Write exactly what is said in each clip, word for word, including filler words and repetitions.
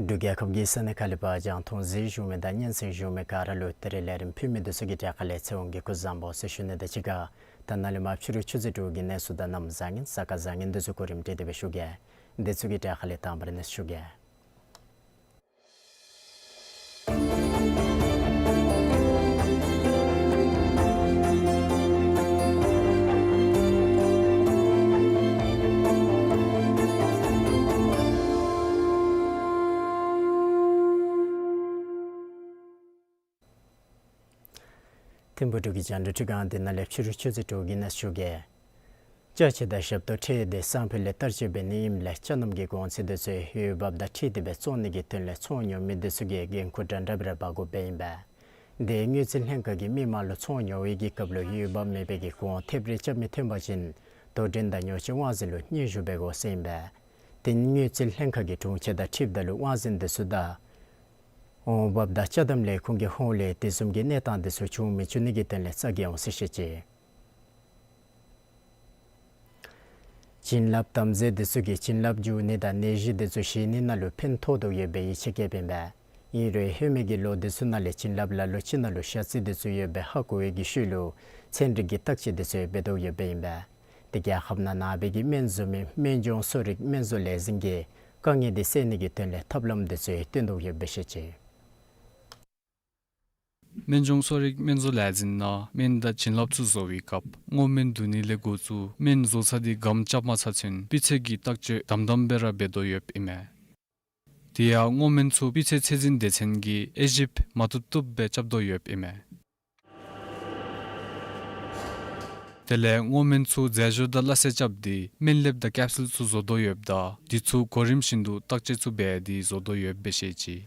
འབྲུག་རྒྱལ་ཁབ་ཀྱི་ས་གནས་ཁག་ལས་ཕར་རྒྱང་མཐོང་གཟིགས་བཞུགས་མི་དང་སྙན་གསན་བཞུགས་མི་ག་ར་ལུ་ད་རིས་ལས་རིམ་ཕུལ་མི་འདི་ཚུ་གི་གྲས་ཁ་ལས་ཚེ་དབང་གིས་སྐུ་གཟུགས་བཟང་པོ་ཟེར་ཞུ་ནི་དང་གཅིག་ཁར་ད་ནཱ་ལས་མར་ཕྱི་རུ་ཆུ་ཚོད་དྲུག་གི་གནས་ཚུལ་དང་གནམ་བཟང་ངན་ས་ཁ་བཟང་ངན་འདི་ཚུ་གོ་རིམ་སྒྲིག་སྟེ་སྦེ་ཞུ་གེ། འདི་ཚུ་གི་གྲས་ཁ་ལས་དང་པ་ར་གནས་ཚུལ་ཞུ་གེ། ཐིམ་ཕུག་འབྲུག་གི་རྒྱང་བསྒྲགས་ཁྲི་སྒང་འདི་ནང་ལས་ཕྱི་རུ་ཆུ་ཚོད་དྲུག་གི་གནས་ཚུལ་ཞུ་གེ། ཅ་ཆས་དང་ཞབས་ཏོག་ཁྲལ་འདི་སང་ཕོད་ལས་བསྟར་སྤྱོད་འབད་ནི་ཨིནམ་ལས་ཅ་རྣམས་ཀྱི་གོང་ཚད་འདི་ཚུ་འོས་འབབ་དང་འཁྲིལ་ཏེ་སྦེ་བཙོང་ནི་གི་དོན་ལས་ཚོང་ཉོ་མི་འདི་ཚུ་གིས་འགན་ཁུར་འདྲན་འདྲ་སྦེ་ར་འབག་དགོཔ་སྦེ་ཨིན་པས། དེ་དངུལ་རྩིས་ལྷན་ཁག་གིས་མི་མང་ལུ་ཚོང་ཉོ་བའི་གི་སྐབས་ལུ་འོས་འབབ་མེད་པའི་གི་གོང་ཐེབས་རེ་རྐྱབ་མི་ཐོན་པ་ཅིན་དོ་འགྲན་དང་ཉོ་སྤྱོད་དབང་འཛིན་ལུ་སྙན་ཞུ་འབད་དགོ་ཟེར་ཨིན་པས། དེ་དངུལ་རྩིས་ལྷན་ཁག་གི་དྲུང་ཆེན་དང་འཁྲིལཝ་ད་ལུ་དབང་འཛིན་འདི་ཚུ་དང་འོང་འབབ་དང་ཅ་དམ་ལས་ཁུངས་ཀྱི་ཧོངས་ལས་དེ་བཟུམ་གྱི་གནས་སྟངས་འདི་ཚུ་བྱུང་མི་བཅུག་ནི་གི་དོན་ལས་བཙག་གི་འོང་ཟེར་བཤད་ཅི། བྱིན་རླབས་དམ་རྫས་འདི་ཚུ་གིས་བྱིན་རླབས་འཇུག་ནི་དང་ནད་གཞི་འདི་ཚུ་ཞི་ནི་ནང་ལུ་ཕན་ཐོགས་དོ་ཡོད་པའི་ཡིད་ཆེས་བསྐྱེདཔ་ཨིན་པས། ཨིན་རུང་ཧེ་མའི་གི་ལོ་འདི་ཚུ་ནང་ལས་བྱིན་རླབས་ལ་ལུ་ཅིག་ནང་ལུ་ཞ་རྩི་འདི་ཚུ་ཡོད་པའི་ཧ་གོ་བའི་གི་ཤུལ་ལུ་ཚན་རིག་གི་བརྟག་དཔྱད་འདི་ཚུ་འབད་དོ་ཡོདཔ་ཨིན་པས། དེ་རྒྱལ་ཁབ་ནང་ནང་པའི་གི་སྨན་བཟོ་མི་སྨན་སྦྱོང་གསོ་རིག་སྨན་བཟོ་ལས་འཛིན་གྱིས་དཀའ་ངལ་འདི་སེལ་ནི་གི་དོན་ལས་ཐབས་ལམ་འདི་ཚུ་སྟོན་དོ་ཡོདཔ་སྦེ་བཤད་ཅི། སྨན་སྦྱོང་གསོ་རིག་སྨན་བཟོ་ལས་འཛིན་ནང་སྨན་དང་བྱིན་རླབས་ཚུ་བཟོ་བའི་སྐབས་སྔོ་སྨན་བསྡུ་ནི་ལས་འགོ་བཙུགས་སྨན་བཟོ་ཚར་ཏེ་སྒམ་རྐྱབ་མ་ཚར་ཚུན་སྤུས་ཚད་ཀྱི་བརྟག་དཔྱད་དམ་དམ་སྦེ་ར་འབད་དོ་ཡོདཔ་ཨིན་མས། དེ་ཡང་སྔོ་སྨན་ཚུ་སྤུས་ཚད་ཚད་འཛིན་སྡེ་ཚན་གྱིས་དབྱེ་ཞིབ་མ་བཏུབ་བཏུབ་སྦེ་རྐྱབ་དོ་ཡོདཔ་ཨིན་མས། དེ་ལས་སྔོ་སྨན་ཚུ་རྫས་སྦྱོར་དང་སླ་བསྲེ་རྐྱབ་སྟེ་སྨན་ལེབ་དང་ཀེབ་སུལ་ཚུ་བཟོ་དོ་ཡོདཔ་ད་དེ་ཚུ་གོ་རིམ་བཞིན་དུ་བརྟག་དཔྱད་ཚུ་འབད་དེ་བཟོ་དོ་ཡོདཔ་སྦེ་བཤད་ཅི།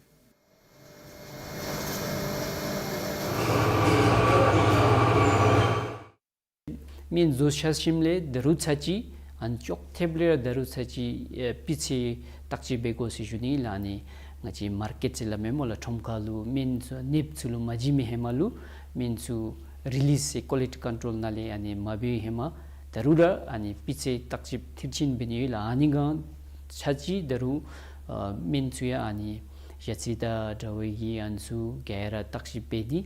སྨན་བཟོ་ཚར་ཞིནམ་ལས་ད་རུང་ཚར་གཅིག་ཨ་ནི་ཅོག་འཐདཔ་ལས་ར་ད་རུང་ཚར་གཅིག་ཨེ་སྤུས་ཚད་བརྟག་དཔྱད་འབད་དགོ་ཟེར་ཞུ་ནི་ལགས། ཨ་ནི་ང་བཅས་མར་ཀེཊ་ཟེར་སླབ་མས་སྨོ་ལགས། ཁྲོམ་ཁ་ལུ་སྨན་ཚུ་ནདཔ་ཚུ་ལུ་མ་བྱིན་མི་ཧེ་མ་ལུ་སྨན་ཚུ་རི་ལིས་ཟེར་ཀོ་ལི་ཊི་ཀོན་ཊོལ་ནང་ལས་ཨ་ནི་མ་འབད་བའི་ཧེ་མ་ད་རུང་ར་ཨ་ནི་སྤུས་ཚད་བརྟག་དཔྱད་མཐིལ་ཕྱིན་འབད་ནི་ཡོད་ལགས། ཨ་ནི་སྒང་ཚར་གཅིག་ད་རུང་ཨ་སྨན་ཚུ་ཡང་ཨ་ནི་ཞ་རྩི་དང་འདྲ་བའི་གི་ཨ་ནི་ཚུ་ག་ར་བརྟག་དཔྱད་འབད་དེ་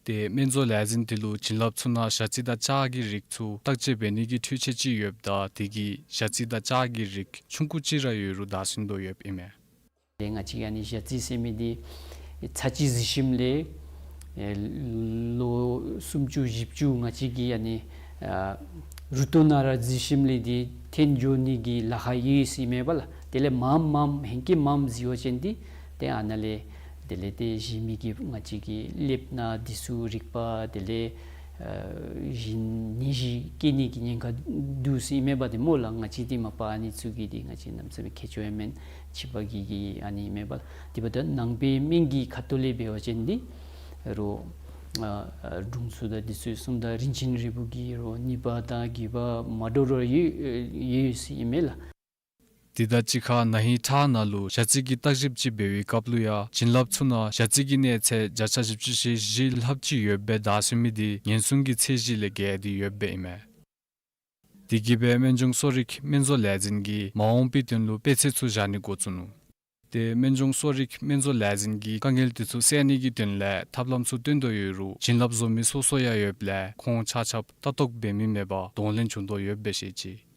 ཏེ་སྨན་བཟོ་ལས་འཛིན་དེ་ལུ་བྱིན་རླབས་ཚུ་ནང་ཞ་རྩི་དང་ལྕགས་ཀྱི་རིགས་ཚུ་བརྟག་དཔྱད་འབད་ནི་གི་འཕྲུལ་ཆས་ཅིག་ཡོདཔ་ད་དེ་གིས་ཞ་རྩི་དང་ལྕགས་ཀྱི་རིགས་ཆུང་ཀུ་ཅིག་ར་ཡོད་རུང་བདའ་ཟུན་དོ་ཡོདཔ་ཨིན་མས། ཏེ་ང་བཅས་ཨ་ནི་ཞ་རྩི་ཟེར་མི་འདི་ཚར་གཅིག་བཟི་ཞིནམ་ལས་ཨེ་ལོ་སུམ་ཅུ་བཞི་བཅུ་ང་བཅས་ཀྱིས་ཨ་ནི་ཨ་རུ་ཏོ་ནང་ར་བཟི་ཞིནམ་ལས་འདི་འཐོན་འགྱོ་ནི་གི་ལཱ་ཁག་ཡོད་ཟེར་མས་པ་ལགས། དེ་ལས་མངམ་མངམ་ཧེང་སྐལ་མངམ་བཟི་བ་ཅིན་འདི་ཏེ་ཨ་ནཱ་ལས་དེ་ལས་ཏེ་གཞན་མི་གིས་ང་བཅས་ཀྱི་ལེབ་ནང་འདི་ཚུ་རིག་པ་དེ་ལས་ཨ་གཞན་ནད་གཞི་སྐྱེ་ནི་གི་ཉེན་ཁ་འདུག་ཟེར་མས་པ་ཏེ་སྨོ་ལགས། ང་བཅས་འདི་མ་པ་ཨ་ནི་ཚུ་གི་འདི་ང་བཅས་གནམ་མེད་ས་མེད་མཁས་མཆོག་ཡང་མེན། ཕྱི་པ་གི་གི་ཨ་ནི་མས་པ་ལགས། དེ་འབདཝ་ད་ནང་པའི་སྨན་གྱི་ཁ་ཐུག་ལས་འབད་བ་ཅིན་འདི་རོགས་ཨ་ཨ་དྲུང་འཚོ་དང་འདི་ཚུ་གསུངམ་ད་རིན་ཆེན་རིལ་བུ་གིས་རོགས་ནུས་པ་དང་རྒྱུས་པ་མ་འདྲཝ་ར་ཡོད་ཡོད་ཟེར་ཨིན་མས་ལགས། དེ་དང་གཅིག་ཁར་ན་ཧིང་ཁྲག་ནང་ལུ་ཞ་རྩི་གི་བརྟག་ཞིབ་ཅིག་འབད་བའི་སྐབས་ལུ་ཡང་བྱིན་རླབས་ཚུ་ནང་ཞ་རྩི་གི་གནས་ཚད་བརྒྱ་ཆ་བཞི་བཅུ་ཞེ་བཞི་ལྷགཔ་ཅིག་ཡོད་པའི་བདའ་ཟུན་མི་འདི་ཉེན་སྲུང་གི་ཚད་གཞི་ལས་བརྒལ་ཏེ་ཡོདཔ་སྦེ་ཨིན་མས། དེ་གིས་སྦེ་སྨན་ལྗོངས་གསོ་རིག་སྨན་བཟོ་ལས་འཛིན་གྱིས་མ་འོངས་པའི་དོན་ལུ་དཔེ་ཚད་ཚུ་བཞག་ནི་འགོ་བཙུགས་ནུག། ཏེ་སྨན་ལྗོངས་གསོ་རིག་སྨན་བཟོ་ལས་འཛིན་གྱིས་དཀའ་ངལ་དེ་ཚུ་སེལ་ནི་གི་དོན་ལས་ཐབས་ལམ་ཚུ་སྟོན་དོ་ཡོད་རུང་བྱིན་རླབས་བཟོ་མི་སོ་སོ་ཡང་ཡོདཔ་ལས་ཁོང་ཆ་ཁྱབ་ལྟ་རྟོག་འབད་མི་མེད་པར་གདོང་ལེན་བྱུང་དོ་ཡོདཔ་སྦེ་བཤད་ཅི།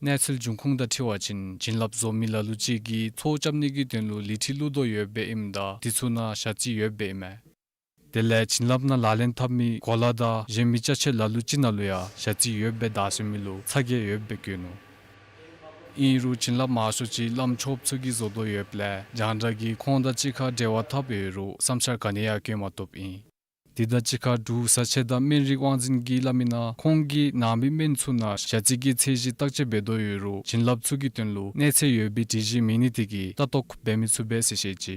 གནས་ཚུལ་འབྱུང་ཁུངས་དང་འཁྲིལ་བ་ཅིན་བྱིན་རླབས་བཟོ་མི་ལ་ལུ་ཅིག་གིས་ཚོགས་རྐྱབ་ནི་གི་དོན་ལུ་ལི་ཁྲི་བླུག་དོ་ཡོདཔ་སྦེ་ཨིནམ་ད་དེ་ཚུ་ནང་ཞ་རྩི་ཡོདཔ་སྦེ་ཨིན་མས། དེ་ལས་བྱིན་རླབས་ནང་ལག་ལེན་འཐབ་མི་གོ་ལ་དང་གཞན་མི་ཅ་ཆས་ལ་ལུ་ཅིག་ནང་ལུ་ཡང་ཞ་རྩི་ཡོདཔ་སྦེ་བདའ་ཟུན་མི་ལུ་ཚ་གྱང་ཡོདཔ་སྦེ་བཀོད་ནུག། ཨིན་རུང་བྱིན་རླབས་མང་ཤོས་ཅིག་བླམ་ཆོསཔ་ཚུ་གིས་བཟོ་དོ་ཡོདཔ་ལས་རྒྱང་བསྒྲགས་ཀྱིས་ཁོང་དང་གཅིག་ཁར་འབྲེལ་བ་འཐབ་ཡོད་རུང་བསམ་འཆར་ག་ནི་ཡང་བཀོད་མ་བཏུབ་ཨིན། དེ་དང་གཅིག་ཁར་འབྲུག་བཟའ་ཆས་དང་སྨན་རིགས་དབང་འཛིན་གྱིས་སླབ་མི་ནང་ཁོང་གིས་ནང་པའི་སྨན་ཚུ་ནང་ཞ་རྩི་གི་ཚད་གཞི་བརྟག་དཔྱད་འབད་དོ་ཡོད་རུང་བྱིན་རླབས་ཚུ་གི་དོན་ལུ་གནས་ཚད་ཡོད་པའི་སྒྲིག་གཞི་མེད་ནི་དེ་གིས་ལྟ་རྟོག་འབད་མི་ཚུགས་པས་ཟེར་བཤད་ཅི།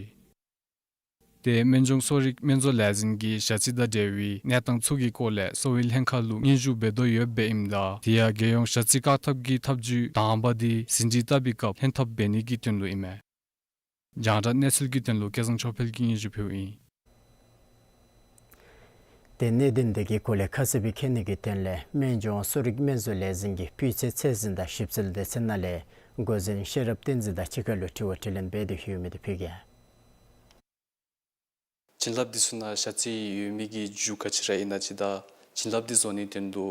ཏེ་སྨན་ལྗོངས་གསོ་རིག་སྨན་བཟོ་ལས་འཛིན་གྱིས་ཞ་རྩི་དང་འབྲེལ་བའི་གནས་སྟངས་ཚུ་གི་སྐོར་ལས་གསོ་བའི་ལྷན་ཁག་ལུ་སྙན་ཞུ་འབད་དོ་ཡོདཔ་སྦེ་ཨིནམ་ད་དེ་ཡང་རྒྱལ་ཡོངས་ཞ་རྩི་བཀག་ཐབས་ཀྱི་ཐབས་བྱུས་དང་པ་དེ་ཟིན་བྲིས་བཏབ་པའི་སྐབས་ལྷན་ཐབས་འབད་ནི་གི་དོན་ལུ་ཨིན་མས། རྒྱང་བསྒྲགས་གནས་ཚུལ་གྱི་དོན་ལུ་སྐལ་བཟང་ཆོས་འཕེལ་གྱིས་སྙན་ཞུ་ཕུལཝ་ཨིན། ཏེ་གནད་དོན་དེ་གི་སྐོར་ལས་ཁ་གསལ་སྦེ་མཁྱེན་ནི་གི་དོན་ལས་སྨན་ལྗོངས་གསོ་རིག་སྨན་བཟོ་ལས་འཛིན་གྱི་སྤུས་ཚད་ཚད་འཛིན་དང་ཞིབ་འཚོལ་སྡེ་ཚན་ནང་ལས་འགོ་འཛིན་ཤེས་རབ་བསྟན་འཛིན་དང་གཅིག་ཁར་ལུ་དྲི་བ་དྲིས་ལན་འབད་དེ་ཡོད་མི་དེ་ཕུལ་གེ། བྱིན་རླབས་འདི་ཚུ་ནང་ཞ་རྩི་ཡོད་མི་གི་རྒྱུ་ག་ཅི་ར་ཨིན་ན་ཅིག་དང་བྱིན་རླབས་འདི་བཟོ་ནིའི་དོན་ལུ་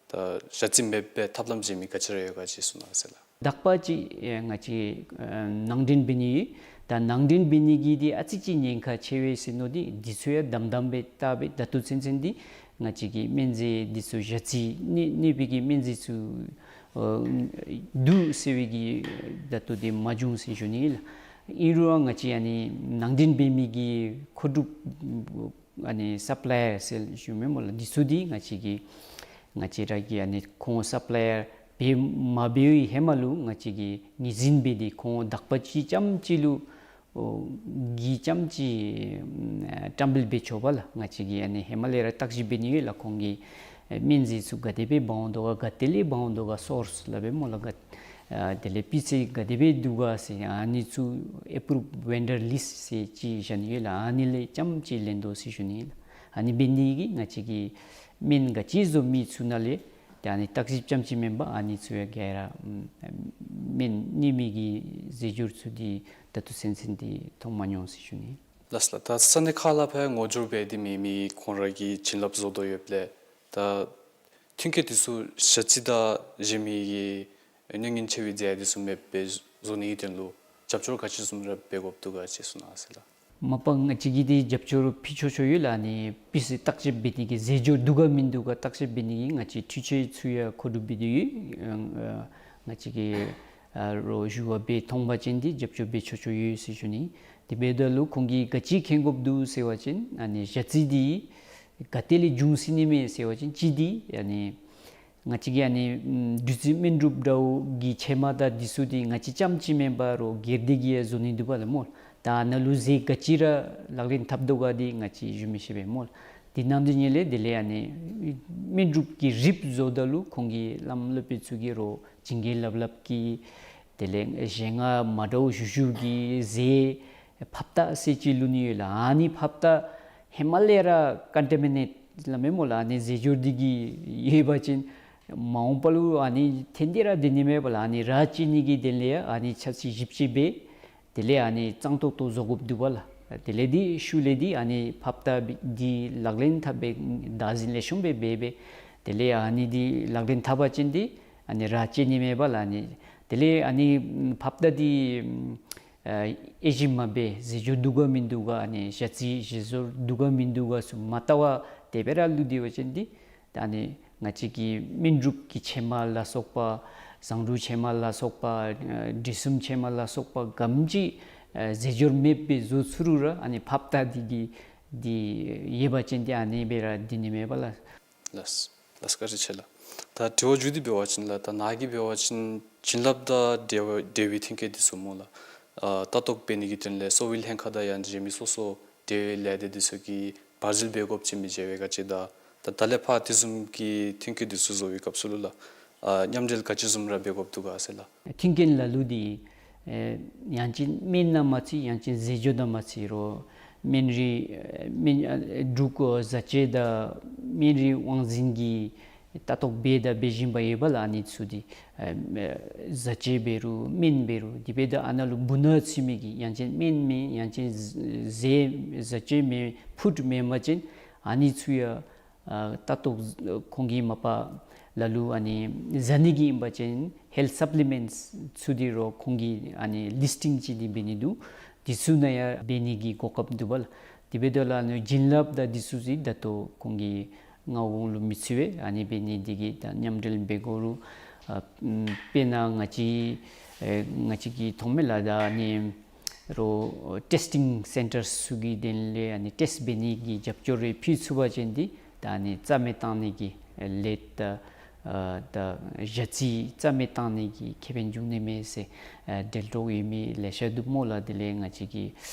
ད་ཞ་རྩི་མེདཔ་སྦེ་ཐབས་ལམ་གཞན་མི་ག་ཅི་ར་ཡོད་ག་ཅིག་གསུང་གནང་ཟེར་ལགས། དག་པ་ཅིག་ཨེ་ང་བཅས་ཨེ་ནང་འདྲེན་འབད་ནི་ཡོད། ད་ནང་འདྲེན་འབད་ནི་གི་འདི་ཨ་ཙི་ཅིག་ཉེན་ཁ་ཆེ་བས་ཟེར་མནོ་སྟེ་འདི་ཚུ་ཡང་དམ་དམ་སྦེ་བལྟ་སྦེ་ད་ལྟོ་ཚུན་ཚོད་འདི་ང་བཅས་ཀྱི་སྨན་རྫས་འདི་ཚུ་ཞ་རྩི་གནོད་གནོད་པའི་གི་སྨན་རྫས་ཚུ་ཨ་འདུག་ཟེར་བའི་གི་ད་ལྟོ་འདི་མ་བྱུང་ཟེར་ཞུ་ནི་ལགས། ཨིན་རུང་ང་བཅས་ཨ་ནི་ནང་འདྲེན་འབད་མི་གི་མཁོ་སྒྲུབ་ཨ་ནི་སབ་ལའི་ཡར་ཟེར་ཞུ་མི་སྨོ་ལགས། འདི་ཚུ་འདི་ང་བཅས་ཀྱི་ང་བཅས་ར་གི་ཨ་ནི་ཁོང་སབ་ལའི་ཡར་འབད་མ་འབད་བའི་ཧེ་མ་ལུ་ང་བཅས་ཀྱིས་ངོས་འཛིན་འབད་དེ་ཁོང་དག་པ་ཅིག་རྐྱངམ་ཅིག་ལུ་ཨོ་གི་རྐྱངམ་ཅིག་ཨམ་བཀྲམ་སྤེལ་འབད་ཆོག་པ་ལགས། ང་བཅས་ཀྱིས་ཨ་ནི་ཧེ་མ་ལས་ར་བརྟག་ཞིབ་འབད་ནི་ཡོད་ལགས། ཁོང་གི་ཨེ་སྨན་རྫས་ཚུ་ག་དེ་སྦེ་འབག་འོང་དོ་ག་ག་ཏེ་ལས་འབག་འོང་དོ་ག་སོརསི་སླབ་པས་སྨོ་ལགས། ག་ཨ་དེ་ལས་སྤུས་ཚད་ག་དེ་སྦེ་འདུག་ག་ཟེར་ཨ་ནི་ཚུ་ཨེ་པུ་རུབ་ཝེན་ཌར་ལིསཊ་ཟེར་ཅིག་བཞག་ནི་ཡོད་ལགས། ཨ་ནི་ལས་རྐྱངམ་ཅིག་ལེན་དོ་ཟེར་ཞུ་ནི་ལགས། ཨ་ནི་འབད་ནི་གིས་ང་བཅས་ཀྱིས་སྨན་ག་ཅི་བཟོ་མི་ཚུ་ནང་ལས་ཏེ་ཨ་ནི་བརྟག་ཞིབ་རྐྱངམ་ཅིག་མེན་པར་ཨ་ནི་ཚུ་ཡང་ག་ར་ཨམ་སྨན་གནོད་མི་གི་རྫས་སྦྱོར་ཚུ་འདི་ད་ལྟོ་ཚུན་ཚོད་འདི་མཐོང་མ་མྱོང་ཟེར་ཞུ་ནི། ལགས་ལགས། ད་ས་གནས་ཁག་ལས་ཕར་ངོ་སྦྱོར་འབད་དེ་མེད་མི་ཁོང་ར་གིས་བྱིན་རླབས་བཟོ་དོ་ཡོདཔ་ལས་ད་ཐོན་སྐྱེད་འདི་ཚུ་ཞ་རྩི་དང་གཞན་མི་གི་གནོད་ཉེན་ཆེ་བའི་རྫས་འདི་ཚུ་མེདཔ་སྦེ་བཟོ་ནིའི་དོན་ལུ་རྒྱབ་སྐྱོར་ག་ཅི་བཟུམ་ར་འབད་དགོཔ་འདུག་ག་ཅིག་གསུང་གནང་ཟེར་ལགས། མ་པ་ང་བཅས་ཀྱིས་འདི་རྒྱབ་སྐྱོར་ཕུལ་ཆོག་ཆོག་ཡོད་ལགས། ཨ་ནི་སྤུས་ཚད་བརྟག་དཔྱད་འབད་ནི་གི་རྫས་སྦྱོར་འདུག་ག་མིན་འདུག་ག་བརྟག་དཔྱད་འབད་ནི་གི་ང་བཅས་འཕྲུལ་ཆས་ཚུ་ཡང་མཁོ་སྒྲུབ་འབད་དེ་ཡོད། ཨ་ང་བཅས་ཀྱིས་ཨ་རོགས་ཞུ་བ་འབད་མཐོང་པ་ཅིན་འདི་རྒྱབ་སྐྱོར་འབད་ཆོག་ཆོག་ཡོད་ཟེར་ཞུ་ནི། དེ་འབདཝ་ད་ལུ་ཁོང་གིས་ག་ཅི་མཁྱེན་དགོཔ་འདུག་ཟེར་བ་ཅིན་ཨ་ནི་ཞ་རྩི་འདི་ག་ཏེ་ལས་བྱུང་ཟེར་ནི་མས་ཟེར་བ་ཅིན་གཅིག་འདི་ཨ་ནི་ང་བཅས་ཀྱི་ཨ་ནི་ཨམ་བདུད་རྩི་སྨན་སྒྲུབ་འདྲཝ་གི་ཕྱེ་མར་དང་འདི་ཚུ་འདི་ང་བཅས་རྐྱངམ་ཅིག་མེན་པར་རོགས་སྒེར་སྡེ་གིས་ཡང་བཟོ་ནི་འདུག་པ་ལགས་སྨོ། ད་ཨ་ནཱ་ལུ་རྫས་ག་ཅི་ར་ལག་ལེན་འཐབ་དོ་ག་འདི་ང་བཅས་ཞུ་མི་ཤེས་པས་སྨོ། འདི་ནང་འདི་ཉིད་ལས་དེ་ལས་ཨ་ནི་སྨན་སྒྲུབ་ཀྱི་རིགཔ་བཟོཝ་ད་ལུ་ཁོང་གི་བླམ་སློབ་དཔོན་ཚུ་གིས་རོགས་བྱིན་གྱིས་བརླབས་བརླབས་ཀྱི་དེ་ལས་གཞན་ང་མ་འདྲཝ་ཞུ་ཞུ་གི་རྫས་ཕབ་རྟགས་ཟེར་ཅིག་བླུག་ནི་ཡོད་ལགས། ཨ་ནི་ཕབ་རྟགས་ཧེ་མ་ལས་ར་ཀོན་ཊ་མི་ནེཊ་སླབ་མས་སྨོ་ལགས། ཨ་ནི་རྫས་སྦྱོར་འདི་གིས་ཡོད་པ་ཅིན་མ་འོངས་པ་ལུ་ཨ་ནི་ཐོན་ཏེ་ར་སྡོད་ནི་མས་པ་ལགས། ཨ་ནི་ར་བཅད་ནི་གི་དོན་ལས་ཨ་ནི་ཆ་ཚིག་ཞིབ་དཔྱད་འབད་དེ་ལས་ཨ་ནི་གཙང་ཏོག་ཏོ་བཟོ་དགོཔ་འདུག་པ་ལགས། དེ་ལས་འདི་ཤུལ་ལས་འདི་ཨ་ནི་ཕབ་རྟགས་འདི་ལག་ལེན་འཐབ་སྦེ་བདག་འཛིན་ལེགས་ཤོམ་སྦེ་འབད་འབད་དེ་ལས་ཨ་ནི་འདི་ལག་ལེན་འཐབ་པ་ཅིན་འདི་ཨ་ནི་ར་བཅད་ནི་མས་པ་ལགས། ཨ་ནི་དེ་ལས་ཨ་ནི་ཕབ་རྟགས་འདི་ཨ་ཨེ་ཤེས་མ་འབད་རྫས་སྦྱོར་འདུག་ག་མིན་འདུག་ག་ཨ་ནི་ཞ་རྩི་ཞ་ཟུར་འདུག་ག་མིན་འདུག་ག་ཚུ་མ་བལྟ་བར་དེ་སྦེ་ར་བླུགས་ཏེ་འབད་བ་ཅིན་འདི་ད་ཨ་ནི་ང་བཅས་ཀྱི་སྨན་སྒྲུབ་ཀྱི་ཕྱེ་མར་ལ་སོགས་པ་བཟང་དྲུག་ཕྱེ་མར་ལ་སོགས་པ་ཨ་དྲི་བསུང་ཕྱེ་མར་ལ་སོགས་པ་ག་དེམ་ཅིག་ཨ་རྫས་སྦྱོར་མེདཔ་སྦེ་བཟོ་ཚུགས་རུང་ར་ཨ་ནི་ཕབ་རྟགས་འདི་གིས་འདི་ཡོད་པ་ཅིན་འདི་ཨ་ནི་སྦེ་ར་སྡོད་ནི་མས་པ་ལགས། ལགས་ལགས། བཀའ་དྲིན་ཆེ་ལགས། ད་དྲི་བ་མཇུག་འདི་འབད་བ་ཅིན་ལགས་ད་ནཱ་གིས་འབད་བ་ཅིན་བྱིན་རླབས་དང་འབྲེལ་བ་འབྲེལ་བའི་ཐོན་སྐྱེད་འདི་ཚུ་སྨོ་ལགས་ཨ་ལྟ་རྟོག་འབད་ནི་གི་དོན་ལས་གསོ་བའི་ལྷན་ཁག་དང་ཡང་གཞན་མི་སོ་སོ་འབྲེལ་ལས་སྡེ་འདི་ཚུ་གིས་བར་འཛུལ་འབད་དགོཔ་ཅིག་མི་འབྱུང་བས་ག་ཅི་དང་ད་ད་ལས་ཕར་དེ་བཟུམ་གྱི་ཐོན་སྐྱེད་འདི་ཚུ་བཟོ་བའི་སྐབས་སུ་ལུ་ལགས་ཨ་མཉམ་འབྲེལ་ག་ཅི་བཟུམ་ར་འབད་དགོཔ་འདུག་ག་ཟེར་ལགས། ཐོན་སྐྱེད་ལ་ལུ་འདི་ཨེ་ཡང་ཅིན་སྨན་ནང་མ་ཚུད་ཡང་ཅིན་རྫས་སྦྱོར་དང་མ་ཚུད་རོགས་སྨན་རིགས་ཨེ་སྨན་ཨ་འབྲུག་བཟའ་བཅའ་དང་སྨན་རིགས་དབང་འཛིན་གྱི་ལྟ་རྟོག་འབད་དང་འབད་བཞིན་པ་ཡོད་པ་ལགས། ཨ་ནི་ཚུ་འདི་ཨེ་བཟའ་བཅའ་འབད་རུང་སྨན་འབད་རུང་དེ་འབདཝ་ད་ཨ་ནཱ་ལུ་སྦུག་ན་ཚུད་མི་གི་ཡང་ཅིན་སྨན་མེན་ཡང་ཅིན་རྫས་བཟའ་བཅའ་མེན་ཕུཌ་མེན་པ་ཅིན་ཨ་ནི་ཚུ་ཡང་ཨ་ལྟ་རྟོག་ཁོང་གིས་མ་པ་ལ་ལུ་ཨ་ནི་བཟའ་ནི་གི་ཨིན་པ་ཅིན་ཧེལཐ་སབ་ལི་མེནཊསི་ཚུ་འདི་རོགས་ཁོང་གིས་ཨ་ནི་ལིསི་ཊིང་ཅིག་འདི་འབད་ནི་འདུག། འདི་ཚུ་ནང་ཡང་འབད་ནི་གི་གོ་སྐབས་འདུག་པ་ལགས། དེ་འབདཝ་ད་ལུ་ཨ་ནི་བྱིན་རླབས་དང་འདི་ཚུ་ཅིག་ད་ལྟོ་ཁོང་གི་མངའ་ཁོངས་ལུ་མི་ཚུད་པས། ཨ་ནི་འབད་ནི་འདི་གིས་ད་མཉམ་འབྲེལ་འབད་དགོ་རུང་ཨ་དཔེར་ན་ང་བཅས་ཨེ་ང་བཅས་ཀྱིས་མཐོང་མས་ལགས། ད་ཨ་ནི་རོགས་ཊེསི་ཊིང་སེན་ཊར་ཚུ་གི་དོན་ལས་ཨ་ནི་ཊེསཊ་འབད་ནི་གི་རྒྱབ་སྐྱོར་རེ་ཕུལ་ཚུགས་པ་ཅིན་འདི་ད་ཨ་ནི་རྩ་མེད་བཏང་ནི་གི་ལས་ད་ཨ་ད་ཞ་རྩི་རྩ་མེད་བཏང་ནི་གི་ཁེ་ཕན་འབྱུང་ནི་མས་ཟེར་ཨ་འབྲེལ་གྲོགས་ཡོད་མི་ལེ་ཤ་འདུག་སྨོ་ལགས། དེ་ལས་ང་བཅས་ཀྱི་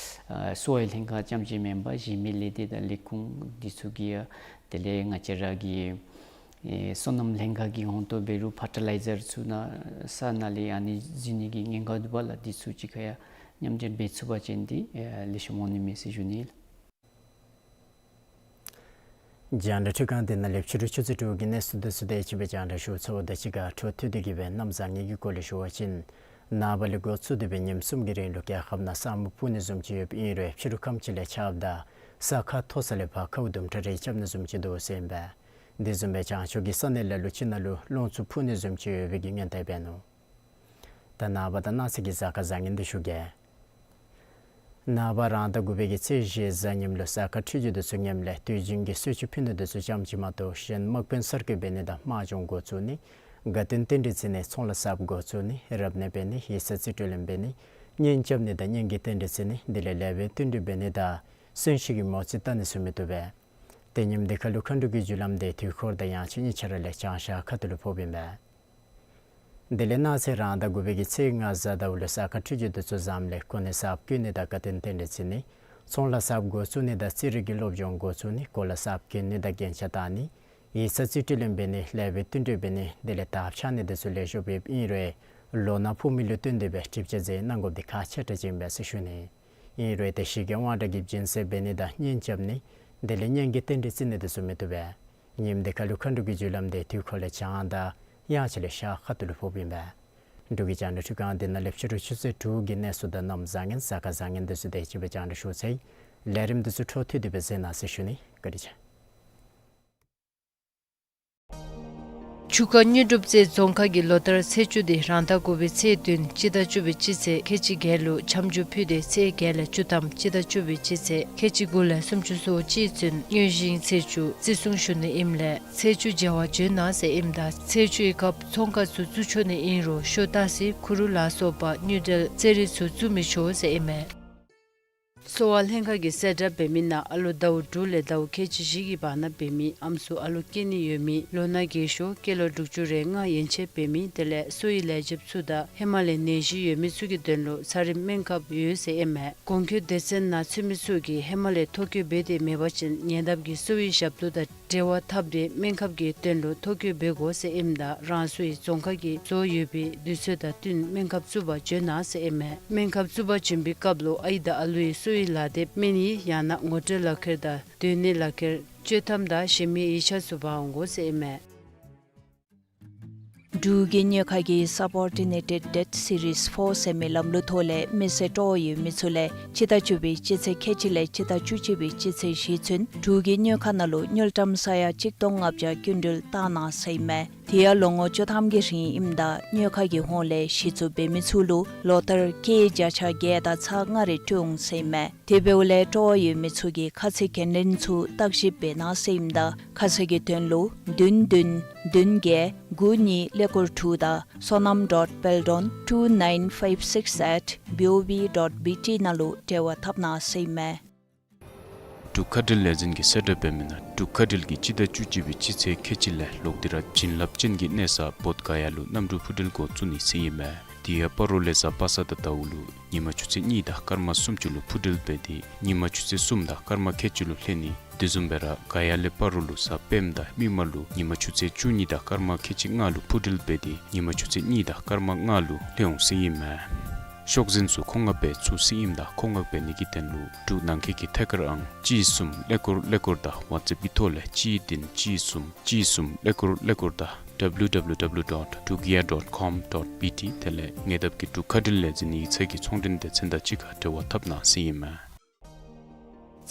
ཨ་གསོ་བའི་ལྷན་ཁག་རྐྱངམ་ཅིག་མེན་པར་གཞན་མི་ལས་སྡེ་དང་ལས་ཁུངས་འདི་ཚུ་གིས་ཡང་དེ་ལས་ང་བཅས་ར་གི་ཨེ་སོ་ནམ་ལྷན་ཁག་གི་ཧོང་ཏོ་འབད་རུང་ཕར་ཊི་ལའི་ཛར་ཚུ་ནང་ས་ནང་ལས་ཨ་ནི་བཟོ་ནི་གི་ཉེན་ཁ་འདུག་པ་ལགས། འདི་ཚུ་གཅིག་ཁར་ཡང་མཉམ་འབྲེལ་འབད་ཚུགས་པ་ཅིན་འདི་ཨེ་ལེགས་ཤོམ་འོང་ནི་མས་ཟེར་ཞུ་ནི་ལགས། རྒྱང་བསྒྲགས་ཁྲི་ཁང་འདི་ནང་ལས་ཕྱི་རུ་ཆུ་ཚོད་དྲུག་གི་གནས་ཚུལ་འདི་ཚུ་དེ་ཅིག་སྦེ་རྒྱང་བསྒྲགས་ཞུ་ཚརཝ་ད་གཅིག་ཁར་འཕྲོ་མཐུད་དེ་གི་སྦེ་གནམ་བཟང་ངན་གྱི་སྐོར་ལས་ཞུ་བ་ཅིན། ནངས་པ་ལས་འགོ་བཙུགས་ཏེ་སྦེ་ཉིནམ་གསུམ་གྱི་རིང་ལུ་རྒྱལ་ཁབ་ནང་ས་སྨུག་ཕུབ་ནི་བཟུམ་ཅིག་ཡོདཔ་ཨིན་རུང་ཕྱི་རུ་ཁམས་ཅིག་ལས་ཆརཔ་དང་ས་ཁ་མཐོ་ས་ལས་ཕར་ཁཝ་དུམ་གྲ་རེ་རྐྱབ་ནི་བཟུམ་ཅིག་འདུག་ཟེར་ཨིན་པས། དེ་བཟུམ་སྦེ་བྱང་ཕྱོགས་ཀྱི་ས་གནས་ལ་ལུ་ཅིག་ནང་ལུ་རླུང་འཚུབ་ཕུ་ནི་བཟུམ་ཅིག་ཡོད་པའི་གི་སྔོན་བརྡ་འབད་ནུག། ད་ནངས་པ་དང་གནངས་ཚེ་གི་གཟའ་སྐར་བཟང་ངན་འདི་ཞུ་གེ། ནངས་པ་རང་ཟླ་དགུ་པའི་གི་ཚེས་བཞི་གཟའ་ཉིམ་ལུ་གཟའ་སྐར་འཕྲོད་སྦྱོར་འདི་ཚུ་ངནམ་ལས་དུས་རྒྱུན་གྱི་གསོལ་མཆོད་ཕུལ་ནི་འདི་ཚུ་ཙམ་ཅིག་མ་གཏོགས་གཞན་དམག་དཔོན་གསར་བསྐོ་འབད་ནི་དང་དམག་སྦྱོང་འགོ་བཙུགས་ནི། དགའ་སྟོན་རྟེན་འབྲེལ་བརྩི་ནི། ཚོང་ལཱ་གསརཔ་འགོ་བཙུགས་ནི། རབ་གནས་འབད་ནི། ཡིག་ཚང་རྩིས་སྤྲོད་ལེན་འབད་ནི། གཉེན་རྐྱབ་ནི་དང་གཉེན་གྱི་རྟེན་འབྲེལ་བརྩི་ནི། དེ་ལས་ལེགས་པའི་བསྟུན་གྲོས་འབད་ནི་དང་གསོན་གཤིན་གྱི་མོ་རྩིས་བལྟ་ནི་ཚུ་མི་བཏུབ་པས། དེ་ཉིནམ་འདི་ཁར་ལུ་མཁའ་འགྲོ་གི་རྒྱུ་ལམ་དེ་དུས་འཁོར་དང་ཡང་ཅིན་གཉིས་ཆ་ར་ལས་བྱང་ཤར་ཁ་ཐུག་ལུ་ཕོགཔ་ཨིན་པས། དེ་ལས་གནངས་ཚེ་རང་ཟླ་དགུ་པའི་གི་ཚེས་ལྔ་གཟའ་ཟླཝ་ལུ་གཟའ་སྐར་འཕྲོད་སྦྱོར་འདི་ཚུ་བཟངམ་ལས་གོ་གནས་གསརཔ་བསྐོ་ནི་དང་དགའ་སྟོན་རྟེན་འབྲེལ་བརྩི་ནི། ཚོང་ལཱ་གསརཔ་འགོ་བཙུགས་ནི་དང་རྩིས་རིག་གི་སློབ་སྦྱོང་འགོ་བཙུགས་ནི། གོ་ལ་གསརཔ་གྱོན་ནི་དང་རྒྱན་ཆ་བཏགས་ནི། ཡིག་ཚང་རྩིས་སྤྲོད་ལེན་འབད་ནི། ལེགས་པའི་བསྟུན་གྲོས་འབད་ནི། དེ་ལས་དར་འཕྱར་ནི་འདི་ཚུ་ལེགས་ཤོམ་སྦེ་ཨིན་རུང་ལོ་ནག་ཕོག་མི་ལུ་བརྟེན་ཏེ་སྦེ་གྲིབ་ཆ་ཟེར་གནང་དགོཔ་འདི་ཁག་ཆེ་དྲགས་ཅིག་ཨིན་པས་ཟེར་ཞུ་ནི། ཨིན་རུང་ཏེ་ཞི་རྒྱས་དབང་དྲག་གི་སྦྱིན་སྲེག་འབད་ནི་དང་གཉེན་རྐྱབ་ནི། དེ་ལས་གཉེན་གྱི་རྟེན་འབྲེལ་བརྩི་ནི་འདི་ཚུ་མི་བཏུབ་པས། ཉིནམ་འདི་ཁར་ལུ་མཁའ་འགྲོ་གི་རྒྱུ་ལམ་དེ་དུས་འཁོར་ལས་བྱང་དང་ཡང་ཅིན་ལས་ཤར་ཁ་ཐུག་ལུ་ཕོགཔ་ཨིན་པས། འབྲུག་གི་རྒྱང་བསྒྲགས་ཁྲི་ཁང་འདི་ནང་ལས་ཕྱི་རུ་ཆུ་ཚོད་དྲུག་གི་གནས་ཚུལ་དང་གནམ་བཟང་ངན་གཟའ་སྐར་བཟང་ངན་འདི་ཚུ་དེ་ཅིག་སྦེ་རྒྱང་བསྒྲགས་ཞུ་ཚར་ཡི། ལས་རིམ་འདི་ཚུ་འཕྲོ་མཐུད་དེ་སྦེ་གཟིགས་གནང་ཟེར་ཞུ་ནི། བཀའ་དྲིན་ཆེ། ཆུ་ཁ་དངོས་གྲུབ་རྩེ་རྫོང་ཁག་གིས་ལོ་ལྟར་ཚེས་བཅུ་དེ་རང་ཟླ་དགུ་པའི་ཚེས་བདུན་སྤྱི་ཟླ་བཅུ་པའི་སྤྱི་ཚེས་ཁལ་གཅིག་བརྒྱད་ལུ་འཆམ་འཇུག་ཕུལ་ཏེ་ཚེས་བརྒྱད་ལས་བཅུ་ཐམ་སྤྱི་ཟླ་བཅུ་པའི་སྤྱི་ཚེས་ཁལ་གཅིག་དགུ་ལས་སུམ་ཅུ་སོ་གཅིག་ཚུན་དངོས་གཞིའི་ཚེས་བཅུ་བརྩི་སྲུང་ཞུ་ནི་ཨིནམ་ལས་ཚེས་བཅུ་མཇལ་བར་འབྱོན་གནང་ཟེར་ཨིནམ་ད་ཚེས་བཅུའི་སྐབས་ཚོང་ཁང་ཚུ་བཙུགས་ཆོག་ནི་ཨིན་རུང་ཤོ་ཏ་སི་ཁུ་རུ་ལ་སོགས་པ་དངུལ་འབྲེལ་རྩེད་རིགས་ཚུ་བཙུགས་མི་ཆོག་ཟེར་ཨིན་མས། གསོ་བ་ལྷན་ཁག་གིས་གསལ་བསྒྲགས་འབད་མི་ནང་ཨ་ལོ་ཟླཝ་དྲུག་ལས་ཟླཝ་ཁལ་གཅིག་བཞི་གི་བར་ན་འབད་མི་ཨམ་སྲུ་ཨ་ལོ་སྐྱེ་ནི་ཡོད་མི་ལོ་ན་རྒས་ཤོས་སྐྱེས་ལོ་དྲུག་ཅུ་རེ་ལྔ་ཡན་ཆད་འབད་མི་དེ་ལས་གསོ་བའི་ལས་བྱེདཔ་ཚུ་དང་ཧེ་མ་ལས་ནད་གཞི་ཡོད་མི་ཚུ་གི་དོན་ལུ་ཚ་རིམས་སྨན་ཁབ་ཡོད་ཟེར་ཨིན་མས། གོང་འཁོད་སྡེ་ཚན་ནང་ཚུད་མི་ཚུ་གིས་ཧེ་མ་ལས་ཐོ་བཀོད་འབད་དེ་མེད་པ་ཅིན་ཉེ་འདབས་ཀྱི་གསོ་བའི་ཞབས་ཏོག་དང་འབྲེལ་བ་འཐབ་སྟེ་སྨན་ཁབ་ཀྱི་དོན་ལུ་ཐོ་བཀོད་འབད་དགོ་ཟེར་ཨིནམ་ད་རང་སོའི་རྫོང་ཁག་གི་རྫོང་ཡོད་པའི་དུས་ཚོད་དང་བསྟུན་སྨན་ཁབ་བཙུགས་པར་འབྱོན་གནང་ཟེར་ཨིན་མས། སྨན་ཁབ་བཙུགས་པར་འབྱོན་པའི་སྐབས་ལུ་ཨའི་དང་ཨ་ལུའི་གསོ་བའི་ལག་དེབ་སྨན་ཡིག་ཡང་ན་ངོ་སྤྲོད་ལག་ཁྱེར་དང་སྡོད་གནས་ལག་ཁྱེར་བཅོས་ཐམ་དང་གཞན་མི་ཡིག་ཆ་ཚུ་འབག་འོང་དགོ་ཟེར་ཨིན་མས། འབྲུག་གི་གཉོས་མཁར་གྱི་Subordinated Debt Series four ཟེར་མི་ལམ་ལུགས་ཐོག་ལས་མི་སེར་སྤྲོ་བ་ཡོད་མི་ཚུ་ལས་སྤྱི་ཟླ་བཅུ་པའི་སྤྱི་ཚེས་ཁལ་གཅིག་ལས་སྤྱི་ཟླ་བཅུ་གཅིག་པའི་སྤྱི་ཚེས་བཞི་ཚུན་འབྲུག་གི་གཉོས་མཁར་ནང་ལུ་དངུལ་ཀྲམ་ས་ཡ་གཅིག་སྟོང་ལྔ་བརྒྱ་སྐྱིན་འགྲུལ་བཏང་གནང་ཟེར་ཨིན་མས། དེ་ཡང་ལོ་ངོ་བཅུ་ཐམ་གྱི་རིང་ཨིནམ་ད་གཉོས་མཁར་གྱི་ཧོངས་ལས་གཞི་བཙུགས་འབད་མི་ཚུ་ལུ་ལོ་ལྟར་སྐྱེད་བརྒྱ་ཆ་བརྒྱད་དང་ཚག་ལྔ་རེ་སྤྲོད་འོང་ཟེར་ཨིན་མས། དེ་འབདཝ་ལས་སྤྲོ་བ་ཡོད་མི་ཚུ་གིས་ཁ་ཚིག་འགན་ལེན་ཚུ་བརྟག་ཞིབ་འབད་གནང་ཟེར་ཨིནམ་ད་ཁ་གསལ་གྱི་དོན་ལུ་བདུན་བདུན་བདུན་བརྒྱད་དགུ་གཉིས་ཀླད་ཀོར་དྲུག་དང་sonam dot peldon two nine five six at B O B dot B T ནང་ལུ་འབྲེལ་བ་འཐབ་གནང་ཟེར་ཨིན་མས། འབྲུག་མཁའ་འགྲུལ་ལས་འཛིན་གྱིས་གསལ་བསྒྲགས་འབད་མི་ནང་འབྲུག་མཁའ་འགྲུལ་གྱིས་སྤྱི་ཟླ་བཅུ་གཅིག་པའི་སྤྱི་ཚེས་ཁལ་གཅིག་ལས་ལོག་སྟེ་ར་བྱིན་རླབས་ཅན་གྱི་གནས་ས་བོདྷ་ག་ཡ་ལུ་གནམ་གྲུ་འཕུར་འགྲུལ་འགོ་བཙུགས་ནི་ཟེར་ཨིན་མས། དེ་ཡང་སྤ་རོ་ལས་གཟའ་པ་སངས་དང་ཟླཝ་ལུ་ཉིན་མ་ཆུ་ཚོད་གཉིས་དང་སྐར་མ་སུམ་ཅུ་ལུ་འཕུར་འགྲུལ་འབད་དེ་ཉིན་མ་ཆུ་ཚོད་གསུམ་དང་སྐར་མ་ཁལ་གཅིག་ལུ་ལྷོད་ནི། དེ་བཟུམ་སྦེ་ར་ག་ཡ་ལས་སྤ་རོ་ལུ་གཟའ་སྤེནམ་དང་མིག་དམར་ལུ་ཉིན་མ་ཆུ་ཚོད་བཅུ་གཉིས་དང་སྐར་མ་ཁལ་གཅིག་ལྔ་ལུ་འཕུར་འགྲུལ་འབད་དེ་ཉིན་མ་ཆུ་ཚོད་གཉིས་དང་སྐར་མ་ལྔ་ལུ་ལྷོད་འོང་ཟེར་ཨིན་མས། ཤོག་འཛིན་ཚུ་མཁོ་མངགས་འབད་ཚུགས་ཟེར་ཨིནམ་ད་མཁོ་མངགས་འབད་ནི་གི་དོན་ལུ་འབྲུག་ནང་འཁོད་ཀྱི་ཐད་ཀར་ཨང་གཅིག་གསུམ་ཀླད་ཀོར་ཀླད་ཀོར་དང་WhatsApp གི་ཐོག་ལས་གཅིག་བདུན་གཅིག་གསུམ་གཅིག་གསུམ་ཀླད་ཀོར་ཀླད་ཀོར་དང་W W W dot dugia dot com dot B T དེ་ལས་ཉེ་འདབས་ཀྱི་འབྲུག་མཁའ་འགྲུལ་ལས་འཛིན་ཡིག་ཚང་གི་ཚོང་འབྲེལ་སྡེ་ཚན་དང་གཅིག་ཁར་འབྲེལ་བ་འཐབ་གནང་ཟེར་ཨིན་མས།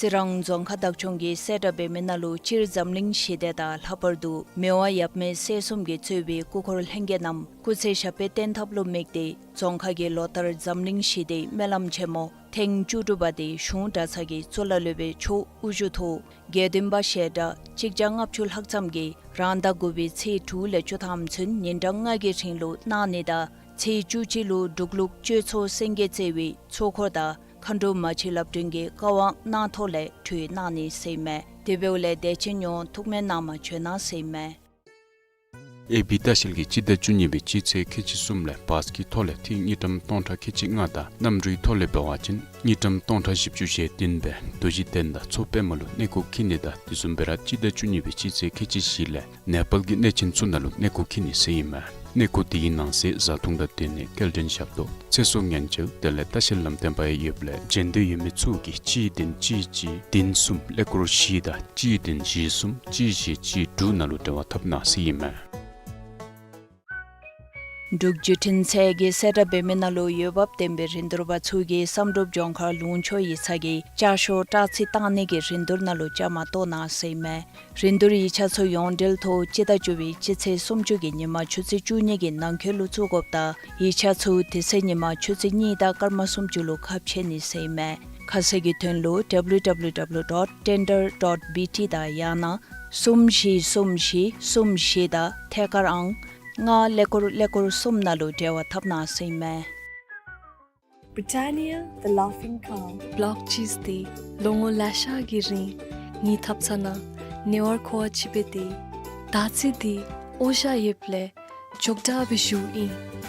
རྩི་རང་རྫོང་ཁག་བདག་སྐྱོང་གིས་གསལ་བསྒྲགས་འབད་མི་ནང་ལུ་སྤྱིར་འཛམ་གླིང་ཞི་བདེ་དང་ལྷག་པར་དུ་མི་དབང་ཡབ་མེས་སྲས་གསུམ་གྱིས་གཙོས་པའི་སྐུ་འཁོར་ལྷན་རྒྱས་རྣམས་སྐུ་ཚེ་ཞབས་པད་བརྟན་ཐབས་ལུ་དམིགས་ཏེ་རྫོང་ཁག་གིས་ལོ་ལྟར་འཛམ་གླིང་ཞི་བདེའི་སྨོན་ལམ་ཆེན་མོ་ཐེངས་བཅུ་དྲུག་པ་དེ་གཞུང་གྲྭ་ཚང་གི་གཙུག་ལག་སློབ་དཔོན་མཆོག་དབུ་བཞུགས་ཐོག་དགེ་འདུན་པ་ཞལ་གྲངས་གཅིག་བརྒྱ་ལྔ་བཅུ་ལྷག་ཙམ་གྱིས་རང་ཟླ་དགུ་པའི་ཚེས་དྲུག་ལས་བཅུ་ཐམ་ཚུན་ཉིན་གྲངས་ལྔ་གི་རིང་ལུ་གནང་ནི་དང་ཚེས་བཅུ་གཅིག་ལུ་འབྲུག་ལུགས་སྤྱོད་ཚོགས་སེང་གེ་རྩེ་བའི་ཚོགས་འཁོར་དང་མཁའ་འགྲོ་མ་གཅིག་ལབ་སྒྲོན་གྱི་བཀའ་དབང་གནང་ཐོག་ལས་གྲོལ་གནང་ནི་ཟེར་ཨིན་མས། དེ་འབདཝ་ལས་དད་ཅན་ཡོངས་ཐུགས་སྨོན་གནང་མ་བྱོན་གནང་ཟེར་ཨིན་མས། ཨེ་བི་ལྟ་བཤལ་གྱིས་སྤྱི་ཟླ་བཅུ་གཉིས་པའི་སྤྱི་ཚེས་ཁལ་གཅིག་གསུམ་ལས་བཱས་ཀྱི་ཐོག་ལས་ཐིག་དངུལ་ཀྲམ་སྟོང་ཕྲག་ཁལ་གཅིག་ལྔ་དང་གནམ་གྲུའི་ཐོག་ལས་འབད་བ་ཅིན་དངུལ་ཀྲམ་སྟོང་ཕྲག་བཞི་བཅུ་ཞེ་བདུན་སྦེ་རྡོ་རྗེ་གདན་དང་མཚོ་པདྨ་ལུ་གནས་སྐོར་འཁྱིད་ནི་དང་དེ་བཟུམ་སྦེ་ར་སྤྱི་ཟླ་བཅུ་གཉིས་པའི་སྤྱི་ཚེས་ཁལ་གཅིག་བཞི་ལས་ནེ་པཱལ་གྱི་གནས་ཆེན་ཚུ་ནང་ལུ་གནས་སྐོར་འཁྱིད་ནི་ཟེར་ཨིན་མས། གནས་སྐོར་འདི་གི་ནང་གསེས་བཟའ་འཐུང་དང་སྡོད་གནས་སྐྱེལ་འདྲེན་ཞབས་ཏོག་ཚེ་སྲོག་ཉེན་བཅོལ་དེ་ལས་ལྟ་བཤལ་ལམ་སྟོན་པ་ཡང་ཡོདཔ་ལས་འབྱོན་འདོད་ཡོད་མི་ཚུ་གིས་གཅིག་བདུན་གཅིག་གཅིག་བདུན་གསུམ་ཀླད་ཀོར་བཞི་དང་གཅིག་བདུན་བཞི་གསུམ་གཅིག་བཞི་གཅིག་དྲུག་ནང་ལུ་འབྲེལ་བ་འཐབ་གནང་ཟེར་ཨིན་མས། འབྲུག་བརྒྱུད་འཕྲིན་ཚད་ཀྱིས་གསལ་བསྒྲགས་འབད་མི་ནང་ལུ་འོས་འབབ་ལྡན་པའི་རིན་བསྡུར་པ་ཚུ་གིས་བསམ་གྲུབ་ལྗོངས་མཁར་ལུང་ཕྱོགས་ཡིག་ཚང་གི་ཅ་ཆས་སྟག་རྩེ་བཏང་ནི་གི་རིན་བསྡུར་ནང་ལུ་བཅའ་མར་གཏོགས་གནང་ཟེར་ཨིན་མས། རིན་བསྡུར་ཡིག་ཆ་ཚུ་ཡོངས་འབྲེལ་ཐོག་སྤྱི་ཟླ་བཅུ་པའི་སྤྱི་ཚེས་སུམ་ཅུ་གི་ཉིན་མ་ཆུ་ཚོད་བཅུ་གཉིས་ཀྱི་ནང་འཁོད་ལུ་བཙུགས་དགོཔ་དང་ཡིག་ཆ་ཚུ་དེ་ཚེ་ཉིན་མ་ཆུ་ཚོད་གཉིས་དང་སྐར་མ་སུམ་ཅུ་ལུ་ཁ་ཕྱེ་ནི་ཟེར་ཨིན་མས། ཁ་གསལ་གྱི་དོན་ལུ་W W W dot tender dot B T དང་ཡང་ན་གསུམ་བཞི་གསུམ་བཞི་གསུམ་བཞི་དང་ཐད་ཀར་ཨང་ལྔ་ཀླད་ཀོར་ཀླད་ཀོར་གསུམ་ནང་ལུ་འབྲེལ་བ་འཐབ་གནང་ཟེར་ཨིན་མས། Britannia, the laughing cow. བོ་ལོག་ཅིས་འདི་ལོ་ངོ་ལེ་ཤ་གི་རིང་ངེའི་ཐབ་ཚང་ནང་ཉེ་བར་མཁོ་བ་ཅིག་འབད་དེ། དར་ཚི་འདི་འོ་ཞ་ཡོདཔ་ལས་མགྱོགས་དྲགས་སྦེ་བཞུགས་ཨིན།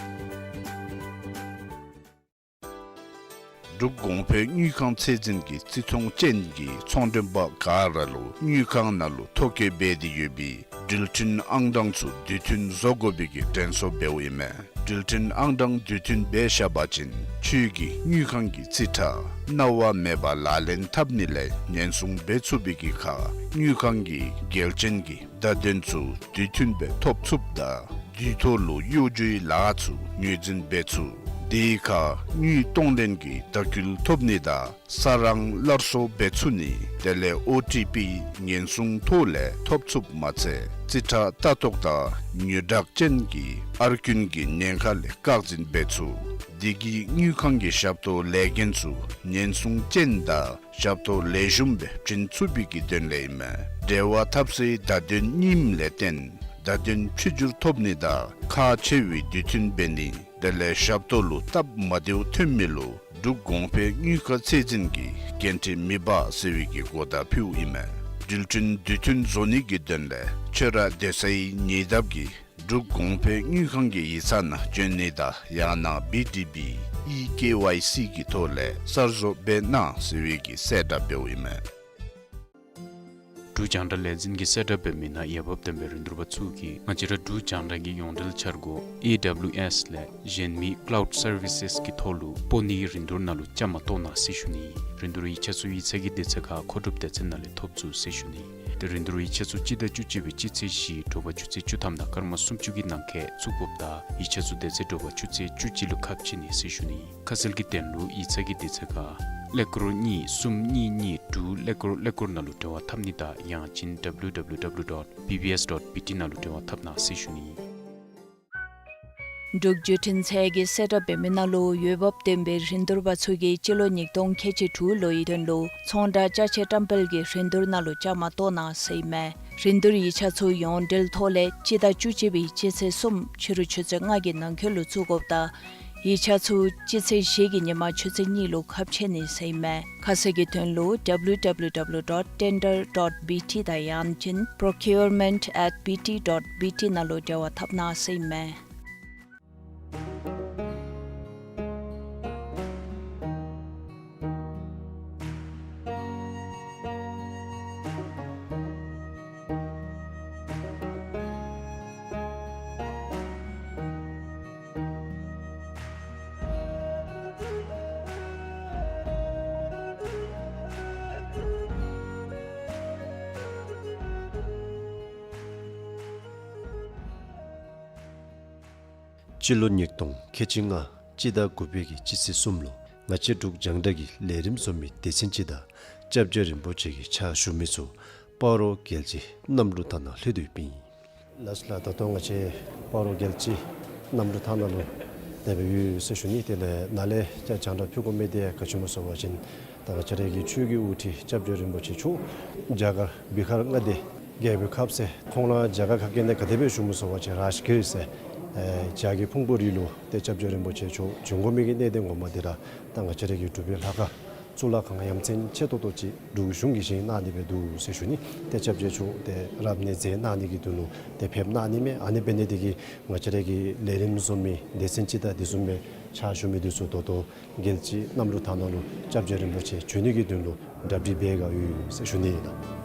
འབྲུག་གོང་འཕེལ་དངུལ་ཁང་ཚད་འཛིན་གྱིས་བརྩི་མཐོང་ཅན་གྱི་ཚོང་མགྲོན་པ་ག་ར་ལུ་དངུལ་ཁང་ནང་ལུ་ཐོ་བཀོད་འབད་དེ་ཡོད་པའི་འགྲུལ་འཕྲིན་ཨང་གྲངས་ཚུ་དུས་མཐུན་བཟོ་དགོ་པའི་གི་དྲན་གསོ་འབདཝ་ཨིན་མས། འགྲུལ་འཕྲིན་ཨང་གྲངས་དུས་མཐུན་འབད་བཞག་པ་ཅིན་ཁྱོད་ཀྱི་དངུལ་ཁང་གི་རྩིས་ཁྲ་གནང་བ་མེད་པར་ལག་ལེན་འཐབ་ནི་ལས་ཉེན་སྲུང་འབད་ཚུགས་པའི་གི་ཁར་དངུལ་ཁང་གི་འགལ་རྐྱེན་གྱི་བརྡ་དོན་ཚུ་དུས་མཐུན་སྦེ་ཐོབ་ཚུགསཔ་དང་དུས་ཐོག་ལུ་གཡོ་སྒྱུའི་ལཱ་ཚུ་ངོས་འཛིན་འབད་ཚུགས། དེའི་ཁར་དངུལ་གཏོང་ལེན་གྱི་ལྟ་སྐུལ་ཐོབ་ནི་དང་ས་རང་སླར་གསོ་འབད་ཚུགས་ནི་དེ་ལས་ཨོ་ཊི་པི་ཉེན་སྲུང་ཐོག་ལས་ཐོབ་ཚུགསཔ་མ་ཚད་རྩིས་ཁྲ་ལྟ་རྟོག་དང་ཉོག་དྲགས་ཅན་གྱི་ཨར་རྐུན་གྱི་ཉེན་ཁ་ལས་བཀག་འཛིན་འབད་ཚུགས། དེ་གིས་དངུལ་ཁང་གི་ཞབས་ཏོག་ལས་འགན་ཚུ་ཉེན་སྲུང་ཅན་དང་ཞབས་ཏོག་ལེགས་ཤོམ་སྦེ་བྱིན་ཚུགས་པའི་གི་དོན་ལས་ཨིན་མས། འབྲེལ་བ་འཐབ་སའི་བརྡ་དོན་རྙིངམ་ལས་བརྟེན་བརྡ་དོན་ཕྱི་འགྱུར་ཐོབ་ནི་དང་ཁག་ཆེ་བའི་དུས་མཐུན་འབད་ནི་དེ་ལས་ཞབས་ཏོག་ལུ་སྟབས་མ་བདེཝ་ཐོན་མི་ལུ་འབྲུག་གོང་འཕེལ་དངུལ་ཁང་ཚད་འཛིན་གྱིས་འགན་འཁྲི་མི་འབག་ཟེར་བའི་གི་གོ་བརྡ་ཕུལཝ་ཨིན་མས། འགྲུལ་འཕྲིན་དུས་མཐུན་བཟོ་ནི་གི་དོན་ལས་ཁྱོད་ར་སྡོད་སའི་ཉེ་འདབས་ཀྱི་འབྲུག་གོང་འཕེལ་དངུལ་ཁང་གི་ཡིག་ཚང་ནང་བྱོན་ནི་དང་ཡང་ན་བི་ཌི་བི་ཨི་ཀེ་ཝའི་སི་གི་ཐོག་ལས་གསར་བཟོ་འབད་གནང་ཟེར་བའི་གི་གསལ་བསྒྲགས་འབདཝ་ཨིན་མས། འབྲུག་རྒྱང་བསྒྲགས་ལས་འཛིན་གྱིས་གསལ་བསྒྲགས་འབད་མི་ནང་འོས་འབབ་ལྡན་པའི་རིན་བསྡུར་པ་ཚུ་གིས་ང་བཅས་ར་འབྲུག་རྒྱང་བསྒྲགས་ཀྱི་ཡོངས་འབྲེལ་འཆར་སྒོ་ཨེ་ཌབ་ལིའུ་ཨེསི་ལས་གཞན་མི་ཀ་ལའུཌ་སར་བི་སེསི་གི་ཐོག་ལུ་སྤོ་ནིའི་རིན་བསྡུར་ནང་ལུ་བཅའ་མར་གཏོགས་གནང་ཟེར་ཞུ་ནི། རིན་བསྡུར་ཡིག་ཆ་ཚུ་ཡིག་ཚང་གི་དུས་ཚོད་ཁར་མཁོ་སྒྲུབ་སྡེ་ཚན་ནང་ལས་ཐོབ་ཚུགས་ཟེར་ཞུ་ནི། ཏེ་རིན་བསྡུར་ཡིག་ཆ་ཚུ་སྤྱི་ཟླ་བཅུ་གཅིག་པའི་སྤྱི་ཚེས་བཞི་དྲོ་པ་ཆུ་ཚོད་བཅུ་ཐམ་དང་སྐར་མ་སུམ་ཅུ་གི་ནང་འཁོད་བཙུགས་དགོཔ་དང་ཡིག་ཆ་ཚུ་དེ་ཚེ་དྲོ་པ་ཆུ་ཚོད་བཅུ་གཅིག་ལུ་ཁ་ཕྱེ་ནི་ཟེར་ཞུ་ནི། ཁ་གསལ་གྱི་དོན་ལུ་ཡིག་ཚང་གི་དུས་ཚོད་ཁར་ཀླད་ཀོར་གཉིས་གསུམ་གཉིས་གཉིས་དྲུག་ཀླད་ཀོར་ཀླད་ཀོར་ནང་ལུ་འབྲེལ་བ་འཐབ་ནི་དང་ཡང་ཅིན་ཌབ་ལིའུ་ཌབ་ལིའུ་ཌབ་ལིའུ་ཌོཊ་བི་བི་ཨེསི་ཌོཊ་བི་ཊི་ནང་ལུ་འབྲེལ་བ་འཐབ་གནང་ཟེར་ཞུ་ནི། འབྲུག་བརྒྱུད་འཕྲིན་ཚད་ཀྱིས་གསལ་བསྒྲགས་འབད་མི་ནང་ལུ་འོས་འབབ་ལྡན་པའི་རིན་བསྡུར་པ་ཚུ་གིས་སྤྱི་ལོ་ཉིས་སྟོང་ཁལ་གཅིག་དྲུག་ལོའི་དོན་ལུ་ཚོང་བསྒྲགས་ཅ་ཆས་བཀྲམ་སྤེལ་གྱི་རིན་བསྡུར་ནང་ལུ་བཅའ་མར་གཏོགས་གནང་ཟེར་ཨིན་མས། རིན་བསྡུར་ཡིག་ཆ་ཚུ་ཡོངས་འབྲེལ་ཐོག་ལས་སྤྱི་ཟླ་བཅུ་གཅིག་པའི་སྤྱི་ཚེས་གསུམ་ཕྱི་རུ་ཆུ་ཚོད་ལྔ་གི་ནང་འཁོད་ལུ་བཙུགས་དགོཔ་དང་ཡིག་ཆ་ཚུ་སྤྱི་ཚེས་བཞི་གི་ཉིན་མ་ཆུ་ཚོད་གཉིས་ལུ་ཁ་ཕྱེ་ནི་ཟེར་ཨིན་མས། ཁ་གསལ་གྱི་དོན་ལུ་ཌབ་ལིའུ་ཌབ་ལིའུ་ཌབ་ལིའུ་ཌོཊ་ཊེན་ཌར་ཌོཊ་བི་ཊི་དང་ཡང་ཅིན་པྲོ་ཀིའུར་མེནཊ་ཨེཊ་བི་ཊི་ཌོཊ་བི་ཊི་ནང་ལུ་འབྲེལ་བ་འཐབ་གནང་ཟེར་ཨིན་མས། སྤྱི་ལོ་ཉིས་སྟོང་ཁལ་གཅིག་ལྔ་སྤྱི་ཟླ་དགུ་པའི་གི་སྤྱི་ཚེས་གསུམ་ལུ་ང་བཅས་འབྲུག་རྒྱང་བསྒྲགས་ཀྱི་ལས་རིམ་བཟོ་མི་སྡེ་ཚན་ཅིག་དང་སྐྱབས་རྗེ་རིན་པོ་ཆེ་གི་ཕྱག་ཞུ་མི་ཚུ་སྤ་རོ་རྒྱལ་སྤྱི་གནམ་གྲུ་ཐང་ནང་ལྷོད་དེ་ཡོདཔ་ཨིན། ལགས་སོ་ལགས། ད་ལྟོ་ང་བཅས་སྤ་རོ་རྒྱལ་སྤྱི་གནམ་གྲུ་ཐང་ནང་ལུ་དེ་སྦེ་ཡོད་ཟེར་ཞུ་ནི། དེ་ལས་ནཱ་ལས་ཀྱང་རྒྱང་བསྒྲགས་ཕུལ་དགོ་མི་དེ་ག་ཅི་སྨོ་ཟེར་བ་ཅིན་ད་ང་བཅས་ར་གི་ཆོས་ཀྱི་དབུ་ཁྲིད་སྐྱབས་རྗེ་རིན་པོ་ཆེ་མཆོག་རྒྱ་གར་བི་ཧར་མངའ་སྡེ་རྒྱལ་པོའི་ཁབ་ཟེར་ཁོང་ར་རྒྱ་གར་ཁ་སྐད་ནང་ག་དེ་སྦེ་ཞུཝ་སྨོ་ཟེར་བ་ཅིན་རཱཇ་གིར་ཟེར་ཨེ་རྒྱ་གི་ཕུང་པོ་རི་ལུ་ཏེ་སྐྱབས་རྗེ་རིན་པོ་ཆེ་མཆོག་བྱོན་དགོ་མི་གི་གནད་དོན་ངོ་མ་འདི་ར་ད་ང་བཅས་ར་གི་འབྲུག་པའི་ལྷ་ཁང་གཙུག་ལག་ཁང་ཡ་མཚན་ཆེ་ཏོག་ཏོ་ཅིག་འབྲུག་གཞུང་གིས་བཞེངས་གནང་ནི་སྦེ་འདུག་ཟེར་ཞུ་ནི། ཏེ་སྐྱབས་རྗེ་མཆོག་ཏེ་རབ་གནས་མཛད་གནང་ནི་གི་དོན་ལུ་ཏེ་ཕེབས་གནང་ནི་མས། ཨ་ནི་འབད་ནི་དེ་གིས་ང་བཅས་ར་གི་ལས་རིམ་བཟོ་མི་སྡེ་ཚན་ཅིག་དང་དེ་བཟུམ་སྦེ་ཕྱག་ཞུ་མི་འདི་ཚུ་ད་ལྟོ་རྒྱལ་སྤྱི་གནམ་གྲུ་ཐང་ནང་ལུ་སྐྱབས་རྗེ་རིན་པོ་ཆེ་བྱོན་ནི་གི་དོན་ལུ་གྲ་སྒྲིག་འབད་ག་ཡོད་ཟེར་ཞུ་ནི་ཨིན་ལགས།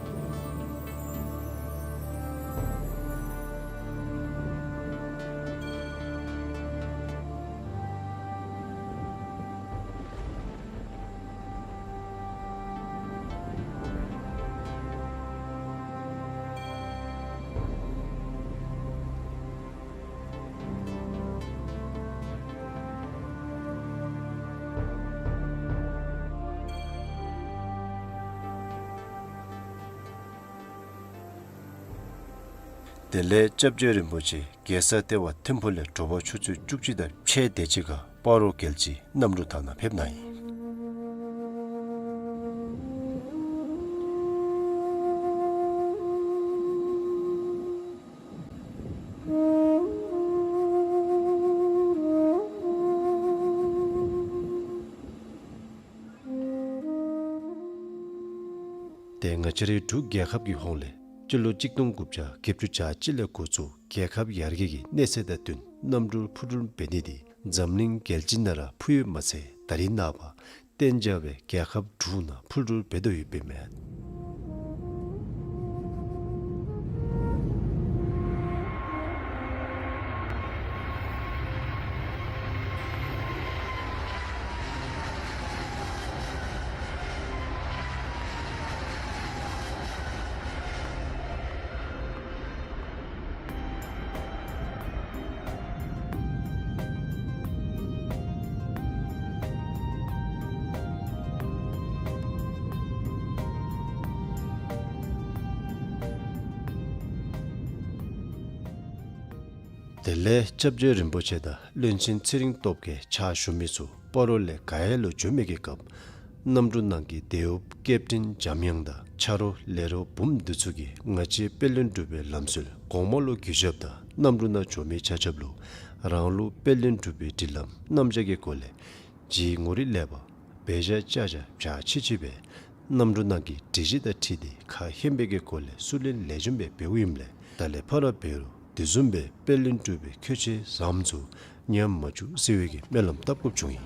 དེ་ལས་སྐྱབས་རྗེ་རིན་པོ་ཆེ་རྒྱལ་ས་ལྟེ་བ་ཐིམ་ཕུག་ལས་དྲོ་པ་ཆུ་ཚོད་བཅུ་གཅིག་དང་ཕྱེད་དེ་ཅིག་ཁར་སྤ་རོ་རྒྱལ་སྤྱིའི་གནམ་གྲུ་ཐང་ནང་ཕེབས་གནང་ཡི། ཏེ་ང་བཅས་རའི་འབྲུག་རྒྱལ་ཁབ་ཀྱི་ཧོངས་ལས་སྤྱི་ལོ་གཅིག་སྟོང་དགུ་བརྒྱ་བརྒྱད་ཅུ་གྱ་གཅིག་ལས་འགོ་བཙུགས་རྒྱལ་ཁབ་ཡར་རྒྱས་ཀྱི་གནས་ཚད་དང་བསྟུན་གནམ་གྲུ་འཕུར་འགྲུལ་འབད་ནི་འདི་འཛམ་གླིང་རྒྱལ་སྤྱི་ནང་ར་འཕུར་ཡོད་མ་ཚད་ད་རིས་ནངས་པ་གཏན་འཇགས་སྦེ་རྒྱལ་ཁབ་དྲུག་ནང་འཕུར་འགྲུལ་འབད་དོ་ཡོདཔ་ཨིན་མས། དེ་ལས་སྐྱབས་རྗེ་རིན་པོ་ཆེ་དང་བློན་ཆེན་ཚེ་རིང་སྟོབས་རྒྱས་ཕྱག་ཞུ་མི་ཚུ་སྤ་རོ་ལས་ག་ཡ་ལུ་འགྱོ་མི་གི་སྐབས་གནམ་གྲུ་ནང་གི་དེད་གཡོགཔ་ཀེབ་ཊིན་འཇམ་དབྱངས་དང་ཆ་རོགས་ལས་རོགས་བུམོ་འདི་ཚུ་གིས་ང་བཅས་དཔལ་ལྡན་འབྲུག་པའི་ལམ་སྲོལ་གོང་མ་ལུ་གུས་ཞབས་དང་གནམ་གྲུ་ནང་འགྱོ་མི་ཆ་ཁྱབ་ལུ་རང་ལུགས་དཔལ་ལྡན་འབྲུག་པའི་སྒྲིག་ལམ་རྣམ་གཞག་གི་སྒོ་ལས་ཇའི་ངོ་རིས་ལེགས་པ་འབད་བཞག་བཅའ་བཞག་བྱ་ཆི་ཆི་སྦེ་གནམ་གྲུ་ནང་གི་སྒྲིག་གཞི་དང་འཁྲིལ་ཏེ་ཁ་ཧེང་པའི་གི་སྒོ་ལས་སུ་ལེན་ལེགས་ཤོམ་སྦེ་འབདཝ་ཨིནམ་ལས་ད་ལས་ཕར་འབད་རུང་དེ་བཟུམ་སྦེ་དཔལ་ལྡན་འབྲུག་པའི་ཁྱད་ཆོས་བཟུམ་ཚུ་ཉམས་མ་བཅུག་ཟེར་བའི་གི་སྨོན་ལམ་བཏབ་དགོཔ་བྱུང་ཡི།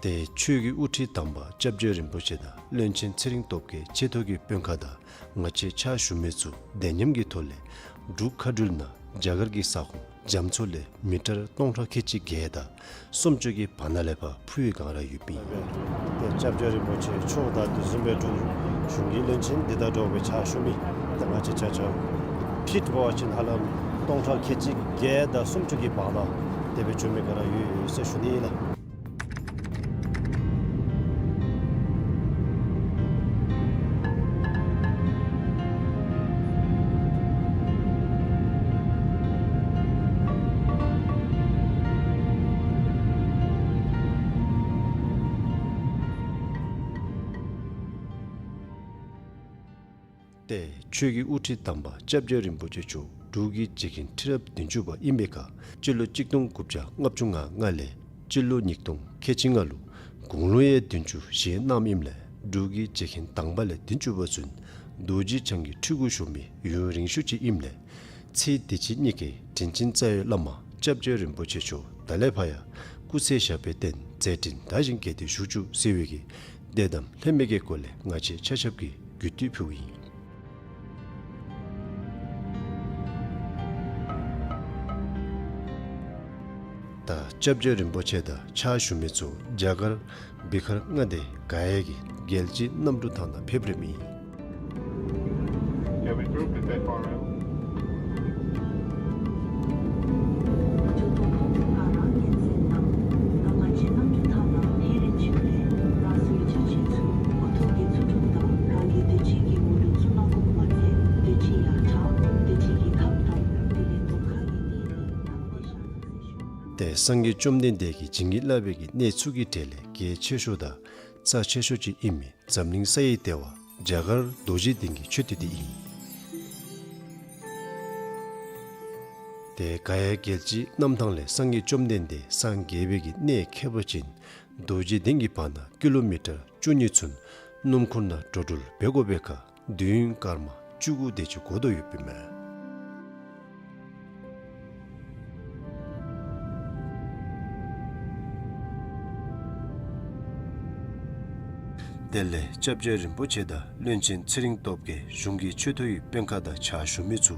ཏེ་ཆོས་ཀྱི་དབུ་ཁྲིད་དམ་པ་སྐྱབས་རྗེ་རིན་པོ་ཆེ་དང་བློན་ཆེན་ཚེ་རིང་སྟོབས་རྒྱས་ཆེ་མཐོ་གི་དཔོན་ཁག་དང་ང་བཅས་ཕྱག་ཞུ་མི་ཚུ་བདེ་ཉམས་ཀྱི་ཐོག་ལས་འབྲུག་མཁའ་འགྲུལ་ནང་རྒྱ་གར་གྱི་ས་ཁོངས་རྒྱ་མཚོ་ལས་མི་ཊར་སྟོང་ཕྲག་ཁལ་གཅིག་བརྒྱད་དང་སུམ་ཅུ་གི་བར་ན་ལས་ཕར་འཕུར་བའི་སྒང་ར་ཡོདཔ་ཨིན། ཏེ་སྐྱབས་རྗེ་རིན་པོ་ཆེ་མཆོག་དང་དེ་བཟུམ་སྦེ་འབྲུག་གཞུང་གི་བློན་ཆེན་འདི་དང་འདྲཝ་སྦེ་ཕྱག་ཞུ་མི་ཏེ་ང་བཅས་ཆ་ཁྱབ་ཕིཊ་འབད་བ་ཅིན་ཧ་ལམ་སྟོང་ཕྲག་ཁལ་གཅིག་བརྒྱད་དང་སུམ་ཅུ་གི་བར་ན་དེ་སྦེ་འགྱོ་མི་སྒང་ར་ཡོད་ཡོད་ཟེར་ཞུ་ནི་ཨིན་ལགས། ཏེ་ཆོས་ཀྱི་དབུ་ཁྲིད་དམ་པ་སྐྱབས་རྗེ་རིན་པོ་ཆེ་མཆོག་འབྲུག་གི་རྗེ་མཁན་ཁྲི་རབས་བདུན་ཅུ་པ་ཨིན་པའི་ཁར་སྤྱི་ལོ་གཅིག་སྟོང་དགུ་བརྒྱ་ལྔ་བཅུ་ང་ལྔ་ལས་སྤྱི་ལོ་ཉིས་སྟོང་ཁལ་གཅིག་ལྔ་ལུ་དགུང་ལོ་ཡང་བདུན་ཅུ་བཞེས་གནངམ་ཨིནམ་ལས་འབྲུག་གི་རྗེ་མཁན་དང་པ་ལས་བདུན་ཅུ་པ་ཚུན་རྡོ་རྗེ་འཆང་གི་ཁྲི་གུ་བཞུགས་མི་ཡུན་རིང་ཤོས་ཅིག་ཨིནམ་ལས་ཚེ་འདི་ཕྱི་གཉིས་ཀའི་དྲིན་ཅན་རྩ་བའི་བླ་མ་སྐྱབས་རྗེ་རིན་པོ་ཆེ་མཆོག་ད་ལས་ཕར་ཡང་སྐུ་ཚེ་ཞབས་པད་བརྟན་མཛད་འཕྲིན་དར་ཞིང་རྒྱས་ཏེ་བཞུགས་བཅུག་ཟེར་བའི་གི་གདམས་ངག་ལྷད་མེད་ཀྱི་སྒོ་ལས་ང་བཅས་ཆ་ཁྱབ་ཀྱིས་གུས་བཏུད་ཕུལཝ་ཨིན། ད་སྐྱབས་རྗེ་རིན་པོ་ཆེ་དང་ཕྱག་ཞུ་མི་ཚུ་རྒྱ་གར་བི་ཧར་མངའ་སྡེ་ག་ཡ་གི་རྒྱལ་སྤྱིའི་གནམ་གྲུ་ཐང་ནང་ཕེབས་རནམ་ཨིན། ཏེ་སངས་རྒྱས་བཅོམ་ལྡན་འདས་ཀྱིས་བྱིན་གྱིས་བརླབས་པའི་གི་གནས་ཚུ་གི་གྲས་ལས་གལ་ཆེ་ཤོས་དང་རྩ་ཆེ་ཤོས་ཅིག་ཨིན་མི་འཛམ་གླིང་ས་ཡི་ལྟེ་བ་རྒྱ་གར་རྡོ་རྗེ་གདན་གྱི་མཆོད་རྟེན་འདི་ཨིན། ཏེ་ག་ཡ་རྒྱལ་སྤྱིའི་གནམ་ཐང་ལས་སངས་རྒྱས་བཅོམ་ལྡན་འདས་སངས་རྒྱས་པའི་གི་གནས་ཁྱད་པར་ཅན་རྡོ་རྗེ་གདན་གྱི་བར་ན་ཀི་ལོ་མི་ཊར་བཅུ་གཉིས་ཚུན་སྣུམ་འཁོར་ནང་འགྲོ་འགྲུལ་འབད་དགོ་པའི་ཁར་དུས་ཡུན་སྐར་མ་བཅུ་དགུ་དེ་ཅིག་འགོར་དོ་ཡོདཔ་ཨིན་མས། དེ་ལས་སྐྱབས་རྗེ་རིན་པོ་ཆེ་དང་བློན་ཆེན་ཚེ་རིང་སྟོབས་རྒྱས་གཞུང་གི་ཆེ་མཐོ་ཡི་དཔོན་ཁག་དང་ཕྱག་ཞུ་མི་ཚུ་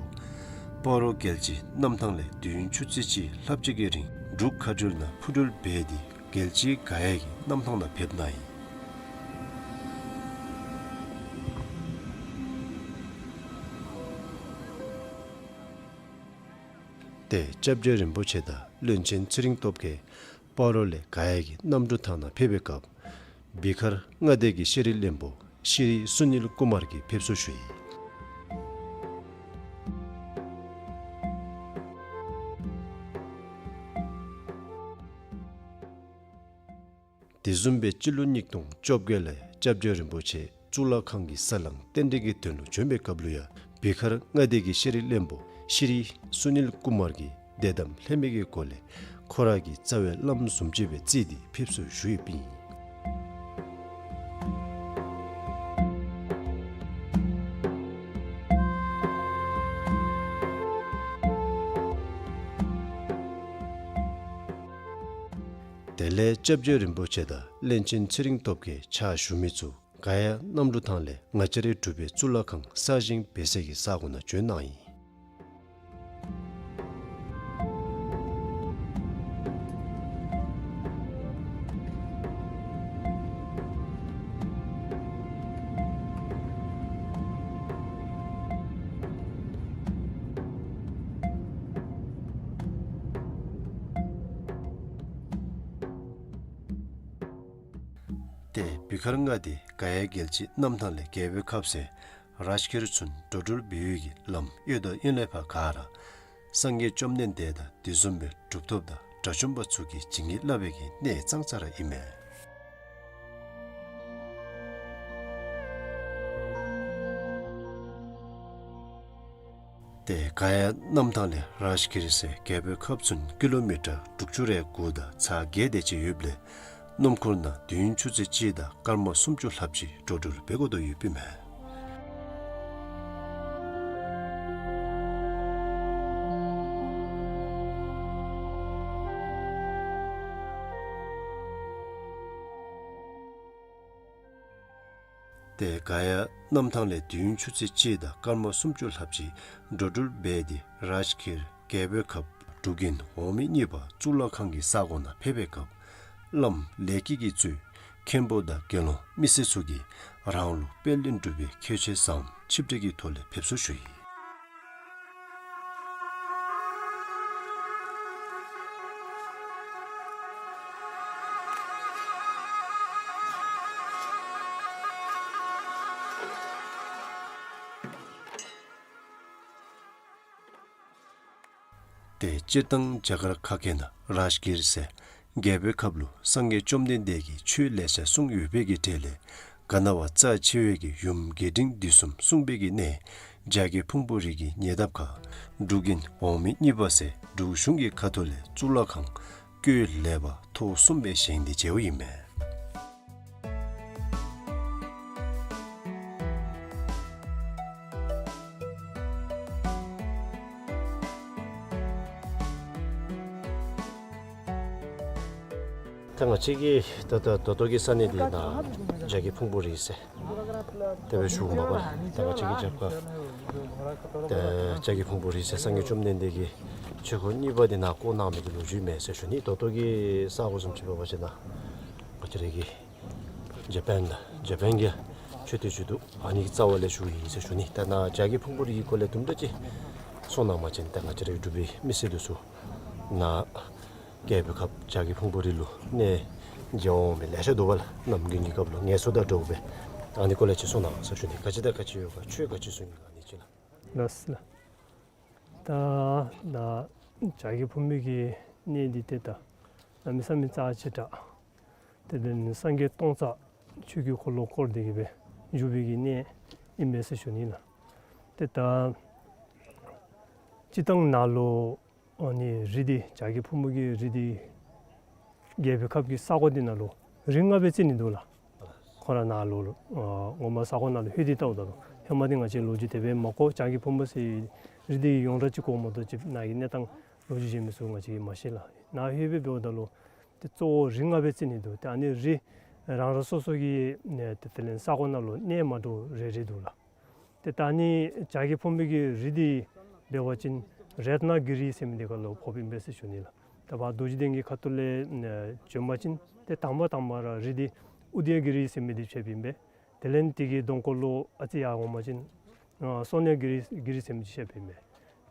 སྤ་རོ་རྒྱལ་སྤྱིའི་གནམ་ཐང་ལས་དུས་ཡུན་ཆུ་ཚོད་གཅིག་ལྷགཔ་ཅིག་གི་རིང་འབྲུག་མཁའ་འགྲུལ་ནང་འཕུར་འགྲུལ་འབད་དེ་རྒྱལ་སྤྱིའི་ག་ཡ་གི་གནམ་ཐང་ནང་ཕེབས་གནང་ཡི། ཏེ་སྐྱབས་རྗེ་རིན་པོ་ཆེ་དང་བློན་ཆེན་ཚེ་རིང་སྟོབས་རྒྱས་སྤ་རོ་ལས་ག་ཡ་གི་གནམ་གྲུ་ཐང་ནང་ཕེབས་པའི་སྐབས་བི་ཁར་མངའ་སྡེ་གི་ཤེས་རིག་བློན་པོ་ཤྲཱི་སུ་ནིལ་ཀུ་མར་གྱིས་ཕེབས་བསུ་ཞུ་ཡི། དེ་བཟུམ་སྦེ་སྤྱི་ལོ་ཉིས་སྟོང་བཅོ་བརྒྱད་ལས་སྐྱབས་རྗེ་རིན་པོ་ཆེ་གཙུག་ལག་ཁང་གི་ས་བསླང་རྟེན་འབྲེལ་གྱི་དོན་ལུ་བྱོན་པའི་སྐབས་ལུ་ཡང་བི་ཁར་མངའ་སྡེ་གི་ཤེས་རིག་བློན་པོ་ཤྲཱི་སུ་ནིལ་ཀུ་མར་གྱིས་དད་དམ་ལྷད་མེད་ཀྱི་སྒོ་ལས་ཁོ་ར་གི་རྩ་བའི་བླམ་བཟུམ་ཅིག་སྦེ་བརྩིས་ཏེ་ཕེབས་བསུ་ཞུ་ཡོདཔ་ཨིན། དེ་ལས་སྐྱབས་རྗེ་རིན་པོ་ཆེ་དང་བློན་ཆེན་ཚེ་རིང་སྟོབས་རྒྱས་ཕྱག་ཞུ་མི་ཚུ་ག་ཡ་གནམ་གྲུ་ཐང་ལས་ང་བཅས་རའི་འབྲུག་པའི་གཙུག་ལག་ཁང་གསར་བཞེངས་འབད་སའི་གི་ས་གོ་ནང་བྱོན་གནང་ཡི། ཏེ་བི་ཁར་མངའ་སྡེ་ག་ཡ་རྒྱལ་སྤྱི་གནམ་ཐང་ལས་རྒྱལ་པོའི་ཁབ་ཟེར་རཱཇ་གིར་ཚུན་འགྲོ་འགྲུལ་འབད་བའི་གི་ལམ་གཡོན་དང་གཡོན་ལས་ཕར་ག་ར་སངས་རྒྱས་བཅོམ་ལྡན་འདས་དང་དེ་བཟུམ་སྦེ་གྲུབ་ཐོབ་དང་དགྲ་བཅོམ་པ་ཚུ་གིས་བྱིན་གྱིས་བརླབས་པའི་གི་གནས་ཙང་ཙ་ར་ཨིན་མས། ཏེ་ག་ཡ་གནམ་ཐང་ལས་རཱཇ་གིར་ཟེར་རྒྱལ་པོའི་ཁབ་ཚུན་ཀི་ལོ་མི་ཊར་དྲུག་ཅུ་རེ་དགུ་དང་ཚག་བརྒྱད་དེ་ཅིག་ཡོདཔ་ལས་སྣུམ་འཁོར་ནང་དུས་ཡུན་ཆུ་ཚོད་གཅིག་དང་སྐར་མ་སུམ་ཅུ་ལྷགཔ་ཅིག་འགྲོ་འགྲུལ་འབད་དགོ་དོ་ཡོདཔ་ཨིན་མས། ཏེ་ག་ཡ་གནམ་ཐང་ལས་དུས་ཡུན་ཆུ་ཚོད་གཅིག་དང་སྐར་མ་སུམ་ཅུ་ལྷགཔ་ཅིག་འགྲོ་འགྲུལ་འབད་དེ་རཱཇ་གིར་རྒྱལ་པོའི་ཁབ་འབྲུག་རྒྱལ་འོག་མིན་གཉིས་པ་གཙུག་ལག་ཁང་གི་ས་གོ་ནང་ཕེབས་པའི་སྐབས་བླམ་ལས་ཀྱི་གི་གཙོས་མཁན་པོ་དང་དགེ་སློང་མི་སེར་ཚུ་གིས་རང་ལུ་དཔལ་ལྡན་འབྲུག་པའི་ཁྱད་ཆོས་བཟང་ཆིབས་གྲལ་གྱི་ཐོག་ལས་ཕེབས་བསུ་ཞུ་ཡི། ཏེ་སྤྱིར་བཏང་རྒྱ་གར་ཁ་སྐད་ནང་རཱཇ་གིར་ཟེར་རྒྱལ་པོའི་ཁབ་ལུ་སངས་རྒྱས་བཅོམ་ལྡན་འདས་ཀྱིས་ཆོས་ལེ་ཤ་གསུངས་ཡོད་པའི་གི་གྲས་ལས་ག་ན་བ་རྩ་ཆེ་བའི་གི་ཡུམ་རྒྱས་འབྲིང་བསྡུས་གསུམ་གསུངས་པའི་གི་གནས་བྱ་རྒོད་ཕུང་པོ་རི་གི་ཉེ་འདབས་ཁར་འབྲུག་རྒྱལ་འོག་མིན་གཉིས་པ་ཟེར་འབྲུག་གཞུང་གི་ཁ་ཐུག་ལས་གཙུག་ལག་ཁང་བཀོད་ལེགས་པ་ཐོག་གསུམ་སྦེ་བཞེངས་ཏེ་མཇལཝ་ཨིན་མས། ད་ང་བཅས་ཀྱི་ད་ལྟོ་ད་ལྟོ་གི་ས་གནས་འདི་ནཱ་བྱ་རྒོད་ཕུང་པོ་རི་ཟེར་དེ་སྦེ་ཞུཝ་མས་པ། ད་ང་བཅས་ཀྱི་རྒྱབ་ཁར་ད་བྱ་རྒོད་ཕུང་པོ་རི་ཟེར་སངས་རྒྱས་བཅོམ་ལྡན་འདས་ཀྱི་ཆོས་སྒོ་གཉིས་པ་འདི་ནཱ་བསྐོར་གནང་མི་གི་ལོ་རྒྱུས་མས་ཟེར་ཞུ་ནི། ད་ལྟོ་གི་ས་གོ་བཟུམ་ཅིག་འབད་བ་ཅིན་ནཱ་ང་བཅས་ར་གི་ཇ་པཱན་དང་ཇ་པཱན་གྱི་མཆོད་རྟེན་ཅིག་འདུག། ཨ་ནི་གི་རྩ་བ་ལས་ཞུཝ་ཨིན་ཟེར་ཞུ་ནི། ད་ནཱ་བྱ་རྒོད་ཕུང་པོ་རི་གི་སྐོར་ལས་དུམ་གྲ་ཅིག་གསུང་གནང་བ་ཅིན་ད་ང་བཅས་རའི་འབྲུག་པའི་མི་སེར་འདི་ཚུ་ནཱ་རྒྱལ་པོའི་ཁབ་བྱ་རྒོད་ཕུང་པོ་རི་ལུ་གནས་མཇལ་འོང་མི་ལེ་ཤ་འདུག་པ་ལགས། ནམ་རྒྱུན་གྱི་སྐབས་ལུ་ངལ་གསོ་དང་འདྲཝ་སྦེ། ཨ་ནི་སྐོར་ལས་ཅིག་གསུང་གནང་ཟེར་ཞུ་ནི། ག་ཅི་དང་ག་ཅི་ཡོད་ག་ཆོས་ག་ཅི་གསུང་ཡི་ག་ཨ་ནི་ཅིག་ལགས། ལགས་ལགས། ད་ནཱ་བྱ་རྒོད་ཕུང་པོའི་གི་གནས་འདི་ཏེ་ད་གནམ་མེད་ས་མེད་རྩ་ཆེ་དྲགས། ཏེ་དེ་ནི་སངས་རྒྱས་སྟོང་རྩ་ཆོས་ཀྱི་འཁོར་ལོ་བསྐོར་ཏེ་གི་སྦེ་བཞུགས་པའི་གི་གནས་ཨིན་པས་ཟེར་ཞུ་ནི་ལགས། ཏེ་ད་སྤྱིར་བཏང་ནཱ་ལུ་ཨ་ནི་རི་འདི་བྱ་རྒོད་ཕུང་པོ་གི་རི་འདི་རྒྱལ་པོའི་ཁབ་ཀྱི་ས་གོ་འདི་ནང་ལུ་རི་ལྔ་སྦེ་བརྩི་ནི་འདུག་ལགས། ཁོ་ར་ནཱ་ལུ་ཨ་ངོ་མ་ས་གོ་ནང་ལུ་ལྷོད་དེ་བལྟཝ་ད་ལུ་ཧེ་མ་འདི་ང་བཅས་ལོ་རྒྱུས་དེ་སྦེ་མ་གོ། བྱ་རྒོད་ཕུང་པོ་ཟེར་རི་འདི་ཡོངས་གྲགས་ཅིག་གོ་མ་གཏོགས་ཅིག་ནཱ་གི་གནས་སྟངས་ལོ་རྒྱུས་གཞན་མི་ཚུ་ང་བཅས་ཀྱིས་མ་ཤེས་ལགས། ནཱ་ལྷོད་སྦེ་འབདཝ་ད་ལུ་ཏེ་གཙོ་བོ་རི་ལྔ་སྦེ་བརྩི་ནི་འདུག། ཏེ་ཨ་ནི་རི་རང་རང་སོ་སོ་གི་ཨ་ཏེ་དེ་ལས་ས་གོ་ནང་ལུ་གནས་མ་འདྲཝ་རེ་རེ་འདུག་ལགས། ཏེ་ད་ཨ་ནི་བྱ་རྒོད་ཕུང་པོ་གི་རི་འདི་འབད་བ་ཅིན་རཏྣ་གི་རི་ཟེར་མི་འདི་ཁར་ལུ་ཕོགཔ་ཨིན་པས་ཟེར་ཞུ་ནི་ལགས། ད་ཕར་རྡོ་རྗེ་གདན་གྱི་ཁ་ཐུག་ལས་ཨ་བྱོན་པ་ཅིན་ཏེ་དང་པ་དང་པ་ར་རི་འདི་ཨུ་དེ་ཡ་གི་རི་ཟེར་མི་འདི་ཕྱདཔ་ཨིན་པས། དེ་ལས་དེ་གི་གདོང་ཁར་ལུ་ཨ་ཙི་ཡར་འོང་པ་ཅིན་ཨ་སོ་ནྱ་གི་རི་གི་རི་ཟེར་མི་འདི་ཕྱདཔ་ཨིན་པས།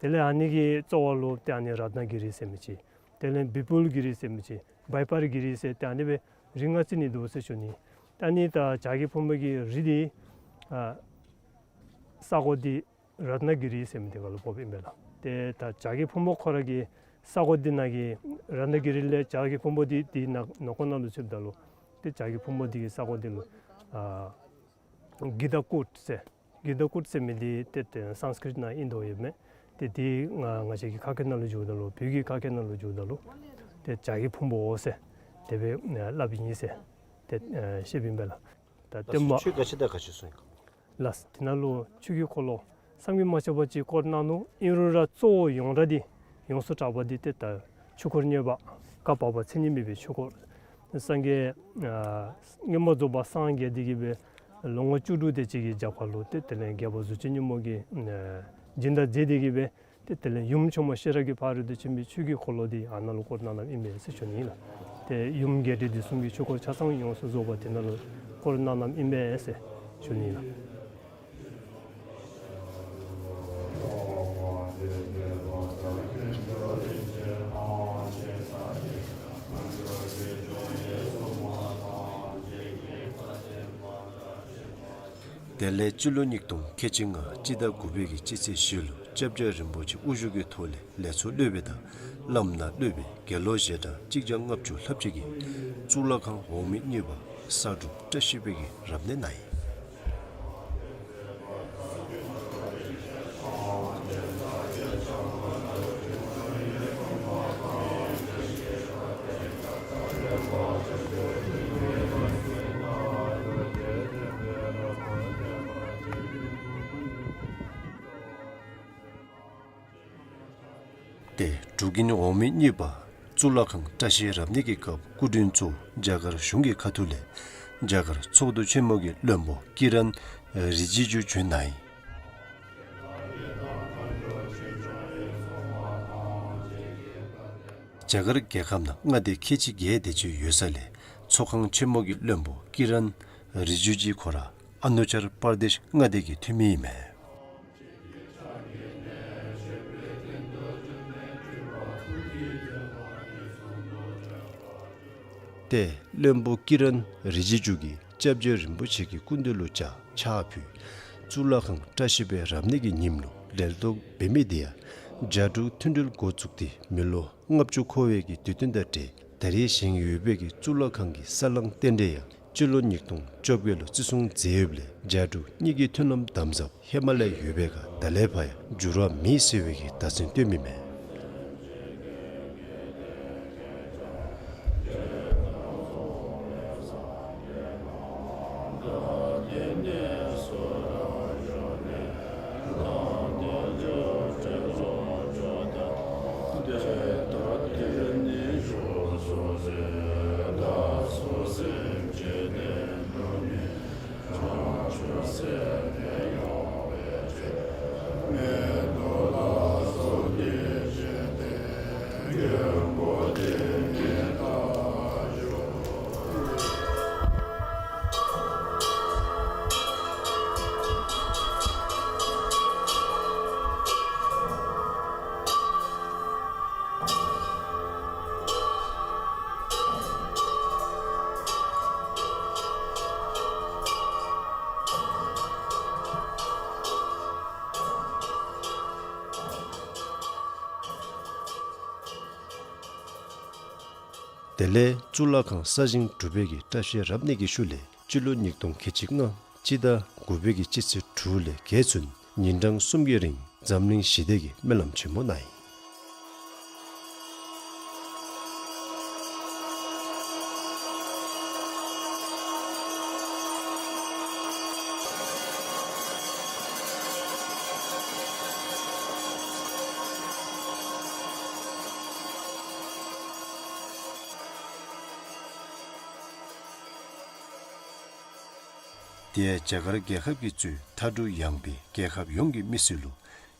དེ་ལས་ཨ་ནི་གི་གཙོ་བོ་ལུ་ཏེ་ཨ་ནི་རཏྣ་གི་རི་ཟེར་མི་ཅིག། དེ་ལས་བི་པུལ་གི་རི་ཟེར་མི་ཅིག། བཱི་པར་གི་རི་ཟེར་ཏེ་ཨ་ནི་སྦེ་རི་ལྔ་བརྩི་ནི་འདུག་ཟེར་ཞུ་ནི། ད་ཨ་ནི་ད་བྱ་རྒོད་ཕུང་པོ་གི་རི་འདི་ཨ་ས་གོ་འདི་རཏྣ་གི་རི་ཟེར་མི་འདི་ཁར་ལུ་འབོཝ་ཨིན་པས་ལགས། ཏེ་ད་བྱ་རྒོད་ཕུང་པོ་ཁོ་ར་གི་ས་གོ་འདི་ནང་གི་རཏྣ་གི་རི་ལས་བྱ་རྒོད་ཕུང་པོ་འདི་འདི་ནང་ནང་ཁོག་ནང་ལུ་ཚུདཔ་ད་ལུ་ཏེ་བྱ་རྒོད་ཕུང་པོ་འདི་གི་ས་གོ་འདི་ལུ་ཨ་གི་དྷ་ཀུཊ་ཟེར། གི་དྷ་ཀུཊ་ཟེར་མི་འདི་ཏེ་ཏེ་སཾསྐྲྀཏ་ནང་ཨིན་དོ་ཡོདཔ་མས། ཏེ་འདི་ང་ང་བཅས་ཀྱི་ཁ་སྐད་ནང་ལུ་བསྒྱུརཝ་ད་ལུ་བོད་ཀྱི་ཁ་སྐད་ནང་ལུ་བསྒྱུརཝ་ད་ལུ་ཏེ་བྱ་རྒོད་ཕུང་པོ་ཟེར་དེ་སྦེ་ཨ་སླབ་ཨིན་ཟེར་ཏེ་ཨ་བཤདཔ་ཨིན་པས་ལགས། ད་ད་སྟོན་པ་ཆོས་ག་ཅི་དང་ག་ཅི་གསུངས་ཡི་ག། ལགས། དེ་ནང་ལུ་ཆོས་ཀྱི་འཁོར་ལོ་བསམ་གྱིས་མ་ཁྱབ་པ་ཅིག་བསྐོར་གནང་ནུག། ཨིན་རུང་ར་གཙོ་བོ་ཡོངས་གྲགས་འདི་ཡོངས་སུ་གྲགས་པ་འདི་ཏེ་ད་ཆོས་འཁོར་མཉེས་པ་བཀའ་བར་པ་མཚན་ཉིད་མེད་པའི་ཆོས་འཁོར། སངས་རྒྱས་ཨ་མངོན་པར་རྫོགས་པར་སངས་རྒྱས་ཏེ་གི་སྦེ་ལོ་ངོ་བཅུ་དྲུག་དེ་ཅིག་གི་རྒྱབ་ཁར་ལུ་ཏེ་དེ་ལས་རྒྱལ་པོ་གཟུགས་ཅན་སྙིང་པོ་གིས་ཨ་སྦྱིན་བདག་མཛད་དེ་གི་སྦེ་ཏེ་དེ་ལས་ཡུམ་ཆེན་མོ་ཤེས་རབ་ཀྱི་ཕ་རོལ་ཏུ་ཕྱིན་པའི་ཆོས་ཀྱི་འཁོར་ལོ་འདི་ཨ་ནཱ་ལུ་བསྐོར་གནང་གནངམ་ཨིན་པས་ཟེར་ཞུ་ནི་ཨིན་ལགས། ཏེ་ཡུམ་རྒྱས་འབྲིང་བསྡུས་གསུམ་གྱི་ཆོས་འཁོར་ཆ་ཚང་ཡོངས་སུ་རྫོགས་པ་དེ་ནང་ལུ་བསྐོར་གནང་གནངམ་ཨིན་པས་ཟེར་ཞུ་ནི་ཨིན་ལགས། དེ་ལས་སྤྱི་ལོ་ཉིས་སྟོང་ཁལ་གཅིག་ལྔ་སྤྱི་ཟླ་དགུ་པའི་གི་སྤྱི་ཚེས་བཞི་ལུ་སྐྱབས་རྗེ་རིན་པོ་ཆེ་དབུ་བཞུགས་ཀྱི་ཐོག་ལས་ལས་ཚོགས་སློབ་དཔོན་དང་བླམ་དང་སློབ་དཔོན་དགེ་སློང་ཞལ་གྲངས་གཅིག་བརྒྱ་ལྔ་བཅུ་ལྷགཔ་ཅིག་གིས་གཙུག་ལག་ཁང་འོག་མིན་གཉིས་པ་ས་སྒྲུབ་བཀྲ་ཤིས་པའི་གི་རབ་གནས་གནང་ཡི། ཏེ་འབྲུག་གི་འོག་མིན་གཉིས་པ་གཙུག་ལག་ཁང་བཀྲ་ཤིས་རབ་གནས་ཀྱི་སྐབས་སྐུ་མགྲོན་གཙོ་བོ་རྒྱ་གར་གཞུང་གི་ཁ་ཐུག་ལས་རྒྱ་གར་ཚོགས་འདུ་ཆེན་མོ་གི་བློན་པོ་ཀི་རན་རི་ཇི་ཇུ་བྱོན་གནང་ཡི། རྒྱ་གར་རྒྱལ་ཁབ་ནང་མངའ་སྡེ་ཁལ་གཅིག་བརྒྱད་དེ་ཅིག་ཡོད་ས་ལས་ཚོགས་ཁང་ཆེན་མོ་གི་བློན་པོ་ཀི་རན་རི་ཇི་ཇུ་ཁོ་ར་ཨ་ནུ་ཅར་པར་དེཤ་མངའ་སྡེ་གི་འཐུས་མི་ཨིན་མས། ཏེ་བློན་པོ་ཀི་རན་རི་ཇི་ཇུ་གིས་སྐྱབས་རྗེ་རིན་པོ་ཆེ་གི་སྐུ་མདུན་ལུ་ཕྱག་ཕྱག་ཕུལ། གཙུག་ལག་ཁང་བཀྲ་ཤིས་པའི་རབ་གནས་ཀྱི་ཉིནམ་ལུ་འགྲེལ་བསྡུར་འབད་མི་དེ་ཡང་རྒྱ་འབྲུག་མཐུན་འབྲེལ་འགོ་བཙུགས་ཏེ་མི་ལོ་ལྔ་བཅུ་འཁོར་བའི་གི་དུས་སྟོན་དང་འབྲེལ་ད་རེས་བཞེངས་ཡོད་པའི་གི་གཙུག་ལག་ཁང་གི་ས་བསླང་རྟེན་འབྲེལ་ཡང་སྤྱི་ལོ་ཉིས་སྟོང་བཅོ་བརྒྱད་ལུ་བརྩི་སྲུང་མཛད་ཡོདཔ་ལས་རྒྱ་འབྲུག་གཉིས་ཀྱི་མཐུན་ལམ་དམ་ཟབ་ཧེ་མ་ལས་ཡོད་པའི་ཁར་ད་ལས་ཕར་ཡང་འགྱུར་བ་མེད་ཟེར་བའི་གི་བརྡ་མཚོན་སྟོནམ་ཨིན་མས། དེ་ལས་གཙུག་ལག་ཁང་གསར་བཞེངས་གྲུབ་པའི་གི་བཀྲ་ཤིས་རབ་གནས་ཀྱི་ཤུལ་ལས་སྤྱི་ལོ་ཉིས་སྟོང་ཁལ་གཅིག་ལྔ་སྤྱི་ཟླ་དགུ་པའི་གི་སྤྱི་ཚེས་དྲུག་ལས་བརྒྱད་ཚུན་ཉིན་གྲངས་གསུམ་གྱི་རིང་འཛམ་གླིང་ཞི་བདེ་གི་སྨོན་ལམ་ཆེན་མོ་གནང་ཡི། དེ་ཡང་རྒྱ་གར་རྒྱལ་ཁབ་ཀྱི་གཙོས་མཐའ་གྲུ་ཡངས་པའི་རྒྱལ་ཁབ་ཡོངས་ཀྱི་མི་སེར་ལུ་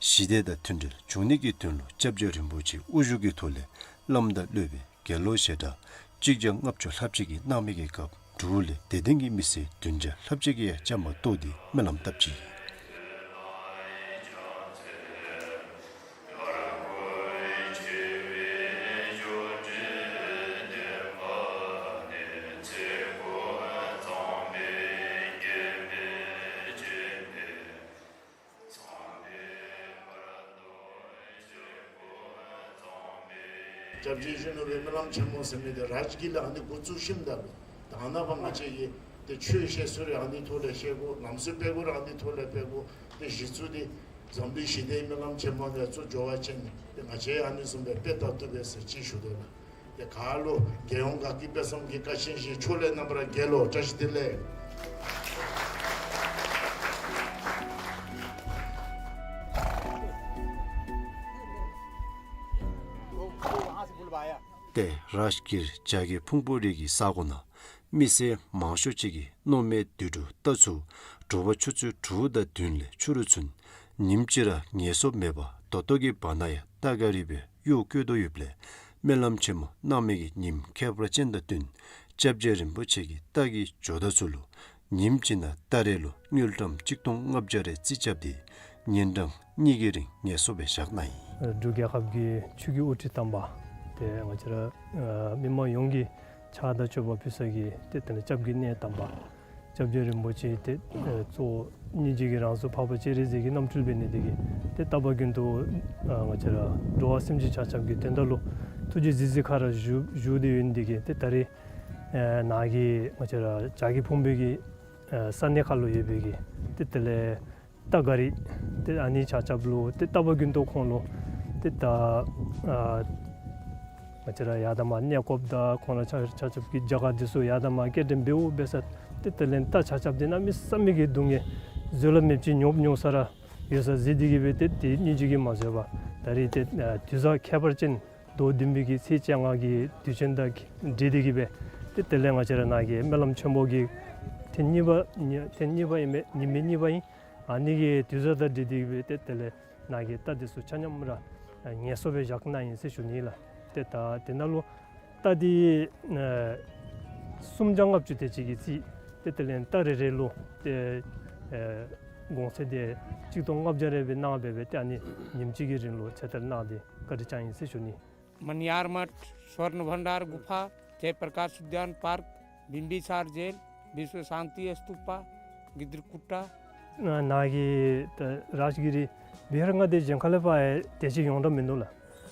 ཞི་བདེ་དང་མཐུན་སྒྲིལ་འབྱུང་ནི་གི་དོན་ལུ་སྐྱབས་རྗེ་རིན་པོ་ཆེ་དབུ་བཞུགས་ཀྱི་ཐོག་ལས་བླམ་དང་སློབ་དཔོན་དགེ་སློང་ཞལ་གྲངས་གཅིག་བརྒྱ་ལྔ་བཅུ་ལྷགཔ་ཅིག་གིས་གནང་མི་གི་སྐབས་འབྲུག་ལས་དད་ལྡན་གྱི་མི་སེར་བདུན་བརྒྱ་ལྷགཔ་ཅིག་གིས་ཡང་བཅའ་མར་གཏོགས་ཏེ་སྨོན་ལམ་བཏབ་ཅི། སྐྱབས་རྗེ་གཞོན་ནུ་སྦེ་སྨོན་ལམ་ཆེན་མོ་ཟེར་མི་འདི་རཱཇ་གིར་ལས་ཨ་ནི་འགོ་བཙུགས་ཞིནམ་ད་ལུ་ད་ནཱ་ཕར་ང་བཅས་ཀྱིས་ཏེ་ཆོས་བཤད་སྲོལ་ར་ཨ་ནི་ཐོག་ལས་བཤད་དགོ། ལམ་སྲོལ་སྤེལ་དགོ་ར་ཨ་ནི་ཐོག་ལས་སྤེལ་དགོ། ཏེ་གཞི་གཙོ་འདི་འཛམ་བུའི་ཞི་བདེའི་སྨོན་ལམ་ཆེན་མོ་ལས་གཙོ་འགྱོ་བ་ཅིན་ཏེ་ང་བཅས་ཨ་ནི་བཟུམ་སྦེ་སྤེལ་ད་བཏུབ་པས་ཟེར་ཅིག་ཞུ་དོ་ལགས། ཏེ་ག་ལུ་རྒྱལ་ཡོངས་དགའ་སྐྱིད་དཔལ་བཟང་གི་བཀའ་ཆེན་བཞེས་ཕྱོགས་ལས་རྣམ་པར་རྒྱལ་ལོ། བཀྲ་ཤིས་བདེ་ལེགས། ཏེ་རཱཇ་གིར་བྱ་རྒོད་ཕུང་པོ་རི་གི་ས་གོ་ནང་མི་སེར་མང་ཤོས་ཅིག་གིས་མནོ་མེད་དུད་འགྲོ་རྟ་ཚུ་དྲོ་པ་ཆུ་ཚོད་དྲུག་དང་བདུན་ལས་ཕྱི་རུ་ཚུན་ཉིནམ་གཅིག་ར་ངལ་གསོ་མེད་པར་ད་ལྟོ་གི་བར་ན་ཡང་རྟ་ག་རི་སྦེ་གཡོག་བཀོལ་དོ་ཡོདཔ་ལས་སྨོན་ལམ་ཆེན་མོ་གནང་མི་གི་ཉིནམ་ཁྱད་པར་ཅན་དང་བསྟུན་སྐྱབས་རྗེ་རིན་པོ་ཆེ་གི་རྟ་གི་ཇོ་བདག་ཚུ་ལུ་ཉིནམ་གཅིག་ནང་རྟ་རེ་ལུ་དངུལ་ཀྲམ་གཅིག་སྟོང་ལྔ་བརྒྱ་རེ་རྩིས་རྐྱབ་སྟེ་ཉིན་གྲངས་གཉིས་ཀྱི་རིང་ངལ་གསོ་སྦེ་བཞག་གནང་ཡི། འབྲུག་རྒྱལ་ཁབ་ཀྱི་ཆོས་ཀྱི་དབུ་ཁྲིད་དམ་པ་ཏེ་ང་བཅས་ར་ཨ་མི་མང་ཡོངས་ཀྱིས་ཕྱག་དང་མཆོད་པ་ཕུལ་ས་གི་ཏེ་དེ་ལས་སྐྱབས་ཀྱི་གནས་དམ་པ་སྐྱབས་རྗེ་རིན་པོ་ཆེ་ཏེ་ཨ་གཙོ་བོ་སྙིང་རྗེ་གི་རང་གཟུགས་འཕགས་པ་སྤྱན་རས་གཟིགས་ཀྱི་རྣམ་སྤྲུལ་འབད་ནི་དེ་གིས་ཏེ་རྟག་པར་རྒྱུན་དུ་ཨ་ང་བཅས་ར་འགྲོ་བ་སེམས་ཅན་ཆ་ཁྱབ་ཀྱི་དོན་དག་ལུ་ཐུགས་རྗེ་གཟིགས་གཟིགས་ཁར་བཞུགས་བཞུགས་ཏེ་ཡོད་ནི་དེ་གིས་ཏེ་ད་རེས་ཨ་ནཱ་གི་ང་བཅས་ར་བྱ་རྒོད་ཕུང་པོའི་གི་ཨ་ས་གནས་ཁར་ལུ་ཡོད་པའི་གི་ཏེ་དེ་ལས་རྟ་ག་རི་ཏེ་ཨ་ནི་ཆ་ཁྱབ་ལུ་ཏེ་རྟག་པར་རྒྱུན་དུ་ཁོང་ལུ་ཏེ་ད་ཨ་ང་བཅས་ར་ཡར་དང་མར་གནས་སྐོརཔ་དང་ཁོང་ར་ཆ་ཆ་ཁྱབ་ཀྱི་རྒྱ་གར་འདི་ཚུ་ཡར་དང་མར་སྐྱེལ་འདྲེན་འབདཝ་འབད་ས་ཏེ་དེ་ལས་རྟ་ཆ་ཁྱབ་འདི་གནམ་མེད་ས་མེད་ཀྱི་སྡུག་བསྔལ་བཟོད་གླགས་མེདཔ་ཅིག་མྱོང་མྱོང་ས་ར་ཡོད་ས་གཟིགས་ཏེ་གིས་སྦེ་ཏེ་དེ་སྙིང་རྗེ་གིས་མ་བཟོད་པར་ད་རེས་ཏེ་ཨ་དུས་བཟང་ཁྱད་པར་ཅན་ཟླཝ་བདུན་པའི་གི་ཚེས་བཅོ་ལྔ་གི་དུས་ཆེན་དང་འབྲེལ་ཏེ་གིས་སྦེ་ཏེ་དེ་ལས་ང་བཅས་ར་ནཱ་གི་སྨོན་ལམ་ཆེན་པོ་གི་ཐེངས་གཉིས་པ་ཐེངས་གཉིས་པ་ཨིན་མས། ཉིན་མའི་གཉིས་པ་ཨིན། ཨ་ནི་གི་དུས་བཟང་དང་འབྲེལ་ཏེ་གིས་སྦེ་ཏེ་དེ་ལས་ནཱ་གི་རྟ་འདི་ཚུ་ཆ་མཉམ་ར་ངལ་གསོ་སྦེ་བཞག་གནང་ཡི་ཟེར་ཞུ་ནི་ལགས། ཏེ་ད་དེ་ནང་ལུ་རྟ་འདི་ཨ་སུམ་བརྒྱ་ལྔ་བཅུ་དེ་ཅིག་གིས་རྩིས། ཏེ་དེ་ལས་རྟ་རེ་རེ་ལུ་ཏེ་ཨ་གོང་ཚད་འདི་གཅིག་སྟོང་ལྔ་བརྒྱ་རེ་སྦེ་གནང་སྦེ་སྦེ་ཏེ་ཨ་ནི་ཉིནམ་གཅིག་གི་རིང་ལུ་ཚེ་ཐར་གནང་སྟེ་བཀའ་དྲིན་བསྐྱངས་ཡི་ཟེར་ཞུ་ནི། मनिहार मठ, स्वर्ण भंडार गुफा, जयप्रकाश उद्यान पार्क, बिंबिसार जेल, विश्व शांति स्तूपा, गिद्रकुटा། ནཱ་གི་ད་རཱཇ་གི་རི་བི་ཧར་ལྔ་སྡེ་གཞན་ཁ་ལས་ཕར་དེ་ཅིག་ཡོངས་གྲགས་མིན་འདུག་ལགས།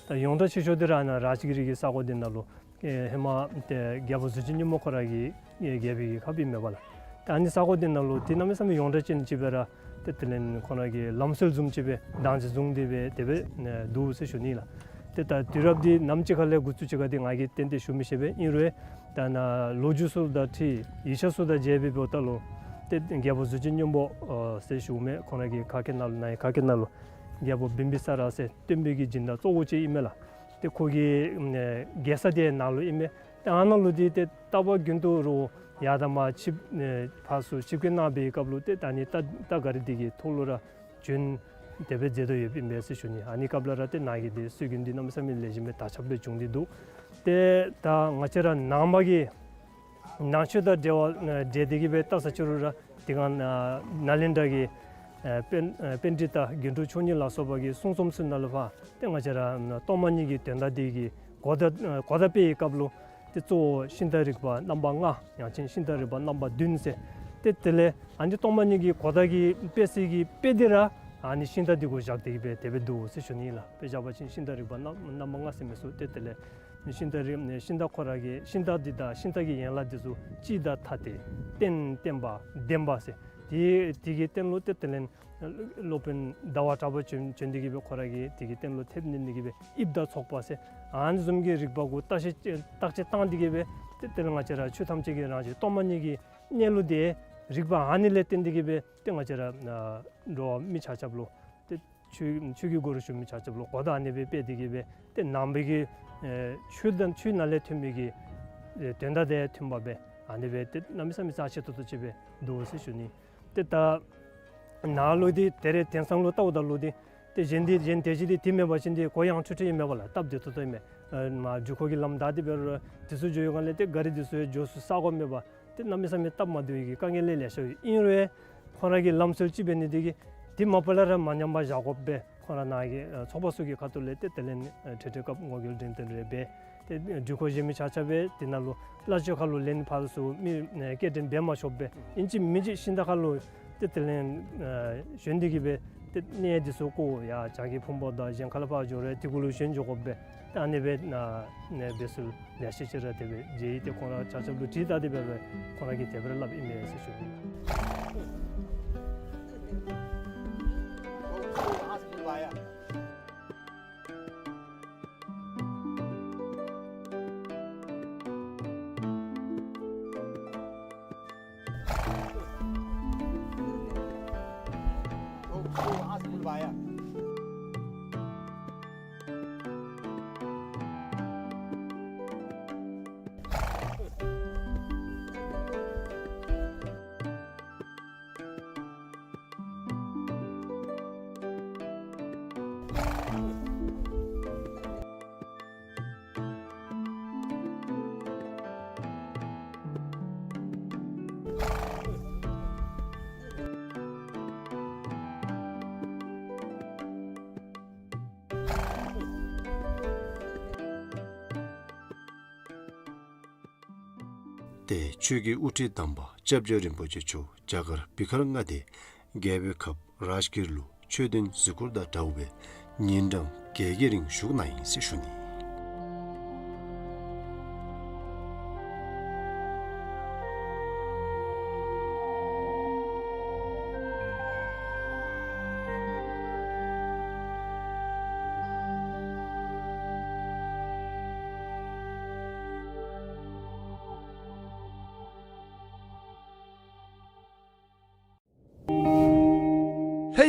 ད་ཡོངས་གྲགས་ཆེ་ཤོས་འདི་ར་ནཱ་རཱཇ་གི་རི་གི་ས་གོ་འདི་ནང་ལུ་ཨེ་ཧེ་མ་ཏེ་རྒྱལ་པོ་གཟུགས་ཅན་སྙིང་པོ་ཁོ་ར་གི་ཨེ་རྒྱལ་པོའི་གི་ཁབ་ཨིན་མས་པ་ལགས། ད་ཨ་ནི་ས་གོ་འདི་ནང་ལུ་ཏེ་གནམ་མེད་ས་མེད་ཡོངས་གྲགས་ཅན་ཅིག་སྦེ་ར་ཏེ་དེ་ལས་ཁོང་ར་གི་ལམ་སྲོལ་བཟུམ་ཅིག་སྦེ་བདག་འཛིན་བཟུང་སྟེ་སྦེ་དེ་སྦེ་ཨེ་འདུག་ཟེར་ཞུ་ནི་ལགས། ཏེ་ད་དུས་རབས་འདི་ནམ་ཅིག་ཁ་ལས་འགོ་བཙུགས་ཅི་ག་འདི་ང་གིས་ཏན་ཏན་ཞུ་མི་ཤེས་པས། ཨིན་རུང་ད་ནཱ་ལོ་རྒྱུས་ཚུ་དང་འཁྲིལ་ཡིག་ཆ་ཚུ་དང་མཇལ་བའི་འབདཝ་ད་ལུ་ཏེ་རྒྱལ་པོ་གཟུགས་ཅན་སྙིང་པོ་ཨ་ཟེར་ཞུཝ་མས། ཁོང་ར་གི་ཁ་སྐད་ནང་ལུ་ནཱ་གི་ཁ་སྐད་ནང་ལུ་རྒྱལ་པོ་བིམ་བི་ས་ར་ཟེར་སྟོན་པའི་གི་སྦྱིན་བདག་གཙོ་བོ་ཅིག་ཨིན་མས་ལགས། ཏེ་ཁོ་གི་ཨེ་རྒྱལ་ས་འདི་ནཱ་ལུ་ཨིན་མས། ཏེ་ཨ་ནཱ་ལུ་འདི་ཏེ་རྟག་པར་རྒྱུན་དུ་རུང་ཡར་དང་མར་ཆིབས་ཨེ་ཕར་ཚུར་ཆིབས་བསྐྱོད་གནང་བའི་སྐབས་ལུ་ཏེ་ད་ཨ་ནི་རྟ་རྟ་ག་རི་འདི་གི་ཐོག་ལུ་ར་བྱོན་དེ་སྦེ་མཛད་དོ་ཡོདཔ་ཨིན་པས་ཟེར་ཞུ་ནི། ཨ་ནི་སྐབས་ལུ་ར་ཏེ་ནཱ་གི་འདི་སྲོལ་རྒྱུན་འདི་གནམ་མེད་ས་མེད་ལེགས་ཤོམ་སྦེ་དར་ཁྱབ་སྦེ་བྱུང་སྟེ་འདུག། ཏེ་ད་ང་བཅས་ར་ནང་པ་གི་ནང་ཆོས་དང་འབྲེལ་བ་འབྲེལ་ཏེ་གིས་སྦེ་བལྟ་ས་ཅིག་རུང་ར་དེ་སྒང་ནཱ་ནཱ་ལེནྡྲ་གི་ཨེ་པཎ་ཨེ་པཎྜི་ཏ་དགེ་ཕྲུག་མཆོག་གཉིས་ལ་སོགས་པ་གི་གསུང་རྩོམ་ཚུ་ནང་ལུ་ཕར་ཏེ་ང་བཅས་ར་གཏོར་མ་གཉིས་ཀྱི་དོན་དག་འདི་གི་གོ་བརྡ་ཨེ་གོ་བརྡ་སྤེལ་བའི་སྐབས་ལུ་ཏེ་གཙོ་བོ་ཤིང་རྟ་རིག་པ་རྣམ་པ་ལྔ་ཡང་ཅིན་ཤིང་རྟ་རིག་པ་རྣམ་པ་བདུན་ཟེར། ཏེ་དེ་ལས་ཨ་ནི་གཏོར་མ་གཉིས་ཀྱི་གོ་བརྡ་གི་སྤེལ་སའི་གི་དཔེ་འདི་ར་ཨ་ནི་ཤིང་རྟ་འདི་གུ་བཞག་སྟེ་གིས་སྦེ་དེ་སྦེ་འདུག་ཟེར་ཞུ་ནི་ལགས། དཔེ་བཞག་པ་ཅིན་ཤིང་རྟ་རིག་པ་རྣམ་རྣམ་པ་ལྔ་ཟེར་མི་ཚུ་ཏེ་དེ་ལས་ཤིང་རྟ་རིག་ཤིང་རྟ་ཁོ་ར་གི་ཤིང་རྟ་འདི་དང་ཤིང་རྟ་གི་ཡན་ལག་འདི་ཚུ་སྤྱི་དང་ཐ་དད་རྟེན་བརྟེན་པ་ལྡན་པ་ཟེར། དེ་དེ་གི་སྟེང་ལུ་ཏེ་དེ་ལས་སློབ་དཔོན་ཟླ་བ་གྲགས་པ་བྱོན་བྱོན་ཏེ་གིས་སྦེ་ཁོ་ར་གིས་དེ་གི་སྟེང་ལུ་ཐེབས་ནི་ནི་གིས་སྦེ་དབྱིབས་དང་ཚོགས་པ་ཟེར་ཨ་ནི་བཟུམ་གྱི་རིག་པ་གུ་བརྟག་དཔྱད་བརྟག་དཔྱད་བཏང་སྟེ་གིས་སྦེ་ཏེ་དེ་ལས་ང་བཅས་ར་ཆོས་ཐམས་ཅད་ཀྱི་རང་བཞིན་གཏོར་མ་གཉིས་ཀྱི་གནས་ལུགས་འདི་རིག་པ་ཨ་ནི་ལས་བརྟེན་ཏེ་གིས་སྦེ་ཏེ་ང་བཅས་ར་ཨ་འགྲོ་བ་མི་ཆ་ཁྱབ་ལུ་ཏེ་ཆོས་ཆོས་ཀྱི་སྒོ་རུ་ཞུགས་མི་ཆ་ཁྱབ་ལུ་གོ་བརྡ་ཨ་ནི་སྦེ་སྤེལ་ཏེ་གིས་སྦེ་ཏེ་ནང་པའི་གི་ཨེ་ཆོས་དང་ཆོས་ནང་ལས་ཐོན་པའི་གི་ཨེ་དོན་དག་དང་མཐུན་པ་སྦེ་ཨ་ནི་སྦེ་ཏེ་གནམ་མེད་ས་མེད་རྩ་ཆེ་ཏོག་ཏོ་ཅིག་སྦེ་འདུག་ཟེར་ཞུ་ནི། ཏེ་ད་ནཱ་ལུ་འདི་ད་རེས་དེང་སང་ལུ་བལྟཝ་ད་ལུ་འདི་ཏེ་གཞན་འདི་གཞན་དེ་ཅིག་འདི་དེ་མེད་པ་ཅིན་འདི་གུ་ཡངས་ཁྲོལ་ཁྲོལ་ཨིན་མས་པ་ལགས། སྟབས་བདེ་ཏོག་ཏོ་ཨིན་མས། ཨེ་མར་འགྲུལ་འཁོར་གྱི་ལམ་བདའ་སྟེ་འབད་རུང་འདི་ཚུ་འགྱོ་བའི་སྒང་ལས་ཏེ་ག་རི་འདི་ཚུ་ཡང་འགྱོ་ས་ས་གོ་མེད་པར་ཏེ་གནམ་མེད་ས་མེད་སྟབས་མ་བདེ་བའི་གི་དཀའ་ངལ་ལེ་ལེ་ཤ་ཡོད། ཨིན་རུང་ཁོང་ར་གི་ལམ་སྲོལ་ཅིག་འབད་ནི་འདི་གིས་འདི་མ་པ་ལས་ར་མ་ཉམས་པར་བཞག་དགོ་པས། ཁོང་ར་ནཱ་གི་ཨེ་ཚོགས་པ་ཚུ་གི་ཁ་ཐུག་ལས་ཏེ་དེ་ལས་ཨེ་འཕྲལ་འཕྲལ་སྐབས་ངོ་རྒོལ་འགྲེམས་སྟོན་རེ་འབད། ཏེ་འགྲུལ་འཁོར་གཞན་མི་ཆ་ཁྱབ་སྦེ་དེ་ནང་ལུ་གླ་ཆ་ཁར་ལུ་ལེན་ཕར་ཚུར་མི་ཨེ་སྐྱེལ་འདྲེན་འབད་མ་ཆོག་པས། ཨིན་ཅི་མིན་ཅི་ཤིང་རྟ་ཁར་ལུ་ཏེ་དེ་ལས་ཨེ་ཞོན་ཏེ་གིས་སྦེ་ཏེ་གནས་འདི་ཚུ་བཀོད་ཡར་བྱ་རྒོད་ཕུང་པོ་དང་གཞན་ཁ་ལས་ཕར་འགྱོ་རུང་དེ་གུ་ལུ་ཞོན་འགྱོ་དགོ་པས། ཨ་ནི་སྦེ་ནཱ་ནཱ་འབད་ས་ལས་ཤེས་ཅིག་ར་དེ་སྦེ་མཇལ་ཡི། ཏེ་ཁོང་ར་ཆ་ཁྱབ་ལུ་དྲིས་ད་དེ་སྦེ་སྦེ་ཁོང་ར་གིས་དེ་སྦེ་ར་སླབ་ཨིན་མས་ཟེར་ཞུ་ནི་ལགས། ཏེ་ཆོས་ཀྱི་དབུ་ཁྲིད་དམ་པ་སྐྱབས་རྗེ་རིན་པོ་ཆེ་མཆོག་རྒྱ་གར་བི་ཧར་མངའ་སྡེ་རྒྱལ་པོའི་ཁབ་རཱཇ་གིར་ལུ་ཆོས་དོན་གཟིགས་སྐོར་དང་འདྲཝ་སྦེ་ཉིན་གྲངས་བརྒྱད་ཀྱི་རིང་བཞུགས་གནང་ཡི་ཟེར་ཞུ་ནི།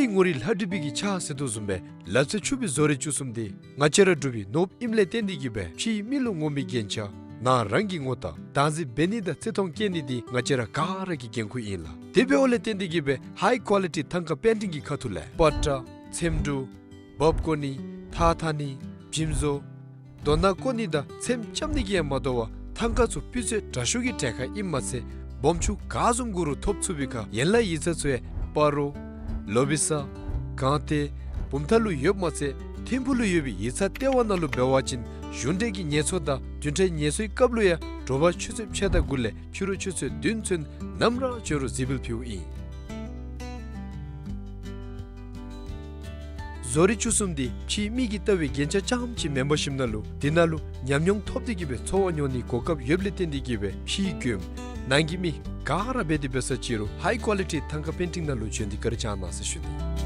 ལྷའི་ངོ་རིས་ལྷ་བྲིས་པའི་གི་ཕྱག་ཟེར་དོ་བཟུམ་སྦེ་ལ་རྩེ་ཆུ་བོའི་བཟོ་རིག་བཅུ་གསུམ་འདི་ང་བཅས་ར་འབྲུག་པའི་ནོར་བུ་ཨིནམ་ལས་བརྟེན་ཏེ་གིས་སྦེ་ཕྱིའི་མི་ལུ་ངོམ་པའི་རྒྱན་ཆ་ནང་རང་གི་ངོ་རྟགས་བདག་འཛིན་འབད་ནི་དང་བརྩི་མཐོང་བསྐྱེད་ནི་འདི་ང་བཅས་ར་ག་ར་གི་འགན་ཁུར་ཨིན་ལགས། དེ་འབདཝ་ལས་བརྟེན་ཏེ་གིས་སྦེ་ཧའི་ཀོ་ལི་ཊི་ཐང་ཀ་པེན་ཊིང་གི་ཁ་ཐུག་ལས་པ་ཏྲ་ཚེམ་དྲུབ་འབག་བརྐོ་ནི་ཐགས་འཐག་ནི་འཇིམ་བཟོ་རྡོ་ནང་བརྐོ་ནི་དང་ཚེམ་རྐྱབ་ནི་གིས་ཡང་མ་དོ་བར་ཐང་ཀ་ཚུ་སྤུས་ཚད་དྲག་ཤོས་ཀྱི་གྲལ་ཁར་ཨིནམ་མ་ཚད་སྦོམ་ཆུང་ག་བཟུམ་དགོ་རུང་ཐོབ་ཚུགས་པའི་ཁར་ཡན་ལག་ཡིག་ཚང་ཚུ་ཡང་སྤ་རོ་ལོ་བི་ས་སྒང་སྟེང་བུམ་ཐང་ལུ་ཡོདཔ་མ་ཚད་ཐིམ་ཕུག་ལུ་ཡོད་པའི་ཡིག་ཚང་ལྟེ་བ་ནང་ལུ་འབད་བ་ཅིན་གཞུང་འབྲེལ་གྱི་ངལ་འཚོ་དང་བདུན་ཕྲག་ངལ་འཚོའི་སྐབས་ལུ་ཡང་དྲོ་པ་ཆུ་ཚོད་ཕྱེད་དང་དགུ་ལས་ཕྱི་རུ་ཆུ་ཚོད་བདུན་ཚུན་ནམ་ར་འབྱོན་རུང་གཟིགས་འབུལ་ཕུལཝ་ཨིན། བཟོ་རིག་བཅུ་གསུམ་འདི་ཕྱིའི་མི་གིས་ལྟ་བའི་རྒྱན་ཆ་རྐྱངམ་ཅིག་མེན་པར་ཞིནམ་ལས་འདི་ནང་ལུ་ཉམས་མྱོང་ཐོབ་སྟེ་གིས་སྦེ་འཚོ་བ་མྱོང་ནིའི་གོ་སྐབས་ཡོདཔ་ལས་བརྟེན་ཏེ་གིས་སྦེ་ཕྱིའི་མགྱོནམ་ནང་གི་མི་ག་ར་འབད་དེ་འབད་ས་ཅིག་རུང་ཧའི་ཀོ་ལི་ཊི་ཐང་ཀ་པེན་ཊིང་ནང་ལུ་བྱོན་ཏེ་བཀའ་དྲིན་བསྐྱང་གནང་ཟེར་ཞུ་ནི།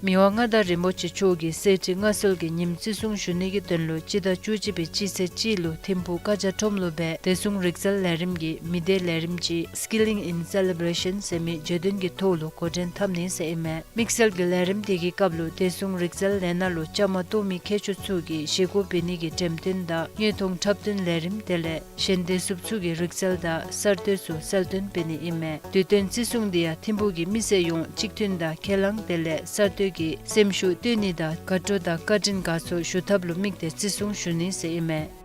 མི་དབང་མངའ་བདག་རིན་པོ་ཆེ་མཆོག་གིས་གསེར་ཁྲི་མངའ་གསོལ་གྱི་ཉིནམ་བརྩི་སྲུང་ཞུ་ནི་གི་དོན་ལུ་སྤྱི་ཟླ་བཅུ་གཅིག་པའི་སྤྱི་ཚེས་གཅིག་ལུ་ཐིམ་ཕུག་ཀ་ཇ་ཁྲོམ་ལུ་སྦེ་བདེ་སྲུང་རིག་རྩལ་ལས་རིམ་གྱི་མི་སྡེ་ལས་རིམ་ཅིག་Skilling in Celebration ཟེར་མི་བརྗོད་དོན་གྱི་ཐོག་ལུ་འགོ་འདྲེན་འཐབ་ནི་ཟེར་ཨིན་མས། དམིགས་བསལ་གྱི་ལས་རིམ་དེ་གི་སྐབས་ལུ་བདེ་སྲུང་རིག་རྩལ་ལས་སྣ་ལུ་བཅའ་མར་གཏོགས་མི་མཁས་མཆོག་ཚུ་གིས་བཞེས་སྒོ་འབད་ནི་གི་འགྲེམས་སྟོན་དང་དངོས་མཐོང་འཁྲབ་སྟོན་ལས་རིམ་དེ་ལས་གཞན་བདེ་སྲུངཔ་ཚུ་གི་རིག་རྩལ་དང་གསར་གཏོད་ཚུ་གསལ་སྟོན་འབད་ནི་ཨིན་མས། དུས་སྟོན་བརྩི་སྲུང་འདི་ཡང་ཐིམ་ཕུག་གི་མི་སེར་ཡོངས་གཅིག་མཐུན་དང་ཁས་བླངས་དེ་ལས་གསར་གཏོད་ཀྱི་སེམས་ཤུགས་བཏོན་ནི་དང་དགའ་སྤྲོ་དང་བཀའ་དྲིན་དགའ་ཚོར་ཞུ་ཐབས་ལུ་དམིགས་ཏེ་བརྩི་སྲུང་ཞུ་ནི་ཟེར་ཨིན་མས།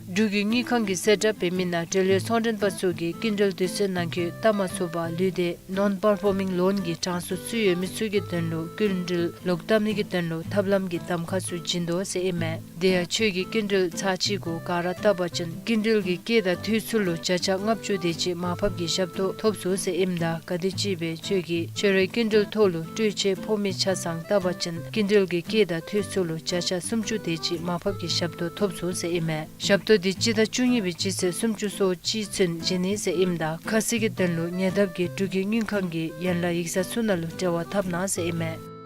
འབྲུག་གི་དངུལ་ཁང་གིས་གསལ་བསྒྲགས་འབད་མི་ནང་འབྲེལ་ཡོད་ཚོང་མགྲོན་པ་ཚུ་གིས་སྐྱིན་འགྲུལ་དུས་ཚོད་ནང་འཁོད་བཏབ་མ་ཚུགས་པར་ལུས་ཏེ་Non-Performing Loan གི་གྲངས་སུ་ཚུད་ཡོད་མི་ཚུ་གི་དོན་ལུ་སྐྱིན་འགྲུལ་ལོག་བཏབ་ནི་གི་དོན་ལུ་ཐབས་ལམ་གྱི་གདམ་ཁ་ཚུ་བྱིན་དོ་ཟེར་ཨིན་མས། དེ་ཡང་ཁྱོད་ཀྱིས་སྐྱིན་འགྲུལ་ཚར་གཅིག་གུ་ག་ར་བཏབ་པ་ཅིན་སྐྱིན་འགྲུལ་གྱི་སྐྱེད་དང་འཐུས་ཚུ་ལུ་བརྒྱ་ཆ་ལྔ་བཅུ་དེ་ཅིག་མར་ཕབ་ཀྱི་ཞབས་ཏོག་ཐོབ་ཚུགས་ཟེར་ཨིནམ་ད་ག་དེམ་ཅིག་སྦེ་ཁྱོད་ཀྱིས་ཁྱོད་རའི་སྐྱིན་འགྲུལ་ཐོག་ལུ་སྤྲོད་ཆས་ཕོག་མི་ཆ་ཚང་བཏབ་པ་ཅིན་སྐྱིན་འགྲུལ་གྱི་སྐྱེད་དང་འཐུས་ཚུ་ལུ་བརྒྱ་ཆ་སུམ་ཅུ་དེ་ཅིག་མར་ཕབ་ཀྱི་ཞབས་ཏོག་ཐོབ་ཚུགས་ཟེར་ཨིན་མས། ཞབས་ཏོག་འདི་སྤྱི་ཟླ་བཅུ་གཉིས་པའི་སྤྱི་ཚེས་སུམ་ཅུ་སོ་གཅིག་ཚུན་བྱིན་ནི་ཟེར་ཨིནམ་ད་ཁ་གསལ་གྱི་དོན་ལུ་ཉེ་འདབས་ཀྱི་འབྲུག་གི་དངུལ་ཁང་གི་ཡན་ལག་ཡིག་ཚང་ཚུ་ནང་ལུ་འབྲེལ་བ་འཐབ་གནང་ཟེར་ཨིན་མས།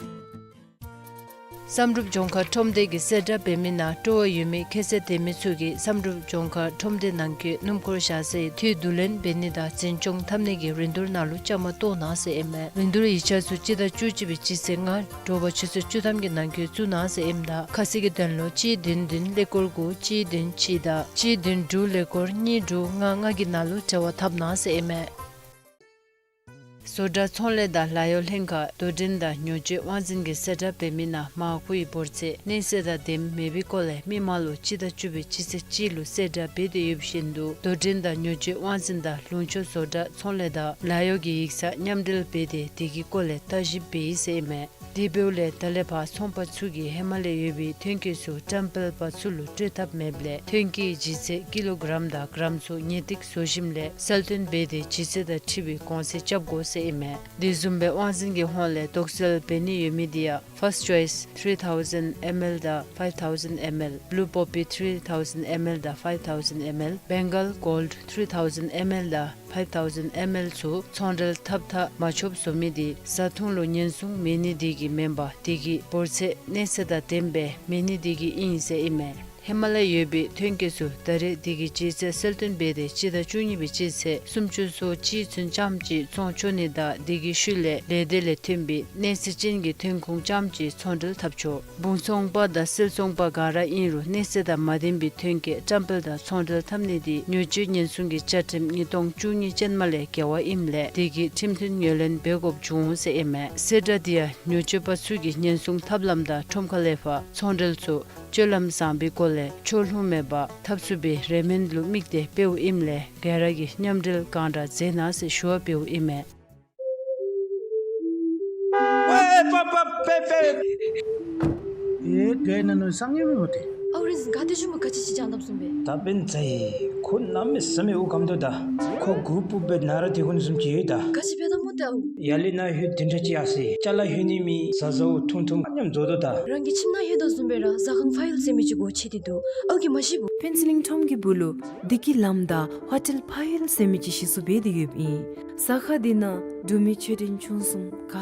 བསམ་གྲུབ་ལྗོངས་མཁར་ཁྲོམ་སྡེ་གིས་གསལ་བསྒྲགས་འབད་མི་ནང་སྤྲོ་བ་ཡོད་མི་ཁྱད་ཚད་ལྡན་མི་ཚུ་གིས་བསམ་གྲུབ་ལྗོངས་མཁར་ཁྲོམ་སྡེ་ནང་འཁོད་སྣུམ་འཁོར་བཞག་སའི་འཐུས་བསྡུ་ལེན་འབད་ནི་དང་འཛིན་སྐྱོང་འཐབ་ནི་གི་རིན་བསྡུར་ནང་ལུ་བཅའ་མར་གཏོགས་གནང་ཟེར་ཨིན་མས། རིན་བསྡུར་ཡིག་ཆ་ཚུ་སྤྱི་ཟླ་བཅུ་གཅིག་པའི་སྤྱི་ཚེས་ལྔ་དྲོ་པ་ཆུ་ཚོད་བཅུ་ཐམ་གྱི་ནང་འཁོད་བཙུགས་གནང་ཟེར་ཨིནམ་ད་ཁ་གསལ་གྱི་དོན་ལུ་གཅིག་བདུན་བདུན་ཀླད་ཀོར་དགུ་གཅིག་བདུན་གཅིག་དང་གཅིག་བདུན་དྲུག་ཀླད་ཀོར་གཉིས་དྲུག་ལྔ་ལྔ་གི་ནང་ལུ་འབྲེལ་བ་འཐབ་གནང་ཟེར་ཨིན་མས། བཟོ་གྲྭ་ཚོང་ལས་དང་ལཱ་གཡོག་ལྷན་ཁག་རྡོར་འགྲེལ་དང་ཉོ་སྤྱོད་དབང་འཛིན་གྱིས་གསལ་བསྒྲགས་འབད་མི་ནང་མར་ཁུའི་འབོར་ཚད་གནས་ཚད་དང་ལྡནམ་མེད་པའི་སྐོར་ལས་མི་མང་ལུ་སྤྱི་ཟླ་བཅུ་པའི་སྤྱི་ཚེས་གཅིག་ལུ་གསལ་བསྒྲགས་འབད་དེ་ཡོད་པ་བཞིན་དུ་རྡོར་འགྲེལ་དང་ཉོ་སྤྱོད་དབང་འཛིན་དང་ལུང་ཕྱོགས་བཟོ་གྲྭ་ཚོང་ལས་དང་ལཱ་གཡོག་གི་ཡིག་ཚང་མཉམ་འབྲེལ་འབད་དེ་དེ་གི་སྐོར་ལས་བརྟག་ཞིབ་འབད་ཡི་ཟེར་ཨིན་མས། དེ་འབདཝ་ལས་ད་ལས་ཕར་ཚོང་པ་ཚུ་གིས་ཧེ་མ་ལས་ཡོད་པའི་ཐོན་སྐྱེད་ཚུ་བཀྲམ་སྤེལ་པ་ཚུ་ལུ་སྤྲོད་ཐབས་མེདཔ་ལས་ཐོན་སྐྱེད་ལྗིད་ཚད་ཀི་ལོ་གྲམ་དང་གྲམ་ཚུ་ཉེས་ཏིག་བཟོ་ཞིནམ་ལས་གསལ་སྟོན་འབད་དེ་ལྗིད་ཚད་དང་འཁྲིལ་བའི་གོང་ཚད་རྐྱབ་དགོ་ཟེར་ཨིན་མས། དེ་བཟུམ་སྦེ་དབང་འཛིན་གྱི་ཧོངས་ལས་དོགས་སེལ་འབད་ནི་ཡོད་མི་དེ་ཡང་First Choice three thousand M L དང་five thousand M L, Blue Poppy three thousand M L དང་five thousand M L, Bengal Gold three thousand M L དང་five thousand M L ཚུ་ཚོང་འབྲེལ་འཐབ་འཐབ་མ་ཆོགཔ་བཟོ་མི་དེ་བཟའ་འཐུང་ལུ་ཉེན་སྲུང་མེད་ནི་དེ་གིས་མེན་པར་དེ་གི་འབོར་ཚད་གནས་ཚད་དང་ལྡནམ་སྦེ་མེད་ནི་དེ་གིས་ཨིན་ཟེར་ཨིན་མས། ཧེ་མ་ལས་ཡོད་པའི་ཐོན་སྐྱེད་ཚུ་ད་རེས་དེ་གི་ལྗིད་ཚད་གསལ་སྟོན་འབད་དེ་སྤྱི་ཟླ་བཅུ་གཉིས་པའི་སྤྱི་ཚེས་སུམ་ཅུ་སོ་གཅིག་ཚུན་རྐྱངམ་ཅིག་ཚོང་བཅོ་ནི་དང་དེ་གི་ཤུལ་ལས་ལས་སྡེ་ལས་ཐོན་པའི་གནས་ཚད་ཅན་གྱི་ཐོན་ཁུངས་རྐྱངམ་ཅིག་ཚོང་འབྲེལ་འཐབ་ཆོག། སྦུང་ཚོང་པ་དང་བསིལ་ཚོང་པ་ག་ར་ཨིན་རུང་གནས་ཚད་དང་མ་ལྡན་པའི་ཐོན་སྐྱེད་བཀྲམ་སྤེལ་དང་ཚོང་འབྲེལ་འཐབ་ནི་དེ་ཉོ་སྤྱོད་ཉེན་སྲུང་གི་བཅའ་ཁྲིམས་ཉིས་སྟོང་བཅུ་གཉིས་ཅན་མ་ལས་འགལ་བ་ཨིནམ་ལས་དེ་གི་ཁྲིམས་མཐུན་ངོས་ལེན་འབད་དགོཔ་འབྱུང་འོང་ཟེར་ཨིན་མས། གསལ་བསྒྲགས་དེ་ཡང་ཉོ་སྤྱོད་པ་ཚུ་གི་ཉེན་སྲུང་ཐབས་ལམ་དང་ཁྲོམ་ཁ་ལས་ཕར་ཚོང་འབྲེལ་ཚུ་སྤྱོད་ལམ་བཟང་པོའི་སྒོ་ལས་ཕྱོགས་ལྷུང་མེད་པར་འཐབ་ཚུགས་པའི་རེ་སྨོན་ལུ་དམིགས་ཏེ་འབདཝ་ཨིནམ་ལས་ག་ར་གིས་མཉམ་འབྲེལ་གང་དྲག་མཛད་གནང་ཟེར་ཞུ་བ་འབདཝ་ཨིན་མས། ཨོའེ་པ་པ་པེ་པེ། ཨེ་ག་ན་ནུ་སང་ངེ་མི་མོ་ཏེ། ཨའུ་རིན་ག་ཏེ་ཞུ་མོ་ག་ཅི་ཅི་ཅང་དམ་སུམ་པེ། ད་པེན་ཚ་ཡི་ཁོ་གནམ་མེད་ས་མེད་དབུགས་སྐམ་དོ་ད། ཁོ་གུ་པུ་པེ་ན་ར་དེ་ཁོ་ནི་སུམ་ཅི་ཡོད་ད། ག་ཅི་པེ་ད་མོ་ཏེ་ཨའུ། ཡར་ལས་ནཱ་ལྷོད་དེ་འདྲ་ཅིག་ཡར་སོ་ཡི། ཅ་ལ་ལྷོད་ནི་མེད། ཟ་ཟཝ་ཐུང་ཐུང་མཉམ་བཟོ་དོ་ད། རང་གི་ཁྱིམ་ནང་ལྷོད་དོ་བཟུམ་སྦེ་ར་ཟ་ཁང་ཕ་ཡུལ་ཟེར་མི་ཅིག་སྒོ་ཕྱེ་སྟེ་འདུག། ཨའུ་གིས་མ་ཤེས་བུ། ཕུན་ཚོགས་གླིང་ཁྲོམ་གྱི་སྦུག་ལུ་བདེ་སྐྱིད་ལམ་དང་ཧོ་ཊེལ་ཕ་ཡུལ་ཟེར་མི་ཅིག་གཞི་བཙུགས་འབད་དེ་ཡོདཔ་ཨིན། ཟ་ཁང་དེ་ནང་འབྲུག་མི་ཆོས་ལྡན་ཆུང་གསུམ་ག་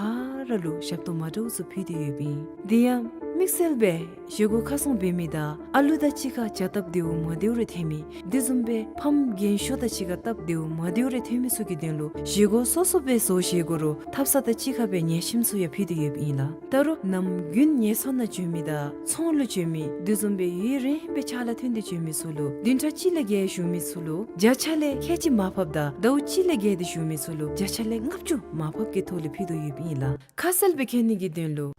ར་ལུ་ཞབས་ཏོག་མ་འདྲཝ་ཚུ་ཕུལ་ཏེ་ཡོདཔ་ཨིན། དེ་ཡང་དམིགས་བསལ་སྦེ་བཞེས་སྒོ་ཁ་སྲུང་འབད་མི་དང་ཨ་ལུ་དང་གཅིག་ཁར་བྱ་སྟབས་བདེཝ་མ་བདེཝ་རེ་ཐོན་མི་དེ་བཟུམ་སྦེ་ཕམ་རྒན་ཤོས་དང་གཅིག་ཁར་སྟབས་བདེཝ་མ་བདེཝ་རེ་ཐོན་མི་ཚུ་གི་དོན་ལུ་བཞེས་སྒོ་སོ་སོ་སྦེ་བཟོ་བཞེས་དགོ་རུང་ཐབ་ཚང་དང་གཅིག་ཁར་སྦེ་ཉལ་ཁྱིམ་ཚུ་ཡང་ཕུལ་ཏེ་ཡོདཔ་ཨིན་ལགས། ད་རུང་ནམ་རྒྱུན་ཉལ་ཚང་ནང་འགྱོ་མི་དང་ཚོང་ལུ་འགྱོ་མི་དེ་བཟུམ་སྦེ་ཡུན་རིངམོ་སྦེ་ཕྱག་ལཱ་ཐོན་ཏེ་འགྱོ་མི་ཚུ་ལུ་བདུན་ཕྲག་གཅིག་ལས་བརྒལ་བཞུགས་མི་ཚུ་ལུ་བརྒྱ་ཆ་ལས་ཁལ་གཅིག་མར་ཕབ་དང་ཟླཝ་གཅིག་ལས་བརྒལ་ཏེ་བཞུགས་མི་ཚུ་ལུ་བརྒྱ་ཆ་ལས་ལྔ་བཅུ་མར་ཕབ་ཀྱི་ཐོག་ལས་ཕུལ་དོ་ཡོདཔ་ཨིན་ལགས། ཁ་གསལ་སྦེ་མཁྱེན་ནི་གི་དོན་ལུ།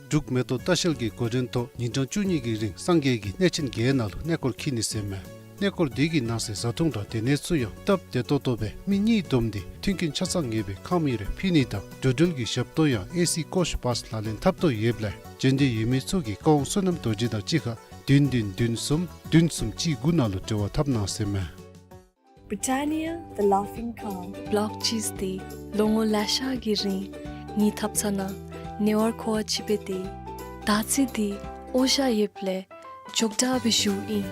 འབྲུག་མེ་ཏོག་ལྟ་བཤལ་གྱི་འགོ་འདྲེན་ཐོག་ཉིན་གྲངས་བཅུ་གཉིས་ཀྱི་རིང་སངས་རྒྱས་ཀྱི་གནས་ཆེན་བརྒྱད་ནང་ལུ་གནས་སྐོར་འཁྱིད་ནི་ཟེར་མས། གནས་སྐོར་དེ་གི་ནང་གསེས་བཟའ་འཐུང་དང་སྡོད་གནས་ཚུ་ཡང་སྟབས་བདེ་ཏོག་ཏོ་སྦེ་མི་གཉིས་བསྡོམས་ཏེ་མཐུན་རྐྱེན་ཆ་ཚང་ངེས་པའི་ཁང་མིག་རེ་ཕུལ་ནི་དང་འགྲོ་འགྲུལ་གྱི་ཞབས་ཏོག་ཡང་ཨེ་སི་ཀོཆ་བཱས་ལག་ལེན་འཐབ་དོ་ཡོདཔ་ལས་འབྱོན་འདོད་ཡོད་མི་ཚུ་གིས་ཀ་ཝང་བསོད་ནམས་རྡོ་རྗེ་དང་གཅིག་ཁར་བདུན་བདུན་བདུན་གསུམ་བདུན་གསུམ་གཅིག་དགུ་ནང་ལུ་འབྲེལ་བ་འཐབ་གནང་ཟེར་མས། Britannia, the laughing calm. བློག་ཅིག་སྟེ་ལོ་ངོ་ལེ་ཤ་གི་རིང་ངེའི་ཐབ་ཚང་ནང་ནེ་ཝརཀ་ཁོ་བ་ཅིག་སྦེ་སྡོད། ད་ཅི་འདི་ཨོ་ཤ་ཡོདཔ་ལས་ཅོག་འཐདཔ་སྦེ་བཞུགས་ཡི།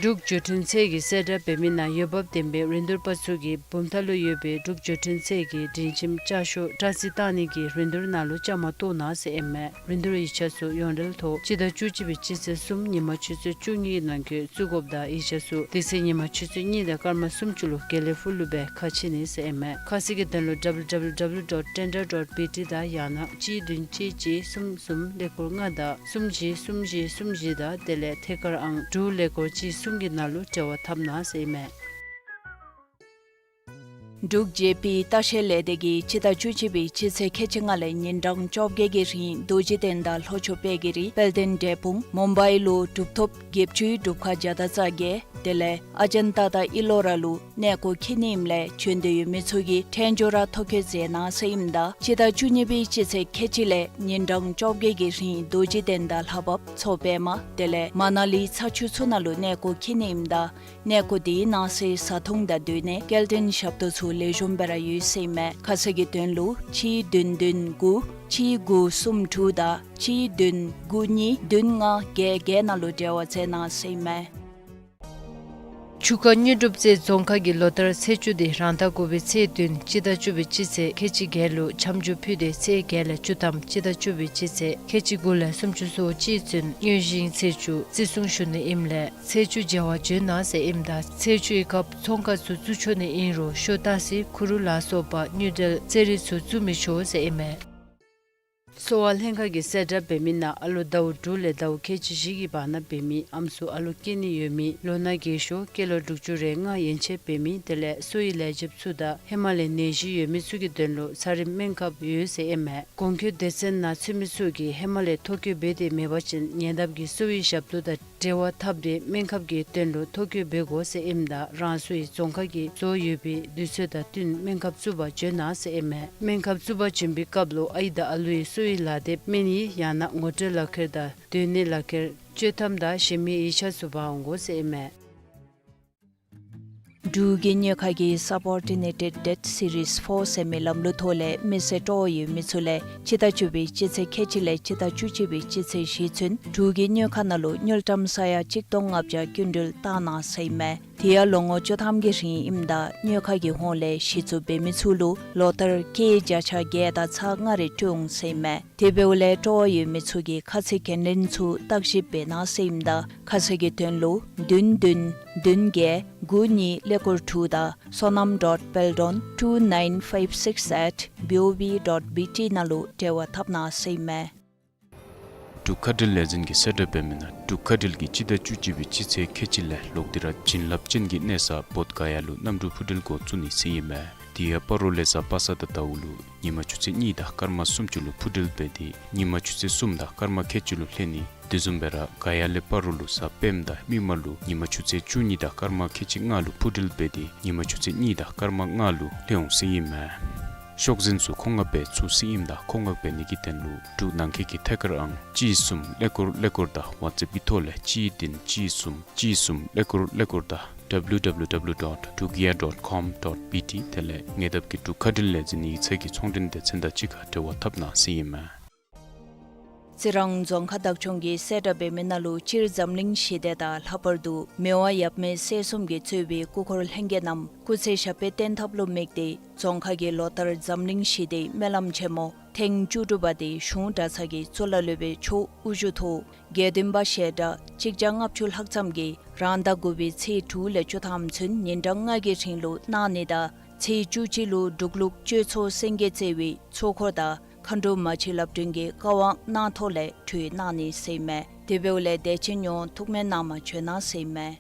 འབྲུག་འབྱོར་འཕྲིན་ཚད་ཀྱིས་གསལ་བསྒྲགས་འབད་མི་ནང་འོས་འབབ་ལྡན་པའི་རིན་བསྡུར་པ་ཚུ་གིས་བུམ་ཐང་ལུ་ཡོད་པའི་འབྲུག་འབྱོར་འཕྲིན་ཚད་ཀྱི་སྒྲིང་ཁྱིམ་ལྕགས་ཤོག་སྐྲ་རྩི་བཏང་ནི་གི་རིན་བསྡུར་ནང་ལུ་བཅའ་མར་གཏོགས་གནང་ཟེར་ཨིན་མས། རིན་བསྡུར་ཡིག་ཆ་ཚུ་ཡོངས་འབྲེལ་ཐོག་སྤྱི་ཟླ་བཅུ་གཅིག་པའི་སྤྱི་ཚེས་གསུམ་ཉིན་མ་ཆུ་ཚོད་བཅུ་གཉིས་ནང་འཁོད་བཙུགས་དགོཔ་དང་ཡིག་ཆ་ཚུ་དེ་ཚེས་ཉིན་མ་ཆུ་ཚོད་གཉིས་དང་སྐར་མ་སུམ་ཅུ་ལུ་དགེ་ལེགས་ཕུག་ལུ་སྦེ་ཁ་ཕྱེ་ནི་ཟེར་ཨིན་མས། ཁ་གསལ་གྱི་དོན་ལུ་ཌབ་ལུ་ཌབ་ལུ་ཌབ་ལུ་ཌོཊ་ཊེན་ཌར་ཌོཊ་བི་ཊི་དང་ཡང་ན་གཅིག་བདུན་གཅིག་གཅིག་གསུམ་གསུམ་ཀླད་ཀོར་ལྔ་དང་གསུམ་བཞི་གསུམ་བཞི་གསུམ་བཞི་དང་དེ་ལས་ཐད་ཀར་ཨང་དྲུག་ཀླད་ཀོར་གཅིག་གསུམ་གྱི་ནང་ལུ་འབྲེལ་བ་འཐབ་གནང་ཟེར་ཨིན་མས། འབྲུག་ཇེ་པི་ལྟ་བཤལ་ལས་སྡེ་གིས་སྤྱི་ཟླ་བཅུ་གཅིག་པའི་སྤྱི་ཚེས་ཁལ་གཅིག་ལྔ་ལས་ཉིན་གྲངས་བཅོ་བརྒྱད་ཀྱི་རིང་རྡོ་རྗེ་གདན་དང་ལྷོ་ཕྱོགས་དཔལ་གྱི་རི་དཔལ་ལྡན་འབྲས་སྤུངས་མུམ་བའི་ལུ་གྲུབ་ཐོབ་བརྒྱད་ཅུའི་སྒྲུབ་ཁང་བརྒྱ་དང་རྩ་བརྒྱད་དེ་ལས་ཨ་ཇན་ཏ་དང་ཨི་ལོ་ར་ལུ་གནས་སྐོར་འཁྱིད་ནི་ཨིནམ་ལས་བྱོན་འདོད་ཡོད་མི་ཚུ་གིས་ཕྲན་ཚེགས་ར་ཐོ་བཀོད་མཛད་གནང་ཟེར་ཨིནམ་ད་སྤྱི་ཟླ་བཅུ་གཉིས་པའི་སྤྱི་ཚེས་ཁལ་གཅིག་ལས་ཉིན་གྲངས་བཅོ་བརྒྱད་ཀྱི་རིང་རྡོ་རྗེ་གདན་དང་ལྷ་བབས་མཚོ་པདྨ་དེ་ལས་མ་ན་ལི་ཚ་ཆུ་ཚུ་ནང་ལུ་གནས་སྐོར་འཁྱིད་ནི་ཨིནམ་ད་གནས་སྐོར་དེའི་ནང་གསེས་བཟའ་འཐུང་དང་སྡོད་གནས་སྐྱེལ་འདྲེན་ཞབས་ཏོག་ཚུ་ལེགས་ཤོམ་སྦེ་ར་ཡོད་ཟེར་ཨིན་མས། ཁ་གསལ་གྱི་དོན་ལུ་གཅིག་བདུན་བདུན་དགུ་གཅིག་དགུ་གསུམ་དྲུག་དང་གཅིག་བདུན་དགུ་གཉིས་བདུན་ལྔ་བརྒྱད་བརྒྱད་ནང་ལུ་འབྲེལ་བ་མཛད་གནང་ཟེར་ཨིན་མས། ཆུ་ཁ་དངོས་གྲུབ་རྩེ་རྫོང་ཁག་གིས་ལོ་ལྟར་ཚེས་བཅུ་དེ་རང་ཟླ་དགུ་པའི་ཚེས་བདུན་སྤྱི་ཟླ་བཅུ་པའི་སྤྱི་ཚེས་ཁལ་གཅིག་བརྒྱད་ལུ་འཆམ་འཇུག་ཕུལ་ཏེ་ཚེས་བརྒྱད་ལས་བཅུ་ཐམ་སྤྱི་ཟླ་བཅུ་པའི་སྤྱི་ཚེས་ཁལ་གཅིག་དགུ་ལས་སུམ་ཅུ་སོ་གཅིག་ཚུན་དངོས་གཞིའི་ཚེས་བཅུ་བརྩི་སྲུང་ཞུ་ནི་ཨིནམ་ལས་ཚེས་བཅུ་མཇལ་བར་བྱོན་གནང་ཟེར་ཨིནམ་ད་ཚེས་བཅུའི་སྐབས་ཚོང་ཁང་ཚུ་བཙུགས་ཆོག་ནི་ཨིན་རུང་ཤོ་ཏ་སི་ཁུ་རུ་ལ་སོགས་པ་དངུལ་འབྲེལ་རྩེད་རིགས་ཚུ་བཙུགས་མི་ཆོག་ཟེར་ཨིན་མས། གསོ་བ་ལྷན་ཁག་གིས་གསལ་བསྒྲགས་འབད་མི་ནང་ཨ་ལོ་ཟླཝ་དྲུག་ལས་ཟླཝ་ཁལ་གཅིག་བཞི་གི་བར་ན་འབད་མི་ཨམ་སྲུ་ཨ་ལོ་སྐྱེ་ནི་ཡོད་མི་ལོ་ན་རྒས་ཤོས་སྐྱེས་ལོ་དྲུག་ཅུ་རེ་ལྔ་ཡན་ཆད་འབད་མི་དེ་ལས་གསོ་བའི་ལས་བྱེདཔ་ཚུ་དང་ཧེ་མ་ལས་ནད་གཞི་ཡོད་མི་ཚུ་གི་དོན་ལུ་ཚ་རིམས་སྨན་ཁབ་ཡོད་ཟེར་ཨིན་མས། གོང་འཁོད་སྡེ་ཚན་ནང་ཚུད་མི་ཚུ་གིས་ཧེ་མ་ལས་ཐོ་བཀོད་འབད་དེ་མེད་པ་ཅིན་ཉེ་འདབས་ཀྱི་གསོ་བའི་ཞབས་ཏོག་དང་འབྲེལ་བ་འཐབ་སྟེ་སྨན་ཁབ་ཀྱི་དོན་ལུ་ཐོ་བཀོད་འབད་དགོ་ཟེར་ཨིནམ་ད་རང་སོའི་རྫོང་ཁག་གིས་བཟོ་ཡོད་པའི་དུས་ཚོད་དང་བསྟུན་སྨན་ཁབ་བཙུགས་པར་བྱོན་གནང་ཟེར་ཨིན་མས། སྨན་ཁབ་བཙུགས་པར་བྱོན་པའི་སྐབས་ལུ་ཨའི་དང་ཨ་ལོའི་གསོ་བའི་ལག་དེབ་སྨན་ཡིག་ཡང་ན་ངོ་སྤྲོད་ལག་ཁྱེར་དང་སྡོད་གནས་ལག་ཁྱེར་བཅོས་ཐམ་དང་གཞན་མི་ཡིག་ཆ་ཚུ་འབག་འོང་དགོ་ཟེར་ཨིན་མས། འབྲུག་གི་གཉོས་མཁར་གྱི་Subordinated Debt Series four ཟེར་མི་ལམ་ལུགས་ཐོག་ལས་མི་སེར་སྤྲོ་བ་ཡོད་མི་ཚུ་ལས་སྤྱི་ཟླ་བཅུ་པའི་སྤྱི་ཚེས་ཁལ་གཅིག་ལས་སྤྱི་ཟླ་བཅུ་གཅིག་པའི་སྤྱི་ཚེས་བཞི་ཚུན་འབྲུག་གི་གཉོས་མཁར་ནང་ལུ་དངུལ་ཀྲམ་ས་ཡ་གཅིག་སྟོང་ལྔ་བརྒྱ་སྐྱིན་འགྲུལ་བཏང་གནང་ཟེར་ཨིན་མས། དེ་ཡང་ལོ་ངོ་བཅུ་ཐམ་གྱི་རིང་ཨིནམ་ད་གཉོས་མཁར་གྱི་ཧོངས་ལས་གཞི་བཙུགས་འབད་མི་ཚུ་ལུ་ལོ་ལྟར་སྐྱེད་བརྒྱ་ཆ་བརྒྱད་དང་ཚག་ལྔ་རེ་སྤྲོད་འོང་ཟེར་ཨིན་མས། དེ་འབདཝ་ལས་སྤྲོ་བ་ཡོད་མི་ཚུ་གིས་ཁ་ཚ་འགན་ལེན་ཚུ་བརྟག་ཞིབ་འབད་གནང་ཟེར་ཨིནམ་ད་ཁ་གསལ་གྱི་དོན་ལུ་བདུན་བདུན་བདུན་བརྒྱད་དགུ་གཉིས་ཀླད་ཀོར་དྲུག་དང་Sonam dot Peldon two nine five six at B O B dot B T ནང་ལུ་འབྲེལ་བ་འཐབ་གནང་ཟེར་ཨིན་མས། འབྲུག་མཁའ་འགྲུལ་ལས་འཛིན་གྱིས་གསལ་བསྒྲགས་འབད་མི་ནང་འབྲུག་མཁའ་འགྲུལ་གྱིས་སྤྱི་ཟླ་བཅུ་གཅིག་པའི་སྤྱི་ཚེས་ཁལ་གཅིག་ལས་ལོག་སྟེ་ར་བྱིན་རླབས་ཅན་གྱི་གནས་ས་བོདྷ་ག་ཡ་ལུ་གནམ་གྲུ་འཕུར་འགྲུལ་འགོ་བཙུགས་ནི་ཟེར་ཨིན་མས། དེ་ཡང་སྤ་རོ་ལས་གཟའ་པ་སངས་དང་ཟླཝ་ལུ་ཉིན་མ་ཆུ་ཚོད་གཉིས་དང་སྐར་མ་སུམ་ཅུ་ལུ་འཕུར་འགྲུལ་འབད་དེ་ཉིན་མ་ཆུ་ཚོད་གསུམ་དང་སྐར་མ་ཁལ་གཅིག་ལུ་ལྷོད་ནི། དེ་བཟུམ་སྦེ་ར་ག་ཡ་ལས་སྤ་རོ་ལུ་གཟའ་སྤེནམ་དང་མིག་དམར་ལུ་ཉིན་མ་ཆུ་ཚོད་བཅུ་གཉིས་དང་སྐར་མ་ཁལ་གཅིག་ལྔ་ལུ་འཕུར་འགྲུལ་འབད་དེ་ཉིན་མ་ཆུ་ཚོད་གཉིས་དང་སྐར་མ་ལྔ་ལུ་ལྷོད་འོང་ཟེར་ཨིན་མས། ཤོག་འཛིན་ཚུ་མཁོ་མངགས་འབད་ཚུགས་ཟེར་ཨིནམ་ད་མཁོ་མངགས་འབད་ནི་གི་དོན་ལུ་འབྲུག་ནང་འཁོད་ཀྱི་ཐད་ཀར་ཨང་གཅིག་གསུམ་ཀླད་ཀོར་ཀླད་ཀོར་དང་ཝཊས་ཨེཔ་ཀྱི་ཐོག་ལས་གཅིག་བདུན་གཅིག་གསུམ་གཅིག་གསུམ་ཀླད་ཀོར་ཀླད་ཀོར་དང་W W W dot drugair dot com dot B T དེ་ལས་ཉེ་འདབས་ཀྱི་འབྲུག་མཁའ་འགྲུལ་ལས་འཛིན་ཡིག་ཚང་གི་ཚོང་འབྲེལ་སྡེ་ཚན་དང་གཅིག་ཁར་འབྲེལ་བ་འཐབ་གནང་ཟེར་ཨིན་མས། རྩི་རང་རྫོང་ཁག་བདག་སྐྱོང་གིས་གསལ་བསྒྲགས་འབད་མི་ནང་ལུ་སྤྱིར་འཛམ་གླིང་ཞི་བདེ་དང་ལྷག་པར་དུ་མི་དབང་ཡབ་མེས་སྲས་གསུམ་གྱིས་གཙོས་པའི་སྐུ་འཁོར་ལྷན་རྒྱས་རྣམས་སྐུ་ཚེ་ཞབས་པད་བརྟན་ཐབས་ལུ་དམིགས་ཏེ་རྫོང་ཁག་གིས་ལོ་ལྟར་འཛམ་གླིང་ཞི་བདེའི་སྨོན་ལམ་ཆེན་མོ་ཐེངས་བཅུ་དྲུག་པ་དེ་གཞུང་གྲྭ་ཚང་གི་གཙུག་ལག་སློབ་དཔོན་མཆོག་དབུ་བཞུགས་ཐོག་དགེ་འདུན་པ་ཞལ་གྲངས་གཅིག་བརྒྱ་ལྔ་བཅུ་ལྷག་ཙམ་གྱིས་རང་ཟླ་དགུ་པའི་ཚེས་དྲུག་ལས་བཅུ་ཐམ་ཚུན་ཉིན་གྲངས་ལྔ་གི་རིང་ལུ་གནང་ནི་དང་ཚེས་བཅུ་གཅིག་ལུ་འབྲུག་ལུགས་གཅོད་ཚོགས་སེང་གེ་རྩེ་བའི་ཚོགས་འཁོར་དང་མཁའ་འགྲོ་མ་གཅིག་ལག་སྒྲོན་གྱི་བཀའ་དབང་གནང་ཐོག་ལས་གྲོལ་གནང་ནི་ཟེར་ཨིན་མས། དེ་འབདཝ་ལས་དད་ཅན་ཡོངས་ཐུགས་སྨོན་གནང་མ་བྱོན་གནང་ཟེར་ཨིན་མས།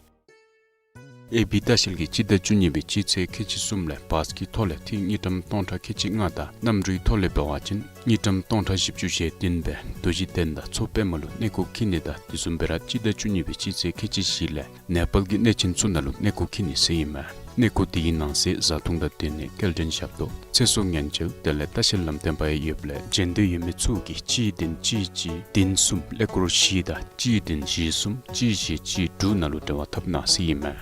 ཨེ་བི་ལྟ་བཤལ་གྱིས་སྤྱི་ཟླ་བཅུ་གཉིས་པའི་སྤྱི་ཚེས་ཁལ་གཅིག་གསུམ་ལས་བཱས་ཀྱི་ཐོག་ལས་ཐིག་དངུལ་ཀྲམ་སྟོང་ཕྲག་ཁལ་གཅིག་ལྔ་དང་གནམ་གྲུའི་ཐོག་ལས་འབད་བ་ཅིན་དངུལ་ཀྲམ་སྟོང་ཕྲག་བཞི་བཅུ་ཞེ་བདུན་སྦེ་རྡོ་རྗེ་གདན་དང་མཚོ་པདྨ་ལུ་གནས་སྐོར་འཁྱིད་ནི་དང་དེ་བཟུམ་སྦེ་ར་སྤྱི་ཟླ་བཅུ་གཉིས་པའི་སྤྱི་ཚེས་ཁལ་གཅིག་བཞི་ལས་ནེ་པཱལ་གྱི་གནས་ཆེན་ཚུ་ནང་ལུ་གནས་སྐོར་འཁྱིད་ནི་ཟེར་ཨིན་མས། གནས་སྐོར་དེའི་ནང་གསེས་བཟའ་འཐུང་དང་སྡོད་གནས་སྐྱེལ་འདྲེན་ཞབས་ཏོག་ཚེ་སྲོག་ཉེན་བཅོལ་དེ་ལས་ལྟ་བཤལ་ལམ་སྟོན་པ་ཡང་ཡོདཔ་ལས་འབྱོན་འདོད་ཡོད་མི་ཚུ་གིས་གཅིག་བདུན་གཅིག་གཅིག་བདུན་གསུམ་ཀླད་ཀོར་བཞི་དང་གཅིག་བདུན་བཞི་གསུམ་གཅིག་བཞི་གཅིག་དྲུག་ནང་ལུ་འབྲེལ་བ་འཐབ་གནང་ཟེར་ཨིན་མས།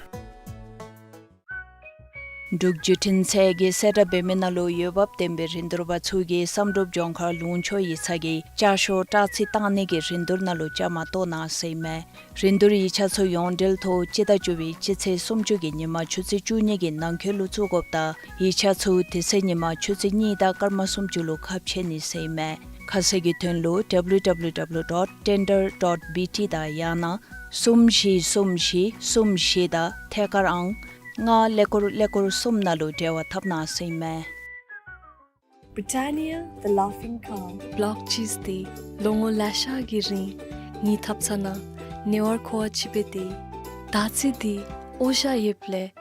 འབྲུག་བརྒྱུད་འཕྲིན་ཚད་ཀྱིས་གསལ་བསྒྲགས་འབད་མི་ནང་ལུ་འོས་འབབ་ལྡན་པའི་རིན་བསྡུར་པ་ཚུ་གིས་བསམ་གྲུབ་ལྗོངས་མཁར་ལུང་ཕྱོགས་ཡིག་ཚང་གི་བསྐྱར་ཤོག་སྤྲོད་རྩིས་བཏང་ནི་གི་རིན་བསྡུར་ནང་ལུ་བཅའ་མར་གཏོགས་གནང་ཟེར་ཨིན་མས། རིན་བསྡུར་ཡིག་ཆ་ཚུ་ཡོངས་འབྲེལ་ཐོག་སྤྱི་ཟླ་བཅུ་པའི་སྤྱི་ཚེས་སུམ་ཅུ་གི་ཉིན་མ་ཆུ་ཚོད་བཅུ་གཉིས་ཀྱི་ནང་འཁོད་ལུ་བཙུགས་དགོཔ་དང་ཡིག་ཆ་ཚུ་དེ་ཚེ་ཉིན་མ་ཆུ་ཚོད་གཉིས་དང་སྐར་མ་སུམ་ཅུ་ལུ་ཁ་ཕྱེ་ནི་ཟེར་ཨིན་མས། ཁ་གསལ་གྱི་དོན་ལུ་W W W dot tender dot B T དང་ཡང་ན་གསུམ་བཞི་གསུམ་བཞི་གསུམ་བཞི་དང་ཐད་ཀར་ཨང་ལྔ་ཀླད་ཀོར་ཀླད་ཀོར་གསུམ་ནང་ལུ་འབྲེལ་བ་འཐབ་གནང་ཟེར་ཨིན་མས། Britannia, the laughing cow. བོལ་ཅིས་འདི་ལོ་ངོ་ལེ་ཤ་གི་རིང་ངེའི་ཐབ་ཚང་ནང་ཉེ་བར་མཁོ་བ་ཅིག་སྦེ་སྡོད། ད་ཅི་འདི་འོ་ཞ་ཡོདཔ་ལས་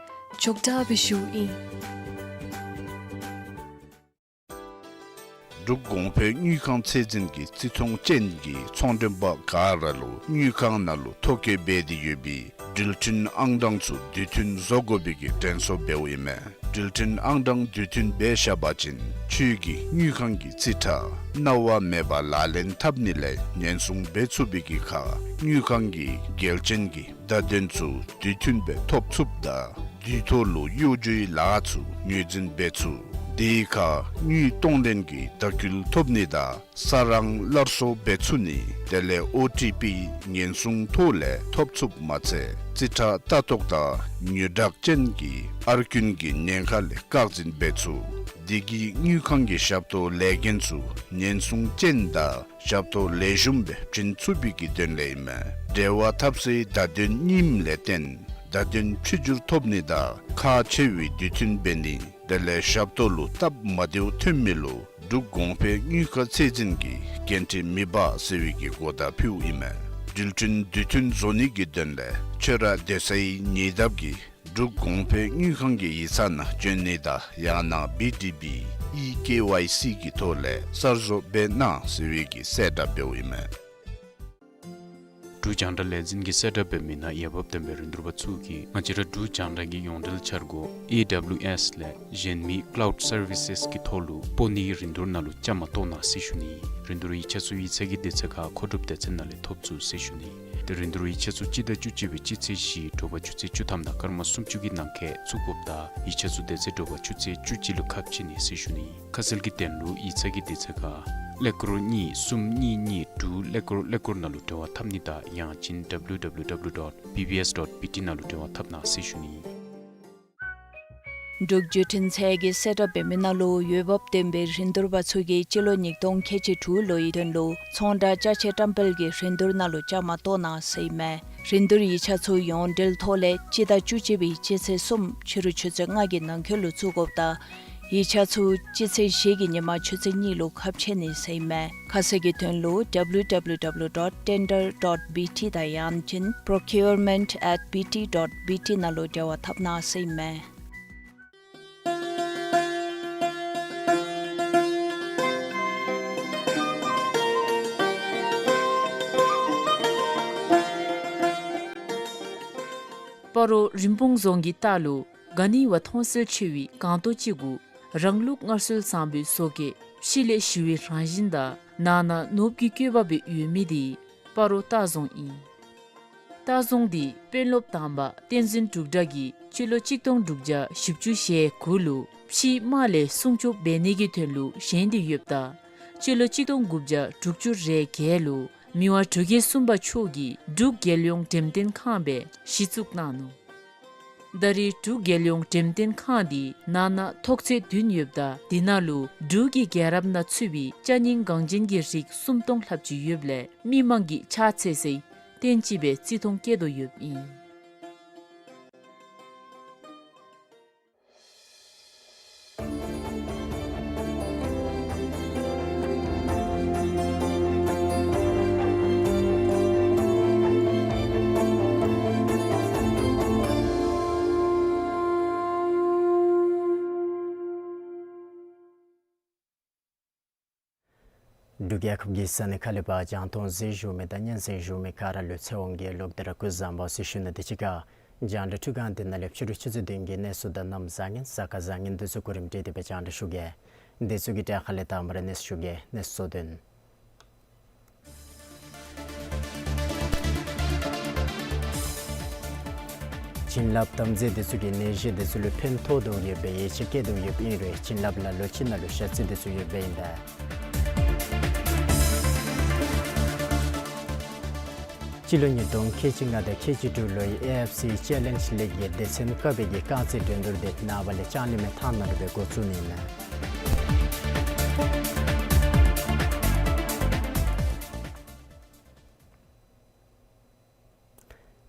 འཇོག་དྲགས་སྦེ་བཞུགས་ཡི། འབྲུག་གོང་འཕེལ་དངུལ་ཁང་ཚད་འཛིན་གྱིས་བརྩི་མཐོང་ཅན་གྱི་ཚོང་མགྲོན་པ་ག་ར་ལུ་དངུལ་ཁང་ནང་ལུ་ཐོ་བཀོད་འབད་དེ་ཡོད་པའི་འགྲུལ་འཕྲིན་ཨང་གྲངས་ཚུ་དུས་མཐུན་བཟོ་དགོ་པའི་གི་དྲན་གསོ་འབདཝ་ཨིན་མས། འགྲུལ་འཕྲིན་ཨང་གྲངས་དུས་མཐུན་འབད་བཞག་པ་ཅིན་ཁྱོད་ཀྱིས་དངུལ་ཁང་གི་རྩིས་ཁྲ་གནང་བ་མེད་པར་ལག་ལེན་འཐབ་ནི་ལས་ཉེན་སྲུང་འབད་ཚུགས་པའི་གི་ཁར་དངུལ་ཁང་གི་འགལ་རྐྱེན་གྱི་བརྡ་དོན་ཚུ་དུས་མཐུན་སྦེ་ཐོབ་ཚུགསཔ་དང་དུས་ཐོག་ལུ་གཡོ་སྒྱུའི་ལཱ་ཚུ་ངོས་འཛིན་འབད་ཚུགས། དེའི་ཁར་དངུལ་གཏོང་ལེན་གྱི་ལྟ་སྐུལ་ཐོབ་ནི་དང་ས་རང་སླར་གསོ་འབད་ཚུགས་ནི་དེ་ལས་ཨོ་ཊི་པི་ཉེན་སྲུང་ཐོག་ལས་ཐོབ་ཚུགསཔ་མ་ཚད་རྩིས་ཁྲ་ལྟ་རྟོག་དང་ཉོ་བཀྲག་ཅན་གྱི་ཨར་རྐུན་གྱི་ཉེན་ཁ་ལས་བཀག་འཛིན་འབད་ཚུགས། དེ་གིས་དངུལ་ཁང་གི་ཞབས་ཏོག་ལས་འགན་ཚུ་ཉེན་སྲུང་ཅན་དང་ཞབས་ཏོག་ལེགས་ཤོམ་སྦེ་བྱིན་ཚུགས་པའི་གི་དོན་ལས་ཨིན་མས། འབྲེལ་བ་འཐབ་སའི་བརྡ་དོན་རྙིངམ་ལས་བརྟེན་བརྡ་དོན་ཕྱི་འགྱུར་ཐོབ་ནི་དང་ཁག་ཆེ་བའི་དུས་མཐུན་འབད་ནི་དེ་ལས་ཞབས་ཏོག་ལུ་སྟབས་མ་བདེཝ་ཐོན་མི་ལུ་ འབྲུག་གོང་འཕེལ་དངུལ་ཁང་ཚད་འཛིན་གྱི་འགན་འཁྲི་མི་འབག་ཟེར་བའི་གི་གོ་བརྡ་ཕུལཝ་ཨིན་མས། འགྲུལ་འཕྲིན་དུས་མཐུན་བཟོ་ནི་གི་དོན་ལས་ཁྱོད་ར་སྡོད་སའི་ཉེ་འདབས་ཀྱི་འབྲུག་གོང་འཕེལ་དངུལ་ཁང་གི་ཡིག་ཚང་ནང་བྱོན་ནི་དང་ཡང་ན་བི་ཌི་བི་ཨི་ཀེ་ཝའི་སི་གི་ཐོག་ལས་གསར་བཟོ་འབད་གནང་ཟེར་བའི་གི་གསལ་བསྒྲགས་འབདཝ་ཨིན་མས། འབྲུག་རྒྱང་བསྒྲགས་ལས་འཛིན་གྱིས་གསལ་བསྒྲགས་འབད་མི་ནང་འོས་འབབ་ལྡན་པའི་རིན་བསྡུར་པ་ཚུ་གིས་ང་བཅས་ར་འབྲུག་རྒྱང་བསྒྲགས་ཀྱི་ཡོངས་འབྲེལ་འཆར་སྒོ་ཨེ་ཌབ་ལིའུ་ཨེསི་ལས་གཞན་མི་ཀ་ལའུཌ་སར་བི་སེསི་གི་ཐོག་ལུ་སྤོ་ནིའི་རིན་བསྡུར་ནང་ལུ་བཅའ་མར་གཏོགས་གནང་ཟེར་ཞུ་ནི། རིན་བསྡུར་ཡིག་ཆ་ཚུ་ཡིག་ཚང་གི་དུས་ཚོད་ཁར་མཁོ་སྒྲུབ་སྡེ་ཚན་ནང་ལས་ཐོབ་ཚུགས་ཟེར་ཞུ་ནི། ཏེ་རིན་བསྡུར་ཡིག་ཆ་ཚུ་སྤྱི་ཟླ་བཅུ་གཅིག་པའི་སྤྱི་ཚེས་བཞི་དྲོ་པ་ཆུ་ཚོད་བཅུ་ཐམ་དང་སྐར་མ་སུམ་ཅུ་གི་ནང་འཁོད་བཙུགས་དགོཔ་དང་ཡིག་ཆ་ཚུ་དེ་ཚེ་དྲོ་པ་ཆུ་ཚོད་བཅུ་གཅིག་ལུ་ཁ་ཕྱེ་ནི་ཟེར་ཞུ་ནི། ཁ་གསལ་གྱི་དོན་ལུ་ཡིག་ཚང་གི་དུས་ཚོད་ཁར་ཀླད་ཀོར་གཉིས་གསུམ་གཉིས་གཉིས་དྲུག་ཀླད་ཀོར་ཀླད་ཀོར་ནང་ལུ་འབྲེལ་བ་འཐབ་ནི་དང་ཡང་ཅིན་ཌབ་ལིའུ་ཌབ་ལིའུ་ཌབ་ལིའུ་ཌོཊ་བི་བི་ཨེསི་ཌོཊ་བི་ཊི་ནང་ལུ་འབྲེལ་བ་འཐབ་གནང་ཟེར་ཞུ་ནི། འབྲུག་བརྒྱུད་འཕྲིན་ཚད་ཀྱིས་གསལ་བསྒྲགས་འབད་མི་ནང་ལུ་འོས་འབབ་ལྡན་པའི་རིན་བསྡུར་པ་ཚུ་གིས་སྤྱི་ལོ་ཉིས་སྟོང་ཁལ་གཅིག་དྲུག་ལོའི་དོན་ལུ་ཚོང་བསྒྲགས་ཅ་ཆས་བཀྲམ་སྤེལ་གྱི་རིན་བསྡུར་ནང་ལུ་བཅའ་མར་གཏོགས་གནང་ཟེར་ཨིན་མས། རིན་བསྡུར་ཡིག་ཆ་ཚུ་ཡོངས་འབྲེལ་ཐོག་ལས་སྤྱི་ཟླ་བཅུ་གཅིག་པའི་སྤྱི་ཚེས་གསུམ་ཕྱི་རུ་ཆུ་ཚོད་ལྔ་གི་ནང་འཁོད་ལུ་བཙུགས་དགོཔ་དང་ཡིག་ཆ་ཚུ་སྤྱི་ཚེས་བཞི་གི་ཉིན་མ་ཆུ་ཚོད་གཉིས་ལུ་ཁ་ཕྱེ་ནི་ཟེར་ཨིན་མས། ཁ་གསལ་གྱི་དོན་ལུ་ཌབ་ལིའུ་ཌབ་ལིའུ་ཌབ་ལིའུ་ཌོཊ་ཊེན་ཌར་ཌོཊ་བི་ཊི་དང་ཡང་ཅིན་པྲོ་ཀིའུར་མེནཊ་ཨེཊ་བི་ཊི་ཌོཊ་བི་ཊི་ནང་ལུ་འབྲེལ་བ་འཐབ་གནང་ཟེར་ཨིན་མས། སྤ་རོ་རིན་སྤུངས་རྫོང་གི་ལྟག་ལུ་ག་ནི་བ་མཐོང་གསལ་ཆེ་བའི་སྒང་ཏོག་ཅིག་གུ་རང་ལུགས་སྔར་སྲོལ་བཟང་པོའི་བཟོ་བཀོད་ཕྱི་ལས་ཞི་བའི་རང་བཞིན་དང་ནང་ན་ནོར་བུ་གི་བཀོད་པ་སྦེ་ཡོད་མི་དེ་སྤ་རོ་སྟག་རྫོང་ཨིན། སྟག་རྫོང་འདི་དཔོན་སློབ་དང་པ་བསྟན་འཛིན་འབྲུག་གྲགས་ཀྱིས་སྤྱི་ལོ་གཅིག་སྟོང་དྲུག་བརྒྱ་བཞི་བཅུ་ཞེ་དགུ་ལུ་ཕྱིའི་དམག་ལས་སྲུང་སྐྱོབ་འབད་ནི་གི་དོན་ལུ་བཞེངས་ཏེ་ཡོདཔ་ད་སྤྱི་ལོ་གཅིག་སྟོང་དགུ་བརྒྱ་དྲུག་ཅུ་རེ་བརྒྱད་ལུ་མི་དབང་འབྲུག་རྒྱལ་གསུམ་པ་མཆོག་གིས་འབྲུག་རྒྱལ་ཡོངས་འགྲེམས་སྟོན་ཁང་སྦེ་གཞི་བཙུགས་གནང་ནུག། ད་རེས་འབྲུག་རྒྱལ་ཡོངས་འགྲེམས་སྟོན་ཁང་འདི་ནང་ན་ཐོག་ཚད་བདུན་ཡོདཔ་ད་དེ་ནང་ལུ་འབྲུག་གི་རྒྱལ་རབས་ནང་ཚུད་པའི་ཅ་རྙིང་འགངས་ཅན་གྱི་རིགས་སུམ་སྟོང་ལྷགཔ་ཅིག་ཡོདཔ་ལས་མི་མང་གིས་ཕྱག་འཚལ་སའི་རྟེན་ཅིག་སྦེ་བརྩི་མཐོང་བསྐྱེད་དོ་ཡོདཔ་ཨིན། འབྲུག་རྒྱལ་ཁབ་ཀྱི་ས་གནས་ཁག་ལས་ཕར་རྒྱང་མཐོང་གཟིགས་བཞུགས་མི་དང་སྙན་གསན་བཞུགས་མི་ག་ར་ལུ་ཚེ་དབང་གིས་ལོག་སྟེ་ར་སྐུ་གཟུགས་བཟང་པོ་ཟེར་ཞུ་ནི་དང་གཅིག་ཁར་རྒྱང་བསྒྲགས་ཁྲི་སྒང་འདི་ནང་ལས་ཕྱི་རུ་ཆུ་ཚོད་བདུན་གྱི་གནས་ཚུལ་དང་གནམ་བཟང་ངན་གཟའ་སྐར་བཟང་ངན་འདི་ཚུ་གོ་རིམ་སྒྲིག་སྟེ་སྦེ་རྒྱང་བསྒྲགས་ཞུ་གེ། འདི་ཚུ་གི་གྲས་ཁ་ལས་དང་པ་ར་གནས་ཚུལ་ཞུ་གེ། གནས་ཚུལ་དོན། བྱིན་རླབས་དམ་རྫས་འདི་ཚུ་གིས་ནད་གཞི་འདི་ཚུ་ལུ་ཕན་ཐོགས་དོ་ཡོད་པའི་ཡིད་ཆེས་བསྐྱེད་དོ་ཡོདཔ་ཨིན་རུང་བྱིན་རླབས་ལ་ལུ་ཅིག་ནང་ལུ་ཞ་རྩི་འདི་ཚུ་ཡོདཔ་ཨིན་པས། སྤྱི་ལོ་ཉིས་སྟོང་ཁལ་གཅིག་ལྔ་དང་ཁལ་གཅིག་དྲུག་ལོའི་ཨེ་ཨེཕ་སི་ཅེ་ལེནཇ་ལིག་གི་སྡེ་ཚན་ཀ་བའི་གི་རྐང་རྩེད་འགྲན་བསྡུར་འདི་ནངས་པ་ལས་ལྕང་གླིང་མི་ཐང་ནང་ལུ་སྦེ་འགོ་བཙུགས་ནི་ཨིན་མས།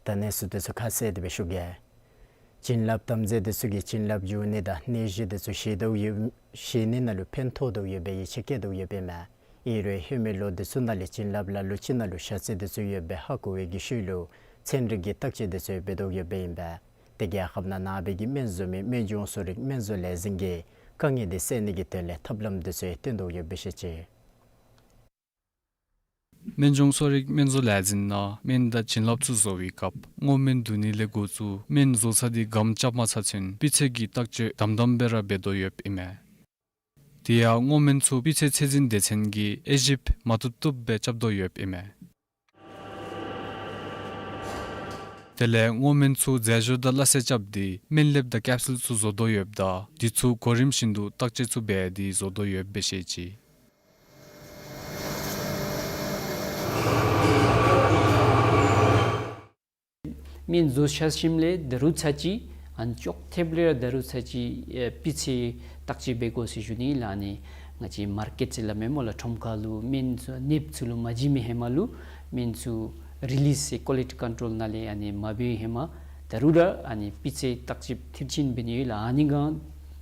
ད་གནས་ཚུལ་འདི་ཚུ་ཁ་གསལ་ཏེ་སྦེ་ཞུ་གེ། བྱིན་རླབས་དམ་རྫས་འདི་ཚུ་གིས་བྱིན་རླབས་འཇུག་ནི་དང་ནད་གཞི་འདི་ཚུ་ཞི་དོ་ཡོད་ཞི་ནི་ནང་ལུ་ཕན་ཐོགས་དོ་ཡོད་པའི་ཡིད་ཆེས་བསྐྱེད་དོ་ཡོདཔ་ཨིན་མས། ཨིན་རུང་ཧེ་མའི་ལོ་འདི་ཚུ་ནང་ལས་བྱིན་རླབས་ལ་ལུ་ཅིག་ནང་ལུ་ཞ་རྩི་འདི་ཚུ་ཡོདཔ་སྦེ་ཧ་གོ་བའི་གི་ཤུལ་ལུ་ཚན་རིག་གི་བརྟག་དཔྱད་འདི་ཚུ་འབད་དོ་ཡོདཔ་ཨིན་པས། དེ་གི་ཁ་ལས་ནངས་པ་གི་སྨན་བཟོ་མི་སྨན་ལྗོངས་གསོ་རིག་སྨན་བཟོ་ལས་འཛིན་གྱིས་དཀའ་ངལ་འདི་སེལ་ནི་གི་དོན་ལས་ཐབས་ལམ་འདི་ཚུ་བཏོན་དོ་ཡོདཔ་སྦེ་བཤད་ཅི། སྨན་ལྗོངས་གསོ་རིག་སྨན་བཟོ་ལས་འཛིན་ནང་སྨན་དང་བྱིན་རླབས་ཚུ་བཟོ་བའི་སྐབས་སྔོ་སྨན་བསྡུ་ནི་ལས་འགོ་བཙུགས་སྨན་བཟོ་ཚར་ཏེ་སྒམ་རྐྱབ་མ་ཚར་ཚུན་སྤུས་ཚད་ཀྱི་བརྟག་དཔྱད་དམ་དམ་སྦེ་ར་འབད་དོ་ཡོདཔ་ཨིན་མས། དེ་ཡང་སྔོ་སྨན་ཚུ་སྤུས་ཚད་ཚད་འཛིན་སྡེ་ཚན་གྱིས་དབྱེ་ཞིབ་མ་བཏུབ་བཏུབ་སྦེ་རྐྱབ་དོ་ཡོདཔ་ཨིན་མས། དེ་ལས་སྔོ་སྨན་ཚུ་རྫས་སྦྱོར་དང་སླ་བསྲེ་རྐྱབ་སྟེ་སྨན་ལེབ་དང་ཀེབ་སུལ་ཚུ་བཟོ་དོ་ཡོདཔ་ད་དེ་ཚུ་གོ་རིམ་བཞིན་དུ་བརྟག་དཔྱད་ཚུ་འབད་དེ་བཟོ་དོ་ཡོདཔ་སྦེ་བཤད་ཅི། སྨན་བཟོ་ཚར་ཞིནམ་ལས་ད་རུང་ཚར་གཅིག་ཨ་ཅོག་འཐདཔ་ལས་ར་ད་རུང་ཚར་གཅིག་ཨེ་སྤུས་ཚད་བརྟག་དཔྱད་འབད་དགོ་ཟེར་ཞུ་ནི་ལགས། ཨ་ནི་ང་བཅས་མར་ཀེཊ་ཟེར་སླབ་མས་སྨོ་ལགས། ཁྲོམ་ཁ་ལུ་སྨན་ཚུ་ནདཔ་ཚུ་ལུ་མ་བྱིན་མི་ཧེ་མ་ལུ་སྨན་ཚུ་རི་ལིསི་ཟེར་ཀོ་ལི་ཊི་ཀོན་ཊོལ་ནང་ལས་ཨ་ནི་མ་འབད་བའི་ཧེ་མ་ད་རུང་ར་ཨ་ནི་སྤུས་ཚད་བརྟག་དཔྱད་མཐིལ་ཕྱིན་འབད་ནི་ཡོད་ལགས། ཨ་ནི་སྒང་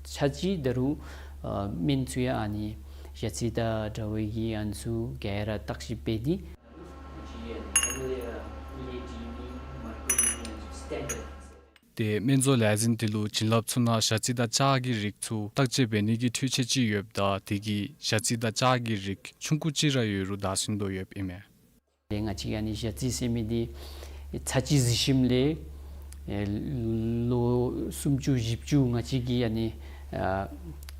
ཚར་གཅིག་ད་རུང་ཨ་སྨན་ཚུ་ཡང་ཨ་ནི་ ཞ་རྩི་དང་འདྲ་བའི་གི་ཨ་ནི་ཚུ་ག་ར་བརྟག་ཞིབ་འབད་དེ། ཏེ་སྨན་བཟོ་ལས་འཛིན་དེ་ལུ་བྱིན་རླབས་ཚུ་ནང་ཞ་རྩི་དང་ལྕགས་ཀྱི་རིགས་ཚུ་བརྟག་དཔྱད་འབད་ནི་གི་འཕྲུལ་ཆས་ཅིག་ཡོདཔ་ད་དེ་གིས་ཞ་རྩི་དང་ལྕགས་ཀྱི་རིགས་ཆུང་ཀུ་ཅིག་ར་ཡོད་རུང་བདའ་ཟུན་དོ་ཡོདཔ་ཨིན་མས། ཏེ་ང་བཅས་ཀྱིས་ཨ་ནི་ཞ་རྩི་ཟེར་མི་འདི་ཚར་གཅིག་བཟི་ཞིནམ་ལས་ཨེ་ལོ་སུམ་ཅུ་བཞི་བཅུ་ང་བཅས་ཀྱིས་ཨ་ནི་ཨ་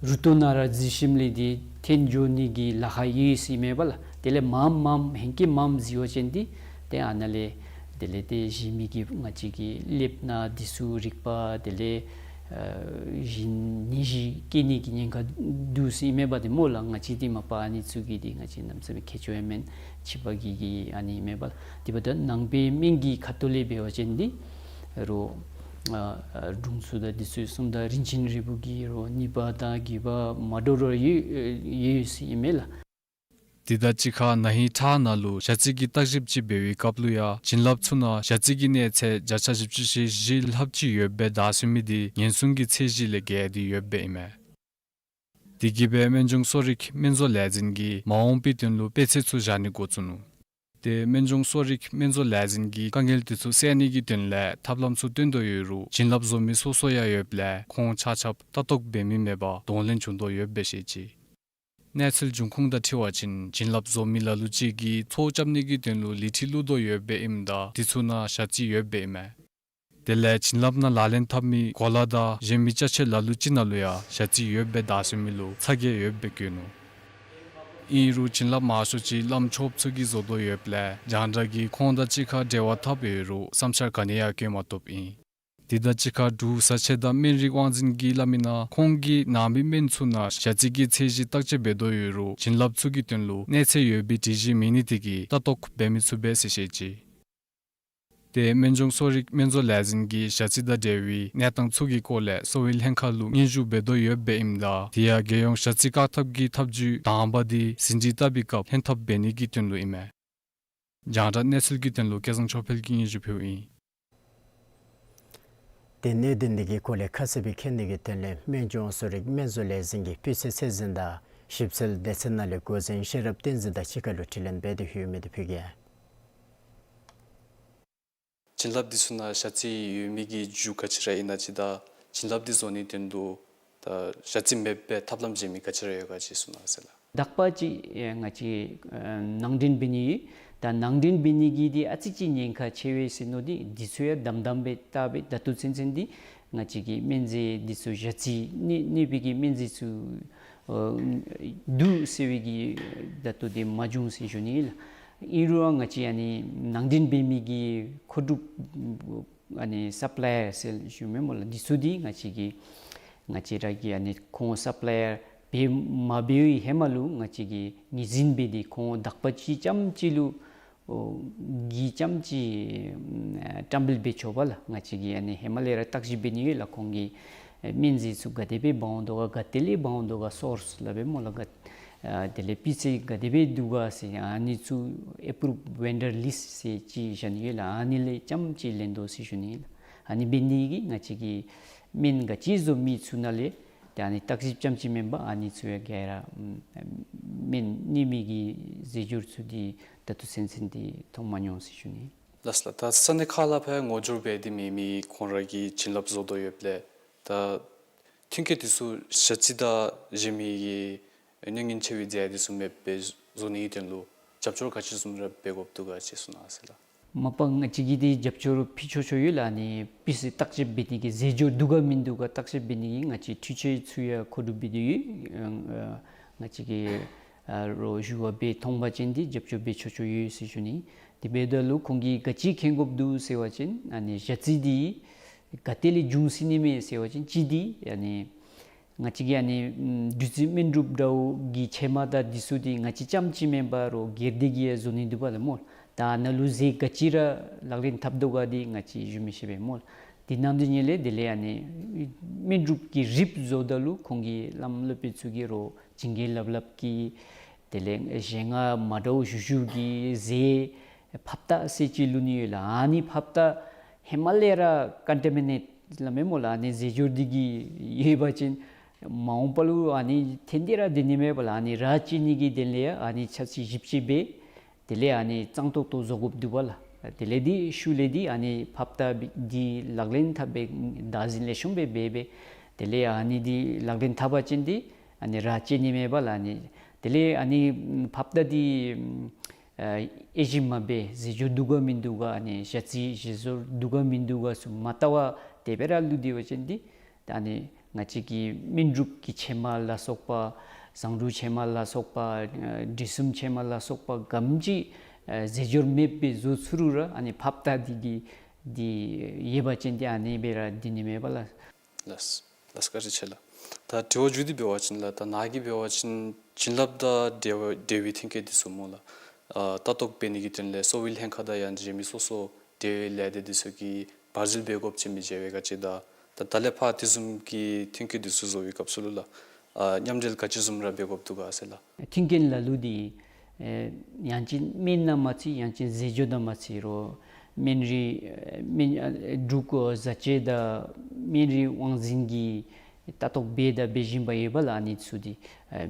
རུ་ཏོ་ནང་ར་བཟི་ཞིནམ་ལས་འདི་ཐོན་འགྱོ་ནི་གི་ལཱ་ཁག་ཡོད་ཟེར་མས་པ་ལགས། དེ་ལས་མངམ་མངམ་ཧེང་སྐལ་མངམ་བཟི་བ་ཅིན་འདི་ཏེ་ཨ་ནཱ་ལས་དེ་ལས་ཏེ་བཞེས་མི་གི་ང་བཅས་ཀྱི་ཀླདཔ་ནང་འདི་ཚུ་རིག་པ་དེ་ལས་ཨ་གཞན་ནད་གཞི་སྐྱེ་ནི་གི་ཉེན་ཁ་འདུག་ཟེར་མས་པ། ཏེ་སྨོ་ལགས། ང་བཅས་འདི་མ་པ་ཨ་ནི་ཚུ་གི་འདི་ང་བཅས་གནམ་མེད་ས་མེད་མཁས་མཆོག་ཡང་མེན། ཕྱི་པ་གི་གི་ཨ་ནི་མས་པ་ལགས། དེ་འབདཝ་ད་ནང་པའི་སྨན་གྱི་ཁ་ཐུག་ལས་འབད་བ་ཅིན་འདི་རོགས་ཨ་ཨ་དྲུང་འཚོ་དང་འདི་ཚུ་གསུངམ་ད་རིན་ཆེན་རིལ་བུ་གི་རོགས་ནུས་པ་དང་རྒྱས་པ་མ་འདྲཝ་རོགས་ཡོད་ཡོད་ཟེར་མས་ལགས། དེ་དང་གཅིག་ཁར་ན་ཧིང་ཁྲག་ནང་ལུ་ཞ་རྩི་གི་བརྟག་ཞིབ་ཅིག་འབད་བའི་སྐབས་ལུ་ཡང་བྱིན་རླབས་ཚུ་ནང་ཞ་རྩི་གི་གནས་ཚད་བརྒྱ་ཆ་བཞི་བཅུ་ཞེ་བཞི་ལྷགཔ་ཅིག་ཡོདཔ་སྦེ་བདའ་ཟུན་མི་འདི་ཉེན་སྲུང་གི་ཚད་གཞི་ལས་བརྒལ་ཏེ་ཡོདཔ་སྦེ་ཨིན་མས། དེ་གིས་སྦེ་སྨན་ལྗོངས་གསོ་རིག་སྨན་བཟོ་ལས་འཛིན་གྱིས་མ་འོངས་པའི་དོན་ལུ་དཔེ་ཚད་ཚུ་བཞག་ནི་འགོ་བཙུགས་ནུག། ཏེ་སྨན་ལྗོངས་གསོ་རིག་སྨན་བཟོ་ལས་འཛིན་གྱིས་དཀའ་ངལ་དེ་ཚུ་སེལ་ནི་གི་དོན་ལས་ཐབས་ལམ་ཚུ་སྟོན་དོ་ཡོད་རུང་བྱིན་རླབས་བཟོ་མི་སོ་སོ་ཡང་ཡོདཔ་ལས་ཁོང་ཆ་ཁྱབ་ལྟ་རྟོག་འབད་མི་མེད་པར་གདོང་ལེན་བྱུང་དོ་ཡོདཔ་སྦེ་བཤད་ཅི། གནས་ཚུལ་འབྱུང་ཁུངས་དང་འཁྲིལ་བ་ཅིན་བྱིན་རླབས་བཟོ་མི་ལ་ལུ་ཅིག་གིས་ཚོགས་རྐྱབ་ནི་གི་དོན་ལུ་ལི་ཁྲི་བླུག་དོ་ཡོདཔ་སྦེ་ཨིནམ་ད་དེ་ཚུ་ནང་ཞ་རྩི་ཡོདཔ་སྦེ་ཨིན་མས། དེ་ལས་བྱིན་རླབས་ནང་ལག་ལེན་འཐབ་མི་གོ་ལ་དང་གཞན་མི་ཅ་ཆས་ལ་ལུ་ཅིག་ནང་ལུ་ཡང་ཞ་རྩི་ཡོདཔ་སྦེ་བདའ་ཟུན་མི་ལུ་ཚ་གྱང་ཡོདཔ་སྦེ་བཀོད་ནུག། ཨིན་རུང་བྱིན་རླབས་མང་ཤོས་ཅིག་བླམ་ཆོསཔ་ཚུ་གིས་བཟོ་དོ་ཡོདཔ་ལས་རྒྱང་བསྒྲགས་ཀྱིས་ཁོང་དང་གཅིག་ཁར་འབྲེལ་བ་འཐབ་ཡོད་རུང་བསམ་འཆར་ག་ནི་ཡང་བཀོད་མ་བཏུབ་ཨིན། དེ་དང་གཅིག་ཁར་འབྲུག་བཟའ་ཆས་དང་སྨན་རིགས་དབང་འཛིན་གྱིས་སླབ་མི་ནང་ཁོང་གིས་ནང་པའི་སྨན་ཚུ་ནང་ཞ་རྩི་གི་ཚད་གཞི་བརྟག་དཔྱད་འབད་དོ་ཡོད་རུང་བྱིན་རླབས་ཚུ་གི་དོན་ལུ་གནས་ཚད་ཡོད་པའི་སྒྲིག་གཞི་མེད་ནི་དེ་གིས་ལྟ་རྟོག་འབད་མི་ཚུགས་པས་ཟེར་བཤད་ཅི། ཏེ་སྨན་ལྗོངས་གསོ་རིག་སྨན་བཟོ་ལས་འཛིན་གྱིས་ཞ་རྩི་དང་འབྲེལ་བའི་གནས་སྟངས་ཚུ་གི་སྐོར་ལས་གསོ་བའི་ལྷན་ཁག་ལུ་སྙན་ཞུ་འབད་དོ་ཡོདཔ་སྦེ་ཨིནམ་ད་དེ་ཡང་རྒྱལ་ཡོངས་ཞ་རྩི་བཀག་ཐབས་ཀྱི་ཐབས་བྱུས་དང་པ་འདི་ཟིན་བྲིས་བཏབ་པའི་སྐབས་ལྷན་ཐབས་འབད་ནི་གི་དོན་ལུ་ཨིན་མས། རྒྱང་བསྒྲགས་གནས་ཚུལ་གྱི་དོན་ལུ་སྐལ་བཟང་ཆོས་འཕེལ་གྱིས་སྙན་ཞུ་ཕུལཝ་ཨིན། ཏེ་གནད་དོན་འདི་གི་སྐོར་ལས་ཁ་གསལ་སྦེ་མཁྱེན་ནི་གི་དོན་ལས་སྨན་ལྗོངས་གསོ་རིག་སྨན་བཟོ་ལས་འཛིན་གྱི་སྤུས་ཚད་ཚད་འཛིན་དང་ཞིབ་འཚོལ་སྡེ་ཚན་ནང་ལས་འགོ་འཛིན་ཤེས་རབ་བསྟན་འཛིན་དང་གཅིག་ཁར་ལུ་དྲི་ལན་འབད་དེ་ཡོད་མི་འདི་ཕུལ་གེ། བྱིན་རླབས་འདི་ཚུ་ནང་ཞ་རྩི་ཡོད་མི་གི་རྒྱུ་ག་ཅི་ར་ཨིན་ན་ཅིག་དང་བྱིན་རླབས་འདི་བཟོ་ནི་དོན་ལུ་ད་ཞ་རྩི་མེདཔ་སྦེ་ཐབས་ལམ་གཞན་མི་ག་ཅི་ར་ཡོད་ག་ཅིག་གསུང་གནང་ཟེར་ལགས། དག་པ་ཅིག་ཨེ་ང་བཅས་ཨེ་ནང་འདྲེན་འབད་ནི་ཡོད། ད་ནང་འདྲེན་འབད་ནི་གི་འདི་ཨ་ཙི་ཅིག་ཉེན་ཁ་ཆེ་བས་ཟེར་མནོ་སྟེ་འདི་ཚུ་ཡང་དམ་དམ་སྦེ་བལྟ་སྦེ་ད་ལྟོ་ཚུན་ཚོད་འདི་ང་བཅས་ཀྱི་སྨན་རྫས་འདི་ཚུ་ཞ་རྩི་གནོད་གནོད་པའི་གི་སྨན་རྫས་ཚུ་ཨ་འདུག་ཟེར་བའི་གི་ད་ལྟོ་འདི་མ་བྱུང་ཟེར་ཞུ་ནི་ལགས། ཨིན་རུང་ང་བཅས་ཨ་ནི་ནང་འདྲེན་འབད་མི་གི་མཁོ་སྒྲུབ་ཨ་ནི་སབ་ལའི་ཡར་ཟེར་ཞུ་མི་སྨོ་ལགས། འདི་ཚུ་འདི་ང་བཅས་ཀྱིས་ང་བཅས་ར་གིས་ཨ་ནི་ཁོང་སབ་ལའི་ཡར་འབད་མ་འབད་བའི་ཧེ་མ་ལུ་ང་བཅས་ཀྱིས་ངོས་འཛིན་འབད་དེ་ཁོང་དག་པ་ཅིག་རྐྱངམ་ཅིག་ལུ་ཨོ་གི་རྐྱངམ་ཅིག་ཨ་བཀྲམ་སྤེལ་འབད་ཆོག་པ་ལགས། ང་བཅས་ཀྱིས་ཨ་ནི་ཧེ་མ་ལས་ར་བརྟག་ཞིབ་འབད་ནི་ཡོད་ལགས། ཁོང་གི་ཨེ་སྨན་རྫས་ཚུ་ག་དེ་སྦེ་འབག་འོང་དོ་ག་ག་ཏེ་ལས་འབག་འོང་དོ་ག་སོརསི་སླབ་པས་སྨོ་ལགས། ག་ཨ་དེ་ལས་སྤུས་ཚད་ག་དེ་སྦེ་འདུག་ག་ཟེར་ཨ་ནི་ཚུ་ཨེ་པུ་རུབ་ཝེན་ཌར་ལིསཊ་ཟེར་ཅིག་བཞག་ནི་ཡོད་ལགས། ཨ་ནི་ལས་རྐྱངམ་ཅིག་ལེན་དོ་ཟེར་ཞུ་ནི་ལགས། ཨ་ནི་འབད་ནི་གིས་ང་བཅས་ཀྱི་སྨན་ག་ཅི་བཟོ་མི་ཚུ་ནང་ལས་ཏེ་ཨ་ནི་བརྟག་ཞིབ་རྐྱངམ་ཅིག་མེན་པར་ཨ་ནི་ཚུ་ཡང་ག་ར་ཨམ་སྨན་གནོད་མི་གི་རྫས་སྦྱོར་ཚུ་འདི་ད་ལྟོ་ཚུན་ཚོད་འདི་མཐོང་མ་མྱོང་ཟེར་ཞུ་ནི། ལགས་སོ་ལགས། ད་ས་གནས་ཁག་ལས་ཕར་ངོ་སྦྱོར་འབད་དེ་མེད་མི་ཁོང་ར་གིས་བྱིན་རླབས་བཟོ་དོ་ཡོདཔ་ལས་ད་ཐོན་སྐྱེད་འདི་ཚུ་ཞ་རྩི་དང་གཞན་མི་གི་གནོད་སྐྱོན་ཆེ་བའི་རྫས་འདི་ཚུ་མེདཔ་སྦེ་བཟོ་ནི་གི་དོན་ལུ་རྒྱབ་སྐྱོར་ག་ཅི་བཟུམ་ར་འབད་དགོཔ་འདུག་ག་ཅིག་གསུང་གནང་ཟེར་ལགས། མ་པ་ང་བཅས་ཀྱིས་འདི་རྒྱབ་སྐྱོར་ཕུལ་ཆོག་ཆོག་ཡོད་ལགས། ཨ་ནི་སྤུས་ཚད་བརྟག་དཔྱད་འབད་ནི་གི་རྫས་སྦྱོར་འདུག་ག་མིན་འདུག་ག་བརྟག་དཔྱད་འབད་ནི་གི་ང་བཅས་འཕྲུལ་ཆས་ཚུ་ཡང་མཁོ་སྒྲུབ་འབད་དེ་ཡོད། ཨ་ང་བཅས་ཀྱིས་ཨ་རོགས་ཞུ་བ་འབད་མཐོང་པ་ཅིན་འདི་རྒྱབ་སྐྱོར་འབད་ཆོག་ཆོག་ཡོད་ཟེར་ཞུ་ནི། དེ་འབདཝ་ད་ལུ་ཁོང་གིས་ག་ཅི་མཁྱེན་དགོཔ་འདུག་ཟེར་བ་ཅིན་ཨ་ནི་ཞ་རྩི་འདི་ག་ཏེ་ལས་འབྱུང་སྲིད་ནི་མས་ཟེར་བ་ཅིན་གཅིག་འདི་ཨ་ནི་ང་བཅས་ཀྱིས་ཨ་ནི་ཨམ་བདུད་རྩི་སྨན་སྒྲུབ་འདྲཝ་གི་ཕྱེ་མར་དང་འདི་ཚུ་འདི་ང་བཅས་རྐྱངམ་ཅིག་མེན་པར་རོགས་སྒེར་སྡེ་གིས་ཡང་བཟོ་ནི་འདུག་པ་ལགས་སྨོ། ད་ཨ་ནཱ་ལུ་རྫས་ག་ཅི་ར་ལག་ལེན་འཐབ་དོ་ག་འདི་ང་བཅས་ཞུ་མི་ཤེས་པས་སྨོ། དེ་ནང་དོན་ཉིད་ལས་དེ་ལས་ཨ་ནི་སྨན་སྒྲུབ་ཀྱི་རིགཔ་བཟོཝ་ད་ལུ་ཁོང་གི་བླམ་སློབ་དཔོན་ཚུ་གིས་རོགས་བྱིན་གྱིས་བརླབས་བརླབས་ཀྱིས་དེ་ལས་གཞན་ང་མ་འདྲཝ་ཞུ་ཞུཝ་གི་རྫས་ཕབ་རྟགས་ཟེར་ཅིག་བླུག་ནི་ཡོད་ལགས། ཨ་ནི་ཕབ་རྟགས་ཧེ་མ་ལས་ར་ཀོན་ཊ་མི་ནེཊ་སླབ་མས་སྨོ་ལགས། ཨ་ནི་རྫས་སྦྱོར་འདི་གིས་ཡོད་པ་ཅིན་ མ་འོངས་པ་ལུ་ཨ་ནི་ཐོན་ཏེ་ར་སྡོད་ནི་མེད་པར་ལགས། ཨ་ནི་ར་བཅད་ནི་གི་དོན་ལས་ཡང་ཨ་ནི་ཆ་ཚིག་བཞི་བཅུ་སྦེ་དེ་ལས་ཨ་ནི་གཙང་ཏོག་ཏོ་བཟོ་དགོཔ་འདུག་པ་ལགས། དེ་ལས་འདི་ཤུལ་ལས་འདི་ཨ་ནི་ཕབ་རྟ་འདི་ལག་ལེན་འཐབ་སྦེ་བདག་འཛིན་ལེགས་ཤོམ་སྦེ་འབད་སྦེ་དེ་ལས་ཨ་ནི་འདི་ལག་ལེན་འཐབ་པ་ཅིན་འདི་ཨ་ནི་ར་བཅད་ནི་མེད་པར་ལགས། ཨ་ནི་དེ་ལས་ཨ་ནི་ཕབ་རྟ་འདི་ཨ་དབྱེ་ཞིབ་མ་འབད་རྫས་སྦྱོར་འདུག་ག་མིན་འདུག་ག་ཨ་ནི་ཞ་རྩི་རྫས་སྦྱོར་འདུག་ག་མིན་འདུག་ག་ཚུ་མ་བལྟ་བར་དེ་སྦེ་ར་བླུགས་ཏེ་འབད་བ་ཅིན་འདི་ད་ཨ་ནི་ང་བཅས་ཀྱི་སྨན་འབྲུག་གི་ཕྱེ་མར་ལ་སོགས་པ་བཟང་དྲུག་ཕྱེ་མར་ལ་སོགས་པ་ཨ་དྲི་བསུང་ཕྱེ་མར་ལ་སོགས་པ་ག་དེམ་ཅིག་ཨ་རྫས་སྦྱོར་མེདཔ་སྦེ་བཟོ་ཚུགས་རུང་ར་ཨ་ནི་ཕབ་རྟ་འདི་གི་འདི་ཡོད་པ་ཅིན་འདི་ཨ་ནི་སྦེ་ར་སྡོད་ནི་མེད་པ་ལགས། ལགས། ལགས་བཀའ་དྲིན་ཆེ་ལགས། ད་དྲི་བ་མཇུག་འདི་འབད་བ་ཅིན་ལགས། ད་ནཱ་གིས་འབད་བ་ཅིན་བྱིན་རླབས་དང་འབྲེལ་བ་འབྲེལ་བའི་ཐོན་སྐྱེད་འདི་ཚུ་སྨོ་ལགས། ཨ་ལྟ་རྟོག་འབད་ནི་གི་དོན་ལས་གསོ་བའི་ལྷན་ཁག་དང་ཡང་གཞན་མི་སོ་སོ་འབྲེལ་ཡོད་ལས་སྡེ་འདི་ཚུ་གིས་བར་འཛུལ་འབད་དགོཔ་ཅིག་མི་འབྱུང་བས་ག་ཅི། ད་ད་ད་ལས་ཕར་དེ་བཟུམ་གྱི་ཐོན་སྐྱེད་འདི་ཚུ་བཟོ་བའི་སྐབས་སུ་ལུ་ལགས། ཨ་མཉམ་འབྲེལ་ག་ཅི་བཟུམ་ར་འབད་དགོཔ་འདུག་ག་ཟེར་ལགས། མཐུན་རྐྱེན་ལ་ལུ་འདི་ཨེ་ཡང་ཅིན་སྨན་ནང་མ་ཚུད་ཡང་ཅིན་རྫས་སྦྱོར་ནང་མ་ཚུད་རུང་སྨན་རིགས་ཨེ་སྨན་ཨ་འབྲུག་བཟའ་བཅའ་དང་སྨན་རིགས་དབང་འཛིན་གྱིས་ལྟ་རྟོག་འབད་དང་འབད་བཞིན་པ་ཡོད་པ་ལགས། ཨ་ནི་ཚུ་འདི་ཨེ་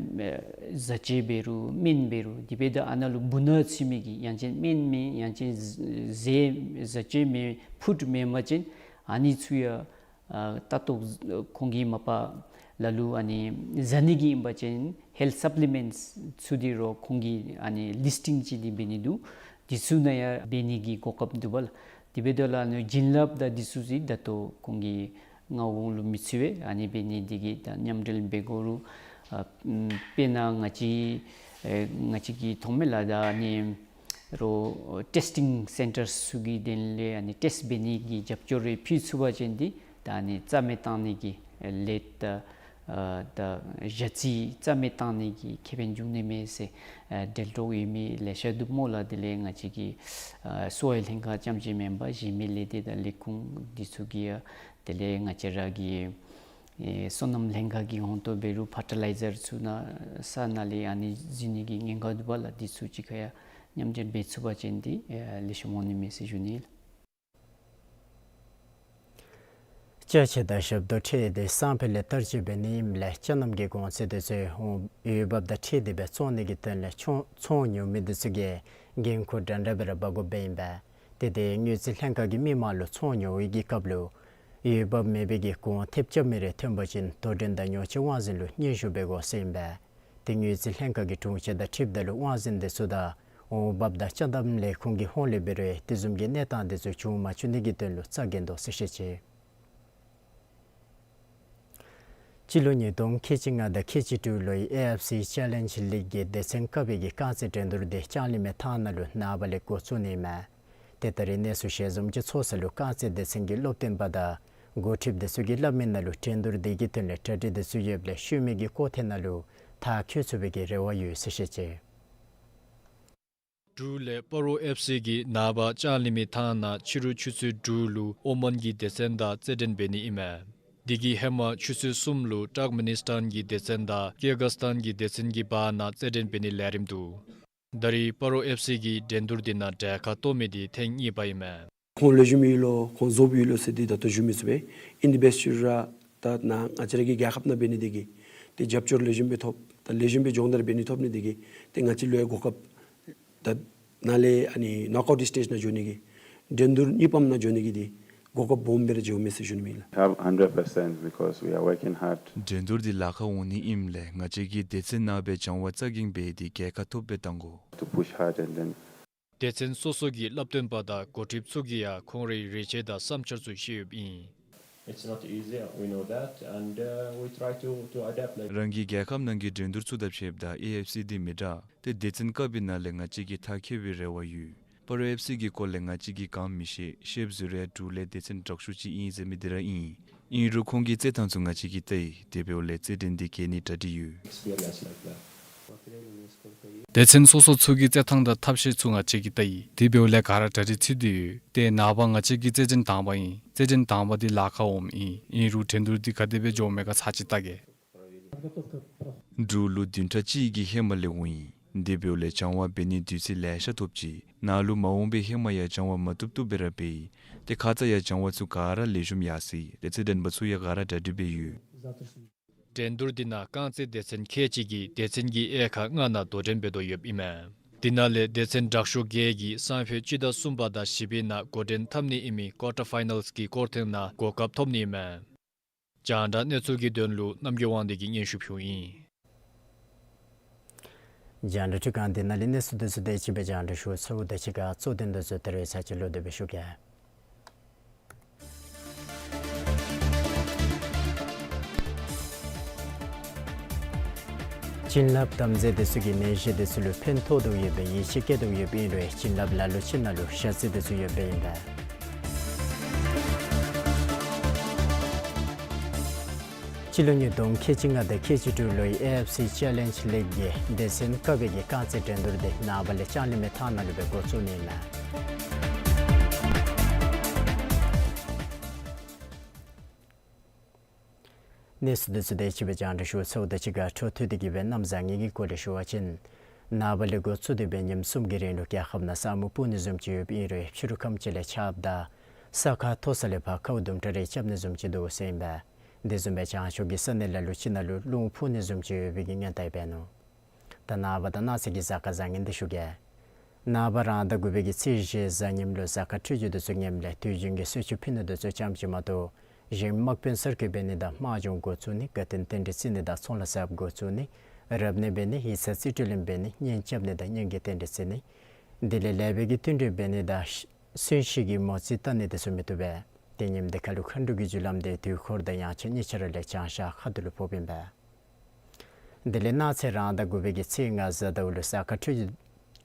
བཟའ་བཅའ་འབད་རུང་སྨན་འབད་རུང་དེ་འབདཝ་ད་ཨ་ནཱ་ལུ་སྦུག་ན་ཚུད་མི་གི་ཡང་ཅིན་སྨན་མེན་ཡང་ཅིན་རྫས་བཟའ་བཅའ་མེན་ཕུཌ་མེན་པ་ཅིན་ཨ་ནི་ཚུ་ཡང་ཨ་ལྟ་རྟོག་ཁོང་གིས་མ་པ་ལ་ལུ་ཨ་ནི་བཟའ་ནི་གི་ཨིན་པ་ཅིན་ཧེལཐ་སབ་ལི་མེནཊསི་ཚུ་འདི་རུང་ཁོང་གིས་ཨ་ནི་ལིསི་ཊིང་ཅིག་འདི་འབད་ནི་འདུག། འདི་ཚུ་ནང་ཡང་འབད་ནི་གི་གོ་སྐབས་འདུག་པ་ལགས། དེ་འབདཝ་ད་ལགས་ཨ་ནི་བྱིན་རླབས་དང་འདི་ཚུ་ཅིག་ད་ལྟོ་ཁོང་གི་མངའ་ཁོངས་ལུ་མི་ཚུད་པས། ཨ་ནི་འབད་ནི་འདི་གིས་ད་མཉམ་འབྲེལ་འབད་དགོ་རུང་ཨ་དཔེར་ན་ང་བཅས་ཨེ་ང་བཅས་ཀྱི་ཐོག་མེད་ལགས། ད་ཨ་ནི་རོགས་ཊེསི་ཊིང་སེན་ཊར་ཚུ་གི་དོན་ལས་ཨ་ནི་ཊེསཊ་འབད་ནི་གི་རྒྱབ་སྐྱོར་རེ་ཕུལ་ཚུགས་པ་ཅིན་འདི་ད་ཨ་ནི་རྩ་མེད་བཏང་ནི་གི་ལཱ་དང་ཨ་ད་ཞ་རྩི་རྩ་མེད་བཏང་ནི་གི་ཁེ་ཕན་འབྱུང་ནི་མས་ཟེར་ཨ་འབྲེལ་གཏོགས་ཡོད་མི་ལེ་ཤ་འདུག་སྨོ་ལགས། དེ་ལས་ང་བཅས་ཀྱི་ཨ་གསོ་བའི་ལྷན་ཁག་རྐྱངམ་ཅིག་མེན་པར་གཞན་མི་ལས་སྡེ་དང་ལས་ཁུངས་འདི་ཚུ་གིས་ཡང་དེ་ལས་ང་བཅས་ར་གི་ཨེ་སོ་ནམ་ལྷན་ཁག་གི་ཧོང་ཏོ་འབད་རུང་ཕར་ཊི་ལའི་ཛར་ཚུ་ནཱ་ས་ནང་ལས་ཨ་ནི་བཟོ་ནི་གི་ཉེན་ཁ་འདུག་པ་ལགས། འདི་ཚུ་གཅིག་ཁར་ཡང་མཉམ་འབྲེལ་འབད་ཚུགས་པ་ཅིན་འདི་ཨེ་ལེགས་ཤོམ་འོང་ནི་མས་ཟེར་ཞུ་ནི་ལགས། ཅ་ཆས་དང་ཞབས་ཏོག་ཁྲལ་འདི་སང་ཕོད་ལས་བསྟར་སྤྱོད་འབད་ནི་ཨིནམ་ལས་ཅ་རྣམས་ཀྱི་གོང་ཚད་འདི་ཚུ་འོང་འོས་འབབ་དང་འཁྲིལ་ཏེ་སྦེ་བཙོང་ནི་གི་དོན་ལས་ཚོང་ཚོང་ཉོ་མི་འདི་ཚུ་གིས་འགན་ཁུར་འདྲན་འདྲ་སྦེ་ར་འབག་དགོཔ་ཨིན་པས། དེ་འདི་དངུལ་རྩིས་ལྷན་ཁག་གིས་མི་མང་ལུ་ཚོང་ཉོ་བའི་གི་སྐབས་ལུ་འོས་འབབ་མེད་པའི་གི་གོང་ཐེབས་རྐྱབ་མི་རེ་ཐོན་པ་ཅིན་དོ་འགྲན་དང་ཉོ་སྤྱོད་དབང་འཛིན་ལུ་སྙན་ཞུ་འབད་དགོ་ཟེར་ཨིན་པས། དེ་དངུལ་རྩིས་ལྷན་ཁག་གི་དྲུང་ཆེན་དང་འཁྲིལཝ་ད་ལུ་དབང་འཛིན་འདི་ཚུ་དང་འོང་འབབ་དང་ཅ་དམ་ལས་ཁུངས་ཀྱི་ཧོངས་ལས་འབད་རུང་དེ་བཟུམ་གྱི་གནས་སྟངས་འདི་ཚུ་བྱུང་མ་བཅུག་ནི་གི་དོན་ལུ་རྩ་འགེངས་དོ་ཟེར་བཤད་ཅི། སྤྱི་ལོ་ཉིས་སྟོང་ཁལ་གཅིག་ལྔ་དང་ཁལ་གཅིག་དྲུག་ལོའི་ཨེ་ཨེཕ་སི་ཅེ་ལེནཇ་ལིག་གི་སྡེ་ཚན་ཀ་པའི་གི་རྐང་རྩེད་འགྲན་བསྡུར་འདི་ལྕང་གླིང་མའི་ཐང་ནང་ལུ་ནངས་པ་ལས་འགོ་བཙུགས་ནི་ཨིན་མས། ཏེ་ད་རེས་གནས་ཚུལ་ཞལ་འཛོམས་ཀྱི་ཚོགས་ས་ལུ་རྐང་རྩེད་སྡེ་ཚན་གྱི་སློབ་སྟོན་པ་དང་འགོ་ཁྲིདཔ་འདི་ཚུ་གིས་སླབ་མི་ནང་ལུ་འགྲན་བསྡུར་འདི་གི་དོན་ལས་གྲ་སྒྲིག་འདི་ཚུ་ཡོདཔ་ལས་ཤུལ་མའི་གི་སྐོར་ཐེངས་ནང་ལུ་མཐར་འཁྱོལ་ཚུགས་པའི་གི་རེ་བ་ཡོད་ཟེར་བཤད་ཅི། འབྲུག་ལས་སྤ་རོ་ཨེཕ་སི་གིས་ནངས་པ་ལྕང་གླིང་མའི་ཐང་ནང་ཕྱི་རུ་ཆུ་ཚོད་དྲུག་ལུ་ཨོ་མཱན་གྱི་སྡེ་ཚན་དང་རྩེད་འགྲན་འབད་ནི་ཨིན་མས། འདི་གི་ཧེ་མ་ཆུ་ཚོད་གསུམ་ལུ་ཏཱརཀ་མི་ནི་སི་ཊཱན་གྱི་སྡེ་ཚན་དང་ཀིར་གིས་སི་ཐཱན་གྱི་སྡེ་ཚན་གྱི་བར་ན་རྩེད་འགྲན་འབད་ནིའི་ལས་རིམ་འདུག། ད་རེས་སྤ་རོ་ཨེཕ་སི་གིས་འགྲན་བསྡུར་འདི་ནང་གྲལ་ཁར་གཏོགས་མི་འདི་ཐེངས་གཉིས་པ་ཨིན་མས། ཁོང་ལེགས་ཤོམ་ཡོད་ལོ་ཁོང་རྫོགསཔ་ཡོད་ལོ་ཟེར་འདི་ད་ལྟོ་ཞུ་མི་ཚུགས་པས། ཨིན་ཏེ་འབད་ཞུ་ར་ད་ནཱ་ང་བཅས་ར་གི་རྒྱལ་ཁབ་ནང་འབད་ནི་འདི་གིས་ཏེ་རྒྱབ་སྐྱོར་ལེགས་ཤོམ་སྦེ་ཐོབ་ད་ལེགས་ཤོམ་སྦེ་སྦྱོང་བརྡར་འབད་ནི་ཐོབ་ནི་འདི་གིས་ཏེ་ང་བཅས་ལུ་ཡང་གོ་སྐབས་ད་ནཱ་ལས་ཨ་ནི་ནོག་ཨའུཊ་སི་ཊེཇ་ནང་འགྱོ་ནི་གི་འགྲན་བསྡུར་གཉིས་པམ་ནང་འགྱོ་ནི་གི་འདི་གོ་སྐབས་སྦོམ་སྦེ་ར་འགྱོཝ་མས་ཟེར་ཞུ་ནི་ཨིན་ལགས། Have hundred percent because we are working hard. འགྲན་བསྡུར་འདི་ལཱ་ཁག་འོང་ནི་ཨིནམ་ལས་ང་བཅས་ཀྱིས་སྡེ་ཚན་ནང་སྦེ་སྦྱང་བ་རྩ་འགེངས་འབད་དེ་རྒྱལ་ཁ་ཐོབ་སྦེ་བཏང་དགོ། To push hard and then སྡེ་ཚན་སོ་སོ་གི་སླབ་སྟོན་པ་དང་འགོ་ཁྲིདཔ་ཚུ་གིས་ཡང་ཁོང་རའི་རེ་ཆེ་དང་བསམ་འཆར་ཚུ་བཤད་ཡོདཔ་ཨིན། It's not easy, we know that, and uh, we try to, to adapt like རང་གི་རྒྱལ་ཁབ་ནང་གི་འགྲན་བསྡུར་ཚུ་དང་ཕྱདཔ་ད་ཨེ་ཨེཕ་སི་འདི་མི་འདྲ། ཏེ་སྡེ་ཚན་ཀ་པའི་ནང་ལས་ང་བཅས་ཀྱིས་མཐར་འཁྱོལ་བའི་རེ་བ་ཡོད། སྤ་རོ་ཨེཕ་སི་གི་སྐོར་ལས་ང་བཅས་ཀྱིས་གང་མི་ཤེས། ཤེསཔ་ཟེར་རུང་འབྲུག་ལས་སྡེ་ཚན་དྲག་ཤོས་ཅིག་ཨིན་ཟེར་མི་འདི་ར་ཨིན། ཨིན་རུང་ཁོང་གི་རྩེད་ཐངས་ཚུ་ང་བཅས་ཀྱིས་བལྟ་ཡི། དེ་འབདཝ་ལས་རྩེད་འགྲན་འདི་རྒྱལ་ནིའི་གྲ་སྒྲིག་ཡོད། Experience like that. སྡེ་ཚན་སོ་སོ་ཚུ་གི་རྩེད་ཐངས་དང་ཐབས་ཤེས་ཚུ་ང་བཅས་ཀྱིས་བལྟ་ཡི། དེ་འབདཝ་ལས་ག་ར་གྲ་སྒྲིག་ཚུད་དེ་ཡོད། ཏེ་ནངས་པ་ང་བཅས་ཀྱི་རྩེད་འགྲན་དང་པ་ཨིན། རྩེད་འགྲན་དང་པ་འདི་ལཱ་ཁག་འོངམ་ཨིན། ཨིན་རུང་འགྲན་བསྡུར་འདི་ག་དེ་སྦེ་འགྱོཝ་མས་ག་ཚར་གཅིག་བལྟ་གེ། འབྲུག་ལུ་བདུན་ཕྲག་གཅིག་གི་ཧེ་མ་ལས་འོང་ཡི། དེ་འབདཝ་ལས་སྦྱང་བ་འབད་ནིའི་དུས་ཚོད་ལེ་ཤ་ཐོབ་ཅི། ནཱ་ལུ་མ་འོངས་པའི་ཧེ་མ་ཡང་སྦྱང་བ་མ་བཏུབ་བཏུབ་སྦེ་ར་འབད་ཡི། ཏེ་ཁ་ཙ་ཡང་སྦྱང་བ་ཚུ་ག་ར་ལེགས་ཤོམ་ཡར་སོ་ཡི། ཏེ་རྩེད་འགྲན་པ་ཚུ་ཡང་ག་ར་གྲ་སྒྲིག་སྦེ་ཡོད། འགྲན་བསྡུར་འདི་ནང་རྐང་རྩེད་སྡེ་ཚན་ཁལ་གཅིག་གིས་སྡེ་ཚན་གྱི་དབྱེ་ཁག་ལྔ་ནང་དོ་འགྲན་འབད་དོ་ཡོདཔ་ཨིན་མས། འདི་ནང་ལས་སྡེ་ཚན་དྲག་ཤོས་བརྒྱད་ཀྱིས་སང་ཕོད་སྤྱི་ཟླ་གསུམ་པ་དང་བཞི་པའི་ནང་འགོ་འདྲེན་འཐབ་ནི་ཨིན་མི་ཀོར་ཊར་ཕའི་ནལསི་གི་སྐོར་ཐེངས་ནང་གོ་སྐབས་ཐོབ་ནི་ཨིན་མས། རྒྱང་བསྒྲགས་གནས་ཚུལ་གྱི་དོན་ལུ་རྣམ་རྒྱལ་དབང་འདུས་ཀྱིས་སྙན་ཞུ་ཕུལཝ་ཨིན། རྒྱང་བསྒྲགས་འཕྲུལ་ཁང་འདི་ནང་ལས་གནས་ཚུལ་འདི་ཚུ་དེ་ཅིག་སྦེ་རྒྱང་བསྒྲགས་ཞུ་ཚརཝ་ད་གཅིག་ཁར་གཙོ་དོན་འདི་ཚུ་ད་རིས་ཚར་གཅིག་ལོག་སྟེ་སྦེ་ཞུ་གེ། བྱིན་རླབས་དམ་རྫས་འདི་ཚུ་གིས་ནད་གཞི་འདི་ཚུ་ལུ་ཕན་ཐོགས་དོ་ཡོདཔ་སྦེ་ཡིད་ཆེས་བསྐྱེད་དོ་ཡོདཔ་ཨིན་རུང་བྱིན་རླབས་ལ་ལུ་ཅིག་ནང་ལུ་ཞ་རྩི་འདི་ཚུ་ཡོདཔ་ཨིན་པས། སྤྱི་ལོ་ཉིས་སྟོང་ཁལ་གཅིག་ལྔ་དང་ཁལ་གཅིག་དྲུག་ལོའི་ཨེ་ཨེཕ་སི་ཅེ་ལེནཇ་ལིག་གི་སྡེ་ཚན་ཀ་བའི་གི་རྐང་རྩེད་འགྲན་བསྡུར་འདི་ནངས་པ་ལས་ལྕང་གླིང་མའི་ཐང་ནང་ལུ་སྦེ་འགོ་བཙུགས་ནི་ཨིན་མས། གནས་ཚུལ་འདི་ཚུ་དེ་ཅིག་སྦེ་རྒྱང་བསྒྲགས་ཞུ་ཚརཝ་ད་གཅིག་ཁར་འཕྲོ་མཐུད་དེ་གི་སྦེ་གནམ་བཟང་ངན་གྱི་སྐོར་ལས་ཞུ་བ་ཅིན། ནངས་པ་ལས་འགོ་བཙུགས་ཏེ་སྦེ་ཉིནམ་གསུམ་གྱི་རིང་ལུ་རྒྱལ་ཁབ་ནང་ས་སྨུག་སྤུབ་ནི་བཟུམ་ཅིག་ཡོདཔ་ཨིན་རུང་ཕྱི་རུ་ཁམས་ཅིག་ལས་ཆརཔ་དང་ས་ཁ་མཐོ་ས་ལས་ཕར་ཁཝ་དུམ་གྲ་རེ་རྐྱབ་ནི་བཟུམ་ཅིག་འདུག་ཟེར་ཨིན་པས། དེ་བཟུམ་སྦེ་བྱང་ཕྱོགས་ཀྱི་ས་གནས་ལ་ལུ་ཅིག་ནང་ལུ་རླུང་འཕུ་ནི་བཟུམ་ཅིག་ཡོད་པའི་གི་སྔོན་བརྡ་འབད་ནུག། ད་ནངས་པ་དང་གནངས་ཚེ་གི་གཟའ་སྐར་བཟང་ངན་འདི་ཞུ་གེ། ནངས་པ་རང་ཟླ་དགུ་པའི་གི་ཚེས་བཞི་གཟའ་ཉིམ་ལུ་གཟའ་སྐར་འཕྲོད་སྦྱོར་འདི་ཚུ་ངནམ་ལས་དུས་རྒྱུན་གྱི་གསོལ་མཆོད་ཕུལ་ནི་འདི་ཚུ་ཙམ་ཅིག་མ་གཏོགས་གཞན་དམག་དཔོན་གསར་བསྐོ་འབད་ནི་དང་དམག་སྦྱོང་འགོ་བཙུགས་ནི་དགའ་སྟོན་རྟེན་འབྲེལ་བརྩི་ནི་དང་ཚོང་ལཱ་གསརཔ་འགོ་བཙུགས་ནི་རབ་གནས་འབད་ནི་ཡིག་ཚང་རྩིས་སྤྲོད་ལེན་འབད་ནི་གཉེན་རྐྱབ་ནི་དང་གཉེན་གྱི་རྟེན་འབྲེལ་བརྩི་ནི་དེ་ལས་ལེགས་པའི་གི་བསྟུན་གྲོས་འབད་ནི་དང་གསོན་གཤིན་གྱི་མོ་རྩིས་བལྟ་ནི་འདི་ཚུ་མི་བཏུབ་པས། དེ་ཉིནམ་འདི་ཁར་ལུ་མཁའ་འགྲོ་གི་རྒྱུ་ལམ་འདི་དུས་འཁོར་དང་དབྱངས་འཆར་གཉིས་ཆ་ར་ལས་བྱང་ཤར་ཁ་ཐུག་ལུ་ཕོགཔ་ཨིན་པས། དེ་ལས་གནངས་ཚེ་རང་ཟླ་དགུ་པའི་གི་ཚེས་ལྔ་གཟའ་ཟླཝ་ལུ་གཟའ་སྐར་འཕྲོད་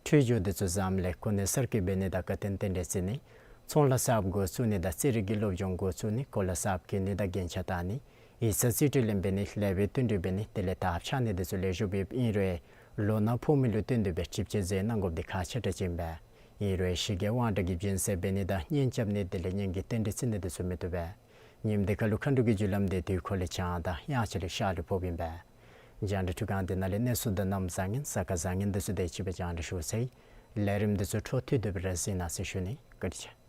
འཕྲོད་སྦྱོར་འདི་ཚུ་བཟངམ་ལས་གོ་གནས་གསར་བསྐོ་འབད་ནི་དང་དགའ་སྟོན་རྟེན་འབྲེལ་བརྩི་ནི། ཚོང་ལཱ་གསརཔ་འགོ་བཙུགས་ནི་དང་རྩེད་རིགས་ཀྱི་སློབ་སྦྱོང་འགོ་བཙུགས་ནི། གོ་ལ་གསརཔ་གྱོན་ནི་དང་རྒྱན་ཆ་བཏགས་ནི། ཡིག་ཚང་རྩིས་སྤྲོད་ལེན་འབད་ནི། ལེགས་པའི་བསྟུན་གྲོས་འབད་ནི། དེ་ལས་དར་འཕྱར་ནི་འདི་ཚུ་ལེགས་ཤོམ་ཡོདཔ་ཨིན་རུང་ལོ་ནག་ཕོག་མི་ལུ་བསྟུན་ཏེ་སྦེ་གྲིབ་ཅན་ཟས་གནང་དགོཔ་འདི་ཁག་ཆེ་དྲགས་ཅིག་ཨིན་པས། ཨིན་རུང་ཞི་རྒྱས་དབང་དྲག་གི་སྦྱིན་སྲེག་འབད་ནི་དང་གཉེན་རྐྱབ་ནི་དེ་ལས་གཉེན་གྱི་རྟེན་འབྲེལ་བརྩི་ནི་འདི་ཚུ་མི་བཏུབ་པས། ཉིནམ་འདི་ཁར་ལུ་མཁའ་འགྲོ་གི་རྒྱུ་ལམ་འདི་དུས་འཁོར་ལས་བྱང་དང་དབྱངས་འཆར་ལས་ཤར་ལུ་ཕོགཔ་ཨིན་པས། རྒྱང་བསྒྲགས་འཕྲུལ་ཁང་འདི་ནང་ལས་གནས་ཚུལ་དང་གནམ་བཟང་ངན་གཟའ་སྐར་བཟང་ངན་འདི་ཚུ་དེ་ཅིག་སྦེ་རྒྱང་བསྒྲགས་ཞུ་ཚར་ཡི། ལས་རིམ་འདི་ཚུ་འཕྲོ་མཐུད་དེ་སྦེ་ར་གཟིགས་གནང་ཟེར་ཞུ་ནི། བཀའ་དྲིན་ཆེ།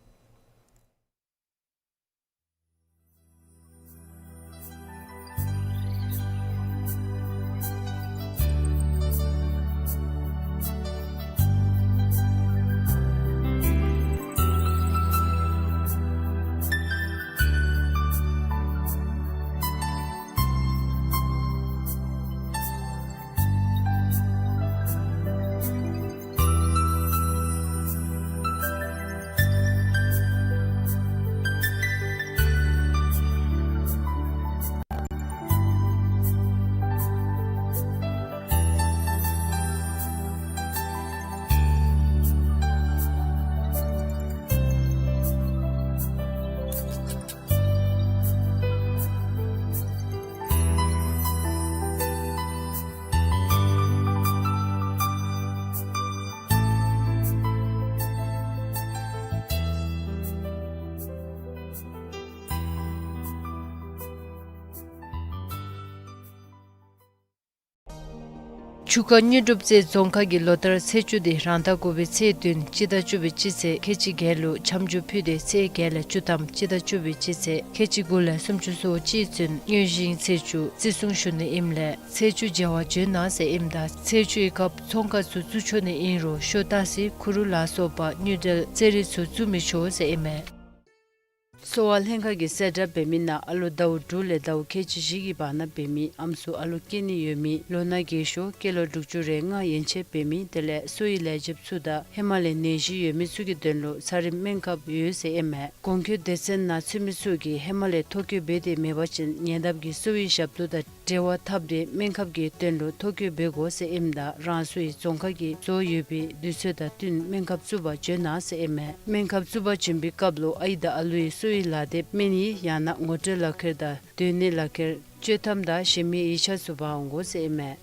ཆུ་ཁ་དངོས་གྲུབ་རྩེ་རྫོང་ཁག་གིས་ལོ་ལྟར་ཚེས་བཅུ་དེ་རང་ཟླ་དགུ་པའི་ཚེས་བདུན་སྤྱི་ཟླ་བཅུ་པའི་སྤྱི་ཚེས་ཁལ་གཅིག་བརྒྱད་ལུ་འཆམ་འཇུག་ཕུལ་ཏེ་ཚེས་བརྒྱད་ལས་བཅུ་ཐམ་སྤྱི་ཟླ་བཅུ་པའི་སྤྱི་ཚེས་ཁལ་གཅིག་དགུ་ལས་སུམ་ཅུ་སོ་གཅིག་ཚུན་དངོས་གཞིའི་ཚེས་བཅུ་བརྩི་སྲུང་ཞུ་ནི་ཨིནམ་ལས་ཚེས་བཅུ་མཇལ་བར་འབྱོན་གནང་ཟེར་ཨིནམ་ད་ཚེས་བཅུའི་སྐབས་ཚོང་ཁང་ཚུ་བཙུགས་ཆོག་ནི་ཨིན་རུང་ཤོ་ཏ་སི་ཁུ་རུ་ལ་སོགས་པ་དངུལ་འབྲེལ་རྩེད་རིགས་ཚུ་བཙུགས་མི་ཆོག་ཟེར་ཨིན་མས། གསོ་བ་ལྷན་ཁག་གིས་གསལ་བསྒྲགས་འབད་མི་ནང་ཨ་ལོ་ཟླཝ་དྲུག་ལས་ཟླཝ་ཁལ་གཅིག་བཞི་གི་བར་ན་འབད་མི་ཨམ་སྲུ་ཨ་ལོ་སྐྱེ་ནི་ཡོད་མི་ལོ་ན་རྒས་ཤོས་སྐྱེས་ལོ་དྲུག་ཅུ་རེ་ལྔ་ཡན་ཆད་འབད་མི་དེ་ལས་གསོ་བའི་ལས་བྱེདཔ་ཚུ་དང་ཧེ་མ་ལས་ནད་གཞི་ཡོད་མི་ཚུ་གི་དོན་ལུ་ཚ་རིམས་སྨན་ཁབ་ཡོད་ཟེར་ཨིན་མས། གོང་འཁོད་སྡེ་ཚན་ནང་ཚུད་མི་ཚུ་གིས་ཧེ་མ་ལས་ཐོ་བཀོད་འབད་དེ་མེད་པ་ཅིན་ཉེ་འདབས་ཀྱི་གསོ་བའི་ཞབས་ཏོག་དང་འབྲེལ་བ་འཐབ་སྟེ་སྨན་ཁབ་ཀྱི་དོན་ལུ་ཐོ་བཀོད་འབད་དགོ་ཟེར་ཨིནམ་ད་རང་སོའི་རྫོང་ཁག་གིས་བཟོ་ཡོད་པའི་དུས་ཚོད་དང་བསྟུན་སྨན་ཁབ་བཙུགས་པར་འབྱོན་གནང་ཟེར་ཨིན་མས། སྨན་ཁབ་བཙུགས་པར་འབྱོན་པའི་སྐབས་ལུ་ཨའི་དང་ཨ་ལུའི་གསོ་བའི་ལག་དེབ་སྨན་ཡིག་ཡང་ན་ངོ་སྤྲོད་ལག་ཁྱེར་དང་སྡོད་གནས་ལག་ཁྱེར་སྤྱོད་ཐམ་དང་གཞན་མི་ཡིག་ཆ་ཚུ་འབག་འོང་དགོ་ཟེར་ཨིན་མས།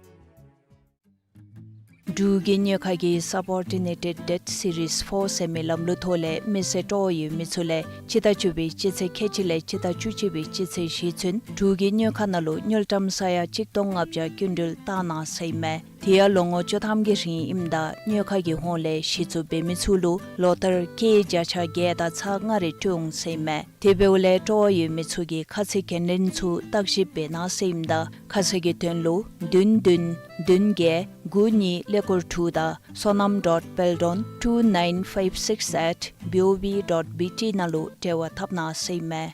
འབྲུག་གི་དངུལ་ཁང་གིས་Subordinated Debt Series four ཟེར་མི་ལམ་ལུགས་ཐོག་ལས་མི་སེར་སྤྲོ་བ་ཡོད་མི་ཚུ་ལས་སྤྱི་ཟླ་བཅུ་པའི་སྤྱི་ཚེས་ཁལ་གཅིག་ལས་སྤྱི་ཟླ་བཅུ་གཅིག་པའི་སྤྱི་ཚེས་བཞི་ཚུན་འབྲུག་གི་དངུལ་ཁང་ནང་ལུ་དངུལ་ཀྲམ་ས་ཡ་གཅིག་སྟོང་ལྔ་བརྒྱ་སྐྱིན་འགྲུལ་བཏང་གནང་ཟེར་ཨིན་མས། དེ་ཡང་ལོ་ངོ་བཅུ་ཐམ་གྱི་རིང་ཨིནམ་ད་དངུལ་ཁང་གི་ཧོངས་ལས་གཞི་བཙུགས་འབད་མི་ཚུ་ལུ་ལོ་ལྟར་སྐྱེད་བརྒྱ་ཆ་བརྒྱད་དང་ཚག་ལྔ་རེ་སྤྲོད་འོང་ཟེར་ཨིན་མས། དེ་འབདཝ་ལས་སྤྲོ་བ་ཡོད་མི་ཚུ་གིས་ཁ་ཚིག་འགན་ལེན་ཚུ་བརྟག་ཞིབ་འབད་གནང་ཟེར་ཨིནམ་ད་ཁ་གསལ་གྱི་དོན་ལུ་བདུན་བདུན་བདུན་བརྒྱད་དགུ་གཉིས་ཀླད་ཀོར་དྲུག་དང་Sonam dot Peldon two nine five six at B O B dot B T ནང་ལུ་འབྲེལ་བ་འཐབ་གནང་ཟེར་ཨིན་མས།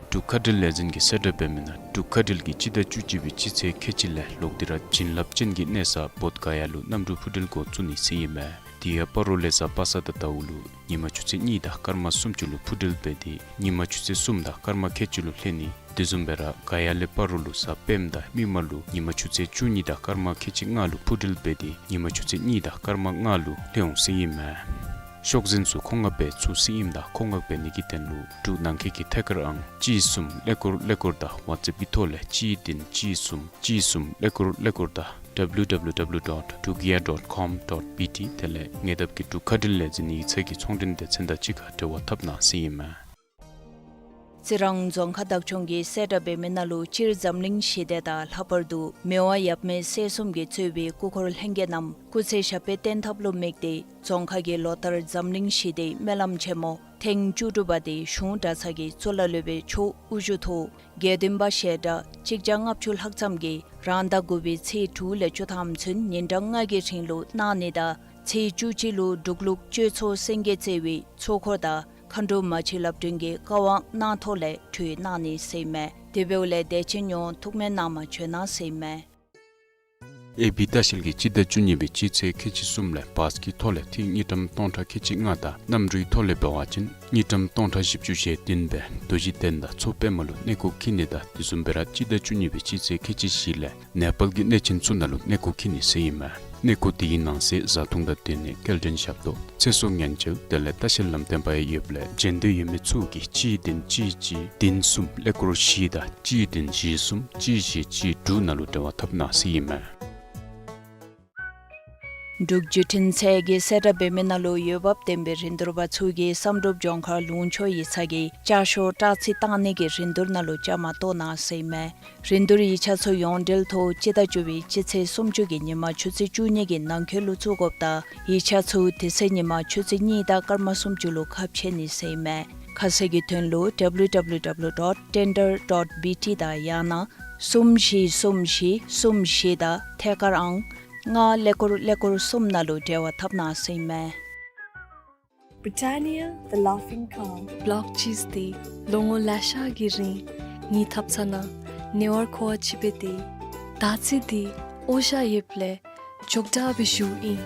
འབྲུག་མཁའ་འགྲུལ་ལས་འཛིན་གྱིས་གསལ་བསྒྲགས་འབད་མི་ནང་འབྲུག་མཁའ་འགྲུལ་གྱིས་སྤྱི་ཟླ་བཅུ་གཅིག་པའི་སྤྱི་ཚེས་ཁལ་གཅིག་ལས་ལོག་སྟེ་ར་བྱིན་རླབས་ཅན་གྱི་གནས་ས་བོདྷ་ག་ཡ་ལུ་གནམ་གྲུ་འཕུར་འགྲུལ་འགོ་བཙུགས་ནི་ཟེར་ཨིན་མས། དེ་ཡང་སྤ་རོ་ལས་གཟའ་པ་སངས་དང་ཟླཝ་ལུ་ཉིན་མ་ཆུ་ཚོད་གཉིས་དང་སྐར་མ་སུམ་ཅུ་ལུ་འཕུར་འགྲུལ་འབད་དེ་ཉིན་མ་ཆུ་ཚོད་གསུམ་དང་སྐར་མ་ཁལ་གཅིག་ལུ་ལྷོད་ནི། དེ་བཟུམ་སྦེ་ར་ག་ཡ་ལས་སྤ་རོ་ལུ་གཟའ་སྤེནམ་དང་མིག་དམར་ལུ་ཉིན་མ་ཆུ་ཚོད་བཅུ་གཉིས་དང་སྐར་མ་ཁལ་གཅིག་ལྔ་ལུ་འཕུར་འགྲུལ་འབད་དེ་ཉིན་མ་ཆུ་ཚོད་གཉིས་དང་སྐར་མ་ལྔ་ལུ་ལྷོད་འོང་ཟེར་ཨིན་མས། ཤོག་འཛིན་ཚུ་མཁོ་མངགས་འབད་ཚུགས་ཟེར་ཨིནམ་ད་མཁོ་མངགས་འབད་ནི་གི་དོན་ལུ་འབྲུག་ནང་འཁོད་ཀྱི་ཐད་ཀར་ཨང་གཅིག་གསུམ་ཀླད་ཀོར་ཀླད་ཀོར་དང་ཝཊས་ཨེབ་ཀྱི་ཐོག་ལས་གཅིག་བདུན་གཅིག་གསུམ་གཅིག་གསུམ་ཀླད་ཀོར་ཀླད་ཀོར་དང་W W W dot drugia dot com dot B T དེ་ལས་ངེ་ཏབ་ཀྱི་འབྲུག་མཁའ་འགྲུལ་ལས་འཛིན་ཡིག་ཚང་གི་ཚོང་མགྲོན་སྡེ་ཚན་དང་གཅིག་ཁར་འབྲེལ་བ་འཐབ་གནང་ཟེར་ཨིན་མས། རྩི་རང་རྫོང་ཁག་བདག་སྐྱོང་གིས་གསལ་བསྒྲགས་འབད་མི་ནང་ལུ་སྤྱིར་འཛམ་གླིང་ཞི་བདེ་དང་ལྷག་པར་དུ་མི་དབང་ཡབ་མེས་སྲས་གསུམ་གྱིས་གཙོས་པའི་སྐུ་འཁོར་ལྷན་རྒྱས་རྣམས་སྐུ་ཚེ་ཞབས་པད་བརྟན་ཐབས་ལུ་དམིགས་ཏེ་རྫོང་ཁག་གིས་ལོ་ལྟར་འཛམ་གླིང་ཞི་བདེའི་སྨོན་ལམ་ཆེན་མོ་ཐེངས་བཅུ་དྲུག་པ་དེ་གཞུང་གྲྭ་ཚང་གི་གཙུག་ལག་སློབ་དཔོན་མཆོག་དབུ་བཞུགས་ཐོག་དགེ་འདུན་པ་ཞལ་གྲངས་གཅིག་བརྒྱ་ལྔ་བཅུ་ལྷག་ཙམ་གྱིས་རང་ཟླ་དགུ་པའི་ཚེས་དྲུག་ལས་བཅུ་ཐམ་ཚུན་ཉིན་གྲངས་ལྔ་གི་རིང་ལུ་གནང་ནི་དང་ཚེས་བཅུ་གཅིག་ལུ་འབྲུག་ལུགས་གཅོད་ཚོགས་སེང་གེ་རྩེ་བའི་ཚོགས་འཁོར་དང་མཁའ་འགྲོ་མ་གཅིག་ལབ་སྒྲོན་གྱི་བཀའ་དབང་གནང་ཐོག་ལས་གྲོལ་གནང་ནི་ཟེར་ཨིན་མས། དེ་འབདཝ་ལས་དད་ཅན་ཡོངས་ཐུགས་སྨོན་གནང་མ་བྱོན་གནང་ཟེར་ཨིན་མས། ཨེ་བི་ལྟ་བཤལ་གྱིས་སྤྱི་ཟླ་བཅུ་གཉིས་པའི་སྤྱི་ཚེས་ཁལ་གཅིག་གསུམ་ལས་བཱས་ཀྱི་ཐོག་ལས་ཐིག་དངུལ་ཀྲམ་སྟོང་ཕྲག་ཁལ་གཅིག་ལྔ་དང་གནམ་གྲུའི་ཐོག་ལས་འབད་བ་ཅིན་དངུལ་ཀྲམ་སྟོང་ཕྲག་བཞི་བཅུ་ཞེ་བདུན་སྦེ་རྡོ་རྗེ་གདན་དང་མཚོ་པདྨ་ལུ་གནས་སྐོར་འཁྱིད་ནི་དང་དེ་བཟུམ་སྦེ་ར་སྤྱི་ཟླ་བཅུ་གཉིས་པའི་སྤྱི་ཚེས་ཁལ་གཅིག་བཞི་ལས་ནེ་པཱལ་གྱི་གནས་ཆེན་ཚུ་ནང་ལུ་གནས་སྐོར་འཁྱིད་ནི་ཟེར་ཨིན་མས། གནས་སྐོར་དེའི་ནང་གསེས་བཟའ་འཐུང་དང་སྡོད་གནས་སྐྱེལ་འདྲེན་ཞབས་ཏོག་ཚེ་སྲོག་ཉེན་བཅོལ་དེ་ལས་ལྟ་བཤལ་ལམ་སྟོན་པ་ཡང་ཡོདཔ་ལས་འབྱོན་འདོད་ཡོད་མི་ཚུ་གིས་གཅིག་བདུན་གཅིག་གཅིག་བདུན་གསུམ་ཀླད་ཀོར་བཞི་དང་གཅིག་བདུན་བཞི་གསུམ་གཅིག་བཞི་གཅིག་དྲུག་ནང་ལུ་འབྲེལ་བ་འཐབ་གནང་ཟེར་ཨིན་མས། འབྲུག་བརྒྱུད་འཕྲིན་ཚད་ཀྱིས་གསལ་བསྒྲགས་འབད་མི་ནང་ལུ་འོས་འབབ་ལྡན་པའི་རིན་བསྡུར་པ་ཚུ་གིས་བསམ་གྲུབ་ལྗོངས་མཁར་ལུང་ཕྱོགས་ཡིག་ཚང་གི་ཅ་ཤོག་སྤྲོད་རྩིས་བཏང་ནི་གི་རིན་བསྡུར་ནང་ལུ་བཅའ་མར་གཏོགས་གནང་ཟེར་ཨིན་མས། རིན་བསྡུར་ཡིག་ཆ་ཚུ་ཡོངས་འབྲེལ་ཐོག་སྤྱི་ཟླ་བཅུ་པའི་སྤྱི་ཚེས་སུམ་ཅུ་གི་ཉིན་མ་ཆུ་ཚོད་བཅུ་གཉིས་ཀྱི་ནང་འཁོད་ལུ་བཙུགས་དགོཔ་དང་ཡིག་ཆ་ཚུ་དེ་ཚེ་ཉིན་མ་ཆུ་ཚོད་གཉིས་དང་སྐར་མ་སུམ་ཅུ་ལུ་ཁ་ཕྱེ་ནི་ཟེར་ཨིན་མས། ཁ་གསལ་གྱི་དོན་ལུ་W W W dot tender dot B T དང་ཡང་ན་གསུམ་བཞི་གསུམ་བཞི་གསུམ་བཞི་དང་ཐད་ཀར་ཨང་ལྔ་ཀླད་ཀོར་ཀླད་ཀོར་གསུམ་ནང་ལུ་འབྲེལ་བ་འཐབ་གནང་ཟེར་ཨིན་མས། Britannia, the Laughing Cow. བོལོག་ཅིས་འདི་ལོ་ངོ་ལེ་ཤ་གི་རིང་ངེའི་ཐབ་ཚང་ནང་ཉེ་བར་མཁོ་བ་ཅིག་སྦེ་སྡོད། ད་ཅི་འདི་འོ་ཤ་ཡོདཔ་ལས་ཅོག་འཐདཔ་སྦེ་བཞུགས་ཡི།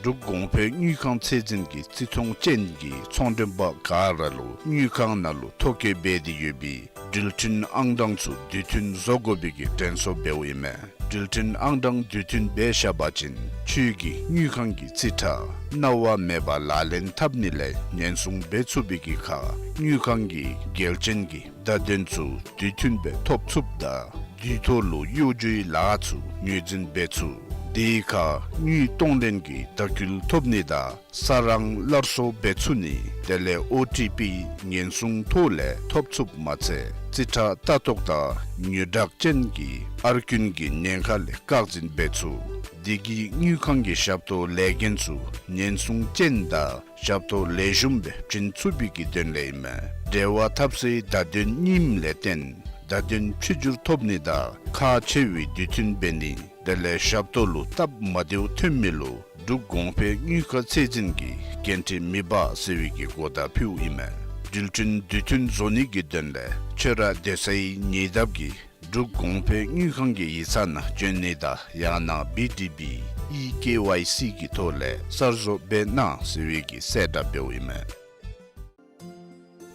འབྲུག་གོང་འཕེལ་དངུལ་ཁང་ཚད་འཛིན་གྱིས་བརྩི་མཐོང་ཅན་གྱི་ཚོང་མགྲོན་པ་ག་ར་ལུ་དངུལ་ཁང་ནང་ལུ་ཐོ་བཀོད་འབད་དེ་ཡོད་པའི་འགྲུལ་འཕྲིན་ཨང་གྲངས་ཚུ་དུས་མཐུན་བཟོ་དགོ་པའི་གི་དྲན་གསོ་འབདཝ་ཨིན་མས། འགྲུལ་འཕྲིན་ཨང་གྲངས་དུས་མཐུན་འབད་བཞག་པ་ཅིན་ཁྱོད་ཀྱི་དངུལ་ཁང་གི་རྩིས་ཁྲ་གནང་བ་མེད་པར་ལག་ལེན་འཐབ་ནི་ལས་ཉེན་སྲུང་འབད་ཚུགས་པའི་གི་ཁར་དངུལ་ཁང་གི་འགལ་རྐྱེན་གྱི་བརྡ་དོན་ཚུ་དུས་མཐུན་སྦེ་ཐོབ་ཚུགསཔ་དང་དུས་ཐོག་ལུ་གཡོ་སྒྱུའི་ལཱ་ཚུ་ངོས་འཛིན་འབད་ཚུགས། དེའི་ཁར་དངུལ་གཏོང་ལེན་གྱི་ལྟ་སྐུལ་ཐོབ་ནི་དང་ས་རང་སླར་གསོ་འབད་ཚུགས་ནི་དེ་ལས་ཨོ་ཊི་པི་ཉེན་སྲུང་ཐོག་ལས་ཐོབ་ཚུགསཔ་མ་ཚད་རྩིས་ཁྲ་ལྟ་རྟོག་དང་ཉོ་བཀྲག་ཅན་གྱི་ཨར་རྐུན་གྱི་ཉེན་ཁ་ལས་བཀག་འཛིན་འབད་ཚུགས། དེ་གིས་དངུལ་ཁང་གི་ཞབས་ཏོག་ལས་འགན་ཚུ་ཉེན་སྲུང་ཅན་དང་ཞབས་ཏོག་ལེགས་ཤོམ་སྦེ་བྱིན་ཚུགས་པའི་གི་དོན་ལས་ཨིན་མས། འབྲེལ་བ་འཐབ་སའི་བརྡ་དོན་རྙིངམ་ལས་བརྟེན་བརྡ་དོན་ཕྱི་འགྱུར་ཐོབ་ནི་དང་ཁག་ཆེ་བའི་དུས་མཐུན་འབད་ནི་དེ་ལས་ཞབས་ཏོག་ལུ་སྟབས་མ་བདེཝ་ཐོན་མི་ལུ་འབྲུག་གོང་འཕེལ་དངུལ་ཁང་ཚད་འཛིན་གྱིས་འགན་འཁྲི་མི་འབག་ཟེར་བའི་གི་གོ་བརྡ་ཕུལཝ་ཨིན་མས། འགྲུལ་འཕྲིན་དུས་མཐུན་བཟོ་ནི་གི་དོན་ལས་ཁྱོད་ར་སྡོད་སའི་ཉེ་འདབས་ཀྱི་འབྲུག་གོང་འཕེལ་དངུལ་ཁང་གི་ཡིག་ཚང་ནང་བྱོན་ནི་དང་ཡང་ན་བི་ཌི་བི་ཨི་ཀེ་ཝའི་སི་གི་ཐོག་ལས་གསར་བཟོ་འབད་གནང་ཟེར་བའི་གི་གསལ་བསྒྲགས་འབདཝ་ཨིན་མས།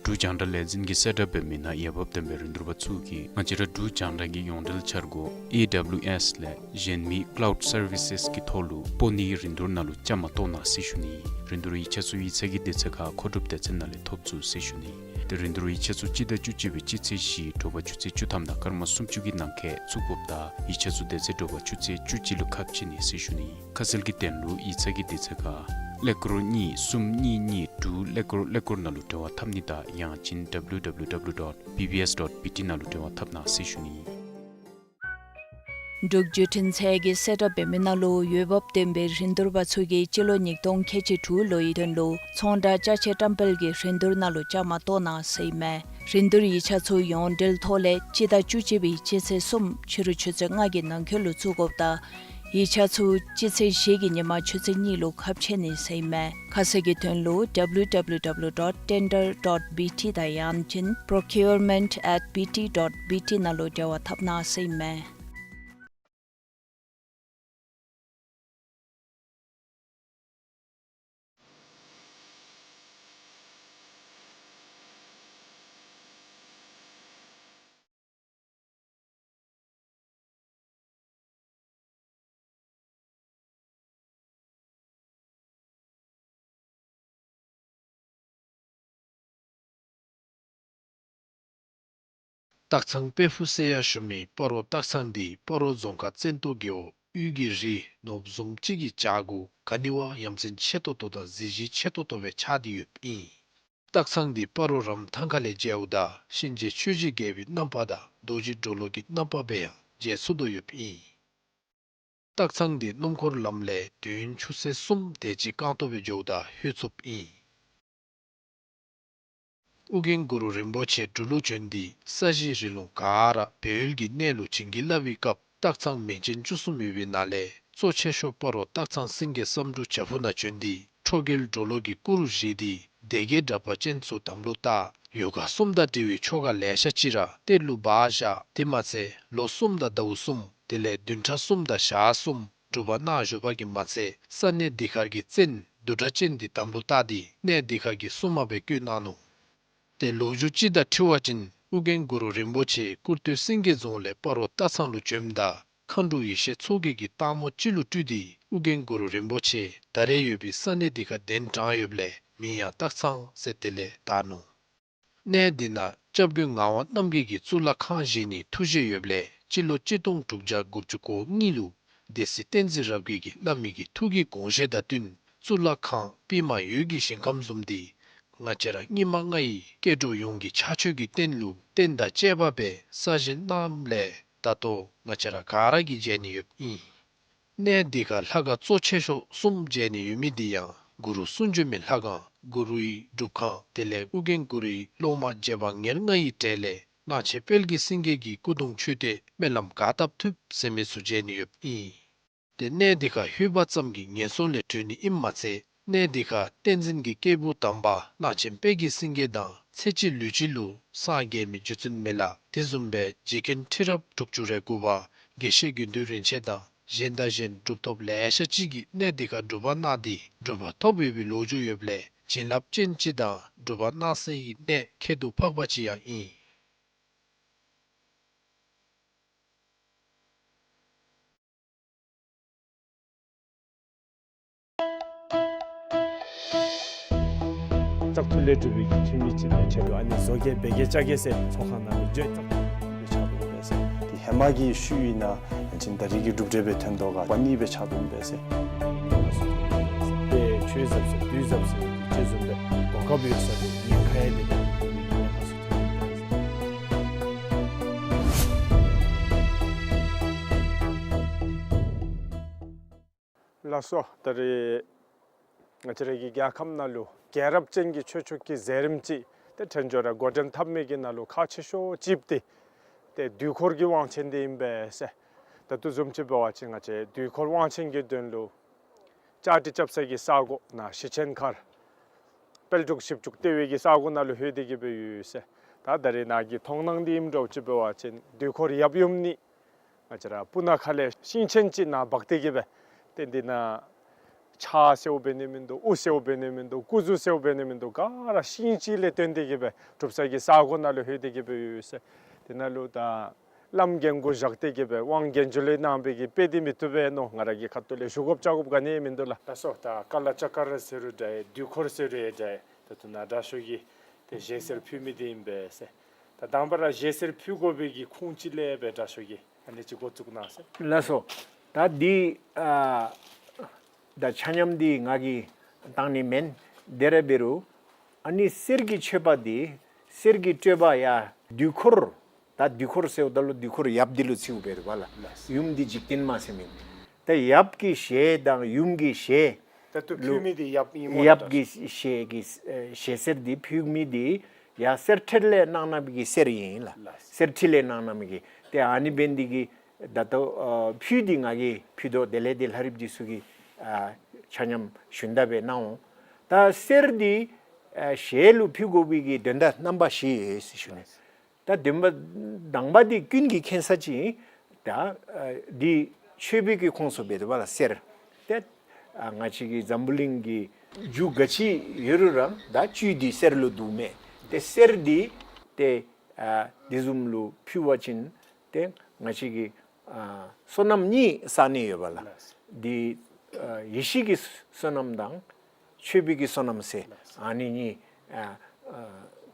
འབྲུག་རྒྱང་བསྒྲགས་ལས་འཛིན་གྱིས་གསལ་བསྒྲགས་འབད་མི་ནང་འོས་འབབ་ལྡན་པའི་རིན་བསྡུར་པ་ཚུ་གིས་ང་བཅས་ར་འབྲུག་རྒྱང་བསྒྲགས་ཀྱི་ཡོངས་འབྲེལ་འཆར་སྒོ་ཨེ་ཌབ་ལིའུ་ཨེསི་ལས་གཞན་མི་ཀ་ལའུཌ་སར་བི་སེསི་གི་ཐོག་ལུ་སྤོ་ནིའི་རིན་བསྡུར་ནང་ལུ་བཅའ་མར་གཏོགས་གནང་ཟེར་ཞུ་ནི། རིན་བསྡུར་ཡིག་ཆ་ཚུ་ཡིག་ཚང་གི་དུས་ཚོད་ཁར་མཁོ་སྒྲུབ་སྡེ་ཚན་ནང་ལས་ཐོབ་ཚུགས་ཟེར་ཞུ་ནི། ཏེ་རིན་བསྡུར་ཡིག་ཆ་ཚུ་སྤྱི་ཟླ་བཅུ་གཅིག་པའི་སྤྱི་ཚེས་བཞི་དྲོ་པ་ཆུ་ཚོད་བཅུ་ཐམ་དང་སྐར་མ་སུམ་ཅུ་གི་ནང་འཁོད་བཙུགས་དགོཔ་དང་ཡིག་ཆ་ཚུ་དེ་ཚེ་དྲོ་པ་ཆུ་ཚོད་བཅུ་གཅིག་ལུ་ཁ་ཕྱེ་ནི་ཟེར་ཞུ་ནི། ཁ་གསལ་གྱི་དོན་ལུ་ཡིག་ཚང་གི་དུས་ཚོད་ཁར་ཀླད་ཀོར་གཉིས་གསུམ་གཉིས་གཉིས་དྲུག་ཀླད་ཀོར་ཀླད་ཀོར་ནང་ལུ་འབྲེལ་བ་འཐབ་ནི་དང་ཡང་ཅིན་ཌབ་ལིའུ་ཌབ་ལིའུ་ཌབ་ལིའུ་ཌོཊ་བི་བི་ཨེསི་ཌོཊ་བི་ཊི་ནང་ལུ་འབྲེལ་བ་འཐབ་གནང་ཟེར་ཞུ་ནི། འབྲུག་བརྒྱུད་འཕྲིན་ཚད་ཀྱིས་གསལ་བསྒྲགས་འབད་མི་ནང་ལུ་འོས་འབབ་ལྡན་པའི་རིན་བསྡུར་པ་ཚུ་གིས་སྤྱི་ལོ་ཉིས་སྟོང་ཁལ་གཅིག་དྲུག་ལོའི་དོན་ལུ་ཚོང་བསྒྲགས་ཅ་ཆས་བཀྲམ་སྤེལ་གྱི་རིན་བསྡུར་ནང་ལུ་བཅའ་མར་གཏོགས་གནང་ཟེར་ཨིན་མས། རིན་བསྡུར་ཡིག་ཆ་ཚུ་ཡོངས་འབྲེལ་ཐོག་ལས་སྤྱི་ཟླ་བཅུ་གཅིག་པའི་སྤྱི་ཚེས་གསུམ་ཕྱི་རུ་ཆུ་ཚོད་ལྔ་གི་ནང་འཁོད་ལུ་བཙུགས་དགོཔ་དང་ཡིག་ཆ་ཚུ་སྤྱི་ཚེས་བཞི་གི་ཉིན་མ་ཆུ་ཚོད་གཉིས་ལུ་ཁ་ཕྱེ་ནི་ཟེར་ཨིན་མས། ཁ་གསལ་གྱི་དོན་ལུ་ཌབ་ལིའུ་ཌབ་ལིའུ་ཌབ་ལིའུ་ཌོཊ་ཊེན་ཌར་ཌོཊ་བི་ཊི་དང་ཡང་ཅིན་པྲོ་ཀིའུར་མེནཊ་ཨེཊ་བི་ཊི་ཌོཊ་བི་ཊི་ནང་ལུ་འབྲེལ་བ་འཐབ་གནང་ཟེར་ཨིན་མས། སྟག་ཚང་དཔལ་ཕུག་ཟེར་ཡང་ཞུ་མི་སྤ་རོ་སྟག་ཚང་འདི་སྤ་རོ་རྫོང་ཁག་བཙན་ཏོ་རྒེད་འོག་དབུས་ཀྱི་རི་ནོར་བུ་བཟུམ་ཅིག་གི་བྱག་གུ་ག་ནི་བ་ཡ་མཚན་ཆེ་ཏོག་ཏོ་དང་གཟི་བརྗིད་ཆེ་ཏོག་ཏོ་སྦེ་ཆགས་ཏེ་ཡོདཔ་ཨིན། སྟག་ཚང་འདི་སྤ་རོ་རམ་ཐང་ཁ་ལས་མཇལཝ་ད་གཤིན་རྗེ་ཆོས་ཀྱི་རྒྱལ་པོའི་རྣམ་པ་དང་རྡོ་རྗེ་གྲོ་ལོད་ཀྱི་རྣམ་པ་སྦེ་ཡང་མཇལ་ཚུགས་དོ་ཡོདཔ་ཨིན། སྟག་ཚང་འདི་སྣུམ་འཁོར་ལམ་ལས་དུས་ཡུན་ཆུ་ཚོད་གསུམ་དེ་ཅིག་རྐང་སྟོང་སྦེ་འགྱོཝ་ད་ལྷོད་ཚུགསཔ་ཨིན། ཨོ་རྒྱན་གུ་རུ་རིན་པོ་ཆེ་འབྲུག་ལུ་བྱོན་ཏེ་ས་གཞི་རི་ལུང་ག་ར་སྦས་ཡུལ་གྱི་གནས་ལུ་བྱིན་གྱིས་བརླབས་པའི་སྐབས་སྟག་ཚང་མིང་ཅན་བཅུ་གསུམ་ཡོད་པའི་ནང་ལས་གཙོ་ཆེ་ཤོས་སྤ་རོ་སྟག་ཚང་སེང་གེ་བསམ་འགྲུབ་བྱག་ཕུག་ནང་བྱོན་ཏེ་ཁྲོ་རྒྱལ་གྲོ་ལོད་ཀྱི་སྐུ་རུ་བཞེངས་ཏེ་སྡེ་བརྒྱད་དྲེགས་པ་ཅན་ཚུ་དམ་ལུ་བཏགས། ཡོ་ག་གསུམ་དང་འབྲེལ་བའི་ཆོ་ག་ལེ་ཤ་ཅིག་ར་གཏེར་ལུ་སྦ་བཞག། དེ་མ་ཚད་ལོ་གསུམ་དང་ཟླཝ་གསུམ་དེ་ལས་བདུན་ཕྲག་གསུམ་དང་ཞག་གསུམ་སྒྲུབ་པ་གནང་བཞུགས་པ་གིས་མ་ཚད་ས་གནས་འདི་ཁར་གྱི་བཙན་བདུད་དྲེགས་ཅན་འདི་དམ་ལུ་བཏགས་ཏེ་གནས་འདི་ཁར་གྱི་སྲུང་མ་སྦེ་བསྐོས་གནང་ནུག། ཏེ་ལོ་རྒྱུས་ཅིག་དང་འཁྲིལ་བ་ཅིན་ཨོ་རྒྱན་གུ་རུ་རིན་པོ་ཆེ་ཀུར་སྟོད་སེང་གེ་རྫོང་ལས་སྤ་རོ་སྟག་ཚང་ལུ་བྱོནམ་ད་མཁའ་འགྲོ་ཡེ་ཤེས་མཚོ་རྒྱལ་གྱིས་སྟག་མོ་ཅིག་ལུ་སྤྲུལ་ཏེ་ཨོ་རྒྱན་གུ་རུ་རིན་པོ་ཆེ་ད་རེས་ཡོད་པའི་ས་གནས་འདི་ཁར་གདན་དྲངས་ཡོདཔ་ལས་མིང་ཡང་སྟག་ཚང་ཟེར་དེ་ལས་བཏགས་ནུག། གནས་འདི་ནང་སྐྱབས་མགོན་ངག་དབང་རྣམ་རྒྱལ་གྱིས་གཙུག་ལག་ཁང་བཞེངས་ནིའི་ཐུགས་བཞེད་ཡོདཔ་ལས་སྤྱི་ལོ་གཅིག་སྟོང་དྲུག་བརྒྱ་དགུ་བཅུ་གོ་གཉིས་ལུ་སྡེ་སྲིད་བསྟན་འཛིན་རབ་རྒྱས་ཀྱིས་བླ་མའི་གི་ཐུགས་ཀྱི་དགོངས་བཞེད་དང་བསྟུན་གཙུག་ལག་ཁང་པདྨ་འོད་ཀྱི་ཞིང་ཁམས་བཟུམ་འདི་ང་བཅས་ར་སྙིགས་མ་ལྔ་ཡི་སྐྱེ་འགྲོ་ཡོངས་ཀྱི་ཕྱག་མཆོད་ཀྱི་རྟེན་ལུ་རྟེན་དང་བཅས་པ་སྦེ་གསར་བཞེངས་གནངམ་ལས་ད་ལྟོ་ང་བཅས་ར་ག་ར་གིས་མཇལ་ནི་ཡོདཔ་ཨིན། གནས་འདི་ཁར་ལྷ་ཁང་གཙོ་ཆེ་ཤོས་གསུམ་མཇལ་ནི་ཡོད་མི་འདི་ཡང་གུ་རུ་གསུང་བྱོན་མའི་ལྷ་ཁང་། གུ་རུའི་སྒྲུབ་ཁང་། དེ་ལས་ཨོ་རྒྱན་གུ་རུའི་སློབ་མ་རྗེ་འབངས་ཉེར་ལྔ་ཡི་གྲས་ལས་གླང་ཆེན་དཔལ་གྱི་སེང་གེ་གི་སྐུ་གདུང་མཆོད་རྟེན་སྨོན་ལམ་ག་བཏབ་ཐུབ་ཟེར་མི་ཚུ་མཇལ་ནི་ཡོདཔ་ཨིན། ཏེ་གནས་འདི་ཁར་ལྷོད་པ་ཙམ་གྱིས་ངན་སོང་ལས་གྲོལ་ནི་ཨིནམ་མ་ཚད་གནས་འདི་ཁར་བསྟན་འཛིན་གྱི་སྐྱེས་བུ་དམ་པ་གླང་ཆེན་དཔལ་གྱི་སེང་གེ་དང་ཚེ་གཅིག་ལུས་གཅིག་ལུ་སངས་རྒྱས་མི་རྗེ་བཙུན་མི་ལ་དེ་བཟུམ་སྦེ་རྗེ་མཁན་ཁྲི་རབས་དྲུག་ཅུ་རེ་དགུ་པ་དགེ་བཤེས་དགེ་འདུན་རིན་ཆེན་དང་གཞན་དང་གཞན་གྲུབ་ཐོབ་ལེ་ཤ་ཅིག་གིས་གནས་འདི་ཁར་སྒྲུབ་པ་གནང་སྟེ་གྲུབ་པ་ཐོབ་ཡོད་པའི་ལོ་རྒྱུས་ཡོདཔ་ལས་བྱིན་རླབས་ཅན་ཅིག་དང་སྒྲུབ་པ་གནང་སའི་གནས་ཁྱད་དུ་འཕགས་པ་ཅིག་ཡང་ཨིན། བཙག་འཐུ་ལས་གྲུབ་པའི་གི་འཐུས་མི་ཅིག་དང་ཕྱད་ལུ་ཨ་ནི་བཟོ་གེ་འབད་གེ་བཅའ་གེ་ཟེར་ཚོགས་ཁང་ནང་ལུ་བརྗོད་བཙག་འཐུ་སྦེ་ཆགས་འདུག་པས་ཟེར། ཏེ་ཧེ་མ་གི་ཤུལ་ཨིན་ན་ཅིན་ད་རེས་ཀྱི་གྲུབ་འབྲས་སྦེ་ཐོན་དོ་ག་པ་ནི་སྦེ་ཆགས་འདུག་པས་ཟེར། ཏེ་ཆོས་ཟབ་ཟེར་དུས་ཟབ་ཟེར་ཅིག་བཟུམ་སྦེ་གོ་སྐབས་ཡོད་ས་ཏེ་ངེ་ཁ་ཡ་དེ་ནང་ལུ་ངེ་ཁ་སུ་ཐོན་ཡི་པས་ཟེར། ལགས་སོ། ད་རེས་ང་བཅས་ར་གི་རྒྱལ་ཁམས་ནང་ལུ་རྒྱལ་རབས་ཅན་གྱི་ཆོས་ཕྱོགས་ཀྱི་མཛད་རིམ་ཅིག་ཏེ་ཕྲན་ཚེགས་ར་འགོ་འདྲེན་འཐབ་མི་གི་ནང་ལུ་ཁག་ཆེ་ཤོས་ཅིག་འདི་ཏེ་དུས་འཁོར་གྱི་དབང་ཆེན་འདི་ཨིན་པས་ཟེར། ད་ལྟོ་བཟུམ་ཅིག་འབད་བ་ཅིན་ང་བཅས་དུས་འཁོར་དབང་ཆེན་གྱི་དོན་ལུ་བཅའ་སྒྲིག་རྐྱབ་ས་གི་ས་གོ་ནཱ་ཞི་ཆེན་མཁར་དཔལ་འབྲུག་ཞིབ་འཇུག་ལྟེ་བའི་གི་ས་གོ་ནང་ལུ་ལྷོད་དེ་གི་སྦེ་ཡོད་ཟེར། ད་ད་རེས་ནཱ་གི་མཐོང་སྣང་འདི་ཨིནམ་འདྲཝ་ཅིག་འབད་བ་ཅིན་དུས་འཁོར་ཡབ་ཡུམ་གཉིས་ང་བཅས་ར་སྤུ་ན་ཁ་ལས་ཤིང་ཆེན་ཅིག་ནཱ་འབག་སྟེ་གི་སྦེ་ཏེ་འདི་ནང་ ཕྱག་ཟེརཝ་འབད་ནི་མིན་འདུག། དབུ་ཟེརཝ་འབད་ནི་མིན་འདུག། སྐུ་གཟུགས་ཟེརཝ་འབད་ནི་མིན་འདུག། ག་ར་ཤིང་ཅིག་ལས་བརྟེན་ཏེ་གི་སྦེ་གྲུབ་ས་གི་ས་གོ་ནང་ལུ་ལྷོད་དེ་གི་སྦེ་ཡོད་ཟེར། དེ་ནང་ལུ་ད་བླམ་རྒན་གུ་བཞག་སྟེ་གི་སྦེ་དབང་རྒྱལ་འབྱོར་ལས་གནང་བའི་གི་དཔེ་འདི་མི་བཏུབ་པས་མནོ། ང་ར་གི་ཁ་ཐུག་ལས་ཞུ་དགོཔ་བཅར་དགོཔ་ག་ནི་ཡང་མིན་འདུག་ལགས། ལགས་སོ། ད་ཀ་ལ་ཙཀྲ་ཟེར་རུང་འདྲ་ཡི། དུས་འཁོར་ཟེར་རུང་ཡང་འདྲ་ཡི། ད་ལྟོ་ནཱ་དྲག་ཤོས་ཀྱིས་ཏེ་ཞལ་གསེར་ཕུལ་མི་འདི་ཨིན་པས་ཟེར། ད་དང་པ་ར་ཞལ་གསེར་ཕུལ་དགོ་པའི་གི་ཁུངས་ཅིག་ལས་སྦེ་དྲག་ཤོས་ཀྱིས་ཨ་ནི་ཅིག་འགོ་བཙུགས་གནང་ཟེར། ལགས་སོ། ད་འདི་ཨ་ད་ཆ་མཉམ་འདི་ང་གིས་བཏང་ནི་མེན། དེ་ར་འབད་རུང་ཨ་ནི་གསེར་གྱི་མཆོད་པ་འདི་གསེར་གྱི་སྤྲོས་པ་ཡང་དུས་འཁོར། ད་དུས་འཁོར་ཟེརཝ་ད་ལུ་དུས་འཁོར་ཡབ་འདི་ལུ་ཚུདཔ་འབད་རུང་བ་ལགས། ཡུམ་འདི་འཇིག་རྟེན་མ་ཟེར་མི་ད་ཡབ་ཀྱི་ཞལ་དང་ཡུམ་གྱི་ཞལ། ད་ལྟོ་ལུ་ཕུལ་མི་འདི་ཡབ་ཨིནམ་སྨོ་ལགས། ཡབ་ཀྱི་ཞལ་གྱི་ཨེ་ཞལ་གསེར་འདི་ཕུལ་མི་འདི་ཡང་གསེར་ཁྲི་ལས་གནང་གནངམ་གི་གསེར་ཨིན་ལགས། ལགས། གསེར་ཁྲི་ལས་གནང་གནངམ་གི། ཏེ་ཨ་ནི་འབད་ནི་འདི་གིས་ད་ལྟོ་ཨ་ཕུད་འདི་ང་གིས་ཕུད་དོ། དེ་ལས་ཏེ་ལྷ་རིཔ་འདི་ཚུ་གིས་ཨ་ཆ་མཉམ་ཞུན་དག་སྦེ་གནང་འོང་། ད་གསེར་འདི་ཨ་ཞལ་ལུ་ཕུལ་དགོ་པའི་གི་དོན་དག་རྣམ་པ་བཞི་ཡོད་ཟེར་ཞུ་ནི། ད་དོན་དག་དང་པ་འདི་ཀུན་གྱིས་མཁྱེན་ས་ཅིག། ད་ཨ་འདི་མཆོད་པའི་གི་ཁོངས་སུ་འབད་དོ་བ་ལགས་གསེར། ཏེ་ཨ་ང་བཅས་ཀྱི་འཛམ་བུ་གླིང་གི་རྒྱུ་ག་ཅི་ཡོད་རུང་ར་ད་བཅུད་འདི་གསེར་ལུ་འདུཝ་མས། ཏེ་གསེར་འདི་ཏེ་ཨ་འདི་བཟུམ་ལུ་ཕུལ་བ་ཅིན་ཏེ་ང་བཅས་ཀྱི་ཨ་བསོད་ནམས་གཉིས་བསགས་ནི་ཡོདཔ་ལགས། འདི་ཨ་ཡེ་ཤེས་ཀྱི་བསོད་ནམས་དང་མཆོད་པའི་གི་བསོད་ནམས་ཟེར་ཨ་ནི་གཉིས་ཨ་ཨ་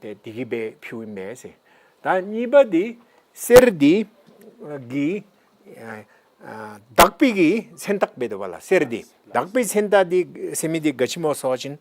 ཏེ་འདི་གིས་སྦེ་ཕུལཝ་ཨིན་པས་ཟེར། ད་གཉིས་པ་འདི་གསེར་འདི་གི་ཨ་ཨ་དག་པའི་གི་མཚན་རྟགས་འབད་དོ་བ་ལགས་གསེར་འདི། དག་པའི་མཚན་རྟགས་འདི་ཟེར་མི་འདི་ག་ཅི་སྨོ་ཟེར་བ་ཅིན་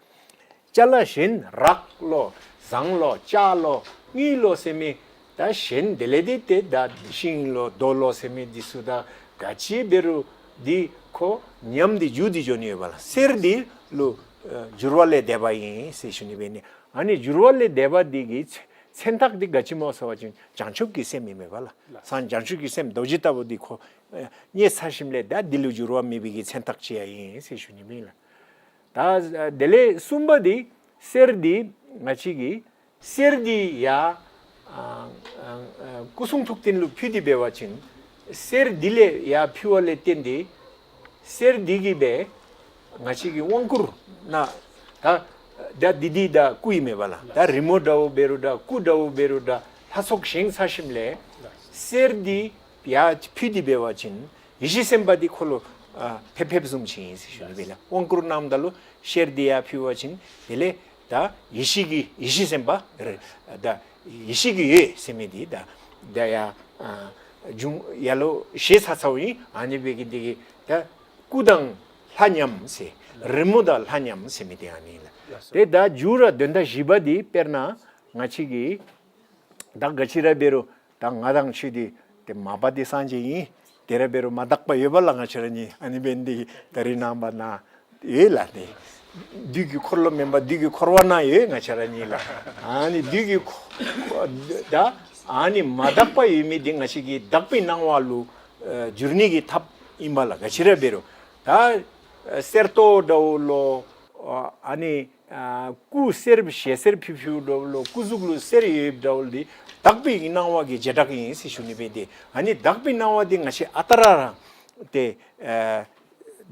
ཅ་ལ་གཞན་རག་ལོ་ཟངས་ལོ་ལྕགས་ལོ་དངུལ་ལོ་ཟེར་མི་ད་གཞན་དེ་ལས་འདི་ཏེ་ད་ཤིང་ལོ་རྡོ་ལོ་ཟེར་མི་འདི་ཚུ་ད་ག་ཅི་འབད་རུང་འདི་ཁོ་ཉམས་ཏེ་འགྱུར་ཏེ་འགྱོ་ནི་ཡོདཔ་ལགས། གསེར་འདི་ལུ་ཨ་འགྱུར་བ་ལས་འདས་པ་ཨིན་ཟེར་ཞུ་ནི་འབད་ནི། ཨ་ནི་འགྱུར་བ་ལས་འདས་པ་འདི་གི་མཚན་མཚན་རྟགས་འདི་ག་ཅི་སྨོ་ཟེར་བ་ཅིན་བྱང་ཆུབ་ཀྱི་སེམས་ཨིན་མས་པ་ལགས། སངས་བྱང་ཆུབ་ཀྱི་སེམས་རྡོ་རྗེ་ལྟ་བུ་འདི་ཁོ་ཨ་རྙེད་ཚར་ཞིནམ་ལས་ད་འདི་ལུ་འགྱུར་བ་མེད་པའི་གི་མཚན་རྟགས་ཅིག་ཡང་ཨིན་ཟེར་ཞུ་ནི་ཨིན་ལགས། ད་དེ་ལས་གསུམ་པ་འདི་གསེར་འདི་ང་བཅས་ཀྱི་གསེར་འདི་ཡང་ཨ་ཨ་ཨ་སྐུ་གསུང་ཐུགས་རྟེན་ལུ་ཕུལ་ཏེ་འབད་བ་ཅིན་གསེར་འདི་ལས་ཡར་ཕུལ་བ་ལས་བརྟེན་ཏེ་གསེར་འདི་གིས་སྦེ་ང་བཅས་ཀྱི་དབང་བསྐུར་ནང་ད་ད་འདི་འདི་ད་སྐུ་ཨིན་མས་པ་ལགས། ད་རི་མོ་འདྲཝ་འབད་རུང་ད་སྐུ་འདྲཝ་འབད་རུང་ད་ལྷ་ཚོགས་བཞེངས་ཚར་ཞིནམ་ལས་གསེར་འདི་ཡར་ཕུལ་ཏེ་འབད་བ་ཅིན་ཡེ་ཤེས་སེམས་དཔའ་འདི་ཁོ་ལུ་ཨ་ཕེབས་ཕེབསཔ་བཟུམ་ཅིག་ཨིན་ཟེར་ཞུ་ནི་ཨིན་ལགས། དབང་བསྐུར་གནངམ་ད་ལུ་གསེར་འདི་ཡར་ཕུལ་བ་ཅིན་དེ་ལས་ད་ཡེ་ཤེས་ཀྱི་ཡེ་ཤེས་སེམས་དཔའ་རེ་ད་ཡེ་ཤེས་ཀྱི་འོད་ཟེར་མི་འདི་ད་ད་ཡར་ཨ་འབྱུང་ཡར་ལུ་བཞེས་ཚར་ཚརཝ་ཨིན། ཨ་ནི་འབད་གི་འདི་གིས་ད་སྐུ་དང་ལྷ་མཉམ་ཟེར་རི་མོ་དང་ལྷ་མཉམ་ཟེར་མི་འདི་ཨ་ནི་ལགས། ཏེ་ད་མཇུག་ར་དོན་དག་བཞི་པ་འདི་དཔེར་ན་ང་བཅས་ཀྱི་ད་ག་ཅི་ར་འབད་རུང་ད་ང་དང་ཁྱོད་འདི་ཏེ་མ་པ་འདི་སངས་རྒྱས་ཨིན། དེ་ར་འབད་རུང་མ་དག་པ་ཡོདཔ་ལགས་ང་བཅས་ར་གཉིས། ཨ་ནི་འབད་ནི་འདི་གིས་ད་རེས་ནངས་པ་ནཱ་ཡོད་ལགས་ཏེ། བདུད་ཀྱི་འཁོར་ལོ་མེན་པར་བདུད་ཀྱི་འཁོར་བ་ནང་ཡོད་ང་བཅས་ར་གཉིས་ལགས། ཨ་ནི་བདུད་ཀྱི་འཁོར་ད་ཨ་ནི་མ་དག་པ་ཡོད་མི་འདི་ང་བཅས་ཀྱིས་དག་པའི་སྣང་བ་ལུ་ཨ་འགྱུར་ནི་གི་ཐབས་ཨིན་པ་ལགས། ག་ཅི་ར་འབད་རུང་ད་ཨ་གསེར་ཏོག་འདྲཝ་ལོ་ཨ་ནི་ཨ་སྐུ་གསེར་ཞལ་གསེར་ཕུལ་ཕུལཝ་འདྲཝ་ལོ་སྐུ་གཟུགས་ལུ་གསེར་ཡོདཔ་འདྲཝ་ལོ་འདི་དག་པའི་སྣང་བ་གི་བྱེ་བྲག་ཨིན་ཟེར་ཞུ་ནི་འབད་དེ། ཨ་ནི་དག་པའི་སྣང་བ་འདི་ང་བཅས་ཨ་རྟག་ར་ར་ཏེ་ཨ་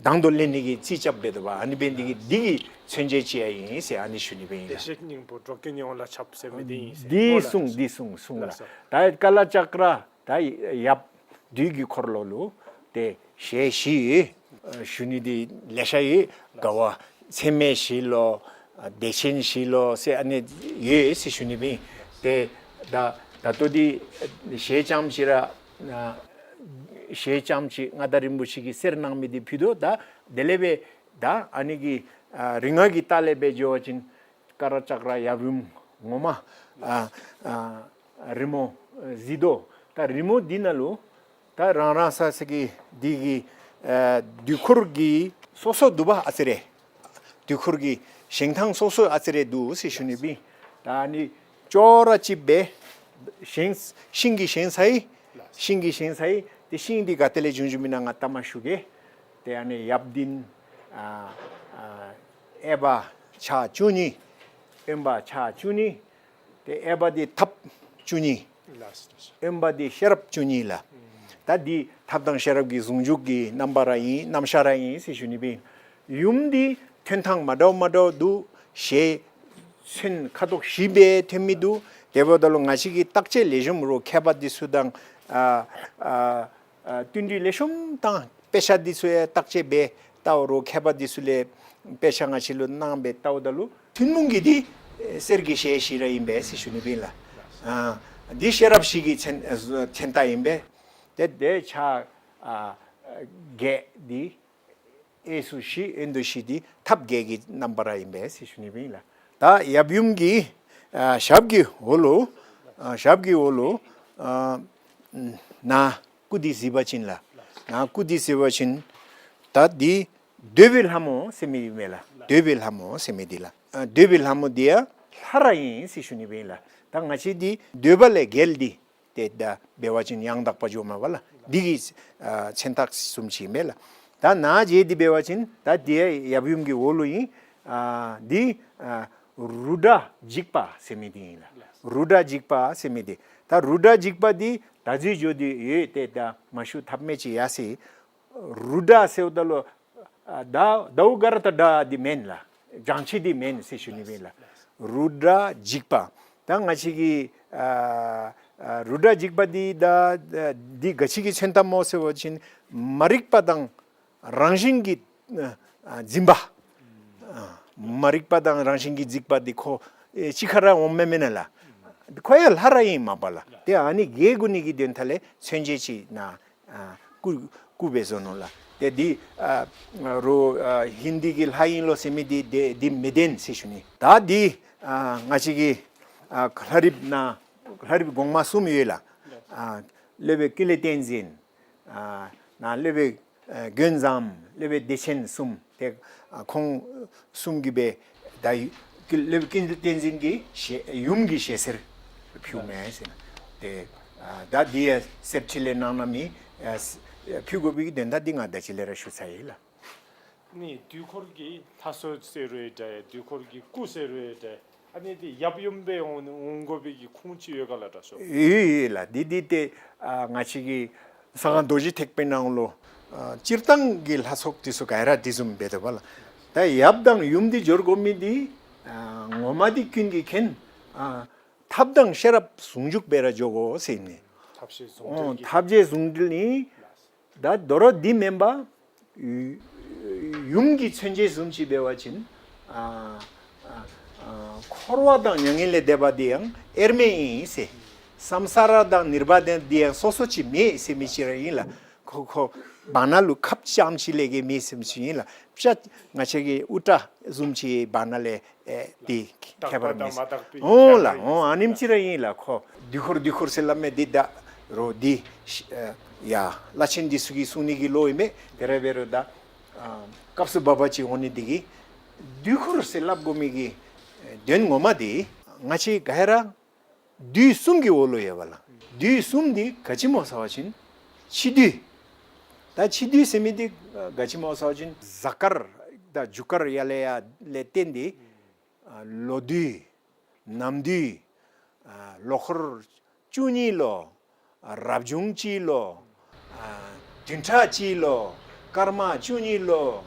དང་དུ་ལེན་ནི་གི་རྩིས་རྐྱབ་འབད་དོ་བ། ཨ་ནི་འབད་ནི་འདི་གིས་འདི་གི་མཚོན་བྱེད་ཅིག་ཡང་ཨིན་ཟེར་ཨ་ནི་ཞུ་ནི་འབད་ཨིན་ལགས། བདེ་གཤེགས་སྙིང་པོ་འགྲོ་ཀུན་ཡོངས་ལ་ཁྱབ་ཟེར་མི་འདི་ཨིན་ཟེར། འདི་གསུངས་འདི་གསུངས་གསུངས་ལགས། ལགས་སོ། ད་ཀ་ལ་ཙཀྲ་ད་ཡབ་བདུད་ཀྱི་འཁོར་ལོ་ལུ་ཏེ་ཞལ་བཞི་ཡོད། ཨ་ཞུ་ནི་འདི་ལེ་ཤ་ཡོད། དགའ་བ་མཚན་མེད་བཞི་ལོ་ཨ་བདེ་ཆེན་བཞི་ལོ་ཟེར་ཨ་ནི་ཡོད་ཟེར་ཞུ་ནི་འབད་ཨིན། ཏེ་ད་ད་ལྟོ་འདི་ཞལ་རྐྱངམ་ཅིག་ར་ཨ་ཞལ་རྐྱངམ་ཅིག་མངའ་བདག་རིན་པོ་ཆེ་གིས་གསེར་གནང་མི་འདི་ཕུལ་དོ། ད་དེ་ལས་འབད་ད་ཨ་ནི་གི་ཨ་རིག་སྔགས་ཀྱི་ལྟག་ལས་འབད་འགྱོ་བ་ཅིན་ཀ་ལ་ཙཀྲ་ཡབ་ཡུམ་ངོ་མ་ཨ་ཨ་རི་མོ་ཨ་གཟིགས་དོ། ད་རི་མོ་འདི་ནང་ལུ་ད་རང་རང་ས་ས་གི་འདི་གི་ཨ་དུས་འཁོར་གྱི་སོ་སོ་འདུག་པ་ཨ་ཙི་རེ། དུས་འཁོར་གྱི་བཞེངས་ཐངས་སོ་སོ་ཨ་ཙི་རེ་འདུག་ཟེར་ཞུ་ནི་འབད་ཨིན། ད་ཨ་ནི་ཅོག་ར་གཅིགཔ་སྦེ་བཞེངས་ཤིང་གིས་བཞེངས་ཚར་ཡི། ཤིང་གིས་བཞེངས་ཚར་ཡི། ཏེ་ཤིང་འདི་ག་ཏེ་ལས་བྱུང་བྱུངམ་ཨིན་ན་ང་ལྟ་མ་ཤུགས་ཀྱི། ཏེ་ཨ་ནི་ཡབ་འདི་ཨ་ཨ་ཨའི་བ་ཕྱག་བཅུ་གཉིས། གཡོན་པ་ཕྱག་བཅུ་གཉིས། ཏེ་ཨའི་བ་འདི་ཐབས་བཅུ་གཉིས། ལགས་སོ། གཡོན་པ་འདི་ཤེས་རབ་བཅུ་གཉིས་ལགས། ད་འདི་ཐབས་དང་ཤེས་རབ་ཀྱི་ཟུང་འཇུག་གི་རྣམ་པ་ར་ཨིན་རྣམ་གཞག་ར་ཨིན་ཟེར་ཞུ་ནི་འབད་ཨིན། ཡུམ་འདི་ཐོན་ཐངས་མ་འདྲཝ་མ་འདྲཝ་འདུག། ཞལ་ཚོན་ཁ་དོག་བཞི་སྦེ་ཐོན་མི་འདུག། དེ་འབདཝ་ད་ལུ་ང་བཅས་ཀྱིས་བརྟག་དཔྱད་ལེགས་ཤོམ་རོགས་མཁས་པ་འདི་ཚུ་དང་ཨ་ཨ་ཨ་བསྟུན་གྲོས་ལེགས་ཤོམ་དང་དཔེ་ཆ་འདི་ཚུ་ཡང་བརྟག་དཔྱད་འབད་བལྟཝ་རོགས་མཁས་པ་འདི་ཚུ་ལས་དཔེ་ཆ་ང་བཅས་ལུ་གནང་སྦེ་བལྟཝ་ད་ལུ་ཐུན་མོང་གི་འདི་གསེར་གྱི་ཞལ་བཞི་ར་ཨིན་པས་ཟེར་ཞུ་ནི་ཨིན་ལགས། ཨ་འདི་ཤེས་རབ་བཞི་གི་མཚན་ཨ་མཚན་རྟགས་ཨིན་པས། ཏེ་དེ་ཕྱག་ཨ་བརྒྱད་འདི་གཡས་སུ་བཞི་གཡོན་དུ་བཞི་འདི་ཐབས་བརྒྱད་ཀྱི་རྣམ་པར་ཨིན་པས་ཟེར་ཞུ་ནི་ཨིན་ལགས། ད་ཡབ་ཡུམ་གྱི་ཨ་ཞབས་ཀྱི་འོག་ལུ་ཨ་ཞབས་ཀྱི་འོག་ལུ་ཨ་ནཱ་སྐུ་འདི་གཟིགས་པ་ཅིན་ལགས། ནཱ་སྐུ་འདི་གཟིགས་པ་ཅིན་ད་འདི་འདོད་པའི་ལྷ་མོ་ཟེར་མི་ཨིན་མས་ལགས། འདོད་པའི་ལྷ་མོ་ཟེར་མི་འདི་ལགས། ཨ་འདོད་པའི་ལྷ་མོ་འདི་ཡང་ལྷ་ར་ཨིན་ཟེར་ཞུ་ནི་ཨིན་ལགས། ད་ང་བཅས་འདི་འདོད་པ་ལས་བརྒལ་ཏེ་ཏེ་ད་འབད་བ་ཅིན་ཡང་དག་པ་འགྱོཝ་མས་པ་ལགས། འདི་གི་ཨ་མཚན་རྟགས་བཟུམ་ཅིག་ཨིན་མས་ལགས། ད་ནཱ་མཇལ་ཏེ་འབད་བ་ཅིན་ད་འདི་ཡབ་ཡུམ་གྱི་འོག་ལུ་ཨིན། ཨ་འདི་ཨ་རུ་ཌྲ་འཇིགས་པ་ཟེར་མི་འདི་ཨིན་ལགས། རུ་ཌྲ་འཇིགས་པ་ཟེར་མི་འདི། ད་རུ་ཌྲ་འཇིགས་པ་འདི་ད་འཛོལ་འགྱོ་དོ་ཡོད། ཏེ་ད་མ་ཞུ་ཐབས་མེད་ཅིག་ཡར་སོ་ཡི། རུ་ཌྲ་ཟེརཝ་ད་ལུ་ཨ་ད་ཟླཝ་ག་ར་ད་ཌྲ་འདི་མེན་ལགས། བྱང་ཆུབ་འདི་མེན་ཟེར་ཞུ་ནི་ཨིན་ལགས། རུ་ཌྲ་འཇིགས་པ། ད་ང་བཅས་ཀྱི་ཨ་ཨ་རུ་ཌྲ་འཇིགས་པ་འདི་ད་འདི་ག་ཅི་གི་མཚོན་ཐབས་སྨོ་ཟེར་བ་ཅིན་མ་རིག་པ་དང་རང་བཞིན་གྱི་ཨ་འཛིན་པ། ཨ་མ་རིག་པ་དང་རང་བཞིན་གྱི་འཛིན་པ་འདི་ཁོ་ཨེ་གཅིག་ཁར་འོངམ་མེན་མེན་ན་ལགས། ཁོ་ཡང་ལྷ་ར་ཨིན་མས་པ་ལགས། ཏེ་ཨ་ནི་བརྒལ་དགོ་ནི་གི་དོན་དག་ལས་མཚོན་བྱེད་ཅིག་ནཱ་ཨ་སྐུ་སྐུ་སྦེ་བཟོ་ནུག་ལགས། ཏེ་འདི་ཨ་རུ་ཨ་ཧིན་དི་གི་ལྷ་ཨིན་ལོ་ཟེར་མི་འདི་འདི་འདི་མི་བདེན་ཟེར་ཞུ་ནི། ད་འདི་ཨ་ང་བཅས་ཀྱི་ཨ་ལྷ་རིཔ་ནང་ལྷ་རིཔ་གོང་མ་གསུམ་ཡོད་ལགས། ཨ་སློབ་དཔོན་ཀུན་ལེགས་བསྟན་འཛིན། ཨ་ནཱ་སློབ་དཔོན་ཨ་མགོན་བཟང་སློབ་དཔོན་བདེ་ཆེན་གསུམ། ཏེ་ཨ་ཁོང་གསུམ་གྱིས་སྦེ་ད་ཡུ་སློབ་དཔོན་ཀུན་ལེགས་བསྟན་འཛིན་གྱིས་ཞལ་ཡུམ་གྱི་ཞལ་གསེར་ཕུལཝ་མས་ཟེར། ཏེ་ཨ་ད་འདི་ཡང་གསེར་ཕྲེང་ལས་གནང་གནང་མི་ཨ་ཕུལ་དགོ་པའི་དོན་དག་འདི་ང་ད་ཅི་ལས་ར་ཞུ་ཚར་ཡི་ལགས། ནི་དུས་འཁོར་གྱི་ལྷ་ཚོགས་ཟེར་རུང་འདྲ་དུས་འཁོར་གྱི་སྐུ་ཟེར་རུང་འདྲ། ཨ་ནི་འདི་ཡབ་ཡུམ་སྦེ་འོང་འོང་དགོ་པའི་གི་ཁུངས་ཅིག་ཡོད་ག་ལགས་དྲག་ཤོས། ཡོད་ཡོད་ལགས། འདི་འདི་ཏེ་ཨ་ང་བཅས་ཀྱི་ས་སྒང་རྡོ་རྗེ་ཐེག་པའི་ནང་ལུ་ཨ་སྤྱིར་བཏང་གི་ལྷ་ཚོགས་འདི་ཚུ་ག་ར་འདི་བཟུམ་སྦེ་འདུག་པ་ལགས། ད་ཡབ་དང་ཡུམ་འདི་འབྱོར་དགོ་མི་འདི་ཨ་ངོ་མ་འདི་ཀུན་གྱིས་མཁྱེན། ཨ་ཐབས་དང་ཤེས་རབ་ཟུང་འཇུག་སྦེ་ར་འབྱོར་དགོ་ཟེར་ཨིན་མས། ཐབས་ཤེས་ཟུང་འབྲེལ་གྱི། ཨོ་ཐབས་ཤེས་ཟུང་འབྲེལ་ཨིན། ད་དོ་རུང་འདི་མེན་པར་ཡུམ་གྱི་མཚོན་བྱེད་བཟུམ་ཅིག་འབད་བ་ཅིན་ཨ་ཨ་ཨ་འཁོར་བ་དང་མྱ་ངན་ལས་འདས་པ་འདི་ཡང་དབྱེར་མེད་ཨིན་ཟེར། སཾ་ས་ར་དང་ནིར་བཱ་ཎ་འདི་ཡང་སོ་སོ་ཅིག་མེད་ཟེར་མི་ཅིག་ར་ཨིན་ལགས། ཁོ་ཁོ་བར་ན་ལུ་ཁབ་ཙམ་ཅིག་ལས་བརྒལ་མེད་ཟེར་མི་ཅིག་ཨིན་ལགས། ཕྱག་ང་བཅས་ཀྱི་དབུ་སྐྲ་བཟུམ་ཅིག་བར་ན་ལས་ཨེ་འདི་ཁྱད་པར་མེད་ཟེར། འོང་ལགས། འོང་ཨ་ནེམ་ཅིག་ར་ཨིན་ལགས། ཁོ་དུས་འཁོར་དུས་འཁོར་ཟེར་སླབ་མི་འདི་ད་རུང་འདི་ཨེ་ཡ་བླ་ཆེན་འདི་ཚུ་གིས་གསུང་ནི་གི་ལོ་ཨིན་མས། དེ་ར་འབད་རུང་ད་ཨ་སྐབས་སུ་བབ་པ་ཅིག་འོང་ནི་འདི་གིས་དུས་འཁོར་ཟེར་སླབ་དགོ་མི་གི་དོན་ངོ་མ་འདི་ང་བཅས་ག་ར་དུས་གསུམ་གྱི་འོག་ལུ་ཡོད་པ་ལགས། དུས་གསུམ་འདི་ག་ཅི་སྨོ་ཟེར་བ་ཅིན་ཕྱི་དུས། ད་ཕྱི་དུས་ཟེར་མི་འདི་ག་ཅི་སྨོ་ཟེར་བ་ཅིན་གཟའ་སྐར་དང་རྒྱུ་སྐར་ཡར་ལས་ཡར་ལས་བརྟེན་ཏེ་ཨ་ལོ་དུས་ནམ་དུས་ཨ་ལོ་འཁོར་བཅུ་གཉིས་ལོ། ཨ་རབ་བྱུང་གཅིག་ལོ། ཨ་བདུན་ཕྲག་གཅིག་ལོ། སྐར་མ་བཅུ་གཉིས་ལོ།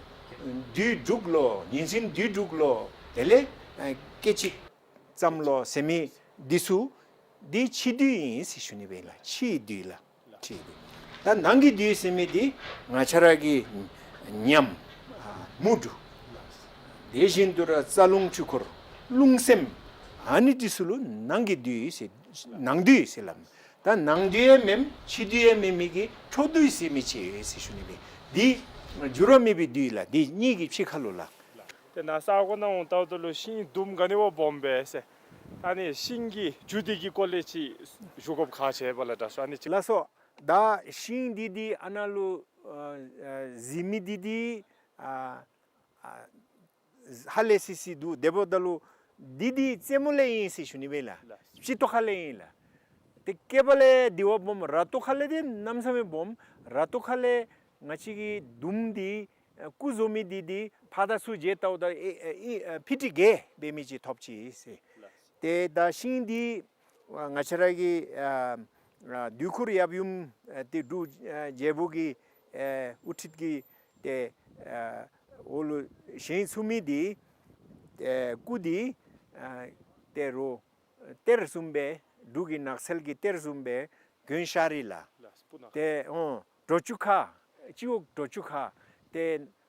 དུས་དྲུག་ལོ། ཉིན་མཚན་དུས་དྲུག་ལོ། དེ་ལས་ཨ་སྐད་ཅིག་ཙམ་ལོ་ཟེར་མི་འདི་ཚུ་འདི་ཕྱི་དུས་ཨིན་ཟེར་ཞུ་ནི་སྦེ་ལགས། ཕྱི་དུས་ལགས། ཕྱི་དུས། ད་ནང་གི་དུས་ཟེར་མི་འདི་ང་བཅས་ར་གི་ཉམས་ཨ་མུ་ཌུ། དེ་བཞིན་དུ་ར་རྩ་རླུང་འཁྲུལ་འཁོར་རླུང་སེམས་ཨ་ནི་འདི་ཚུ་ལུ་ནང་གི་དུས་ཟེར་ནང་དུས་ཟེར་སླབ། ད་ནང་དུས་ཡང་མེན་ཕྱི་དུས་ཡང་མེན་མི་གི་འཕྲོ་དུས་ཟེར་མི་ཅིག་ཡོད་ཟེར་ཞུ་ནི་སྦེ། འདི་འགྱུར་བ་མེད་པའི་དུས་ལགས། འདི་གཉིས་ཀྱི་ཕྱི་ཁ་ལུ་ལགས། དེ་ནང་ས་གོ་ནང་འོང་ལྟཝ་ད་ལུ་ཤིང་དུམ་ག་ནི་བ་སྦོམ་སྦེ་ཟེར། ད་ནི་ཤིང་གི་རྒྱུ་འདི་གི་སྐོར་ལས་ཅིག་ཞུ་དགོཔ་ཁག་ཆེ་བས་ལགས། དྲག་ཤོས་ཨ་ནི་ཅིག་ལགས་སོ། ད་ཤིང་འདི་འདི་ཨ་ནཱ་ལུ་ཨ་ཨ་གཟིགས་མི་འདི་འདི་ཨ་ཨ་ཧ་ལས་སི་སི་འདུག། དེ་འབདཝ་ད་ལུ་འདི་འདི་རྩེ་མོ་ལས་ཨིན་ཟེར་ཞུ་ནི་སྦེ་ལགས། ལགས། སྤྱི་ཏོག་ཁ་ལས་ཨིན་ལགས། ཏེ་སྐེད་པ་ལས་འདི་བ་སྦོམ། ར་ཏོག་ཁ་ལས་འདི་གནམ་མེད་ས་མེད་སྦོམ། ར་ཏོག་ཁ་ལས་ང་བཅས་ཀྱི་དུམ་འདི་ཨ་སྐུ་བཟོ་མི་འདི་འདི་ཕར་དང་ཚུར་བྱས་ལྟཝ་ད་ཨེ་ཨེ་ཨེ་ཨ་ཕི་ཊི་བརྒྱད་འབད་མི་ཅིག་ཐོབ་ཅི་ཟེར། ལགས། ཏེ་ད་ཤིང་འདི་ང་བཅས་ར་གི་ཨ་ཨ་དུས་འཁོར་ཡབ་ཡུམ་ཨ་ཏེ་འབྲུག་ཨ་རྒྱལ་པོ་གི་ཨ་དབུ་ཁྲིད་ཀྱི་ཏེ་ཨ་ འོ་ལུ་བཞེངས་ཚུགས་མི་འདི་ཨེ་སྐུ་འདི་ཨ་ཏེ་རོ་གཏེར་བཟུམ་སྦེ་འབྲུག་གི་ནགས་ཚལ་གྱི་གཏེར་བཟུམ་སྦེ་དགོན་ཤར་རི་ལ། ལགས་སོ། སྤུ་ན་ཁ། ཏེ་འོ་འབྲུག་ཆུ་ཁ། སྤྱི་འོག་འབྲུག་ཆུ་ཁ། ཏེ་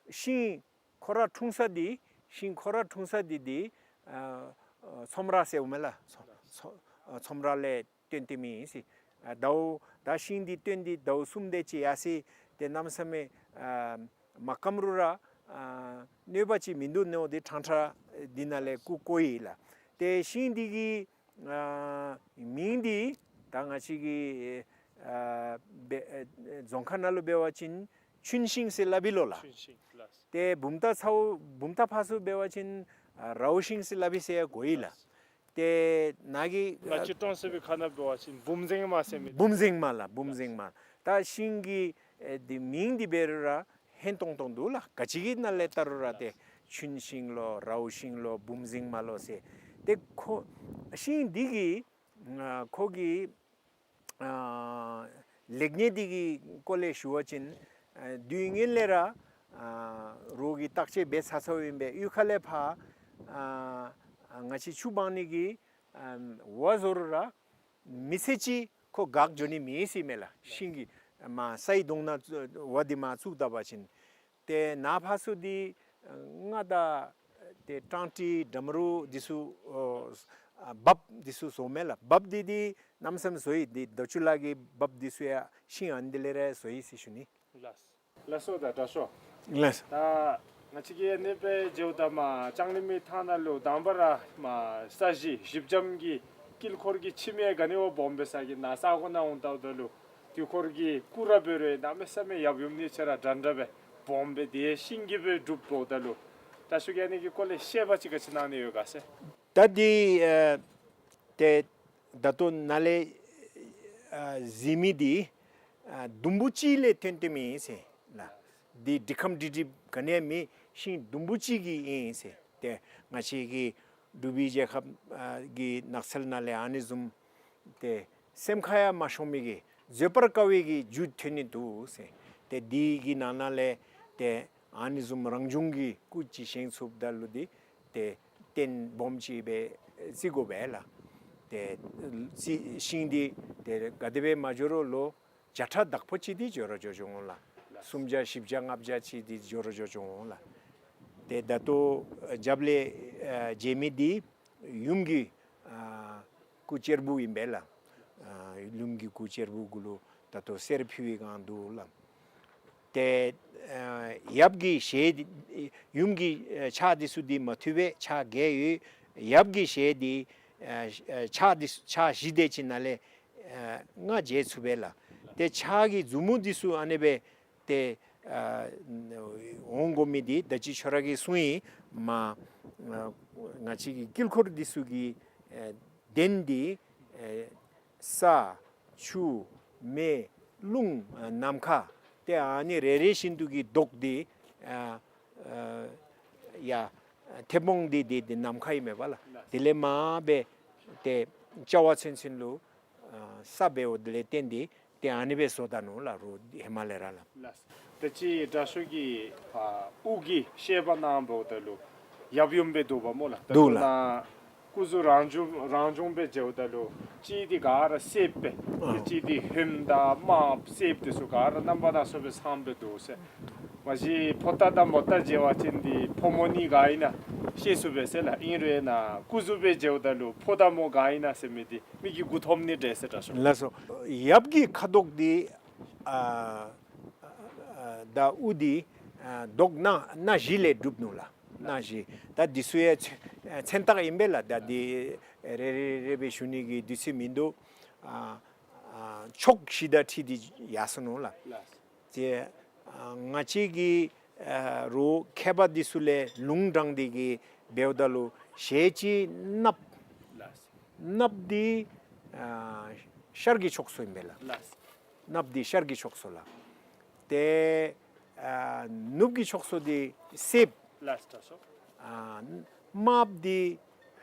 ཤིང་ཁོ་ར་འཁྲུངས་ས་འདི་ཤིང་ཁོ་ར་འཁྲུངས་ས་འདི་འདི་ཨ་ཨ་ཚོམ་ར་ཟེརཝ་མས་ལགས། ཚོ་ཚོ་ཨ་ཚོམ་ར་ལས་བཏོན་ཏེ་མི་ཨིན་ཟེར། ཨ་ཟླཝ་ད་ཤིང་འདི་བཏོན་ཏེ་ཟླཝ་གསུམ་དེ་ཅིག་ཡར་སོ་ཡི། ཏེ་གནམ་མེད་ས་མེད་ཨ་མ་སྐམ་རུང་ར་ཨ་གནོད་པ་ཅིག་མིན་འདུག་མནོ་སྟེ་ཕྲང་ཕྲང་འདི་ནང་ལས་སྐུ་བཀོད་ཡི་ལགས། ཏེ་ཤིང་འདི་གི་ཨ་མིང་འདི་ད་ང་བཅས་ཀྱིས་ཨ་འབད་ཨ་རྫོང་ཁ་ནང་ལུ་འབད་བ་ཅིན་ཆུན་ཤིང་ཟེར་སླབ་ཨིན་ལོ་ལགས། ཆུན་ཤིང་ལགས། ཏེ་བུམ་ཐང་ཚུ་བུམ་ཐང་ཕར་ཚུ་འབད་བ་ཅིན་ཨ་རའུ་ཤིང་ཟེར་སླབ་ཨིན་ཟེར་གོ་ཡི་ལགས། ལགས། ཏེ་ནཱ་གི་ང་བཅས་ཀྲོང་གསར་པའི་ཁ་ནང་འབད་བ་ཅིན་བུམ་འཛིང་མ་ཟེར་མི། བུམ་འཛིང་མ་ལགས། བུམ་འཛིང་མ། ད་ཤིང་གི་ཨེ་འདི་མིང་འདི་འབད་རུང་ར་ཧན་ཏོང་ཏོ་འདུག་ལགས། ག་ཅི་གི་ནང་ལས་བལྟ་རུང་ར་ཏེ་ཆུན་ཤིང་ལོ་རའུ་ཤིང་ལོ་བུམ་འཛིང་མ་ལོ་ཟེར། ཏེ་ཁོ་ཤིང་འདི་གི་ཨ་ཁོ་གི་ཨ་ལེགས་ཉེས་འདི་གི་སྐོར་ལས་ཞུ་བ་ཅིན་ཨ་དུས་ངན་ལས་ར་ཨ་རོགས་ཀྱིས་བརྟག་དཔྱད་འབད་ཚར་ཚརཝ་ཨིན་པས། གཡུས་ཁ་ལས་ཕར་ཨ་ང་བཅས་ཆུ་སྦང་ནི་གི་ཨ་ཝ་བཟོ་རུང་ར་མི་ཚེ་གཅིག་ཁོ་འགག་འགྱོ་ནི་མེད་ཟེར་མས་ལགས། ཤིང་གི་མར་སའི་དོང་ནང་ཝ་འདི་མར་བཙུགས་ད་པ་ཅིན། ཏེ་ནཱ་ཕར་ཚུ་འདི་ཨ་མངའ་བདག་ཏེ་ཀྲང་ཀྲི་འགྲམ་རུ་འདི་ཚུ་ཨ་རྦབ་འདི་ཚུ་བཟོཝ་མས་ལགས། རྦབ་འདི་འདི་གནམ་མེད་ས་མེད་བཟོ་ཡི། འདི་རྡོ་ཆུ་ལ་གི་རྦབ་འདི་ཚུ་ཡང་ཤིང་ཨ་ནི་འདི་ལས་ར་བཟོ་ཡི་ཟེར་ཞུ་ནི། ལགས། ལགས་སོ། ད་དྲག་ཤོས། ལགས། ད་ང་བཅས་ཀྱིས་ཨ་ནི་སྦེ་མཇལཝ་ད་མར་ལྕང་གླིང་མི་ཐང་ནང་ལུ་དང་པ་ར་མར་ས་གཞི་གཞི་འགྱམ་གྱི་དཀྱིལ་འཁོར་གྱི་ཕྱི་མའི་ག་ནི་བ་སྦོམ་སྦེ་ས་གི་ནཱ་ས་གོ་ནང་འོང་ལྟཝ་ད་ལུ་དཀྱིལ་འཁོར་གྱི་སྐུ་ར་འབད་རུང་གནམ་མེད་ས་མེད་ཡབ་ཡུམ་གཉིས་ཆ་ར་འདྲན་འདྲ་སྦེ་སྦོམ་སྦེ་ཏེ་ཤིང་གིས་སྦེ་གྲུབ་འབདཝ་ད་ལུ་དྲག་ཤོས་ཀྱིས་ཨ་ནི་གི་སྐོར་ལས་བཤད་པ་ཅིག་ག་ཅི་གནང་ནི་ཡོད་ག་ཟེར། ད་འདི་ཨ་ཏེ་ད་ལྟོ་ནཱ་ལས་ཨ་གཟིགས་མི་འདི་ཨ་དུམ་བུ་གཅིག་ལས་བཏོན་ཏེ་མེད་ཟེར་ལགས། འདི་འགྲིག་ཁམས་འགྲིག་འགྲིགཔ་ག་ནི་ཡང་མེད། ཤིང་དུམ་བུ་གཅིག་གི་ཨིན་ཟེར། ཏེ་ང་བཅས་ཀྱི་འབྲུག་པའི་རྒྱལ་ཁབ་ཨ་གི་ནགས་ཚལ་ནང་ལས་ཨ་ནི་བཟུམ་ཏེ་སེམས་ཁར་ཡང་མ་ཤོང་མི་གི་བཟོད་པར་དཀའ་བའི་གི་རྒྱུ་ཐོན་ནི་འདུག་ཟེར། ཏེ་འདི་གི་ནང་ན་ལས་ཏེ་ཨ་ནི་བཟུམ་རང་བྱུང་གི་སྐུ་ཅིག་བཞེངས་ཚུགསཔ་ད་ལུ་འདི་ཏེ་རྟེན་སྦོམ་ཅིག་སྦེ་བརྩི་དགོ་པས་ལགས། ཏེ་རྩི་ཤིང་འདི་ཏེ་ག་དེ་སྦེ་མ་འགྱོ་རུང་ལོ་བརྒྱ་ཕྲག་དག་པོ་ཅིག་འདི་འགྱོ་ར་འགྱོ་འགྱོ་འོང་ལགས། སུམ་བརྒྱ་བཞི་བརྒྱ་ལྔ་བརྒྱ་ཅིག་འདི་འགྱོ་ར་འགྱོ་འགྱོ་འོང་ལགས། ཏེ་ད་ལྟོ་རྒྱབ་ལས་ཨ་མཇལ་མི་འདི་ཡུམ་གྱི་ཨ་སྐུ་གཅེར་བུ་ཨིན་པས་ལགས། ཨ་ཡུམ་གྱི་སྐུ་གཅེར་བུ་གུ་ལུ་ད་ལྟོ་གསེར་ཕུལ་བའི་སྒང་འདུག་ལགས། ཏེ་ཨ་ཡབ་ཀྱི་ཞལ་འདི་ཡུམ་གྱི་ཨ་ཕྱག་འདི་ཚུ་འདི་མ་ཐུབ་པས། ཕྱག་བརྒྱད་ཡོད། ཡབ་ཀྱི་ཞལ་འདི་ཨ་ཕྱག་འདི་ཕྱག་བཞི་དེ་ཅིག་ནང་ལས་ཨ་ལྔ་མཇལ་ཚུགས་པས་ལགས། ཏེ་ཕྱག་གི་མཛུབ་མོ་འདི་ཚུ་ཨ་ནི་སྦེ་ཏེ་ཨ་འོང་དགོ་མི་འདི་ད་ཅི་ཁྱོད་ར་གིས་གསུངས་ཡི། མར་ཨ་ང་བཅས་ཀྱི་དཀྱིལ་འཁོར་འདི་ཚུ་གི་ཨ་གདན་འདི་ཨ་ས་ཆུ་མེ་རླུང་ཨ་ནམ་མཁའ་ཏེ་ཨ་ནི་རེ་རེ་བཞིན་དུ་གི་མདོག་འདི་ཨ་ཨ་ཡ་མཐེ་བོང་འདི་འདི་འདི་ནམ་མཁའ་ཨིན་མས་པ་ལགས། དེ་ལས་མར་སྦེ་ཏེ་བྱ་བ་ཚུན་ཚོད་ལུ་ཨ་ས་འབདཝ་ལས་བརྟེན་ཏེ་ཏེ་ཨ་ནི་སྦེ་བཟོ་ད་ནུག་ལགས། རོགས་ཧེ་མ་ལས་ར་ལགས། ལགས། ད་ཅི་དྲག་ཤོས་ཀྱིས་ཨ་དབུ་གི་བཤད་པ་གནང་འབདཝ་ད་ལུ་ཡབ་ཡུམ་སྦེ་འདུག་པ་སྨོ་ལགས། ད་འདུག་ལྟོ་ལགས། ནཱ་སྐུ་གཟུགས་རང་བྱུང་རང་བྱུང་སྦེ་མཇལཝ་ད་ལུ་གཅིག་འདི་ག་ར་སེརཔོ་སྦེ་ཨ་ཏེ་གཅིག་འདི་ཧོནམ་དང་དམརཔོ་སེརཔོ་འདི་ཚུ་ག་ར་རྣམ་པ་སྣ་ཚོགས་སྦེ་ཚང་སྦེ་འདུག་ཟེར། མ་གཞི་ཕོ་རྟ་དང་མོ་རྟ་མཇལ་བ་ཅིན་འདི་ཕོ་མོ་གཉིས་ག་ཨིན་ན་ཤེས་ཚུགས་པས་ཟེར་ལགས། ཨིན་རུང་ནཱ་སྐུ་གཟུགས་སྦེ་མཇལཝ་ད་ལུ་ཕོ་དང་མོ་ག་ཨིན་ན་ཟེར་མི་འདི་མི་གིས་མགུ་འཐོམ་ནི་འདྲས་ཟེར་དྲག་ཤོས། ལགས་སོ། ཡབ་ཀྱི་ཁ་དོག་འདི་ཨ་ཨ་ཨ་ད་དབུ་འདི་ཨ་མདོག་སྣ་སྣ་བཞི་ལས་གྲུབ་ནུག་ལགས། སྣ་བཞི། ད་འདི་ཚུ་ཡང་མཚན་མཚན་རྟགས་ཨིན་པས་ལགས། ད་འདི་རེ་རེ་རེ་རེ་སྦེ་ཞུ་ནི་གི་དུས་ཚོད་མིན་འདུག། ཨ་ཨ་ཕྱོགས་བཞི་དང་འཁྲིལ་ཏེ་ཡར་སོ་ནུག་ལགས། ལགས། ཏེ་ཨ་ང་བཅས་ཀྱི་ཨ་རོགས་མཁས་པ་འདི་ཚུ་ལས་ལུང་དྲངས་ཏེ་གི་འབདཝ་ད་ལུ་ཞལ་གཅིག་གནགཔོ། ལགས། གནགཔོ་འདི་ཨ་ཤར་གྱི་ཕྱོགས་སུ་ཨིན་པས་ལགས། ལགས། གནགཔོ་འདི་ཤར་གྱི་ཕྱོགས་སུ་ལགས། ཏེ་ཨ་ནུབ་ཀྱི་ཕྱོགས་སུ་འདི་སེརཔོ། ལགས་སོ། ཨ་དམརཔོ་འདི་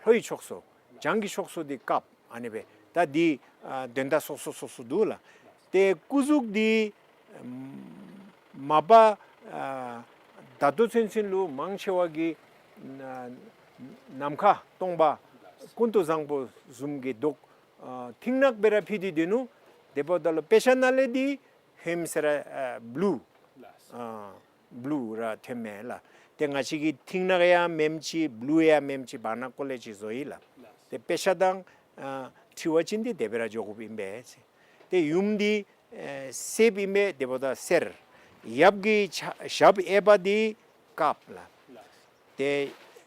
ལྷོའི་ཕྱོགས་སུ། བྱང་གི་ཕྱོགས་སུ་འདི་དཀརཔོ། ཨ་ནི་སྦེ་ད་འདི་ཨ་དོན་དག་སོ་སོ་སོ་སོ་འདུག་ལགས། ཏེ་སྐུ་གཟུགས་འདི་མ་པ་ཨ་ ད་ལྟོ་ཚུན་ཚོད་ལུ་མང་ཆེ་བ་གིས་ཨ་ནམ་མཁའ་སྟོང་པ་ཀུན་ཏུ་བཟང་པོ་བཟུམ་གྱི་མདོག་ཨ་མཐིང་ནག་སྦེ་ར་ཕུལ་ཏེ་སྡོད་ནུག། དེ་འབདཝ་ད་ལུ་དཔེ་ཆ་ནང་ལས་འདི་ཧེམ་ཟེར་ར་ཨ་བླུ་ཨ་བླུ་ར་ཐོནམ་མས་ལགས། ཏེ་ང་བཅས་ཀྱིས་མཐིང་ནག་ཡང་མེནམ་ཅིག་བླུ་ཡང་མེནམ་ཅིག་བར་ན་ཀོ་ལས་ཅིག་བཟོ་ཡི་ལགས། ཏེ་དཔེ་ཆ་དང་ཨ་འཁྲིལ་བ་ཅིན་འདི་དེ་སྦེ་ར་འགྱོ་དགོཔ་ཨིན་པས། ཏེ་ཡུམ་འདི་ཨེ་སེརཔོ་ཨིན་པས། དེ་འབདཝ་ད་སེར། ཡབ་ཀྱི་ཆ་ཞབས་གཡས་པ་འདི་དཀརཔོ་ལགས། ཏེ་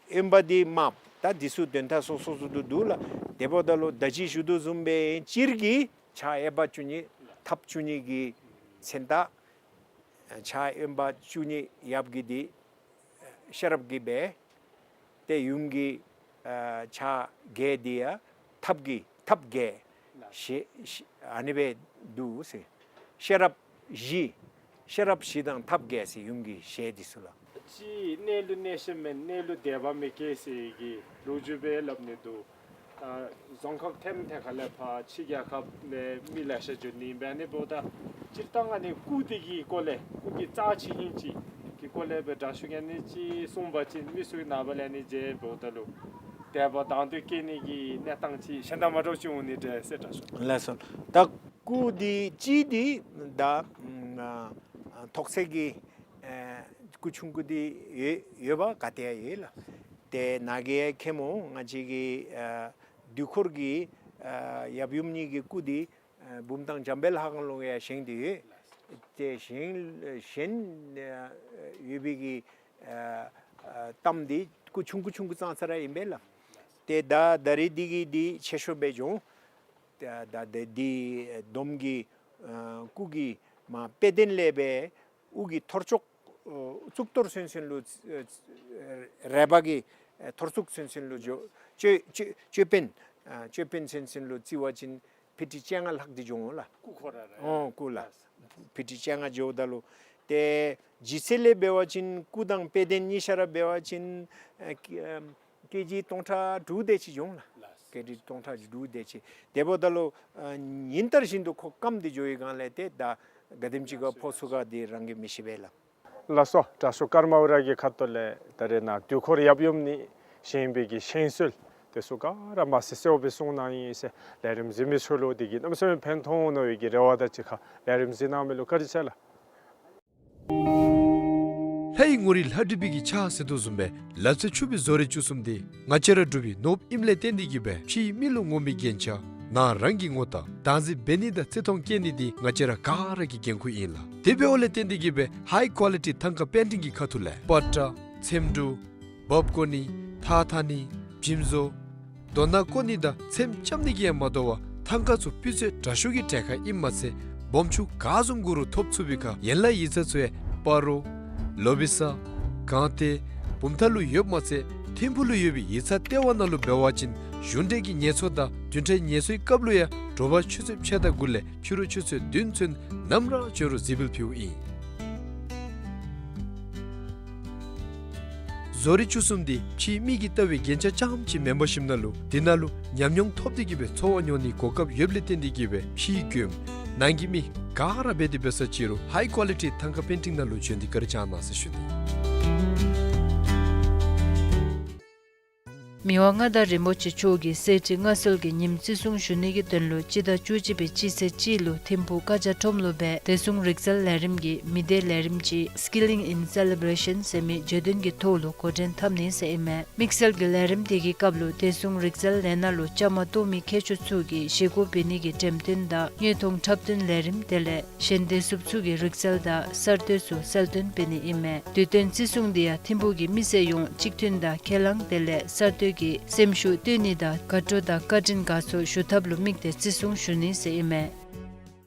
གཡོན་པ་འདི་དམརཔོ། ད་འདི་ཚུ་དོན་དག་སོ་སོ་སོ་སོ་འདུག་ལགས། དེ་འབདཝ་ད་ལུ་ད་ཅི་ཞུ་དོ་བཟུམ་སྦེ་སྤྱིར་གྱི་ཕྱག་གཡས་པ་བཅུ་གཉིས་ཐབས་བཅུ་གཉིས་ཀྱི་མཚན་རྟགས། ཕྱག་གཡོན་པ་བཅུ་གཉིས་ཡབ་ཀྱི་འདི་ཤེས་རབ་ཀྱི་སྦེ། ཏེ་ཡུམ་གྱི་ཨ་ཕྱག་བརྒྱད་འདི་ཡང་ཐབས་ཀྱི་ཐབས་བརྒྱད་ཞལ་ཞལ་ཨ་ནི་སྦེ་འདུག་ཟེར། ཤེས་རབ་བཞི། ཤེས་རབ་བཞི་དང་ཐབས་བརྒྱད་ཟེར་ཡུམ་གྱི་ཞལ་འདི་ཚུ་ལགས། ཅིག་གནས་ལུ་གནས་ཤེས་མེད་གནས་ལུ་དད་པ་མི་སྐྱེ་ཟེར་གྱི་ལོ་རྒྱུས་སྦེ་སླབ་ནི་འདུག། ཨ་རྫོང་ཁག་ཐེམ་ཐེ་ཁ་ལས་ཕར་ཕྱི་རྒྱལ་ཁབ་ལས་མི་ལེ་ཤ་འགྱོ་ནི་ཨིན་པས། ཨ་ནི་འབདཝ་ད་སྤྱིར་བཏང་ཨ་ནི་སྐུ་འདི་གི་སྐོར་ལས་སྐུ་གི་རྩ་ཆི་ཨིན་ཅི་གི་སྐོར་ལས་སྦེ་དྲག་ཤོས་ཀྱིས་ཨ་ནི་ཅིག་གསུངས་པ་ཅིན་མི་ཚུ་གི་ནངས་པ་ལས་ཨ་ནི་མཇལ་འབདཝ་ད་ལུ་དད་པ་དང་དུ་སྐྱེ་ནི་གི་གནས་སྟངས་ཅིག་གཞན་དང་མ་འདྲཝ་ཅིག་འོང་ནི་འདྲས་ཟེར་དྲག་ཤོས། ལགས་སོ། ད་སྐུ་འདི་གཅིག་འདི་ད་ཨ་ཐོག་ཚད་ཀྱི་ཨེ་སྐུ་ཆུང་ཀུ་འདི་ཡོད་ཡོད་པ་ག་ཏེ་ཡང་ཡོད་ལགས། ཏེ་ནཱ་གིས་མཁྱེནམ་འོང་། ང་བཅས་ཀྱི་ཨ་དུས་འཁོར་གྱི་ཨ་ཡབ་ཡུམ་གཉིས་ཀྱི་སྐུ་འདི་ཨ་བུམ་ཐང་འཇམ་དཔལ་ལྷ་ཁང་ལུ་ཡང་བཞེངས་ཏེ་ཡོད། ཏེ་བཞེངས་བཞེངས་ཨ་ཡོད་པའི་གི་ཨ་ཨ་གཏམ་འདི་སྐུ་ཆུང་ཀུ་ཆུང་ཀུ་ཙང་ཙ་ར་ཨིན་པས་ལགས། ཏེ་ད་ད་རེས་འདི་གི་འདི་ཆེ་ཤོས་སྦེ་འགྱོ་འོང་། ད་ད་འདི་འདི་སྡོམ་གྱི་ཨ་སྐུ་གི་མ་དཔལ་ལྡན་ལས་སྦེ་དབུ་གི་ཐོར་ཅོག་ཨོ་གཙུག་ཏོར་ཚུན་ཚོད་ལུ་ཨེ་རལ་པ་གི་ཨེ་ཐོར་ཚུགས་ཚུན་ཚོད་ལུ་འགྱོ། ཅོད་ཅོད་ཅོད་པན་ཨ་ཅོད་པན་ཚུན་ཚོད་ལུ་བརྩི་བ་ཅིན་ཕི་ཊི་བཅོ་ལྔ་ལྷག་སྟེ་འགྱོ་འོང་ལགས། སྐུ་ཁོ་ར་ར། ཨོ་སྐུ་ལགས། ཕི་ཊི་བཅོ་ལྔ་འགྱོཝ་ད་ལུ་ཏེ་ལྗིད་ཚད་ལས་འབད་བ་ཅིན་སྐུ་དང་དཔལ་ལྡན་གཉིས་ཆ་ར་འབད་བ་ཅིན་ཨེ་ཀེ་ཨེ་ཀེ་ཇི་སྟོང་ཕྲག་དྲུག་དེ་ཅིག་འགྱོ་འོང་ལགས། ཀེ་ཇི་སྟོང་ཕྲག་དྲུག་དེ་ཅིག། དེ་འབདཝ་ད་ལུ་ཨ་ཉིན་ལྟར་བཞིན་དུ་ཁོ་སྐམ་སྟེ་འགྱོ་བའི་སྒང་ལས་ཏེ་ད་ག་དེམ་ཅིག་ག་ཕོག་ཚུགས་ག་འདི་རང་གིས་མི་ཤེས་པས་ལགས། ལགས་སོ། དྲག་ཤོས་ཀརྨ་འུ་ར་གི་ཁ་ཐུག་ལས་ད་རེས་ནཱ་དུས་འཁོར་ཡབ་ཡུམ་གཉིས་བཞེངས་པའི་གི་བཞེངས་སྲོལ་དེ་ཚུ་ག་ར་མ་གསལ་གསལཝ་སྦེ་གསུངས་གནང་ཡི་ཟེར། ལས་རིམ་གཟིགས་མི་ཚུ་ལུ་དེ་གིས་གནམ་མེད་ས་མེད་ཕན་ཐོགས་འོང་མནོ་བའི་གི་རེ་བ་དང་གཅིག་ཁར་ལས་རིམ་གཟིགས་གནང་མི་ལུ་བཀའ་དྲིན་ཆེ་ལགས། ལྷའི་ངོ་རིས་ལྷ་བྲིས་པའི་གི་ཕྱག་ཟེར་དོ་བཟུམ་སྦེ་ལག་རྩལ་ཕྱུག་པའི་བཟོ་རིག་བཅུ་གསུམ་འདི་ང་བཅས་ར་འབྲུག་པའི་ནོར་བུ་ཨིནམ་ལས་བརྟེན་ཏེ་གིས་སྦེ་ཕྱིའི་མི་ལུ་ངོམ་པའི་རྒྱན་ཆ་ནང་རང་གི་ངོ་རྟགས་བདག་འཛིན་འབད་ནི་དང་བརྩི་མཐོང་བསྐྱེད་ནི་འདི་ང་བཅས་ར་ག་ར་གི་འགན་ཁུར་ཨིན་ལགས། དེ་འབདཝ་ལས་བརྟེན་ཏེ་གིས་སྦེ་ཧའི་ཀོ་ལི་ཊི་ཐང་ཀ་པེན་ཊིང་གི་ཁ་ཐུག་ལས་པ་ཏྲ་ཚེམ་དྲུབ་འབག་བཀོ་ནི་ཐགས་འཐག་ནི་བྱིམ་བཟོ་རྡོ་ནག་བརྐོ་ནི་དང་ཚེམ་རྐྱབ་ནི་གིས་ཡང་མ་དོ་བར་ཐང་ཀ་ཚུ་སྤུས་ཚད་དྲག་ཤོས་ཀྱི་གྲལ་ཁར་ཨིནམ་མ་ཚད་སྦོམ་ཆུང་ག་བཟུམ་དགོ་རུང་ཐོབ་ཚུགས་པའི་ཁར་ཡན་ལག་ཡིག་ཚང་ཚུ་ཡང་སྤ་རོ་ལོ་བི་ས་གངས་ཏེ་བུམ་ཐང་ལུ་ཡོདཔ་མ་ཚད་ཐིམ་ཕུག་ལུ་ཡོད་པའི་ཡིག་ཚང་ལྟེ་བ་ནང་ལུ་འབད་བ་ཅིན་གཞུང་འབྲེལ་གྱི་ངལ་འཚོ་དང་བདུན་ཕྲག་ངལ་འཚོའི་སྐབས་ལུ་ཡང་དྲོ་པ་ཆུ་ཚོད་ཕྱེད་དང་དགུ་ལས་ཕྱི་རུ་ཆུ་ཚོད་བདུན་ཚུན་ནམ་ར་འབྱོན་རུང་གཟིགས་འབུལ་ཕུལཝ་ཨིན། བཟོ་རིག་བཅུ་གསུམ་འདི་ཕྱིའི་མི་གིས་བལྟ་བའི་རྒྱན་ཆ་རྐྱངམ་ཅིག་མེན་པར་ཞིནམ་ན་ལུ་དེ་ནང་ལུ་ཉམས་མྱོང་ཐོབ་སྟེ་གིས་སྦེ་འཚོ་བ་མྱོང་ནིའི་གོ་སྐབས་ཡོདཔ་ལས་བརྟེན་ཏེ་གིས་སྦེ་ཕྱིའི་མགྱོནམ་ནང་གི་མི་ག་ར་འབད་དེ་འབད་ས་ཅི་རུང་ཧའི་ཀོ་ལི་ཊི་ཐང་ཀ་པེན་ཊིང་ནང་ལུ་བྱོན་ཏེ་བཀའ་དྲིན་བསྐྱང་གནང་ཟེར་ཞུ་ནི། མི་དབང་མངའ་བདག་རིན་པོ་ཆེ་མཆོག་གིས་གསེར་ཁྲི་མངའ་གསོལ་གྱི་ཉིནམ་བརྩི་སྲུང་ཞུ་ནི་གི་དོན་ལུ་སྤྱི་ཟླ་བཅུ་གཅིག་པའི་སྤྱི་ཚེས་གཅིག་ལུ་ཐིམ་ཕུག་ཀ་ཇ་ཁྲོམ་ལུ་སྦེ་བདེ་སྲུང་རིག་རྩལ་ལས་རིམ་གྱི་མི་སྡེ་ལས་རིམ་ཅིག་Skilling in Celebration ཟེར་མི་བརྗོད་དོན་གྱི་ཐོག་ལུ་འགོ་འདྲེན་འཐབ་ནི་ཟེར་ཨིན་མས། དམིགས་བསལ་གྱི་ལས་རིམ་དེ་གི་སྐབས་ལུ་བདེ་སྲུང་རིག་རྩལ་ལས་སྣ་ལུ་བཅའ་མར་གཏོགས་མི་མཁས་མཆོག་ཚུ་གིས་བཞེས་སྒོ་འབད་ནི་གི་འགྲེམས་སྟོན་དང་དངོས་མཐོང་འཁྲབ་སྟོན་ལས་རིམ་དེ་ལས་གཞན་བདེ་སྲུངཔ་ཚུ་གི་རིག་རྩལ་དང་གསར་གཏོད་ཚུ་གསལ་སྟོན་འབད་ནི་ཨིན་མས། དུས་སྟོན་བརྩི་སྲུང་འདི་ཡང་ཐིམ་ཕུག་གི་མི་སེར་ཡོངས་གཅིག་མཐུན་དང་ཁས་བླངས་དེ་ལས་གསར་གཏོད་ཀྱི་སེམས་ཤུགས་བཏོན་ནི་དང་དགའ་སྤྲོ་དང་བཀའ་དྲིན་དགའ་ཚོར་ཞུ་ཐབས་ལུ་དམིགས་ཏེ་བརྩི་སྲུང་ཞུ་ནི་ཟེར་ཨིན་མས།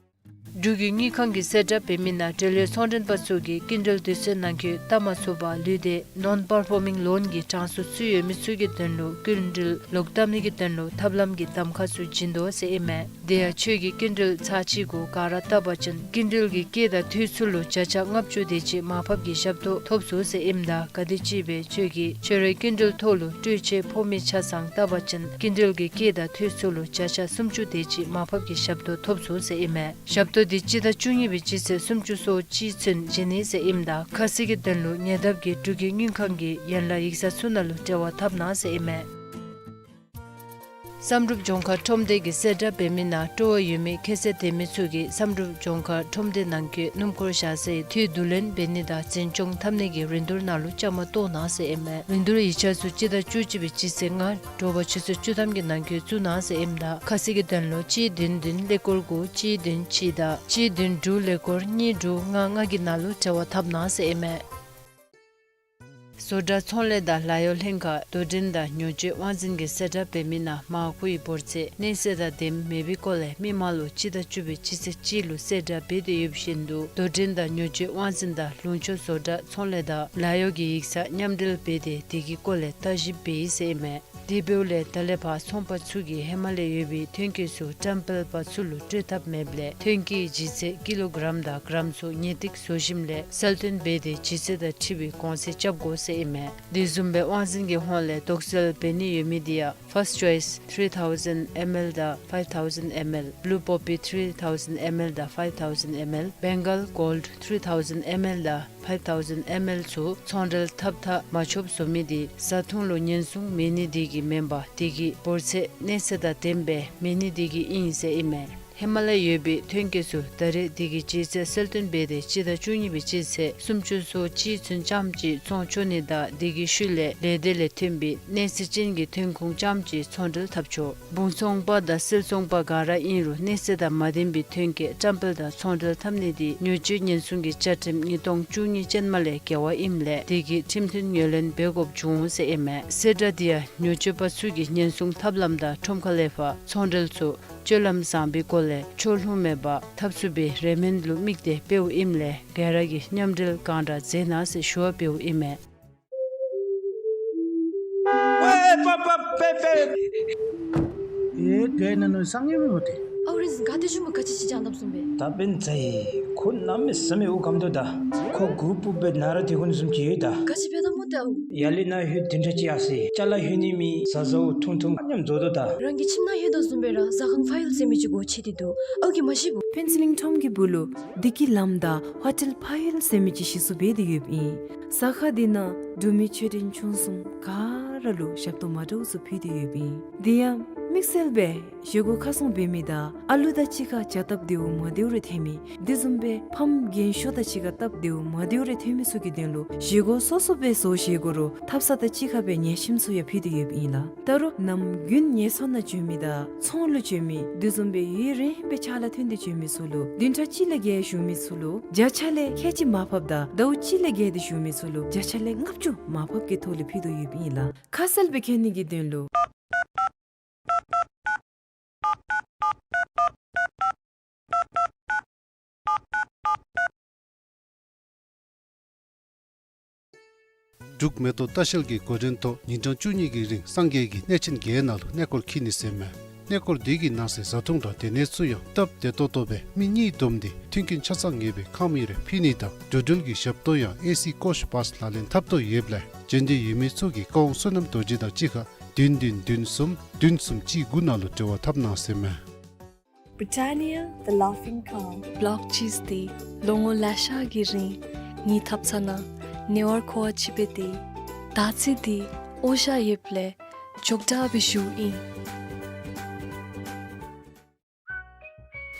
འབྲུག་གི་དངུལ་ཁང་གིས་གསལ་བསྒྲགས་འབད་མི་ནང་འབྲེལ་ཡོད་ཚོང་མགྲོན་པ་ཚུ་གིས་སྐྱིན་འགྲུལ་དུས་ཚོད་ནང་འཁོད་བཏབ་མ་ཚུགས་པར་ལུས་ཏེ་non performing loan གི་གྲངས་སུ་ཚུད་ཡོད་མི་ཚུ་གི་དོན་ལུ་སྐྱིན་འགྲུལ་ལོག་བཏབ་ནི་གི་དོན་ལུ་ཐབས་ལམ་གྱི་གདམ་ཁ་ཚུ་བྱིན་དོ་ཟེར་ཨིན་མས། དེ་ཡང་ཁྱོད་ཀྱིས་སྐྱིན་འགྲུལ་ཚར་གཅིག་གུ་ག་ར་བཏབ་པ་ཅིན་སྐྱིན་འགྲུལ་གྱི་སྐྱེད་དང་འཐུས་ཚུ་ལུ་བརྒྱ་ཆ་ལྔ་བཅུ་དེ་ཅིག་མར་ཕབ་ཀྱི་ཞབས་ཏོག་ཐོབ་ཚུགས་ཟེར་ཨིནམ་ད་ག་དེམ་ཅིག་སྦེ་ཁྱོད་ཀྱིས་ཁྱོད་རའི་སྐྱིན་འགྲུལ་ཐོག་ལུ་སྤྲོད་ཆས་ཕོགས་མི་ཆ་ཚང་བཏབ་པ་ཅིན་སྐྱིན་འགྲུལ་གྱི་སྐྱེད་དང་འཐུས་ཚུ་ལུ་བརྒྱ་ཆ་སུམ་ཅུ་དེ་ཅིག་མར་ཕབ་ཀྱི་ཞབས་ཏོག་ཐོབ་ཚུགས་ཟེར་ཨིན་མས། ཞབས་ཏོག་ འདི་སྤྱི་ཟླ་བཅུ་གཉིས་པའི་སྤྱི་ཚེས་སུམ་ཅུ་སོ་གཅིག་ཚུན་བྱིན་ནི་ཟེར་ཨིནམ་ད་ཁ་གསལ་གྱི་དོན་ལུ་ཉེ་འདབས་ཀྱི་འབྲུག་རྒྱལ་དངུལ་ཁང་གི་ཡན་ལག་ཡིག་ཚང་ཚུ་ནང་ལུ་འབྲེལ་བ་འཐབ་གནང་ཟེར་ཨིན་མས། བསམ་གྲུབ་ལྗོངས་མཁར་ཁྲོམ་སྡེ་གི་གསལ་བསྒྲགས་འབད་མི་ནང་སྤྲོ་བ་ཡོད་མི་ཁྱད་ཚད་ལྡན་མི་ཚུ་གིས་བསམ་གྲུབ་ལྗོངས་མཁར་ཁྲོམ་སྡེ་ནང་འཁོད་སྣུམ་འཁོར་བཞག་སའི་འཐུས་བསྡུ་ལེན་འབད་ནི་དང་འཛིན་སྐྱོང་འཐབ་ནི་གི་རིན་བསྡུར་ནང་ལུ་བཅའ་མར་གཏོགས་གནང་ཟེར་ཨིན་མས། རིན་བསྡུར་ཡིག་ཆ་ཚུ་སྤྱི་ཟླ་བཅུ་གཅིག་པའི་སྤྱི་ཚེས་ལྔ་དྲོ་པ་ཆུ་ཚོད་བཅུ་ཐམ་གྱི་ནང་འཁོད་བཙུགས་གནང་ཟེར་ཨིནམ་ད་ཁ་གསལ་གྱི་དོན་ལུ་གཅིག་བདུན་བདུན་ཀླད་ཀོར་དགུ་གཅིག་བདུན་གཅིག་དང་གཅིག་བདུན་དྲུག་ཀླད་ཀོར་གཉིས་དྲུག་ལྔ་ལྔ་གི་ནང་ལུ་འབྲེལ་བ་འཐབ་གནང་ཟེར་ཨིན་མས། བཟོ་གྲྭ་ཚོང་ལས་དང་ལཱ་གཡོག་ལྷན་ཁག་དོ་འགྲན་དང་ཉོ་སྤྱོད་དབང་འཛིན་གྱི་གསལ་བསྒྲགས་འབད་མི་ནང་མར་ཁུའི་འབོར་ཚད་གནས་ཚད་དང་ལྡནམ་མེད་པའི་སྐོར་ལས་མི་མང་ལུ་སྤྱི་ཟླ་བཅུ་པའི་སྤྱི་ཚེས་གཅིག་ལུ་གསལ་བསྒྲགས་འབད་དེ་ཡོད་པ་བཞིན་དུ་དོ་འགྲན་དང་ཉོ་སྤྱོད་དབང་འཛིན་དང་ལུང་ཕྱོགས་བཟོ་གྲྭ་ཚོང་ལས་དང་ལཱ་གཡོག་གི་ཡིག་ཚང་མཉམ་འབྲེལ་འབད་དེ་དེ་གི་སྐོར་ལས་བརྟག་ཞིབ་འབད་ཡི་ཟེར་ཨིན་མས། དེ་འབདཝ་ལས་ད་ལས་ཕར་ཚོང་པ་ཚུ་གིས་ཧེ་མ་ལས་ཡོད་པའི་ཐོན་སྐྱེད་ཚུ་བཀྲམ་སྤེལ་པ་ཚུ་ལུ་སྤྲོད་ཐབས་མེདཔ་ལས་ཐོན་སྐྱེད་ལྗིད་ཚད་ཀི་ལོ་གྲམ་དང་གྲམ་ཚུ་ངེས་ཏིག་བཟོ་ཞིནམ་ལས་གསལ་སྟོན་འབད་དེ་ལྗིད་ཚད་དང་འཁྲིལ་བའི་གོང་ཚད་རྐྱབ་དགོ་ཟེར་ཨིན་མས། དེ་བཟུམ་སྦེ་དབང་འཛིན་གྱི་ཧོངས་ལས་དོགས་སེལ་འབད་ནི་ཡོད་མི་དེ་ཡང་First Choice three thousand M L དང་five thousand M L, Blue Poppy three thousand M L དང་five thousand M L, Bengal Gold three thousand M L དང་five thousand M L ཚུ་ཚོང་འབྲེལ་འཐབ་འཐབ་མ་ཆོགཔ་བཟོ་མི་དེ་བཟའ་འཐུང་ལུ་ཉེན་སྲུང་མེད་ནི་དེ་གིས་མེན་པར་དེ་གི་འབོར་ཚད་གནས་ཚད་དང་ལྡནམ་སྦེ་མེད་ནི་དེ་གིས་ཨིན་ཟེར་ཨིན་མས། ཧེ་མ་ལས་ཡོད་པའི་ཐོན་སྐྱེད་ཚུ་ད་རེས་དེ་གི་ལྗིད་ཚད་གསལ་སྟོན་འབད་དེ་སྤྱི་ཟླ་བཅུ་གཉིས་པའི་སྤྱི་ཚེས་སུམ་ཅུ་སོ་གཅིག་ཚུན་ཙམ་ཅིག་བཙོང་ཆོག་ནི་དང་དེ་གི་ཤུལ་ལས་ལས་སྡེ་ལས་ཐོན་པའི་གནས་ཚད་ཅན་གྱི་ཐོན་ཁུངས་ཙམ་ཅིག་ཚོང་འབྲེལ་འཐབ་ཆོག། སྦུང་ཚོང་པ་དང་སིལ་ཚོང་པ་ག་ར་ཨིན་རུང་གནས་ཚད་དང་མ་ལྡན་པའི་ཐོན་སྐྱེད་བཀྲམ་སྤེལ་དང་ཚོང་འབྲེལ་འཐབ་ནི་དེ་ཉོ་སྤྱོད་ཉེན་སྲུང་གི་བཅའ་ཁྲིམས་ཉིས་སྟོང་བཅུ་གཉིས་ཅན་མ་ལས་འགལ་བ་ཨིནམ་ལས་དེ་གི་ཁྲིམས་མཐུན་ངོས་ལེན་འབད་དགོཔ་བྱུང་ཟེར་ཨིན་མས། གསལ་བསྒྲགས་དེ་ཡང་ཉོ་སྤྱོད་པ་ཚུ་གིས་ཉེན་སྲུང་ཐབས་ལམ་དང་ཁྲོམ་ཁ་ལས་ཕར་ཚོང་འབྲེལ་ཚུ་སྤྱོད་ལམ་བཟང་པོའི་སྒོ་ལས་ཕྱོགས་ལྷུང་མེད་པར་འཐབ་ཚུགས་པའི་རེ་སྨོན་ལུ་དམིགས་ཏེ་འབདཝ་ཨིནམ་ལས་ག་ར་གིས་མཉམ་འབྲེལ་གང་དྲག་མཛད་གནང་ཟེར་ཞུ་བ་འབདཝ་ཨིན་མས། ཨོའེ་པ་པ་པེ་པེ། ཨེ་ག་ན་ནུ་སང་ཡེ་མི་མོ་ཏེ། ཨའུ་རེན་ག་ཏེ་ཞུ་མོ་ག་ཅི་ཅི་ཅང་དམ་སུམ་པེ། ད་པེན་ཚ་ཡི་ཁོ་གནམ་མེད་ས་མེད་འུ་གམ་དོ་ད། ཁོ་གུ་པུ་པེ་ན་ར་དེ་ཁོ་ནི་བཟུམ་ཅིག་ཡོད་ད། ག་ཅི་པེ་ད་མོ་ཏེ་ཨའུ། ཡར་ལས་ནཱ་ལྷོད་དེ་འདྲ་ཅིག་ཡར་སོ་ཡི། ཅ་ལ་ལྷོད་ནི་མེད་ཟ་ཟཝ་འཐུང་འཐུངམ་མཉམ་འཛོལ་དོ་ད། རང་གི་ཁྱིམ་ནང་ལྷོད་དོ་བཟུམ་སྦེ་ར་ཟ་ཁང་ཕ་ཡུལ་ཟེར་མི་ཅིག་སྒོ་ཕྱེ་སྟེ་འདུག། ཨའུ་གིས་མ་ཤེས་བུ། ཕུན་ཚོགས་གླིང་ཁྲོམ་གྱི་སྦུག་ལུ་བདེ་སྐྱིད་ལམ་དང་ཧོ་ཊེལ་ཕ་ཡུལ་ཟེར་མི་ཅིག་གཞི་བཙུགས་འབད་དེ་ཡོདཔ་ཨིན། ཟ་ཁང་དེ་ནང་འབྲུག་མི་ཆོས་ལྡན་ཆུང་གསུམ་ག་ར་ལུ་ཞབས་ཏོག་མ་འདྲཝ་ཚུ་ཕུལ་ཏེ་ཡོདཔ་ཨིན། དེ་ཡང་དམིགས་བསལ་སྦེ་བཞེས་སྒོ་ཁ་སྲུང་འབད་མི་དང་ཨ་ལུ་དང་གཅིག་ཁར་བྱ་སྟབས་བདེཝ་མ་བདེཝ་རེ་ཐོན་མི། དེ་བཟུམ་སྦེ་ཕམ་རྒན་ཤོས་དང་གཅིག་ཁར་སྟབས་བདེཝ་མ་བདེཝ་རེ་ཐོན་མི་ཚུ་གི་དོན་ལུ་བཞེས་སྒོ་སོ་སོ་སྦེ་བཟོ་བཞེས་དགོ་རུང་ཐབ་ཚང་དང་གཅིག་ཁར་སྦེ་ཉལ་ཁྱིམ་ཚུ་ཡང་ཕུལ་ཏེ་ཡོདཔ་ཨིན་ལགས། ད་རུང་ནམ་རྒྱུན་ངལ་གསོ་ནང་འགྱོ་མི་དང་ཚོང་ལུ་འགྱོ་མི་དེ་བཟུམ་སྦེ་ཡུན་རིངམོ་སྦེ་ཕྱག་ལཱ་ཐོན་ཏེ་འགྱོ་མི་ཚུ་ལུ་བདུན་ཕྲག་གཅིག་ལས་བརྒལ་བཞུགས་མི་ཚུ་ལུ་བརྒྱ་ཆ་ལས་ཁལ་གཅིག་མར་ཕབ་དང་ཟླཝ་གཅིག་ལས་བརྒལ་ཏེ་བཞུགས་མི་ཚུ་ལུ་བརྒྱ་ཆ་ལས་ལྔ་བཅུ་མར་ཕབ་ཀྱི་ཐོག་ལས་ཕུལ་དོ་ཡོདཔ་ཨིན་ལགས། ཁ་གསལ་སྦེ་མཁྱེན་ནི་གི་དོན་ལུ། འབྲུག་མེ་ཏོག་ལྟ་བཤལ་གྱི་འགོ་འདྲེན་ཐོག་ཉིན་གྲངས་བཅུ་གཉིས་ཀྱི་རིང་སངས་རྒྱས་ཀྱི་གནས་ཆེན་བརྒྱད་ནང་ལུ་གནས་སྐོར་འཁྱིད་ནི་ཟེར་མས། གནས་སྐོར་འདི་གི་ནང་གསེས་བཟའ་འཐུང་དང་སྡོད་གནས་ཚུ་ཡང་སྟབས་བདེ་ཏོག་ཏོ་སྦེ་མི་གཉིས་བསྡོམས་ཏེ་མཐུན་རྐྱེན་ཆ་ཚང་ངེས་པའི་ཁང་མིག་རེ་ཕུལ་ནི་དང་འགྲོ་འགྲུལ་གྱི་ཞབས་ཏོག་ཡང་ཨེ་སི་ཀོཆ་བཱས་ལག་ལེན་འཐབ་དོ་ཡོདཔ་ལས་འབྱོན་འདོད་ཡོད་མི་ཚུ་གིས་བཀའ་དབང་བསོད་ནམས་རྡོ་རྗེ་དང་གཅིག་ཁར་བདུན་བདུན་བདུན་གསུམ་བདུན་གསུམ་གཅིག་དགུ་ནང་ལུ་འབྲེལ་བ་འཐབ་གནང་ཟེར་མས། Britannia, the Laughing Cow. བི་ལོག་ཅིག་འདི་ལོ་ངོ་ལེ་ཤ་གི་རིང་ངེའི་ཐབ་ཚང་ནང་ཉེ་བར་མཁོ་བ་ཅིག་འབད་དེ་ད་ཅི་འདི་འོ་བཞག་ཡོདཔ་ལས་ཅོག་འཐདཔ་སྦེ་བཞུགས་ཨིན།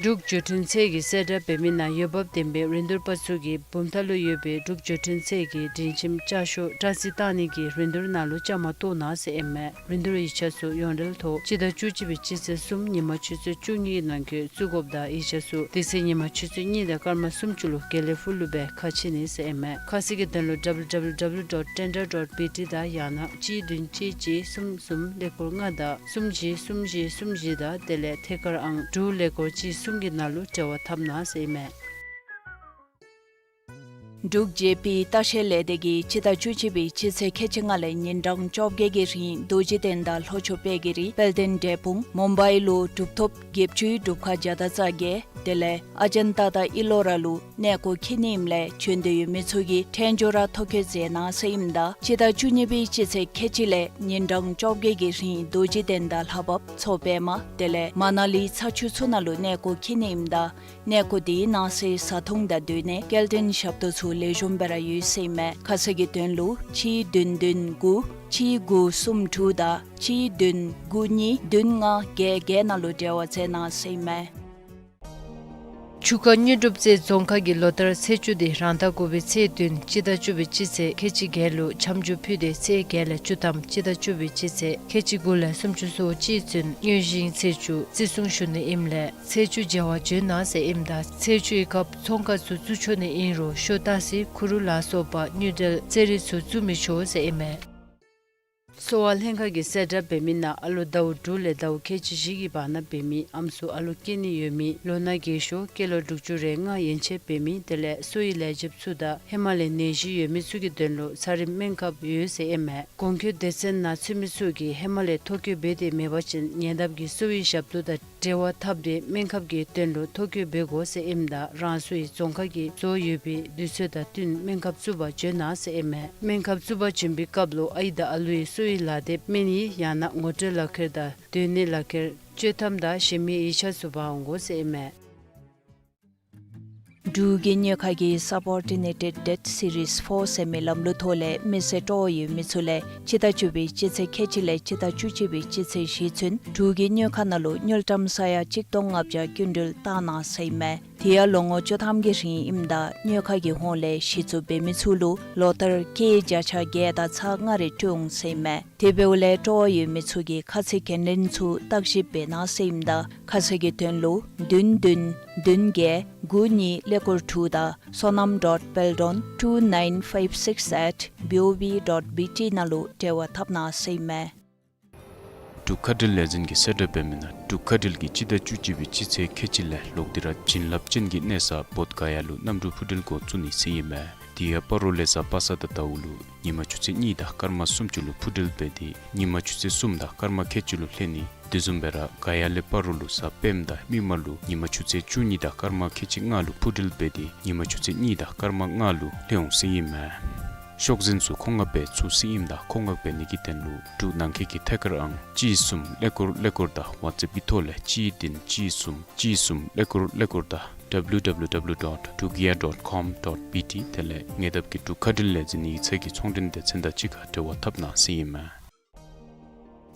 འབྲུག་བརྗོད་འཕྲིན་ཚད་ཀྱི་གསལ་བསྒྲགས་འབད་མི་ནང་འོས་འབབ་ལྡན་པའི་རིན་བསྡུར་པ་ཚུ་གིས་བུམ་ཐང་ལུ་ཡོད་པའི་འབྲུག་བརྗོད་འཕྲིན་ཚད་ཀྱི་སྒྲིང་ཁྱིམ་ལྕགས་ཤོག་སྤྲོད་རྩིས་བཏང་ནི་གི་རིན་བསྡུར་ནང་ལུ་བཅའ་མར་གཏོགས་གནང་ཟེར་ཨིན་མས། རིན་བསྡུར་ཡིག་ཆ་ཚུ་ཡོངས་འབྲེལ་ཐོག་སྤྱི་ཟླ་བཅུ་གཅིག་པའི་སྤྱི་ཚེས་གསུམ་ཉིན་མ་ཆུ་ཚོད་བཅུ་གཉིས་ནང་འཁོད་བཙུགས་དགོཔ་དང་ཡིག་ཆ་ཚུ་དེ་ཚེ་ཉིན་མ་ཆུ་ཚོད་གཉིས་དང་སྐར་མ་སུམ་ཅུ་ལུ་དགེ་ལེགས་ཕུག་ལུ་སྦེ་ཁ་ཕྱེ་ནི་ཟེར་ཨིན་མས། ཁ་གསལ་གྱི་དོན་ལུ་www dot tender dot bt དང་ཡང་ན་གཅིག་བདུན་གཅིག་གཅིག་གསུམ་གསུམ་ཀླད་ཀོར་ལྔ་དང་གསུམ་བཞི་གསུམ་བཞི་གསུམ་བཞི་དང་དེ་ལས་ཐད་ཀར་ཨང་དྲུག་ཀླད་ཀོར་གཅིག་གསུམ་གྱི་ནང་ལུ་འབྲེལ་བ་འཐབ་གནང་ཟེར་ཨིན་མས། འབྲུག་ཇེ་པི་ལྟ་བཤལ་ལས་སྡེ་གིས་སྤྱི་ཟླ་བཅུ་གཅིག་པའི་སྤྱི་ཚེས་ཁལ་གཅིག་ལྔ་ལས་ཉིན་གྲངས་བཅོ་བརྒྱད་ཀྱི་རིང་རྡོ་རྗེ་གདན་དང་ལྷོ་ཕྱོགས་དཔལ་གྱི་རི་དཔལ་ལྡན་འབྲས་སྤུངས་མུམ་བའི་ལུ་གྲུབ་ཐོབ་བརྒྱད་ཅུའི་སྒྲུབ་ཁང་བརྒྱ་དང་རྩ་བརྒྱད་དེ་ལས་ཨ་ཇཱན་ཏ་དང་ཨི་ལོ་ར་ལུ་གནས་སྐོར་འཁྱིད་ནི་ཨིནམ་ལས་བྱོན་འདོད་ཡོད་མི་ཚུ་གིས་ཕྲན་བྱོ་ར་ཐོ་བཀོད་མཛད་གནང་ཟེར་ཨིནམ་ད་སྤྱི་ཟླ་བཅུ་གཉིས་པའི་སྤྱི་ཚེས་ཁལ་གཅིག་ལས་ཉིན་གྲངས་བཅོ་བརྒྱད་ཀྱི་རིང་རྡོ་རྗེ་གདན་དང་ལྷ་བབས་མཚོ་པདྨ་དེ་ལས་མ་ན་ལི་ཚ་ཆུ་ཚུ་ནང་ལུ་གནས་སྐོར་འཁྱིད་ནི་ཨིནམ་ད་གནས་སྐོར་དེའི་ནང་གསེས་བཟའ་འཐུང་དང་སྡོད་གནས་སྐྱེལ་འདྲེན་ཞབས་ཏོག་ཚུ་ལེགས་ཤོམ་སྦེ་ར་ཡོད་ཟེར་ཨིན་མས། ཁ་གསལ་གྱི་དོན་ལུ་གཅིག་བདུན་བདུན་དགུ་གཅིག་དགུ་གསུམ་དྲུག་དང་གཅིག་བདུན་དགུ་གཉིས་བདུན་ལྔ་བརྒྱད་བརྒྱད་ནང་ལུ་འབྲེལ་བ་མཛད་གནང་ཟེར་ཨིན་མས། ཆུ་ཁ་དངོས་གྲུབ་རྩེ་རྫོང་ཁག་གིས་ལོ་ལྟར་ཚེས་བཅུ་དེ་རང་ཟླ་དགུ་པའི་ཚེས་བདུན་སྤྱི་ཟླ་བཅུ་པའི་སྤྱི་ཚེས་ཁལ་གཅིག་བརྒྱད་ལུ་འཆམ་འཇུག་ཕུལ་ཏེ་ཚེས་བརྒྱད་ལས་བཅུ་ཐམ་སྤྱི་ཟླ་བཅུ་པའི་སྤྱི་ཚེས་ཁལ་གཅིག་དགུ་ལས་སུམ་ཅུ་སོ་གཅིག་ཚུན་དངོས་གཞིའི་ཚེས་བཅུ་བརྩི་སྲུང་ཞུ་ནི་ཨིནམ་ལས་ཚེས་བཅུ་མཇལ་བར་བྱོན་གནང་ཟེར་ཨིནམ་ད་ཚེས་བཅུའི་སྐབས་ཚོང་ཁང་ཚུ་བཙུགས་ཆོག་ནི་ཨིན་རུང་ཤོ་ཏ་སི་ཁུ་རུ་ལ་སོགས་པ་དངུལ་འབྲེལ་རྩེད་རིགས་ཚུ་བཙུགས་མི་ཆོག་ཟེར་ཨིན་མས། གསོ་བ་ལྷན་ཁག་གིས་གསལ་བསྒྲགས་འབད་མི་ནང་ཨ་ལོ་ཟླཝ་དྲུག་ལས་ཟླཝ་ཁལ་གཅིག་བཞི་གི་བར་ན་འབད་མི་ཨམ་སྲུ་ཨ་ལོ་སྐྱེ་ནི་ཡོད་མི་ལོ་ན་རྒས་ཤོས་སྐྱེས་ལོ་དྲུག་ཅུ་རེ་ལྔ་ཡན་ཆད་འབད་མི་དེ་ལས་གསོ་བའི་ལས་བྱེདཔ་ཚུ་དང་ཧེ་མ་ལས་ནད་གཞི་ཡོད་མི་ཚུ་གི་དོན་ལུ་ཚ་རིམས་སྨན་ཁབ་ཡོད་ཟེར་ཨིན་མས། གོང་འཁོད་སྡེ་ཚན་ནང་ཚུད་མི་ཚུ་གིས་ཧེ་མ་ལས་ཐོ་བཀོད་འབད་དེ་མེད་པ་ཅིན་ཉེ་འདབས་ཀྱི་གསོ་བའི་ཞབས་ཏོག་དང་འབྲེལ་བ་འཐབ་སྟེ་སྨན་ཁབ་ཀྱི་དོན་ལུ་ཐོ་བཀོད་འབད་དགོ་ཟེར་ཨིནམ་ད་རང་སོའི་རྫོང་ཁག་གིས་བཟོ་ཡོད་པའི་དུས་ཚོད་དང་བསྟུན་སྨན་ཁབ་བཙུགས་པར་བྱོན་གནང་ཟེར་ཨིན་མས། སྨན་ཁབ་བཙུགས་པར་བྱོན་པའི་སྐབས་ལུ་ཨའི་དང་ཨ་ལུའི་གསོ་བའི་ལག་དེབ་སྨན་ཡིག་ཡང་ན་ངོ་སྤྲོད་ལག་ཁྱེར་དང་སྡོད་གནས་ལག་ཁྱེར་སྤྱོད་ཐམ་དང་གཞན་མི་ཡིག་ཆ་ཚུ་འབག་འོང་དགོ་ཟེར་ཨིན་མས། འབྲུག་གི་གཉོས་ཁང་གིས་Subordinated Debt Series four ཟེར་མི་ལམ་ལུགས་ཐོག་ལས་མི་སེར་སྤྲོ་བ་ཡོད་མི་ཚུ་ལས་སྤྱི་ཟླ་བཅུ་པའི་སྤྱི་ཚེས་ཁལ་གཅིག་ལས་སྤྱི་ཟླ་བཅུ་གཅིག་པའི་སྤྱི་ཚེས་བཞི་ཚུན་འབྲུག་གི་གཉོས་ཁང་ནང་ལུ་དངུལ་ཀྲམ་ས་ཡ་གཅིག་སྟོང་ལྔ་བརྒྱ་སྐྱིན་འགྲུལ་བཏང་གནང་ཟེར་ཨིན་མས། དེ་ཡང་ལོ་ངོ་བཅུ་ཐམ་གྱི་རིང་ཨིནམ་ད་གཉོས་ཁང་གི་ཧོངས་ལས་གཞི་བཙུགས་འབད་མི་ཚུ་ལུ་ལོ་ལྟར་སྐྱེད་བརྒྱ་ཆ་བརྒྱད་དང་ཚག་ལྔ་རེ་སྤྲོད་འོང་ཟེར་ཨིན་མས། དེ་འབདཝ་ལས་སྤྲོ་བ་ཡོད་མི་ཚུ་གིས་ཁ་ཚིག་འགན་ལེན་ཚུ་བརྟག་ཞིབ་འབད་གནང་ཟེར་ཨིནམ་ད་ཁ་གསལ་གྱི་དོན་ལུ་བདུན་བདུན་བདུན་བརྒྱད་དགུ་གཉིས་ཀླད་ཀོར་དྲུག་དང་sonam dot peldon two nine five six at B O B dot B T ནང་ལུ་འབྲེལ་བ་འཐབ་གནང་ཟེར་ཨིན་མས། འབྲུག་མཁའ་འགྲུལ་ལས་འཛིན་གྱིས་གསལ་བསྒྲགས་འབད་མི་ནང་འབྲུག་མཁའ་འགྲུལ་གྱིས་སྤྱི་ཟླ་བཅུ་གཅིག་པའི་སྤྱི་ཚེས་ཁལ་གཅིག་ལས་ལོག་སྟེ་ར་བྱིན་རླབས་ཅན་གྱི་གནས་ས་བོདྷ་ག་ཡ་ལུ་གནམ་གྲུ་འཕུར་འགྲུལ་འགོ་བཙུགས་ནི་ཟེར་ཨིན་མས། དེ་ཡང་སྤ་རོ་ལས་གཟའ་པ་སངས་དང་ཟླཝ་ལུ་ཉིན་མ་ཆུ་ཚོད་གཉིས་དང་སྐར་མ་སུམ་ཅུ་ལུ་འཕུར་འགྲུལ་འབད་དེ་ཉིན་མ་ཆུ་ཚོད་གསུམ་དང་སྐར་མ་ཁལ་གཅིག་ལུ་ལྷོད་ནི། དེ་བཟུམ་སྦེ་ར་ག་ཡ་ལས་སྤ་རོ་ལུ་གཟའ་སྤེནམ་དང་མིག་དམར་ལུ་ཉིན་མ་ཆུ་ཚོད་བཅུ་གཉིས་དང་སྐར་མ་ཁལ་གཅིག་ལྔ་ལུ་འཕུར་འགྲུལ་འབད་དེ་ཉིན་མ་ཆུ་ཚོད་གཉིས་དང་སྐར་མ་ལྔ་ལུ་ལྷོད་འོང་ཟེར་ཨིན་མས། ཤོག་འཛིན་ཚུ་མཁོ་མངགས་འབད་ཚུགས་ཟེར་ཨིནམ་ད་མཁོ་མངགས་འབད་ནི་གི་དོན་ལུ་འབྲུག་ནང་འཁོད་ཀྱི་ཐད་ཀར་ཨང་གཅིག་གསུམ་ཀླད་ཀོར་ཀླད་ཀོར་དང་WhatsApp་གི་ཐོག་ལས་གཅིག་བདུན་གཅིག་གསུམ་གཅིག་གསུམ་ཀླད་ཀོར་ཀླད་ཀོར་དང་W W W dot drugair dot com dot B T དེ་ལས་ཉེ་འདབས་ཀྱི་འབྲུག་མཁའ་འགྲུལ་ལས་འཛིན་ཡིག་ཚང་གི་ཚོང་འབྲེལ་སྡེ་ཚན་དང་གཅིག་ཁར་འབྲེལ་བ་འཐབ་གནང་ཟེར་ཨིན་མས།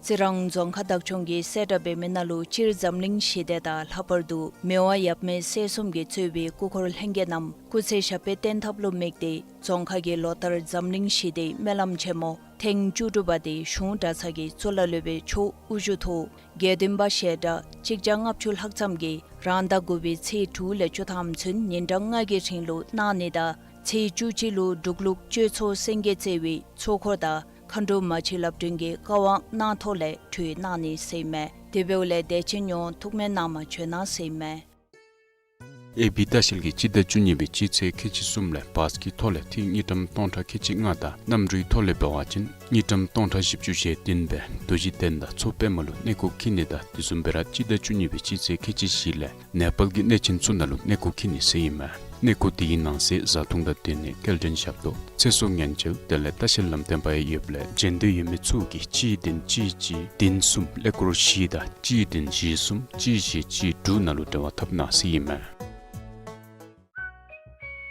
རྩི་རང་རྫོང་ཁག་བདག་སྐྱོང་གིས་གསལ་བསྒྲགས་འབད་མི་ནང་ལུ་སྤྱིར་འཛམ་གླིང་ཞི་བདེ་དང་ལྷག་པར་དུ་མི་དབང་ཡབ་མེས་སྲས་གསུམ་གྱིས་གཙོས་པའི་སྐུ་འཁོར་ལྷན་རྒྱས་རྣམས་སྐུ་ཚེ་ཞབས་པད་བརྟན་ཐབས་ལུ་དམིགས་ཏེ་རྫོང་ཁག་གིས་ལོ་ལྟར་འཛམ་གླིང་ཞི་བདེའི་སྨོན་ལམ་ཆེན་མོ་ཐེངས་བཅུ་དྲུག་པ་དེ་གཞུང་གྲྭ་ཚང་གི་གཙུག་ལག་སློབ་དཔོན་མཆོག་དབུ་བཞུགས་ཐོག་དགེ་འདུན་པ་ཞལ་གྲངས་གཅིག་བརྒྱ་ལྔ་བཅུ་ལྷག་ཙམ་གྱིས་རང་ཟླ་དགུ་པའི་ཚེས་དྲུག་ལས་བཅུ་ཐམ་ཚུན་ཉིན་གྲངས་ལྔ་གི་རིང་ལུ་གནང་ནི་དང་ཚེས་བཅུ་གཅིག་ལུ་འབྲུག་ལུགས་སྤྱོད་ཚོགས་སེང་གེ་རྩེ་བའི་ཚོགས་འཁོར་དང་མཁའ་འགྲོ་མ་གཅིག་ལྷ་སྒྲོན་གྱི་བཀའ་དབང་གནང་ཐོག་ལས་གྲོལ་གནང་ནི་ཟེར་ཨིན་མས། དེ་འབདཝ་ལས་དད་ཅན་ཡོངས་ཐུགས་སྨོན་གནང་མ་བྱོན་གནང་ཟེར་ཨིན་མས། ཨེ་བི་ལྟ་བཤལ་གྱིས་སྤྱི་ཟླ་བཅུ་གཉིས་པའི་སྤྱི་ཚེས་ཁལ་གཅིག་གསུམ་ལས་བཱས་ཀྱི་ཐོག་ལས་ཐིག་དངུལ་ཀྲམ་སྟོང་ཕྲག་ཁལ་གཅིག་ལྔ་དང་གནམ་གྲུའི་ཐོག་ལས་འབད་བ་ཅིན་དངུལ་ཀྲམ་སྟོང་ཕྲག་བཞི་བཅུ་ཞེ་བདུན་སྦེ་རྡོ་རྗེ་གདན་དང་མཚོ་པདྨ་ལུ་གནས་སྐོར་འཁྱིད་ནི་དང་དེ་བཟུམ་སྦེ་ར་སྤྱི་ཟླ་བཅུ་གཉིས་པའི་སྤྱི་ཚེས་ཁལ་གཅིག་བཞི་ལས་ནེ་པཱལ་གྱི་གནས་ཆེན་ཚུ་ནང་ལུ་གནས་སྐོར་འཁྱིད་ནི་ཟེར་ཨིན་མས། གནས་སྐོར་དེའི་ནང་གསེས་བཟའ་འཐུང་དང་སྡོད་གནས་སྐྱེལ་འདྲེན་ཞབས་ཏོག་ཚེ་སྲོག་ཉེན་བཅོལ་དེ་ལས་ལྟ་བཤལ་ལམ་སྟོན་པ་ཡང་ཡོདཔ་ལས་བྱོན་འདོད་ཡོད་མི་ཚུ་གིས་གཅིག་བདུན་གཅིག་གཅིག་བདུན་གསུམ་ཀླད་ཀོར་བཞི་དང་གཅིག་བདུན་བཞི་གསུམ་གཅིག་བཞི་གཅིག་དྲུག་ནང་ལུ་འབྲེལ་བ་འཐབ་གནང་ཟེར་ཨིན་མས།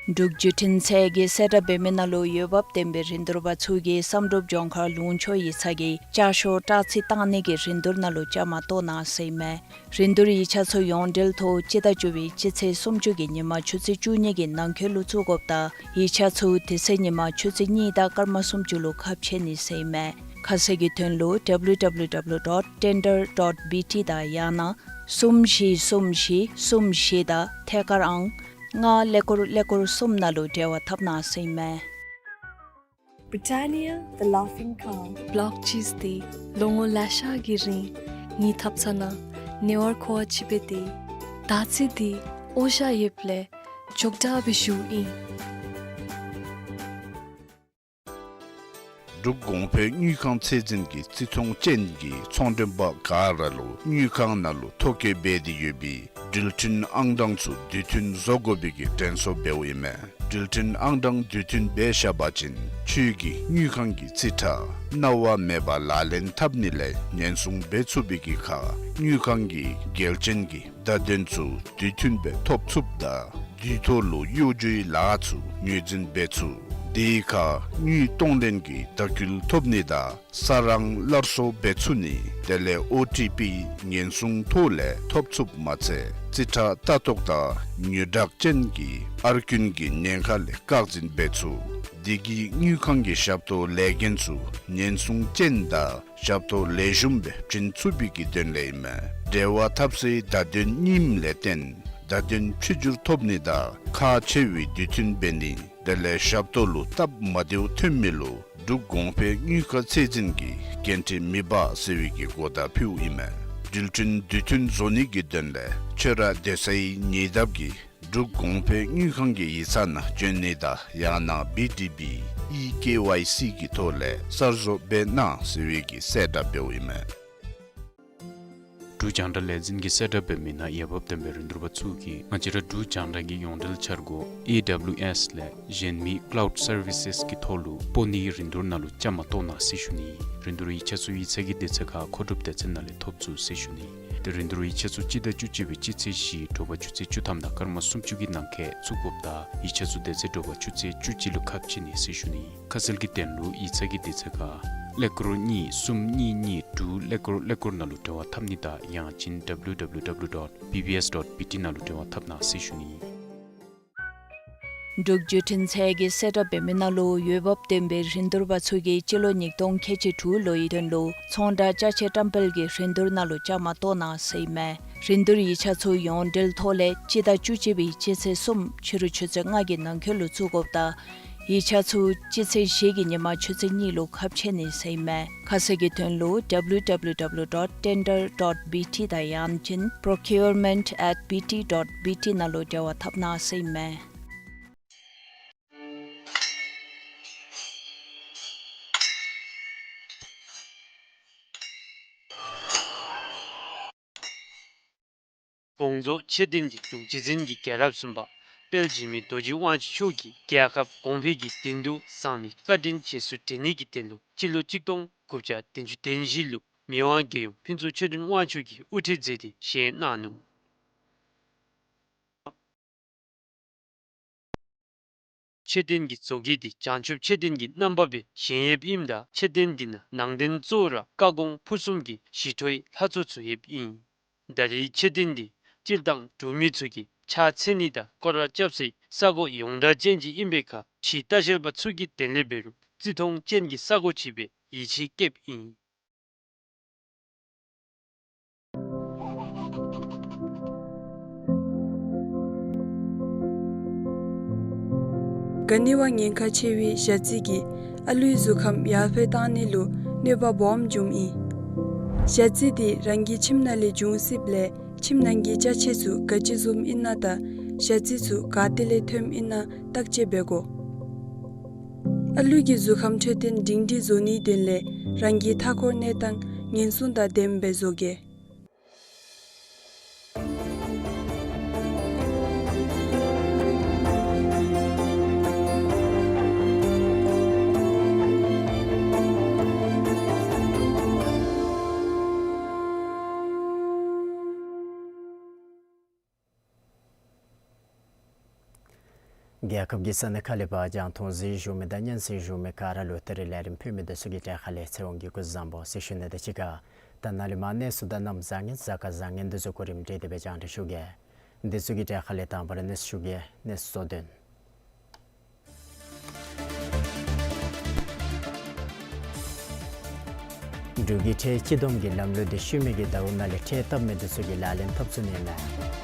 འབྲུག་བརྒྱུད་འཕྲིན་ཚད་ཀྱིས་གསལ་བསྒྲགས་འབད་མི་ནང་ལུ་འོས་འབབ་ལྡན་པའི་རིན་བསྡུར་པ་ཚུ་གིས་བསམ་གྲུབ་ལྗོངས་མཁར་ལུང་ཕྱོགས་ཡིག་ཚང་གི་བཅའ་ཤོག་སྤྲོད་རྩིས་བཏང་ནི་གི་རིན་བསྡུར་ནང་ལུ་བཅའ་མར་གཏོགས་གནང་ཟེར་ཨིན་མས། རིན་བསྡུར་ཡིག་ཆ་ཚུ་ཡོངས་འབྲེལ་ཐོག་སྤྱི་ཟླ་བཅུ་པའི་སྤྱི་ཚེས་སུམ་ཅུ་གི་ཉིན་མ་ཆུ་ཚོད་བཅུ་གཉིས་ཀྱི་ནང་འཁོད་ལུ་བཙུགས་དགོཔ་དང་ཡིག་ཆ་ཚུ་དེ་ཚེ་ཉིན་མ་ཆུ་ཚོད་གཉིས་དང་སྐར་མ་སུམ་ཅུ་ལུ་ཁ་ཕྱེ་ནི་ཟེར་ཨིན་མས། ཁ་གསལ་གྱི་དོན་ལུ་W W W dot tender dot B T དང་ཡང་ན་གསུམ་བཞི་གསུམ་བཞི་གསུམ་བཞི་དང་ཐད་ཀར་ཨང་ལྔ་ཀླད་ཀོར་ཀླད་ཀོར་གསུམ་ནང་ལུ་འབྲེལ་བ་འཐབ་གནང་ཟེར་ཨིན་མས། Britannia, the Laughing Cow. བློག་ཅིས་ཏེ་ལོ་ངོ་ལེ་ཤ་གི་རིང་ངེའི་ཐབ་ཚང་ནང་ཉེ་བར་མཁོ་བ་ཅིག་སྦེ་སྡོད། ད་ཅི་འདི་ཨོ་ཤ་ཡོདཔ་ལས་ཅོག་འཐདཔ་སྦེ་བཞུགས་ཨིན། འབྲུག་གོང་འཕེལ་དངུལ་ཁང་ཚད་འཛིན་གྱིས་རྩིས་མཐོང་ཅན་གྱི་ཚོང་མགྲོན་པ་ག་ར་ལུ་དངུལ་ཁང་ནང་ལུ་ཐོ་བཀོད་འབད་དེ་ཡོད་པའི་འགྲུལ་འཕྲིན་ཨང་གྲངས་ཚུ་དུས་མཐུན་བཟོ་དགོ་པའི་གི་དྲན་གསོ་འབདཝ་ཨིན་མས། འགྲུལ་འཕྲིན་ཨང་གྲངས་དུས་མཐུན་འབད་བཞག་པ་ཅིན་ཁྱོད་ཀྱིས་དངུལ་ཁང་གི་རྩིས་ཁྲ་གནང་བ་མེད་པར་ལག་ལེན་འཐབ་ནི་ལས་ཉེན་སྲུང་འབད་ཚུགས་པའི་གི་ཁར་དངུལ་ཁང་གི་འགལ་རྐྱེན་གྱི་བརྡ་དོན་ཚུ་དུས་མཐུན་སྦེ་ཐོབ་ཚུགསཔ་དང་དུས་ཐོག་ལུ་གཡོ་སྒྱུའི་ལཱ་ཚུ་ངོས་འཛིན་འབད་ཚུགས། དེའི་ཁར་དངུལ་གཏོང་ལེན་གྱི་བརྡ་སྐུལ་ཐོབ་ནི་དང་ས་རང་སླར་གསོ་འབད་ཚུགས་ནི་དེ་ལས་ཨོ་ཊི་པི་ཉེན་སྲུང་ཐོག་ལས་ཐོབ་ཚུགསཔ་མ་ཚད་རྩིས་ཁྲ་ལྟ་རྟོག་དང་ཉོ་བཀྲག་ཅན་གྱི་ཨར་རྐུན་གྱི་ཉེན་ཁ་ལས་བཀག་འཛིན་འབད་ཚུགས། དེ་གིས་དངུལ་ཁང་གི་ཞབས་ཏོག་ལས་འགན་ཚུ་ཉེན་སྲུང་ཅན་དང་ཞབས་ཏོག་ལེགས་ཤོམ་སྦེ་བྱིན་ཚུགས་པའི་གི་དོན་ལས་ཨིན་མས། འབྲེལ་བ་འཐབ་སའི་བརྡ་དོན་རྙིངམ་ལས་བརྟེན་བརྡ་དོན་བཅོས་བསྒྱུར་ཐོབ་ནི་དང་ཁག་ཆེ་བའི་དུས་མཐུན་འབད་ནི་དེ་ལས་ཞབས་ཏོག་ལུ་སྟབས་མ་བདེཝ་ཐོན་མི་ལུ་འབྲུག་གོང་འཕེལ་དངུལ་ཁང་ཚད་འཛིན་གྱིས་འགན་འཁྲི་མི་འབག་ཟེར་བའི་གི་གོ་བརྡ་ཕུལཝ་ཨིན་མས། འགྲུལ་འཕྲིན་དུས་མཐུན་བཟོ་ནི་གི་དོན་ལས་ཁྱོད་ར་སྡོད་སའི་ཉེ་འདབས་ཀྱི་འབྲུག་གོང་འཕེལ་དངུལ་ཁང་གི་ཡིག་ཚང་ནང་བྱོན་ནི་དང་ཡང་ན་བི་ཌི་བི་ཨི་ཀེ་ཝའི་སི་གི་ཐོག་ལས་གསར་བཟོ་འབད་གནང་ཟེར་བའི་གི་གསལ་བསྒྲགས་འབདཝ་ཨིན་མས། འབྲུག་རྒྱང་བསྒྲགས་ལས་འཛིན་གྱིས་གསལ་བསྒྲགས་འབད་མི་ནང་འོས་འབབ་ལྡན་པའི་རིན་བསྡུར་པ་ཚུ་གིས་ང་བཅས་ར་འབྲུག་རྒྱང་བསྒྲགས་ཀྱི་ཡོངས་འབྲེལ་འཆར་སྒོ་ཨེ་ཌབ་ལིའུ་ཨེསི་ལས་གཞན་མི་ཀ་ལའུཌ་སར་བི་སེསི་གི་ཐོག་ལུ་སྤོ་ནིའི་རིན་བསྡུར་ནང་ལུ་བཅའ་མར་གཏོགས་གནང་ཟེར་ཞུ་ནི། རིན་བསྡུར་ཡིག་ཆ་ཚུ་ཡིག་ཚང་གི་དུས་ཚོད་ཁར་མཁོ་སྒྲུབ་སྡེ་ཚན་ནང་ལས་ཐོབ་ཚུགས་ཟེར་ཞུ་ནི། ཏེ་རིན་བསྡུར་ཡིག་ཆ་ཚུ་སྤྱི་ཟླ་བཅུ་གཅིག་པའི་སྤྱི་ཚེས་བཞི་དྲོ་པ་ཆུ་ཚོད་བཅུ་ཐམ་དང་སྐར་མ་སུམ་ཅུ་གི་ནང་འཁོད་བཙུགས་དགོཔ་དང་ཡིག་ཆ་ཚུ་དེ་ཚེ་དྲོ་པ་ཆུ་ཚོད་བཅུ་གཅིག་ལུ་ཁ་ཕྱེ་ནི་ཟེར་ཞུ་ནི། ཁ་གསལ་གྱི་དོན་ལུ་ཡིག་ཚང་གི་དུས་ཚོད་ཁར་ཀླད་ཀོར་གཉིས་གསུམ་གཉིས་གཉིས་དྲུག་ཀླད་ཀོར་ཀླད་ཀོར་ནང་ལུ་འབྲེལ་བ་འཐབ་ནི་དང་ཡང་ཅིན་ཌབ་ལིའུ་ཌབ་ལིའུ་ཌབ་ལིའུ་ཌོཊ་བི་བི་ཨེསི་ཌོཊ་བི་ཊི་ནང་ལུ་འབྲེལ་བ་འཐབ་གནང་ཟེར་ཞུ་ནི། འབྲུག་བརྒྱུད་འཕྲིན་ཚད་ཀྱིས་གསལ་བསྒྲགས་འབད་མི་ནང་ལུ་འོས་འབབ་ལྡན་པའི་རིན་བསྡུར་པ་ཚུ་གིས་སྤྱི་ལོ་ཉིས་སྟོང་ཁལ་གཅིག་དྲུག་ལོའི་དོན་ལུ་ཚོང་བསྒྲགས་ཅ་ཆས་བཀྲམ་སྤེལ་གྱི་རིན་བསྡུར་ནང་ལུ་བཅའ་མར་གཏོགས་གནང་ཟེར་ཨིན་མས། རིན་བསྡུར་ཡིག་ཆ་ཚུ་ཡོངས་འབྲེལ་ཐོག་ལས་སྤྱི་ཟླ་བཅུ་གཅིག་པའི་སྤྱི་ཚེས་གསུམ་ཕྱི་རུ་ཆུ་ཚོད་ལྔ་གི་ནང་འཁོད་ལུ་བཙུགས་དགོཔ་དང་ཡིག་ཆ་ཚུ་སྤྱི་ཚེས་བཞི་གི་ཉིན་མ་ཆུ་ཚོད་གཉིས་ལུ་ཁ་ཕྱེ་ནི་ཟེར་ཨིན་མས། ཁ་གསལ་གྱི་དོན་ལུ་ཌབ་ལིའུ་ཌབ་ལིའུ་ཌབ་ལིའུ་ཌོཊ་ཊེན་ཌར་ཌོཊ་བི་ཊི་དང་ཡང་ཅིན་པྲོ་ཀིའུར་མེནཊ་ཨེཊ་བི་ཊི་ཌོཊ་བི་ཊི་ནང་ལུ་འབྲེལ་བ་འཐབ་གནང་ཟེར་ཨིན་མས། དགོངས་རྫོགས་མཆོད་རྟེན་གྱི་འབྲུག་རྗེ་བཙུན་གྱི་རྒྱལ་རབས་གསུམ་པ་དཔལ་འཇིགས་མེད་རྡོ་རྗེ་དབང་ཕྱུག་མཆོག་གིས་རྒྱལ་ཁབ་གོང་འཕེལ་གྱི་དོན་དུ་གསང་བའི་བཀའ་དྲིན་རྗེས་སུ་དྲན་ནི་གི་དོན་ལུ་སྤྱི་ལོ་གཅིག་སྟོང་དགུ་བརྒྱ་བདུན་ཅུ་དོན་བཞི་ལུ་མི་དབང་རྒྱལ་ཡུམ་ཕུན་ཚོགས་ཆོས་སྒྲོན་དབང་ཕྱུག་གིས་དབུ་ཁྲིད་མཛད་དེ་བཞེངས་གནང་ནུག། མཆོད་རྟེན་གྱི་བཟོ་བཀོད་འདི་བྱང་ཆུབ་མཆོད་རྟེན་གྱི་རྣམ་པ་སྦེ་བཞེངས་ཡོདཔ་ཨིནམ་ད་མཆོད་རྟེན་འདི་ནང་ནང་རྟེན་གཙོ་བོ་ར་བཀའ་དགོངས་ཕུར་གསུམ་གྱི་ཞི་ཁྲོའི་ལྷ་ཚོགས་ཚུ་ཡོདཔ་ཨིན། ད་རེས་མཆོད་རྟེན་འདི་སྤྱིར་བཏང་འབྲུག་མི་ཚུ་གིས་ཕྱག་འཚལ་ནི་དང་སྐོར་ར་རྐྱབ་སའི་ས་གོ་ཡོངས་གྲགས་ཅན་ཅིག་ཨིན་པའི་ཁར་ཕྱི་ལྟ་བཤལ་པ་ཚུ་གི་དོན་ལས་འབད་རུང་རྩིས་མཐོང་ཅན་གྱི་ས་གོ་ཅིག་སྦེ་ཡིད་ཆེས་བསྐྱེདཔ་ཨིན། ག་ནི་བ་ཉེན་ཁ་ཆེ་བའི་ཞ་རྩི་གིས་ཨ་ལུའི་གཟུགས་ཁམས་ཡར་འཕེལ་བཏང་ནི་ལུ་གནོད་པ་སྦོམ་འབྱུངམ་ཨིན། ཞ་རྩི་འདི་རང་གི་ཁྱིམ་ནང་ལས་འབྱུང་སྲིདཔ་ལས་ཁྱིམ་ནང་གི་ཅ་ཆས་ཚུ་ག་ཅི་བཟུམ་ཨིན་ན་དང་ཞ་རྩི་ཚུ་ག་ཏེ་ལས་ཐོནམ་ཨིན་ན་བརྟག་དཔྱད་འབད་དགོ། ཨ་ལུ་གི་གཟུགས་ཁམས་འཕྲོད་བསྟེན་སྒྲིང་སྒྲི་བཟོ་ནིའི་དོན་ལས་རང་གི་མཐའ་འཁོར་གནས་སྟངས་ཉེན་སྲུང་དང་ལྡནམ་སྦེ་བཟོ་དགོ། རྒྱལ་ཁབ་ཀྱི་ས་གནས་ཁག་ལས་ཕར་རྒྱང་མཐོང་གཟིགས་བཞུགས་མི་དང་སྙན་གསན་བཞུགས་མི་ག་ར་ལུ་ད་རིས་ལས་རིམ་ཕུལ་མི་འདི་ཚུ་གི་གྲས་ཁ་ལས་ཚེ་དབང་གིས་སྐུ་གཟུགས་བཟང་པོ་ཟེར་ཞུ་ནི་དང་གཅིག་ཁར་ད་ནཱ་ལས་མར་གནས་ཚུལ་དང་གནམ་བཟང་ངན་གཟའ་སྐར་བཟང་ངན་འདི་ཚུ་གོ་རིམ་སྒྲིག་སྟེ་སྦེ་སྙན་ཞུ་གེ། འདི་ཚུ་གི་གྲས་ཁ་ལས་དང་པ་ར་གནས་ཚུལ་ཞུ་གེ། གནས་ཚུལ་གཙོ་དོན། འབྲུག་གི་ཁྲལ་སྤྱི་བསྡོམས་ཀྱི་ལམ་ལུགས་འདི་ཤུལ་མའི་གི་ཟླཝ་ནང་ལས་ཁྲལ་བཏབ་མི་འདི་ཚུ་གིས་ལག་ལེན་འཐབ་ཚུགས་ནི་མས།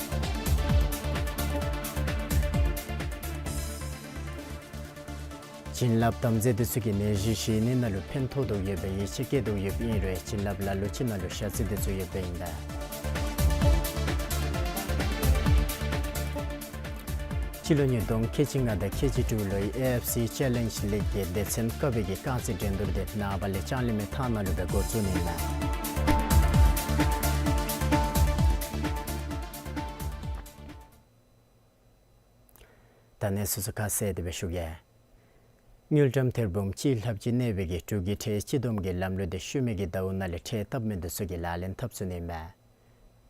བྱིན་རླབས་དམ་རྫས་འདི་ཚུ་གིས་ནད་གཞི་ཞི་ནི་ནང་ལུ་ཕན་ཐོགས་དོ་ཡོདཔ་སྦེ་ཡིད་ཆེས་བསྐྱེད་དོ་ཡོདཔ་ཨིན་རུང་བྱིན་རླབས་ལ་ལུ་ཅིག་ནང་ལུ་ཞ་རྩི་འདི་ཚུ་ཡོདཔ་ཨིན་པས། སྤྱི་ལོ་ཉིས་སྟོང་ཁལ་གཅིག་ལྔ་དང་ཁལ་གཅིག་དྲུག་ལོའི་ཨེ་ཨེཕ་སི་ཅེ་ལེནཇ་ལིག་གི་སྡེ་ཚན་ཀ་བའི་གི་རྐང་རྩེད་འགྲན་བསྡུར་དེ་ནངས་པ་ལས་ལྕང་གླིང་མི་ཐང་ནང་ལུ་སྦེ་འགོ་བཙུགས་ནི་ཨིན་མས། ད་གནས་ཚུལ་ཚུ་ཁ་གསལ་དེ་སྦེ་ཞུ་གེ། དངུལ་ཀྲམ་ཐེར་འབུམ་གཅིག་ལྷགཔ་ཅིག་གནས་པའི་གི་འབྲུག་གི་ཁྲལ་སྤྱི་བསྡོམས་ཀྱི་ལམ་ལུགས་དེ་ཤུལ་མའི་གི་ཟླཝ་ནང་ལས་ཁྲལ་བཏབ་མི་འདི་ཚུ་གིས་ལག་ལེན་འཐབ་ཚུགས་ནི་ཨིན་མས།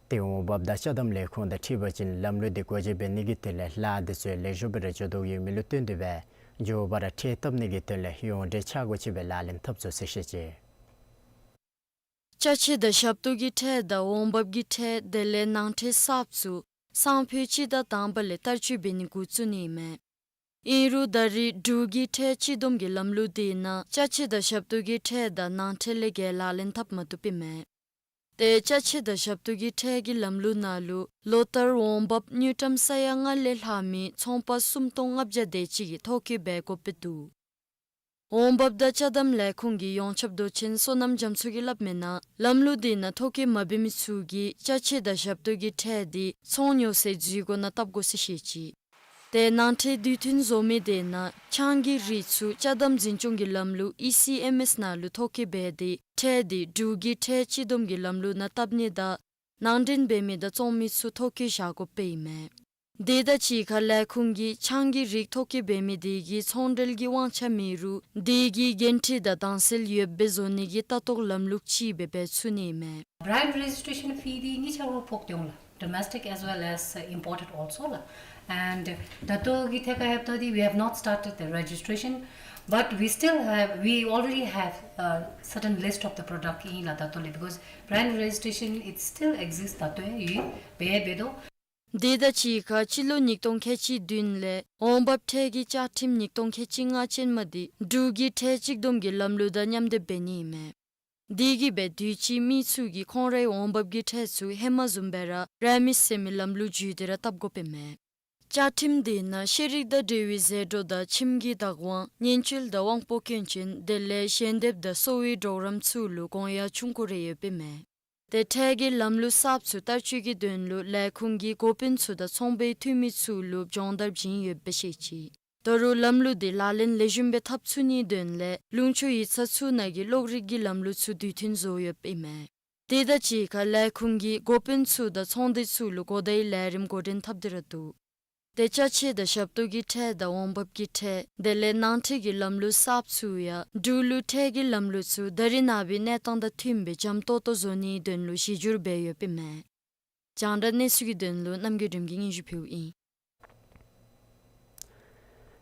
ཏེ་འོང་འབབ་དང་ཅ་དམ་ལས་ཁུངས་དང་འཁྲིལ་བ་ཅིན་ལམ་ལུགས་འདི་འགོ་འབྱེད་འབད་ནི་གི་དོན་ལས་ལཱ་འདི་ཚུ་ལེགས་ཤོམ་སྦེ་ར་འགྱོ་དོ་ཡོད་མི་ལུ་བརྟེན་ཏེ་སྦེ་མགྱོགས་པ་ར་ཁྲལ་བཏབ་ནི་གི་དོན་ལས་ཡོངས་འབྲེལ་ཆ་བགོས་ཅིག་སྦེ་ལག་ལེན་འཐབ་ཚུགས་ཟེར་བཤད་ཅི། ཅ་ཆས་དང་ཞབས་ཏོག་གི་ཁྲལ་དང་འོང་འབབ་ཀྱི་ཁྲལ་དེ་ལས་ནང་ཁྲལ་གསརཔ་ཚུ་སང་ཕོད་སྤྱི་ཟླ་དང་པ་ལས་བསྟར་སྤྱོད་འབད་ནི་འགོ་བཙུགས་ནི་ཨིན་མས། ཨིན་རུང་ད་རེས་འབྲུག་གི་ཁྲལ་སྤྱི་བསྡོམས་ཀྱི་ལམ་ལུགས་དེ་ནང་ཅ་ཆས་དང་ཞབས་ཏོག་གི་ཁྲལ་དང་ནང་ཁྲལ་ལས་བརྒལ་ལག་ལེན་འཐབ་མ་བཏུབ་པས་མས། ཏེ་ཅ་ཆས་དང་ཞབས་ཏོག་གི་ཁྲལ་གྱི་ལམ་ལུགས་ནང་ལུ་ལོ་ལྟར་འོང་འབབ་དངུལ་ཀྲམ་ས་ཡ་ལྔ་ལས་ལྷག་མི་ཚོང་པ་སུམ་སྟོང་ལྔ་བརྒྱ་དེ་ཅིག་གིས་ཐོ་བཀོད་འབད་དགོཔ་སྦེ་འདུག། འོང་འབབ་དང་ཅ་དམ་ལས་ཁུངས་ཀྱི་ཡོངས་ཁྱབ་མདོ་ཆེན་བསོད་ནམས་རྒྱ་མཚོ་གིས་སླབ་མིའི་ནང་ལམ་ལུགས་དེ་ནང་ཐོ་བཀོད་མ་འབད་མི་ཚུ་གིས་ཅ་ཆས་དང་ཞབས་ཏོག་གི་ཁྲལ་དེ་ཚོང་ཉོ་སའི་འཛུལ་སྒོ་ནང་བཏབ་དགོ་ཟེར་བཤད་ཅི། ཏེ་ནང་ཁྲལ་དུས་མཐུན་བཟོ་མི་དེ་ནང་ཆང་གི་རིགས་ཚུ་ཅ་དམ་འཛིན་སྐྱོང་གི་ལམ་ལུགས་ཨི་སི་ཨེམ་ཨེསི་ནང་ལུ་ཐོ་བཀོད་འབད་དེ་ཁྲལ་དེ་འབྲུག་གི་ཁྲལ་སྤྱི་བསྡོམས་ཀྱི་ལམ་ལུགས་ནང་བཏབ་ནི་དང་ནང་འདྲེན་འབད་མི་དང་བཙོང་མི་ཚུ་ཐོ་བཀོད་བཞག་དགོཔ་ཨིན་མས། དེ་དང་གཅིག་ཁར་ལས་ཁུངས་ཀྱིས་ཆང་གི་རིགས་ཐོ་བཀོད་འབད་མི་དེ་གིས་ཚོང་འབྲེལ་གྱི་དབང་ཆ་མེད་རུང་དེ་གི་འགན་འཁྲི་དང་དྭངས་གསལ་ཡོདཔ་སྦེ་བཟོ་ནི་གི་ལྟ་རྟོག་ལམ་ལུགས་ཅིག་སྦེ་འབད་ཚུགས་ནི་ཨིན་མས། Brand registration fee འདི་གཉིས་ཆ་ར་ཕོག་སྟེ་འོང་ལགས། Domestic as well as, uh, imported also ལགས། And ད་ལྟོ་གི་ཐད་ཁར་ལྷོདཔ་ད་འདི་we have not started the registration, but we still have, we already have a certain list of the product ཨིན་ལགས། ད་ལྟོ་ལས་because brand registration it still exists. ད་ལྟོ་ཡང་ཡོད་སྦེ་འབད་དོ། དེ་དང་གཅིག་ཁར་སྤྱི་ལོ་ཉིས་སྟོང་ཁལ་གཅིག་བདུན་ལས་འོང་འབབ་ཁྲལ་གྱི་བཅའ་ཁྲིམས་ཉིས་སྟོང་ཁལ་གཅིག་ལྔ་ཅན་མ་དེ་འབྲུག་གི་ཁྲལ་གཅིག་བསྡོམས་ཀྱི་ལམ་ལུགས་དང་མཉམ་སྡེབ་འབད་ནི་ཨིན་མས། དེ་གིས་སྦེ་དུས་ཅི་མི་ཚུ་གིས་ཁོང་རའི་འོང་འབབ་ཀྱི་ཁྲལ་ཚུ་ཧེ་མ་བཟུམ་སྦེ་ར་ར་མིས་ཟེར་མི་ལམ་ལུགས་བརྒྱུད་དེ་ར་བཏབ་དགོཔ་ཨིན་མས། བཅའ་ཁྲིམས་དེ་ནང་ཤེས་རིག་དང་འབྲེལ་བའི་ཟད་འགྲོ་དང་ཁྱིམ་གྱི་བདག་དབང་ཉེན་བཅོལ་དང་དབང་པོ་སྐྱོན་ཅན་དེ་ལས་ཞལ་འདེབས་དང་གསོ་བའི་གྲོགས་རམ་ཚུ་ལུ་དགོངས་ཡངས་ཆུང་ཀུ་རེ་ཡོདཔ་ཨིན་མས། ཏེ་ཁྲལ་གྱི་ལམ་ལུགས་གསརཔ་ཚུ་བསྟར་སྤྱོད་ཀྱི་དོན་ལུ་ལས་ཁུངས་ཀྱིས་འགོ་དཔོན་ཚུ་དང་ཚོང་པའི་འཐུས་མི་ཚུ་ལུ་སྦྱོང་བརྡར་བྱིན་ཡོདཔ་སྦེ་བཤད་ཅི། ད་རུང་ལམ་ལུགས་དེ་ལག་ལེན་ལེགས་ཤོམ་སྦེ་འཐབ་ཚུགས་ནིའི་དོན་ལས་ལུང་ཕྱོགས་ཡིག་ཚང་ཚུ་ནང་གི་གློག་རིག་གི་ལམ་ལུགས་ཚུ་དུས་མཐུན་བཟོ་ཡོདཔ་ཨིན་མས། དེ་དང་གཅིག་ཁར་ལས་ཁུངས་ཀྱིས་འགོ་དཔོན་ཚུ་དང་ཚོང་སྡེ་ཚུ་ལུ་གོ་བརྡའི་ལས་རིམ་འགོ་འདྲེན་འཐབ་སྟེ་ར་འདུག། ཏེ་ཅ་ཆས་དང་ཞབས་ཏོག་གི་ཁྲལ་དང་འོང་འབབ་ཀྱི་ཁྲལ་དེ་ལས་ནང་ཁྲལ་གྱི་ལམ་ལུགས་གསརཔ་ཚུ་ཡང་འབྲུག་ལུ་ཁྲལ་གྱི་ལམ་ལུགས་ཚུ་ད་རེས་ནངས་པའི་གནས་སྟངས་དང་མཐུནམ་སྦེ་འཇམ་ཏོག་ཏོ་བཟོ་ནིའི་དོན་ལུ་གཞི་བསྒྱུར་འབད་ཡོདཔ་ཨིན་མས། རྒྱང་བསྒྲགས་གནས་ཚུལ་གྱི་དོན་ལུ་རྣམ་རྒྱལ་སྒྲོལམ་གྱིས་སྙན་ཞུ་ཕུལཝ་ཨིན།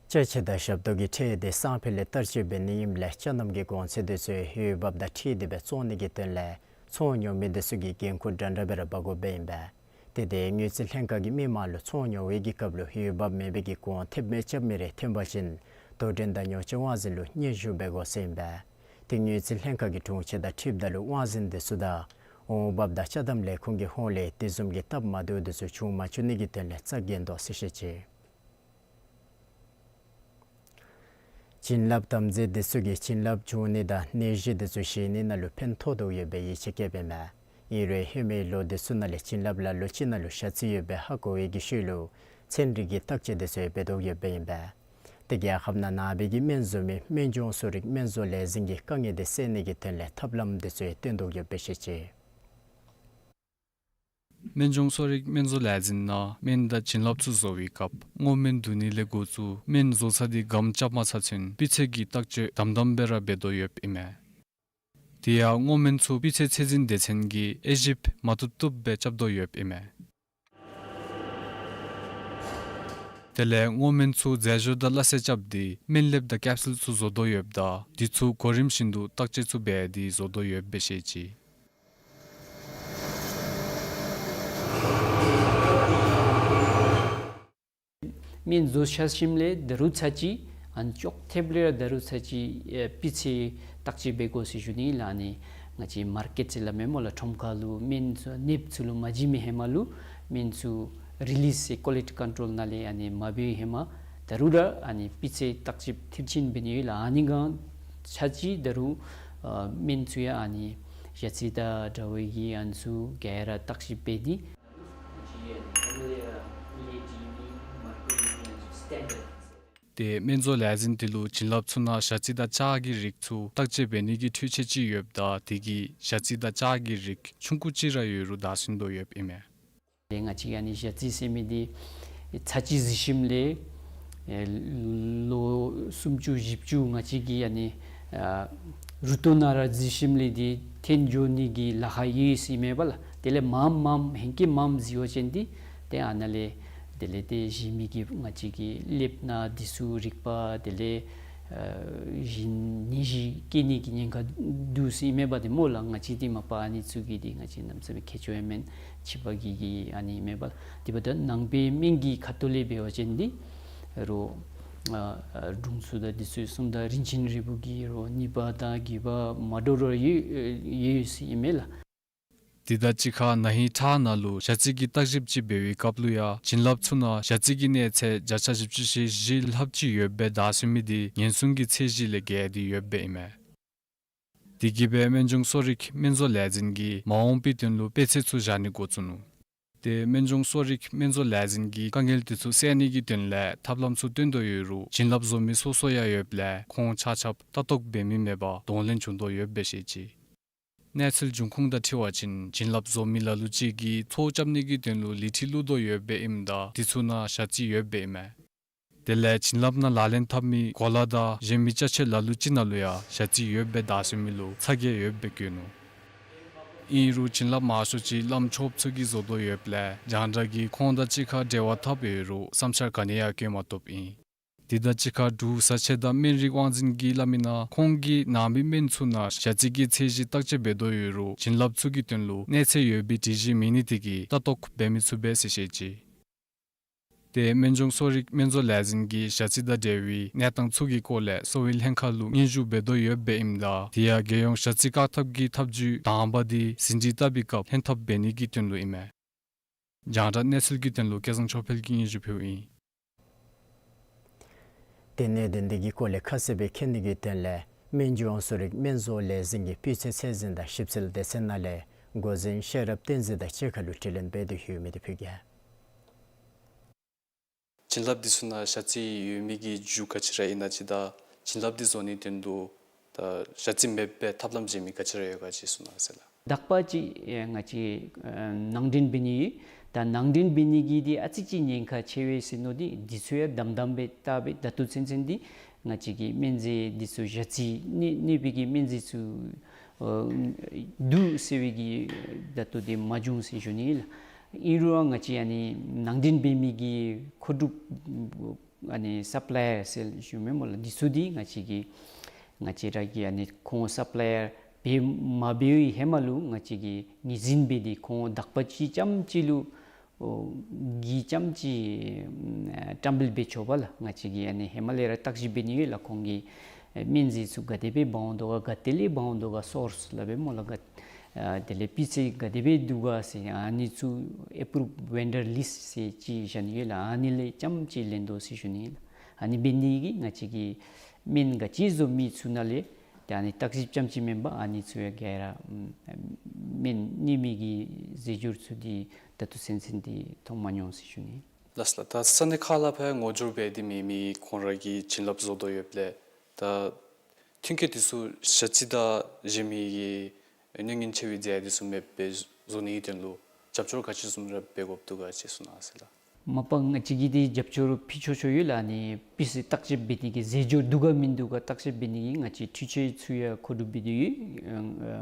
ཅ་ཆས་དང་ཞབས་ཏོག་གི་ཁྲལ་དེ་སང་ཕོད་ལས་བསྟར་སྤྱོད་འབད་ནི་ཨིནམ་ལས་ཅ་རྣམ་གྱི་གོང་ཚད་དེ་ཚུ་འོས་འབབ་དང་འཁྲིལ་ཏེ་སྦེ་བཙོང་ནི་གི་དོན་ལས་ཚོང་ཉོ་མི་དེ་ཚུ་གིས་འགན་ཁུར་འདྲན་འདྲ་སྦེ་ར་འབག་དགོཔ་ཨིན་པས། ཏེ་དེ་དངུལ་རྩིས་ལྷན་ཁག་གིས་མི་མང་ལུ་ཚོང་ཉོ་བའི་གི་སྐབས་ལུ་འོས་འབབ་མེད་པའི་གི་གོང་ཐེབས་མི་རྐྱབ་མི་རེ་ཐོན་པ་ཅིན་དོ་འགྲན་དང་ཉོ་སྤྱོད་དབང་འཛིན་ལུ་སྙན་ཞུ་འབད་དགོ་ཟེར་ཨིན་པས། ཏེ་དངུལ་རྩིས་ལྷན་ཁག་གི་དྲུང་ཆེན་དང་འཁྲིལཝ་ད་ལུ་དབང་འཛིན་དེ་ཚུ་དང་འོང་འབབ་དང་ཅ་དམ་ལས་ཁུངས་ཀྱི་ཧོངས་ལས་དེ་བཟུམ་གྱི་སྟབས་མ་བདེཝ་དེ་ཚུ་བྱུང་མ་བཅུག་ནི་གི་དོན་ལས་རྩ་འགེངས་དོ་ཟེར་བཤད་ཅི། བྱིན་རླབས་དམ་རྫས་དེ་ཚུ་གིས་བྱིན་རླབས་འཇུག་ནི་དང་ནད་གཞི་དེ་ཚུ་ཞི་ནི་ནང་ལུ་ཕན་ཐོགས་དོ་ཡོདཔ་སྦེ་ཡིད་ཆེས་བསྐྱེདཔ་ཨིན་མས། ཨིན་རུང་ཧེ་མའི་ལོ་དེ་ཚུ་ནང་ལས་བྱིན་རླབས་ལ་ལུ་ཅིག་ནང་ལུ་ཤ་ཚིལ་ཡོདཔ་སྦེ་ཧ་གོ་བའི་གི་ཤུལ་ལུ་ཚན་རིག་གི་བརྟག་དཔྱད་དེ་ཚུ་འབད་དོ་ཡོདཔ་ཨིན་པས། ཏེ་རྒྱལ་ཁབ་ནང་ནང་པའི་གི་སྨན་བཟོ་མི་སྨན་ལྗོངས་གསོ་རིག་སྨན་བཟོ་ལས་འཛིན་གྱིས་དཀའ་ངལ་དེ་སེལ་ནི་གི་དོན་ལས་ཐབས་ལམ་དེ་ཚུ་བཏོན་དོ་ཡོདཔ་སྦེ་བཤད་ཅི། སྨན་ལྗོངས་གསོ་རིག་སྨན་བཟོ་ལས་འཛིན་ནང་སྨན་དང་བྱིན་རླབས་ཚུ་བཟོ་བའི་སྐབས་སྔོ་སྨན་བསྡུ་ནི་ལས་འགོ་བཙུགས་སྨན་བཟོ་ཚར་ཏེ་སྒམ་རྐྱབ་མ་ཚར་ཚུན་སྤུས་ཚད་ཀྱི་བརྟག་དཔྱད་དམ་དམ་སྦེ་ར་འབད་དོ་ཡོདཔ་ཨིན་མས། དེ་ཡང་སྔོ་སྨན་ཚུ་སྤུས་ཚད་ཚད་འཛིན་སྡེ་ཚན་གྱིས་དབྱེ་ཞིབ་མ་བཏུབ་བཏུབ་སྦེ་རྐྱབ་དོ་ཡོདཔ་ཨིན་མས། དེ་ལས་སྔོ་སྨན་ཚུ་རྫས་སྦྱོར་དང་སླ་བསྲེ་རྐྱབ་སྟེ་སྨན་ལེབ་དང་ཀེབ་སུལ་ཚུ་བཟོ་དོ་ཡོདཔ་ད་དེ་ཚུ་གོ་རིམ་བཞིན་དུ་བརྟག་དཔྱད་ཚུ་འབད་དེ་བཟོ་དོ་ཡོདཔ་སྦེ་བཤད་ཅི། སྨན་བཟོ་ཚར་ཞིནམ་ལས་ད་རུང་ཚར་གཅིག་ཨ་ནི་ཅོག་འཐདཔ་ལས་ར་ད་རུང་ཚར་གཅིག་ཨེ་སྤུས་ཚད་བརྟག་དཔྱད་འབད་དགོ་ཟེར་ཞུ་ནི་ལགས། ཨ་ནི་ང་བཅས་མར་ཀེཊ་ཟེར་སླབ་མས་སྨོ་ལགས། ཁྲོམ་ཁ་ལུ་སྨན་ཚུ་ནདཔ་ཚུ་ལུ་མ་བྱིན་མི་ཧེ་མ་ལུ་སྨན་ཚུ་རི་ལིསི་ཀོ་ལི་ཊི་ཀོན་ཊོལ་ནང་ལས་ཨ་ནི་མ་འབད་བའི་ཧེ་མ་ད་རུང་ར་ཨ་ནི་སྤུས་ཚད་བརྟག་དཔྱད་མཐིལ་ཕྱིན་འབད་ནི་ཡོད་ལགས། ཨ་ནི་སྒང་ཚར་གཅིག་ད་རུང་ཨ་སྨན་ཚུ་ཡང་ཨ་ནི་ཞ་ཚི་དང་འདྲ་བའི་གི་ཨ་ནི་ཚུ་ག་ར་བརྟག་དཔྱད་འབད་དེ། ཏེ་སྨན་བཟོ་ལས་འཛིན་དེ་ལུ་བྱིན་རླབས་ཚུ་ནང་ཞ་རྩི་དང་ལྕགས་ཀྱི་རིགས་ཚུ་བརྟག་དཔྱད་འབད་ནི་གི་འཕྲུལ་ཆས་ཅིག་ཡོདཔ་ད་དེ་གིས་ཞ་རྩི་དང་ལྕགས་ཀྱི་རིགས་ཆུང་ཀུ་ཅིག་ར་ཡོད་རུང་བདའ་ཟུན་དོ་ཡོདཔ་ཨིན་མས། ཏེ་ང་བཅས་ཨ་ནི་ཞ་རྩི་ཟེར་མི་འདི་ཚར་གཅིག་བཟི་ཞིནམ་ལས་ཨེ་ལོ་སུམ་ཅུ་བཞི་བཅུ་ང་བཅས་ཀྱིས་ཨ་ནི་ཨ་རུ་ཏོ་ནང་ར་བཟི་ཞིནམ་ལས་འདི་འཐོན་འགྱོ་ནི་གི་ལཱ་ཁག་ཡོད་ཟེར་ཨིན་མས་པ་ལགས། དེ་ལས་མངམ་མངམ་ཧེང་སྐལ་མངམ་བཟི་བ་ཅིན་འདི་ཏེ་ཨ་ནཱ་ལས་དེ་ལས་ཏེ་གཞན་མི་གི་ང་བཅས་ཀྱི་ཀླདཔ་ནང་འདི་ཚུ་རིག་པ་དེ་ལས་ཨ་གཞན་ནད་གཞི་སྐྱེ་ནི་གི་ཉེན་ཁ་འདུག་ཟེར་ཨིན་མས་པ། ཏེ་སྨོ་ལགས། ང་བཅས་འདི་མ་པ་ཨ་ནི་ཚུ་གི་འདི་ང་བཅས་གནམ་མེད་ས་མེད་ཁྱད་ཆོས་ཡང་མེན། ཕྱི་པ་གི་གི་ཨ་ནི་མེན་པ། དེ་འབདཝ་ད་ནང་པའི་སྨན་གྱི་ཁ་ཐུག་ལས་འབད་བ་ཅིན་འདི་རོ་ཨ་ཨ་འབྲུ་ཚུ་དང་འདི་ཚུ་གསུངམ་ད་རིན་ཆེན་རིལ་བུ་གི་རོ་ནུས་པ་དང་དགོས་པ་མ་འདྲཝ་ར་ཡོད་ཡོད་ཟེར་ཨིན་མས་ལགས། དེ་དང་གཅིག་ཁར་ན་ཧིང་ཁྲག་ནང་ལུ་ཞ་རྩི་གི་བརྟག་ཞིབ་ཅིག་འབད་བའི་སྐབས་ལུ་ཡང་བྱིན་རླབས་ཚུ་ནང་ཞ་རྩི་གི་གནས་ཚད་བརྒྱ་ཆ་བཞི་བཅུ་ཞེ་བཞི་ལྷགཔ་ཅིག་ཡོདཔ་སྦེ་བདའ་ཟུན་མི་འདི་ཉེན་སྲུང་གི་ཚད་གཞི་ལས་བརྒལ་ཏེ་ཡོདཔ་སྦེ་ཨིན་མས། དེ་གིས་སྦེ་སྨན་ལྗོངས་གསོ་རིག་སྨན་བཟོ་ལས་འཛིན་གྱིས་མ་འོངས་པའི་དོན་ལུ་དཔེ་ཚད་ཚུ་བཞག་ནི་འགོ་བཙུགས་ནུག། ཏེ་སྨན་ལྗོངས་གསོ་རིག་སྨན་བཟོ་ལས་འཛིན་གྱིས་དཀའ་ངལ་དེ་ཚུ་སེལ་ནི་གི་དོན་ལས་ཐབས་ལམ་ཚུ་སྟོན་དོ་ཡོད་རུང་བྱིན་རླབས་བཟོ་མི་སོ་སོ་ཡང་ཡོདཔ་ལས་ཁོང་ཆ་ཁྱབ་ལྟ་རྟོག་འབད་མི་མེད་པར་གདོང་ལེན་བྱུང་དོ་ཡོདཔ་སྦེ་བཤད་ཅི། གནས་ཚུལ་འབྱུང་ཁུངས་དང་འཁྲིལ་བ་ཅིན་བྱིན་རླབས་བཟོ་མི་ལ་ལུ་ཅིག་གིས་ཚོ་རྐྱབ་ནི་གི་དོན་ལུ་ལི་ཁྲི་བླུག་དོ་ཡོདཔ་སྦེ་ཨིནམ་ད་དེ་ཚུ་ནང་ཞ་རྩི་ཡོདཔ་སྦེ་ཨིན་མས། དེ་ལས་བྱིན་རླབས་ནང་ལག་ལེན་འཐབ་མི་གོ་ལ་དང་གཞན་མི་ཅ་ཆས་ལ་ལུ་ཅིག་ནང་ལུ་ཡང་ཞ་རྩི་ཡོདཔ་སྦེ་བདའ་ཟུན་མི་ལུ་ཚ་གྱང་ཡོདཔ་སྦེ་བཀོད་ནུག། ཨིན་རུང་བྱིན་རླབས་མང་ཤོས་ཅིག་བླམ་ཆོསཔ་ཚུ་གིས་བཟོ་དོ་ཡོདཔ་ལས་རྒྱང་བསྒྲགས་ཀྱིས་ཁོང་དང་གཅིག་ཁར་འབྲེལ་བ་འཐབ་ཡོད་རུང་བསམ་འཆར་ག་ནི་ཡང་བཀོད་མ་བཏུབ་ཨིན། དེ་དང་གཅིག་ཁར་འབྲུག་བཟའ་ཆས་དང་སྨན་རིགས་དབང་འཛིན་གྱིས་སླབ་མི་ནང་ཁོང་གིས་ནང་པའི་སྨན་ཚུ་ནང་ཞ་རྩི་གི་ཚད་གཞི་བརྟག་དཔྱད་འབད་དོ་ཡོད་རུང་བྱིན་རླབས་ཚུ་གི་དོན་ལུ་གནས་ཚད་ཡོད་པའི་སྒྲིག་གཞི་མེད་ནི་དེ་གིས་ལྟ་རྟོག་འབད་མི་ཚུགས་པས་ཟེར་བཤད་ཅི། ཏེ་སྨན་ལྗོངས་གསོ་རིག་སྨན་བཟོ་ལས་འཛིན་གྱིས་ཞ་རྩི་དང་འབྲེལ་བའི་གནས་སྟངས་ཚུ་གི་སྐོར་ལས་གསོ་བའི་ལྷན་ཁག་ལུ་སྙན་ཞུ་འབད་དོ་ཡོདཔ་སྦེ་ཨིནམ་ད་དེ་ཡང་རྒྱལ་ཡོངས་ཞ་རྩི་བཀག་ཐབས་ཀྱི་ཐབས་བྱུས་དང་པ་འདི་ཟིན་བྲིས་བཏབ་པའི་སྐབས་ལྷན་ཐབས་འབད་ནི་གི་དོན་ལུ་ཨིན་མས། རྒྱང་བསྒྲགས་གནས་ཚུལ་གྱི་དོན་ལུ་སྐལ་བཟང་ཆོས་འཕེལ་གྱིས་སྙན་ཞུ་ཕུལཝ་ཨིན། ཏེ་གནད་དོན་འདི་གི་སྐོར་ལས་ཁ་གསལ་སྦེ་མཁྱེན་ནི་གི་དོན་ལས་སྨན་ལྗོངས་གསོ་རིག་སྨན་བཟོ་ལས་འཛིན་གྱི་སྤུས་ཚད་ཚད་འཛིན་དང་ཞིབ་འཚོལ་སྡེ་ཚན་ནང་ལས་འགོ་འཛིན་ཤེས་རབ་བསྟན་འཛིན་དང་གཅིག་ཁར་ལུ་དྲི་ལན་འབད་དེ་ཡོད་མི་འདི་ཕུལ་གེ། བྱིན་རླབས་འདི་ཚུ་ནང་ཞ་རྩི་ཡོད་མི་གི་རྒྱུ་ག་ཅི་ར་ཨིན་ན་ཅིག་དང་བྱིན་རླབས་འདི་བཟོ་ནིའི་དོན་ལུ་ད་ཞ་རྩི་མེད་པའི་ཐབས་ལམ་གཞན་མི་ག་ཅི་ར་ཡོད་ག་ཅིག་གསུང་གནང་ཟེར་ལགས། དག་པ་ཅིག་ཨེ་ང་བཅས་ཨེ་ནང་འདྲེན་འབད་ནི་ཡོད། ད་ནང་འདྲེན་འབད་ནི་གི་འདི་ཨ་ཙི་ཅིག་ཉེན་ཁ་ཆེ་བས་ཟེར་མནོ་སྟེ་འདི་ཚུ་ཡང་དམ་དམ་སྦེ་བལྟ་སྦེ་ད་ལྟོ་ཚུན་ཚོད་འདི་ང་བཅས་ཀྱི་སྨན་རྫས་འདི་ཚུ་ཞ་རྩི་ནི་ནུས་པའི་གི་སྨན་རྫས་ཚུ་ཨ་འདུག་ཟེར་བའི་གི་ད་ལྟོ་འདི་མ་བྱུང་ཟེར་ཞུ་ནི་ལགས། ཨིན་རུང་ང་བཅས་ཨ་ནི་ནང་འདྲེན་འབད་མི་གི་མཁོ་སྒྲུབ་ཨ་ནི་སཔ་ལའི་ཡར་ཟེར་ཞུ་མི་སྨོ་ལགས། འདི་ཚུ་འདི་ང་བཅས་ཀྱིས་ང་བཅས་ར་གིས་ཨ་ནི་ཁོང་སཔ་ལའི་ཡར་འབད་མ་འབདཝ་ཧེ་མ་ལུ་ང་བཅས་ཀྱིས་ངོས་འཛིན་འབད་དེ་ཁོང་དག་པ་ཅིག་རྐྱངམ་ཅིག་ལུ་ཨོ་གིས་རྐྱངམ་ཅིག་ཨ་བཀྲམ་སྤེལ་འབད་ཆོག་པ་ལགས། ང་བཅས་ཀྱིས་ཨ་ནི་ཧེ་མ་ལས་ར་བརྟག་ཞིབ་འབད་ནི་ཡོད་ལགས། ཁོང་གི་ཨེ་སྨན་རྫས་ཚུ་ག་དེ་སྦེ་འབག་འོང་དོ་ག་ག་ཏེ་ལས་འབག་འོང་དོ་ག་སོརསི་སླབ་པས་སྨོ་ལགས། ག་ཨ་དེ་ལས་སྤུས་ཚད་ག་དེ་སྦེ་འདུག་ག་ཟེར་ཨ་ནི་ཚུ་ཨེ་པུ་རུབ་ཝེན་ཌར་ལིསཊ་ཟེར་ཅིག་བཞག་ནི་ཡོད་ལགས། ཨ་ནི་ལས་རྐྱངམ་ཅིག་ལེན་དོ་ཟེར་ཞུ་ནི་ལགས། ཨ་ནི་འབད་ནི་གིས་ང་བཅས་ཀྱིས་སྨན་ག་ཅི་བཟོ་མི་ཚུ་ནང་ལས་ཏེ་ཨ་ནི་བརྟག་ཞིབ་རྐྱངམ་ཅིག་མེན་པར་ཨ་ནི་ཚུ་ཡང་ག་ར་ཨམ་སྨན་གནོད་མི་གི་རྫས་སྦྱོར་ཚུ་འདི་ད་ལྟོ་ཚུན་ཚོད་འདི་མཐོང་མ་མྱོང་ཟེར་ཞུ་ནི། ལགས་ལགས། ད་ས་གནས་ཁག་ལུ་ཕར་ངོ་སྦྱོར་འབད་དེ་མེད་མི་ཁོང་ར་གིས་བྱིན་རླབས་བཟོ་དོ་ཡོདཔ་ལས་ད་ཐོན་སྐྱེད་འདི་ཚུ་ཞ་རྩི་དང་གཞན་མི་གི་གནོད་ཉེན་ཆེ་བའི་རྫས་འདི་ཚུ་མེདཔ་སྦེ་བཟོ་ནིའི་དོན་ལུ་རྒྱབ་སྐྱོར་ག་ཅི་བཟུམ་ར་འབད་དགོཔ་འདུག་ག་ཅིག་གསུང་གནང་ཟེར་ལགས། མ་པ་ང་བཅས་ཀྱིས་འདི་རྒྱབ་སྐྱོར་ཕུལ་ཆོག་ཆོག་ཡོད་ལགས། ཨ་ནི་སྤུས་ཚད་བརྟག་དཔྱད་འབད་ནི་གི་རྫས་སྦྱོར་འདུག་ག་མིན་འདུག་ག་བརྟག་དཔྱད་འབད་ནི་གི་ང་བཅས་འཕྲུལ་ཆས་ཚུ་ཡང་མཁོ་སྒྲུབ་འབད་དེ་ཡོད། ཨ་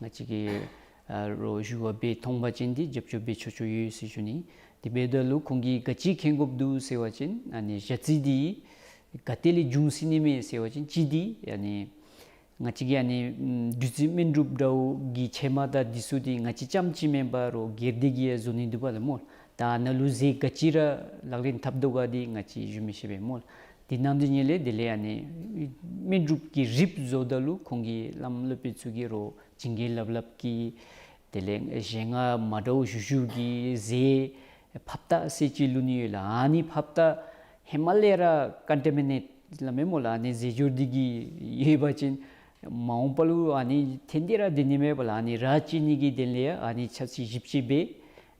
ང་བཅས་ཀྱིས་ཨ་རོགས་ཞུ་བ་འབད་མཐོང་པ་ཅིན་འདི་རྒྱབ་སྐྱོར་འབད་ཆོག་ཆོག་ཡོད་ཟེར་ཞུ་ནི། དེ་འབདཝ་ད་ལུ་ཁོང་གིས་ག་ཅི་མཁྱེན་དགོཔ་འདུག་ཟེར་བ་ཅིན་ཨ་ནི་ཞ་རྩི་འདི་ག་ཏེ་ལས་འབྱུང་སྲིད་ནི་མས་ཟེར་བ་ཅིན་གཅིག་འདི་ཨ་ནི་ང་བཅས་ཀྱི་ཨ་ནི་ཨམ་བདུད་རྩི་སྨན་སྒྲུབ་འདྲཝ་གི་ཕྱེ་མར་དང་འདི་ཚུ་འདི་ང་བཅས་རྐྱངམ་ཅིག་མེན་པར་རོགས་སྒེར་སྡེ་གིས་ཡང་བཟོ་ནི་འདུག་པ་ལགས་སྨོ། ད་ཨ་ནཱ་ལུ་རྫས་ག་ཅི་ར་ལག་ལེན་འཐབ་དོ་ག་འདི་ང་བཅས་ཞུ་མི་ཤེས་པས་སྨོ། དེ་ནང་དོན་ཉིད་ལས་དེ་ལས་ཨ་ནི་སྨན་སྒྲུབ་ཀྱི་རིགཔ་བཟོཝ་ད་ལུ་ཁོང་གི་བླམ་སློབ་དཔོན་ཚུ་གིས་རོགས་བྱིན་གྱིས་བརླབས་བརླབས་ཀྱིས་དེ་ལས་གཞན་ང་མ་འདྲཝ་ཞུ་ཞུཝ་གི་རྫས་ཕབ་རྟགས་ཟེར་ཅིག་བླུག་ནི་ཡོད་ལགས། ཨ་ནི་ཕབ་རྟགས་ཧེ་མ་ལས་ར་ཀོན་ཊ་མི་ནེཊ་སླབ་མས་སྨོ་ལགས། ཨ་ནི་རྫས་སྦྱོར་འདི་གིས་ཡོད་པ་ཅིན་མ་འོངས་པ་ལུ་ཨ་ནི་ཐོན་ཏེ་ར་སྡོད་ནི་མས་པ་ལགས། ཨ་ནི་ར་བཅད་ནི་གི་དོན་ལས་ཡང་ཨ་ནི་ཆ་ཤས་ཞིབ་དཔྱད་འབད་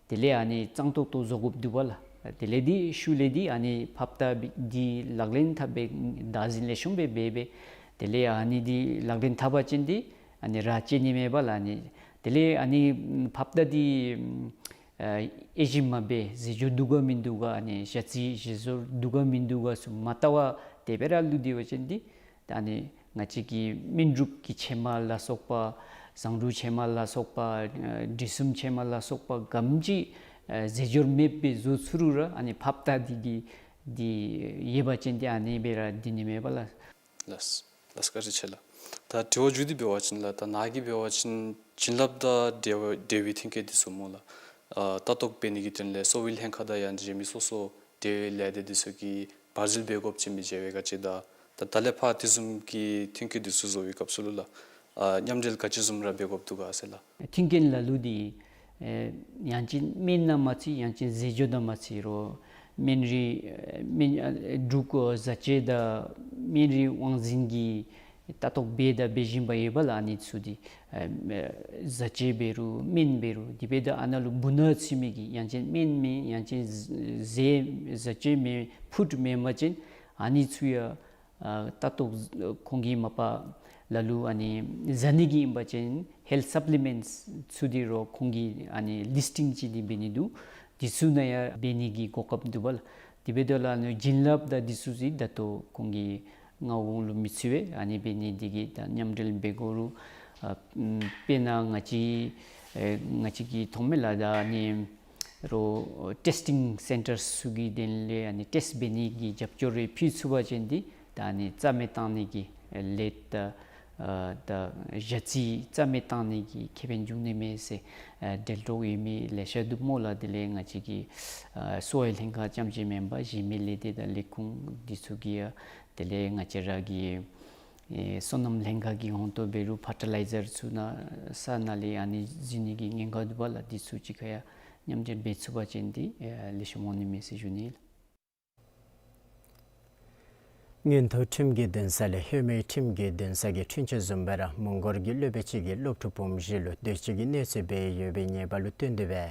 དེ་ལས་ཨ་ནི་གཙང་ཏོག་ཏོ་བཟོ་དགོཔ་འདུག་པ་ལགས། དེ་ལས་འདི་ཤུལ་ལས་འདི་ཨ་ནི་ཕབ་གཏའ་འདི་ལག་ལེན་འཐབ་སྦེ་བདག་འཛིན་ལེགས་ཤོམ་སྦེ་འབད་སྦེ་དེ་ལས་ཨ་ནི་འདི་ལག་ལེན་འཐབ་པ་ཅིན་འདི་ཨ་ནི་ར་བཅད་ནི་མེད་པས་ལགས། ཨ་ནི་དེ་ལས་ཨ་ནི་ཕབ་གཏའ་འདི་ཨ་དབྱེ་ཞིབ་མ་འབད་རྫས་སྦྱོར་འདུག་ག་མིན་འདུག་ག་ཨ་ནི་ཞ་རྩི་རྫས་སྦྱོར་འདུག་ག་མིན་འདུག་ག་ཚུ་མ་བལྟ་བར་དེ་སྦེ་ར་བླུགས་ཏེ་འབད་བ་ཅིན་འདི་ད་ཨ་ནི་ང་བཅས་ཀྱི་སྨན་སྒྲུབ་ཀྱི་ཕྱེ་མར་ལ་སོགས་པ་བཟང་དྲུག་ཕྱེ་མར་ལ་སོགས་པ་ཨ་དྲི་བསུང་ཕྱེ་མར་ལ་སོགས་པ་ག་དེམ་ཅིག་ཨ་རྫས་སྦྱོར་མེདཔ་སྦེ་བཟོ་ཚུགས་རུང་ར་ཨ་ནི་ཕབ་གཏའ་འདི་གིས་འདི་ཡོད་པ་ཅིན་འདི་ཨ་ནི་སྦེ་ར་འདི་ནི་མེད་པས་ལགས། ལགས་ལགས་བཀའ་དྲིན་ཆེ་ལགས། ད་དྲི་བ་མཇུག་འདི་འབད་བ་ཅིན་ལགས། ད་ནཱ་གིས་འབད་བ་ཅིན་བྱིན་རླབས་དང་འབྲེལ་བའི་འབྲེལ་བའི་ཐོན་སྐྱེད་འདི་ཚུ་སྨོ་ལགས། ཨ་ལྟ་རྟོག་འབད་ནི་གི་དོན་ལས་གསོ་བའི་ལྷན་ཁག་དང་ཡང་འཇིགས་མེད་སོ་སོ་འབྲེལ་ལས་སྡེ་འདི་ཚུ་གིས་བར་འཛུལ་འབད་དགོཔ་ཅིག་མི་འབྱུང་བས་ག་ཅི་དང་། ད་ད་ལས་ཕར་དེ་བཟུམ་གྱི་ཐོན་སྐྱེད་འདི་ཚུ་བཟོ་བའི་སྐབས་སུ་ལུ་ལགས། ཨ་མཉམ་འབྲེལ་ག་ཅི་བཟུམ་ར་འབད་དགོཔ་འདུག་ག་ཟེར་ལགས། ཐོན་སྐྱེད་ལ་ལུ་འདི་ཨེ་ཡང་ཅིན་སྨན་ནང་མ་ཚུད་ཡང་ཅིན་རྫས་སྦྱོར་ནང་མ་ཚུད་རུང་སྨན་རིགས་ཨེ་སྨན་ཨ་འབྲུག་བཟའ་བཅའ་དང་སྨན་རིགས་དབང་འཛིན་གྱིས་ལྟ་རྟོག་འབད་དང་འབད་བཞིན་པ་ཡོད་པས་ལགས། ཨ་ནི་ཚུ་འདི་ཨེ་བཟའ་བཅའ་འབད་རུང་སྨན་འབད་རུང་དེ་འབདཝ་ད་ཨ་ནཱ་ལུ་སྦུག་ན་ཚུད་མི་གི་ཡང་ཅིན་སྨན་མེན་ཡང་ཅིན་རྫས་བཟའ་བཅའ་མེན་ཕུཌ་མེན་པ་ཅིན་ཨ་ནི་ཚུ་ཡང་ཨ་ལྟ་རྟོག་ཁོང་གིས་མ་པ་ལ་ལུ་ཨ་ནི་བཟའ་ནི་གི་ཨིན་པ་ཅིན་ཧེལཐ་སབ་ལི་མེནཊསི་ཚུ་འདི་རུང་ཁོང་གིས་ཨ་ནི་ལིསིང་ཅིག་འདི་འབད་ནི་འདུག། འདི་ཚུ་ནང་ཡང་འབད་ནི་གི་གོ་སྐབས་འདུག་པས་ལགས། དེ་འབདཝ་ད་ལུ་ཨ་ནི་བྱིན་རླབས་དང་འདི་ཚུ་ཅིག་ད་ལྟོ་ཁོང་གི་མངའ་འོག་ལུ་མི་ཚུད་པས། ཨ་ནི་འབད་ནི་འདི་གིས་ད་མཉམ་འབྲེལ་འབད་དགོ་རུང་ཨ་དཔེར་ན་ང་བཅས་ཨེ་ང་བཅས་ཀྱིས་མཐོང་མི་ལགས། ད་ཨ་ནི་རོགས་ཊེསི་ཊིང་སེན་ཊར་ཚུ་གི་དོན་ལས་ཨ་ནི་ཊེསཊ་འབད་ནི་གི་རྒྱབ་སྐྱོར་རེ་ཕུལ་ཚུགས་པ་ཅིན་འདི་ད་ཨ་ནི་རྩ་མེད་བཏང་ནི་གི་ལེཌ་དང་ཨ་ད་ཞ་རྩི་རྩ་མེད་བཏང་ནི་གི་ཁེ་ཕན་འབྱུང་ནི་མས་ཟེར་ཨ་འགྲེལ་བསྒྲགས་ཡོད་མི་ལེ་ཤ་འདུག་སྨོ་ལགས། དེ་ལས་ང་བཅས་ཀྱི་ཨ་གསོ་བའི་ལྷན་ཁག་རྐྱངམ་ཅིག་མེན་པར་གཞན་མི་ལས་སྡེ་དང་ལས་ཁུངས་འདི་ཚུ་གིས་ཡང་དེ་ལས་ང་བཅས་ར་གི་ཨེ་སོ་ནམ་ལྷན་ཁག་གི་ཧོང་ཏོ་འབད་རུང་ཕར་ཊི་ལའི་ཛར་ཚུ་ནང་ས་ནང་ལས་ཨ་ནི་བྱིན་ནི་གི་ཉེན་ཁ་འདུག་པས་ལགས། འདི་ཚུ་གཅིག་ཁར་ཡང་མཉམ་འབྲེལ་འབད་ཚུགས་པ་ཅིན་འདི་ཨེ་ལེགས་ཤོམ་འོང་ནི་མས་ཟེར་ཞུ་ནི་ལགས། མངོན་མཐོ་ཁྲིམས་ཀྱི་འདུན་ས་ལས་ཧེ་མའི་ཁྲིམས་ཀྱི་འདུན་ས་གི་འཁྲུན་ཆོད་བཟུམ་སྦེ་ར་མོང་སྒར་གྱི་སློབ་དཔོན་ཅིག་གིས་སློབ་ཕྲུག་བུམོ་ཅིག་ལུ་འདོད་སྤྱོད་ཀྱི་གནོད་འཚེ་འབད་ཡོད་པའི་ཉེས་པ་ལུ་བརྟེན་ཏེ་སྦེ་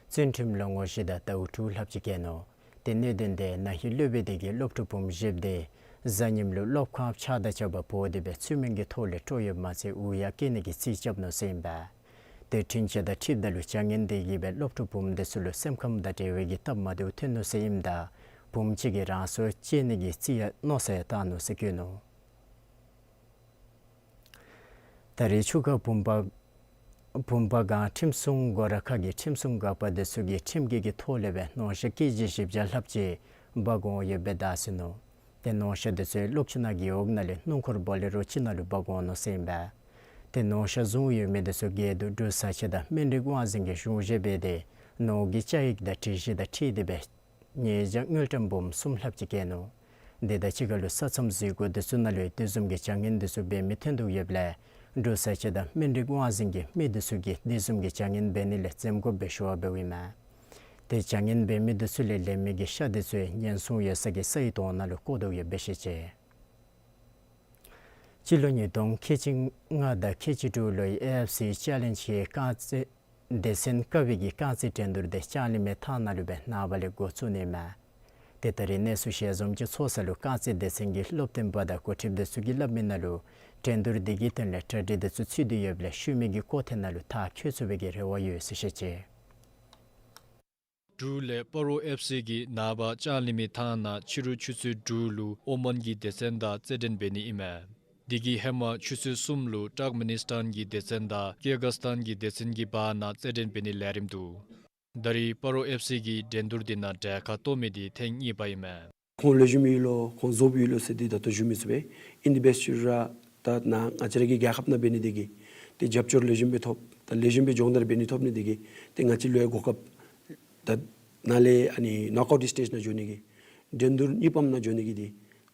བཙོན་ཁྲིམས་ལོ་ངོ་བཞི་དང་ཟླཝ་དྲུག་ལྷགཔ་ཅིག་བཀལ་ནུག། དེ་གནད་དོན་དེ་ན་ཧིང་སློབ་དཔོན་དེ་གིས་སློབ་ཕྲུག་བུམོ་བཞིཔོ་དེ་གཟའ་ཉིམ་ལུ་སློབ་ཁང་ཕྱགས་བདར་རྐྱབ་པར་འབོ་སྟེ་སྦེ་ཚུལ་མིན་གྱི་ཐོག་ལས་སྤྲོ་ཡོདཔ་མ་ཚད་འུ་ཡང་བཀལ་ནི་གི་རྩིས་རྐྱབ་ནུག་ཟེར་ཨིན་པས། དེ་འཁྲུན་ཆོད་དང་འཁྲིལཝ་ད་ལུ་བྱ་ངན་དེ་གིས་སྦེ་སློབ་ཕྲུག་བུམོ་དེ་ཚུ་ལུ་སེམས་ཁམས་དང་འབྲེལ་བའི་གི་སྟབས་མ་བདེཝ་ཐོན་ནུག་ཟེར་ཨིནམ་ད་བུམོ་ཅིག་གིས་རང་སྲོག་བཅད་ནི་གི་རྩིས་ཡང་མནོ་བསམ་ཡང་བཏང་ནུག་ཟེར་བཀོད་ནུག། ད་རེས་ཆུ་ཁ་བུམ་པ་བུམ་པ་སྒང་ཁྲིམས་སྲུང་སྒོ་ར་ཁག་གི་ཁྲིམས་སྲུང་འགག་པ་དེ་ཚུ་གིས་ཁྲིམས་འགལ་གྱི་ཐོག་ལས་སྦེ་ནོར་ཤ་ཀེ་ཇི་བཞི་བརྒྱ་ལྷགཔ་ཅིག་འབག་འོང་ཡོདཔ་སྦེ་བརྡ་སོང་ནུག། དེ་ནོར་ཤ་དེ་ཚུ་གློག་ཆུ་ནང་གི་འོག་ནང་ལས་སྣུམ་འཁོར་བོ་ལེ་རོ་ཅིག་ནང་ལུ་འབག་འོང་ནུག་ཟེར་ཨིན་པས། དེ་ནོར་ཤ་བཟུང་ཡོད་མི་དེ་ཚུ་སྒེར་དུ་འབྲུག་བཟའ་ཆས་དང་སྨན་རིགས་དབང་འཛིན་གྱིས་གཞུང་བཞེས་འབད་དེ་ནོར་གྱི་བཅའ་ཡིག་དང་སྒྲིག་གཞི་དང་འཁྲིལ་ཏེ་སྦེ་ཉེས་བྱ་དངུལ་ཀྲམ་འབུམ་གསུམ་ལྷགཔ་ཅིག་བཀལ་ནུག། དེ་དང་གཅིག་ཁར་ལུ་ས་མཚམས་འཛུལ་སྒོ་དེ་ཚུ་ནང་ལུ་དེ་བཟུམ་གྱི་བྱ་ངན་དེ་ཚུ་འབད་མི་ཐོན་དོ་ཡོདཔ་ལས་འབྲུག་བཟའ་ཆས་དང་སྨན་རིགས་དབང་འཛིན་གྱིས་མི་དེ་ཚུ་གིས་དེ་བཟུམ་གྱི་བྱ་ངན་འབད་ནི་ལས་འཛེམ་དགོཔ་སྦེ་ཞུ་བ་འབདཝ་ཨིན་མས། དེ་བྱ་ངན་འབད་མི་དེ་ཚུ་ལས་ལེན་མི་གི་ཤ་དེ་ཚུ་ཉེན་སྲུང་ཡོད་ས་གི་སའི་དོང་ནང་ལུ་བཀོ་དོ་ཡོདཔ་སྦེ་བཤད་ཅི། སྤྱི་ལོ་ཉིས་སྟོང་ཁལ་གཅིག་ལྔ་དང་ཁལ་གཅིག་དྲུག་ལོའི་ཨེ་ཨེཕ་སི་ཅེ་ལེནཇ་གི་རྐང་རྩེད་སྡེ་ཚན་ཀ་བི་གི་རྐང་རྩེད་འགྲན་བསྡུར་དེ་ལྕང་གླིང་མའི་ཐང་ནང་ལུ་སྦེ་ནངས་པ་ལས་འགོ་བཙུགས་ནི་མས། དེ་ད་རེས་གནས་ཚུལ་ཞལ་འཛོམས་ཀྱི་ཚོགས་ས་ལུ་རྐང་རྩེད་སྡེ་ཚན་གྱི་སློབ་སྟོན་པ་དང་འགོ་ཁྲིདཔ་དེ་ཚུ་གིས་སླབ་མི་ནང་ལུ་འགྲན་བསྡུར་དེ་གི་དོན་ལས་གྲ་སྒྲིག་དེ་ཚུ་ཚུད་དེ་ཡོདཔ་ལས་ཤུལ་མའི་གི་སྐོར་ཐེངས་ནང་ལུ་མཐར་འཁྱོལ་ཚུགས་པའི་གི་རེ་བ་ཡོད་ཟེར་བཤད་ཅི། འབྲུག་ལས་སྤ་རོ་ཨེཕ་སི་གིས་ནངས་པ་ལྕང་གླིང་མའི་ཐང་ནང་ཕྱི་རུ་ཆུ་ཚོད་དྲུག་ལུ་ཨོ་མཱན་གྱི་སྡེ་ཚན་དང་རྩེད་འགྲན་འབད་ནི་ཨིན་མས། དེ་གི་ཧེ་མ་ཆུ་ཚོད་གསུམ་ལུ་ཏཱརཀ་མི་ནི་སི་ཊཱན་གྱི་སྡེ་ཚན་དང་ཀིར་གིས་སི་ཐཱན་གྱི་སྡེ་ཚན་གྱི་བར་ན་རྩེད་འགྲན་འབད་ནིའི་ལས་རིམ་འདུག། ད་རེས་སྤ་རོ་ཨེཕ་སི་གིས་འགྲན་བསྡུར་དེ་ནང་གྲལ་ཁར་གཏོགས་མི་དེ་ཐེངས་གཉིས་པ་ཨིན་མས། ཁོང་ལེགས་ཤོམ་ཡོད་ལོ་ཁོང་རྫོགསཔ་ཡོད་ལོ་ཟེར་དེ་ད་ལྟོ་ཞུ་མི་ཚུགས་པས། ཨིན་དེ་འབད་རུང་ར་ད་ནཱ་ང་བཅས་ར་གི་རྒྱལ་ཁབ་ནང་འབད་ནི་དེ་གིས་ཏེ་རྒྱབ་སྐྱོར་ལེགས་ཤོམ་སྦེ་ཐོབ། ད་ལེགས་ཤོམ་སྦེ་སྦྱོང་བརྡར་འབད་ནི་ཐོབ་ནི་དེ་གིས་ཏེ་ང་བཅས་ལུ་ཡང་གོ་སྐབས་ད་ནཱ་ལས་ཨ་ནི་ནོག་ཨའུཊ་སི་ཊེཇ་ནང་འགྱོ་ནི་གི་འགྲན་བསྡུར་གཉིས་པམ་ནང་འགྱོ་ནི་གི་དེ་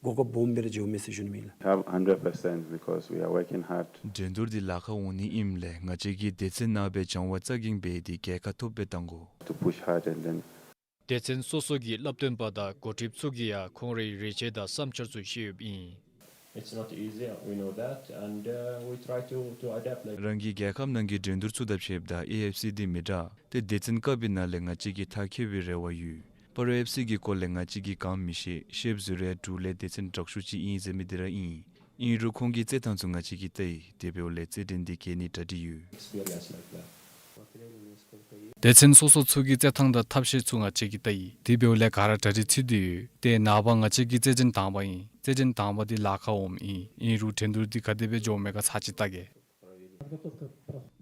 གོ་སྐབས་སྦོམ་སྦེ་ར་འགྱོཝ་མས་ཟེར་ཞུ་ནི་ཨིན་ལགས། Have hundred percent because we are working hard. འགྲན་བསྡུར་འདི་ལཱ་ཁག་འོང་ནི་ཨིནམ་ལས་ང་བཅས་ཀྱིས་སྡེ་ཚན་ནང་སྦེ་སྦྱང་བ་རྩ་འགེངས་འབད་དེ་རྒྱལ་ཁ་ཐོབ་སྦེ་གཏང་དགོ། To push hard and then སྡེ་ཚན་སོ་སོ་གི་སློབ་སྟོན་པ་དང་འགོ་ཁྲིདཔ་ཚུ་གིས་ཡང་ཁོང་རའི་རེ་ཆེ་དང་བསམ་འཆར་ཚུ་བཤད་ཡོདཔ་ཨིན། It's not easy, we know that, and uh, we try to, to adapt like རང་གི་རྒྱལ་ཁབ་ནང་གི་འགྲན་བསྡུར་ཚུ་དང་ཕྱདཔ་ད་ཨེ་ཨེཕ་སི་འདི་མི་དྲག། ཏེ་སྡེ་ཚན་ཀ་བི་ནང་ལས་ང་བཅས་ཀྱིས་མཐར་འཁྱོལ་བའི་རེ་བ་ཡོད། སྤ་རོ་ཨེཕ་སི་གི་སྐོར་ལས་ང་བཅས་ཀྱིས་གང་མི་ཤེས། ཤེསཔ་ཟུར་རེ་འབྲུག་ལས་སྡེ་ཚན་དྲག་ཤོས་ཅིག་ཨིན་ཟེར་མི་འདི་ར་ཨིན། ཨིན་རུང་ཁོང་གི་རྩེད་ཐངས་ཚུ་ང་བཅས་ཀྱིས་བལྟ་ཡི། དེ་འབདཝ་ལས་རྩེད་འགྲན་འདི་གྱེས་ནི་གྲ་སྒྲིག་ཡོད། སྡེ་ཚན་སོ་སོ་ཚུ་གི་རྩེད་ཐངས་དང་ཐབས་ཤེས་ཚུ་ང་བཅས་ཀྱིས་བལྟ་ཡི། དེ་འབདཝ་ལས་ག་ར་གྲ་སྒྲིག་ཚུད་དེ་ཡོད། ཏེ་ནངས་པ་ང་བཅས་ཀྱི་རྩེད་འགྲན་དང་པ་ཨིན། རྩེད་འགྲན་དང་པ་འདི་ལཱ་ཁག་འོངམ་ཨིན། ཨིན་རུང་འགྲན་བསྡུར་འདི་ག་དེ་སྦེ་འགྱོཝ་མས་ག་ཚར་གཅིག་བལྟ་གེ།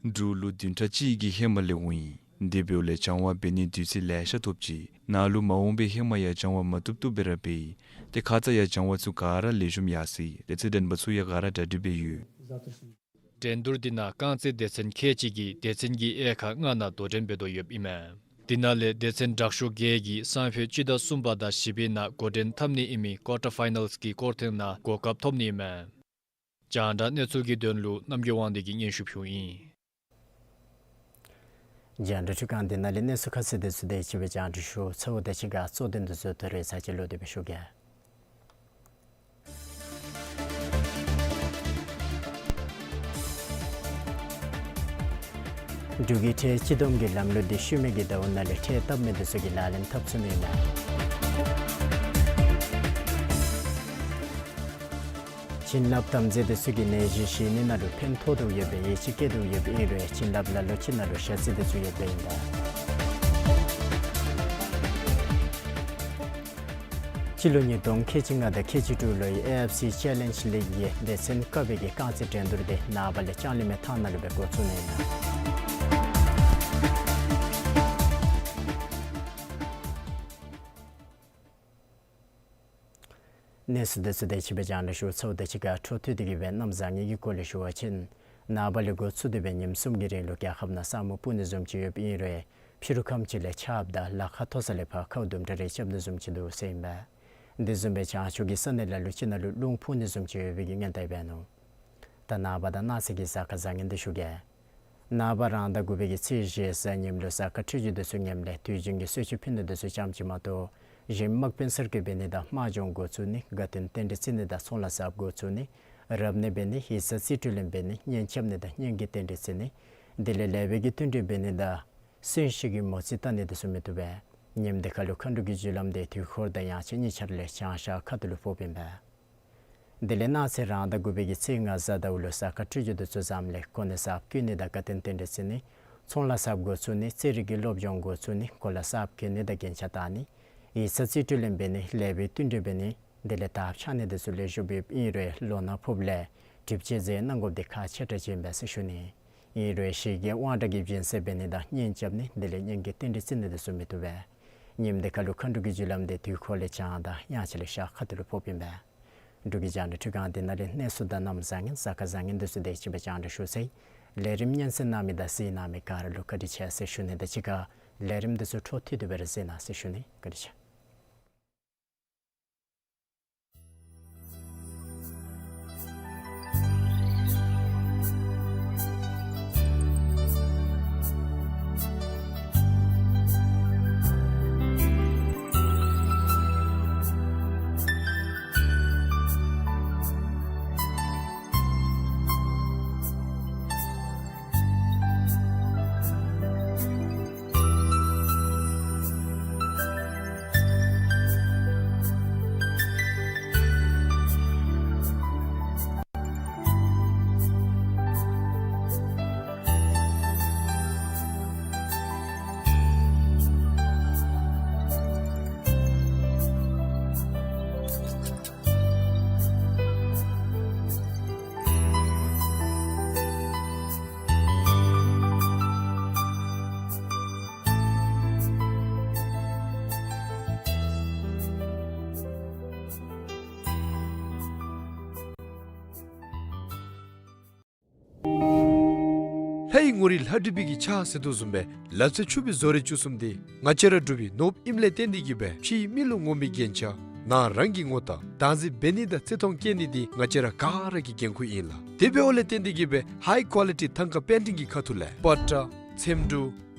འབྲུག་ལུ་བདུན་ཕྲག་གཅིག་གི་ཧེ་མ་ལས་འོང་ཡི། དེ་འབདཝ་ལས་སྦྱང་བ་འབད་ནི་དུས་ཚོད་ལེ་ཤ་ཐོབ་ཅི། ནཱ་ལུ་མ་འོངས་པའི་ཧེ་མ་ཡང་སྦྱང་བ་མ་བཏུབ་བཏུབ་སྦེ་ར་འབད་ཡི། ཏེ་ཁ་ཙ་ཡང་སྦྱང་བ་ཚུ་ག་ར་ལེགས་ཤོམ་ཡར་སོ་ཡི། ཏེ་རྩེད་འགྲན་པ་ཚུ་ཡང་ག་ར་གྲ་སྒྲིག་འབད་ཡོད། འགྲན་བསྡུར་འདི་ནང་རྐང་རྩེད་སྡེ་ཚན་ཁལ་གཅིག་གིས་སྡེ་ཚན་གྱི་དབྱེ་ཁག་ལྔ་ནང་དོ་འགྲན་འབད་དོ་ཡོདཔ་ཨིན་མས། འདི་ནང་ལས་སྡེ་ཚན་དྲག་ཤོས་བརྒྱད་ཀྱིས་སང་ཕོད་སྤྱི་ཟླ་གསུམ་པ་དང་བཞི་པའི་ནང་འགོ་འདྲེན་འཐབ་ནི་ཨིན་མི་ཀོར་ཊར་ཕའི་ནཱལསི་གི་སྐོར་ཐེངས་ནང་གོ་སྐབས་ཐོབ་ནི་ཨིན་མས། རྒྱང་བསྒྲགས་གནས་ཚུལ་གྱི་དོན་ལུ་རྣམ་རྒྱལ་དབང་འདུས་ཀྱིས་སྙན་ཞུ་ཕུལཝ་ཨིན། རྒྱང་བསྒྲགས་འཕྲུལ་ཁང་འདི་ནང་ལས་གནས་ཚུལ་ཁ་གསལ་དེ་ཚུ་དེ་ཅིག་སྦེ་རྒྱང་བསྒྲགས་ཞུ། ཚ་བོ་དེ་ཅིག་ཁར་གཙོ་དོན་དེ་ཚུ་ད་རེས་ཚར་གཅིག་ལོག་སྟེ་སྦེ་ཞུ་གེ། འབྲུག་གི་ཁྲལ་སྤྱི་བསྡོམས་ཀྱི་ལམ་ལུགས་འདི་ཤུལ་མའི་གི་ཟླཝ་ནང་ལས་ཁྲལ་བཏབ་མི་དེ་ཚུ་གིས་ལག་ལེན་འཐབ་ཚུགས་ནི་ཨིན་མས། བྱིན་རླབས་དམ་རྫས་དེ་ཚུ་གིས་ནད་གཞི་ཞི་ནི་ནང་ལུ་ཕན་ཐོགས་དོ་ཡོདཔ་སྦེ་ཡིད་ཆེས་བསྐྱེད་དོ་ཡོདཔ་ཨིན་རུང་བྱིན་རླབས་ལ་ལུ་ཅིག་ནང་ལུ་ཞ་ཚི་དེ་ཚུ་ཡོདཔ་ཨིན་པས། སྤྱི་ལོ་ཉིས་སྟོང་ཁལ་གཅིག་ལྔ་དང་ཁལ་གཅིག་དྲུག་ལོའི་ཨེ་ཨེཕ་སི་ཅེ་ལེནཇ་ལིག་གི་སྡེ་ཚན་ཀ་བའི་གི་རྐང་རྩེད་འགྲན་བསྡུར་དེ་ནངས་པ་ལས་ལྕང་གླིང་མའི་ཐང་ནང་ལུ་སྦེ་འགོ་བཙུགས་ནི་ཨིན་མས། གནས་ཚུལ་དེ་ཚུ་དེ་ཅིག་སྦེ་རྒྱང་བསྒྲགས་ཞུ། ཚ་བོ་དེ་ཅིག་ཁར་འཕྲོ་མཐུད་དེ་གིས་སྦེ་གནམ་བཟང་ངན་གྱི་སྐོར་ལས་ཞུ་བ་ཅིན་ནངས་པ་ལས་འགོ་བཙུགས་ཏེ་སྦེ་ཉིནམ་གསུམ་གྱི་རིང་ལུ་རྒྱལ་ཁབ་ནང་ས་སྨུག་སྤུབ་ནི་བཟུམ་ཅིག་ཡོདཔ་ཨིན་རུང་ཕྱི་རུ་ཁམས་ཅིག་ལས་ཆརཔ་དང་ལ་ཁ་མཐོ་ས་ལས་ཕར་ཁཝ་དུམ་གྲ་རེ་རྐྱབ་ནི་བཟུམ་ཅིག་འདུག་ཟེར་ཨིན་པས། དེ་བཟུམ་སྦེ་བྱང་ཕྱོགས་ཀྱི་ས་གནས་ལ་ལུ་ཅིག་ནང་ལུ་རླུང་འཕུ་ནི་བཟུམ་ཅིག་ཡོད་པའི་གི་སྔོན་བརྡ་འབད་ནུག། ད་ནངས་པ་དང་གནངས་ཚེ་གི་གཟའ་སྐར་བཟང་ངན་འདི་ཞུ་གེ། ནངས་པ་རང་ཟླ་དགུ་པའི་གི་ཚེས་བཞི་གཟའ་ཉིམ་ལུ་གཟའ་སྐར་འཕྲོད་སྦྱོར་དེ་ཚུ་ངནམ་ལས་དུས་རྒྱུན་གྱི་གསོལ་མཆོད་ཕུལ་ནི་དེ་ཚུ་ཙམ་ཅིག་མ་གཏོགས་གཞན་དམག་དཔོན་གསར་བསྐོ་འབད་ནི་དང་དམག་སྦྱོང་འགོ་བཙུགས་ནི་དགའ་སྟོན་རྟེན་འབྲེལ་བརྩི་ནི་དང་ཚོང་ལཱ་གསརཔ་འགོ་བཙུགས་ནི་རབ་གནས་འབད་ནི་ཡིག་ཚང་རྩིས་སྤྲོད་ལེན་འབད་ནི་གཉེན་རྐྱབ་ནི་དང་གཉེན་གྱི་རྟེན་འབྲེལ་བརྩི་ནི་དེ་ལས་ལེགས་པའི་གི་བསྟུན་གྲོས་འབད་ནི་དང་གསོན་གཤིན་གྱི་མོ་རྩིས་བལྟ་ནི་དེ་ཚུ་མི་བཏུབ་པས། ཉིནམ་དེ་ཁར་ལུ་མཁའ་འགྲོ་གི་རྒྱུ་ལམ་དེ་དུས་འཁོར་དང་ཡང་ཅིན་གཉིས་ཆ་ར་ལས་བྱང་ཤར་ཁ་ཐུག་ལུ་ཕོགཔ་ཨིན་པས། དེ་ལས་གནངས་ཚེ་རང་ཟླ་དགུ་པའི་གི་ཚེས་ལྔ་གཟའ་ཟླཝ་ལུ་གཟའ་སྐར་འཕྲོད་སྦྱོར་དེ་ཚུ་བཟངམ་ལས་གོ་གནས་གསརཔ་བསྐོ་ནི་དང་དགའ་སྟོན་རྟེན་འབྲེལ་བརྩི་ནི་ཚོང་ལཱ་གསརཔ་འགོ་བཙུགས་ནི་རྩེད་རིགས་ཀྱི་སློབ་སྦྱོང་འགོ་བཙུགས་ནི་གོ་ལ་གསརཔ་གྱོན་ནི་དང་རྒྱན་ཆ་བཏགས་ནི་ཡིག་ཚང་རྩིས་སྤྲོད་ལེན་འབད་ནི་ལེགས་པའི་བསྟུན་གྲོས་འབད་ནི་དེ་ལས་དརཔ་འཕྱར་ནི་དེ་ཚུ་ལེགས་ཤོམ་སྦེ་ཨིན་རུང་ལོ་ན་ཕོགཔ་ལས་གྲིབ་ཆད་ཟེར་གནང་དགོཔ་དེ་ཁག་ཆེ་དྲགས་ཅིག་ཨིན་པས་ཟེར་ཞུ་ནི། ཨིན་རུང་ཞི་རྒྱས་དབང་དྲག་གི་སྦྱིན་སྲེག་འབད་ནི་དང་གཉེན་རྐྱབ་ནི་དེ་ལས་གཉེན་གྱི་རྟེན་འབྲེལ་བརྩི་ནི་དེ་ཚུ་མི་བཏུབ་པས། ཉིནམ་དེ་ཁར་ལུ་མཁའ་འགྲོ་གི་རྒྱུ་ལམ་དེ་དུས་འཁོར་ལས་བྱང་དང་ཡང་ཅིན་ལས་ཤར་ཁ་ཐུག་ལུ་ཕོགཔ་ཨིན་པས། འབྲུག་གི་རྒྱང་བསྒྲགས་འཕྲུལ་ཁང་འདི་ནང་ལས་གནས་ཚུལ་དང་གནམ་བཟང་ངན་གཟའ་སྐར་བཟང་ངན་དེ་ཚུ་དེ་ཅིག་སྦེ་རྒྱང་བསྒྲགས་ཞུ་ཚར་ཡི། ལས་རིམ་སྙན་གསན་གནང་མི་དང་གཟིགས་གནང་མི་ག་ར་ལུ་བཀའ་དྲིན་ཆེ་ཟེར་ཞུ་ནི་དང་གཅིག་ཁར་ལས་རིམ་དེ་ཚུ་འཕྲོ་མཐུད་དེ་སྦེ་ར་གཟིགས་གནང་ཟེར་ཞུ་ནི། བཀའ་དྲིན་ཆེ། ལྷའི་ངོ་རིས་ལྷ་བྲིས་པའི་གི་ཕྱག་ཟེར་དོ་བཟུམ་སྦེ་ལག་རྩལ་ཕྱུག་པའི་བཟོ་རིག་བཅུ་གསུམ་འདི་ང་བཅས་ར་འབྲུག་པའི་ནོར་བུ་ཨིནམ་ལས་བརྟེན་ཏེ་གིས་སྦེ་ཕྱིའི་མི་ལུ་ངོམ་པའི་རྒྱན་ཆ་ནང་རང་གི་ངོ་རྟགས་བདག་འཛིན་འབད་ནི་དང་བརྩི་མཐོང་བསྐྱེད་ནི་འདི་ང་བཅས་ར་ག་ར་གི་འགན་ཁུར་ཨིན་ལགས། དེ་འབདཝ་ལས་བརྟེན་ཏེ་གིས་སྦེ་ཧའི་ཀོ་ལི་ཊི་ཐང་ཀ་པེན་ཊིང་གི་ཁ་ཐུག་ལས་པ་ཏྲ་ཚེམ་དྲུབ་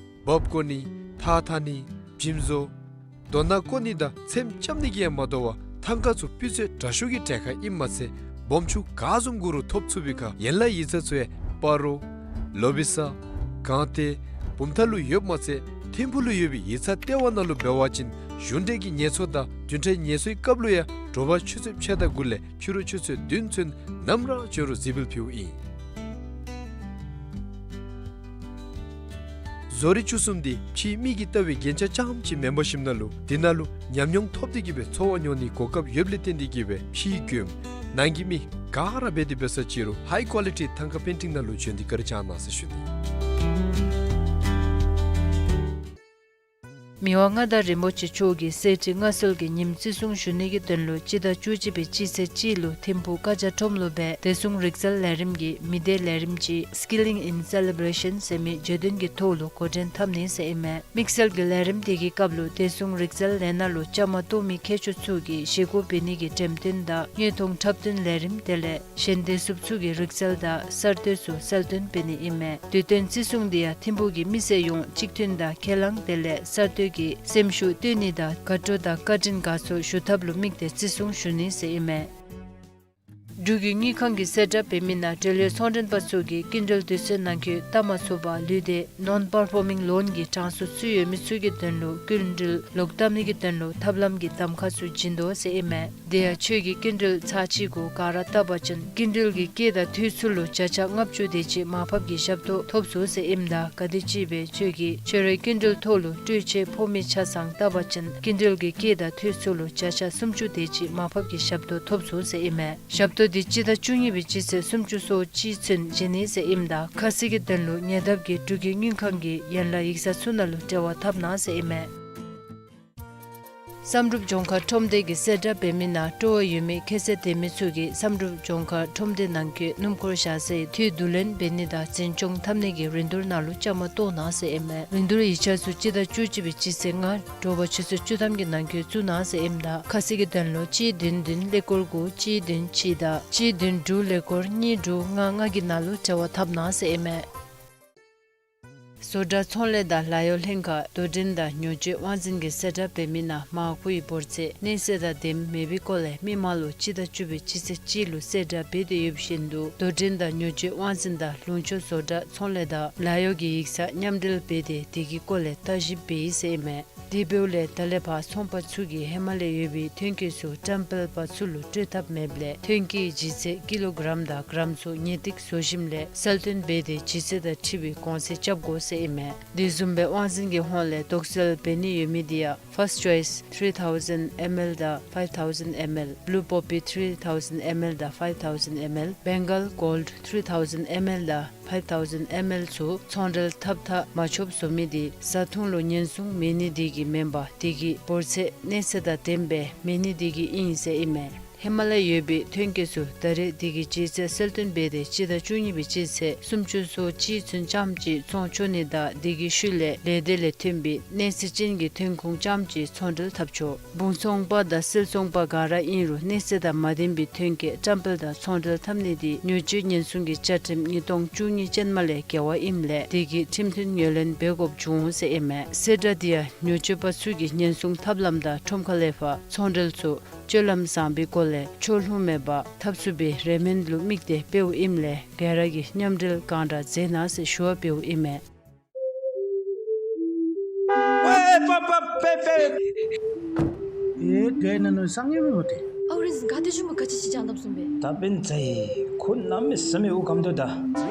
འབག་བཀོ་ནི་ཐགས་འཐག་ནི་འཇིམ་བཟོ་རྡོ་ནག་བརྐོ་ནི་དང་ཚེམ་རྐྱབ་ནི་གིས་ཡང་མ་དོ་བར་ཐང་ཀ་ཚུ་སྤུས་ཚད་དྲག་ཤོས་ཀྱི་གྲལ་ཁར་ཨིནམ་མ་ཚད་སྦོམ་ཆུང་ག་བཟུམ་དགོ་རུང་ཐོབ་ཚུགས་པའི་ཁར་ཡན་ལག་ཡིག་ཚང་ཚུ་ཡང་སྤ་རོ་ལོ་བི་ས་སྒང་སྟེང་བུམ་ཐང་ལུ་ཡོདཔ་མ་ཚད་ ཐིམ་ཕུག་ལུ་ཡོད་པའི་ཡིག་ཚང་ལྟེ་བ་ནང་ལུ་འབད་བ་ཅིན་གཞུང་འབྲེལ་གྱི་ངལ་གསོ་དང་བདུན་ཕྲག་ངལ་གསོའི་སྐབས་ལུ་ཡང་དྲོ་པ་ཆུ་ཚོད་ཕྱེད་དང་དགུ་ལས་ཕྱི་རུ་ཆུ་ཚོད་བདུན་ཚུན་ནམ་ར་འབྱོན་རུང་གཟིགས་འབུལ་ཕུལཝ་ཨིན། བཟོ་རིག་བཅུ་གསུམ་འདི་ཕྱིའི་མིག་གིས་བལྟ་བའི་རྒྱན་ཆ་རྐྱངམ་ཅིག་མེན་པར་ཞིནམ་ན་ལུ་དེ་ནང་ལུ་ཉམས་མྱོང་ཐོབ་སྟེ་གི་སྦེ་འཚོ་བ་མྱོང་ནིའི་གོ་སྐབས་ཡོདཔ་ལས་བརྟེན་ཏེ་གི་སྦེ་ཕྱིའི་མགྱོནམ་ནང་གི་མི་ག་ར་འབད་དེ་འབད་ས་ཅིག་རུང་ཧའི་ཀོ་ལི་ཊི་ཐང་ཀ་པེན་ཊིང་ནང་ལུ་བྱོན་ཏེ་བཀའ་དྲིན་བསྐྱང་གནང་ཟེར་ཞུ་ནི། མི་དབང་མངའ་བདག་རིན་པོ་ཆེ་མཆོག་གིས་གསེར་ཁྲི་མངའ་གསོལ་གྱི་ཉིནམ་བརྩི་སྲུང་ཞུ་ནི་གི་དོན་ལུ་སྤྱི་ཟླ་བཅུ་གཅིག་པའི་སྤྱི་ཚེས་གཅིག་ལུ་ཐིམ་ཕུག་ཀ་ཇ་ཁྲོམ་ལུ་སྦེ་བདེ་སྲུང་རིག་རྩལ་ལས་རིམ་གྱི་མི་སྡེ་ལས་རིམ་ཅིག་Skilling in Celebration ཟེར་མི་བརྗོད་དོན་གྱི་ཐོག་ལུ་འགོ་འདྲེན་འཐབ་ནི་ཟེར་ཨིན་མས། དམིགས་བསལ་གྱི་ལས་རིམ་དེ་གི་སྐབས་ལུ་བདེ་སྲུང་རིག་རྩལ་ལས་སྣ་ལུ་བཅའ་མར་གཏོགས་མི་མཁས་མཆོག་ཚུ་གིས་བཞེས་སྒོ་འབད་ནི་གི་འགྲེམས་སྟོན་དང་དངོས་མཐོང་འཁྲབ་སྟོན་ལས་རིམ་དེ་ལས་གཞན་བདེ་སྲུངཔ་ཚུ་གིས་རིག་རྩལ་དང་གསར་གཏོད་ཚུ་གསལ་སྟོན་འབད་ནི་ཨིན་མས། དུས་སྟོན་བརྩི་སྲུང་འདི་ཡང་ཐིམ་ཕུག་གི་མི་སེར་ཡོངས་གཅིག་མཐུན་དང་ཁས་བླངས་དེ་ལས་གསར་གཏོད་ཀྱི་སེམས་ཤུགས་བཏོན་ནི་དང་དགའ་སྤྲོ་དང་བཀའ་དྲིན་དགའ་ཚོར་ཞུ་ཐབས་ལུ་དམིགས་ཏེ་བརྩི་སྲུང་ཞུ་ནི་ཟེར་ཨིན་མས། འབྲུག་གི་དངུལ་ཁང་གིས་གསལ་བསྒྲགས་འབད་མི་ནང་འབྲེལ་ཡོད་ཚོང་མགྲོན་པ་ཚུ་གིས་སྐྱིན་འགྲུལ་དུས་ཚོད་ནང་འཁོད་བཏབ་མ་ཚུགས་པར་ལུས་ཏེ་non performing loan གི་གྲངས་སུ་ཚུད་ཡོད་མི་ཚུ་གི་དོན་ལུ་སྐྱིན་འགྲུལ་ལོག་བཏབ་ནི་གི་དོན་ལུ་ཐབས་ལམ་གྱི་གདམ་ཁ་ཚུ་བྱིན་དོ་ཟེར་ཨིན་མས། དེ་ཡང་ཁྱོད་ཀྱིས་སྐྱིན་འགྲུལ་ཚར་གཅིག་གུ་ག་ར་བཏབ་པ་ཅིན་སྐྱིན་འགྲུལ་གྱི་སྐྱེད་དང་འཐུས་ཚུ་ལུ་བརྒྱ་ཆ་ལྔ་བཅུ་དེ་ཅིག་མར་ཕབ་ཀྱི་ཞབས་ཏོག་ཐོབ་ཚུགས་ཟེར་ཨིནམ་ད་ག་དེམ་ཅིག་སྦེ་ཁྱོད་ཀྱིས་ཁྱོད་རའི་སྐྱིན་འགྲུལ་ཐོག་ལུ་སྤྲོད་ཆས་ཕོག་མི་ཆ་ཚང་བཏབ་པ་ཅིན་སྐྱིན་འགྲུལ་གྱི་སྐྱེད་དང་འཐུས་ཚུ་ལུ་བརྒྱ་ཆ་སུམ་ཅུ་དེ་ཅིག་མར་ཕབ་ཀྱི་ཞབས་ཏོག་ཐོབ་ཚུགས་ཟེར་ཨིན་མས། ཞབས་ཏོག་འདི་སྤྱི་ཟླ་བཅུ་གཉིས་པའི་སྤྱི་ཚེས་སུམ་ཅུ་སོ་གཅིག་ཚུན་བྱིན་ནི་ཟེར་ཨིནམ་ད་ཁ་གསལ་གྱི་དོན་ལུ་ཉེ་འདབས་ཀྱི་འབྲུག་གི་དངུལ་ཁང་གི་ཡན་ལག་ཡིག་ཚང་ཚུ་ནང་ལུ་འབྲེལ་བ་འཐབ་གནང་ཟེར་ཨིན་མས། བསམ་གྲུབ་ལྗོངས་མཁར་ཁྲོམ་སྡེ་གིས་གསལ་བསྒྲགས་འབད་མི་ནང་སྤྲོ་བ་ཡོད་མི་ཁྱད་ཚད་ལྡན་མི་ཚུ་གིས་བསམ་གྲུབ་ལྗོངས་མཁར་ཁྲོམ་སྡེ་ནང་འཁོད་སྣུམ་འཁོར་བཞག་སའི་འཐུས་བསྡུ་ལེན་འབད་ནི་དང་འཛིན་སྐྱོང་འཐབ་ནི་གི་རིན་བསྡུར་ནང་ལུ་བཅའ་མར་གཏོགས་གནང་ཟེར་ཨིན་མས། རིན་བསྡུར་ཡིག་ཆ་ཚུ་སྤྱི་ཟླ་བཅུ་གཅིག་པའི་སྤྱི་ཚེས་ལྔ་དྲོ་པ་ཆུ་ཚོད་བཅུ་ཐམ་གྱི་ནང་འཁོད་བཙུགས་གནང་ཟེར་ཨིནམ་ད་ཁ་གསལ་གྱི་དོན་ལུ་གཅིག་བདུན་བདུན་ཀླད་ཀོར་དགུ་གཅིག་བདུན་གཅིག་དང་གཅིག་བདུན་དྲུག་ཀླད་ཀོར་གཉིས་དྲུག་ལྔ་ལྔ་གི་ནང་ལུ་འབྲེལ་བ་འཐབ་གནང་ཟེར་ཨིན་མས། བཟོ་གྲྭ་ཚོང་ལས་དང་ལཱ་གཡོག་ལྷན་ཁག་རྡོར་འགྲེམས་དང་ཉོ་སྤྱོད་དབང་འཛིན་གྱིས་གསལ་བསྒྲགས་འབད་མི་ནང་མར་ཁུའི་འབོར་ཚད་གནས་ཚད་དང་ལྡནམ་མེད་པའི་སྐོར་ལས་མི་མང་ལུ་སྤྱི་ཟླ་བཅུ་པའི་སྤྱི་ཚེས་གཅིག་ལུ་གསལ་བསྒྲགས་འབད་དེ་ཡོད་པ་བཞིན་དུ་རྡོར་འགྲེམས་དང་ཉོ་སྤྱོད་དབང་འཛིན་དང་ལུང་ཕྱོགས་བཟོ་གྲྭ་ཚོང་ལས་དང་ལཱ་གཡོག་གི་ཡིག་ཚང་མཉམ་འབྲེལ་འབད་དེ་དེ་གི་སྐོར་ལས་བརྟག་ཞིབ་འབད་ཡི་ཟེར་ཨིན་མས། དེ་འབདཝ་ལས་ད་ལས་ཕར་ཚོང་པ་ཚུ་གིས་ཧེ་མ་ལས་ཡོད་པའི་ཐོན་སྐྱེད་ཚུ་བཀྲམ་སྤེལ་པ་ཚུ་ལུ་སྤྲོད་ཐབས་མེདཔ་ལས་ཐོན་སྐྱེད་ལྗིད་ཚད་ཀི་ལོ་གྲམ་དང་གྲམ་ཚུ་ངེས་ཏིག་བཟོ་ཞིནམ་ལས་གསལ་སྟོན་འབད་དེ་ལྗིད་ཚད་དང་འཁྲིལ་བའི་གོང་ཚད་རྐྱབ་དགོ་ཟེར་ཨིན་མས། དེ་བཟུམ་སྦེ་དབང་འཛིན་གྱི་ཧོངས་ལས་དོགས་སེལ་འབད་ནི་ཡོད་མི་དེ་ཡང་First Choice three thousand M L དང་five thousand M L, Blue Poppy three thousand M L དང་five thousand M L, Bengal Gold three thousand M L དང་five thousand M L ཚུ་ཚོང་འབྲེལ་འཐབ་འཐབ་མ་ཆོགཔ་བཟོ་མི་དེ་བཟའ་འཐུང་ལུ་ཉེན་སྲུང་མེད་ནི་དེ་གིས་མེན་པར་དེ་གི་འབོར་ཚད་གནས་ཚད་དང་ལྡནམ་སྦེ་མེད་ནི་དེ་གིས་ཨིན་ཟེར་ཨིན་མས། ཧེ་མ་ལས་ཡོད་པའི་ཐོན་སྐྱེད་ཚུ་ད་རེས་དེ་གི་ལྗིད་ཚད་གསལ་སྟོན་འབད་དེ་སྤྱི་ཟླ་བཅུ་གཉིས་པའི་སྤྱི་ཚེས་སུམ་ཅུ་སོ་གཅིག་ཚུན་རྐྱངམ་ཅིག་བཙོང་ཆོག་ནི་དང་དེ་གི་ཤུལ་ལས་ལས་སྡེ་ལས་ཐོན་པའི་གནས་ཚད་ཅན་གྱི་ཐོན་ཁུངས་རྐྱངམ་ཅིག་ཚོང་འབྲེལ་འཐབ་ཆོག། སྦུང་ཚོང་པ་དང་བསིལ་ཚོང་པ་ག་ར་ཨིན་རུང་གནས་ཚད་དང་མ་ལྡན་པའི་ཐོན་སྐྱེད་བཀྲམ་སྤེལ་དང་ཚོང་འབྲེལ་འཐབ་ནི་དེ་ཉོ་སྤྱོད་ཉེན་སྲུང་གི་བཅའ་ཁྲིམས་ཉིས་སྟོང་བཅུ་གཉིས་ཅན་མ་ལས་འགལ་བ་ཨིནམ་ལས་དེ་གི་ཁྲིམས་མཐུན་ངོས་ལེན་འབད་དགོཔ་འབྱུང་འོང་ཟེར་ཨིན་མས། གསལ་བསྒྲགས་དེ་ཡང་ཉོ་སྤྱོད་པ་ཚུ་གིས་ཉེན་སྲུང་ཐབས་ལམ་དང་ཁྲོམ་ཁ་ལས་ཕར་ཚོང་འབྲེལ་ཚུ་སྤྱོད་ལམ་བཟང་པའི་སྒོ་ལས་ཕྱོགས་ལྷུང་མེད་པར་འཐབ་ཚུགས་པའི་རེ་སྨོན་ལུ་དམིགས་ཏེ་འབདཝ་ཨིནམ་ལས་ག་ར་གིས་མཉམ་འབྲེལ་གང་དྲག་མཛད་གནང་ཟེར་ཞུ་བ་འབདཝ་ཨིན་མས། ཨོའེ་པ་པ་པེ་པེ། ཨེ་དེ་ནང་ནུ་སང་ངེ་མི་མོ་ཏེ། ཨའུ་རེན་ག་ཏེ་ཞུ་མོ་ག་ཅི་ཅི་ཅང་དམ་སུམ་པེ། ད་པེན་ཚ་ཡི་ཁོ་གནམ་མེད་ས་མེད་འུ་གམ་དོ་ད།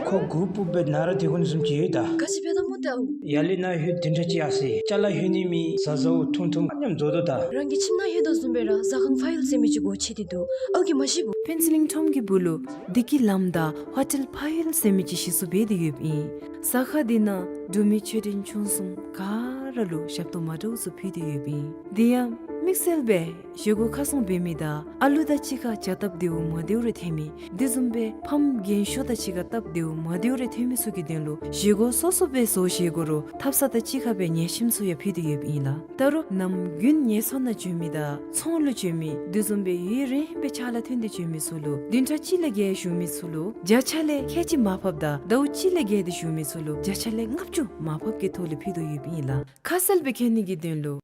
ཁོ་གུ་པུ་པེ་ན་ར་དེ་ཁོ་ནི་སུམ་ཅི་ཡོད་ད། ག་ཅི་པེ་ད་མོ་ཏེ་ཨའུ། ཡ་ལི་ན་ཧུད་དིན་ཏྲ་ཅི་ཨ་སི་ཅ་ལ་ཧུད་ནི་མི་ཟ་ཟ་འུ་ཐུང་ཐུང་ཨ་ཉམ་མཛོ་དོ་ད། རང་གི་ཁྱིམ་ནང་ཧེ་དོ་སུམ་པེ་ར་ཟ་ཁང་ཕ་ཡུལ་ཟེར་མི་ཅིག་གོ་ཆེ་དེ་དུ་ཨའུ་གི་མ་ཤི་བུ། ཕེན་སི་ལིང་ཁྲོམ་གྱི་སྦུག་ལུ་བདེ་སྐྱིད་ལམ་དང་ཧོ་ཊེལ་ཕ་ཡུལ་ཟེར་མི་ཅིག་གཞི་བཙུགས་འབད་དེ་ཡོདཔ་ཨིན། ཟ་ཁང་དེ་ནང་འབྲུག་མི་ཆོས་ལྡན་ཆུང་གསུམ་ག་ར་ལུ་ཞབས་ཏོག་མ་འདྲཝ་ཚུ་ཕུལ་ཏེ་ཡོདཔ་ཨིན། དེ་ཡང་དམིགས་བསལ་སྦེ་བཞེས་སྒོ་ཁ་སྲུང་འབད་མི་དང་ཨ་ལུ་དང་གཅིག་ཁར་བྱ་སྟབས་བདེཝ་མ་བདེཝ་རེ་ཐོན་མི་དེ་བཟུམ་སྦེ་ཕམ་རྒན་ཤོས་དང་གཅིག་ཁར་སྟབས་བདེཝ་མ་བདེཝ་རེ་ཐོན་མི་ཚུ་གི་དོན་ལུ་བཞེས་སྒོ་སོ་སོ་སྦེ་བཟོ་བཞེས་སྒོ་རུང་འཐབ་ས་དང་གཅིག་ཁར་སྦེ་ཉལ་ཁྱིམ་ཚུ་ཡང་ཕུལ་ཏེ་ཡོདཔ་ཨིན་ལགས། ད་རུང་ནམ་རྒྱུན་ངལ་གསོ་ནང་བྱོན་མི་དང་ཚོང་ལུ་བྱོན་མི་དེ་བཟུམ་སྦེ་ཡུན་རིངམོ་སྦེ་ཕྱག་ལཱ་ཐོན་ཏེ་བྱོན་མི་ཚུ་ལུ་བདུན་ཕྲག་གཅིག་ལས་བརྒལ་བཞུགས་མི་ཚུ་ལུ་བརྒྱ་ཆ་ལས་ཁལ་གཅིག་མར་ཕབ་དང་ཟླཝ་གཅིག་ལས་བརྒལ་ཏེ་བཞུགས་མི་ཚུ་ལུ་བརྒྱ་ཆ་ལས་ལྔ་བཅུ་མར་ཕབ་ཀྱི་ཐོག་ལས་ཕུལ་དོ་ཡོདཔ་ཨིན་ལགས། ཁ་གསལ་སྦེ་མཁྱེན་ནི་གི་དོན་ལུ།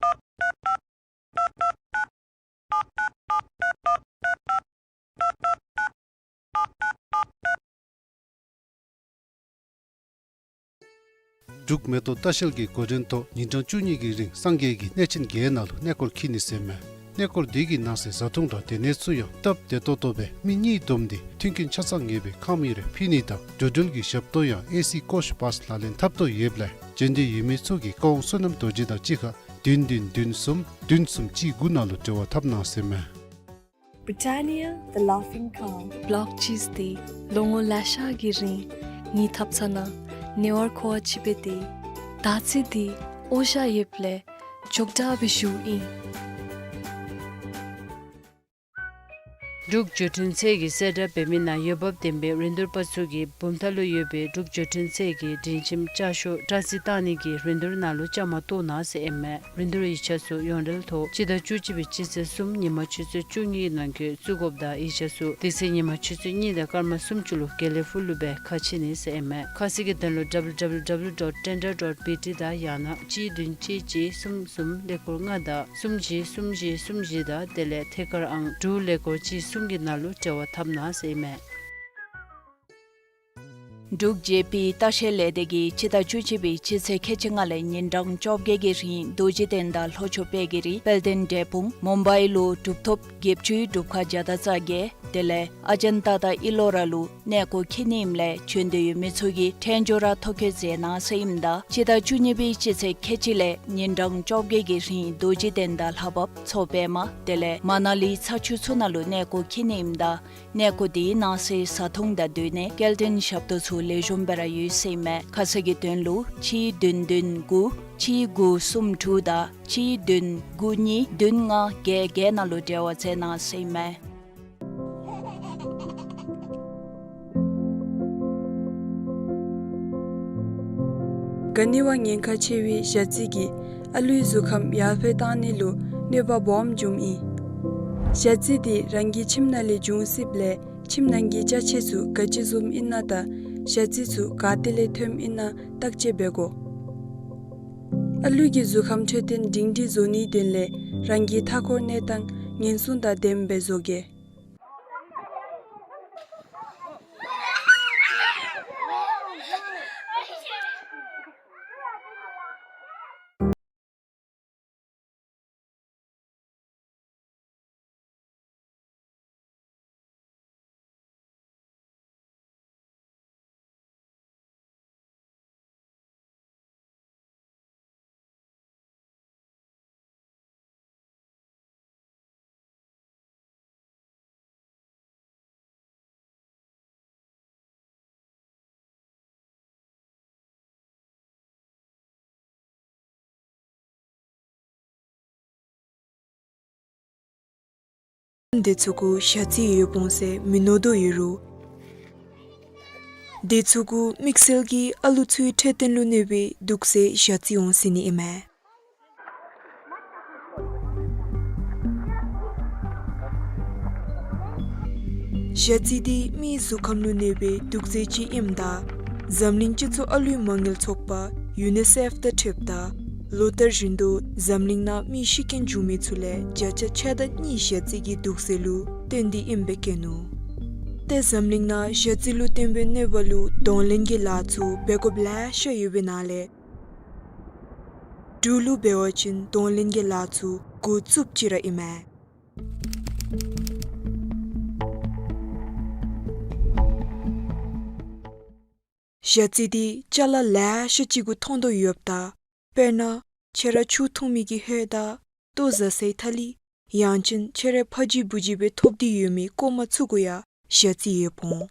འབྲུག་མེ་ཏོག་ལྟ་བཤལ་གྱི་འགོ་འདྲེན་ཐོག་ཉིན་གྲངས་བཅུ་གཉིས་ཀྱི་རིང་སངས་རྒྱས་ཀྱི་གནས་ཆེན་བརྒྱད་ནང་ལུ་གནས་སྐོར་འཁྱིད་ནི་ཟེར་མས། གནས་སྐོར་འདི་གི་ནང་གསེས་བཟའ་འཐུང་དང་སྡོད་གནས་ཚུ་ཡང་སྟབས་བདེ་ཏོག་ཏོ་སྦེ་མི་གཉིས་བསྡོམས་ཏེ་མཐུན་རྐྱེན་ཆ་ཚང་ངེས་པའི་ཁམས་ཡུལ་ལུ་ཕུལ་ནི་དང་འགྲོ་འགྲུལ་གྱི་ཞབས་ཏོག་ཡང་ཨེ་སི་ཀོ་ཤ་བཱསི་ལག་ལེན་འཐབ་དོ་ཡོདཔ་ལས་འབྱོན་འདོད་ཡོད་མི་ཚུ་གིས་བཀའ་དབང་བསོད་ནམས་རྡོ་རྗེ་དང་གཅིག་ཁར་བདུན་བདུན་བདུན་གསུམ་བདུན་གསུམ་གཅིག་དགུ་ནང་ལུ་འབྲེལ་བ་འཐབ་གནང་ཟེར་མས། Britannia, the Laughing Cow. Block cheese འདི་ལོ་ངོ་ལེ་ཤ་གི་རིང་ངེའི་ཐབ་ཚང་ནང་ཉེ་བར་མཁོ་བ་ཅིག་སྦེ་སྡོད་ཡི། དར་ཚིལ་འདི་འོ་ཞ་ཡོདཔ་ལས་མགྱོགས་དྲགས་སྦེ་བཞུ་ཡི། འབྲུག་བརྗོད་འཕྲིན་ཚད་ཀྱིས་གསལ་བསྒྲགས་འབད་མི་ནང་འོས་འབབ་ལྡན་པའི་རིན་བསྡུར་པ་ཚུ་གིས་བུམ་ཐང་ལུ་ཡོད་པའི་འབྲུག་བརྗོད་འཕྲིན་ཚད་ཀྱི་སྒྲིང་ཁྱིམ་ལྕགས་ཤོག་སྤྲོད་རྩིས་བཏང་ནི་གི་རིན་བསྡུར་ནང་ལུ་བཅའ་མར་གཏོགས་གནང་ཟེར་ཨིན་མས། རིན་བསྡུར་ཡིག་ཆ་ཚུ་ཡོངས་འབྲེལ་ཐོག་སྤྱི་ཟླ་བཅུ་གཅིག་པའི་སྤྱི་ཚེས་གསུམ་ཉིན་མ་ཆུ་ཚོད་བཅུ་གཉིས་ནང་འཁོད་བཙུགས་དགོཔ་དང་ཡིག་ཆ་ཚུ་དེ་ཚེ་ཉིན་མ་ཆུ་ཚོད་གཉིས་དང་སྐར་མ་སུམ་ཅུ་ལུ་དགེ་ལེགས་ཕུག་ལུ་སྦེ་ཁ་ཕྱེ་ནི་ཟེར་ཨིན་མས། ཁ་གསལ་གྱི་དོན་ལུ་ཌབ་ལུ་ཌབ་ལུ་ཌབ་ལུ་ཌོཊ་ཊེན་ཌར་ཌོཊ་བི་ཊི་དང་ཡང་ན་གཅིག་བདུན་གཅིག་གཅིག་གསུམ་གསུམ་ཀླད་ཀོར་ལྔ་དང་གསུམ་བཞི་གསུམ་བཞི་གསུམ་བཞི་དང་དེ་ལས་ཐད་ཀར་ཨང་དྲུག་ཀླད་ཀོར་གཅིག་གསུམ་གྱི་ནང་ལུ་འབྲེལ་བ་འཐབ་གནང་ཟེར་ཨིན་མས། འབྲུག་ཇེ་པི་ལྟ་བཤལ་ལས་སྡེ་གིས་སྤྱི་ཟླ་བཅུ་གཅིག་པའི་སྤྱི་ཚེས་ཁལ་གཅིག་ལྔ་ལས་ཉིན་གྲངས་བཅོ་བརྒྱད་ཀྱི་རིང་རྡོ་རྗེ་གདན་དང་ལྷོ་ཕྱོགས་དཔལ་གྱི་རི་དཔལ་ལྡན་འབྲས་སྤུངས་མུམ་བའི་ལུ་གྲུབ་ཐོབ་བརྒྱད་ཅུའི་སྒྲུབ་ཁང་བརྒྱ་དང་རྩ་བརྒྱད་དེ་ལས་ཨ་ཇན་ཏ་དང་ཨི་ལོ་ར་ལུ་གནས་སྐོར་འཁྱིད་ནི་ཨིནམ་ལས་བྱོན་འདོད་ཡོད་མི་ཚུ་གིས་ཕྲན་བྱོ་ར་ཐོ་བཀོད་མཛད་གནང་ཟེར་ཨིནམ་ད་སྤྱི་ཟླ་བཅུ་གཉིས་པའི་སྤྱི་ཚེས་ཁལ་གཅིག་ལས་ཉིན་གྲངས་བཅོ་བརྒྱད་ཀྱི་རིང་རྡོ་རྗེ་གདན་དང་ལྷ་བབས་མཚོ་པདྨ་དེ་ལས་མ་ན་ལི་ཚ་ཆུ་ཚུ་ནང་ལུ་གནས་སྐོར་འཁྱིད་ནི་ཨིནམ་ད་གནས་སྐོར་དེའི་ནང་གསེས་བཟའ་འཐུང་དང་སྡོད་གནས་སྐྱེལ་འདྲེན་ཞབས་ཏོག་ཚུ་ལེགས་ཤོམ་སྦེ་ར་ཡོད་ཟེར་ཨིན་མས། ཁ་གསལ་གྱི་དོན་ལུ་གཅིག་བདུན་བདུན་དགུ་གཅིག་དགུ་གསུམ་དྲུག་དང་གཅིག་བདུན་དགུ་གཉིས་བདུན་ལྔ་བརྒྱད་བརྒྱད་ནང་ལུ་འབྲེལ་བ་མཛད་གནང་ཟེར་ཨིན་མས། ག་ནི་བ་ཉེན་ཁ་ཆེ་བའི་ཞ་རྩི་གིས་ཨ་ལུའི་གཟུགས་ཁམས་ཡར་འཕེལ་གཏང་ནི་ལུ་གནོད་པ་སྦོམ་འབྱུངམ་ཨིན། ཞ་རྩི་འདི་རང་གི་ཁྱིམ་ནང་ལས་འབྱུང་སྲིདཔ་ལས་ཁྱིམ་ནང་གི་ཅ་ཆས་ཚུ་ག་ཅི་བཟུམ་ཨིན་ན་དང་ཞ་རྩི་ཚུ་ག་ཏེ་ལས་ཐོནམ་ཨིན་ན་བརྟག་དཔྱད་འབད་དགོ། ཨ་ལུ་གི་གཟུགས་ཁམས་འཕྲོད་བསྟེན་སྒྲིང་སྒྲིང་བཟོ་ནིའི་དོན་ལས་རང་གི་མཐའ་འཁོར་གནས་སྟངས་ཉེན་སྲུང་དང་ལྡནམ་སྦེ་བཟོ་དགོ། འདི་ཚུ་གུ་ཞ་རྩི་ཡོདཔ་འོང་ཟེར་མི་མནོ་དོ་ཡོད་རུང་། འདི་ཚུ་གུ་དམིགས་བསལ་གྱིས་ཨ་ལུ་ཚུའི་འཕྲོད་བསྟེན་ལུ་གནོད་པའི་དུག་རྫས་ཞ་རྩི་འོང་ཟེར་ནི་ཨིན་མས། ཞ་རྩི་འདི་མིའི་གཟུགས་ཁམས་ལུ་གནོད་པའི་དུག་རྫས་ཅིག་ཨིནམ་ད་འཛམ་གླིང་སྤྱི་ཚོགས་ཨ་ལུའི་མ་དངུལ་ཚོགས་པ་ཡུ་ནི་སེཕ་དང་འཁྲིལཝ་ད་ལོ་ལྟར་བཞིན་དུ་འཛམ་གླིང་ནང་མི་ཤི་རྐྱེན་བྱུང་མི་ཚུ་ལས་བརྒྱ་ཆ་ཕྱེད་དང་གཉིས་ཞ་རྩི་གི་དུག་རྫས་ལུ་བརྟེན་ཏེ་ཨིནམ་སྦེ་བཀོད་ནུག། ཏེ་འཛམ་གླིང་ནང་ཞ་རྩི་ལུ་བརྟེན་པའི་གནོད་པ་ལུ་གདོང་ལེན་གྱི་ལཱ་ཚུ་འབད་དགོཔ་ལེ་ཤ་ཡོད་པའི་ནང་ལས་འབྲུག་ལུ་འབད་བ་ཅིན་གདོང་ལེན་གྱི་ལཱ་ཚུ་འགོ་བཙུགསཔ་ཅིག་ར་ཨིན་མས། ཞ་རྩི་འདི་ཅ་ལ་ལེ་ཤ་ཅིག་གུ་མཐོང་དོ་ཡོདཔ་ད། དཔེར་ན་ཁྱེད་ར་ཆུ་འཐུང་མི་གི་ཧོད་དང་ལྟོ་བཟའ་སའི་ཐ་ལི་ཡང་ཅིན་ཁྱེད་རའི་ཕ་རྗེས་བུ་རྗེས་སྦེ་ཐོབ་སྟེ་ཡོད་མི་ཀོ་མ་ཚུ་གུ་ཡང་ཞ་རྩི་ཡོདཔ་འོང་།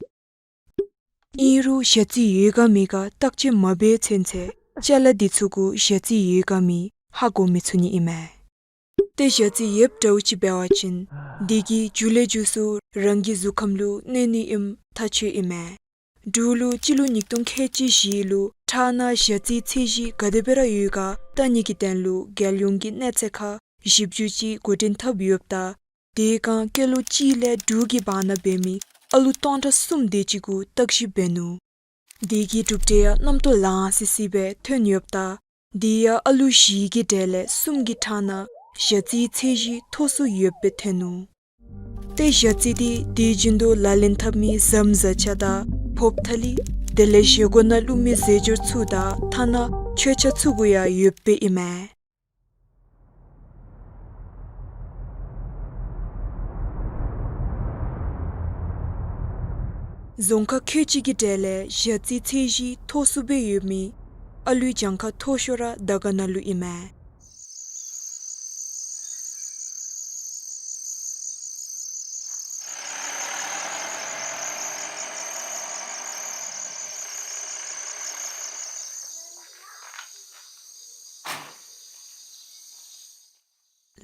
ཨིན་རུང་ཞ་རྩི་ཡོད་ག་མེད་ག་བརྟག་དཔྱད་མ་འབད་ཚུན་ཚོད་ཅ་ལ་འདི་ཚུ་གུ་ཞ་རྩི་ཡོད་ག་མེད་ཧ་གོ་མི་ཚུགས་ནི་ཨིན་མས། ཏེ་ཞ་རྩི་ཡོདཔ་འདྲཝ་ཅིག་འབད་བ་ཅིན་འདི་གིས་མཇུག་ལས་མཇུག་སུ་རང་གི་གཟུགས་ཁམས་ལུ་གནོད་ནི་ཨིནམ་ཐག་ཆོད་ཨིན་མས། འབྲུག་ལུ་སྤྱི་ལོ་ཉིས་སྟོང་ཁལ་གཅིག་བཞི་ལུ་ཁྲག་ནང་ཞ་རྩིའི་ཚད་གཞི་ག་དེ་སྦེ་ར་ཡོད་ག་བལྟ་ནི་གི་དོན་ལུ་རྒྱལ་ཡོངས་ཀྱི་གནས་ཚད་ཁང་ཞིབ་འཇུག་ཅིག་འགོ་འདྲེན་འཐབ་ཡོདཔ་ད། དེ་སྒང་སྐྱེས་ལོ་གཅིག་ལས་དྲུག་གི་བར་ན་འབད་མི་ཨ་ལུ་སྟོང་ཕྲག་གསུམ་དེ་ཅིག་གུ་བརྟག་ཞིབ་འབད་ནུག། དེ་གི་གྲུབ་འབྲས་ཡང་རྣམ་རྟོག་ལང་སི་སི་སྦེ་ཐོན་ཡོདཔ་ད། དེ་ཡང་ཨ་ལུ་བཞི་གི་གྲས་ལས་གསུམ་གྱི་ཁྲག་ནང་ཞ་རྩིའི་ཚད་གཞི་མཐོ་སུ་ཡོདཔ་སྦེ་ཐོན་ནུག། ཏེ་ཞ་རྩི་འདི་དུས་རྒྱུན་དུ་ལག་ལེན་འཐབ་མི་ཟམ་བཟའ་ཆས་དང་ཕོརཔ་ཐ་ལི་དེ་ལས་བཞེས་སྒོ་ནང་བླུགས་མི་རྫས་སྦྱོར་ཚུ་དང་ཐ་ན་ མཆོད་ཆ་ཚུ་གུ་ཡང་ཡོདཔ་སྦེ་ཨིན་མས། རྫོང་ཁག་ཁལ་གཅིག་གི་གྲས་ལས་ཞ་རྩི་ཚད་གཞི་མཐོ་སུ་སྦེ་ཡོད་མི་ཨ་ལུའི་གྱངས་ཁ་མཐོ་ཤོས་ར་དར་དཀར་ན་ལུ་ཨིན་མས།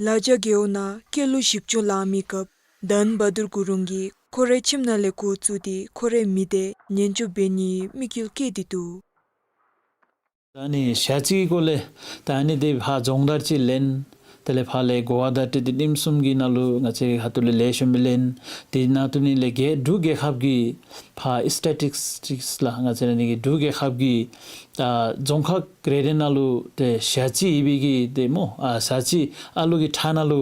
ལ་རྒྱ་རྒེད་འོག་ནང་སྐྱེས་ལོ་བཞི་བཅུ་ལང་མི་སྐབས་དྷན་བྷ་དུར་གུ་རུང་གིས་ཁོ་རའི་ཁྱིམ་ནང་ལས་འགོ་བཙུགས་ཏེ་ཁོ་རའི་མི་སྡེ་ཉེན་སྐྱོབ་འབད་ནིའི་དམིགས་ཡུལ་བསྐྱེད་དེ་འདུག། ད་ནི་ཞ་རྩི་གི་སྐོར་ལས་ད་ནི་དེ་ཕར་རྫོང་བདའ་ཅིག་ལེན། དེ་ལས་ཕར་ལས་གོ་བ་བདའ་ཏེ་དེ་ཉིནམ་གསུམ་གྱི་ནང་ལུ་ང་བཅས་ཁ་ཐུག་ལས་ལེགས་ཤོམ་སྦེ་ལེན། དེ་ནང་དུ་ནི་ལས་རྒྱལ་འབྲུག་རྒྱལ་ཁབ་ཀྱི་ཕར་སི་ཊེ་ཊིག་སི་ལགས། ང་བཅས་ར་ནི་གི་འབྲུག་རྒྱལ་ཁབ་ཀྱི་ད་རྫོང་ཁག་རེ་རེ་ནང་ལུ་ཏེ་ཞ་རྩི་ཡོད་པའི་གི་ཏེ་སྨོ། ཨ་ཞ་རྩི་ཨ་ལུ་གི་ཁྲག་ནང་ལུ་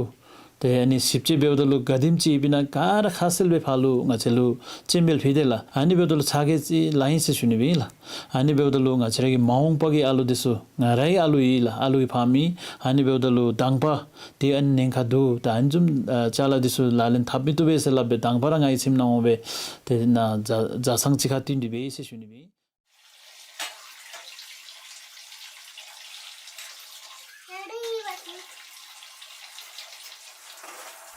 ཏེ་ཨ་ནི་ཞིབ་དཔྱད་འབདཝ་ད་ལུ་ག་དེམ་ཅིག་ཡོདཔ་ཨིན་ན་ག་ར་ཁ་གསལ་སྦེ་ཕར་ལུ་ང་བཅས་ལུ་སྤྱན་འབུལ་ཕུལ་ཏེ་ལགས། ཨ་ནི་འབདཝ་ད་ལུ་ཚ་གྱང་ཅིག་ལང་ཡི་ཟེར་ཞུ་ནི་སྦེ་ཨིན་ལགས། ཨ་ནི་འབདཝ་ད་ལུ་ང་བཅས་ར་གི་མ་འོངས་པ་གི་ཨ་ལུ་འདི་ཚུ་ང་རའི་ཨ་ལུ་ཨིན་ལགས། ཨ་ལུ་གི་ཕ་མ་ཨིན། ཨ་ནི་འབདཝ་ད་ལུ་དང་པ་དེ་ཨ་ནི་ཉེན་ཁ་འདུག། ད་ཨ་ནི་བཟུམ་ཨ་ཅ་ལ་འདི་ཚུ་ལག་ལེན་འཐབ་མི་བཏུབ་པས་ཟེར་སླབ་སྦེ་དང་པ་ར་ང་གི་ཁྱིམ་ནང་འོང་སྦེ་དེ་ནང་བཟའ་བཟའ་ཚང་གཅིག་ཁར་བསྟུན་ཏེ་འབད་ཡི་ཟེར་ཞུ་ནི་སྦེ་ཨིན།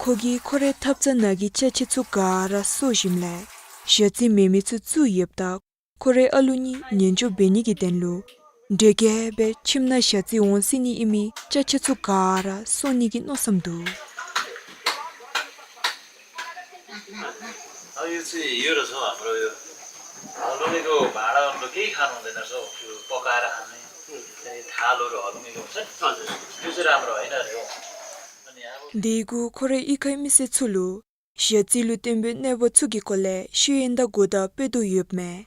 ཁོ་གིས་ཁོ་རའི་ཐབ་ཚང་ནང་གི་ཅ་ཆས་ཚུ་ག་ར་གསོ་ཞིནམ་ལས་ཞ་རྩི་མེད་མི་ཚུ་བཙུགས་ཡོདཔ་ད་ཁོ་རའི་ཨ་ལུ་གཉིས་ཉེན་སྐྱོབ་འབད་ནི་གི་དོན་ལུ་འདྲེ་རྒྱས་སྦེ་ཁྱིམ་ནང་ཞ་རྩི་འོང་སྲིད་ནི་ཨིན་མི་ཅ་ཆས་ཚུ་ག་ར་གསོ་ནི་གི་མནོ་བསམ་འདུག། དེ་གུ་ཁོ་རའི་གཡུས་ཁའི་མི་སེར་ཚུ་ལུ་ཞ་རྩི་ལུ་བརྟེན་པའི་གནོད་པ་ཚུ་གི་སྐོར་ལས་ཤེས་ཡོན་དང་གོ་བརྡ་སྤེལ་དོ་ཡོདཔ་མས།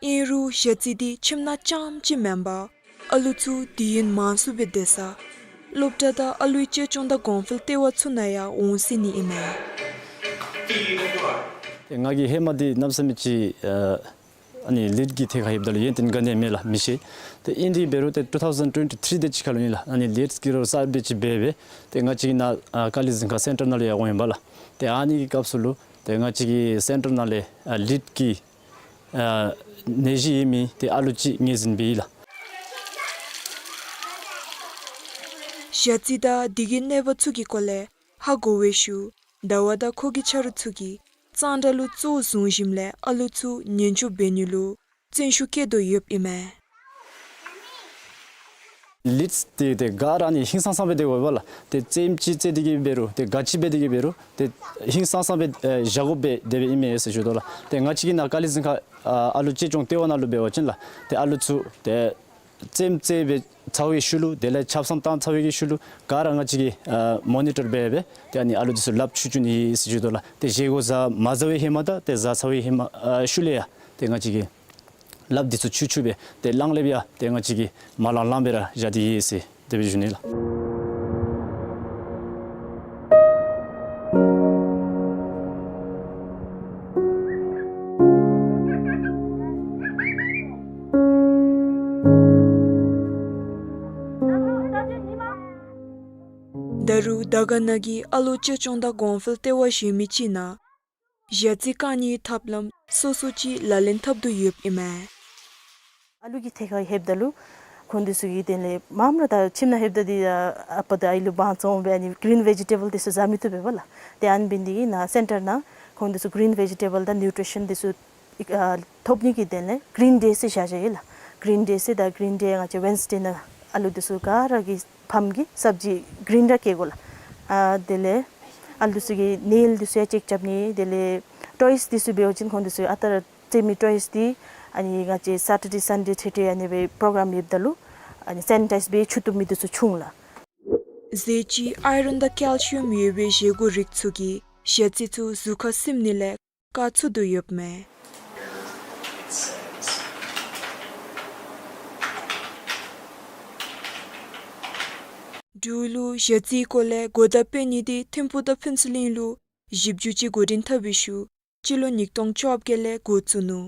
ཨིན་རུང་ཞ་རྩི་འདི་ཁྱིམ་ནང་རྐྱངམ་ཅིག་མེན་པར་ཨ་ལུ་ཚུ་དུས་ཡུན་མང་སུ་སྦེ་སྡོད་ས་སློབ་གྲྭ་དང་ཨ་ལུའི་གཅེས་སྐྱོང་དང་གོང་འཕེལ་ལྟེ་བ་ཚུ་ནང་ཡང་འོང་སྲིད་ནི་ཨིན་མས། ང་གིས་ཧེ་མ་འདི་གནམ་མེད་ས་མེད་ཅིག་ཨ་ཨ་ནི་ལིཌ་ཀྱི་ཐད་ཁར་ལྷོདཔ་ད་ལུ་ཡོན་ཏན་ག་ནི་ཡང་མེད་ལགས། མི་ཤེས། ཏེ་ཨིན་དེ་འབད་རུང་ཏེ་ཊུ་ཐའུ་ཟེན་ཊུ་ཝེན་ཊི་ཐིརི་དེ་ཅིག་ཁར་ལུ་ཨིན་ལགས། ཨ་ནི་ལིཌ་ཀྱི་རོགས་གསརཔ་དེ་ཅིག་འབད་སྦེ་ཏེ་ང་བཅས་ཀྱི་ནཱ་ཨ་ཀ་ལི་གཟིམ་ཁང་སེན་ཊར་ནང་ལུ་ཡང་འོང་ཡི་པ་ལགས། ཏེ་ཨ་ནི་གི་སྐབས་སུ་ལུ་ཏེ་ང་བཅས་ཀྱི་སེན་ཊར་ནང་ལས་ཨ་ལིཌ་ཀྱི་ཨ་ནད་གཞི་ཡོད་མི་ཏེ་ཨ་ལུ་ཅིག་ངོས་འཛིན་འབད་ཡི་ལགས། ཞ་རྩི་དང་དེ་གི་གནོད་པ་ཚུ་གི་སྐོར་ལས་ཧ་གོ་བའི་ཤུལ་ཟླ་བ་དང་ཁོ་གི་ཆ་རོགས་ཚུ་གིས་གཙང་སྦྲ་ལུ་གཙོ་བོ་བཟུང་ཞིནམ་ལས་ཨ་ལུ་ཚུ་ཉེན་སྐྱོབ་འབད་ནི་ལུ་བརྩོན་ཤུགས་བསྐྱེད་དོ་ཡོདཔ་ཨིན་མས། ལིཌ་འདི་ཏེ་ག་ར་ནི་ཧིང་སངས་སངས་སྦེ་སྡོད་དགོ་པས་ལགས། ཏེ་རྩེདམོ་ཅིག་རྩེ་སྟེ་གི་འབད་རུང་ཏེ་ག་ཅི་འབད་དེ་གི་འབད་རུང་ཏེ་ཧིང་སངས་སངས་སྦེ་ཨེ་བཞག་དགོ་པས་དེ་སྦེ་ཨིན་མས་ཟེར་ཞུ་དོ་ལགས། ཏེ་ང་བཅས་ཀྱི་ནཱ་ཀ་ལི་གཟིམ་ཁང་ཨ་ཨ་ལུ་གཅེས་སྐྱོང་ལྟེ་བ་ནང་ལུ་འབད་བ་ཅིན་ལགས་ཏེ་ཨ་ལུ་ཚུ་ཏེ་རྩེདམོ་རྩེ་སྦེ་ཚར་བའི་ཤུལ་ལུ་དེ་ལས་ཆབ་གསང་བཏང་ཚར་བའི་གི་ཤུལ་ལུ་ག་ར་ང་བཅས་ཀྱིས་ཨ་མོ་ནི་ཊར་འབད་སྦེ་ཏེ་ཨ་ནི་ཨ་ལུ་འདི་ཚུ་ལགཔ་འཁྱུ་འཁྱུ་ནི་ཨིན་ཟེར་ཞུ་དོ་ལགས། ཏེ་བཞེས་སྒོ་བཟའ་མ་བཟའ་བའི་ཧེ་མ་དང་ཏེ་བཟའ་ཚར་བའི་ཧེ་མ་ཨ་ཤུལ་ལས་ཡང་ཏེ་ང་བཅས་ཀྱིས་ལགཔ་འདི་ཚུ་འཁྱུ་འཁྱུ་སྦེ་ཏེ་གླང་ལེབ་ཡང་ཏེ་ང་བཅས་ཀྱིས་མ་ལང་ལང་སྦེ་ར་བཞག་སྟེ་ཡོད་ཟེར་དེ་སྦེ་ཞུ་ནི་ལགས། ད་རུང་དར་དཀར་ན་གི་ཨ་ལོ་གཅེས་སྐྱོང་དང་གོང་འཕེལ་ལྟེ་བ་གཞན་མི་ཅིག་ནང་ཞ་རྩི་བཀག་ནིའི་ཐབས་ལམ་སོ་སོ་ཅིག་ལག་ལེན་འཐབ་དོ་ཡོདཔ་ཨིན་མས། ཨ་ལུ་གི་ཐད་ཁར་ལྷོདཔ་ད་ལུ་ཁོང་འདི་ཚུ་གིས་དེ་ལས་མངམ་ར་ད་ཁྱིམ་ནང་ལྷོདཔ་ད་འདི་ཨ་པ་དང་ཨའི་ལུ་དབང་བཙོང་སྦེ་ཨ་ནི་གི་རིན་བེ་ཇི་ཊེ་བཱལ་འདི་ཚུ་བཟའ་མི་བཏུབ་པས་པ་ལགས། ཏེ་ཨ་ནི་འབད་ནི་དེ་གིས་ནཱ་སེན་ཊར་ནང་ཁོང་འདི་ཚུ་གི་རིན་བེ་ཇི་ཊེ་བཱལ་དང་ནིའུ་ཊི་རི་ཤཱན་འདི་ཚུ་ཨ་ཐོབ་ནི་གི་དོན་ལས་གི་རིན་ཌེ་ཟེར་བཞག་བཞགཔ་ཨིན་ལགས། གི་རིན་ཌེ་ཟེར་ད་གི་རིན་ཌེ་ང་བཅས་ཝེནསི་ཌེ་ནང་ཨ་ལུ་འདི་ཚུ་ག་ར་གི་ཕམ་གྱིས་སབ་ཇི་གི་རིན་ར་བསྐྱལ་དགོ་ལགས། ཨ་དེ་ལས་ཨ་ལུ་འདི་ཚུ་གི་ནེལ་འདི་ཚུ་ཡང་ཅེཀ་རྐྱབ་ནི། དེ་ལས་ཊོའིས་འདི་ཚུ་འབད་བ་ཅིན་ཁོང་འདི་ཚུ་ཨ་རྟག་ར་རྩེད་མི་ཊོའིས་འདི་ཨ་ནི་ང་བཅས་སེ་ཊར་ཌེ་སན་ཌེ་ཐེ་ཐེ་ཨ་ནི་སྦེ་པོ་རོ་གྲམ་ཡོདཔ་ད་ལུ་ཨ་ནི་སེ་ནི་ཊའིཛ་འབད་བཅུག་བཏུབ་མི་འདི་ཚུ་བྱུང་ལགས། ཟས་ཅིག་ཨའི་རོན་དང་ཀེལ་ཤི་ཡམ་ཡོད་པའི་བཞེས་སྒོ་རིགས་ཚུ་གིས་ཞ་རྩི་ཚུ་གཟུགས་ཁར་སིམ་ནི་ལས་བཀག་ཚུགས་དོ་ཡོདཔ་མས། འབྲུག་ལུ་ཞ་རྩིའི་སྐོར་ལས་གོ་བརྡ་སྤེལ་ནི་འདི་ཐིམ་ཕུག་དང་ཕུན་ཚོགས་གླིང་ལུ་ཞིབ་འཇུག་ཅིག་འགོ་འདྲེན་འཐབ་པའི་ཤུལ་སྤྱི་ལོ་ཉིས་སྟོང་བཅོ་བརྒྱད་ལས་འགོ་བཙུགས་ནུག།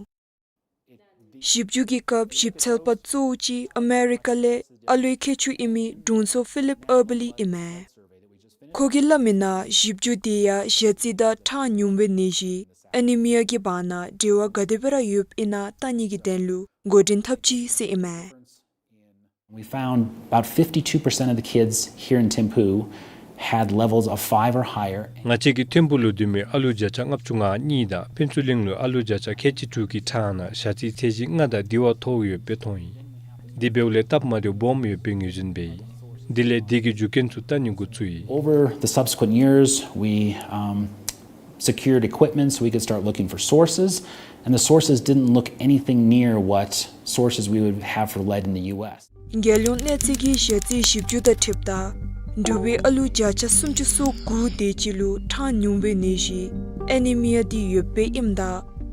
ཞིབ་འཇུག་གི་སྐབས་ཞིབ་འཚོལ་པ་གཙོ་བོ་ཅིག་ཨ་མེ་རི་ཀ་ལས་ཨ་ལུའི་མཁས་མཆོག་ཨིན་མི་དྲུང་འཚོ་ཕི་ལིབ་ཨར་བི་ལི་ཨིན་མས། ཁོ་གིས་སླབ་མིའི་ནང་ཞིབ་འཇུག་འདི་ཡང་ཞ་རྩི་དང་ཁྲག་ཉུང་བའི་ནད་གཞི་ཨེ་ནི་མི་ཡ་གི་བར་ན་འབྲེལ་བ་ག་དེ་སྦེ་ར་ཡོདཔ་ཨིན་ན་བལྟ་ནི་གི་དོན་ལུ་འགོ་འདྲེན་འཐབ་ཅི་ཟེར་ཨིན་མས། We found about fifty-two percent of the kids here in Thimphu had levels of five or higher. ང་བཅས་ཀྱི་ཐིམ་ཕུག་ལུ་སྡོད་མི་ཨ་ལུ་བརྒྱ་ཆ་ལྔ་བཅུ་ང་གཉིས་དང་ཕུན་ཚོགས་གླིང་ལུ་ཨ་ལུ་བརྒྱ་ཆ་ཁལ་གཅིག་དྲུག་གི་ཁྲག་ནང་ཞ་རྩིའི་ཚད་གཞི་ལྔ་དང་དེ་བ་མཐོ་ཡོདཔ་སྦེ་མཐོང་ཡི། དེ་འབདཝ་ལས་སྟབས་མ་བདེཝ་སྦོམ་ཡོདཔ་སྦེ་ངོས་འཛིན་འབད་ཡི། དེ་ལས་དེ་གི་རྒྱུ་རྐྱེན་ཚུ་བལྟ་ནི་འགོ་བཙུགས་ཡི། Over the subsequent years, we, um, secured equipment so we could start looking for sources, and the sources didn't look anything near what sources we would have for lead in the U S. རྒྱལ་ཡོངས་གནས་ཚད་ཀྱི་ཞ་རྩིའི་ཞིབ་འཇུག་དང་འཁྲིལཝ་ད་འབྲུག་པའི་ཨ་ལུ་བརྒྱ་ཆ་སུམ་ཅུ་སོ་དགུ་དེ་ཅིག་ལུ་ཁྲག་ཉུང་བའི་ནད་གཞི་ཨེ་ནི་མི་ཡ་འདི་ཡོདཔ་སྦེ་ཨིནམ་ད་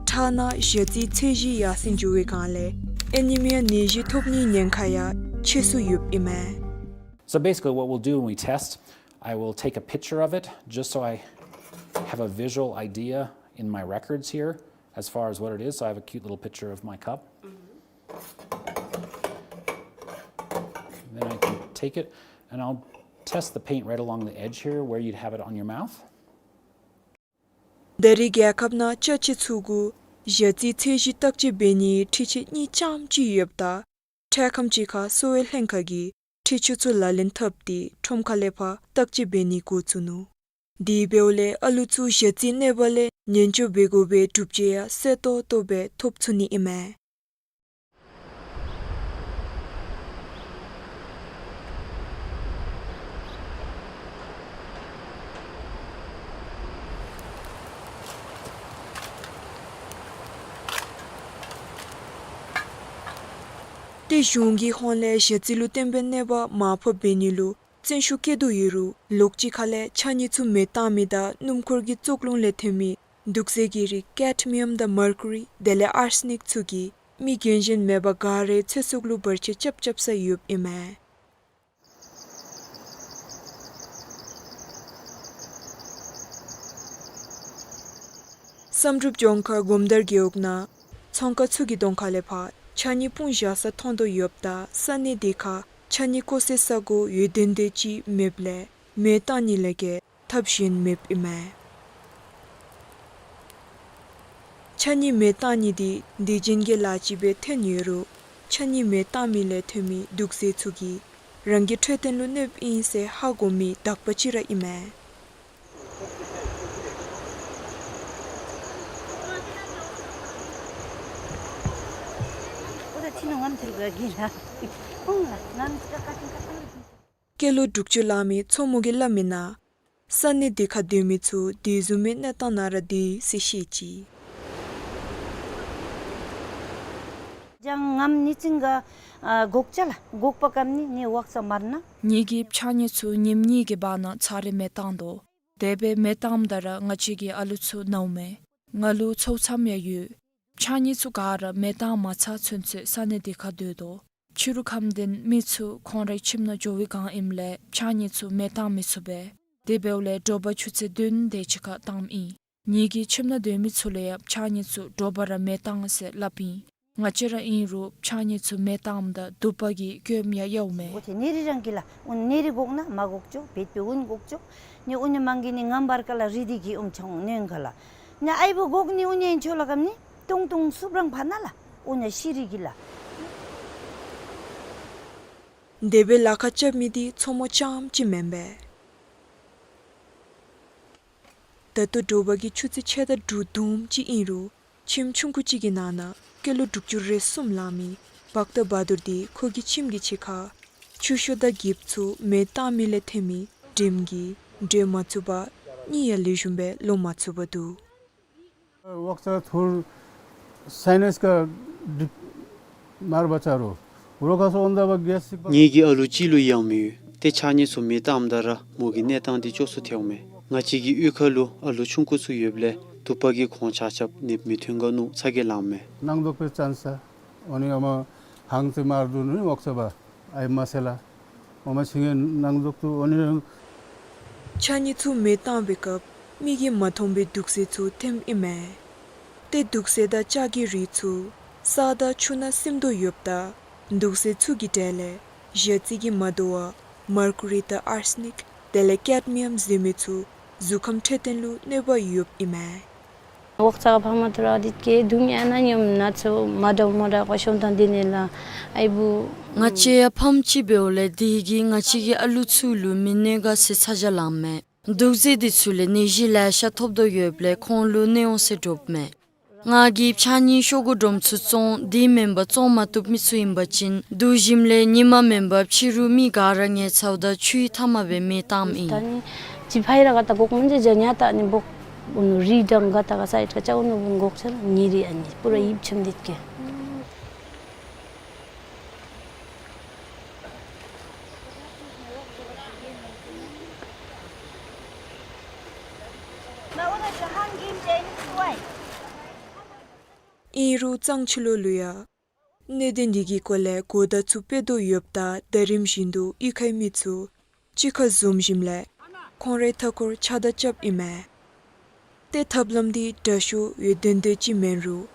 ཁྲག་ནང་ཞ་རྩིའི་ཚད་གཞི་ཡར་སེང་འགྱོ་བའི་སྒང་ལས་ཨེ་ནི་མི་ཡ་ནད་གཞི་ཐོབ་ནིའི་ཉེན་ཁ་ཡང་ཆེ་སུ་ཡོདཔ་ཨིན་མས། So basically what we'll do when we test, I will take a picture of it just so I have a visual idea in my records here as far as what it is. So I have a cute little picture of my cup. Then I can take it and I'll test the paint right along the edge here where you'd have it on your mouth. ད་རེས་རྒྱལ་ཁབ་ནང་ཅ་ཆས་ཚུ་གུ་ཞ་རྩིའི་ཚད་གཞི་བརྟག་དཔྱད་འབད་ནིའི་འཕྲུལ་ཆས་གཉིས་ཙམ་ཅིག་ཡོདཔ་ད་འཕྲལ་ཁམས་ཅིག་ཁར་གསོ་བའི་ལྷན་ཁག་གིས་འཕྲུལ་ཆས་ཚུ་ལག་ལེན་འཐབ་སྟེ་ཁྲོམ་ཁ་ལས་ཕར་བརྟག་དཔྱད་འབད་ནི་འགོ་བཙུགས་ནུག། དེ་འབདཝ་ལས་ཨ་ལུ་ཚུ་ཞ་རྩིའི་གནོད་པ་ལས་ཉེན་བཅོལ་འབད་དགོ་པའི་སྒྲུབ་བྱེད་ཡང་གསལ་ཏོག་ཏོ་སྦེ་ཐོབ་ཚུགས་ནི་ཨིན་མས། ཏེ་གཞུང་གི་ཧོངས་ལས་ཞ་རྩི་ལུ་བརྟེན་པའི་གནོད་པ་མར་ཕབ་འབད་ནི་ལུ་བརྩོན་ཤུགས་བསྐྱེད་དོ་ཡོད་རུང་ལོགས་ཅིག་ཁ་ལས་ཕྱགས་སྙིགས་ཚུ་མེ་བཏང་མི་དང་སྣུམ་འཁོར་གྱི་བཙོག་རླུང་ལས་ཐོན་མི་དུག་རྫས་ཀྱི་རིགས་ཀེཌ་མི་ཡམ་དང་མར་ཀུ་རི་དེ་ལས་ཨར་སི་ནིཀ་ཚུ་གིས་མི་རྒན་གཞོན་མེད་པར་ག་རའི་ཚེ་སྲོག་ལུ་བར་ཆད་རྐྱབ་རྐྱབ་ས་ཡོདཔ་ཨིན་མས། བསམ་གྲུབ་ལྗོངས་མཁར་སྒོམ་དར་རྒེད་འོག་ནང་ཚོང་ཁང་ཚུ་གི་གདོང་ཁ་ལས་ཕར་ཕྱགས་སྙིགས་སྤུངས་བཞག་ས་མཐོང་དོ་ཡོདཔ་ད་ས་གནས་དེ་ཁར་ཕྱགས་སྙིགས་བཀོ་སའི་ས་གོ་ཡོད་དོན་དེ་ཅིག་མེདཔ་ལས་མེ་བཏང་ནི་ལས་བརྒལ་ཐབས་གཞན་མེདཔ་ཨིན་མས། ཕྱགས་སྙིགས་མེ་བཏང་ནི་འདི་སྡིག་ཅན་གྱི་ལཱ་ཅིག་སྦེ་ཐོན་ཡོད་རུང་ཕྱགས་སྙིགས་མེ་བཏང་མི་ལས་ཐོན་མི་དུག་རྫས་ཚུ་གིས་རང་གི་འཕྲོད་བསྟེན་ལུ་གནོདཔ་ཨིན་ཟེར་ཧ་གོ་མི་དག་པ་ཅིག་ར་ཨིན་མས། སྐྱེས་ལོ་དྲུག་ཅུ་ལང་མི་མཚོ་མོ་གིས་སླབ་མིའི་ནང་མཚོ་མོ་གི་ལམ་ནང་ས་གནས་དེ་ཁར་སྡོད་མི་ཚུ་དེ་བཟུམ་མའི་གནས་སྟངས་ནང་ར་སྡོད་ཡི་ཟེར་བཤད་ཅི། ངེ་གི་ཕྱགས་སྙིགས་ཚུ་ཉིནམ་གཉིས་ཀྱི་བར་ན་ཚར་རེ་མེ་བཏང་དོ། དེ་སྦེ་མེ་བཏངམ་ད་ར་ང་བཅས་ཀྱི་ཨ་ལུ་ཚུ་ནཝ་མས། ང་ལུ་ཚ་བོ་ཙམ་ཡང་ཡོད། ཕྱགས་སྙིགས་ཚུ་ག་ར་མེ་བཏང་མ་ཚར་ཚུན་ཚོད་ས་གནས་དེ་ཁར་སྡོད་དོ། ཕྱི་རུ་ཁམས་བདུན་མི་ཚུ་ཁོང་རའི་ཁྱིམ་ནང་འགྱོ་བའི་སྒང་ཨིནམ་ལས་ཕྱགས་སྙིགས་ཚུ་མེ་བཏང་མི་ཚུགས་པས། དེ་འབདཝ་ལས་དྲོ་པ་ཆུ་ཚོད་བདུན་དེ་ཅིག་ཁར་བཏངམ་ཨིན། ངེ་གི་ཁྱིམ་ནང་སྡོད་མི་ཚུ་ལུ་ཡང་ཕྱགས་སྙིགས་ཚུ་དྲོ་པ་ར་མེ་བཏང་ཟེར་སླབ་ཨིན། ང་བཅས་ར་ཨིན་རུང་ཕྱགས་སྙིགས་ཚུ་མེ་བཏངམ་ད་དུ་པ་གིས་སྐྱོམ་ཡང་ཡོདཔ་མས། འོ་ཏེ་ནེ་རི་རང་གི་ལ་འོ་ནེ་རི་གོག་ན་མ་གོག་ཅོ་བེད་པེ་འུན་གོག་ཅོ། ནི་འུན་ནི་མང་གི་ནི་ངམ་བར་ཀ་ལ་རི་དི་གི་འུམ་ཆང་ནོན་ག་ལ། ནི་ཨའི་བུ་གོག་ནི་འུན་ནི་ཨིན་ཆོ་ལ་གམ་ནི་ཏུང་ཏུང་སུབ་རང་ཕ་ན་ལ་འུན་ནི་ཤི་རི་གི་ལ། དེ་སྦེ་ལཱ་ཁག་རྐྱབ་མི་འདི་མཚོ་མོ་རྐྱངམ་ཅིག་མེན་པས། ད་ལྟོ་དྲོ་པ་གི་ཆུ་ཚོད་ཕྱེད་དང་དྲུག་བརྡུངམ་ཅིག་ཨིན་རུང་ཁྱིམ་ཆུང་ཀུ་ཅིག་གི་ནང་ན་སྐྱེས་ལོ་དྲུག་ཅུ་རེ་གསུམ་ལང་མི་བཀྟ་བ་དུར་འདི་ཁོ་གི་ཁྱིམ་གྱི་ཕྱི་ཁར་ཆུ་ཤོག་དང་འགྱིབ་ཚུ་མེ་བཏང་མི་ལས་ཐོན་མི་དྲིམ་གྱིས་འགྲོ་མ་ཚུགས་པར་གཉིད་ཡང་ལེགས་ཤོམ་སྦེ་ལོག་མ་ཚུགས་པར་འདུག། ངེ་གི་ཨ་ལུ་གཅིག་ལུ་ཡང་མི་ཡོད། ཏེ་ཕྱགས་སྙིགས་ཚུ་མེ་བཏངམ་ད་ར་མོ་གི་གནས་སྟངས་འདི་སྐྱོ་སུ་ཐལཝ་མས། ང་བཅས་ཀྱི་གཡུས་ཁ་ལུ་ཨ་ལུ་ཆུང་ཀུ་ཚུ་ཡོདཔ་ལས་དུ་པ་གིས་ཁོང་ཆ་ཁྱབ་ནདཔ་མི་ཐོན་ག་ནུག་ཚ་གྱང་ལངམ་མས། ནང་དོག་པའི་ཅན་ས་འོ་ནི་ཨ་མ་ཧང་ཏེ་མར་འདུག་ནི་ཝོག་ས་བ་ཨའི་མ་སེ་ལ། ངོ་མ་ཤིང་གི་ནང་ལོག་ཏུ་འོ་ནི། ཕྱགས་སྙིགས་ཚུ་མེ་བཏང་བའི་སྐབས་མིག་གིས་མ་མཐོང་བའི་དུག་རྫས་ཚུ་ཐོནམ་ཨིན་མས། ཏེ་དུག་རྫས་དང་ལྕགས་ཀྱི་རིགས་ཚུ་ས་དང་ཆུ་ནང་སིམ་དོ་ཡོདཔ་ད་དུག་རྫས་ཚུ་གི་གྲས་ལས་ཞ་རྩི་གི་མ་དོ་བ་མར་ཀུ་རི་དང་ཨར་སི་ནིཀ་དེ་ལས་ཀེཌ་མི་ཡམ་ཟེར་མི་ཚུ་གཟུགས་ཁམས་འཕྲོད་བསྟེན་ལུ་གནོད་པ་ཡོདཔ་ཨིན་མས། ཝོག་ཙ་ཕམ་ཐུ་ར་དིད་ཀེ་དུང་ཡ་ན་ཉམ་ན་ཚོ་མ་དོ་མ་དོ་ཀོ་ཤོང་ཐང་དི་ནི་ལ་ཨའི་བུ། ང་བཅས་ཡང་ཕམ་ཅིག་འབདཝ་ལས་དེ་གིས་ང་བཅས་ཀྱི་ཨ་ལུ་ཚུ་ལུ་མི་གནོད་ག་ཟེར་ཚ་གྱང་ལངམ་མས། དུག་རྫས་དེ་ཚུ་ལས་ནད་གཞི་ལེ་ཤ་ཐོབ་དོ་ཡོདཔ་ལས་ཁོང་ལུ་གནོད་འོང་ཟེར་དྲོཔ་མས། ང་གིས་ཕྱགས་སྙིགས་ཤོག་གུ་སྒྲོམ་ཚུ་བཙོང་དེ་མེན་པར་བཙོང་མ་བཏུབ་མི་ཚུ་ཨིན་པ་ཅིན་དུག་ཞིམ་ལས་ཉི་མ་མེན་པར་ཕྱི་རུ་མི་ག་ར་ངལ་ཚཝ་ད་ཆུའི་མཐའ་མ་སྦེ་མེ་བཏངམ་ཨིན། ད་ནི་ཅི་ཕའི་ར་ག་ད་གོག་མན་ཇ་ཇ་ཉ་ད་ནི་བོག་འུ་ནུ་རི་དང་ག་ད་ག་སའིཌ་ག་ཅ་འུ་ནུ་བུ་གོག་ཆ་ལ་ཉེ་རི་ཨ་ནི་པུ་ར་ཡིབ་ཆམ་དིད་ཀེ། ཨིན་རུང་གཙང་ཆུ་ལོག་ལུ་ཡང་གནད་དོན་འདི་གི་སྐོར་ལས་གོ་བརྡ་ཚུ་སྤེལ་དོ་ཡོདཔ་ད་ད་རིམ་བཞིན་དུ་གཡུས་ཁའི་མི་ཚུ་གཅིག་ཁར་འཛོམས་ཞིནམ་ལས་ཁོང་རའི་མཐའ་འཁོར་ཕྱགས་བདར་རྐྱབ་ཨིན་མས། ཏེ་ཐབས་ལམ་འདི་དྲག་ཤོས་ཡོད་དོན་དོན་ཅིག་མེན་རུང་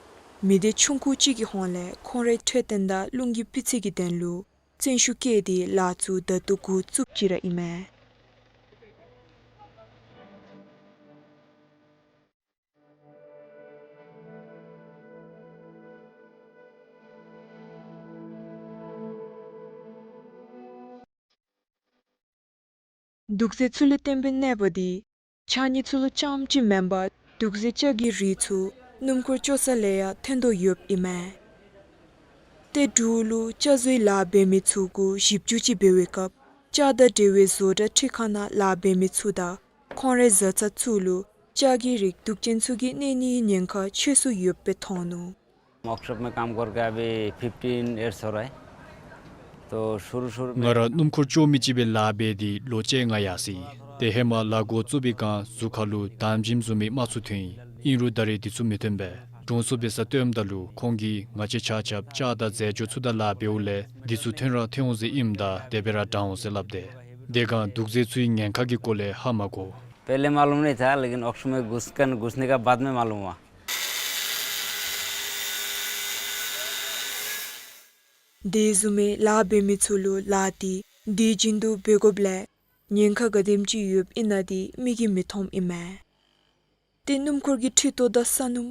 མི་སྡེ་ཆུང་ཀུ་ཅིག་གི་ཧོངས་ལས་ཁོང་རའི་འཕྲོད་བསྟེན་དང་རླུང་གི་སྤུས་ཚད་ཀྱི་དོན་ལུ་བརྩོན་ཤུགས་བསྐྱེད་དེ་ལཱ་ཚུ་ད་ལྟོ་འགོ་བཙུགསཔ་ཅིག་ར་ཨིན་མས། དུག་རྫས་ཚུ་ལས་བརྟེན་པའི་གནོད་པ་འདི་ཕྱགས་སྙིགས་ཚུ་ལུ་རྐྱངམ་གཅིག་མེན་པར་དུག་རྫས་ལྕགས་ཀྱི་རིགས་ཚུ་སྣུམ་འཁོར་བཅོ་ས་ལས་ཡང་ཐོན་དོ་ཡོདཔ་ཨིན་མས། ཏེ་འབྲུག་ལུ་ལྕགས་བཟོའི་ལཱ་འབད་མི་ཚུ་གུ་ཞིབ་འཇུག་ཅིག་འབད་བའི་སྐབས་ལྕགས་དང་འབྲེལ་བའི་བཟོ་གྲྭ་འཕྲུལ་ཁང་ནང་ལཱ་འབད་མི་ཚུ་དང་ཁོང་རའི་བཟའ་ཚང་ཚུ་ལུ་ལྕགས་ཀྱི་རིགས་དུག་ཅན་ཚུ་གིས་གནོད་ནིའི་ཉེན་ཁ་ཆེ་སུ་ཡོདཔ་སྦེ་མཐོང་ནུག། ཝོག་ཤོཔ་མེ་ཀམ་ཀར་ཀ་བི་ཕིཕ་ཊིན་ཡརསི་ཧོ་ར་ཧེ། ཏོ་ཤུ་རུ་ཤུ་རུ་མེ། ང་ར་སྣུམ་འཁོར་བཅོ་མི་ཅིག་སྦེ་ལཱ་འབད་དེ་ལོ་བཅོ་ལྔ་ཡར་སོ་ཡི། ཏེ་ཧེ་མ་ལཱ་འགོ་བཙུགས་པའི་སྒང་གཟུགས་ཁ་ལུ་དམ་ཞིམ་བཟུམ་མའི་རྨ་ཚུ་ཐོན་ཡི། ཨིན་རུང་ད་རེས་འདི་ཚུ་མི་ཐོན་པས། དྲུང་འཚོ་འབད་སར་སྟོནམ་ད་ལུ་ཁོང་གིས་ང་བཅས་ཆ་ཁྱབ་ལྕགས་དང་རྫས་སྦྱོར་ཚུ་དང་ལཱ་འབདཝ་ལས་འདི་ཚུ་ཐོན་ར་ཐོན་འོང་ཟེར་ཨིནམ་ད་དེ་སྦེ་ར་དྲང་འོང་ཟེར་སླབ་སྟེ། དེ་སྒང་དུག་རྫས་ཚུའི་ཉེན་ཁ་གི་སྐོར་ལས་ཧ་མ་གོ། पहले मालूम नहीं था, लेकिन वोकशोप में घुसकर, घुसने का बाद में मालूम हुआ। དེ་བཟུམ་མའི་ལཱ་འབད་མི་ཚུ་ལུ་ལཱ་འདི་དུས་རྒྱུན་དུ་འབད་དགོཔ་ལས་ཉེན་ཁ་ག་དེམ་ཅིག་ཡོདཔ་ཨིན་ན་འདི་མིག་གིས་མི་མཐོངམ་ཨིན་མས། ཏེ་སྣུམ་འཁོར་གྱི་འཕྲུལ་ཏོག་དང་ས་སྣུམ་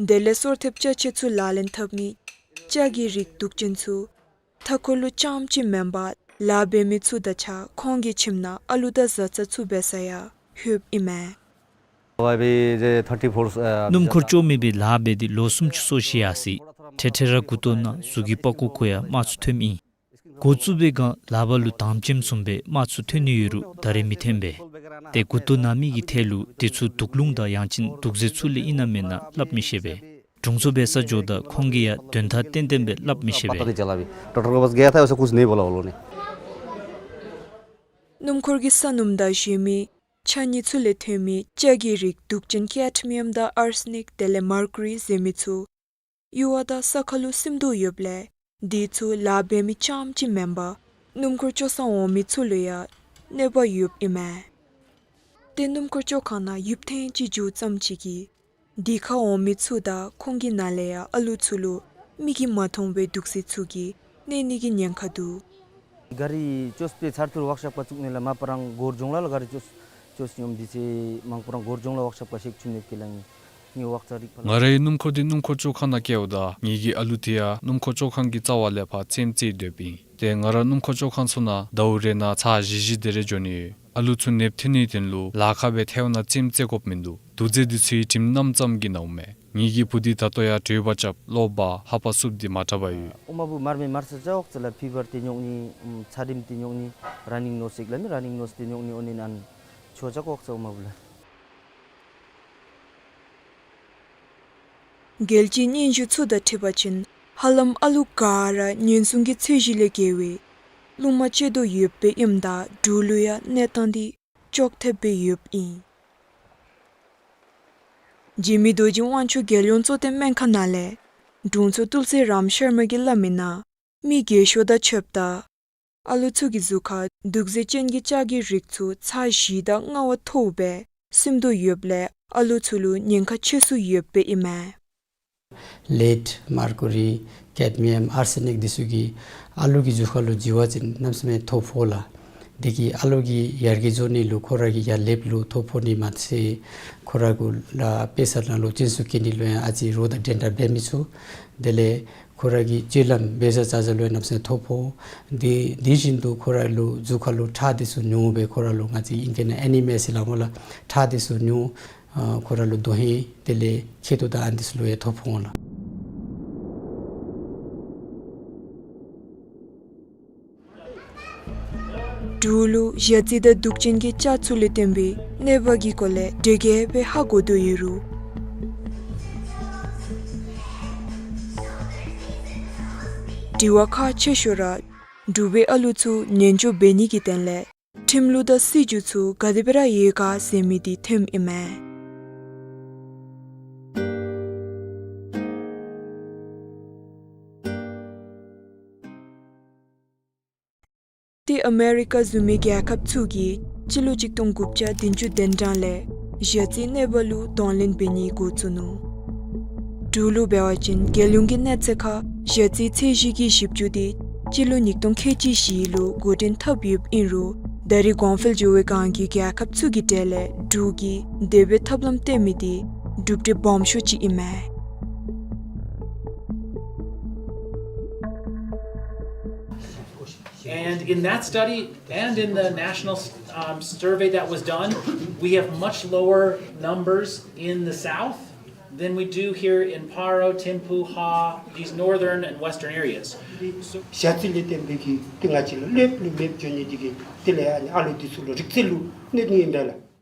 དེ་ལས་སོར་ཐེབས་ཅ་ཆས་ཚུ་ལག་ལེན་འཐབ་ནི་ལྕགས་ཀྱི་རིགས་དུག་ཅན་ཚུ་མཐའ་འཁོར་ལུ་རྐྱངམ་གཅིག་མེན་པར་ལཱ་འབད་མི་ཚུ་དང་གཅིག་ཁར་ཁོང་གི་ཁྱིམ་ནང་ཨ་ལུ་དང་བཟའ་ཚང་ཚུ་འབད་སར་ཡང་ལྷོདཔ་ཨིན་མས། भाई भी जे थर्टी फोर, अ, སྣུམ་འཁོར་བཅོ་མི་སྦེ་ལཱ་འབད་དེ་ལོ་སུམ་ཅུ་སོ་བཞི་ཡར་སོ་ཡི། འཕྲལ་འཕྲལ་ར་མགུ་ཏོ་ནང་གཟུགས་ཀྱི་པགས་ཀོ་ཁར་ཡང་རྨ་ཚུ་ཐོནམ་ཨིན། འགོ་བཙུགས་པའི་སྒང་ལག་པ་ལུ་དམ་ཅིམ་བཟུམ་སྦེ་རྨ་ཚུ་ཐོན་ནི་ཡོད་རུང་ད་རེས་མི་ཐོན་པས། ཏེ་མགུ་ཏོ་ནང་མི་གི་ཐད་ལུ་དེ་ཚུ་དུག་རླུང་དང་ཡང་ཅིན་དུག་རྫས་ཚུ་ལས་ཨིན་ན་མེན་ན་སླབ་མི་ཤེས་པས། དྲུང་འཚོ་འབད་སར་འགྱོཝ་ད་ཁོང་གིས་ཡང་དོན་དག་ཏན་ཏན་སྦེ་སླབ་མི་ཤེས་པས། पता नहीं चला अभी। डॉक्टर के पास गया था, वैसे कुछ नहीं बोला वो लोगों ने। སྣུམ་འཁོར་གྱི་ས་སྣུམ་དང་གཞན་མི་ཕྱགས་སྙིགས་ཚུ་ལས་ཐོན་མི་ལྕགས་ཀྱི་རིགས་དུག་ཅན་ཀེཌ་མི་ཡམ་དང་ཨར་སི་ནིཀ་དེ་ལས་མར་ཀུ་རི་ཟེར་མི་ཚུ་གཡུར་བ་དང་ས་ཁ་ལུ་སིམ་དོ་ཡོདཔ་ལས་འདི་ཚུ་ལཱ་འབད་མི་རྐྱངམ་གཅིག་མེན་པར་སྣུམ་འཁོར་བཅོ་སར་འོང་མི་ཚུ་ལུ་ཡང་གནོད་པ་ཡོདཔ་ཨིན་མས། ཏེ་སྣུམ་འཁོར་བཅོ་ཁང་ནང་ཡུདཔ་ཐེངས་ཅིག་འགྱོ་ཙམ་ཅིག་གིས་འདི་ཁར་འོང་མི་ཚུ་དང་ཁོང་གི་ནང་ལས་ཡང་ཨ་ལུ་ཚུ་ལུ་མིག་གིས་མ་མཐོང་བའི་དུག་རྫས་ཚུ་གིས་གནོད་ནི་གི་ཉེན་ཁ་འདུག། གཱ་རི་བཅོས་པའི་ཚར་ཐུར་ཝོག་ཤོཔ་ཁར་བཙུགས་ནི་ལས་མ་པ་རང་སྒོར་གཞུང་ལ་ལ་གཱ་རི་བཅོས་བཅོས་སྙོམས་འདི་ཚེ་མང་པོ་རང་སྒོར་གཞུང་ལ་ཝོག་ཤོཔ་ཁར་ཤེག་བཅུག་ནི་ཀི་ལ་ནི་ནི་ཝོག་ཙ་རིག་ཕ་ལ། ང་རའི་སྣུམ་འཁོར་འདི་སྣུམ་འཁོར་བཅོ་ཁང་ནང་བསྐྱལཝ་ད་ངེ་གི་ཨ་ལུ་དེ་ཡང་སྣུམ་འཁོར་བཅོ་ཁང་གི་རྩ་བ་ལས་ཕར་རྩེདམོ་རྩེ་སྡོདཔ་ཨིན། ཏེ་ང་ར་སྣུམ་འཁོར་བཅོ་ཁང་ཚུ་ནང་ཟླཝ་རེ་ནང་ཚར་བཞི་བཞི་དེ་རེ་འགྱོ་ནི་ཡོད། ཨ་ལུ་ཚུ་ནདཔ་ཐོན་ནིའི་དོན་ལུ་ལཱ་ཁག་སྦེ་ཐལཝ་ནང་རྩེདམོ་རྩེ་དགོཔ་མིན་འདུག། དུག་རྫས་འདི་ཚུ་གི་དྲིམ་གནམ་ཙམ་གྱིས་ནཝ་མས། ངེ་གི་བུ་འདི་ད་ལྟོ་ཡང་དྲོད་འབར་རྐྱབ་ལོག་འབག་ལྷ་པ་བསུབ་སྟེ་མ་དྲག་པར་ཡོད། ཨོ་མ་བུ་མར་མེ་མར་ས་ཅ་ཝོག་ཙ་ལ་ཕི་བར་ཏེ་ཉོག་ནི་ཚ་དྲིམ་ཏེ་ཉོག་ནི་ར་ནིང་ནོས་ཟེར་ལ་མི་ར་ནིང་ནོས་ཏེ་ཉོག་ནི་ཨོ་ནི་ཨན་ཆོ་ཅ་ཝོག་ཙ་ཨོ་མ་བུ་ལ། རྒྱལ་སྤྱིའི་སྙན་ཞུ་ཚུ་དང་འཁྲིལ་བ་ཅིན་ཧ་ལམ་ཨ་ལུ་ག་ར་ཉེན་སྲུང་གི་ཚད་གཞི་ལས་བརྒལ་བའི་རླུང་མ་སྤྱོད་དོ་ཡོདཔ་སྦེ་ཨིནམ་ད་འབྲུག་ལུ་ཡང་གནས་སྟངས་འདི་ཅོག་འཐདཔ་སྦེ་ཡོདཔ་ཨིན། འཇིགས་མེད་རྡོ་རྗེ་དབང་ཕྱུག་རྒྱལ་ཡོངས་གཙོ་བསྟེན་སྨན་ཁང་ནང་ལས་དྲུང་འཚོ་ཏུལ་སི་རམ་ཤར་མ་གིས་སླབ་མི་ནང་མི་རྒས་ཤོས་དང་ཕྱདཔ་ད་ ཨ་ལུ་ཚུ་གི་གཟུགས་ཁར་དུག་རྫས་ཅན་གྱི་ལྕགས་ཀྱི་རིགས་ཚུ་ཚར་བཞི་དང་ལྔ་བ་མཐོ་བས་སིམ་དོ་ཡོདཔ་ལས་ཨ་ལུ་ཚུ་ལུ་ཉེན་ཁ་ཆེ་སུ་ཡོདཔ་ཨིན་མས། ལེཌ་མར་ཀུ་རི་ཀེཌ་མི་ཡམ་ཨར་སེ་ནིཀ་འདི་ཚུ་གིས་ཨ་ལུ་གི་གཟུགས་ཁར་ལུ་འཛུལ་བ་ཅིན་གནམ་མེད་ས་མེད་ཐོ་ཕོག་ལགས། དེ་གིས་ཨ་ལུ་གི་ཡར་རྒྱས་འགྱོ་ནི་ལུ་ཁོ་ར་གི་ཡར་ལེབ་ལུ་ཐོ་ཕོག་ནི་མ་ཚད་ཁོ་ར་གུ་ལུ་དཔེ་ཆ་ནང་ལུ་སྐྱོན་ཚུ་སྐྱེ་ནི་ལུ་ཡང་ཨ་ཙི་རོགས་དང་འགྲན་ཟླ་འབད་མི་ཚུགས། དེ་ལས་ཁོ་ར་གི་སྤྱོད་ལམ་འབད་ས་བྱ་བྱ་ལུ་ཡང་གནམ་མེད་ས་མེད་ཐོ་ཕོག། དེ་དེ་བཞིན་དུ་ཁོ་ར་ལུ་གཟུགས་ཁར་ལུ་ཁྲག་འདི་ཚུ་ཉུང་སྦེ་ཁོ་ར་ལུ་ང་བཅས་ཨིང་སྐད་ནང་ཨེ་ནི་མི་ཡ་ཟེར་སླབ་སྨོ་ལགས། ཁྲག་འདི་ཚུ་ཉུང་། ཨ་ཁོ་ར་ལུ་དོན་ཧིང་དེ་ལས་མཁལ་རྡོག་དང་ཨ་ནི་འདི་ཚུ་ལུ་ཡང་ཐོ་ཕོག་འོང་ལགས། འབྲུག་ལུ་ཞ་རྩི་དང་དུག་ཅན་གྱི་ལྕགས་ཚུ་ལས་བརྟེན་པའི་གནོད་པ་གི་སྐོར་ལས་འགྲེལ་བརྒྱད་སྦེ་ཧ་གོ་དོ་ཡོད་རུང་དྲི་བ་ཁག་ཆེ་ཤོས་ར་འབྲུག་པའི་ཨ་ལུ་ཚུ་ཉེན་སྐྱོབ་འབད་ནི་གི་དོན་ལས་ཁྲིམས་ལུགས་དང་སྲིད་བྱུས་ཚུ་ག་དེ་སྦེ་ར་ཡོད་ག་ཟེར་མི་འདི་ཐོནམ་ཨིན་མས། ཏེ་ཨ་མེ་རི་ཀ་བཟུམ་མའི་རྒྱལ་ཁབ་ཚུ་གིས་སྤྱི་ལོ་གཅིག་སྟོང་དགུ་བརྒྱ་བདུན་ཅུ་དོན་གྲངས་ལས་ཞ་རྩིའི་གནོད་པ་ལུ་གདོང་ལེན་འབད་ནི་འགོ་བཙུགས་ནུག། འབྲུག་ལུ་འབད་བ་ཅིན་རྒྱལ་ཡོངས་ཀྱི་གནས་ཚད་ཁར་ཞ་རྩིའི་ཚད་གཞི་གི་ཞིབ་འཇུག་འདི་སྤྱི་ལོ་ཉིས་སྟོང་ཁལ་གཅིག་བཞི་ལུ་འགོ་འདྲེན་འཐབ་ཡོདཔ་ཨིན་རུང་ད་རེས་གོང་འཕེལ་འགྱོ་བའི་སྒང་གི་རྒྱལ་ཁབ་ཚུ་གི་གྲས་ལས་འབྲུག་གིས་དེ་སྦེ་ཐབས་ལམ་བཏོན་མི་འདི་གྲུབ་འབྲས་སྦོམ་ཤོས་ཅིག་ཨིན་མས། And in that study and in the national, um, survey that was done, we have much lower numbers in the South than we do here in Paro, Thimphu, Ha, these northern and western areas. So ཞ་རྩི་ལས་བརྟེན་པའི་གི་ཏེ་ང་བཅས་ལུ་ལེབ་ལུ་མེདཔ་འགྱོ་ནི་འདི་གིས་དེ་ལས་ཨ་ནི་ཨ་ལུ་འདི་ཚུ་ལུ་རིག་རྩལ་ལུ་གནོད་ནི་ཨིན་ད་ལགས།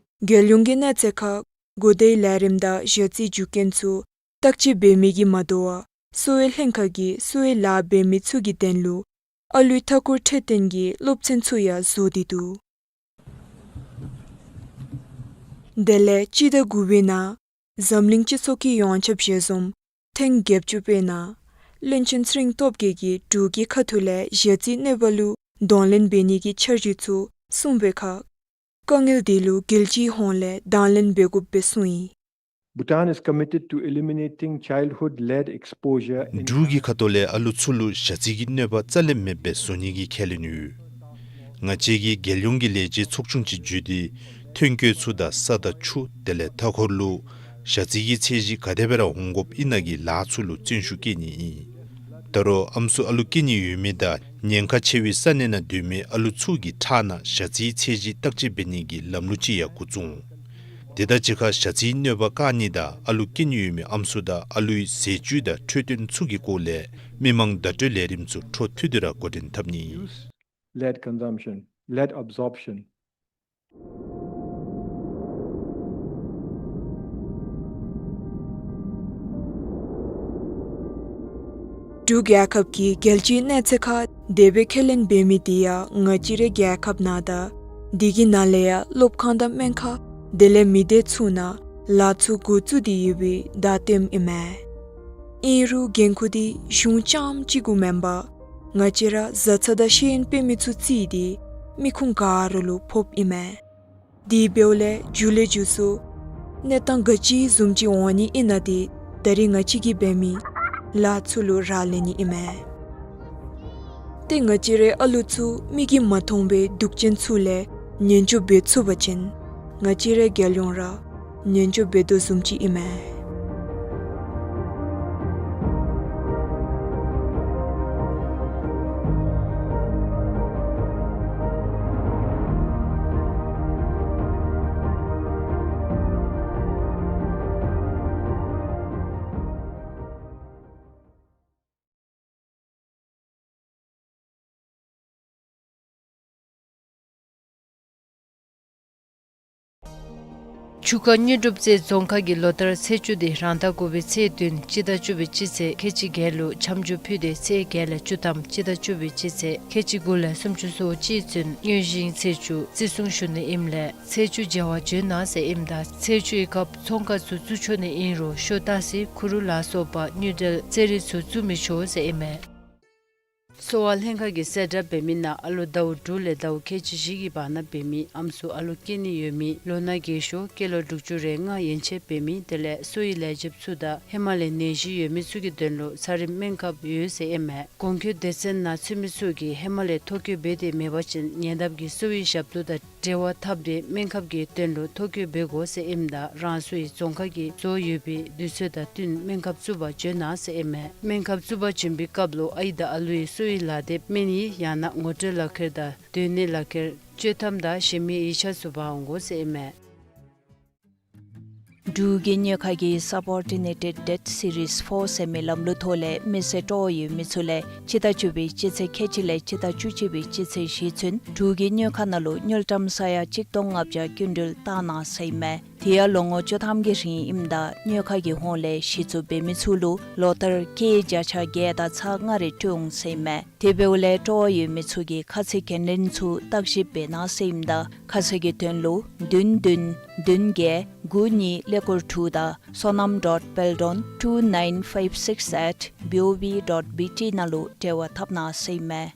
རྒྱལ་ཡོངས་ཀྱི་གནས་ཚད་ཁར་གོ་བརྡའི་ལས་རིམ་དང་ཞ་རྩིའི་རྒྱུ་རྐྱེན་ཚུ་བརྟག་དཔྱད་འབད་མི་གིས་མ་དོ་བར་གསོ་བའི་ལྷན་ཁག་གིས་གསོ་བའི་ལཱ་འབད་མི་ཚུ་གི་དོན་ལུ་ཨ་ལུའི་མཐའ་འཁོར་འཕྲོད་བསྟེན་གྱི་སློབ་ཚན་ཚུ་ཡང་བཟོ་སྟེ་འདུག། དེ་ལས་སྤྱི་ཟླ་དགུ་པའི་ནང་འཛམ་གླིང་སྤྱི་ཚོགས་ཀྱི་ཡོངས་ཁྱབ་ཞལ་འཛོམས་ཐེངས་བརྒྱད་ཅུ་པའི་ནང་བློན་ཆེན་ཚེ་རིང་སྟོབས་རྒྱས་ཀྱིས་འབྲུག་གི་ཁ་ཐུག་ལས་ཞ་རྩིའི་གནོད་པ་ལུ་གདོང་ལེན་འབད་ནི་གི་འཆར་གཞི་ཚུ་གསུངས་པའི་ཁར་དཀའ་ངལ་འདི་ལུ་རྒྱལ་སྤྱིའི་ཧོངས་ལས་དང་ལེན་འབད་དགོཔ་སྦེ་གསུངས་ཡི། Bhutan is committed to eliminating childhood-led exposure in འབྲུག་གི་ཁ་ཐུག་ལས་ཨ་ལུ་ཚུ་ལུ་ཞ་རྩི་གི་གནོད་པ་རྩ་ལས་མེདཔ་སྦེ་བཟོ་ནི་གི་ཁས་ལེན་ཡོད། ང་བཅས་ཀྱིས་རྒྱལ་ཡོངས་ཀྱི་ལས་བྱེད་ཚོགས་ཆུང་ཅིག་བརྒྱུད་དེ་ཐོན་སྐྱེད་ཚུ་དང་ས་དང་ཆུ་དེ་ལས་མཐའ་འཁོར་ལུ་ཞ་རྩི་གི་ཚད་གཞི་ག་དེ་སྦེ་ར་འོང་དགོཔ་ཨིན་ན་གི་ལཱ་ཚུ་ལུ་བརྩོན་ཤུགས་བསྐྱེད་ནི་ཨིན། ད་རུང་ཨམ་སྲུ་ཨ་ལུ་སྐྱེ་ནི་ཡོད་མི་དང་ཉེན་ཁ་ཆེ་བའི་ས་གནས་ནང་སྡོད་མི་ཨ་ལུ་ཚུ་གི་ཁྲག་ནང་ཞ་རྩིའི་ཚད་གཞི་བརྟག་དཔྱད་འབད་ནི་གི་ལམ་ལུགས་ཅིག་ཡང་འགོ་བཙུགས། དེ་དང་གཅིག་ཁར་ཞ་རྩིའི་གནོད་པ་བཀག་ནི་དང་ཨ་ལུ་སྐྱེ་ནི་ཡོད་མི་ཨམ་སྲུ་དང་ཨ་ལུའི་ཟས་བཅུད་དང་འཕྲོད་བསྟེན་ཚུ་གི་སྐོར་ལས་མི་མང་བརྡ་སྤྲོད་ལས་རིམ་ཚུ་འཕྲོ་མཐུད་དེ་ར་འགོ་འདྲེན་འཐབ་ནི་ཨིན། Lead consumption, lead absorption. འབྲུག་རྒྱལ་ཁབ་ཀྱིས་རྒྱལ་སྤྱིའི་གནས་ཚད་ཁར་དེ་སྦེ་ཁས་ལེན་འབད་མི་འདི་ཡང་ང་བཅས་རའི་རྒྱལ་ཁབ་ནང་དང་དེ་གི་ནང་ལས་ཡང་སློབ་ཁང་དང་སྨན་ཁང་དེ་ལས་མི་སྡེ་ཚུ་ནང་ལཱ་ཚུ་འགོ་བཙུགས་ཏེ་ཡོད་པའི་བརྡ་སྟོནམ་ཨིན་མས། ཨིན་རུང་འགན་ཁུར་འདི་གཞུང་རྐྱངམ་གཅིག་གུ་མེན་པར་ང་བཅས་ར་བཟའ་ཚང་དང་ཤེས་ཡོན་དཔེ་མི་ཚུ་བརྩིས་ཏེ་མི་ཁུངས་ག་ར་ལུ་ཕོགཔ་ཨིན་མས། དེ་འབདཝ་ལས་མཇུག་ལས་མཇུག་སུ་གནས་སྟངས་ག་ཅི་བཟུམ་ཅིག་འོང་ནི་ཨིན་ན་འདི་ད་རེས་ང་བཅས་ཀྱིས་འབད་མི་ལཱ་ཚུ་ལུ་རག་ལས་ནི་ཨིན་མས། ཏེ་ང་བཅས་རའི་ཨ་ལུ་ཚུ་མིག་གིས་མ་མཐོང་བའི་དུག་ཅན་ཚུ་ལས་ཉེན་སྐྱོབ་འབད་ཚུགས་པ་ཅིན་ང་བཅས་རའི་རྒྱལ་ཡོངས་ར་ཉེན་སྐྱོབ་འབད་དོ་བཟུམ་ཅིག་ཨིན་མས། ཆུ་ཁ་དངོས་གྲུབ་རྩེ་རྫོང་ཁག་གི་ལོ་ལྟར་ཚེས་བཅུ་དེ་རང་ཟླ་དགུ་པའི་ཚེས་བདུན་སྤྱི་ཟླ་བཅུ་པའི་སྤྱི་ཚེས་ཁལ་གཅིག་བརྒྱད་ལུ་འཆམ་འགྱུར་ཕུལ་ཏེ་ཚེས་བརྒྱད་ལས་བཅུ་ཐམ་སྤྱི་ཟླ་བཅུ་པའི་སྤྱི་ཚེས་ཁལ་གཅིག་དགུ་ལས་སུམ་ཅུ་སོ་གཅིག་ཚུན་དངོས་གཞིའི་ཚེས་བཅུ་བརྩི་སྲུང་ཞུ་ནི་ཨིནམ་ལས་ཚེས་བཅུ་མཇལ་བར་འབྱོན་གནང་ཟེར་ཨིནམ་ད་ཚེས་བཅུའི་སྐབས་ཚོང་ཁང་ཚུ་བཙུགས་ཆོག་ནི་ཨིན་རུང་ཤོ་ཏ་སི་ཁུ་རུ་ལ་སོགས་པ་དངུལ་འབྲེལ་རྩེད་རིགས་ཚུ་བཙུགས་མི་ཆོག་ཟེར་ཨིན་མས། གསོ་བ་ལྷན་ཁག་གིས་གསལ་བསྒྲགས་འབད་མི་ནང་ཨ་ལོ་ཟླཝ་དྲུག་ལས་ཟླཝ་ཁལ་གཅིག་བཞི་གི་བར་ན་འབད་མི་ཨམ་སྲུ་ཨ་ལོ་སྐྱེ་ནི་ཡོད་མི་ལོ་ན་རྒས་ཤོས་སྐྱེས་ལོ་དྲུག་ཅུ་རེ་ལྔ་ཡན་ཆད་འབད་མི་དེ་ལས་གསོ་བའི་ལས་བྱེདཔ་ཚུ་དང་ཧེ་མ་ལས་ནད་གཞི་ཡོད་མི་ཚུ་གི་དོན་ལུ་ཚ་རིམས་སྨན་ཁབ་ཡོད་ཟེར་ཨིན་མས། གོང་འཁོད་སྡེ་ཚན་ནང་ཚུད་མི་ཚུ་གིས་ཧེ་མ་ལས་ཐོ་བཀོད་འབད་དེ་མེད་པ་ཅིན་ཉེ་འདབས་ཀྱི་གསོ་བའི་ཞབས་ཏོག་དང་འབྲེལ་བ་འཐབ་སྟེ་སྨན་ཁབ་ཀྱི་དོན་ལུ་ཐོ་བཀོད་འབད་དགོ་ཟེར་ཨིནམ་ད་རང་སོའི་རྫོང་ཁག་གིས་བཟོ་ཡོད་པའི་དུས་ཚོད་དང་བསྟུན་སྨན་ཁབ་བཙུགས་པར་བྱོན་གནང་ཟེར་ཨིན་མས། སྨན་ཁབ་བཙུགས་པར་བྱོན་པའི་སྐབས་ལུ་ཨའི་དང་ཨ་ལོའི་གསོ་བའི་ལག་དེབ་སྨན་ཡིག་ཡང་ན་ངོ་སྤྲོད་ལག་ཁྱེར་དང་སྡོད་གནས་ལག་ཁྱེར་བཅོས་ཐམ་དང་གཞན་མི་ཡིག་ཆ་ཚུ་འབག་འོང་དགོ་ཟེར་ཨིན་མས། འབྲུག་གི་གཉོས་མཁར་གྱི་Subordinated Debt Series four ཟེར་མི་ལམ་ལུགས་ཐོག་ལས་མི་སེར་སྤྲོ་བ་ཡོད་མི་ཚུ་ལས་སྤྱི་ཟླ་བཅུ་པའི་སྤྱི་ཚེས་ཁལ་གཅིག་ལས་སྤྱི་ཟླ་བཅུ་གཅིག་པའི་སྤྱི་ཚེས་བཞི་ཚུན་འབྲུག་གི་གཉོས་མཁར་ནང་ལུ་དངུལ་ཀྲམ་ས་ཡ་གཅིག་སྟོང་ལྔ་བརྒྱ་སྐྱིན་འགྲུལ་བཏང་གནང་ཟེར་ཨིན་མས། དེ་ཡང་ལོ་ངོ་བཅུ་ཐམ་གྱི་རིང་ཨིནམ་ད་གཉོས་མཁར་གྱི་ཧོངས་ལས་གཞི་བཙུགས་འབད་མི་ཚུ་ལུ་ལོ་ལྟར་སྐྱེད་བརྒྱ་ཆ་བརྒྱད་དང་ཚག་ལྔ་རེ་སྤྲོད་འོང་ཟེར་ཨིན་མས། དེ་འབདཝ་ལས་སྤྲོ་བ་ཡོད་མི་ཚུ་གིས་ཁ་ཚ་འགན་ལེན་ཚུ་བརྟག་ཞིབ་འབད་གནང་ཟེར་ཨིནམ་ད་ཁ་གསལ་གྱི་དོན་ལུ་བདུན་བདུན་བདུན་བརྒྱད་དགུ་གཉིས་ཀླད་ཀོར་དྲུག་དང་Sonam dot Peldon two nine five six at B O B dot B T ནང་ལུ་འབྲེལ་བ་འཐབ་གནང་ཟེར་ཨིན་མས།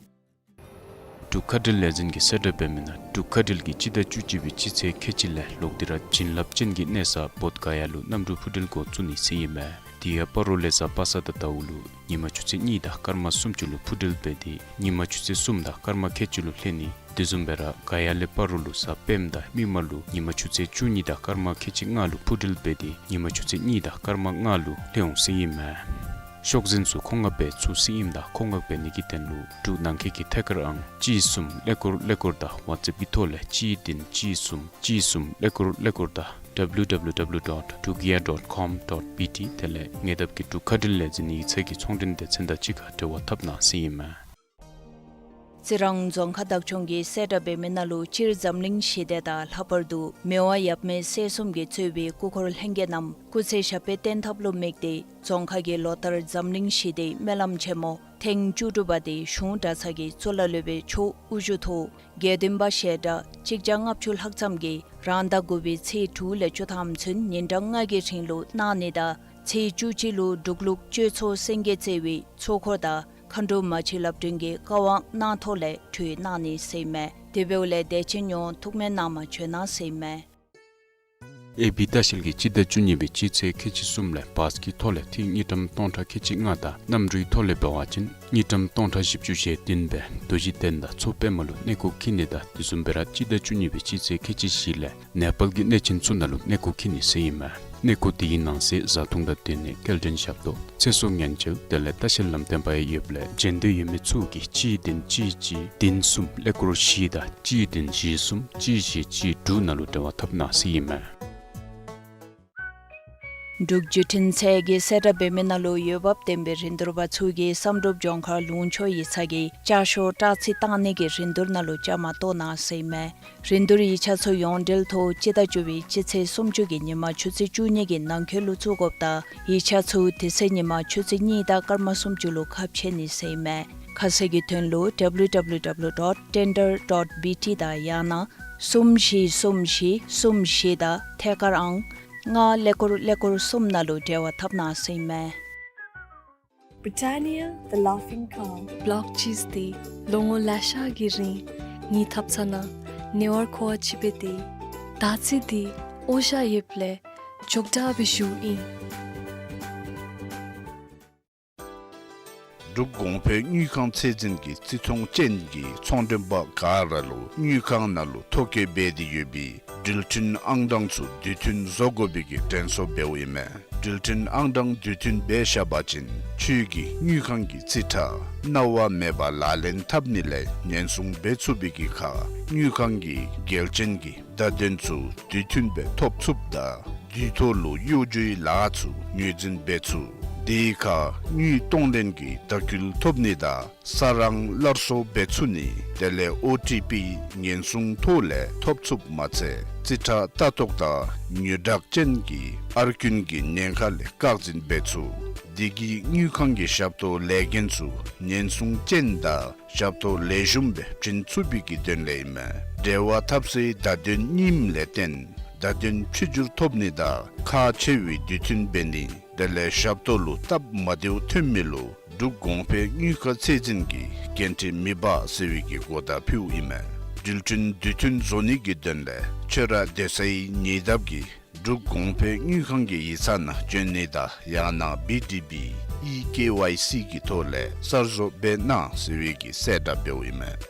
འབྲུག་མཁའ་འགྲུལ་ལས་འཛིན་གྱིས་གསལ་བསྒྲགས་འབད་མི་ནང་འབྲུག་མཁའ་འགྲུལ་གྱིས་སྤྱི་ཟླ་བཅུ་གཅིག་པའི་སྤྱི་ཚེས་ཁལ་གཅིག་ལས་ལོག་སྟེ་ར་བྱིན་རླབས་ཅན་གྱི་གནས་ས་བོདྷ་ག་ཡ་ལུ་གནམ་གྲུ་འཕུར་འགྲུལ་འགོ་བཙུགས་ནི་ཟེར་ཨིན་མས། དེ་ཡང་སྤ་རོ་ལས་གཟའ་པ་སངས་དང་ཟླཝ་ལུ་ཉིན་མ་ཆུ་ཚོད་གཉིས་དང་སྐར་མ་སུམ་ཅུ་ལུ་འཕུར་འགྲུལ་འབད་དེ་ཉིན་མ་ཆུ་ཚོད་གསུམ་དང་སྐར་མ་ཁལ་གཅིག་ལུ་ལྷོད་ནི། དེ་བཟུམ་སྦེ་ར་ག་ཡ་ལས་སྤ་རོ་ལུ་གཟའ་སྤེནམ་དང་མིག་དམར་ལུ་ཉིན་མ་ཆུ་ཚོད་བཅུ་གཉིས་དང་སྐར་མ་ཁལ་གཅིག་ལྔ་ལུ་འཕུར་འགྲུལ་འབད་དེ་ཉིན་མ་ཆུ་ཚོད་གཉིས་དང་སྐར་མ་ལྔ་ལུ་ལྷོད་འོང་ཟེར་ཨིན་མས། ཤོག་འཛིན་ཚུ་མཁོ་མངགས་འབད་ཚུགས་ཟེར་ཨིནམ་ད་མཁོ་མངགས་འབད་ནི་གི་དོན་ལུ་འབྲུག་ནང་འཁོད་ཀྱི་ཐད་ཀར་ཨང་གཅིག་གསུམ་ཀླད་ཀོར་ཀླད་ཀོར་དང་ཝཊས་ཨེཔ་ཀྱི་ཐོག་ལས་གཅིག་བདུན་གཅིག་གསུམ་གཅིག་གསུམ་ཀླད་ཀོར་ཀླད་ཀོར་དང་W W W dot drugair dot com dot B T དེ་ལས་ཉེ་འདབས་ཀྱི་འབྲུག་མཁའ་འགྲུལ་ལས་འཛིན་ཡིག་ཚང་གི་ཚོང་འབྲེལ་སྡེ་ཚན་དང་གཅིག་ཁར་འབྲེལ་བ་འཐབ་གནང་ཟེར་ཨིན་མས། རྩི་རང་རྫོང་ཁག་བདག་སྐྱོང་གིས་གསལ་བསྒྲགས་འབད་མི་ནང་ལུ་སྤྱིར་འཛམ་གླིང་ཞི་བདེ་དང་ལྷག་པར་དུ་མི་དབང་ཡབ་མེས་སྲས་གསུམ་གྱིས་གཙོས་པའི་སྐུ་འཁོར་ལྷན་རྒྱས་རྣམས་སྐུ་ཚེ་ཞབས་པད་བརྟན་ཐབས་ལུ་དམིགས་ཏེ་རྫོང་ཁག་གིས་ལོ་ལྟར་འཛམ་གླིང་ཞི་བདེའི་སྨོན་ལམ་ཆེན་མོ་ཐེངས་བཅུ་དྲུག་པ་དེ་གཞུང་གྲྭ་ཚང་གི་གཙུག་ལག་སློབ་དཔོན་མཆོག་དབུ་བཞུགས་ཐོག་དགེ་འདུན་པ་ཞལ་གྲངས་གཅིག་བརྒྱ་ལྔ་བཅུ་ལྷག་ཙམ་གྱིས་རང་ཟླ་དགུ་པའི་ཚེས་དྲུག་ལས་བཅུ་ཐམ་ཚུན་ཉིན་གྲངས་ལྔ་གི་རིང་ལུ་གནང་ནི་དང་ཚེས་བཅུ་གཅིག་ལུ་འབྲུག་ལུགས་གཅོད་ཚོགས་སེང་གེ་རྩེ་བའི་ཚོགས་འཁོར་དང་མཁའ་འགྲོ་མ་གཅིག་ལྷ་སྒྲོན་གྱིས་བཀའ་དབང་གནང་ཐོག་ལས་གྲོལ་གནང་ནི་ཟེར་ཨིན་མས། དེ་འབདཝ་ལས་དད་ཅན་ཡོངས་ཐུགས་སྨོན་གནང་མ་བྱོན་གནང་ཟེར་ཨིན་མས། ཨེ་བི་ལྟ་བཤལ་གྱིས་སྤྱི་ཟླ་བཅུ་གཉིས་པའི་སྤྱི་ཚེས་ཁལ་གཅིག་གསུམ་ལས་བཱས་ཀྱི་ཐོག་ལས་ཐིག་དངུལ་ཀྲམ་སྟོང་ཕྲག་ཁལ་གཅིག་ལྔ་དང་གནམ་གྲུའི་ཐོག་ལས་འབད་བ་ཅིན་དངུལ་ཀྲམ་སྟོང་ཕྲག་བཞི་བཅུ་ཞེ་བདུན་སྦེ་རྡོ་རྗེ་གདན་དང་མཚོ་པདྨ་ལུ་གནས་སྐོར་འཁྱིད་ནི་དང་དེ་བཟུམ་སྦེ་ར་སྤྱི་ཟླ་བཅུ་གཉིས་པའི་སྤྱི་ཚེས་ཁལ་གཅིག་བཞི་ལས་ནེ་པཱལ་གྱི་གནས་ཆེན་ཚུ་ནང་ལུ་གནས་སྐོར་འཁྱིད་ནི་ཟེར་ཨིན་མས། གནས་སྐོར་དེའི་ནང་གསེས་བཟའ་འཐུང་དང་སྡོད་གནས་སྐྱེལ་འདྲེན་ཞབས་ཏོག་ཚེ་སྲོག་ཉེན་བཅོལ་དེ་ལས་ལྟ་བཤལ་ལམ་སྟོན་པ་ཡང་ཡོདཔ་ལས་འབྱོན་འདོད་ཡོད་མི་ཚུ་གིས་གཅིག་བདུན་གཅིག་གཅིག་བདུན་གསུམ་ཀླད་ཀོར་བཞི་དང་གཅིག་བདུན་བཞི་གསུམ་གཅིག་བཞི་གཅིག་དྲུག་ནང་ལུ་འབྲེལ་བ་འཐབ་གནང་ཟེར་ཨིན་མས། འབྲུག་བརྒྱུད་འཕྲིན་ཚད་ཀྱིས་གསལ་བསྒྲགས་འབད་མི་ནང་ལུ་འོས་འབབ་ལྡན་པའི་རིན་བསྡུར་པ་ཚུ་གིས་བསམ་གྲུབ་ལྗོངས་མཁར་ལུང་ཕྱོགས་ཡིག་ཚང་གི་བསྐྱར་ཤོག་སྤྲོད་རྩིས་བཏང་ནི་གི་རིན་བསྡུར་ནང་ལུ་བཅའ་མར་གཏོགས་གནང་ཟེར་ཨིན་མས། རིན་བསྡུར་ཡིག་ཆ་ཚུ་ཡོངས་འབྲེལ་ཐོག་སྤྱི་ཟླ་བཅུ་པའི་སྤྱི་ཚེས་སུམ་ཅུ་གི་ཉིན་མ་ཆུ་ཚོད་བཅུ་གཉིས་ཀྱི་ནང་འཁོད་ལུ་བཙུགས་དགོཔ་དང་ཡིག་ཆ་ཚུ་དེ་ཚེ་ཉིན་མ་ཆུ་ཚོད་གཉིས་དང་སྐར་མ་སུམ་ཅུ་ལུ་ཁ་ཕྱེ་ནི་ཟེར་ཨིན་མས། ཁ་གསལ་གྱི་དོན་ལུ་W W W dot tender dot B T དང་ཡང་ན་གསུམ་བཞི་གསུམ་བཞི་གསུམ་བཞི་དང་ཐད་ཀར་ཨང་ལྔ་ཀླད་ཀོར་ཀླད་ཀོར་གསུམ་ནང་ལུ་འབྲེལ་བ་འཐབ་གནང་ཟེར་ཨིན་མས། Britannia, the laughing cow. བློག་ཅིག་འདི་ལོ་ངོ་ལེ་ཤ་གི་རིང་ངེའི་ཐབ་ཚང་ནང་ཉེ་བར་མཁོ་བ་ཅིག་སྦེ་སྡོད། ད་ཅི་འདི་འོ་ཞ་ཡོདཔ་ལས་འཇོག་དྲག་སྦེ་ཞུཝ་ཨིན། འབྲུག་གོང་འཕེལ་དངུལ་ཁང་ཚད་འཛིན་གྱིས་བརྩི་མཐོང་ཅན་གྱི་ཚོང་མགྲོན་པ་ག་ར་ལུ་དངུལ་ཁང་ནང་ལུ་ཐོ་བཀོད་འབད་དེ་ཡོད་པའི་འགྲུལ་འཕྲིན་ཨང་གྲངས་ཚུ་དུས་མཐུན་བཟོ་དགོ་པའི་གི་དྲན་གསོ་འབདཝ་ཨིན་མས། འགྲུལ་འཕྲིན་ཨང་གྲངས་དུས་མཐུན་འབད་བཞག་པ་ཅིན་ཁྱོད་ཀྱི་དངུལ་ཁང་གི་རྩིས་ཁྲ་གནང་བ་མེད་པར་ལག་ལེན་འཐབ་ནི་ལས་ཉེན་སྲུང་འབད་ཚུགས་པའི་གི་ཁར་དངུལ་ཁང་གི་འགལ་རྐྱེན་གྱི་བརྡ་དོན་ཚུ་དུས་མཐུན་སྦེ་ཐོབ་ཚུགསཔ་དང་དུས་ཐོག་ལུ་གཡོ་སྒྱུའི་ལཱ་ཚུ་ངོས་འཛིན་འབད་ཚུགས། དེའི་ཁར་དངུལ་གཏོང་ལེན་གྱི་ལྟ་སྐུལ་ཐོབ་ནི་དང་ས་རང་སླར་གསོ་འབད་ཚུགས་ནི་དེ་ལས་ཨོ་ཊི་པི་ཉེན་སྲུང་ཐོག་ལས་ཐོབ་ཚུགསཔ་མ་ཚད་རྩིས་ཁྲ་ལྟ་རྟོག་དང་ཉོག་དྲགས་ཅན་གྱི་ཨར་རྐུན་གྱི་ཉེན་ཁ་ལས་བཀག་འཛིན་འབད་ཚུགས། དེ་གིས་དངུལ་ཁང་གི་ཞབས་ཏོག་ལས་འགན་ཚུ་ཉེན་སྲུང་ཅན་དང་ཞབས་ཏོག་ལེགས་ཤོམ་སྦེ་བྱིན་ཚུགས་པའི་གི་དོན་ལས་ཨིན་མས། འབྲེལ་བ་འཐབ་སའི་བརྡ་དོན་རྙིངམ་ལས་བརྟེན་བརྡ་དོན་ཕྱི་འགྱུར་ཐོབ་ནི་དང་ཁག་ཆེ་བའི་དུས་མཐུན་འབད་ནི་དེ་ལས་ཞབས་ཏོག་ལུ་སྟབས་མ་བདེཝ་ཐོན་མི་ལུ་ འབྲུག་གོང་འཕེལ་དངུལ་ཁང་ཚད་འཛིན་གྱི་འགན་འཁྲི་མི་འབག་ཟེར་བའི་གི་གོ་བརྡ་ཕུལཝ་ཨིན་མས། འགྲུལ་འཕྲིན་དུས་མཐུན་བཟོ་ནི་གི་དོན་ལས་ཁྱོད་ར་སྡོད་སའི་ཉེ་འདབས་ཀྱི་འབྲུག་གོང་འཕེལ་དངུལ་ཁང་གི་ཡིག་ཚང་ནང་བྱོན་ནི་དང་ཡང་ན་བི་ཌི་བི་ཨི་ཀེ་ཝའི་སི་གི་ཐོག་ལས་གསར་བཟོ་འབད་གནང་ཟེར་བའི་གི་གསལ་བསྒྲགས་འབདཝ་ཨིན་མས།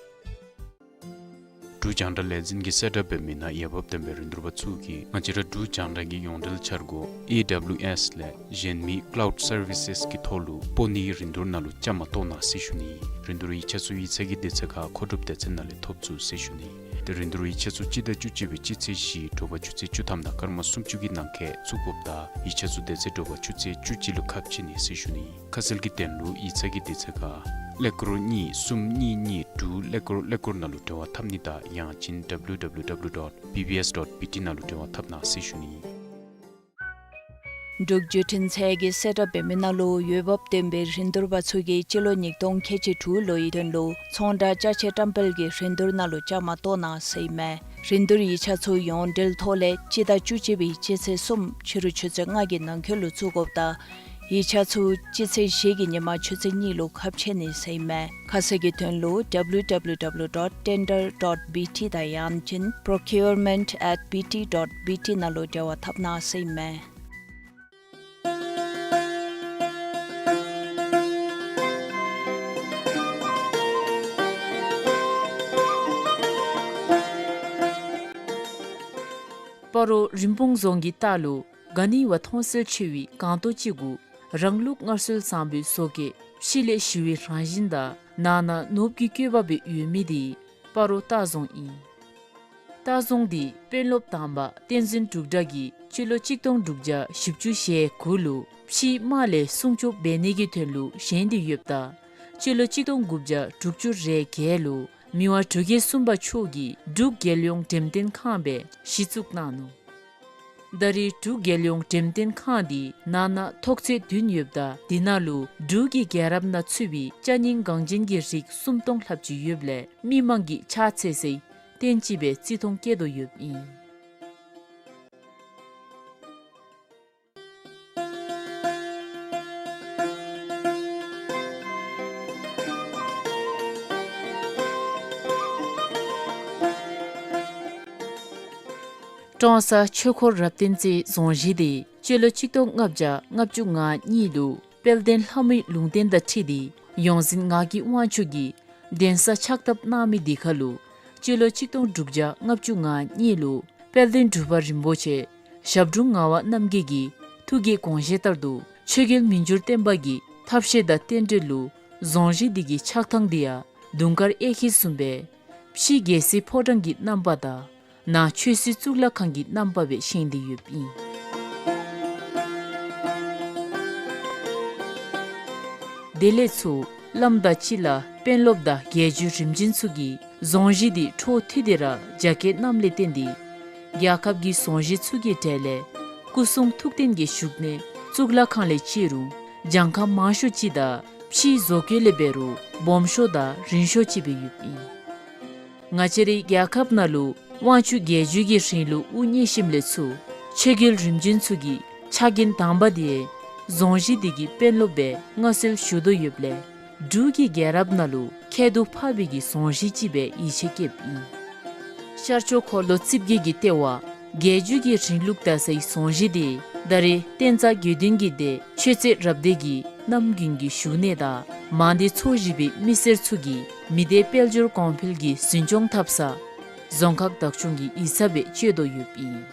འབྲུག་རྒྱང་བསྒྲགས་ལས་འཛིན་གྱིས་གསལ་བསྒྲགས་འབད་མི་ནང་འོས་འབབ་ལྡན་པའི་རིན་བསྡུར་པ་ཚུ་གིས་ང་བཅས་ར་འབྲུག་རྒྱང་བསྒྲགས་ཀྱི་ཡོངས་འབྲེལ་འཆར་སྒོ་ཨེ་ཌབ་ལིའུ་ཨེསི་ལས་གཞན་མི་ཀ་ལའུཌ་སར་བི་སེསི་གི་ཐོག་ལུ་སྤོ་ནིའི་རིན་བསྡུར་ནང་ལུ་བཅའ་མར་གཏོགས་གནང་ཟེར་ཞུ་ནི། རིན་བསྡུར་ཡིག་ཆ་ཚུ་ཡིག་ཚང་གི་དུས་ཚོད་ཁར་མཁོ་སྒྲུབ་སྡེ་ཚན་ནང་ལས་ཐོབ་ཚུགས་ཟེར་ཞུ་ནི། ཏེ་རིན་བསྡུར་ཡིག་ཆ་ཚུ་སྤྱི་ཟླ་བཅུ་གཅིག་པའི་སྤྱི་ཚེས་བཞི་དྲོ་པ་ཆུ་ཚོད་བཅུ་ཐམ་དང་སྐར་མ་སུམ་ཅུ་གི་ནང་འཁོད་བཙུགས་དགོཔ་དང་ཡིག་ཆ་ཚུ་དེ་ཚེ་དྲོ་པ་ཆུ་ཚོད་བཅུ་གཅིག་ལུ་ཁ་ཕྱེ་ནི་ཟེར་ཞུ་ནི། ཁ་གསལ་གྱི་དོན་ལུ་ཡིག་ཚང་གི་དུས་ཚོད་ཁར་ཀླད་ཀོར་གཉིས་གསུམ་གཉིས་གཉིས་དྲུག་ཀླད་ཀོར་ཀླད་ཀོར་ནང་ལུ་འབྲེལ་བ་འཐབ་ནི་དང་ཡང་ཅིན་ཌབ་ལིའུ་ཌབ་ལིའུ་ཌབ་ལིའུ་ཌོཊ་བི་བི་ཨེསི་ཌོཊ་བི་ཊི་ནང་ལུ་འབྲེལ་བ་འཐབ་གནང་ཟེར་ཞུ་ནི། འབྲུག་བརྒྱུད་འཕྲིན་ཚད་ཀྱིས་གསལ་བསྒྲགས་འབད་མི་ནང་ལུ་འོས་འབབ་ལྡན་པའི་རིན་བསྡུར་པ་ཚུ་གིས་སྤྱི་ལོ་ཉིས་སྟོང་ཁལ་གཅིག་དྲུག་ལོའི་དོན་ལུ་ཚོང་བསྒྲགས་ཅ་ཆས་བཀྲམ་སྤེལ་གྱི་རིན་བསྡུར་ནང་ལུ་བཅའ་མར་གཏོགས་གནང་ཟེར་ཨིན་མས། རིན་བསྡུར་ཡིག་ཆ་ཚུ་ཡོངས་འབྲེལ་ཐོག་ལས་སྤྱི་ཟླ་བཅུ་གཅིག་པའི་སྤྱི་ཚེས་གསུམ་ཕྱི་རུ་ཆུ་ཚོད་ལྔ་གི་ནང་འཁོད་ལུ་བཙུགས་དགོཔ་དང་ཡིག་ཆ་ཚུ་སྤྱི་ཚེས་བཞི་གི་ཉིན་མ་ཆུ་ཚོད་གཉིས་ལུ་ཁ་ཕྱེ་ནི་ཟེར་ཨིན་མས། ཁ་གསལ་གྱི་དོན་ལུ་ཌབ་ལིའུ་ཌབ་ལིའུ་ཌབ་ལིའུ་ཌོཊ་ཊེན་ཌར་ཌོཊ་བི་ཊི་དང་ཡང་ཅིན་པྲོ་ཀིའུར་མེནཊ་ཨེཊ་བི་ཊི་ཌོཊ་བི་ཊི་ནང་ལུ་འབྲེལ་བ་འཐབ་གནང་ཟེར་ཨིན་མས། སྤ་རོ་རིན་སྤུངས་རྫོང་གི་ལྟག་ལུ་ག་ནི་བ་མཐོང་གསལ་ཆེ་བའི་སྒང་ཏོག་ཅིག་གུ་རང་ལུགས་སྔར་སྲོལ་བཟང་པོའི་བཟོ་བཀོད་ཕྱི་ལས་ཞི་བའི་རང་བཞིན་དང་ནང་ན་ནོར་བུ་གི་བཀོད་པ་སྦེ་ཡོད་མི་དེ་སྤ་རོ་སྟག་རྫོང་ཨིན། སྟག་རྫོང་འདི་དཔོན་སློབ་དང་པ་བསྟན་འཛིན་འབྲུག་གྲགས་ཀྱིས་སྤྱི་ལོ་གཅིག་སྟོང་དྲུག་བརྒྱ་བཞི་བཅུ་ཞེ་དགུ་ལུ་ཕྱིའི་དམག་ལས་སྲུང་སྐྱོབ་འབད་ནི་གི་དོན་ལུ་བཞེངས་ཏེ་ཡོདཔ་ད་སྤྱི་ལོ་གཅིག་སྟོང་དགུ་བརྒྱ་དྲུག་ཅུ་རེ་བརྒྱད་ལུ་མི་དབང་འབྲུག་རྒྱལ་གསུམ་པ་མཆོག་གིས་འབྲུག་རྒྱལ་ཡོངས་འགྲེམས་སྟོན་ཁང་སྦེ་གཞི་བཙུགས་གནང་ནུག། ད་རེས་འབྲུག་རྒྱལ་ཡོངས་འགྲེམས་སྟོན་ཁང་འདི་ནང་ན་ཐོག་ཚད་བདུན་ཡོདཔ་ད་དེ་ནང་ལུ་འབྲུག་གི་རྒྱལ་རབས་ནང་ཚུད་པའི་ཅ་རྙིང་འགངས་ཅན་གྱི་རིགས་སུམ་སྟོང་ལྷགཔ་ཅིག་ཡོདཔ་ལས་མི་མང་གིས་ཕྱག་འཚལ་སའི་རྟེན་ཅིག་སྦེ་བརྩི་མཐོང་བསྐྱེད་དོ་ཡོདཔ་ཨིན། ཀྲོང་གསར་ཆོས་འཁོར་རབ་བརྟན་རྩེ་རྫོང་གཞིས་འདི་སྤྱི་ལོ་གཅིག་སྟོང་ལྔ་བརྒྱ་ལྔ་བཅུ་ང་གཉིས་ལུ་དཔལ་ལྡན་ལྷ་མོའི་ལུང་བསྟན་དང་འཁྲིལ་ཏེ་ཡོངས་འཛིན་ངག་གི་དབང་ཕྱུག་གིས་གདན་ས་ཕྱག་བཏབ་གནང་མི་འདི་ཁར་ལུ་སྤྱི་ལོ་གཅིག་སྟོང་དྲུག་བརྒྱ་ལྔ་བཅུ་ང་གཉིས་ལུ་དཔལ་ལྡན་འབྲུག་པ་རིན་པོ་ཆེ་ཞབས་དྲུང་ངག་དབང་རྣམ་རྒྱལ་གྱི་ཐུགས་ཀྱི་དགོངས་བཞེད་ལྟར་དུ་ཆོས་རྒྱལ་མི་འགྱུར་བརྟན་པ་གི་ཐབས་ཤེས་དང་རྟེན་འབྲེལ་ལུ་རྫོང་གཞིས་འདི་གི་ཆགས་ཐངས་འདི་ཡང་དུང་དཀར་གཡས་འཁྱིལ་བཟུམ་སྦེ་ཕྱི་རྒྱལ་སྲིད་ཕོ་བྲང་གི་རྣམ་པ་དང་ནང་ཆོས་སྲིད་གཙུག་ལག་ཁང་གི་རྣམ་པ་སྦེ་བཞེངས་ཏེ་ཡོདཔ་ཨིན། དེ་ལས་ཚུར་བླམ་དང་སྤྱི་བླ་དཔོན་སློབ་དང་རྒྱལ་བརྒྱུད་རིམ་བྱོན་ཚུ་གིས་རྫོང་གཞིས་འདི་འཕྲོ་མཐུད་དེ་ར་རྒྱ་བསྐྱེད་གནངམ་ལས་བརྟེན་ཏེ་རྒྱལ་ཁབ་ཀྱི་རྫོང་གཞིས་ཚུ་གི་གྲས་ལས་སྐུ་གསུང་ཐུགས་རྟེན་གྱི་བཞུགས་གནས་གཙུག་ལག་ཁང་ལས་བརྩི་རུང་གྱངས་ཁ་མང་ཤོས་ཅིག་དང་ཕྱིའི་བཟོ་བཀོད་ལས་འབད་རུང་སྦོམ་ཤོས་དང་རིང་ཤོས་ཅིག་སྦེ་ཡོདཔ་ཨིན། ང་བཅས་རའི་རྒྱལ་ཁབ་ནང་ལུ་དབང་ཕྱུག་རྒྱལ་བརྒྱུད་ཀྱི་རིང་ལུགས་དབུ་བརྙེས་ཞིནམ་ལས་ཚུར་ཆོས་རྒྱལ་རིམ་བྱོན་ཚུ་གི་ཕྱག་འགན་དང་པ་དེ་རྫོང་གཞིས་འདི་གི་དཔོན་སློབ་སྦེ་མངའ་གསོལ་ཞུ་དོ་ཡོདཔ་ལས་འབྲུག་གི་རྒྱལ་རབས་ནང་ལུ་ཁྱད་དུ་འཕགས་པའི་གི་རྫོང་གཞིས་ཅིག་སྦེ་ཡིད་ཆེས་བསྐྱེདཔ་ཨིན། ཤར་ཕྱོགས་འཁོར་ལོ་རྩིབས་བརྒྱད་ཀྱི་ལྟེ་བ་རྒྱལ་བརྒྱུད་ཀྱི་རིང་ལུགས་དར་སའི་རྫོང་གཞིས་འདི་ད་རེས་བསྟན་རྩ་དགེ་འདུན་གྱི་སྡེ་ཆོས་རྩེ་རབ་སྡེ་གི་གནམ་དགུན་གྱི་བཞུགས་གནས་དང་མང་སྡེ་ཚོ་བཞི་པའི་མི་སེར་ཚུ་གིས་མི་སྡེ་དཔལ་འབྱོར་གོང་འཕེལ་གྱི་འཛིན་སྐྱོང་འཐབ་ས་རྫོང་ཁག་བདག་སྐྱོང་གི་ཡིག་ཚང་སྦེ་སྤྱོད་དོ་ཡོདཔ་ཨིན།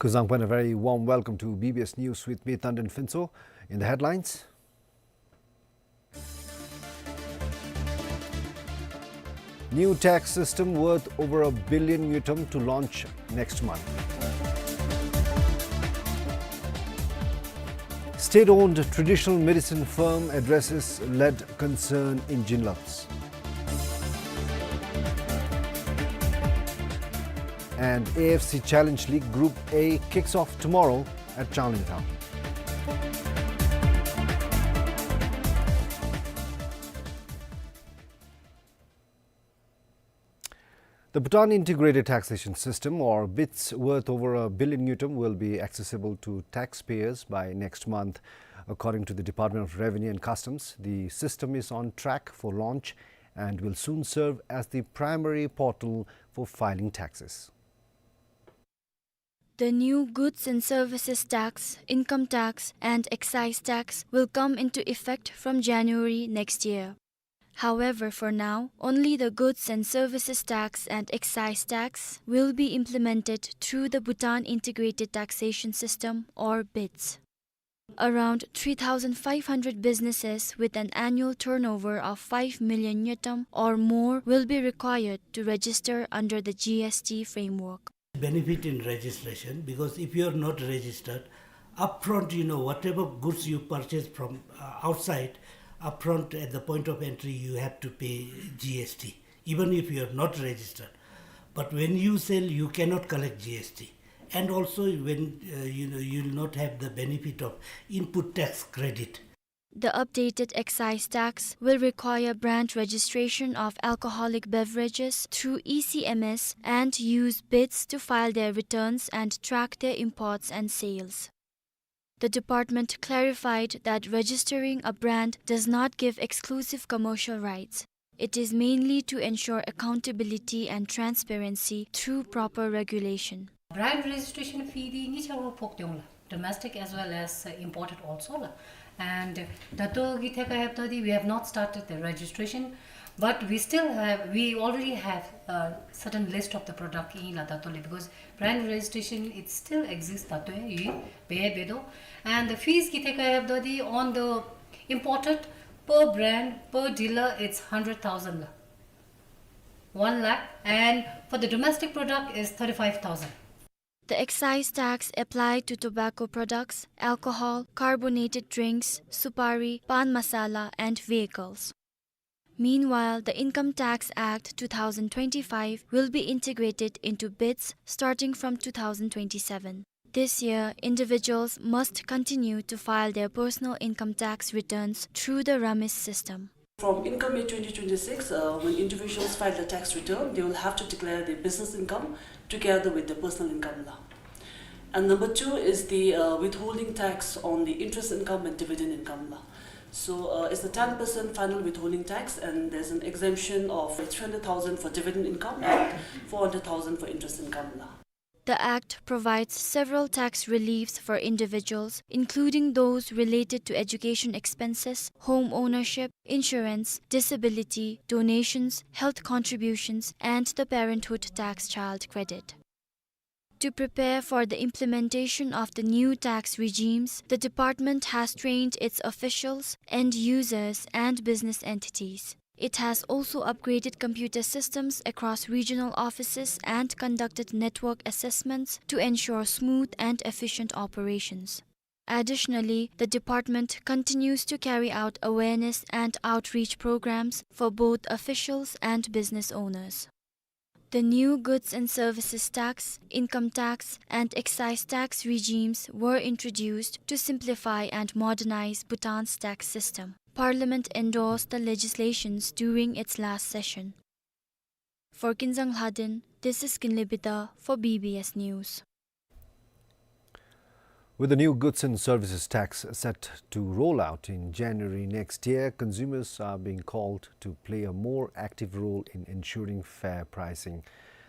Kuzuzangpo, and a very warm welcome to B B S News with me, Tandon Phuntsho. In the headlines, new tax system worth over a billion ngultrum to launch next month. State-owned traditional medicine firm addresses lead concern in Jinlabs. And A F C Challenge League Group A kicks off tomorrow at Chaolengthang. The Bhutan Integrated Taxation System, or BITS, worth over a billion ngultrum will be accessible to taxpayers by next month. According to the Department of Revenue and Customs, the system is on track for launch and will soon serve as the primary portal for filing taxes. The new goods and services tax, income tax, and excise tax will come into effect from January next year. However, for now, only the goods and services tax and excise tax will be implemented through the Bhutan Integrated Taxation System, or BITS. Around three thousand five hundred businesses with an annual turnover of five million ngultrum or more will be required to register under the G S T framework. Benefit in registration, because if you are not registered, upfront, you know, whatever goods you purchase from, uh, outside, upfront at the point of entry, you have to pay G S T, even if you are not registered. But when you sell, you cannot collect G S T. And also, when, uh, you know, you will not have the benefit of input tax credit. The updated excise tax will require brand registration of alcoholic beverages through E C M S and use BITS to file their returns and track their imports and sales. The department clarified that registering a brand does not give exclusive commercial rights. It is mainly to ensure accountability and transparency through proper regulation. Brand registration fee འདི་གཉིས་ཆ་ར་ཕོག་སྟེ་འོང་ལགས། Domestic as well as, uh, imported also ལགས། And ད་ལྟོ་གི་ཐད་ཁར་འབདཝ་ད་འདི་we have not started the registration, but we still have, we already have a certain list of the product ཨིན་ལགས་ད་ལྟོ་ལས། Because brand registration, it still exists ད་ལྟོ་ཡང་ཡོད་པས་འབད་དོ། And the fees གི་ཐད་ཁར་འབདཝ་ད་འདི on the imported, per brand, per dealer, it's hundred thousand ལགས, one lakh, and for the domestic product is thirty-five thousand. The excise tax applied to tobacco products, alcohol, carbonated drinks, supari, pan masala, and vehicles. Meanwhile, the Income Tax Act two thousand twenty-five will be integrated into BITS starting from two thousand twenty-seven. This year, individuals must continue to file their personal income tax returns through the RAMIS system. From income year twenty twenty-six, uh, when individuals file the tax return, they will have to declare their business income together with their personal income ལགས. And number two is the, uh, withholding tax on the interest income and dividend income ལགས. So, uh, it's the ten percent final withholding tax, and there's an exemption of three hundred thousand for dividend income and four hundred thousand for interest income ལགས. The Act provides several tax reliefs for individuals, including those related to education expenses, home ownership, insurance, disability, donations, health contributions, and the Parenthood Tax Child Credit. To prepare for the implementation of the new tax regimes, the department has trained its officials, end users, and business entities. It has also upgraded computer systems across regional offices and conducted network assessments to ensure smooth and efficient operations. Additionally, the department continues to carry out awareness and outreach programs for both officials and business owners. The new goods and services tax, income tax, and excise tax regimes were introduced to simplify and modernize Bhutan's tax system. Parliament endorsed the legislations during its last session. For Kinzang Lhaden, this is Kinley Bida for B B S News. With the new goods and services tax set to roll out in January next year, consumers are being called to play a more active role in ensuring fair pricing.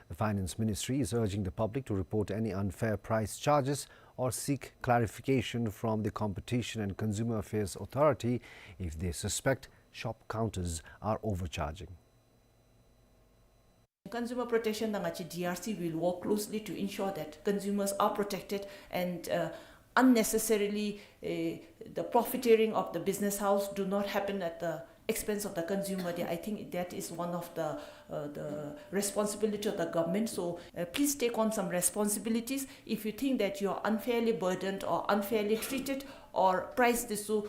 The Finance Ministry is urging the public to report any unfair price charges or seek clarification from the Competition and Consumer Affairs Authority if they suspect shop counters are overcharging. Consumer Protection དང་ང་བཅས་D R C will work closely to ensure that consumers are protected and, uh, unnecessarily, uh, the profiteering of the business house do not happen at the expense of the consumer. They, I think that is one of the, uh, the responsibility of the government. So, uh, please take on some responsibilities. If you think that you are unfairly burdened or unfairly treated or price འདི་ཚུ་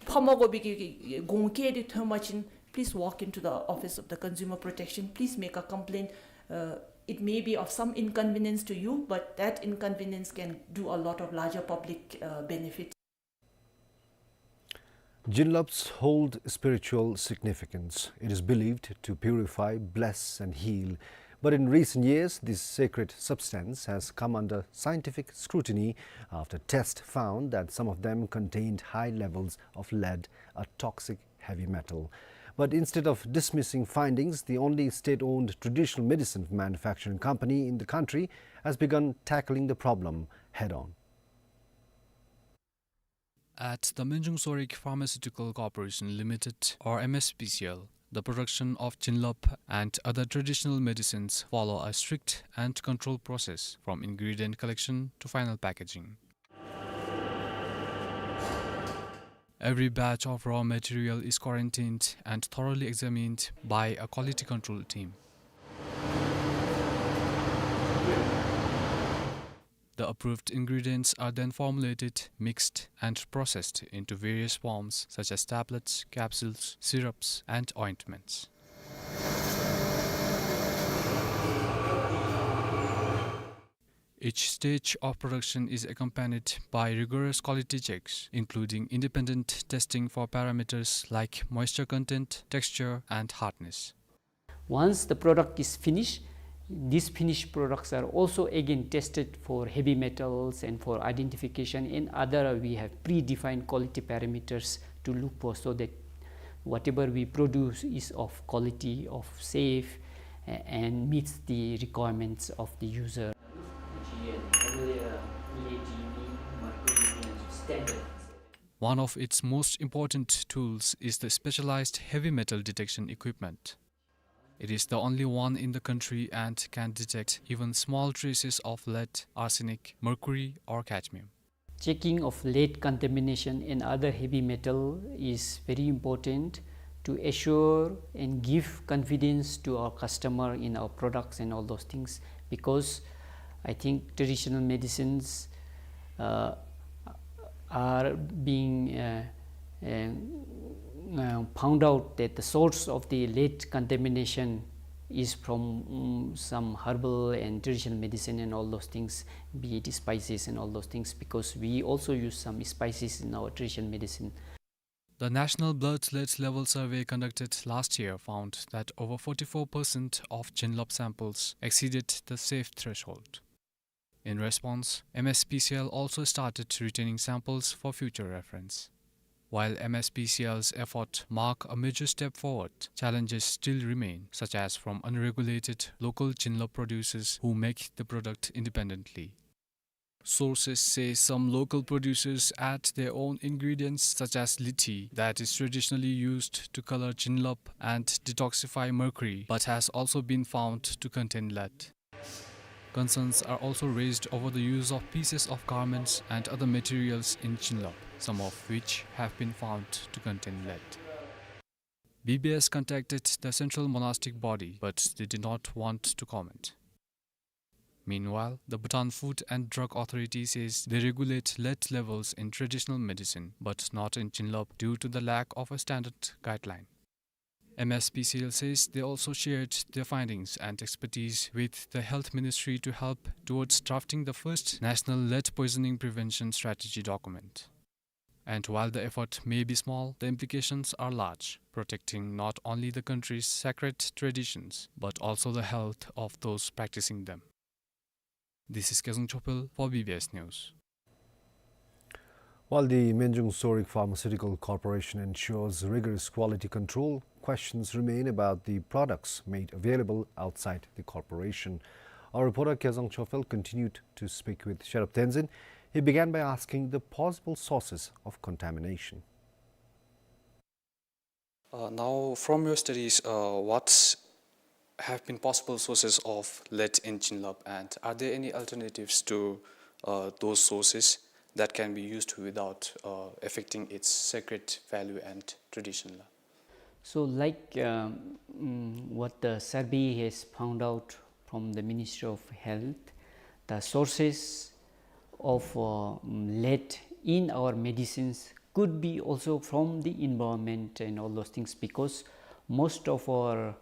ཕམ་དགོ་པའི་གི་གི་གོང་ཁེ་འདི་ཐོན་པ་ཅིན, please walk into the office of the Consumer Protection. Please make a complaint, uh, It may be of some inconvenience to you, but that inconvenience can do a lot of larger public, uh, benefit. Jinlobs hold spiritual significance. It is believed to purify, bless, and heal. But in recent years, this sacred substance has come under scientific scrutiny after tests found that some of them contained high levels of lead, a toxic heavy metal. But instead of dismissing findings, the only state-owned traditional medicine manufacturing company in the country has begun tackling the problem head-on. At the Minjung Sorik Pharmaceutical Corporation Limited, or M S P C L, the production of Jinlob and other traditional medicines follow a strict and controlled process from ingredient collection to final packaging. Every batch of raw material is quarantined and thoroughly examined by a quality control team. The approved ingredients are then formulated, mixed, and processed into various forms such as tablets, capsules, syrups, and ointments. Each stage of production is accompanied by rigorous quality checks, including independent testing for parameters like moisture content, texture, and hardness. Once the product is finished, these finished products are also again tested for heavy metals and for identification and other, we have predefined quality parameters to look for, so that whatever we produce is of quality, of safe, a-, and meets the requirements of the user. One of its most important tools is the specialized heavy metal detection equipment. It is the only one in the country and can detect even small traces of lead, arsenic, mercury, or cadmium. Checking of lead contamination and other heavy metal is very important to assure and give confidence to our customer in our products and all those things, because I think traditional medicines, uh, are being, uh, uh, uh, found out that the source of the lead contamination is from, um, some herbal and traditional medicine and all those things, be it spices and all those things, because we also use some spices in our traditional medicine. The National Blood Lead Level Survey conducted last year found that over forty-four percent of Jinlob samples exceeded the safe threshold. In response, M S P C L also started retaining samples for future reference. While M S P C L's effort mark a major step forward, challenges still remain, such as from unregulated local Jinlob producers who make the product independently. Sources say some local producers add their own ingredients such as lithi, that is traditionally used to color Jinlob and detoxify mercury, but has also been found to contain lead. Concerns are also raised over the use of pieces of garments and other materials in Jinlob, some of which have been found to contain lead. B B S contacted the Central Monastic Body, but they did not want to comment. Meanwhile, the Bhutan Food and Drug Authority says they regulate lead levels in traditional medicine, but not in Jinlob due to the lack of a standard guideline. M S P C L says they also shared their findings and expertise with the Health Ministry to help towards drafting the first National Lead Poisoning Prevention Strategy document. And while the effort may be small, the implications are large, protecting not only the country's sacred traditions, but also the health of those practicing them. This is Kezang Chopel for B B S News. While the Minjung Sorik Pharmaceutical Corporation ensures rigorous quality control, questions remain about the products made available outside the corporation. Our reporter Kezang Chopel continued to speak with Sherab Tenzin. He began by asking the possible sources of contamination. Uh, now, from your studies, uh, what have been possible sources of lead in Jinlob, and are there any alternatives to, uh, those sources that can be used without, uh, affecting its sacred value and tradition? So, like, um, mm, what the survey has found out from the Ministry of Health, the sources of, uh, mm, lead in our medicines could be also from the environment and all those things, because most of our,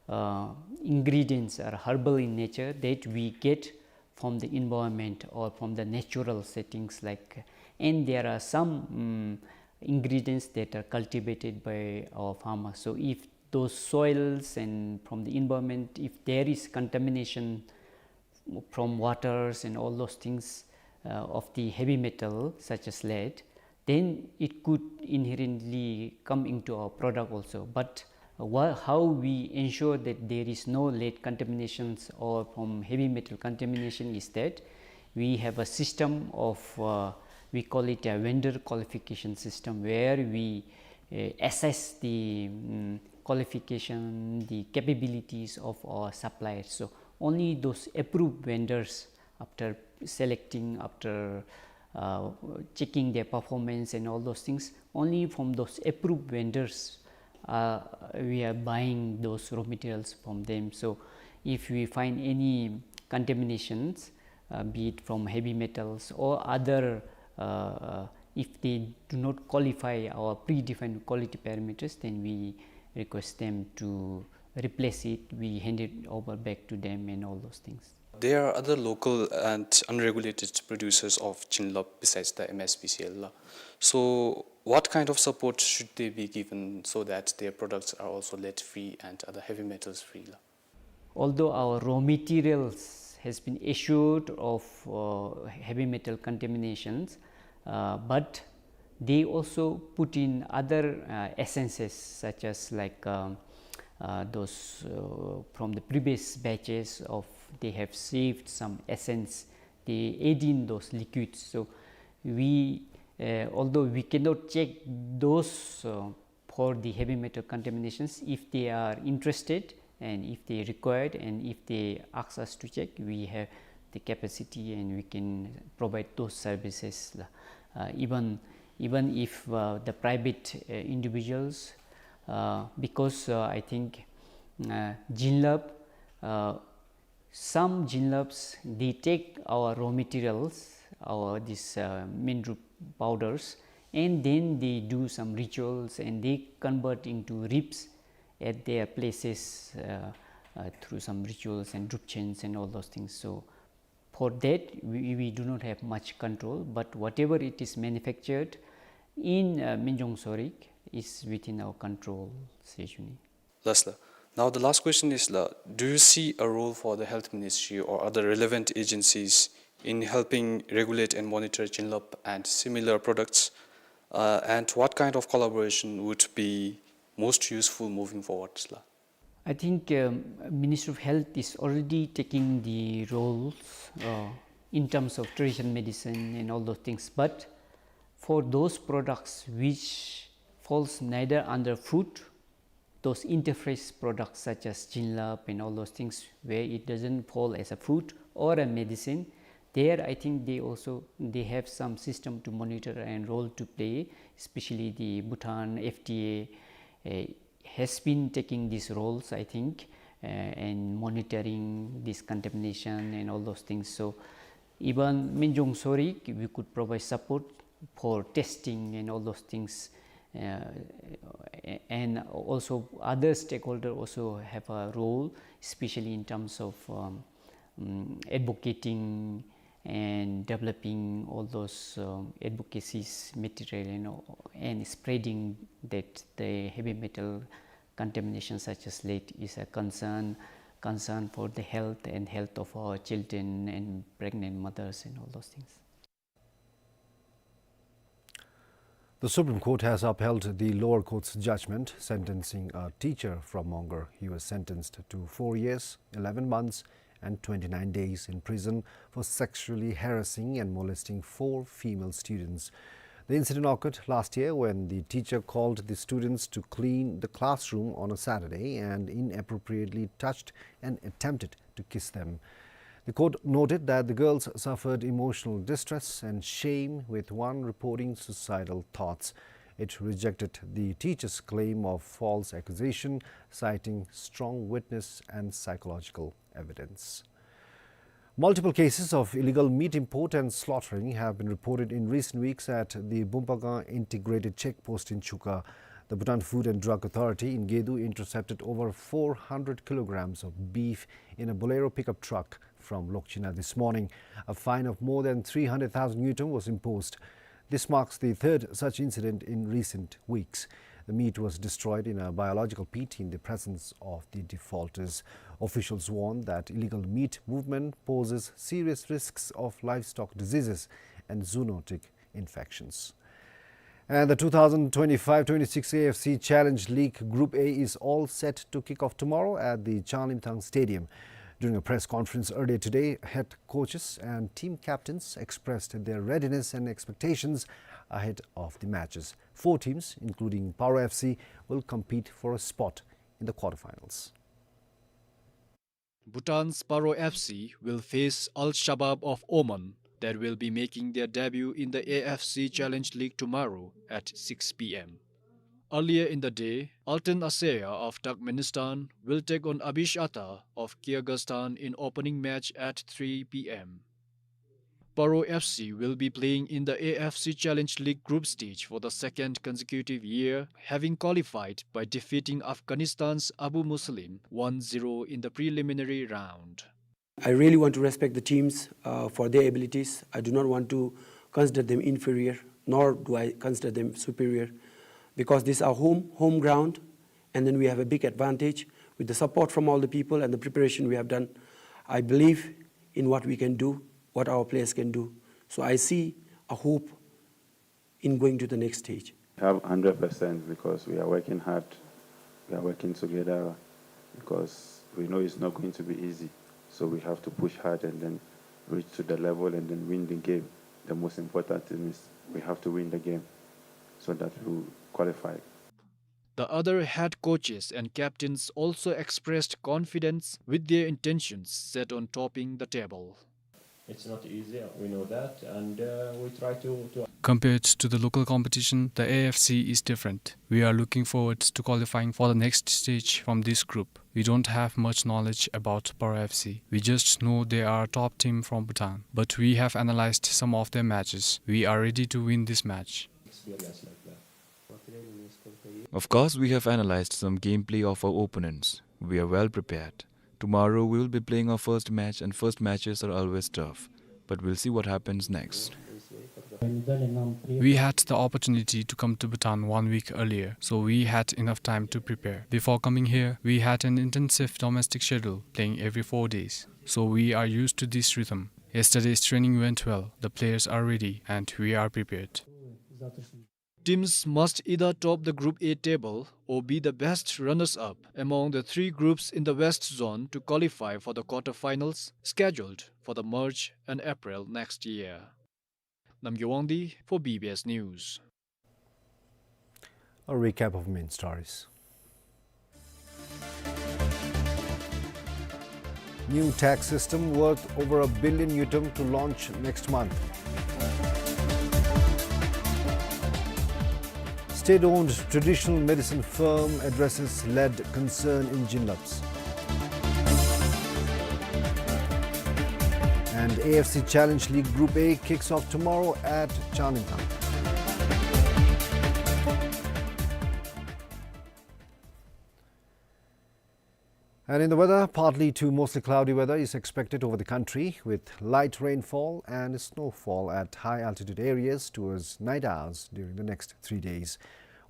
uh, ingredients are herbal in nature that we get from the environment or from the natural settings, like, and there are some, mm, ingredients that are cultivated by our farmers. So if those soils and from the environment, if there is contamination from waters and all those things, uh, of the heavy metal such as lead, then it could inherently come into our product also. But wha-, how we ensure that there is no lead contaminations or from heavy metal contamination is that we have a system of, uh, we call it a vendor qualification system, where we, uh, assess the, mm, qualification, the capabilities of our suppliers. So only those approved vendors, after selecting, after, uh, checking their performance and all those things, only from those approved vendors, uh, we are buying those raw materials from them. So if we find any contaminations, uh, be it from heavy metals or other, uh, if they do not qualify our predefined quality parameters, then we request them to replace it, we hand it over back to them and all those things. There are other local and unregulated producers of Jinlop besides the M S P C L la. So what kind of support should they be given so that their products are also lead free and other heavy metals free la? Although our raw materials has been assured of, uh, heavy metal contaminations, uh, but they also put in other, uh, essences, such as, like, um, uh, those, uh, from the previous batches of, they have saved some essence, they add in those liquids. So we, uh, although we cannot check those, uh, for the heavy metal contaminations, if they are interested and if they required and if they ask us to check, we have the capacity and we can provide those services la. Uh, even, even if, uh, the private, uh, individuals, uh, because, uh, I think, uh, Jinlop, uh, some Jinlops, they take our raw materials, our this, uh, Minrup powders, and then they do some rituals and they convert into rips at their places, uh, uh, through some rituals and drupchens and all those things. So for that, we, we do not have much control, but whatever it is manufactured in, uh, Minjong Sorik is within our control, Sejuni. Last la. Now the last question is la, do you see a role for the health ministry or other relevant agencies in helping regulate and monitor Jinlop and similar products? Uh, and what kind of collaboration would be most useful moving forward la? I think, um, Ministry of Health is already taking the roles, uh, in terms of traditional medicine and all those things. But for those products which falls neither under food, those interface products such as Jinlop and all those things where it doesn't fall as a food or a medicine, there I think they also, they have some system to monitor and role to play, especially the Bhutan F D A, uh, has been taking these roles, I think, uh, and monitoring this contamination and all those things. So even Minjong Sorik, we could provide support for testing and all those things. Uh, a-, and also other stakeholder also have a role, especially in terms of, um, um, advocating and developing all those, um, advocacies material, you know, and spreading that the heavy metal contamination such as lead is a concern, concern for the health and health of our children and pregnant mothers and all those things. The Supreme Court has upheld the lower court's judgment sentencing a teacher from Mongar. He was sentenced to four years, eleven months, and twenty-nine days in prison for sexually harassing and molesting four female students. The incident occurred last year when the teacher called the students to clean the classroom on a Saturday and inappropriately touched and attempted to kiss them. The court noted that the girls suffered emotional distress and shame, with one reporting suicidal thoughts. It rejected the teacher's claim of false accusation, citing strong witness and psychological evidence. Multiple cases of illegal meat import and slaughtering have been reported in recent weeks at the Bumpagang Integrated Check Post in Chuka. The Bhutan Food and Drug Authority in Gedu intercepted over four hundred kilograms of beef in a Bolero pickup truck from Lokchina this morning. A fine of more than three hundred thousand ngultrum was imposed. This marks the third such incident in recent weeks. The meat was destroyed in a biological pit in the presence of the defaulters. Officials warn that illegal meat movement poses serious risks of livestock diseases and zoonotic infections. And the two thousand twenty-five twenty-six A F C Challenge League Group A is all set to kick off tomorrow at the Changlimthang Stadium. During a press conference earlier today, head coaches and team captains expressed their readiness and expectations ahead of the matches. Four teams, including Paro F C, will compete for a spot in the quarterfinals. Bhutan's Paro F C will face Al Shabab of Oman, that will be making their debut in the A F C Challenge League tomorrow at six P M. Earlier in the day, Altan Asea of Turkmenistan will take on Abish Ata of Kyrgyzstan in opening match at three P M. Paro F C will be playing in the A F C Challenge League group stage for the second consecutive year, having qualified by defeating Afghanistan's Abu Muslim one zero in the preliminary round. I really want to respect the teams, uh, for their abilities. I do not want to consider them inferior, nor do I consider them superior, because this is our home, home ground, and then we have a big advantage with the support from all the people and the preparation we have done. I believe in what we can do, what our players can do. So I see a hope in going to the next stage. We have hundred percent because we are working hard. We are working together because we know it's not going to be easy. So we have to push hard and then reach to the level and then win the game. The most important thing is we have to win the game so that we will qualify. The other head coaches and captains also expressed confidence with their intentions set on topping the table. It's not easy, we know that, and, uh, we try to, to Compared to the local competition, the A F C is different. We are looking forward to qualifying for the next stage from this group. We don't have much knowledge about Paro F C. We just know they are a top team from Bhutan, but we have analyzed some of their matches. We are ready to win this match. Experience like that. Of course, we have analyzed some gameplay of our opponents. We are well prepared. Tomorrow we will be playing our first match, and first matches are always tough. But we'll see what happens next. We had the opportunity to come to Bhutan one week earlier, so we had enough time to prepare. Before coming here, we had an intensive domestic schedule, playing every four days. So we are used to this rhythm. Yesterday's training went well. The players are ready, and we are prepared. Teams must either top the Group A table or be the best runners-up among the three groups in the West Zone to qualify for the quarterfinals scheduled for the March and April next year. Namgay Wangdi for B B S News. A recap of main stories. New tax system worth over a billion ngultrum to launch next month. State-owned traditional medicine firm addresses lead concern in Jinlaps. And A F C Challenge League Group A kicks off tomorrow at Changlimthang. And in the weather, partly to mostly cloudy weather is expected over the country, with light rainfall and snowfall at high altitude areas towards night hours during the next three days.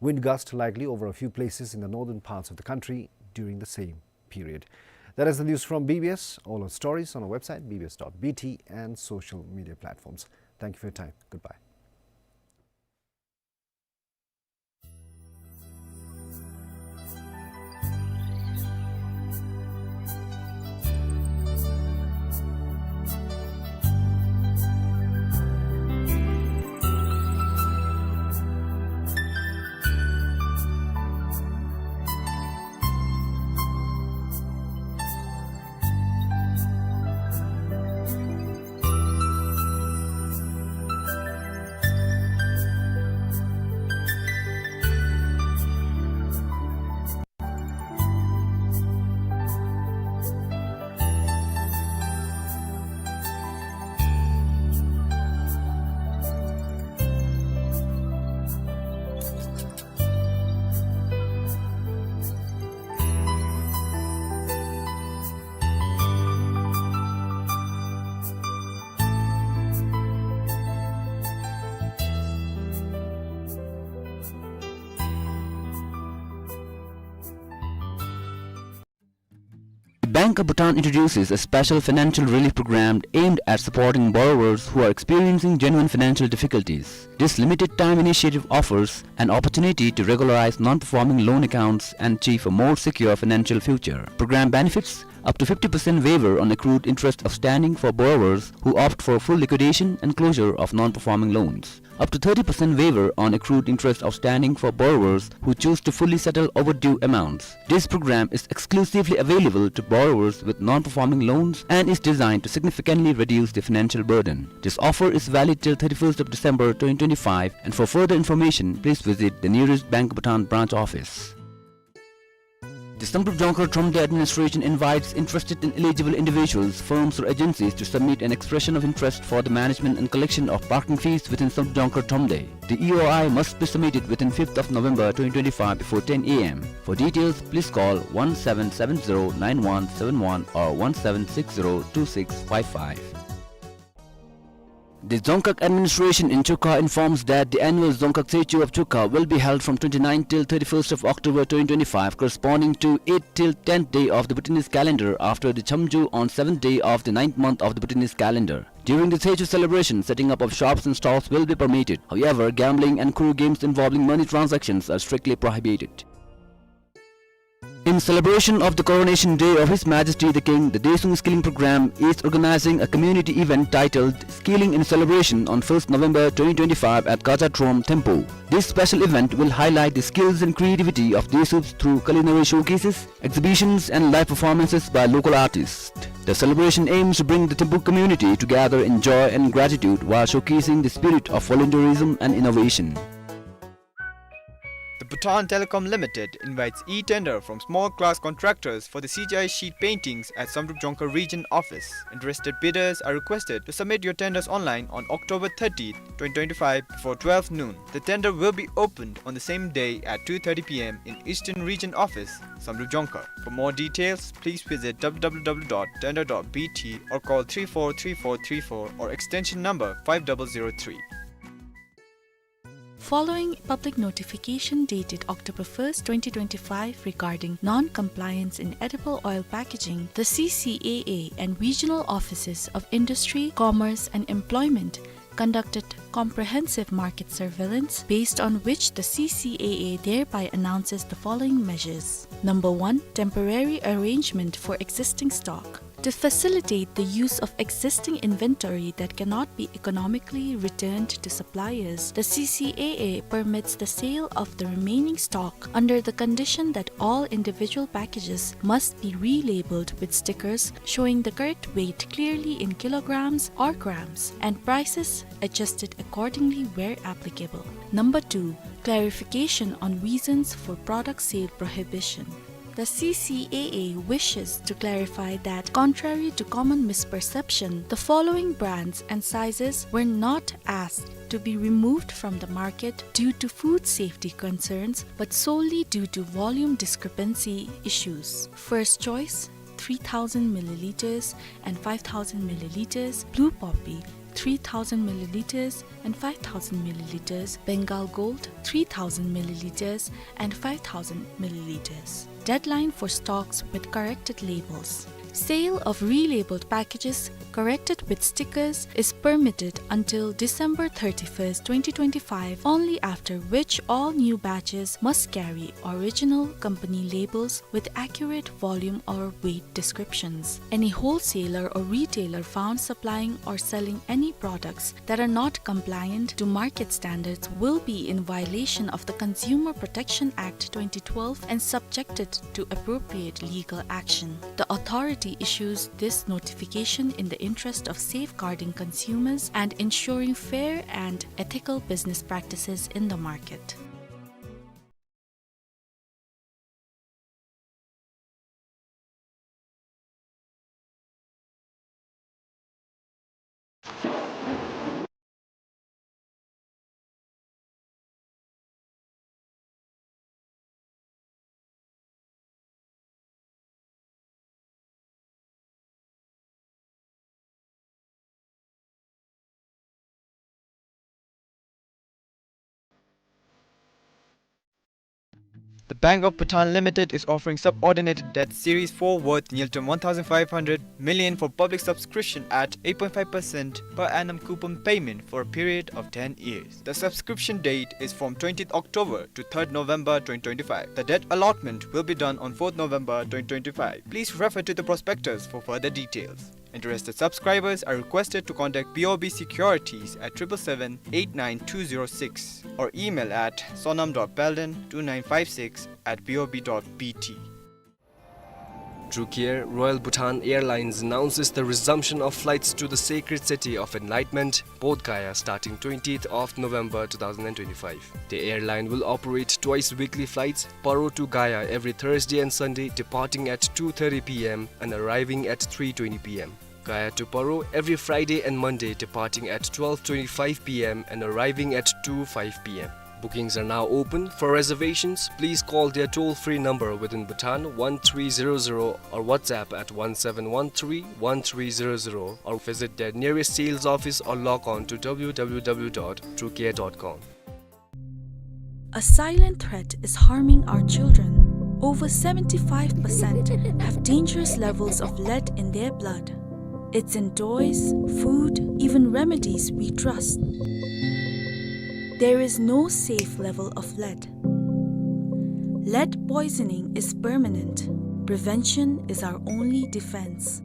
Wind gust likely over a few places in the northern parts of the country during the same period. That is the news from B B S. All our stories on our website, B B S dot B T, and social media platforms. Thank you for your time. Goodbye. Bank of Bhutan introduces a special financial relief program aimed at supporting borrowers who are experiencing genuine financial difficulties. This limited time initiative offers an opportunity to regularize non-performing loan accounts and achieve a more secure financial future. Program benefits: up to fifty percent waiver on accrued interest outstanding for borrowers who opt for full liquidation and closure of non-performing loans. Up to thirty percent waiver on accrued interest outstanding for borrowers who choose to fully settle overdue amounts. This program is exclusively available to borrowers with non-performing loans and is designed to significantly reduce the financial burden. This offer is valid till thirty-first of December twenty twenty-five, and for further information, please visit the nearest Bank of Bhutan branch office. The Samdrup Jongkhar Thromde administration invites interested and eligible individuals, firms or agencies to submit an expression of interest for the management and collection of parking fees within Samdrup Jongkhar Thromde. The E O I must be submitted within fifth of November twenty twenty-five before ten A M. For details, please call one seven seven zero nine one seven one or one seven six zero two six five five. The Dzongkhag administration in Chukha informs that the annual Dzongkhag Tshechu of Chukha will be held from twenty-ninth till thirty-first of October twenty twenty-five, corresponding to eighth till tenth day of the Bhutanese calendar, after the Chamju on seventh day of the ninth month of the Bhutanese calendar. During the Tshechu celebration, setting up of shops and stalls will be permitted. However, gambling and khuru games involving money transactions are strictly prohibited. In celebration of the coronation day of His Majesty the King, the Deshung Skilling Program is organizing a community event titled Skilling in Celebration on first November twenty twenty-five at Kaja Trom, Thimphu. This special event will highlight the skills and creativity of Desups through culinary showcases, exhibitions, and live performances by local artists. The celebration aims to bring the Thimphu community together in joy and gratitude while showcasing the spirit of volunteerism and innovation. The Bhutan Telecom Limited invites e-tender from small class contractors for the C G I sheet paintings at Samdrup Jongkhar Region Office. Interested bidders are requested to submit your tenders online on October thirtieth, twenty twenty-five, before twelve noon. The tender will be opened on the same day at two thirty P M in Eastern Region Office, Samdrup Jongkhar. For more details, please visit W W W dot tender dot B T or call three four three four three four or extension number five double zero three. Following public notification dated October first, twenty twenty-five, regarding non-compliance in edible oil packaging, the C C A A and regional offices of Industry, Commerce and Employment conducted comprehensive market surveillance, based on which the C C A A thereby announces the following measures. Number one, temporary arrangement for existing stock. To facilitate the use of existing inventory that cannot be economically returned to suppliers, the C C A A permits the sale of the remaining stock under the condition that all individual packages must be relabeled with stickers showing the correct weight clearly in kilograms or grams, and prices adjusted accordingly where applicable. Number two, clarification on reasons for product sale prohibition. The C C A A wishes to clarify that, contrary to common misperception, the following brands and sizes were not asked to be removed from the market due to food safety concerns, but solely due to volume discrepancy issues. First Choice, three thousand milliliters and five thousand milliliters, Blue Poppy, three thousand milliliters and five thousand milliliters, Bengal Gold, three thousand milliliters and five thousand milliliters. Deadline for stocks with corrected labels. Sale of relabeled packages corrected with stickers is permitted until December thirty-first, twenty twenty-five, only after which all new batches must carry original company labels with accurate volume or weight descriptions. Any wholesaler or retailer found supplying or selling any products that are not compliant to market standards will be in violation of the Consumer Protection Act twenty twelve and subjected to appropriate legal action. The authority issues this notification in the interest of safeguarding consumers and ensuring fair and ethical business practices in the market. The Bank of Bhutan Limited is offering subordinated debt series four worth near to one thousand five hundred million for public subscription at eight point five percent per annum coupon payment for a period of ten years. The subscription date is from twentieth October to third November twenty twenty-five. The debt allotment will be done on fourth November twenty twenty-five. Please refer to the prospectus for further details. Interested subscribers are requested to contact B O B Securities at triple seven eight nine two zero six or email at sonam dot palden two nine five six at B O B dot B T. Through Air, Royal Bhutan Airlines announces the resumption of flights to the sacred city of enlightenment, Bodh Gaya, starting twentieth of November two thousand and twenty-five. The airline will operate twice weekly flights, Paro to Gaya every Thursday and Sunday, departing at two thirty P M and arriving at three twenty P M. Gaya to Paro every Friday and Monday, departing at twelve twenty-five P M and arriving at two five P M. Bookings are now open. For reservations, please call their toll-free number within Bhutan, one three zero zero, or WhatsApp at one seven one three one three zero zero, or visit their nearest sales office or log on to W W W dot through Air dot com. A silent threat is harming our children. Over seventy-five percent have dangerous levels of lead in their blood. It's in toys, food, even remedies we trust. There is no safe level of lead. Lead poisoning is permanent. Prevention is our only defense.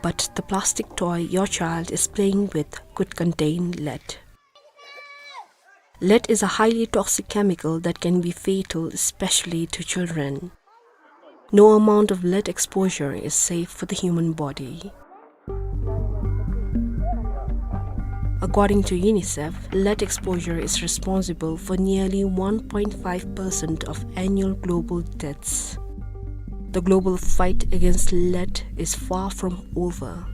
But the plastic toy your child is playing with could contain lead. Lead is a highly toxic chemical that can be fatal, especially to children. No amount of lead exposure is safe for the human body. According to UNICEF, lead exposure is responsible for nearly one point five percent of annual global deaths. The global fight against lead is far from over.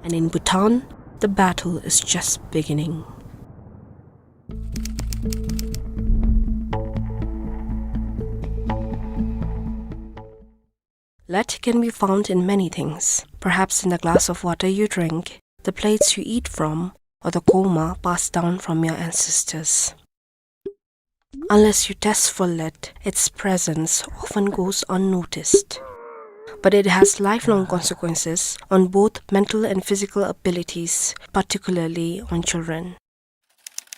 And in Bhutan, the battle is just beginning. Lead can be found in many things, perhaps in the glass of water you drink, the plates you eat from, or the kurma passed down from your ancestors. Unless you test for lead, its presence often goes unnoticed. But it has lifelong consequences on both mental and physical abilities, particularly on children.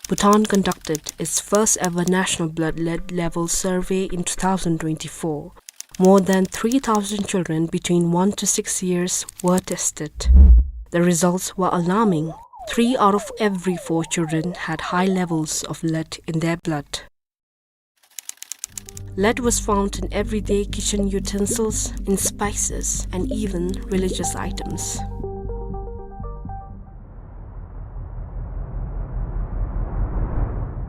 Bhutan conducted its first ever national blood lead level survey in two thousand twenty-four. More than three thousand children between one to six years were tested. The results were alarming. Three out of every four children had high levels of lead in their blood. Lead was found in everyday kitchen utensils, in spices, and even religious items.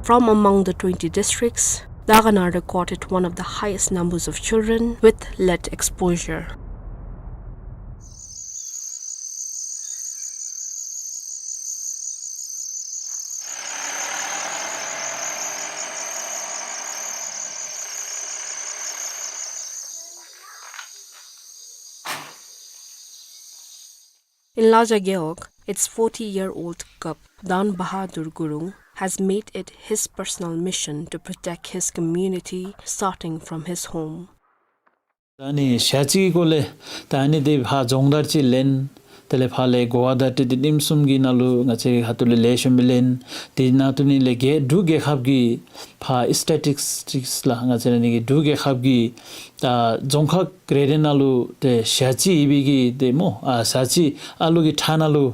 From among the twenty districts, Dagana recorded one of the highest numbers of children with lead exposure. In Laja Gewog, its forty-year-old cub, Dan Bahadur Gurung, has made it his personal mission to protect his community, starting from his home. ད་ནི་ཞ་རྩི་གི་སྐོར་ལས་ད་ནི་དེ་ཕར་སྦྱོང་བརྡར་ཅིག་ལེན། དེ་ལས་ཕར་ལས་གོ་བ་བརྡ་སྤྲོད་དེ་ཉིནམ་གསུམ་གྱི་ནང་ལུ་ང་བཅས་ཁ་ཐུག་ལས་ལེགས་ཤོམ་སྦེ་ལེན། དེ་ནང་དུ་ནི་ལས་རྒྱལ་འབྲུག་རྒྱལ་ཁབ་ཀྱི་ཕར་ཨིསི་ཊེ་ཊིག་སི་ལགས། ང་བཅས་ར་ནི་གི་འབྲུག་རྒྱལ་ཁབ་ཀྱི་ད་རྫོང་ཁག་རེ་རེ་ནང་ལུ་ཏེ་ཞ་རྩི་ཡོད་པའི་གི་ཏེ་སྨོ། ཨ་ཞ་རྩི་ཨ་ལུ་གི་ཁྲག་ནང་ལུ་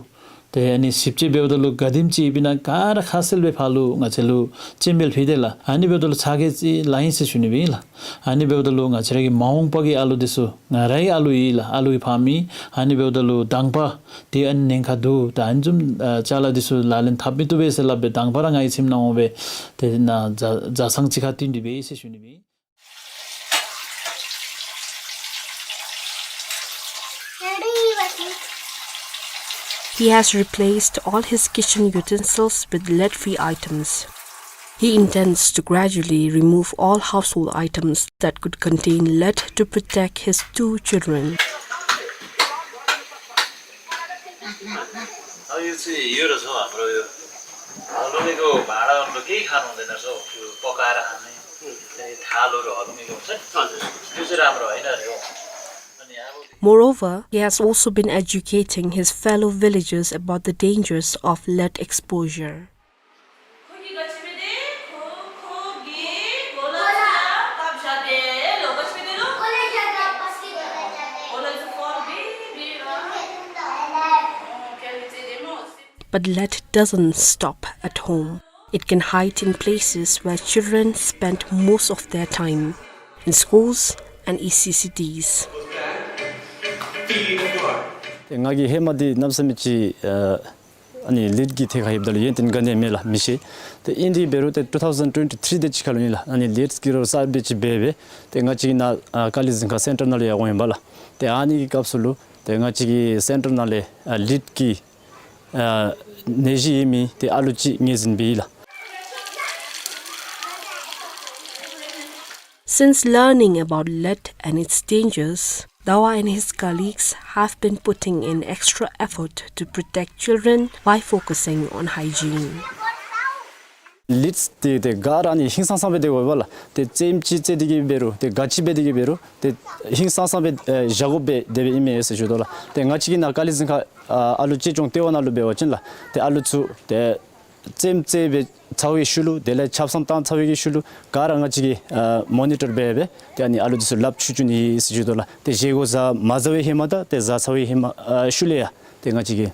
ཏེ་ཨ་ནི་ཞིབ་དཔྱད་འབདཝ་ད་ལུ་ག་དེམ་ཅིག་ཨིན་པས་ན་ག་ར་ཁ་གསལ་སྦེ་ཕར་ལུ་ང་བཅས་ལུ་སྤྱན་འབུལ་ཕུལ་ཏེ་ལགས། ཨ་ནི་འབདཝ་ད་ལུ་ཚ་གྱང་ཅིག་ལང་ཡི་ཟེར་ཞུ་ནི་སྦེ་ཨིན་ལགས། ཨ་ནི་འབདཝ་ད་ལུ་ང་བཅས་ར་གི་མ་འོངས་པ་གི་ཨ་ལུ་འདི་ཚུ་ང་ར་གི་ཨ་ལུ་ཨིན་ལགས། ཨ་ལུ་གི་ཕམ་ཨིན། ཨ་ནི་འབདཝ་ད་ལུ་དང་པ་འདི་ཨ་ནི་ཉེན་ཁ་འདུག། ད་ཨ་ནི་བཟུམ་ཨ་ཅ་ལ་འདི་ཚུ་ལག་ལེན་འཐབ་མི་བཏུབ་པས་ཟེར་སླབ་སྦེ་དང་པ་ར་ང་གིས་ཚིག་གནང་འོང་སྦེ་ཏེ་ནཱ་ཛ་ཛ་སང་ཅིག་ཁར་བཏོན་ཏེ་སྦེ་ཨིན་ཟེར་ཞུ་ནི་སྦེ་ཨིན། He has replaced all his kitchen utensils with lead-free items. He intends to gradually remove all household items that could contain lead to protect his two children. अब यो चाहिँ यो रहेछ हौ हाम्रो यो हलुङ्गेको भाँडाहरू केही खानु हुँदैन रहेछ हौ, त्यो पकाएर खाने। त्यो थालहरू हलुङ्गेको हुन्छ नि, हजुर। त्यो चाहिँ राम्रो होइन अरे हौ। अनि अब Moreover, he has also been educating his fellow villagers about the dangers of lead exposure. But lead doesn't stop at home. It can hide in places where children spend most of their time, in schools and E C C Ds. ཏེ་ང་གིས་ཧེ་མ་འདི་གནམ་མེད་ས་མེད་ཅིག་ཨ་ཨ་ནི་ལིཌ་ཀྱི་ཐད་ཁར་ལྷོདཔ་ད་ལུ་ཡོན་ཏན་ག་ནི་ཡང་མེད་ལགས། མི་ཤེས། ཏེ་ཨིན་དེ་འབད་རུང་ཏེ་ཊུ་ཐའུ་ཟེན་ཊུ་ཝེན་ཊི་ཐིརི་དེ་ཅིག་ཁར་ལུ་ཨིན་ལགས། ཨ་ནི་ལིཌ་ཀྱི་རོགས་གསརཔ་དེ་ཅིག་འབད་སྦེ་ཏེ་ང་བཅས་ཀྱི་ནཱ་ཨ་དཀའ་ལས་འཛིན་ཁང་སེན་ཊར་ནང་ལུ་ཡང་འོང་ཡི་པ་ལགས། ཏེ་ཨ་ནི་གི་སྐབས་སུ་ལུ་ཏེ་ང་བཅས་ཀྱི་སེན་ཊར་ནང་ལས་ཨ་ལིཌ་ཀྱི་ཨ་ནད་གཞི་ཡོད་མི་ཏེ་ཨ་ལུ་ཅིག་ངོས་འཛིན་འབད་ཡི་ལགས། Since learning about lead and its dangers, Dawa and his colleagues have been putting in extra effort to protect children by focusing on hygiene. ལིཌ་འདི་ཏེ་ག་ར་ཨ་ནི་ཧིང་སངས་སངས་སྦེ་སྡོད་དགོ་པས་ལགས། ཏེ་རྩེདམོ་ཅིག་རྩེ་སྟེ་གི་འབད་རུང་ཏེ་ག་ཅི་འབད་དེ་གི་འབད་རུང་ཏེ་ཧིང་སངས་སངས་སྦེ་ཨེ་བཞག་དགོ་པས་དེ་སྦེ་ཨིན་མས་ཟེར་ཞུ་དོ་ལགས། ཏེ་ང་བཅས་ཀྱི་ནཱ་དཀའ་ལས་འཛིན་ཁང་ཨ་ཨ་ལུ་གཅེས་སྐྱོང་ལྟེ་བ་ནང་ལུ་འབད་བ་ཅིན་ལགས། ཏེ་ཨ་ལུ་ཚུ་ཏེ་རྩེདམོ་རྩེ་སྦེ་ཚར་བའི་ཤུལ་ལུ་དེ་ལས་ཆབ་གསང་བཏང་ཚར་བའི་གི་ཤུལ་ལུ་ག་ར་ང་བཅས་ཀྱིས་ཨ་མོ་ནི་ཊར་འབད་སྦེ་ཏེ་ཨ་ནི་ཨ་ལུ་འདི་ཚུ་ལགཔ་འཁྱུ་འཁྱུ་ནི་ཟེར་ཞུ་དོ་ལགས། ཏེ་བཞེས་སྒོ་བཟའ་མ་བཟའ་བའི་ཧེ་མ་དང་ཏེ་བཟའ་ཚར་བའི་ཧེ་མ་ཨ་ཤུལ་ལས་ཡང་ཏེ་ང་བཅས་ཀྱིས་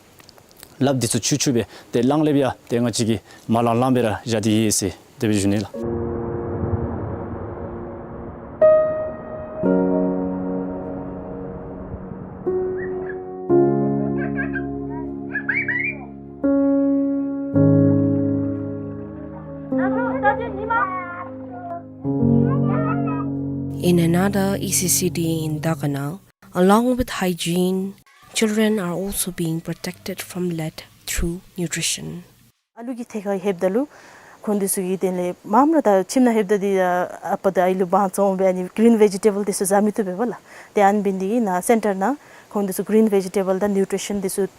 ལགཔ་འདི་ཚུ་འཁྱུ་འཁྱུ་སྦེ་ཏེ་གླང་ལེབ་ཡང་ཏེ་ང་བཅས་ཀྱིས་མ་ལང་ལང་སྦེ་ར་བཞག་སྟེ་ཡོད་ཟེར་དེ་སྦེ་ཞུ་ནི་ལགས། In another E C C D in Dagana, along with hygiene, children are also being protected from lead through nutrition. ཨ་ལུ་གི་ཐད་ཁར་ལྷོདཔ་ད་ལུ་ཁོང་འདི་ཚུ་གིས་དེ་ལས་མངམ་ར་ད་ཁྱིམ་ནང་ལྷོདཔ་ད་འདི་ཨ་པ་དང་ཨའི་ལུ་དབང་བཙོང་སྦེ་ཨ་ནི་གི་རིན་ཝེ་ཇི་ཊེ་བཱལ་འདི་ཚུ་བཟའ་མི་བཏུབ་པས་པ་ལགས། ཏེ་ཨ་ནི་འབད་ནི་འདི་གིས་ནཱ་སེན་ཊར་ནང་ཁོང་འདི་ཚུ་གི་རིན་ཝེ་ཇི་ཊེ་བཱལ་དང་ནིའུ་ཊི་རི་ཤཱན་འདི་ཚུ་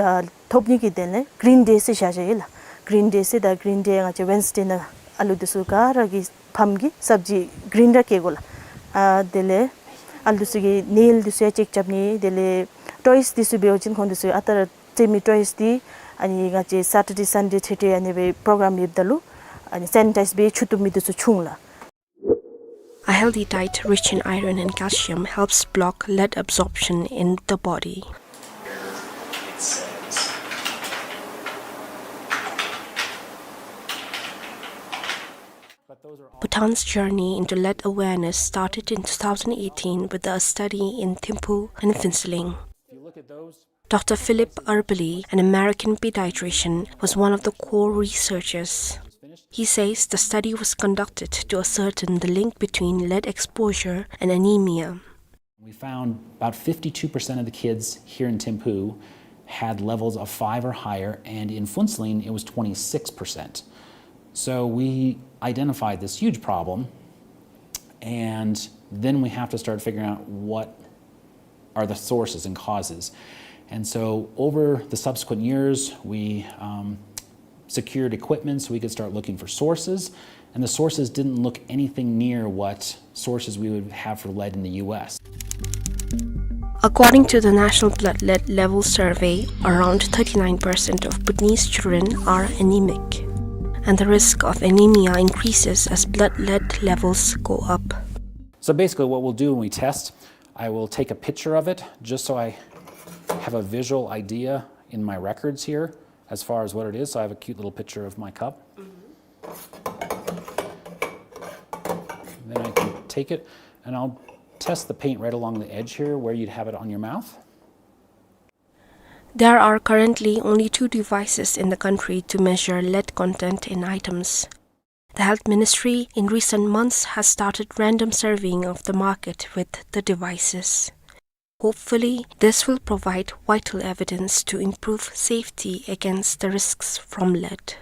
ཨ་ཐོབ་ནི་གི་དོན་ལས་གི་རིན་ཌེ་ཟེར་བཞག་བཞགཔ་ཨིན་ལགས། གི་རིན་ཌེ་ཟེར་ད་གི་རིན་ཌེ་ང་བཅས་ཝེན་སི་ཌེ་ནང་ཨ་ལུ་འདི་ཚུ་ག་ར་གི་ཕམ་གིས་སབ་ཇི་གི་རིན་ར་བསྐྱལ་དགོ་ལགས། ཨ་དེ་ལས་ཨ་ལུ་འདི་ཚུ་གི་ནེལ་འདི་ཚུ་ཡང་ཅེཀ་རྐྱབ་ནི། དེ་ལས་ཊོའིས་འདི་ཚུ་འབད་བ་ཅིན་ཁོང་འདི་ཚུ་ཨ་རྟག་ར་རྩེད་མི་ཊོའིས་འདི་ཨ་ནི་ང་བཅས་སེ་ཊར་ཌེ་སན་ཌེ་ཐེ་ཐེ་ཨ་ནི་སྦེ་པོ་རོ་གརམ་ཡོདཔ་ད་ལུ་ཨ་ནི་སེ་ནི་ཊའིཛ་འབད་འཁྱུ་བཏུབ་མི་འདི་ཚུ་བྱུང་ལགས། A healthy diet rich in iron and calcium helps block lead absorption in the body. Bhutan's journey into lead awareness started in two thousand eighteen with a study in Thimphu and Phuentsholing. Doctor Philip Arbely, an American pediatrician, was one of the core researchers. He says the study was conducted to ascertain the link between lead exposure and anemia. We found about fifty-two percent of the kids here in Thimphu had levels of five or higher, and in Phuentsholing it was twenty-six percent. So we identified this huge problem, and then we have to start figuring out what are the sources and causes. And so over the subsequent years, we, um, secured equipment so we could start looking for sources. And the sources didn't look anything near what sources we would have for lead in the U S. According to the National Blood Lead Level Survey, around thirty-nine percent of Bhutanese children are anemic, and the risk of anemia increases as blood lead levels go up. So basically what we'll do when we test, I will take a picture of it just so I have a visual idea In my records here, as far as what it is, I have a cute little picture of my cup. Mm-hmm. Then I can take it, and I'll test the paint right along the edge here where you'd have it on your mouth. There are currently only two devices in the country to measure lead content in items. The Health Ministry in recent months has started random surveying of the market with the devices. Hopefully, this will provide vital evidence to improve safety against the risks from lead.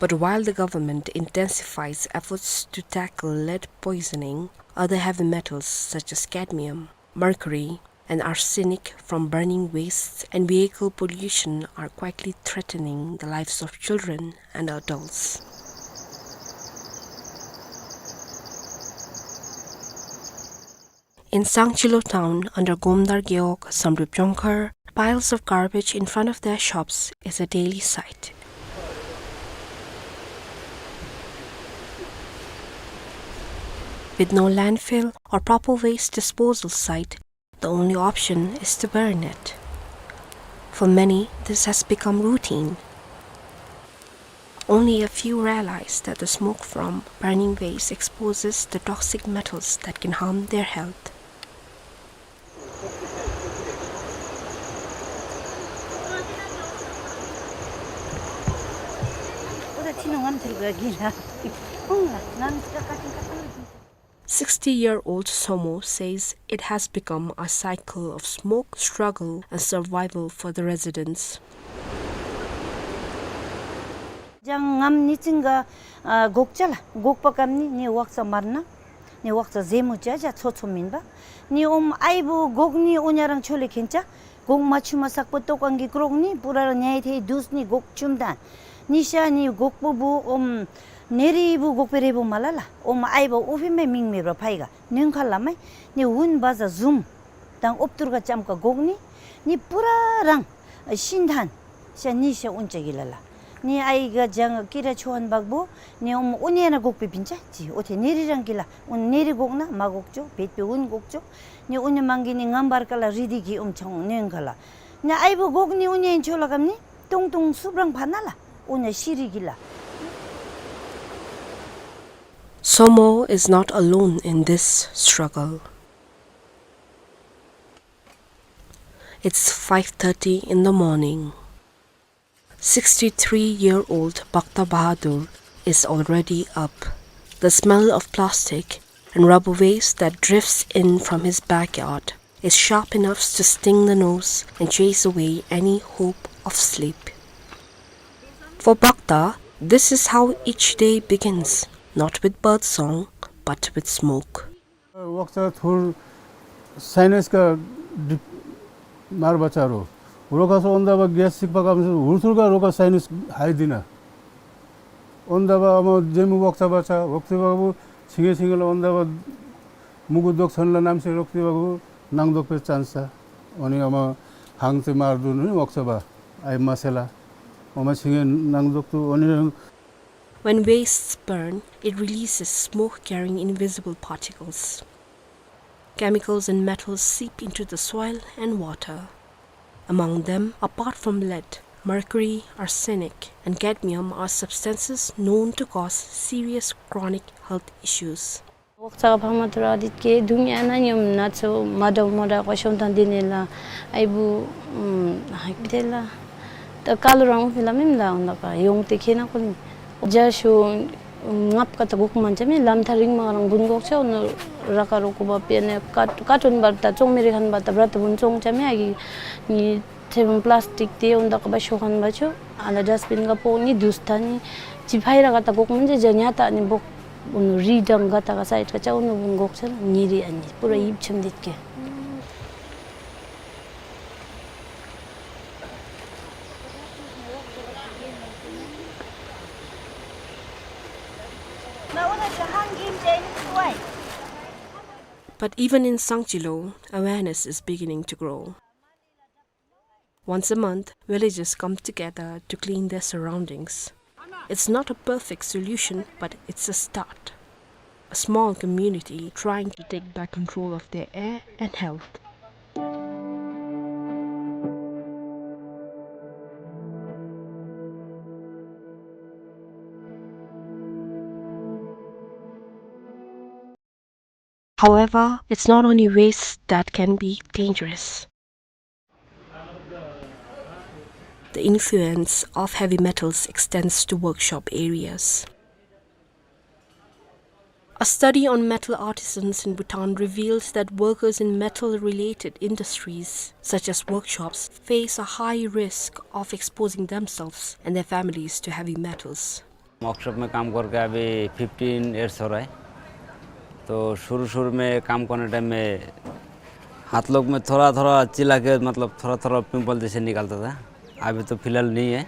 But while the government intensifies efforts to tackle lead poisoning, other heavy metals such as cadmium, mercury, and arsenic from burning wastes and vehicle pollution are quietly threatening the lives of children and adults. In Sangchilo town under Gomdar Gewog Samdrup Jongkhar, piles of garbage in front of their shops is a daily sight. With no landfill or proper waste disposal site, the only option is to burn it. For many, this has become routine. Only a few realize that the smoke from burning waste exposes the toxic metals that can harm their health. Sixty-year-old Somo says it has become a cycle of smoke, struggle, and survival for the residents. ཇང་ངམ་ནི་ཙིང་ག་ཨ་གོག་ཅ་ལ་གོག་པ་ཀམ་ནི་ནི་ཝག་ཙ་མར་ན་ནི་ཝག་ཙ་ཟེ་མུ་ཅ་ཅ་ཚོ་ཚོ་མིན་པ། ནི་ཨོམ་ཨའི་བུ་གོག་ནི་ཨོ་ཉ་རང་ཆོ་ལེ་ཁེན་ཅ། གོག་མ་ཆུ་མ་སག་པོ་ཏོ་གང་གི་ཀྲོག་ནི་པུ་ར་ར་ཉའི་ཐེ་དུས་ནི་གོག་ཆུམ་ད། ནི་ཤ་ནི་གོག་པོ་བུ་ཨོམ་ནེ་རི་བུ་གོག་པེ་རེ་བུ་མ་ལ་ལ། ཨོམ་ཨའི་བུ་ཨུ་ཕི་མེ་མིང་མེ་བ་ཕའི་ག་ནུན་ཁ་ལ་མེ། ནི་ཝུན་བ་ཟ་ཟུམ་དང་ཨོབ་ཏུར་ག་ཅམ་ཀ་གོག་ནི་ནི་པུ་ར་རང་ཤིན་ཐན་ཤ་ནི་ཤ་ཨུན་ཅ་གི་ལ་ལ། ནི་ཨའི་ག་ཇང་ཀི་ར་ཆོ་ཧན་བག་བུ་ནི་ཨོམ་ཨུ་ནེ་ན་གོག་པེ་པིན་ཅ་ཅི་ཨོ་ཐེ་ནེ་རི་རང་གི་ལ་ཨུན་ནེ་རི་གོག་ན་མ་གོག་ཅོ་བེད་པེ་ཨུན་གོག་ཅོ། ནི་ཨུ་ནེ་མང་གི་ནི་ངམ་བར་ཀ་ལ་རི་དི་གི་ཨོམ་ཆང་ནེན་ག་ལ། ནི་ཨའི་བུ་གོག་ནི་ཨུ་ནེ་ཆོ་ལ་ཀམ་ནི་ཏུང་ཏུང་སུབ་རང་ཕ་ན་ལ་ཨུ་ནེ་ཤི་རི་གི་ལ། Somo is not alone in this struggle. It's five thirty in the morning. Sixty-three-year-old Bakta Bahadur is already up. The smell of plastic and rubber waste that drifts in from his backyard is sharp enough to sting the nose and chase away any hope of sleep. For Bakta, this is how each day begins, not with bird song, but with smoke. ཝག་ཙ་ཐུར་སའི་ནས་ཀ་དིབ་མར་བ་ཅ་རོ། རོ་ཁ་སོ་འོན་ད་བ་གེས་སིག་པ་ཀམ་སོ་འུར་ཐུར་ག་རོ་ཁ་སའི་ནས་ཧའི་དི་ན། འོན་ད་བ་ཨ་མ་ཇེ་མུ་ཝག་ཙ་བ་ཅ་ཝག་ཙ་བ་བུ་ཆིང་ངེ་ཆིང་ངེ་ལ་འོན་ད་བ་མུ་གུ་དོག་སོན་ལ་ནམ་ཤེས་རོག་ཙ་བ་བུ་ནང་དོག་པེ་ཅན་ས། འོ་ནི་ཨ་མ་ཧང་ཙེ་མར་དུ་ནི་ཝག་ཙ་བ་ཨའི་མ་སེ་ལ། ཨ་མ་ཆིང་ངེ་ནང་དོག་ཏུ་འོ་ནི། When wastes burn, it releases smoke carrying invisible particles. Chemicals and metals seep into the soil and water. Among them, apart from lead, mercury, arsenic, and cadmium are substances known to cause serious chronic health issues. ཝག་ཙ་ག་ཕ་མ་ཐུར་ཨ་དིད་ཀེ་དུང་ཡ་ན་ཉོམ་ན་ཚོ་མ་དྲག་མ་དྲག་གོ་ཤོང་ཐང་དི་ནེ་ལ་ཨའི་བུ་ཧ་ཀི་ཐེ་ལ། ད་ཀ་ལོ་རང་ཕི་ལ་མིམ་ལ་འོན་ད་ཀ་ཡོང་ཏེ་ཁེ་ན་ཁོ་ནི་ཇ་ཤོ་ངབ་ཀ་ད་གོག་མན་ཅ་མེ་ལམ་ཐ་རིང་མ་རང་བུན་གོག་ཆ་འོ་ནོ་ར་ཀ་རོ་ཀོ་བ་པེ་ནེ་ཀ་ཀ་ཏོན་བར་ད་ཙོང་མེ་རི་ཁན་བ་ད་བྲ་ད་བུན་ཙོང་ཅ་མེ་ཨ་གི་ནི་ཐེ་བུན་པླཱས་ཊིག་ཏེ་འོན་ད་ཀ་བ་ཤོ་ཁན་བ་ཆོ་ཨ་ལ་ཌས་བིན་ག་པོ་ནི་དུས་ཐ་ནི་ཅི་ཕའི་ར་ཀ་ད་གོག་མན་ཅ་ཇ་ཉ་ད་ནི་བོག་འོ་ནོ་རི་དང་ག་ད་ག་སའིཌ་ཀ་ཅ་འོ་ནོ་བུན་གོག་ཆ་ལ་ཉེ་རི་ཨ་ནི་པུ་ར་ཡིབ་ཆམ་དིད་ཀེ། But even in Sangchilo, awareness is beginning to grow. Once a month, villagers come together to clean their surroundings. It's not a perfect solution, but it's a start. A small community trying to take back control of their air and health. However, it's not only waste that can be dangerous. The influence of heavy metals extends to workshop areas. A study on metal artisans in Bhutan reveals that workers in metal-related industries, such as workshops, face a high risk of exposing themselves and their families to heavy metals. Workshop में काम करके अभी fifteen years हो रहा है। तो शुरू-शुरू में काम करने टाइम में हाथ लोग में थोड़ा-थोड़ा चिल्ला के, मतलब, थोड़ा-थोड़ा पिंपल जैसे निकलता था। अभी तो फिलहाल नहीं है।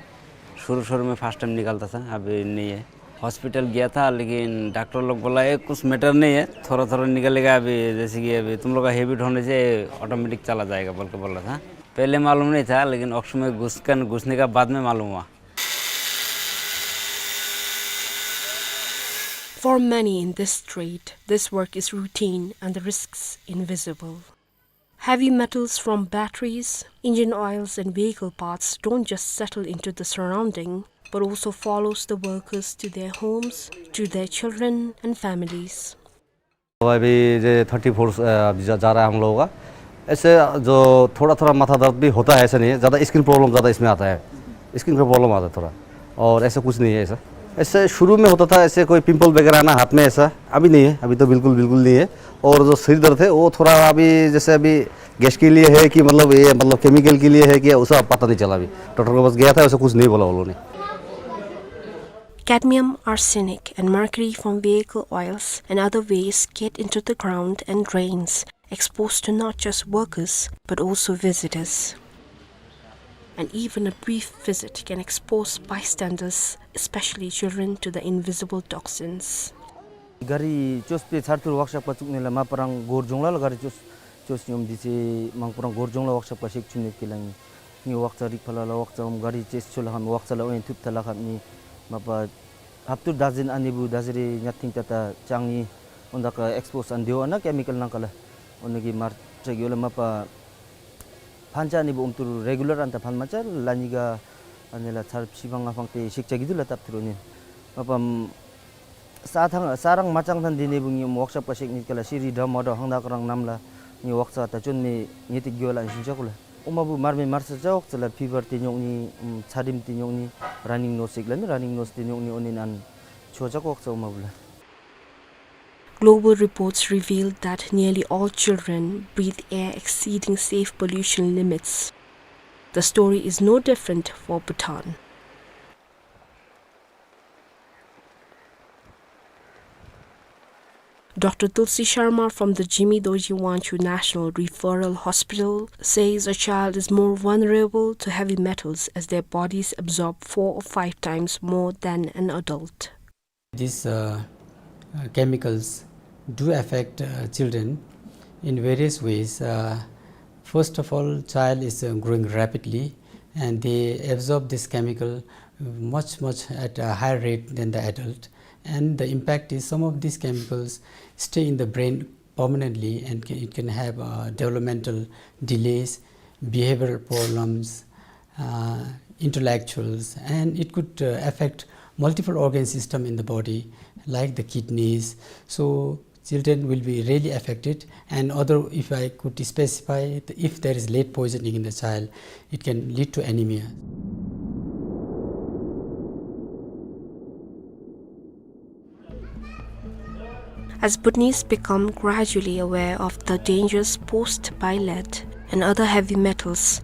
शुरू-शुरू में फर्स्ट टाइम निकलता था, अभी नहीं है। हॉस्पिटल गया था, लेकिन डॉक्टर लोग बोला, "ये कुछ मैटर नहीं है, थोड़ा-थोड़ा निकलेगा, अभी जैसे कि अभी तुम लोग का हैबिट होने से ऑटोमेटिक चला जाएगा," बोल के बोला था। पहले मालूम नहीं था, लेकिन वर्कशॉप में घुस कर, घुसने का बाद में मालूम हुआ। For many in this trade, this work is routine and the risks invisible. Heavy metals from batteries, engine oils and vehicle parts don't just settle into the surrounding, but also follows the workers to their homes, to their children and families. तो अभी ये thirty four, अ, जा, जा रहा है हम लोगों का। ऐसे जो थोड़ा-थोड़ा माथा दर्द भी होता है, ऐसा नहीं है। ज़्यादा स्किन प्रॉब्लम ज़्यादा इसमें आता है। स्किन का प्रॉब्लम आता है थोड़ा। और ऐसा कुछ नहीं है ऐसा। ऐसे शुरू में होता था, ऐसे कोई पिंपल वगैरह आना हाथ में ऐसा। अभी नहीं है, अभी तो बिल्कुल, बिल्कुल नहीं है। और जो सिर दर्द है, वो थोड़ा अभी, जैसे अभी गैस के लिए है कि मतलब ये, मतलब केमिकल के लिए है कि उसका पता नहीं चला अभी। डॉक्टर के पास गया था, ऐसा कुछ नहीं बोला उन्होंने। Cadmium, arsenic, and mercury from vehicle oils and other wastes get into the ground and drains, exposed to not just workers, but also visitors. And even a brief visit can expose bystanders, especially children, to the invisible toxins. ག་རི་བཅོས་པའི་ཚར་ཐུར་ཝརཀ་ཤོབ་ཀ་བཙུགས་ནི་ལགས། མ་པ་རང་སྒོར་སྦྱོང་ལགས་ལ་ག་རི་བཅོས་བཅོས་ཉོམ་འདི་ཚེ་མང་པོ་རང་སྒོར་སྦྱོང་ལགས་ཝརཀ་ཤོབ་ཀ་ཤེག་ཆུ་ནི་ཀི་ལ་ངི་ངི་ཝརཀ་ཚ་རིག་ཕ་ལ་ལ་ཝརཀ་ཚ་འོམ་ག་རི་ཅེས་ཆོ་ལ་ཧམ་ཝརཀ་ཚ་ལ་ཨོ་ཡན་ཐུབ་ཐ་ལ་ཁབ་ནི་མ་པ་ཧབ་ཏུར་ཌ་ཛན་ཨ་ནི་བུ་ད་ཟེར་རེ་ཉ་ཐིང་ཏ་ཏ་ཅང་ནི་འོན་ད་ཀ་ཨེགས་པོ་སི་ཨན་དེ་བ་ན་ཀེ་མི་ཀལ་ནང་ཀ་ལ་འོ་ནི་གི་མར་ཅེག་ཡོད་ལ་མ་པ་ཕན་ཆ་ནི་བུ་འོམ་ཏུར་རེ་གུ་ལར་ཨན་ཏ་ཕན་མ་ཆ་ལ་ཉི་ག་ཨ་ནི་ལ་ཚར་ཕྱི་བང་ང་ཕང་ཏེ་ཤེག་ཆ་གི་དུ་ལ་ཏབ་ཐུར་འོ་ནི་མ་པ་ས་ཐང་ས་རང་མ་ཅང་ཐང་འདི་ནི་བུ་ངི་ཝརཀ་ཤོབ་ཀ་ཤེག་ནི་ཀ་ལ་ཤི་རི་འདྲ་མ་འདྲ་ཧང་ད་ཀ་རང་ནམ་ལ་ངི་ཝརཀ་ཚ་ཏ་ཅོན་མི་ངེ་ཏི་གི་ཝ་ལ་ཨན་ཤིན་ཅ་ཀུ་ལ་ཨོ་མ་བུ་མར་མི་མར་ས་ཅ་ཝརཀ་ཚ་ལ་ཕི་བར་ཏེ་ཉོག་ནི་ཚ་རིམ་ཏེ་ཉོག་ནི་ར་ནིང་ནོ་སིག་ལ་ནི་ར་ནིང་ནོ་སི་ཏེ་ཉོག་ནི་ཨོ་ནི་ཨན་ཆོ་ཅ་ཀོག་ཚ་ཨོ་མ་བུ་ལ། Global reports reveal that nearly all children breathe air exceeding safe pollution limits. The story is no different for Bhutan. Doctor Tulsi Sharma from the Jigme Dorji Wangchuk National Referral Hospital says a child is more vulnerable to heavy metals as their bodies absorb four or five times more than an adult. These, uh, uh, chemicals do affect, uh, children in various ways. Uh, first of all, child is, uh, growing rapidly, and they absorb this chemical much, much at a higher rate than the adult. And the impact is some of these chemicals stay in the brain permanently, and ca-, it can have, uh, developmental delays, behavioral problems, uh, intellectuals, and it could, uh, affect multiple organ system in the body, like the kidneys. So children will be really affected, and other, if I could specify, if there is lead poisoning in the child, it can lead to anemia. As Bhutanese become gradually aware of the dangers posed by lead and other heavy metals,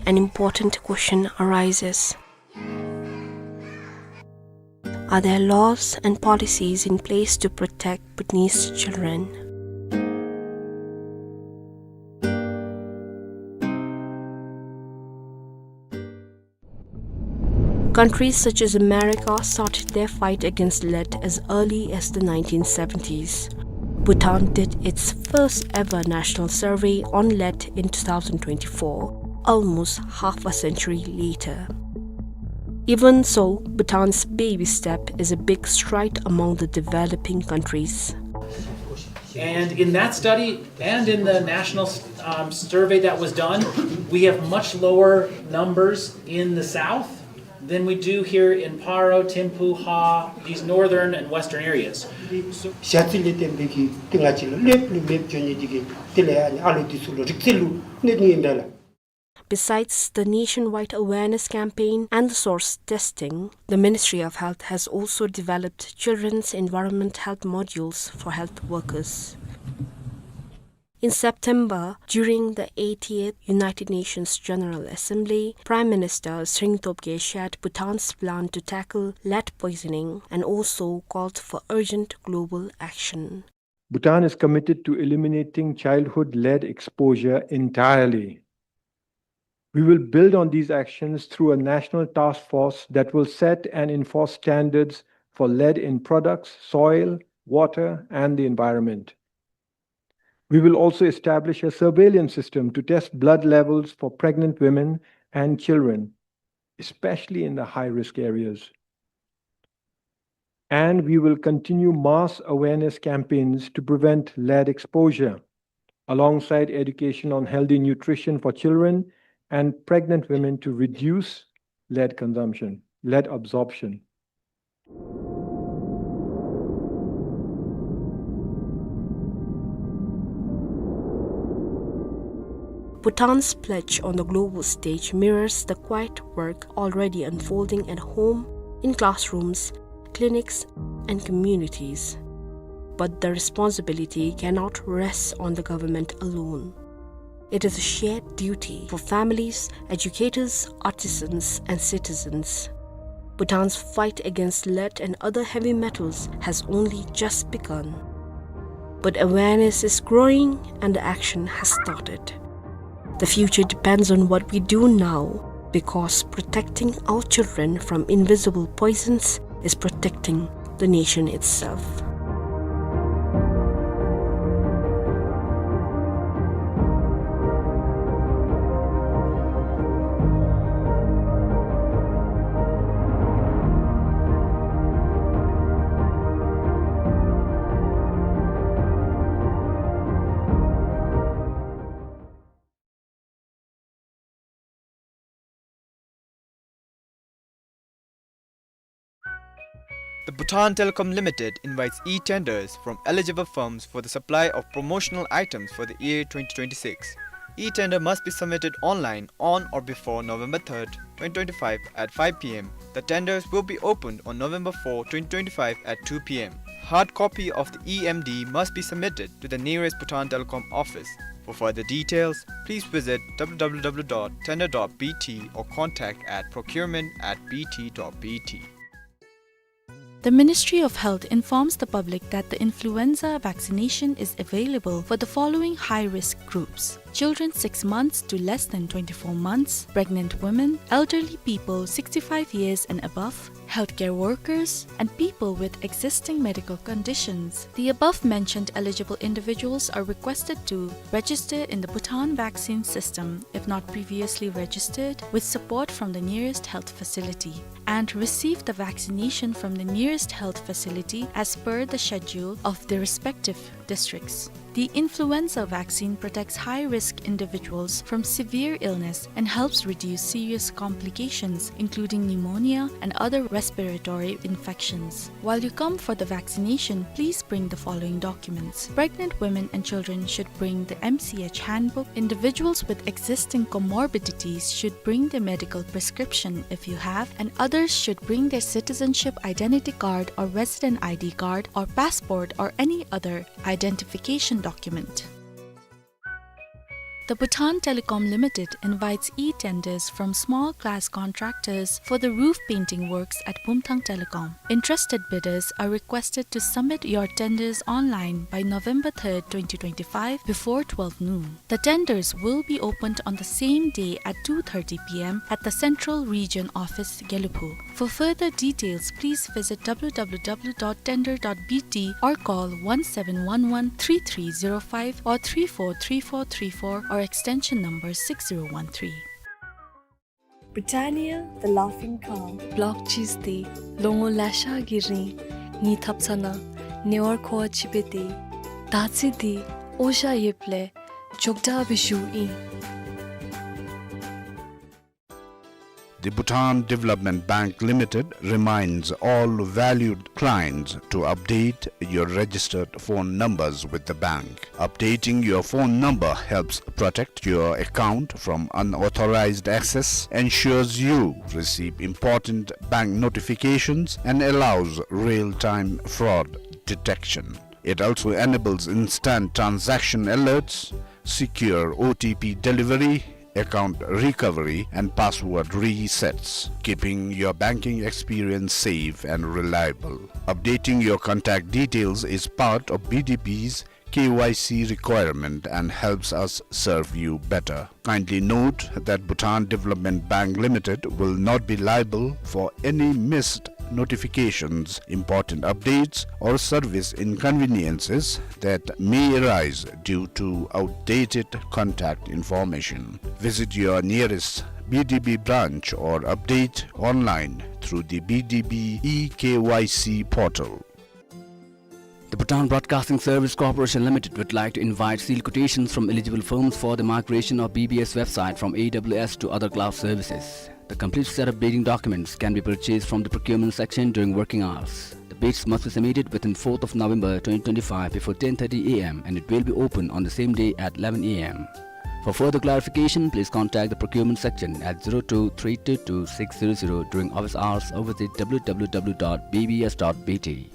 an important question arises. Are there laws and policies in place to protect Bhutanese children? Countries such as America started their fight against lead as early as the nineteen seventies. Bhutan did its first ever national survey on lead in two thousand twenty-four, almost half a century later. Even so, Bhutan's baby step is a big stride among the developing countries. And in that study and in the national, um, survey that was done, we have much lower numbers in the south than we do here in Paro, Thimphu, Ha, these northern and western areas. ཞ་རྩི་ལས་བརྟེན་པའི་གི་ཏེ་ང་བཅས་ལུ་ལེབ་ལུ་མེདཔ་འགྱོ་ནི་འདི་གིས་དེ་ལས་ཨ་ནི་ཨ་ལོ་འདི་ཚུ་ལུ་རིག་རྩལ་ལུ་གནོད་ནི་ཨིན་པས་ལགས། Besides the nationwide awareness campaign and the source testing, the Ministry of Health has also developed children's environment health modules for health workers. In September, during the eightieth United Nations General Assembly, Prime Minister Tshering Tobgay shared Bhutan's plan to tackle lead poisoning and also called for urgent global action. Bhutan is committed to eliminating childhood lead exposure entirely. We will build on these actions through a national task force that will set and enforce standards for lead in products, soil, water, and the environment. We will also establish a surveillance system to test blood levels for pregnant women and children, especially in the high-risk areas. And we will continue mass awareness campaigns to prevent lead exposure, alongside education on healthy nutrition for children and pregnant women to reduce lead consumption, lead absorption. Bhutan's pledge on the global stage mirrors the quiet work already unfolding at home, in classrooms, clinics, and communities. But the responsibility cannot rest on the government alone. It is a shared duty for families, educators, artisans, and citizens. Bhutan's fight against lead and other heavy metals has only just begun. But awareness is growing and the action has started. The future depends on what we do now, because protecting our children from invisible poisons is protecting the nation itself. The Bhutan Telecom Limited invites e-tenders from eligible firms for the supply of promotional items for the year twenty twenty-six. E-tender must be submitted online on or before November third, twenty twenty-five at five p m. The tenders will be opened on November fourth, twenty twenty-five at two p m. Hard copy of the E M D must be submitted to the nearest Bhutan Telecom office. For further details, please visit w w w dot tender dot b t or contact at procurement at b t dot b t. The Ministry of Health informs the public that the influenza vaccination is available for the following high-risk groups: children six months to less than twenty-four months, pregnant women, elderly people sixty-five years and above, healthcare workers, and people with existing medical conditions. The above-mentioned eligible individuals are requested to register in the Bhutan Vaccine System, if not previously registered, with support from the nearest health facility, and receive the vaccination from the nearest health facility as per the schedule of the respective districts. The influenza vaccine protects high-risk individuals from severe illness and helps reduce serious complications, including pneumonia and other respiratory infections. While you come for the vaccination, please bring the following documents. Pregnant women and children should bring the M C H handbook. Individuals with existing comorbidities should bring their medical prescription, if you have, and others should bring their citizenship identity card or resident I D card or passport or any other identification document. The Bhutan Telecom Limited invites e-tenders from small class contractors for the roof painting works at Bumthang Telecom. Interested bidders are requested to submit your tenders online by November third, twenty twenty-five, before twelve noon. The tenders will be opened on the same day at two thirty p m at the Central Region Office, Gelephu. For further details, please visit w w w dot tender dot b t or call one seven one one three three zero five or three four three four three four or extension number six zero one three. Britannia, the laughing cow. Block cheese འདི་ལོ་ངོ་ལེ་ཤ་གི་རིང་ངེའི་ཐབ་ཚང་ནང་ཉེ་བར་མཁོ་བ་ཅིག་འབད་དེ། ད་ཚེ་འདི་འོ་ཞ་ཡོདཔ་ལས་མགྱོགས་དྲགས་སྦེ་ཞུཝ་ཨིན། The Bhutan Development Bank Limited reminds all valued clients to update your registered phone numbers with the bank. Updating your phone number helps protect your account from unauthorized access, ensures you receive important bank notifications, and allows real-time fraud detection. It also enables instant transaction alerts, secure O T P delivery, account recovery, and password resets, keeping your banking experience safe and reliable. Updating your contact details is part of B D B's K Y C requirement and helps us serve you better. Kindly note that Bhutan Development Bank Limited will not be liable for any missed notifications, important updates, or service inconveniences that may arise due to outdated contact information. Visit your nearest B D B branch or update online through the B D B e K Y C portal. The Bhutan Broadcasting Service Corporation Limited would like to invite sealed quotations from eligible firms for the migration of B B S website from A W S to other cloud services. The complete set of bidding documents can be purchased from the procurement section during working hours. The bids must be submitted within fourth of November twenty twenty-five before ten thirty a m and it will be open on the same day at eleven a m. For further clarification, please contact the procurement section at zero two three two two six zero zero during office hours or visit w w w dot b b s dot b t.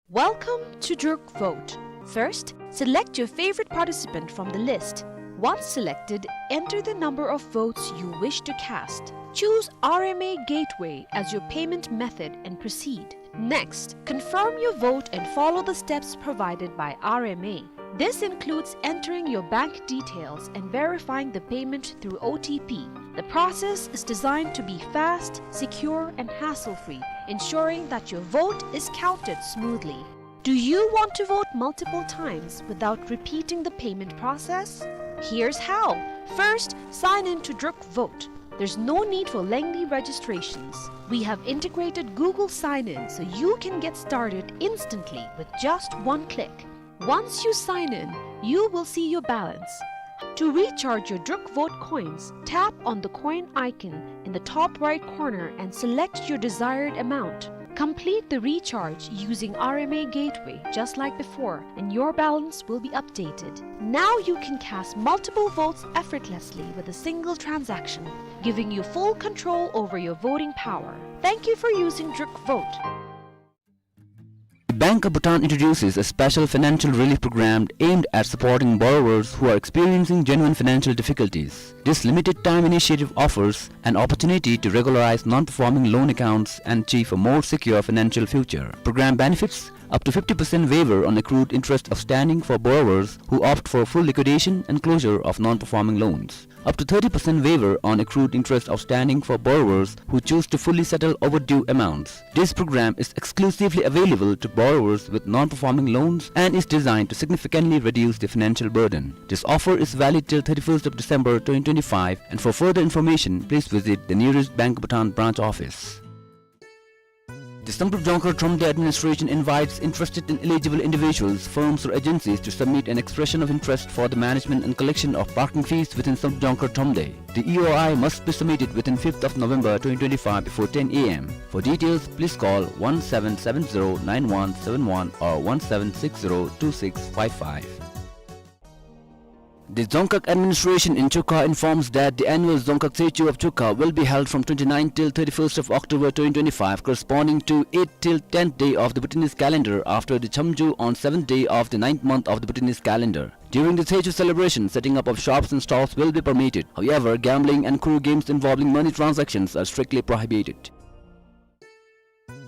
Welcome to Druk Vote. First, select your favorite participant from the list. Once selected, enter the number of votes you wish to cast. Choose R M A Gateway as your payment method and proceed. Next, confirm your vote and follow the steps provided by R M A. This includes entering your bank details and verifying the payment through O T P. The process is designed to be fast, secure, and hassle-free, ensuring that your vote is counted smoothly. Do you want to vote multiple times without repeating the payment process? Here's how. First, sign in to Druk Vote. There's no need for lengthy registrations. We have integrated Google Sign-In so you can get started instantly with just one click. Once you sign in, you will see your balance. To recharge your Druk Vote coins, tap on the coin icon in the top right corner and select your desired amount. Complete the recharge using R M A Gateway just like before, and your balance will be updated. Now you can cast multiple votes effortlessly with a single transaction, giving you full control over your voting power. Thank you for using Druk Vote. The Bank of Bhutan introduces a special financial relief program aimed at supporting borrowers who are experiencing genuine financial difficulties. This limited time initiative offers an opportunity to regularize non-performing loan accounts and achieve a more secure financial future. Program benefits: up to fifty percent waiver on accrued interest outstanding for borrowers who opt for full liquidation and closure of non-performing loans. Up to thirty percent waiver on accrued interest outstanding for borrowers who choose to fully settle overdue amounts. This program is exclusively available to borrowers with non-performing loans and is designed to significantly reduce their financial burden. This offer is valid till thirty-first of December twenty twenty-five, and for further information, please visit the nearest Bank Bhutan branch office. The Samdrup Jongkhar Thromde administration invites interested and eligible individuals, firms or agencies to submit an expression of interest for the management and collection of parking fees within Samdrup Jongkhar Thromde. The E O I must be submitted within fifth of November twenty twenty-five before ten A M. For details, please call one seven seven zero nine one seven one or one seven six zero two six five five. The Dzongkhag administration in Chukha informs that the annual Dzongkhag Tshechu of Chukha will be held from twenty-ninth till thirty-first of October twenty twenty-five, corresponding to eighth till tenth day of the Bhutanese calendar, after the Chamju on seventh day of the ninth month of the Bhutanese calendar. During the Tshechu celebration, setting up of shops and stalls will be permitted. However, gambling and kuru games involving money transactions are strictly prohibited.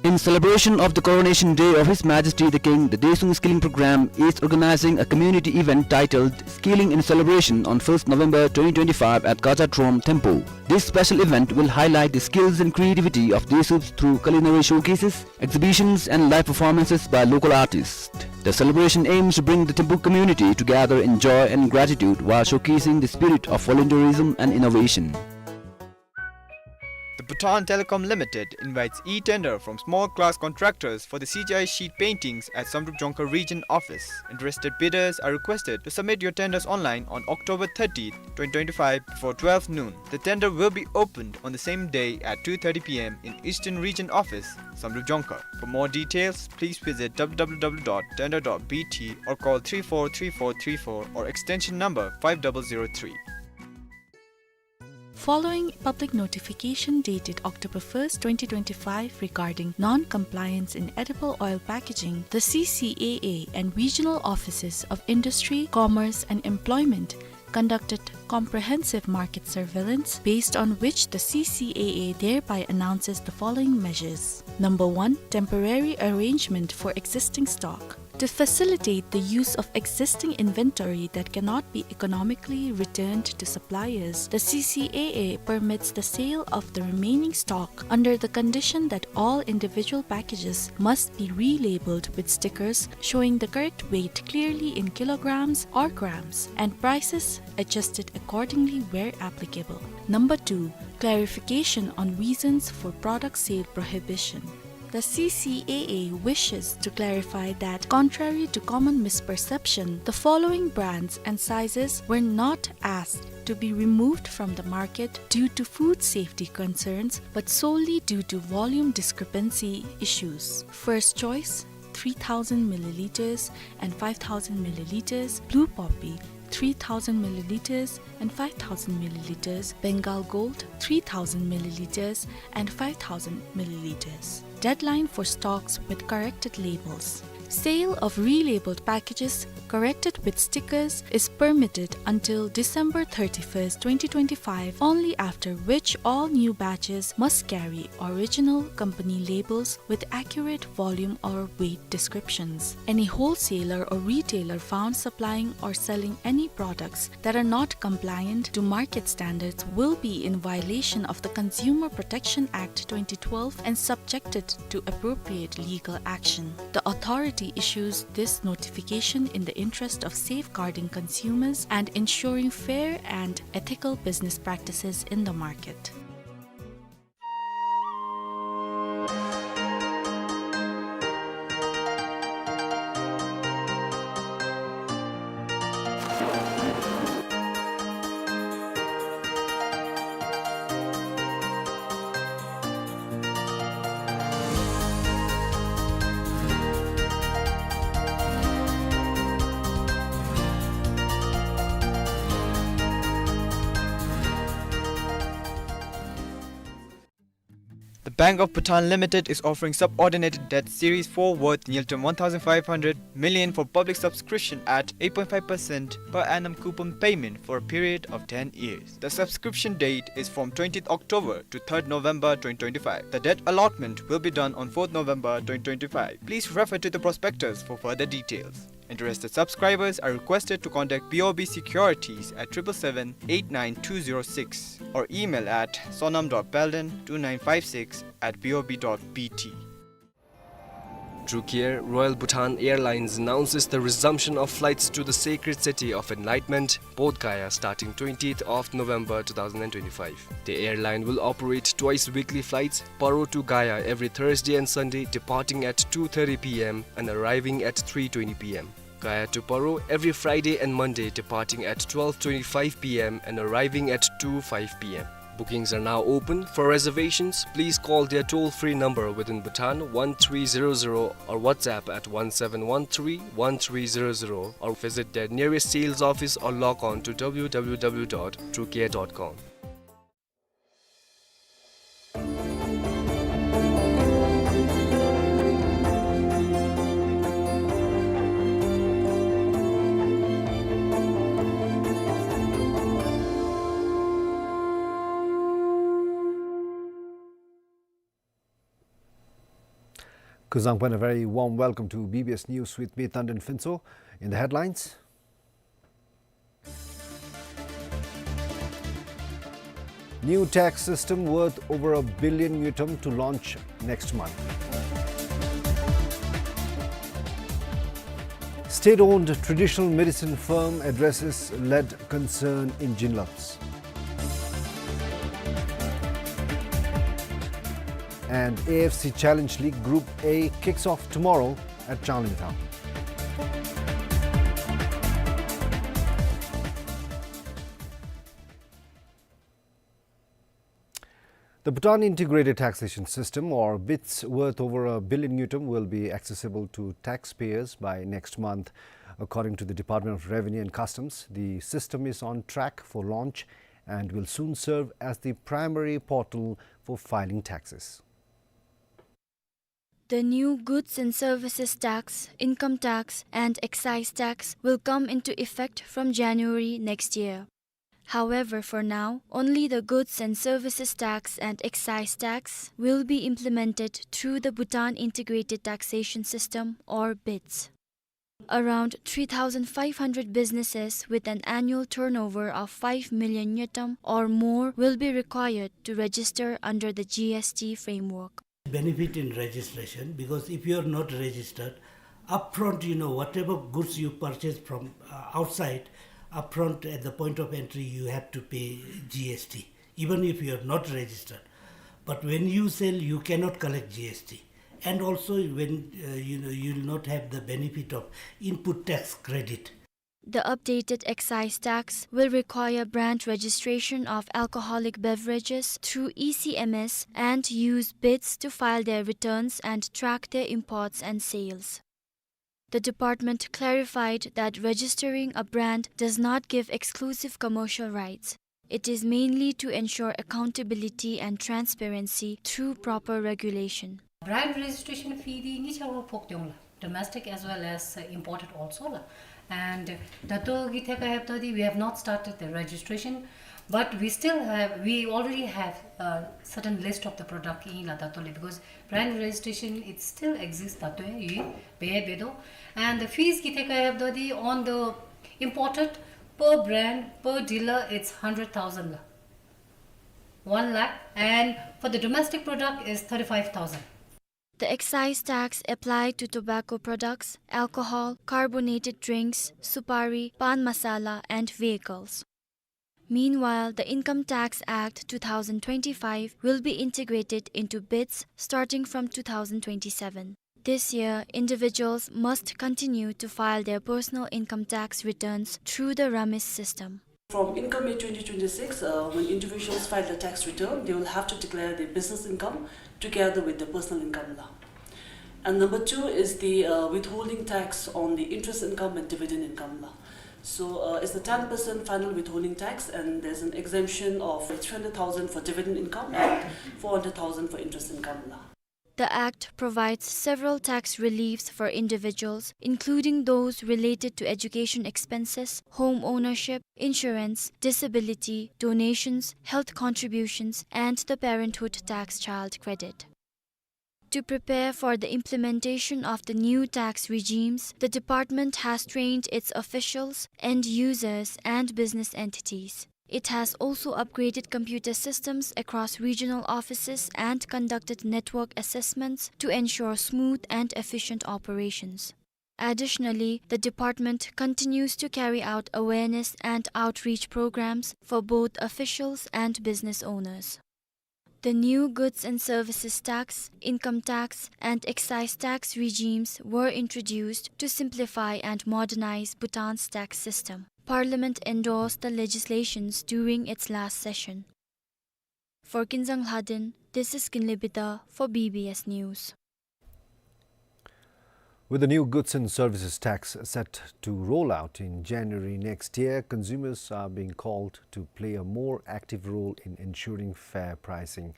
In celebration of the coronation day of His Majesty the King, the Dechung Skilling Program is organizing a community event titled Skilling in Celebration on first November twenty twenty-five at Kacha Trom, Thimphu. This special event will highlight the skills and creativity of Dechuks through culinary showcases, exhibitions and live performances by local artists. The celebration aims to bring the Thimphu community together in joy and gratitude while showcasing the spirit of volunteerism and innovation. The Bhutan Telecom Limited invites e-tender from small class contractors for the C G I sheet paintings at Samdrup Jongkhar Region Office. Interested bidders are requested to submit your tenders online on October thirtieth, twenty twenty-five, before twelve noon. The tender will be opened on the same day at two thirty P M in Eastern Region Office, Samdrup Jongkhar. For more details, please visit W W W dot tender dot B T or call three four three four three four or extension number five double zero three. Following public notification dated October first, twenty twenty-five, regarding non-compliance in edible oil packaging, the C C A A and regional offices of Industry, Commerce and Employment conducted comprehensive market surveillance, based on which the C C A A thereby announces the following measures. Number one, temporary arrangement for existing stock. To facilitate the use of existing inventory that cannot be economically returned to suppliers, the C C A A permits the sale of the remaining stock under the condition that all individual packages must be relabeled with stickers showing the correct weight clearly in kilograms or grams, and prices adjusted accordingly where applicable. Number two, clarification on reasons for product sale prohibition. The C C A A wishes to clarify that, contrary to common misperception, the following brands and sizes were not asked to be removed from the market due to food safety concerns, but solely due to volume discrepancy issues. First Choice, three thousand milliliters and five thousand milliliters, Blue Poppy, three thousand milliliters and five thousand milliliters, Bengal Gold, three thousand milliliters and five thousand milliliters. Deadline for stocks with corrected labels. Sale of relabeled packages corrected with stickers is permitted until December thirty-first, twenty twenty-five, only after which all new batches must carry original company labels with accurate volume or weight descriptions. Any wholesaler or retailer found supplying or selling any products that are not compliant to market standards will be in violation of the Consumer Protection Act twenty twelve and subjected to appropriate legal action. The authority issues this notification in the interest of safeguarding consumers and ensuring fair and ethical business practices in the market. The Bank of Bhutan Limited is offering subordinated debt series four worth nearly one thousand five hundred million for public subscription at eight point five percent per annum coupon payment for a period of ten years. The subscription date is from twentieth October to third November twenty twenty-five. The debt allotment will be done on fourth November twenty twenty-five. Please refer to the prospectus for further details. Interested subscribers are requested to contact B O B Securities at triple seven eight nine two zero six or email at sonam dot palden two nine five six at B O B dot B T. Through Air, Royal Bhutan Airlines announces the resumption of flights to the sacred city of enlightenment, Bodh Gaya, starting twentieth of November two thousand and twenty-five. The airline will operate twice weekly flights, Paro to Gaya every Thursday and Sunday, departing at two thirty P M and arriving at three twenty P M. Gaya to Paro every Friday and Monday, departing at twelve twenty-five P M and arriving at two five P M. Bookings are now open. For reservations, please call their toll-free number within Bhutan, one three zero zero, or WhatsApp at one seven one three one three zero zero, or visit their nearest sales office or log on to w w w dot truecare dot com. Kuzuzangpo and a very warm welcome to B B S News with me, Tandon Phuntsho. In the headlines, new tax system worth over a billion ngultrum to launch next month. State-owned traditional medicine firm addresses lead concern in Jinlabs. And A F C Challenge League Group A kicks off tomorrow at Changlimthanng. The Bhutan Integrated Taxation System, or BITS, worth over a billion ngultrum, will be accessible to taxpayers by next month. According to the Department of Revenue and Customs, the system is on track for launch and will soon serve as the primary portal for filing taxes. The new goods and services tax, income tax, and excise tax will come into effect from January next year. However, for now, only the goods and services tax and excise tax will be implemented through the Bhutan Integrated Taxation System, or BITS. Around three thousand five hundred businesses with an annual turnover of five million ngultrum or more will be required to register under the G S T framework. Benefit in registration, because if you are not registered, upfront, you know, whatever goods you purchase from, uh, outside, upfront at the point of entry, you have to pay G S T, even if you are not registered. But when you sell, you cannot collect G S T. And also, when, uh, you know, you will not have the benefit of input tax credit. The updated excise tax will require brand registration of alcoholic beverages through E C M S and use BITS to file their returns and track their imports and sales. The department clarified that registering a brand does not give exclusive commercial rights. It is mainly to ensure accountability and transparency through proper regulation. Brand registration fee འདི་གཉིས་ཆ་ར་ཕོག་སྟེ་འོང་ལགས། Domestic as well as, uh, imported also ལགས། And ད་ལྟོ་གི་ཐད་ཁར་ལྷོདཔ་ད་འདི་we have not started the registration, but we still have, we already have a certain list of the product ཨིན་ལགས་ད་ལྟོ་ལས། Because brand registration, it still exists ད་ལྟོ་ཡང་ཡོད་པའི་འབད་དོ། And the fees གི་ཐད་ཁར་ལྷོདཔ་ད་འདི on the imported, per brand, per dealer, it's hundred thousand ལགས། One lakh, and for the domestic product is thirty-five thousand. The excise tax applied to tobacco products, alcohol, carbonated drinks, supari, pan masala, and vehicles. Meanwhile, the Income Tax Act two thousand twenty-five will be integrated into BITS starting from two thousand twenty-seven. This year, individuals must continue to file their personal income tax returns through the RAMIS system. From Income Year twenty twenty-six, uh, when individuals file the tax return, they will have to declare their business income together with the personal income ལགས. And number two is the, uh, withholding tax on the interest income and dividend income ལགས. So, uh, it's a ten percent final withholding tax, and there's an exemption of three hundred thousand for dividend income and four hundred thousand for interest income ལགས. The Act provides several tax reliefs for individuals, including those related to education expenses, home ownership, insurance, disability, donations, health contributions, and the Parenthood Tax Child Credit. To prepare for the implementation of the new tax regimes, the department has trained its officials, end users, and business entities. It has also upgraded computer systems across regional offices and conducted network assessments to ensure smooth and efficient operations. Additionally, the department continues to carry out awareness and outreach programs for both officials and business owners. The new goods and services tax, income tax, and excise tax regimes were introduced to simplify and modernize Bhutan's tax system. Parliament endorsed the legislations during its last session. For Kinzang Lhaden, this is Kinley Bida for B B S News. With the new goods and services tax set to roll out in January next year, consumers are being called to play a more active role in ensuring fair pricing.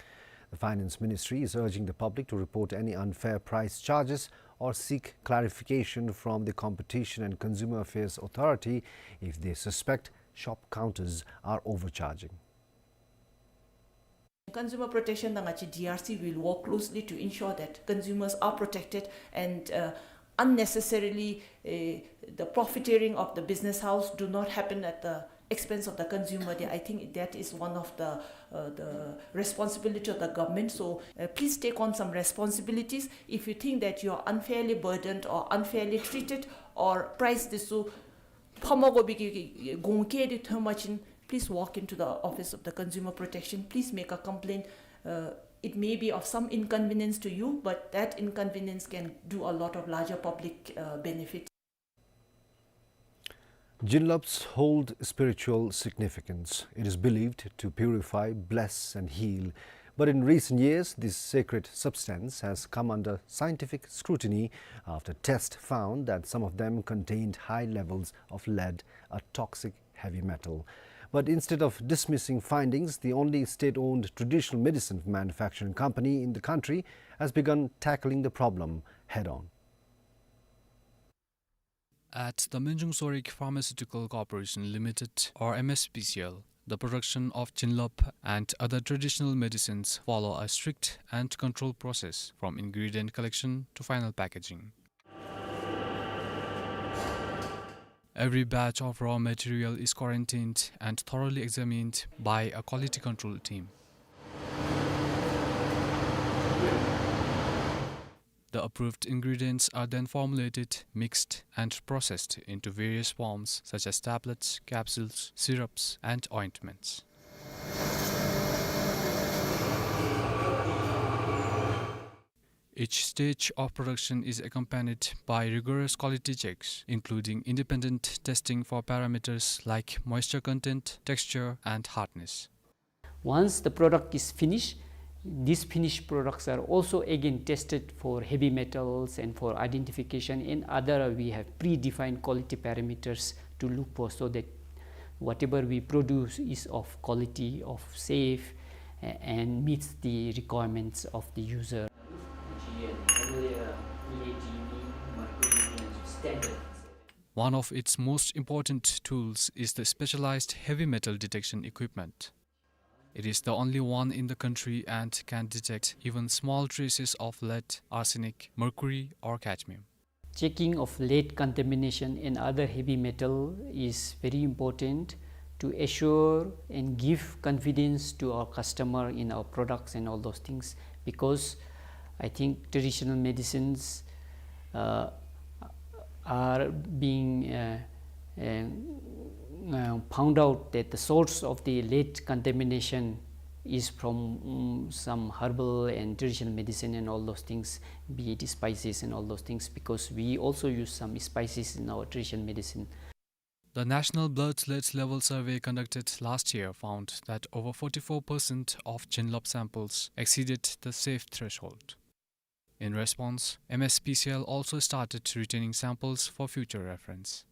The Finance Ministry is urging the public to report any unfair price charges or seek clarification from the Competition and Consumer Affairs Authority if they suspect shop counters are overcharging. Consumer protection ནང་ང་ཅིག་D R C will work closely to ensure that consumers are protected and, uh, unnecessarily, uh, the profiteering of the business house do not happen at the expense of the consumer. Then I think that is one of the, uh, the responsibility of the government. So, uh, please take on some responsibilities. If you think that you are unfairly burdened or unfairly treated or price འདི་ཚུ་ཕམ་དགོ་པའི་གི་གི་གོང་ཁེ་འདི་ཐོན་པ་ཅིན, please walk into the office of the consumer protection. Please make a complaint. Uh, it may be of some inconvenience to you, but that inconvenience can do a lot of larger public, uh, benefit. Jinlabs hold spiritual significance. It is believed to purify, bless, and heal. But in recent years, this sacred substance has come under scientific scrutiny after tests found that some of them contained high levels of lead, a toxic heavy metal. But instead of dismissing findings, the only state-owned traditional medicine manufacturing company in the country has begun tackling the problem head-on. At the Minjung Sorik Pharmaceutical Corporation Limited, or M S P C L, the production of Jinlab and other traditional medicines follow a strict and controlled process from ingredient collection to final packaging. Every batch of raw material is quarantined and thoroughly examined by a quality control team. The approved ingredients are then formulated, mixed, and processed into various forms such as tablets, capsules, syrups, and ointments. Each stage of production is accompanied by rigorous quality checks, including independent testing for parameters like moisture content, texture, and hardness. Once the product is finished, these finished products are also again tested for heavy metals and for identification and other, we have predefined quality parameters to look for, so that whatever we produce is of quality, of safe, a-, and meets the requirements of the user. One of its most important tools is the specialized heavy metal detection equipment. It is the only one in the country and can detect even small traces of lead, arsenic, mercury, or cadmium. Checking of lead contamination and other heavy metal is very important to assure and give confidence to our customer in our products and all those things, because I think traditional medicines, uh, are being, uh, uh, uh, found out that the source of the lead contamination is from, um, some herbal and traditional medicine and all those things, be it spices and all those things, because we also use some spices in our traditional medicine. The National Blood Lead Level Survey conducted last year found that over forty-four percent of Jinlab samples exceeded the safe threshold. In response, M S P C L also started retaining samples for future reference.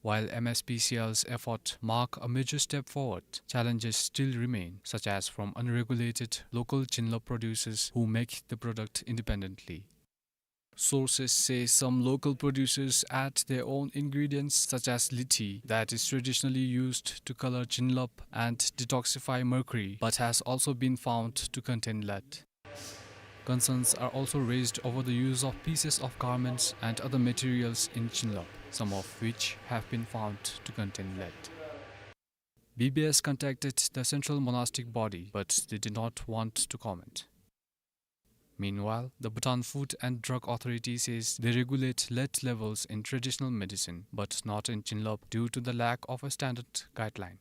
While M S P C L's effort mark a major step forward, challenges still remain, such as from unregulated local Jinlab producers who make the product independently. Sources say some local producers add their own ingredients such as lithi, that is traditionally used to color Jinlab and detoxify mercury, but has also been found to contain lead. Concerns are also raised over the use of pieces of garments and other materials in Jinlab, some of which have been found to contain lead. B B S contacted the Central Monastic Body, but they did not want to comment. Meanwhile, the Bhutan Food and Drug Authority says they regulate lead levels in traditional medicine, but not in Jinlab due to the lack of a standard guideline.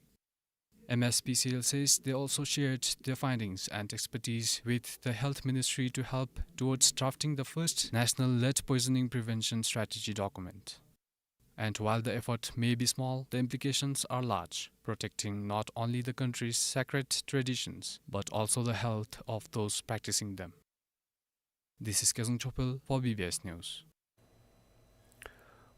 M S P C L says they also shared their findings and expertise with the Health Ministry to help towards drafting the first national lead poisoning prevention strategy document. And while the effort may be small, the implications are large, protecting not only the country's sacred traditions, but also the health of those practicing them. This is Kezang Chopel for B B S News.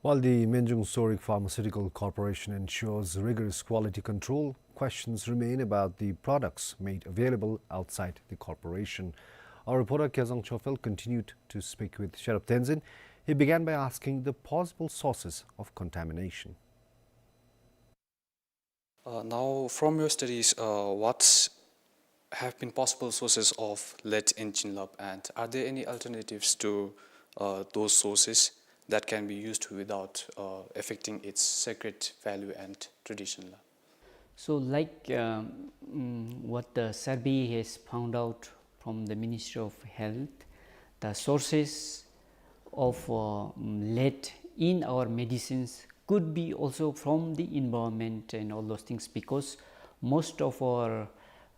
While the Minjung Sorik Pharmaceutical Corporation ensures rigorous quality control, questions remain about the products made available outside the corporation. Our reporter Kezang Chopel continued to speak with Sherab Tenzin. He began by asking the possible sources of contamination. Uh, now, from your studies, uh, what have been possible sources of lead in Jinlap, and are there any alternatives to, uh, those sources that can be used without, uh, affecting its sacred value and tradition? So, like, um, mm, what the survey has found out from the Ministry of Health, the sources of, uh, mm, lead in our medicines could be also from the environment and all those things, because most of our,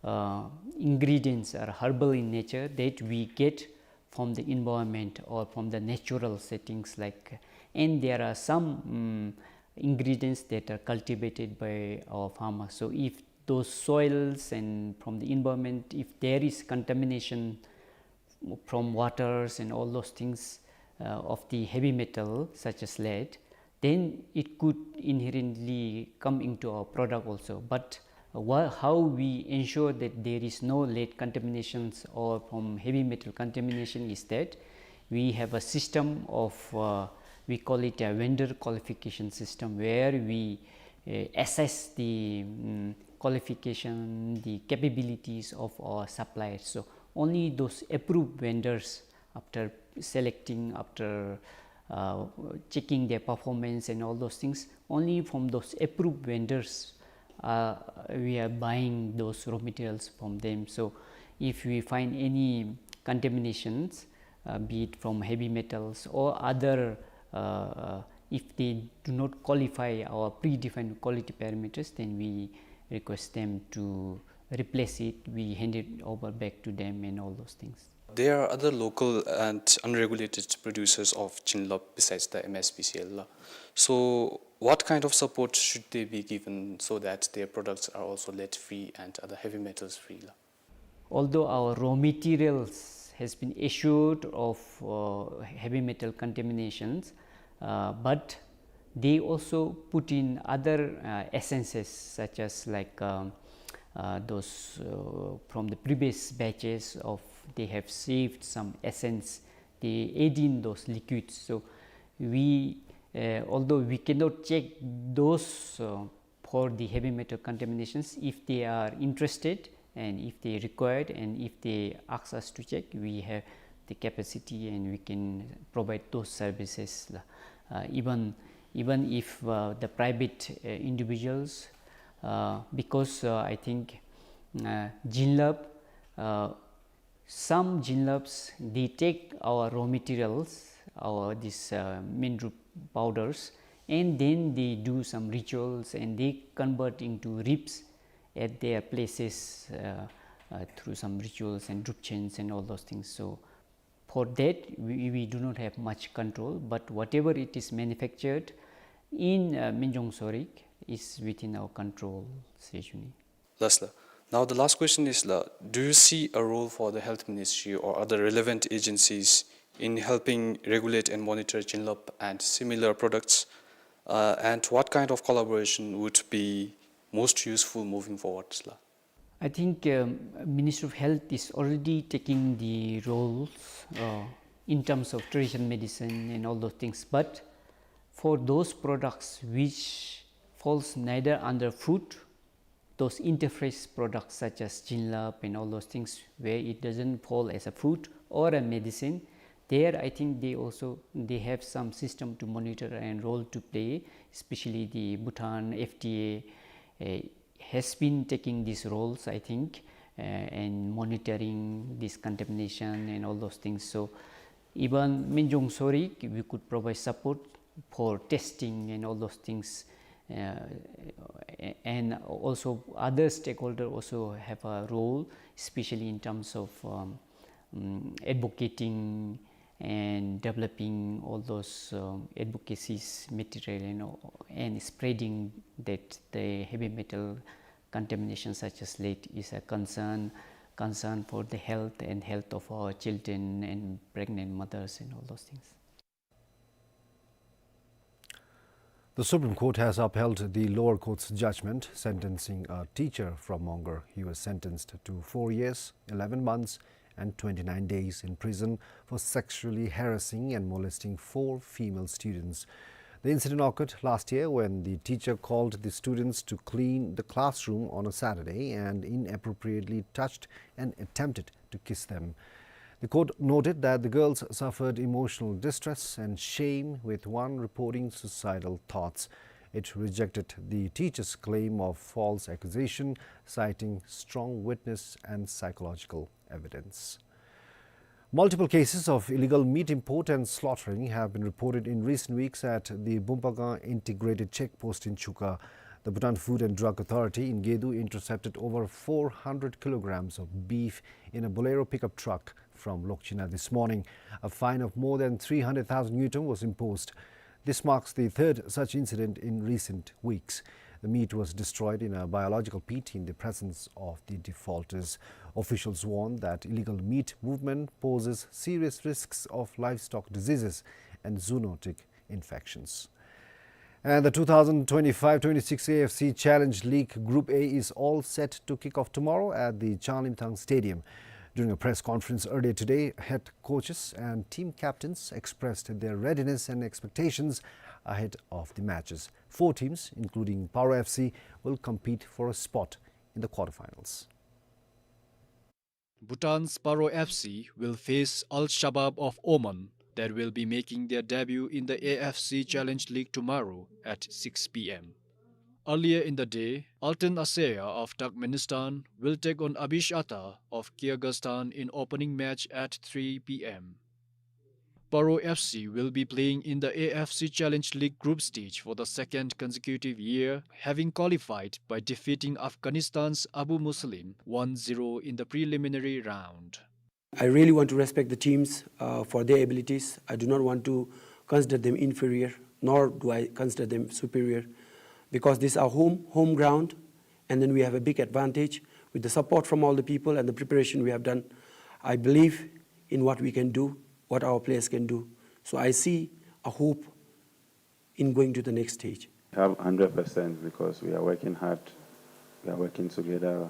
uh, ingredients are herbal in nature that we get from the environment or from the natural settings, like, and there are some, mm, ingredients that are cultivated by our farmers. So if those soils and from the environment, if there is contamination from waters and all those things, uh, of the heavy metal such as lead, then it could inherently come into our product also. But wha-, how we ensure that there is no lead contaminations or from heavy metal contamination is that we have a system of, uh, we call it a vendor qualification system, where we, uh, assess the, mm, qualification, the capabilities of our suppliers. So only those approved vendors, after selecting, after, uh, checking their performance and all those things, only from those approved vendors, uh, we are buying those raw materials from them. So if we find any contaminations, uh, be it from heavy metals or other, uh, if they do not qualify our predefined quality parameters, then we request them to replace it, we hand it over back to them and all those things. There are other local and unregulated producers of Jinlap besides the M S P C L. So what kind of support should they be given so that their products are also lead free and other heavy metals free? Although our raw materials has been assured of, uh, heavy metal contaminations, uh, but they also put in other, uh, essences, such as, like, um, uh, those, uh, from the previous batches of, they have saved some essence, they add in those liquids. So we, uh, although we cannot check those, uh, for the heavy metal contaminations, if they are interested and if they required and if they ask us to check, we have the capacity and we can provide those services. Uh, even, even if, uh, the private, uh, individuals, uh, because, uh, I think, uh, Jinlap, uh, some Jinlaps, they take our raw materials, our this, uh, Minroot powders, and then they do some rituals and they convert into rips at their places, uh, uh, through some rituals and drup chants and all those things. So for that, we, we do not have much control, but whatever it is manufactured in, uh, Minjong Sorik is within our control, Sri Juni. Last la. Now the last question is la, do you see a role for the health ministry or other relevant agencies in helping regulate and monitor Jinlap and similar products? Uh, and what kind of collaboration would be most useful moving forward la? I think, um, Ministry of Health is already taking the roles, uh, in terms of traditional medicine and all those things. But for those products which falls neither under food, those interface products such as Jinlap and all those things where it doesn't fall as a food or a medicine, there I think they also, they have some system to monitor and role to play, especially the Bhutan F D A, uh, has been taking these roles, I think, uh, and monitoring this contamination and all those things. So even Minjong Sorik, we could provide support for testing and all those things. Uh, a-, and also other stakeholder also have a role, especially in terms of, um, um, advocating and developing all those, um, advocacies material, you know, and spreading that the heavy metal contamination such as lead is a concern, concern for the health and health of our children and pregnant mothers and all those things. The Supreme Court has upheld the lower court's judgment sentencing a teacher from Mongar. He was sentenced to four years, eleven months, and twenty-nine days in prison for sexually harassing and molesting four female students. The incident occurred last year when the teacher called the students to clean the classroom on a Saturday and inappropriately touched and attempted to kiss them. The court noted that the girls suffered emotional distress and shame, with one reporting suicidal thoughts. It rejected the teacher's claim of false accusation, citing strong witness and psychological evidence. Multiple cases of illegal meat import and slaughtering have been reported in recent weeks at the Bumpagang Integrated Check Post in Chuka. The Bhutan Food and Drug Authority in Gedu intercepted over four hundred kilograms of beef in a Bolero pickup truck from Lokchina this morning. A fine of more than three hundred thousand ngultrum was imposed. This marks the third such incident in recent weeks. The meat was destroyed in a biological pit in the presence of the defaulters. Officials warn that illegal meat movement poses serious risks of livestock diseases and zoonotic infections. And the two thousand twenty-five twenty-six A F C Challenge League Group A is all set to kick off tomorrow at the Changlimthang Stadium. During a press conference earlier today, head coaches and team captains expressed their readiness and expectations ahead of the matches. Four teams, including Paro F C, will compete for a spot in the quarterfinals. Bhutan's Paro F C will face Al Shabab of Oman, that will be making their debut in the A F C Challenge League tomorrow at six P M. Earlier in the day, Altan Asaya of Turkmenistan will take on Abish Ata of Kyrgyzstan in opening match at three P M. Paro F C will be playing in the A F C Challenge League group stage for the second consecutive year, having qualified by defeating Afghanistan's Abu Muslim one zero in the preliminary round. I really want to respect the teams, uh, for their abilities. I do not want to consider them inferior, nor do I consider them superior, because this is our home, home ground, and then we have a big advantage with the support from all the people and the preparation we have done. I believe in what we can do, what our players can do. So I see a hope in going to the next stage. We have hundred percent because we are working hard. We are working together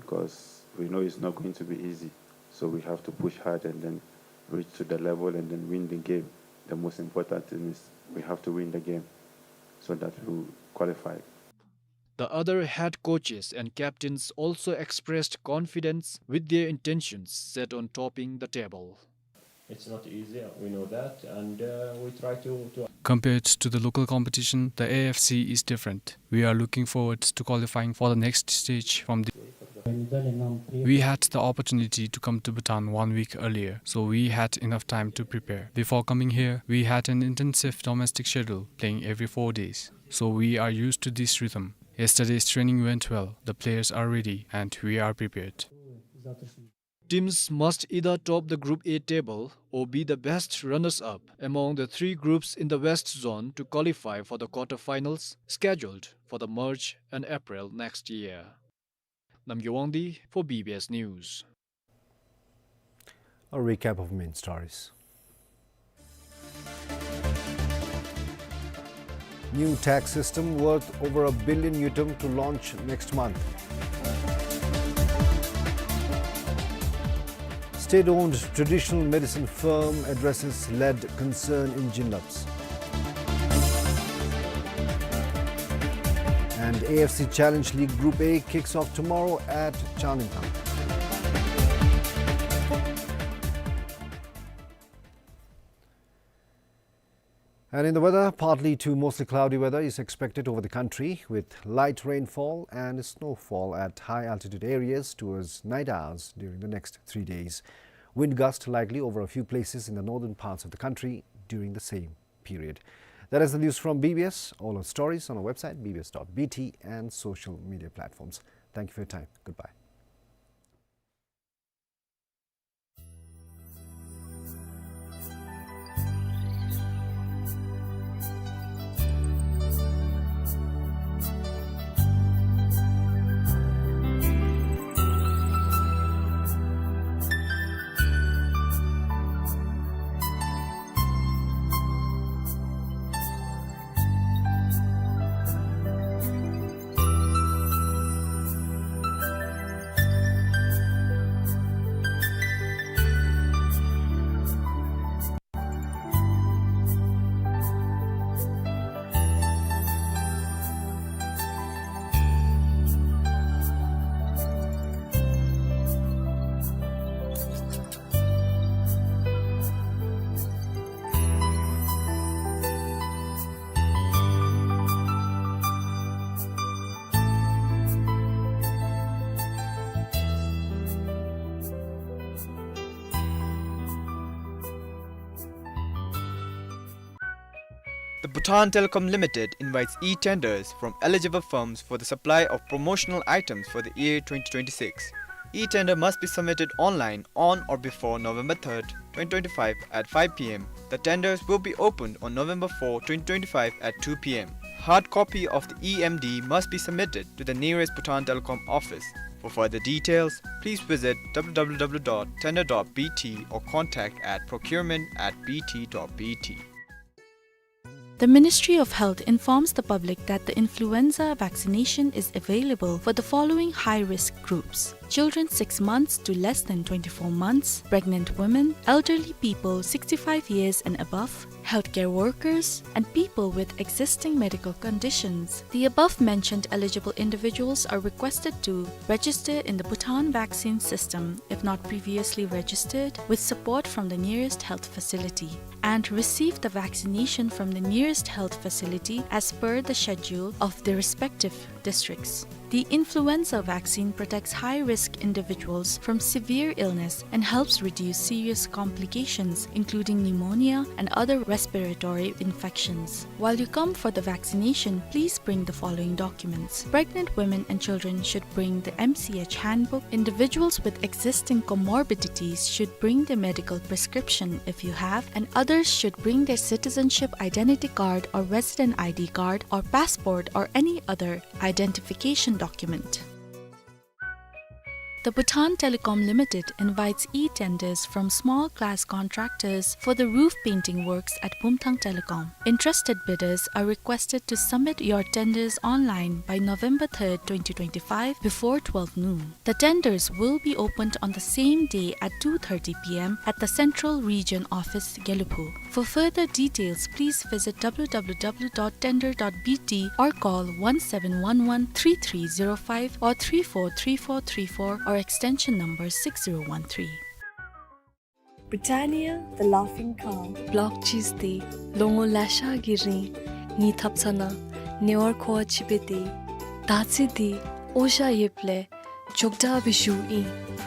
because we know it's not going to be easy. So we have to push hard and then reach to the level and then win the game. The most important thing is we have to win the game so that we qualify. The other head coaches and captains also expressed confidence with their intentions set on topping the table. It's not easy, we know that, and, uh, we try to, to Compared to the local competition, the A F C is different. We are looking forward to qualifying for the next stage from the We had the opportunity to come to Bhutan one week earlier, so we had enough time to prepare. Before coming here, we had an intensive domestic schedule, playing every four days. So we are used to this rhythm. Yesterday's training went well. The players are ready and we are prepared. Teams must either top the Group A table or be the best runners-up among the three groups in the West Zone to qualify for the quarterfinals scheduled for the March and April next year. Namgay Wangdi for B B S News. A recap of main stories. New tax system worth over a billion ngultrum to launch next month. State-owned traditional medicine firm addresses lead concern in Jinlaps. And A F C Challenge League Group A kicks off tomorrow at Changlimthang. And in the weather, partly to mostly cloudy weather is expected over the country, with light rainfall and snowfall at high altitude areas towards night hours during the next three days. Wind gust likely over a few places in the northern parts of the country during the same period. That is the news from B B S. All our stories on our website, B B S dot B T, and social media platforms. Thank you for your time. Goodbye. The Bhutan Telecom Limited invites e-tenders from eligible firms for the supply of promotional items for the year twenty twenty-six. E-tender must be submitted online on or before November third, twenty twenty-five at five p m. The tenders will be opened on November fourth, twenty twenty-five at two p m. Hard copy of the E M D must be submitted to the nearest Bhutan Telecom office. For further details, please visit w w w dot tender dot b t or contact at procurement at b t dot b t. The Ministry of Health informs the public that the influenza vaccination is available for the following high-risk groups: children six months to less than twenty-four months, pregnant women, elderly people sixty-five years and above, healthcare workers, and people with existing medical conditions. The above-mentioned eligible individuals are requested to register in the Bhutan vaccine system if not previously registered, with support from the nearest health facility, and receive the vaccination from the nearest health facility as per the schedule of the respective districts. The influenza vaccine protects high-risk individuals from severe illness and helps reduce serious complications, including pneumonia and other respiratory infections. While you come for the vaccination, please bring the following documents. Pregnant women and children should bring the M C H handbook. Individuals with existing comorbidities should bring their medical prescription if you have, and others should bring their citizenship identity card or resident I D card or passport or any other identification document. The Bhutan Telecom Limited invites e-tenders from small-class contractors for the roof painting works at Bumthang Telecom. Interested bidders are requested to submit your tenders online by November third, twenty twenty-five, before twelve noon. The tenders will be opened on the same day at two thirty p m at the Central Region Office, Gelephu. For further details, please visit w w w dot tender dot b t or call one seven one one three three zero five or three four three four three four or extension number six zero one three. Britannia, the laughing cow. Block cheese འདི་ལོ་ངོ་ལེ་ཤ་གི་རིང་ངེའི་ཐབ་ཚང་ནང་ཉེ་བར་མཁོ་བ་ཅིག་སྦེ་སྡོད། ད་ཅི་འདི་ཨོ་ཞ་ཡོདཔ་ལས་མགྱོགས་དྲགས་སྦེ་ཞུཝ་ཨིན།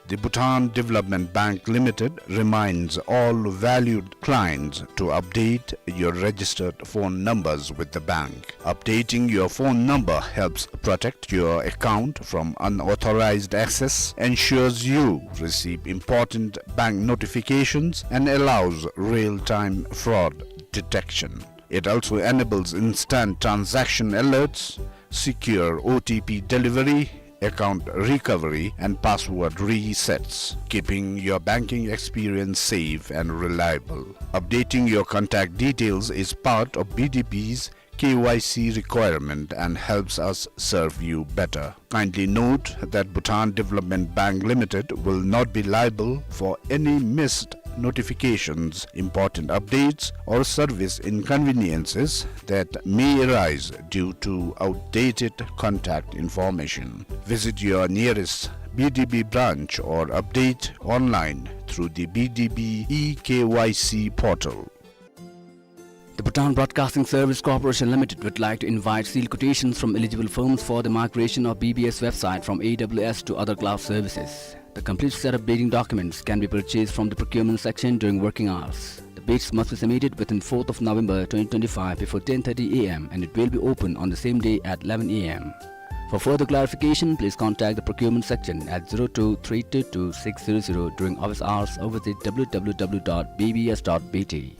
The Bhutan Development Bank Limited reminds all valued clients to update your registered phone numbers with the bank. Updating your phone number helps protect your account from unauthorized access, ensures you receive important bank notifications, and allows real-time fraud detection. It also enables instant transaction alerts, secure O T P delivery, account recovery, and password resets, keeping your banking experience safe and reliable. Updating your contact details is part of B D B's K Y C requirement and helps us serve you better. Kindly note that Bhutan Development Bank Limited will not be liable for any missed notifications, important updates, or service inconveniences that may arise due to outdated contact information. Visit your nearest B D B branch or update online through the B D B e K Y C portal. The Bhutan Broadcasting Service Corporation Limited would like to invite sealed quotations from eligible firms for the migration of B B S website from A W S to other cloud services. The complete set of bidding documents can be purchased from the procurement section during working hours. The bids must be submitted within fourth of November twenty twenty-five before ten thirty A M and it will be open on the same day at eleven A M. For further clarification, please contact the procurement section at zero two three two two six zero zero during office hours or visit W W W dot B B S dot B T.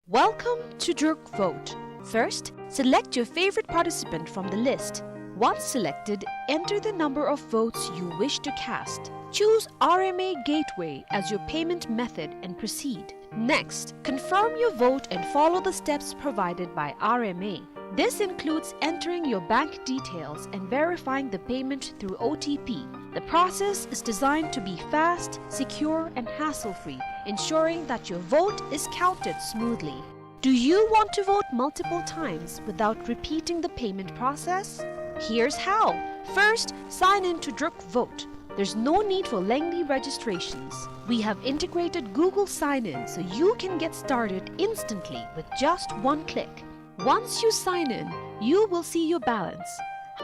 Welcome to Druk Vote. First, select your favorite participant from the list. Once selected, enter the number of votes you wish to cast. Choose R M A Gateway as your payment method and proceed. Next, confirm your vote and follow the steps provided by R M A. This includes entering your bank details and verifying the payment through O T P. The process is designed to be fast, secure, and hassle-free, ensuring that your vote is counted smoothly. Do you want to vote multiple times without repeating the payment process? Here's how. First, sign in to Druk Vote. There's no need for lengthy registrations. We have integrated Google Sign-In so you can get started instantly with just one click. Once you sign in, you will see your balance,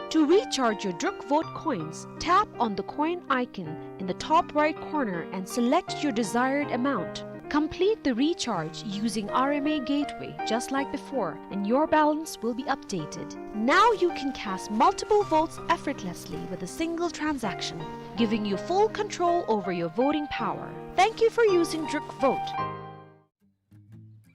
To recharge your Druk Vote coins, tap on the coin icon in the top right corner and select your desired amount. Complete the recharge using R M A Gateway just like before, and your balance will be updated. Now you can cast multiple votes effortlessly with a single transaction, giving you full control over your voting power. Thank you for using Druk Vote.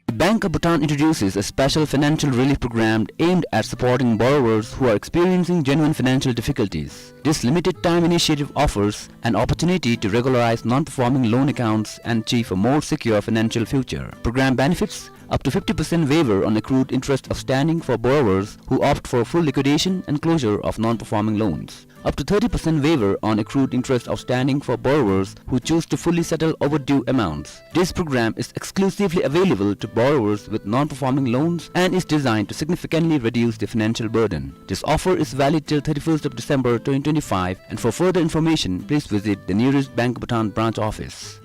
The Bank of Bhutan introduces a special financial relief program aimed at supporting borrowers who are experiencing genuine financial difficulties. This limited time initiative offers an opportunity to regularize non-performing loan accounts and achieve a more secure financial future. Program benefits: up to fifty percent waiver on accrued interest outstanding for borrowers who opt for full liquidation and closure of non-performing loans. Up to thirty percent waiver on accrued interest outstanding for borrowers who choose to fully settle overdue amounts. This program is exclusively available to borrowers with non-performing loans and is designed to significantly reduce the financial burden. This offer is valid till thirty-first of December twenty twenty-five, and for further information, please visit the nearest Bank Bhutan branch office.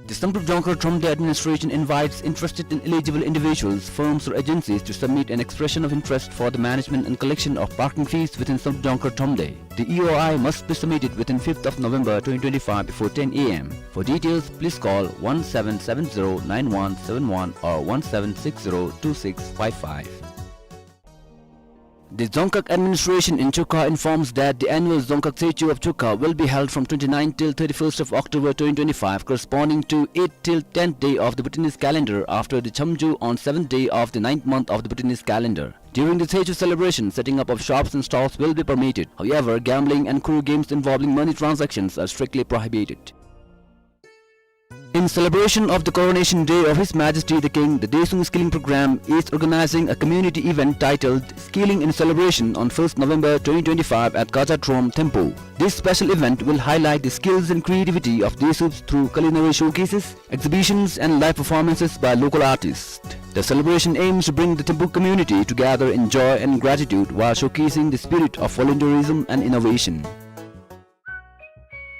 The Samdrup Jongkhar Thromde administration invites interested and eligible individuals, firms or agencies to submit an expression of interest for the management and collection of parking fees within Samdrup Jongkhar Thromde. The E O I must be submitted within fifth of November twenty twenty-five before ten A M. For details, please call one seven seven zero nine one seven one or one seven six zero two six five five. The Dzongkhag administration in Chukha informs that the annual Dzongkhag Tshechu of Chukha will be held from twenty-ninth till thirty-first of October twenty twenty-five, corresponding to eighth till tenth day of the Bhutanese calendar, after the Chamju on seventh day of the ninth month of the Bhutanese calendar. During the Tshechu celebration, setting up of shops and stalls will be permitted. However, gambling and kuru games involving money transactions are strictly prohibited. In celebration of the coronation day of His Majesty the King, the Deshung Skilling Program is organizing a community event titled Skilling in Celebration on first November twenty twenty-five at Kaja Trom, Thimphu. This special event will highlight the skills and creativity of Desuups through culinary showcases, exhibitions, and live performances by local artists. The celebration aims to bring the Thimphu community together in joy and gratitude while showcasing the spirit of volunteerism and innovation.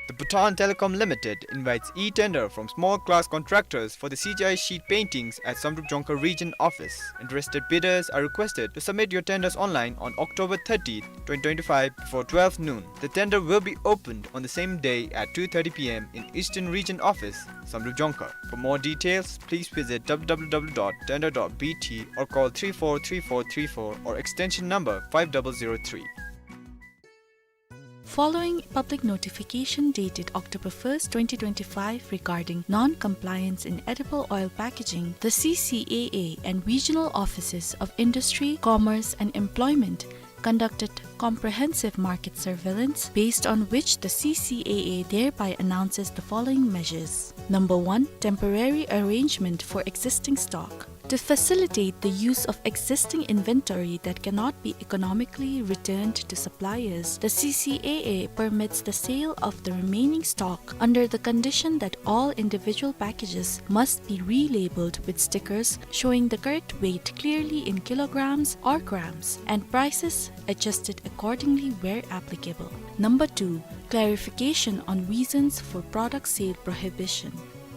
The Bhutan Telecom Limited invites e-tender from small class contractors for the C G I sheet paintings at Samdrup Jongkhar Region Office. Interested bidders are requested to submit your tenders online on October thirtieth, twenty twenty-five, before twelve noon. The tender will be opened on the same day at two thirty P M in Eastern Region Office, Samdrup Jongkhar. For more details, please visit W W W dot tender dot B T or call three four three four three four or extension number five double zero three. Following public notification dated October first, twenty twenty-five, regarding non-compliance in edible oil packaging, the C C A A and regional offices of Industry, Commerce and Employment conducted comprehensive market surveillance, based on which the C C A A thereby announces the following measures. Number one, temporary arrangement for existing stock. To facilitate the use of existing inventory that cannot be economically returned to suppliers, the C C A A permits the sale of the remaining stock under the condition that all individual packages must be relabeled with stickers showing the correct weight clearly in kilograms or grams, and prices adjusted accordingly where applicable. Number two, clarification on reasons for product sale prohibition.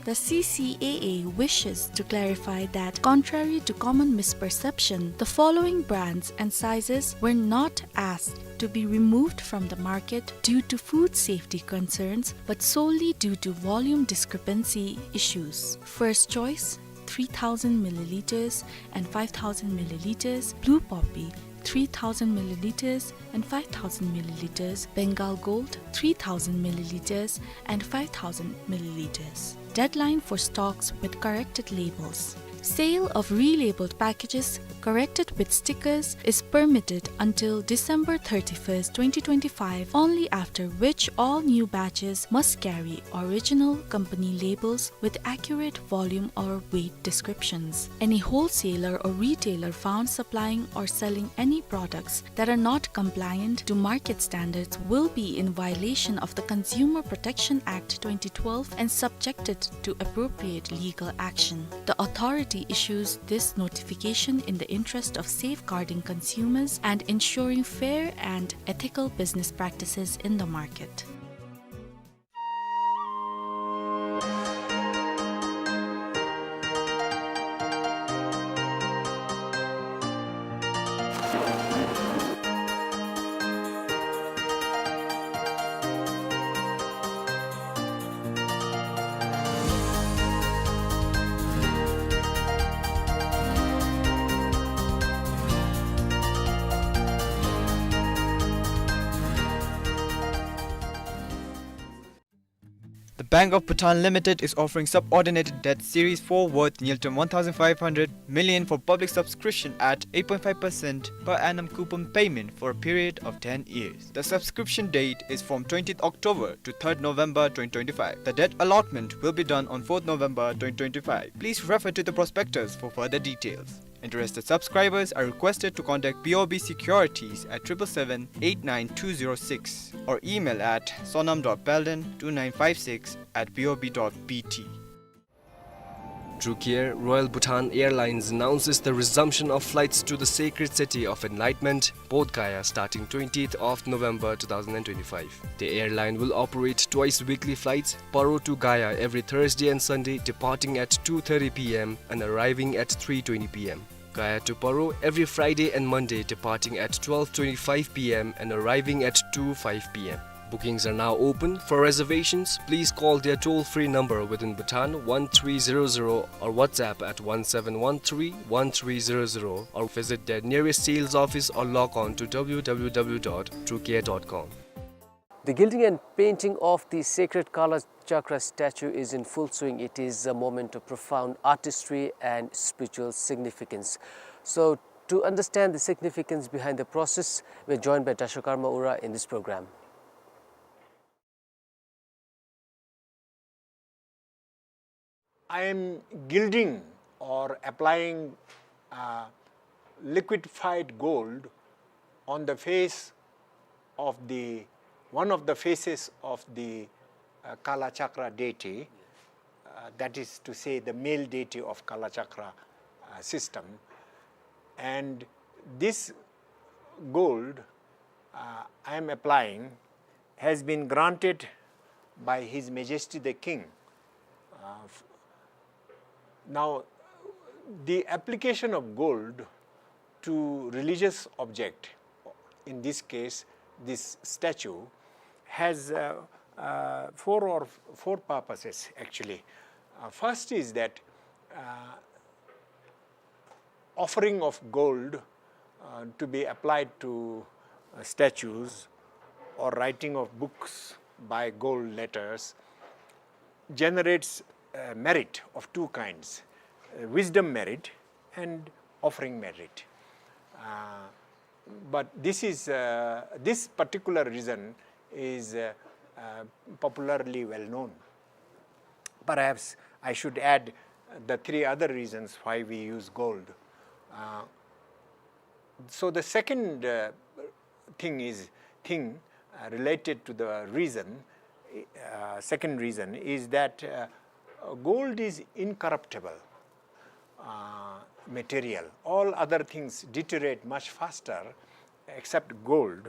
The C C A A wishes to clarify that, contrary to common misperception, the following brands and sizes were not asked to be removed from the market due to food safety concerns, but solely due to volume discrepancy issues. First Choice, three thousand milliliters and five thousand milliliters, Blue Poppy, three thousand milliliters and five thousand milliliters, Bengal Gold, three thousand milliliters and five thousand milliliters. Deadline for stocks with corrected labels. Sale of relabeled packages corrected with stickers is permitted until December thirty-first, twenty twenty-five, only after which all new batches must carry original company labels with accurate volume or weight descriptions. Any wholesaler or retailer found supplying or selling any products that are not compliant to market standards will be in violation of the Consumer Protection Act twenty twelve and subjected to appropriate legal action. The authority issues this notification in the interest of safeguarding consumers and ensuring fair and ethical business practices in the market. Bank of Bhutan Limited is offering subordinated debt series four worth ngultrum one thousand five hundred million for public subscription at eight point five percent per annum coupon payment for a period of ten years. The subscription date is from twentieth October to third November twenty twenty-five. The debt allotment will be done on fourth November twenty twenty-five. Please refer to the prospectus for further details. Interested subscribers are requested to contact B O B Securities at triple seven eight nine two zero six or email at sonam dot palden two nine five six at B O B dot B T. Through Air, Royal Bhutan Airlines announces the resumption of flights to the sacred city of enlightenment, Bodh Gaya, starting twentieth of November two thousand twenty-five. The airline will operate twice weekly flights, Paro to Gaya every Thursday and Sunday, departing at two thirty p m and arriving at three twenty p m. Gaya to Paro every Friday and Monday, departing at twelve twenty-five p m and arriving at two five p m. Bookings are now open. For reservations, please call their toll-free number within Bhutan, one three zero zero, or WhatsApp at one seven one three one three zero zero, or visit their nearest sales office or log on to w w w dot through air dot com. The gilding and painting of the sacred Kala Chakra statue is in full swing. It is a moment of profound artistry and spiritual significance. So, to understand the significance behind the process, we're joined by Dashakarma Ura in this program. I am gilding or applying, uh, liquefied gold on the face of the, one of the faces of the, uh, Kala Chakra deity, uh, that is to say, the male deity of Kala Chakra, uh, system. And this gold, uh, I am applying has been granted by His Majesty the King. Uh, f-, now, the application of gold to religious object, in this case, this statue, has, uh, uh, four or f-, four purposes actually. Uh, first is that, uh, offering of gold, uh, to be applied to, uh, statues or writing of books by gold letters generates, uh, merit of two kinds, uh, wisdom merit and offering merit. Uh, but this is, uh, this particular reason is, uh, uh, popularly well known. Perhaps I should add the three other reasons why we use gold. Uh, so the second, uh, thing is, thing, uh, related to the reason, uh, second reason is that, uh, gold is incorruptible, uh, material. All other things deteriorate much faster except gold,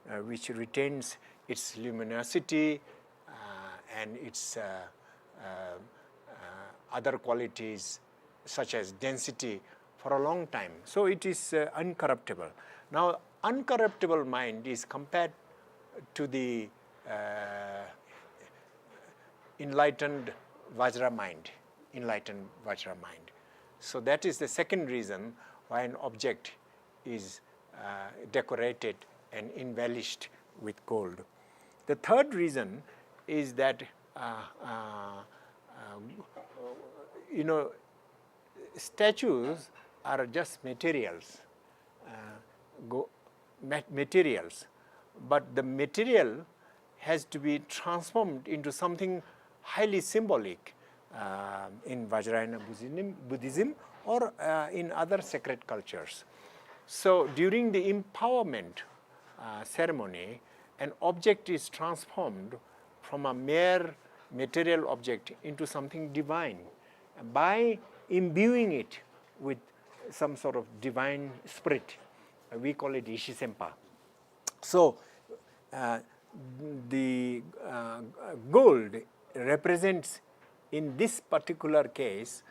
uh, which retains its luminosity, uh, and its, uh, uh, uh, other qualities such as density for a long time. So it is, uh, uncorruptible. Now, uncorruptible mind is compared to the, uh, enlightened Vajra mind, enlightened Vajra mind. So that is the second reason why an object is, uh, decorated and embellished with gold. The third reason is that, uh, uh, uh, you know, statues are just materials, uh, go-, ma-, materials, but the material has to be transformed into something highly symbolic, uh, in Vajrayana Buddhism, Buddhism or, uh, in other sacred cultures. So during the empowerment, uh, ceremony, an object is transformed from a mere material object into something divine by imbuing it with some sort of divine spirit. We call it Ishisenpa. So, uh, the, uh, gold represents, in this particular case,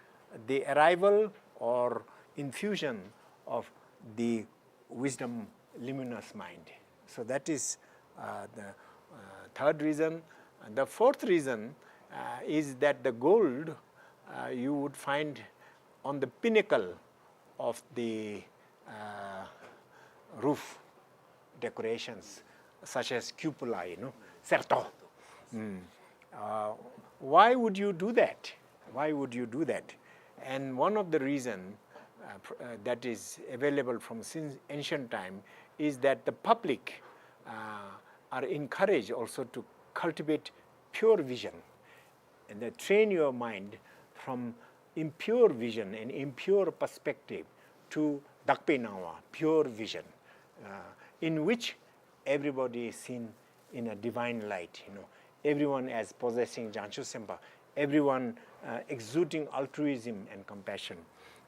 the arrival or infusion of the wisdom, luminous mind. So that is, uh, the, uh, third reason. And the fourth reason, uh, is that the gold, uh, you would find on the pinnacle of the, uh, roof decorations, such as cupola, you know, serto. Mm. Uh, why would you do that? Why would you do that? And one of the reason, uh, pr- uh, that is available from since ancient time is that the public, uh, are encouraged also to cultivate pure vision and then train your mind from impure vision and impure perspective to dakpe nangwa, pure vision, uh, in which everybody is seen in a divine light, you know. Everyone as possessing Jangchul Sempa, everyone, uh, exuding altruism and compassion.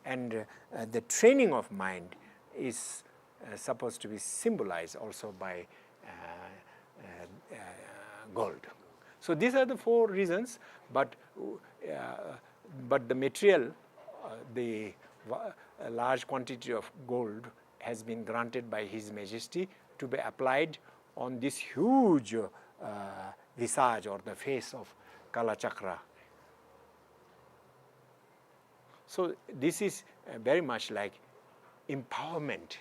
And, uh, uh, the training of mind is, uh, supposed to be symbolized also by, uh, uh, uh, gold. So these are the four reasons, but, uh, but the material, uh, the va- a large quantity of gold has been granted by His Majesty to be applied on this huge, uh, visage or the face of Kalachakra. So this is, uh, very much like empowerment,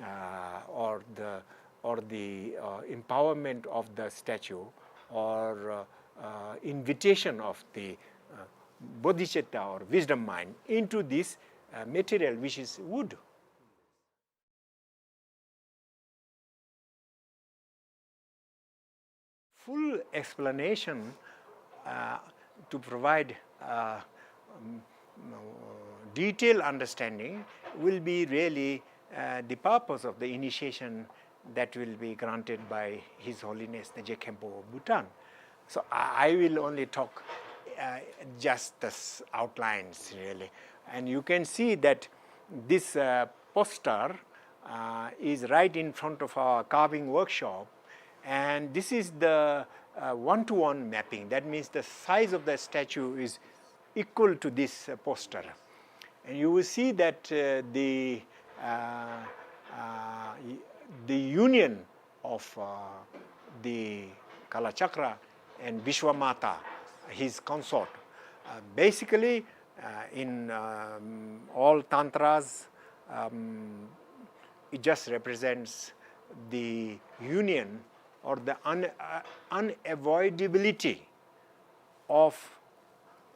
uh, or the, or the, uh, empowerment of the statue, or, uh, uh, invitation of the, uh, bodhicitta or wisdom mind into this, uh, material, which is wood. Full explanation, uh, to provide, uh, um, detailed understanding will be really, uh, the purpose of the initiation that will be granted by His Holiness the Je Khenpo of Bhutan. So I I will only talk, uh, just the s- outlines, really. And you can see that this, uh, poster, uh, is right in front of our carving workshop. And this is the, uh, one-to-one mapping. That means the size of the statue is equal to this, uh, poster. And you will see that, uh, the, uh, uh, y- the union of, uh, the Kalachakra and Vishwamata, his consort. Uh, basically, uh, in, um, all tantras, um, it just represents the union or the un- uh, unavoidability of,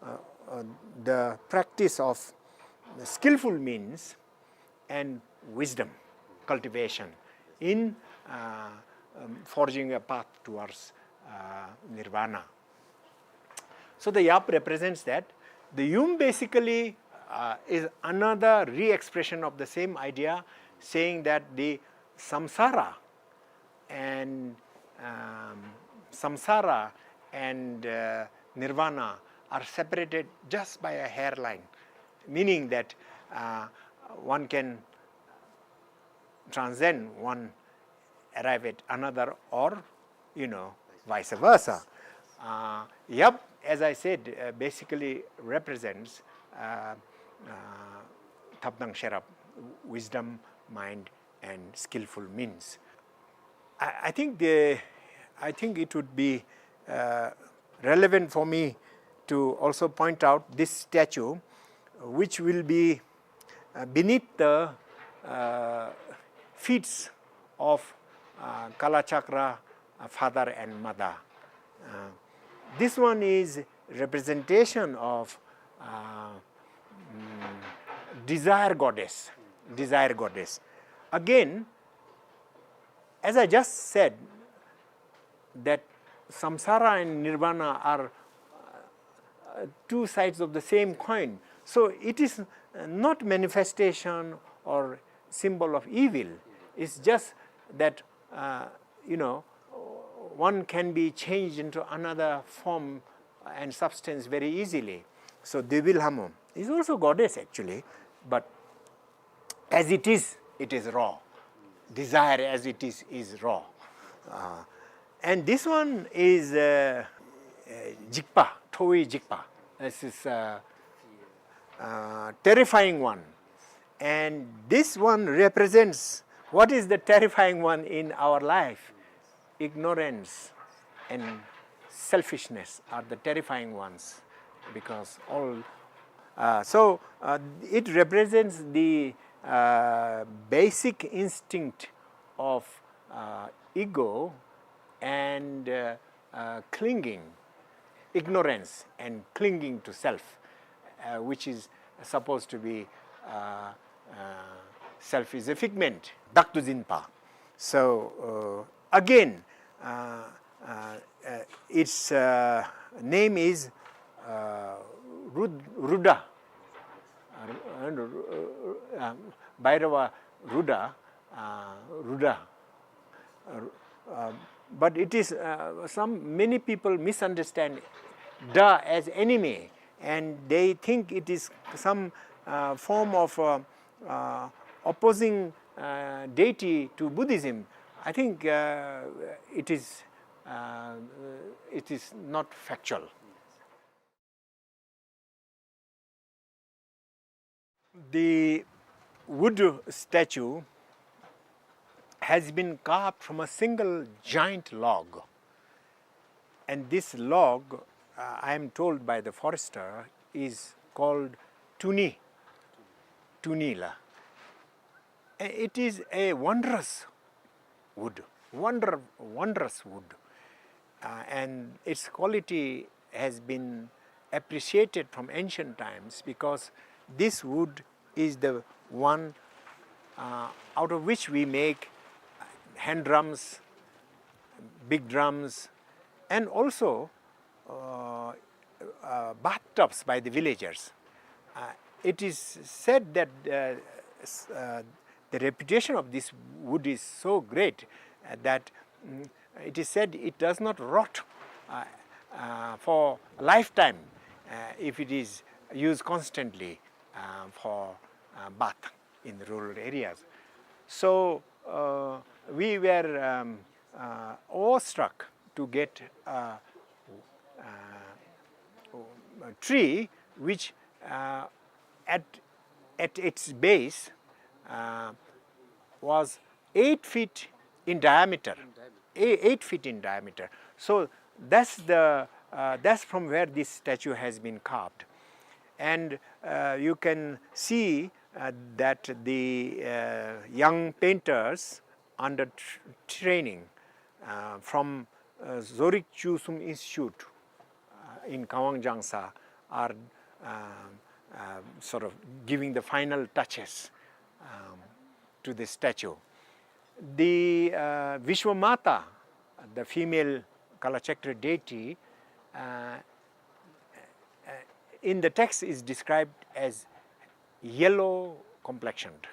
uh, uh, the practice of skillful means and wisdom cultivation in, uh, um, forging a path towards, uh, nirvana. So the yap represents that. The yum basically, uh, is another re-expression of the same idea, saying that the samsara and, um, samsara and, uh, nirvana are separated just by a hairline, meaning that, uh, one can transcend one, arrive at another, or, you know, vice versa. Uh, yap, as I said, uh, basically represents, uh, uh, Thapdang Sherab, wisdom, mind, and skillful means. I, I think the, I think it would be, uh, relevant for me to also point out this statue, which will be, uh, beneath the, uh, feet of, uh, Kalachakra, uh, father and mother. Uh, this one is representation of, uh, mm, desire goddess, desire goddess. Again, as I just said, that samsara and nirvana are, uh, two sides of the same coin. So it is, uh, not manifestation or symbol of evil. It's just that, uh, you know, one can be changed into another form and substance very easily. So Devi Lhamo is also goddess actually, but as it is, it is raw. Desire as it is, is raw. Uh, and this one is, uh, uh, Jikpa, Thowi Jikpa. This is, uh, uh, terrifying one. And this one represents what is the terrifying one in our life. Ignorance and selfishness are the terrifying ones, because all, uh, so, uh, it represents the, uh, basic instinct of, uh, ego and, uh, uh, clinging. ignorance and clinging to self, uh, which is supposed to be, uh, uh, self is a figment, Daktu Jinpa. So, uh, again, uh, uh, uh, its, uh, name is, uh, Rud-, Ruddha. Uh, and, uh, uh, Bhairava Ruddha, uh, Ruddha. Uh, uh, but it is, uh, some, many people misunderstand Da as enemy, and they think it is some, uh, form of, uh, uh, opposing, uh, deity to Buddhism. I think, uh, it is, uh, it is not factual. The wood statue has been carved from a single giant log. And this log, uh, I am told by the forester, is called Tuni. Tuni la. It is a wondrous wood, wonder, wondrous wood. Uh, and its quality has been appreciated from ancient times because this wood is the one, uh, out of which we make hand drums, big drums, and also, uh, uh, bathtubs by the villagers. Uh, it is said that, uh, s-, uh, the reputation of this wood is so great, uh, that, mm, it is said it does not rot, uh, uh, for a lifetime, uh, if it is used constantly, uh, for, uh, bath in the rural areas. So, uh, we were, um, uh, awestruck to get, uh, uh, a tree which, uh, at, at its base, uh, was eight feet in diameter. A-, eight feet in diameter. So that's the, uh, that's from where this statue has been carved. And, uh, you can see, uh, that the, uh, young painters under tr-, training, uh, from, uh, Zorig Chusum Institute, uh, in Khawang Jangsa are, uh, uh, sort of giving the final touches, um, to the statue. The, uh, Vishwamata, the female Kalachakra deity, uh, uh, in the text is described as yellow complexioned,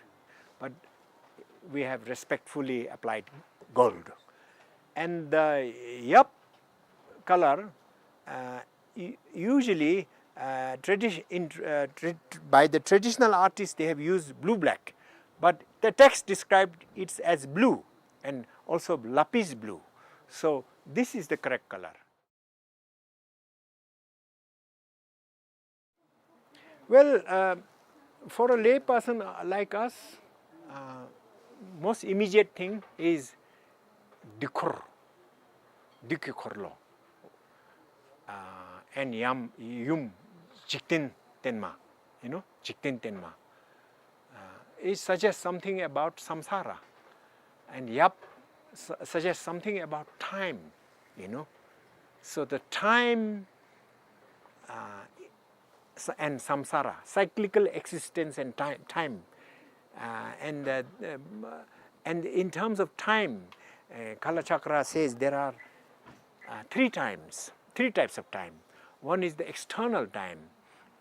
but we have respectfully applied gold. And the yap color, uh, u-, usually, uh, tradi-, in, uh, tra-, by the traditional artists, they have used blue black, but the text described it as blue and also lapis blue. So this is the correct color. Well, uh, for a lay person, uh, like us, uh, most immediate thing is Dikhor, Dikhi Khorlo, uh, and Yam, Yum, Jikten Tenma, you know, Jikten Tenma. Uh, it suggests something about samsara, and Yap su-, suggests something about time, you know. So the time, uh, s-, and samsara, cyclical existence and time, time. Uh, and, uh, um, and in terms of time, uh, Kalachakra says there are, uh, three times, three types of time. One is the external time,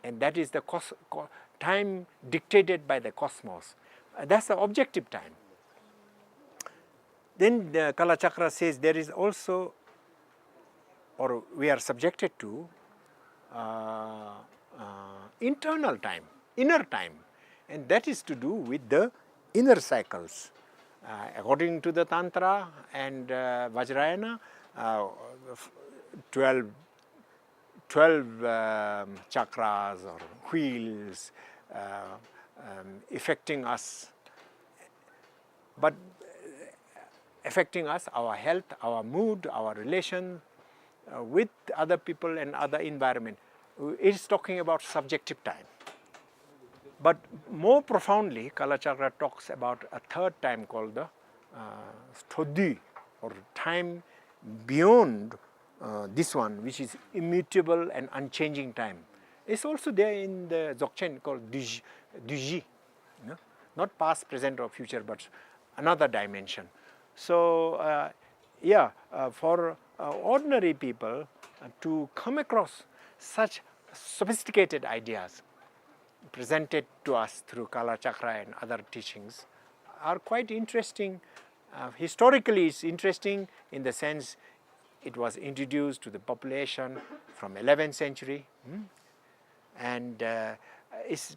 and that is the cos-, co-, time dictated by the cosmos. Uh, that's the objective time. Then the Kalachakra says there is also, or we are subjected to, uh, uh, internal time, inner time, and that is to do with the inner cycles. Uh, according to the Tantra and, uh, Vajrayana, uh, f-, twelve, twelve, um, chakras or wheels, uh, um, affecting us, but, uh, affecting us, our health, our mood, our relation, uh, with other people and other environment. It's talking about subjective time. But more profoundly, Kalachakra talks about a third time called the, uh, Sthodui, or time beyond uh, this one, which is immutable and unchanging time, is also there in the Dzogchen called Duj-, Duji, you know, not past, present, or future, but another dimension. So, uh, yeah, uh, for, uh, ordinary people, uh, to come across such sophisticated ideas presented to us through Kala Chakra and other teachings are quite interesting. Uh, historically, it's interesting in the sense it was introduced to the population from eleventh century, hmm? And, uh, it's,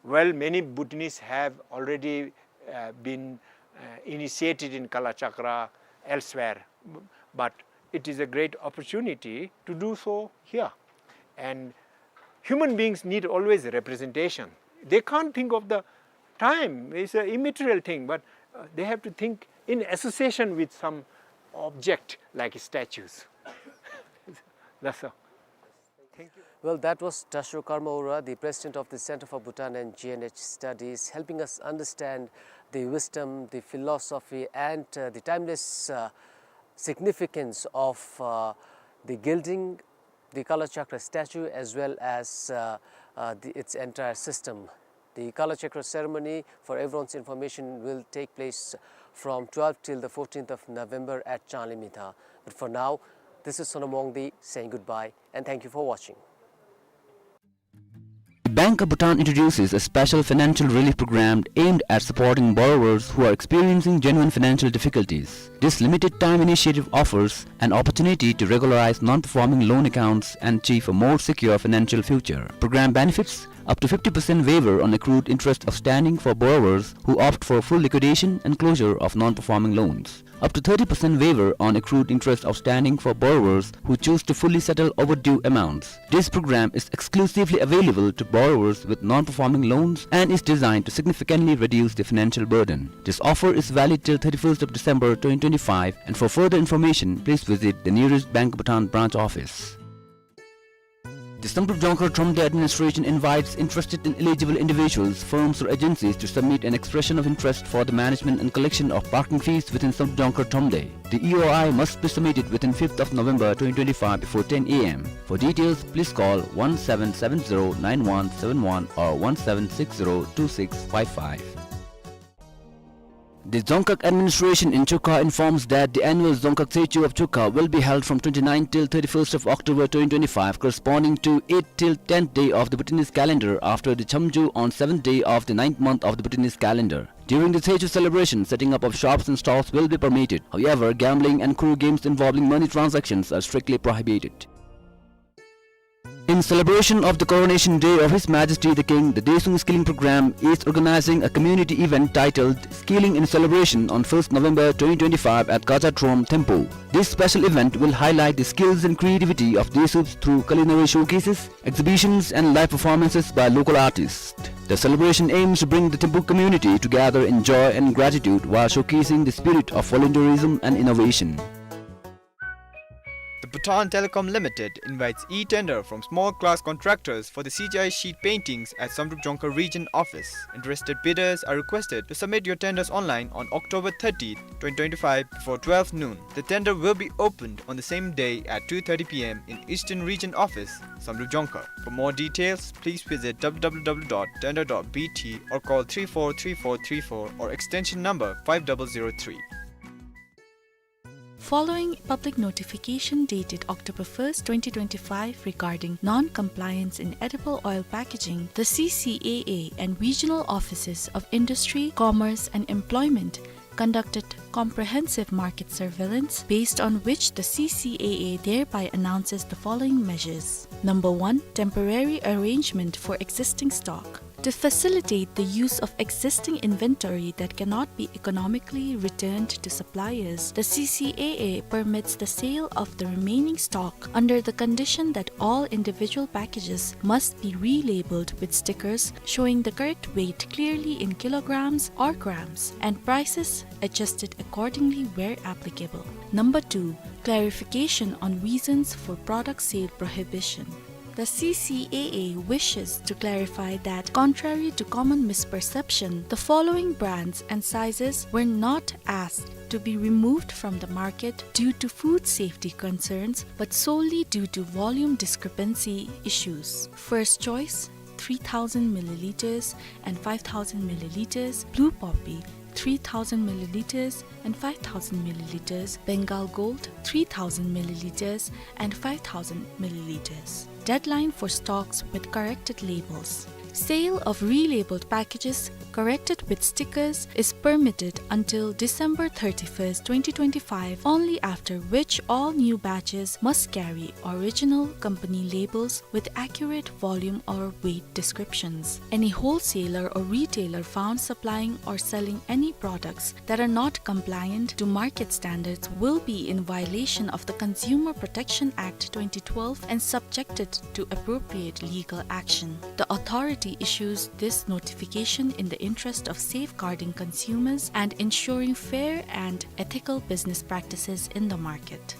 well, many Bhutanese have already, uh, been, uh, initiated in Kala Chakra elsewhere, but it is a great opportunity to do so here. And human beings need always a representation. They can't think of the time, it's an immaterial thing, but, uh, they have to think in association with some object like statues. That's all. Thank you. Well, that was Dasho Karma Ura, the president of the Center for Bhutan and G N H Studies, helping us understand the wisdom, the philosophy, and, uh, the timeless, uh, significance of, uh, the gilding the Kala Chakra statue, as well as, uh, uh, the, its entire system. The Kala Chakra ceremony, for everyone's information, will take place from twelfth till the fourteenth of November at Changlimithang. But for now, this is Sonam Wangdi saying goodbye and thank you for watching. The Bank of Bhutan introduces a special financial relief program aimed at supporting borrowers who are experiencing genuine financial difficulties. This limited time initiative offers an opportunity to regularize non-performing loan accounts and achieve a more secure financial future. Program benefits: up to fifty percent waiver on accrued interest outstanding for borrowers who opt for full liquidation and closure of non-performing loans. Up to thirty percent waiver on accrued interest outstanding for borrowers who choose to fully settle overdue amounts. This program is exclusively available to borrowers with non-performing loans and is designed to significantly reduce the financial burden. This offer is valid till thirty-first of December twenty twenty-five, and for further information, please visit the nearest Bank of Bhutan branch office. The Samdrup Jongkhar Thromde administration invites interested and eligible individuals, firms or agencies to submit an expression of interest for the management and collection of parking fees within Samdrup Jongkhar Thromde. The E O I must be submitted within fifth of November twenty twenty-five before ten A M. For details, please call one seven seven zero nine one seven one or one seven six zero two six five five. The Dzongkhag administration in Chukha informs that the annual Dzongkhag Tshechu of Chukha will be held from twenty-ninth till thirty-first of October twenty twenty-five, corresponding to eighth till tenth day of the Bhutanese calendar, after the Chamju on seventh day of the ninth month of the Bhutanese calendar. During the Tshechu celebration, setting up of shops and stalls will be permitted. However, gambling and kuru games involving money transactions are strictly prohibited. In celebration of the coronation day of His Majesty the King, the Deshung Skilling Program is organizing a community event titled Skilling in Celebration on first November twenty twenty-five at Kaja Trom, Thimphu. This special event will highlight the skills and creativity of Desuups through culinary showcases, exhibitions, and live performances by local artists. The celebration aims to bring the Thimphu community together in joy and gratitude while showcasing the spirit of volunteerism and innovation. The Bhutan Telecom Limited invites e-tender from small class contractors for the C G I sheet paintings at Samdrup Jongkhar Region Office. Interested bidders are requested to submit your tenders online on October thirtieth, twenty twenty-five, before twelve noon. The tender will be opened on the same day at two thirty P M in Eastern Region Office, Samdrup Jongkhar. For more details, please visit W W W dot tender dot B T or call three four three four three four or extension number five double zero three. Following public notification dated October first, twenty twenty-five, regarding non-compliance in edible oil packaging, the C C A A and regional offices of Industry, Commerce and Employment conducted comprehensive market surveillance, based on which the C C A A thereby announces the following measures. Number one, temporary arrangement for existing stock. To facilitate the use of existing inventory that cannot be economically returned to suppliers, the C C A A permits the sale of the remaining stock under the condition that all individual packages must be relabeled with stickers showing the correct weight clearly in kilograms or grams and prices adjusted accordingly where applicable. Number two, clarification on reasons for product sale prohibition. The C C A A wishes to clarify that, contrary to common misperception, the following brands and sizes were not asked to be removed from the market due to food safety concerns, but solely due to volume discrepancy issues. First Choice, three thousand milliliters and five thousand milliliters, Blue Poppy, three thousand milliliters and five thousand milliliters, Bengal Gold, three thousand milliliters and five thousand milliliters. Deadline for stocks with corrected labels. Sale of relabeled packages corrected with stickers is permitted until December thirty-first, twenty twenty-five, only after which all new batches must carry original company labels with accurate volume or weight descriptions. Any wholesaler or retailer found supplying or selling any products that are not compliant to market standards will be in violation of the Consumer Protection Act twenty twelve and subjected to appropriate legal action. The authority issues this notification in the interest of safeguarding consumers and ensuring fair and ethical business practices in the market.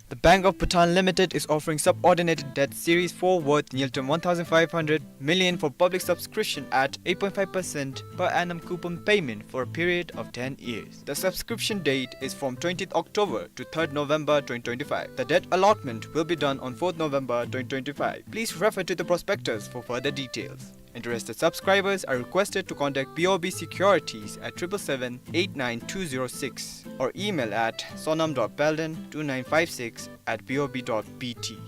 The Bank of Bhutan Limited is offering subordinated debt series four worth nearly one thousand five hundred million for public subscription at eight point five percent per annum coupon payment for a period of ten years. The subscription date is from twentieth October to third November twenty twenty-five. The debt allotment will be done on fourth November twenty twenty-five. Please refer to the prospectus for further details. Interested subscribers are requested to contact B O B Securities at triple seven eight nine two zero six or email at sonam dot palden two nine five six at B O B dot B T.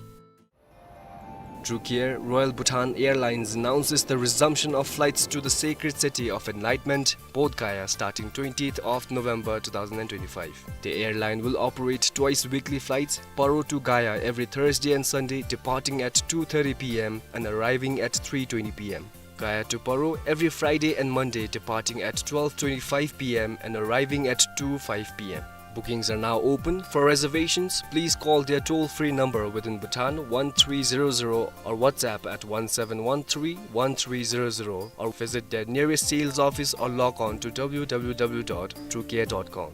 Through Care, Royal Bhutan Airlines announces the resumption of flights to the sacred city of enlightenment, Bodh Gaya, starting twentieth of November two thousand and twenty-five. The airline will operate twice weekly flights, Paro to Gaya every Thursday and Sunday, departing at two thirty P M and arriving at three twenty P M. Gaya to Paro every Friday and Monday, departing at twelve twenty-five P M and arriving at two five P M. Bookings are now open. For reservations, please call their toll-free number within Bhutan, one three zero zero, or WhatsApp at one seven one three one three zero zero, or visit their nearest sales office or log on to W W W dot through care dot com.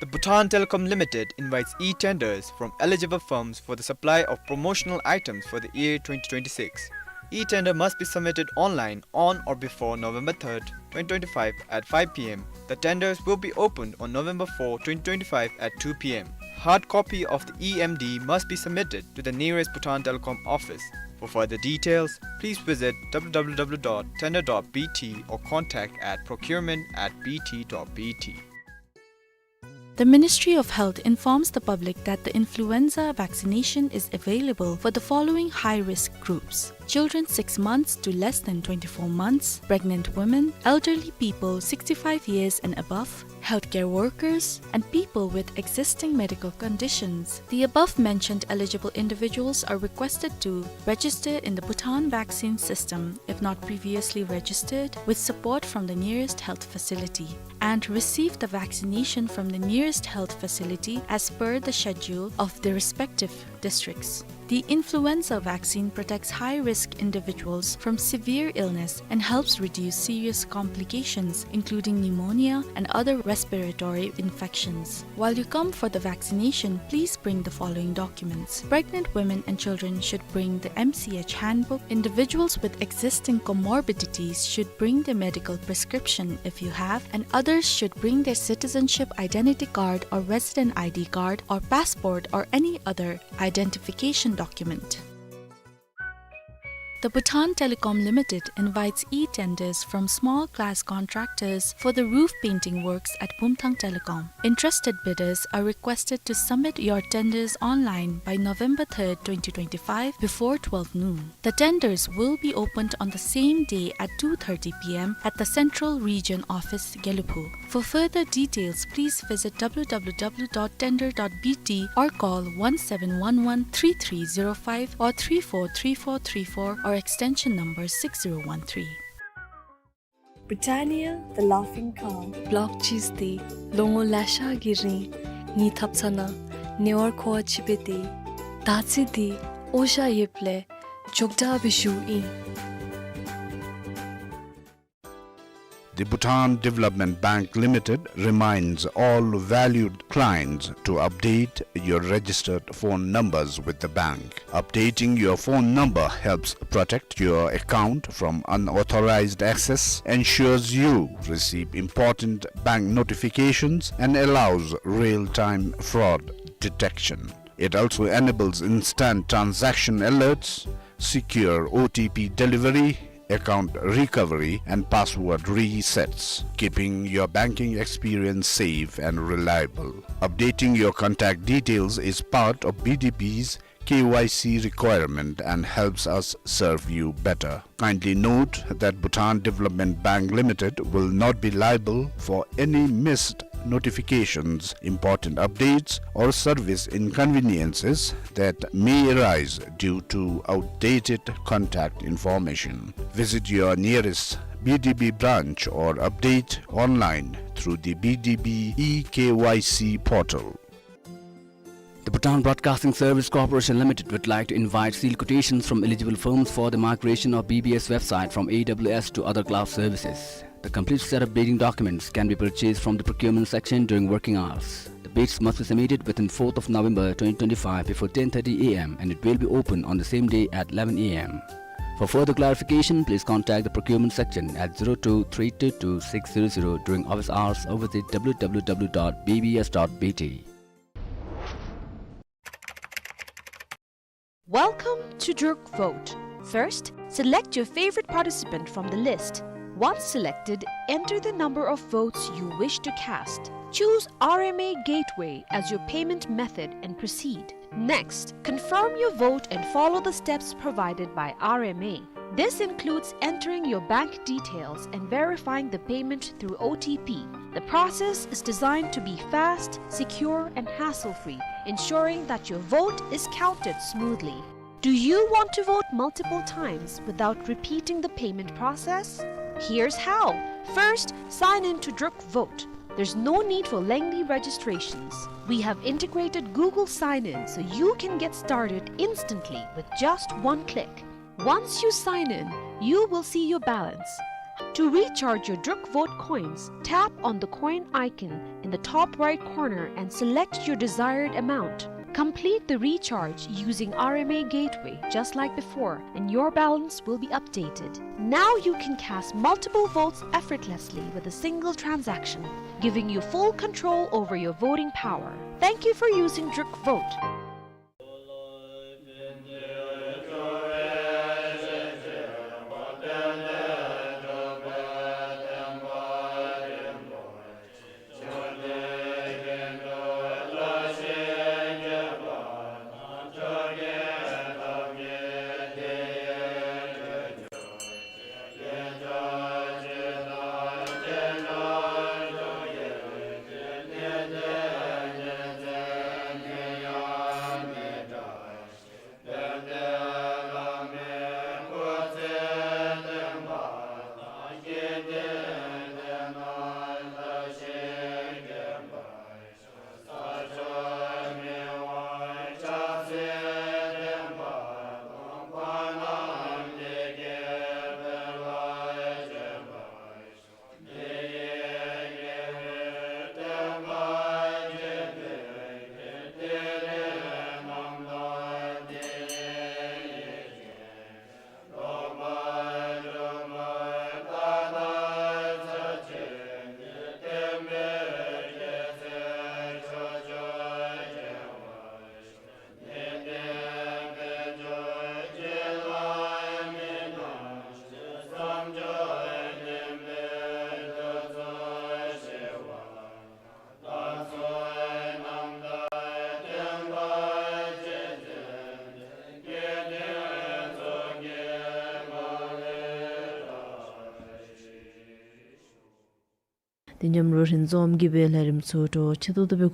The Bhutan Telecom Limited invites e-tenders from eligible firms for the supply of promotional items for the year twenty twenty-six. E-tender must be submitted online on or before November third, twenty twenty-five at five P M. The tenders will be opened on November fourth, twenty twenty-five at two P M. Hard copy of the E M D must be submitted to the nearest Bhutan Telecom office. For further details, please visit W W W dot tender dot B T or contact at procurement at B T dot B T. The Ministry of Health informs the public that the influenza vaccination is available for the following high-risk groups: children six months to less than twenty-four months, pregnant women, elderly people sixty-five years and above, healthcare workers, and people with existing medical conditions. The above-mentioned eligible individuals are requested to register in the Bhutan Vaccine System, if not previously registered, with support from the nearest health facility, and receive the vaccination from the nearest health facility as per the schedule of the respective districts. The influenza vaccine protects high-risk individuals from severe illness and helps reduce serious complications, including pneumonia and other respiratory infections. While you come for the vaccination, please bring the following documents. Pregnant women and children should bring the M C H handbook. Individuals with existing comorbidities should bring their medical prescription if you have, and others should bring their citizenship identity card or resident I D card or passport or any other identification document. The Bhutan Telecom Limited invites e-tenders from small-class contractors for the roof painting works at Bumthang Telecom. Interested bidders are requested to submit your tenders online by November third, twenty twenty-five, before twelve noon. The tenders will be opened on the same day at two thirty P M at the Central Region Office, Gelephu. For further details, please visit W W W dot tender dot B T or call one seven one one three three zero five or three four three four three four or extension number six zero one three. Britannia, the laughing cow. Block cheese འདི་ལོ་ངོ་ལེ་ཤ་གི་རིང་ཉོ་ཐབས་ཚར་ན་ཉེ་བར་མཁོ་བ་ཅིག་འབད་དེ། ད་ཚེ་འདི་འོ་ཞ་ཡོདཔ་ལས་མགྱོགས་དྲགས་སྦེ་ཞུཝ་ཨིན། The Bhutan Development Bank Limited reminds all valued clients to update your registered phone numbers with the bank. Updating your phone number helps protect your account from unauthorized access, ensures you receive important bank notifications, and allows real-time fraud detection. It also enables instant transaction alerts, secure O T P delivery, account recovery, and password resets, keeping your banking experience safe and reliable. Updating your contact details is part of B D B's K Y C requirement and helps us serve you better. Kindly note that Bhutan Development Bank Limited will not be liable for any missed notifications, important updates, or service inconveniences that may arise due to outdated contact information. Visit your nearest B D B branch or update online through the B D B e K Y C portal. The Bhutan Broadcasting Service Corporation Limited would like to invite sealed quotations from eligible firms for the migration of B B S website from A W S to other cloud services. The complete set of bidding documents can be purchased from the procurement section during working hours. The bids must be submitted within fourth of November twenty twenty-five before ten thirty A M and it will be open on the same day at eleven A M. For further clarification, please contact the procurement section at zero two three two two six zero zero during office hours or visit W W W dot B B S dot B T. Welcome to Druk Vote. First, select your favorite participant from the list. Once selected, enter the number of votes you wish to cast. Choose R M A Gateway as your payment method and proceed. Next, confirm your vote and follow the steps provided by R M A. This includes entering your bank details and verifying the payment through O T P. The process is designed to be fast, secure, and hassle-free, ensuring that your vote is counted smoothly. Do you want to vote multiple times without repeating the payment process? Here's how. First, sign in to Druk Vote. There's no need for lengthy registrations. We have integrated Google Sign-In so you can get started instantly with just one click. Once you sign in, you will see your balance. To recharge your Druk Vote coins, tap on the coin icon in the top right corner and select your desired amount. Complete the recharge using R M A Gateway just like before, and your balance will be updated. Now you can cast multiple votes effortlessly with a single transaction, giving you full control over your voting power. Thank you for using Druk Vote. ཏེ་མཉམ་རོགས་ཧིན་འཛོམས་ཀྱི་སྦེ་ལས་རིམ་ཚུ་འགྱོ་ཆེ་ཏོག་ཏོ་སྦེ་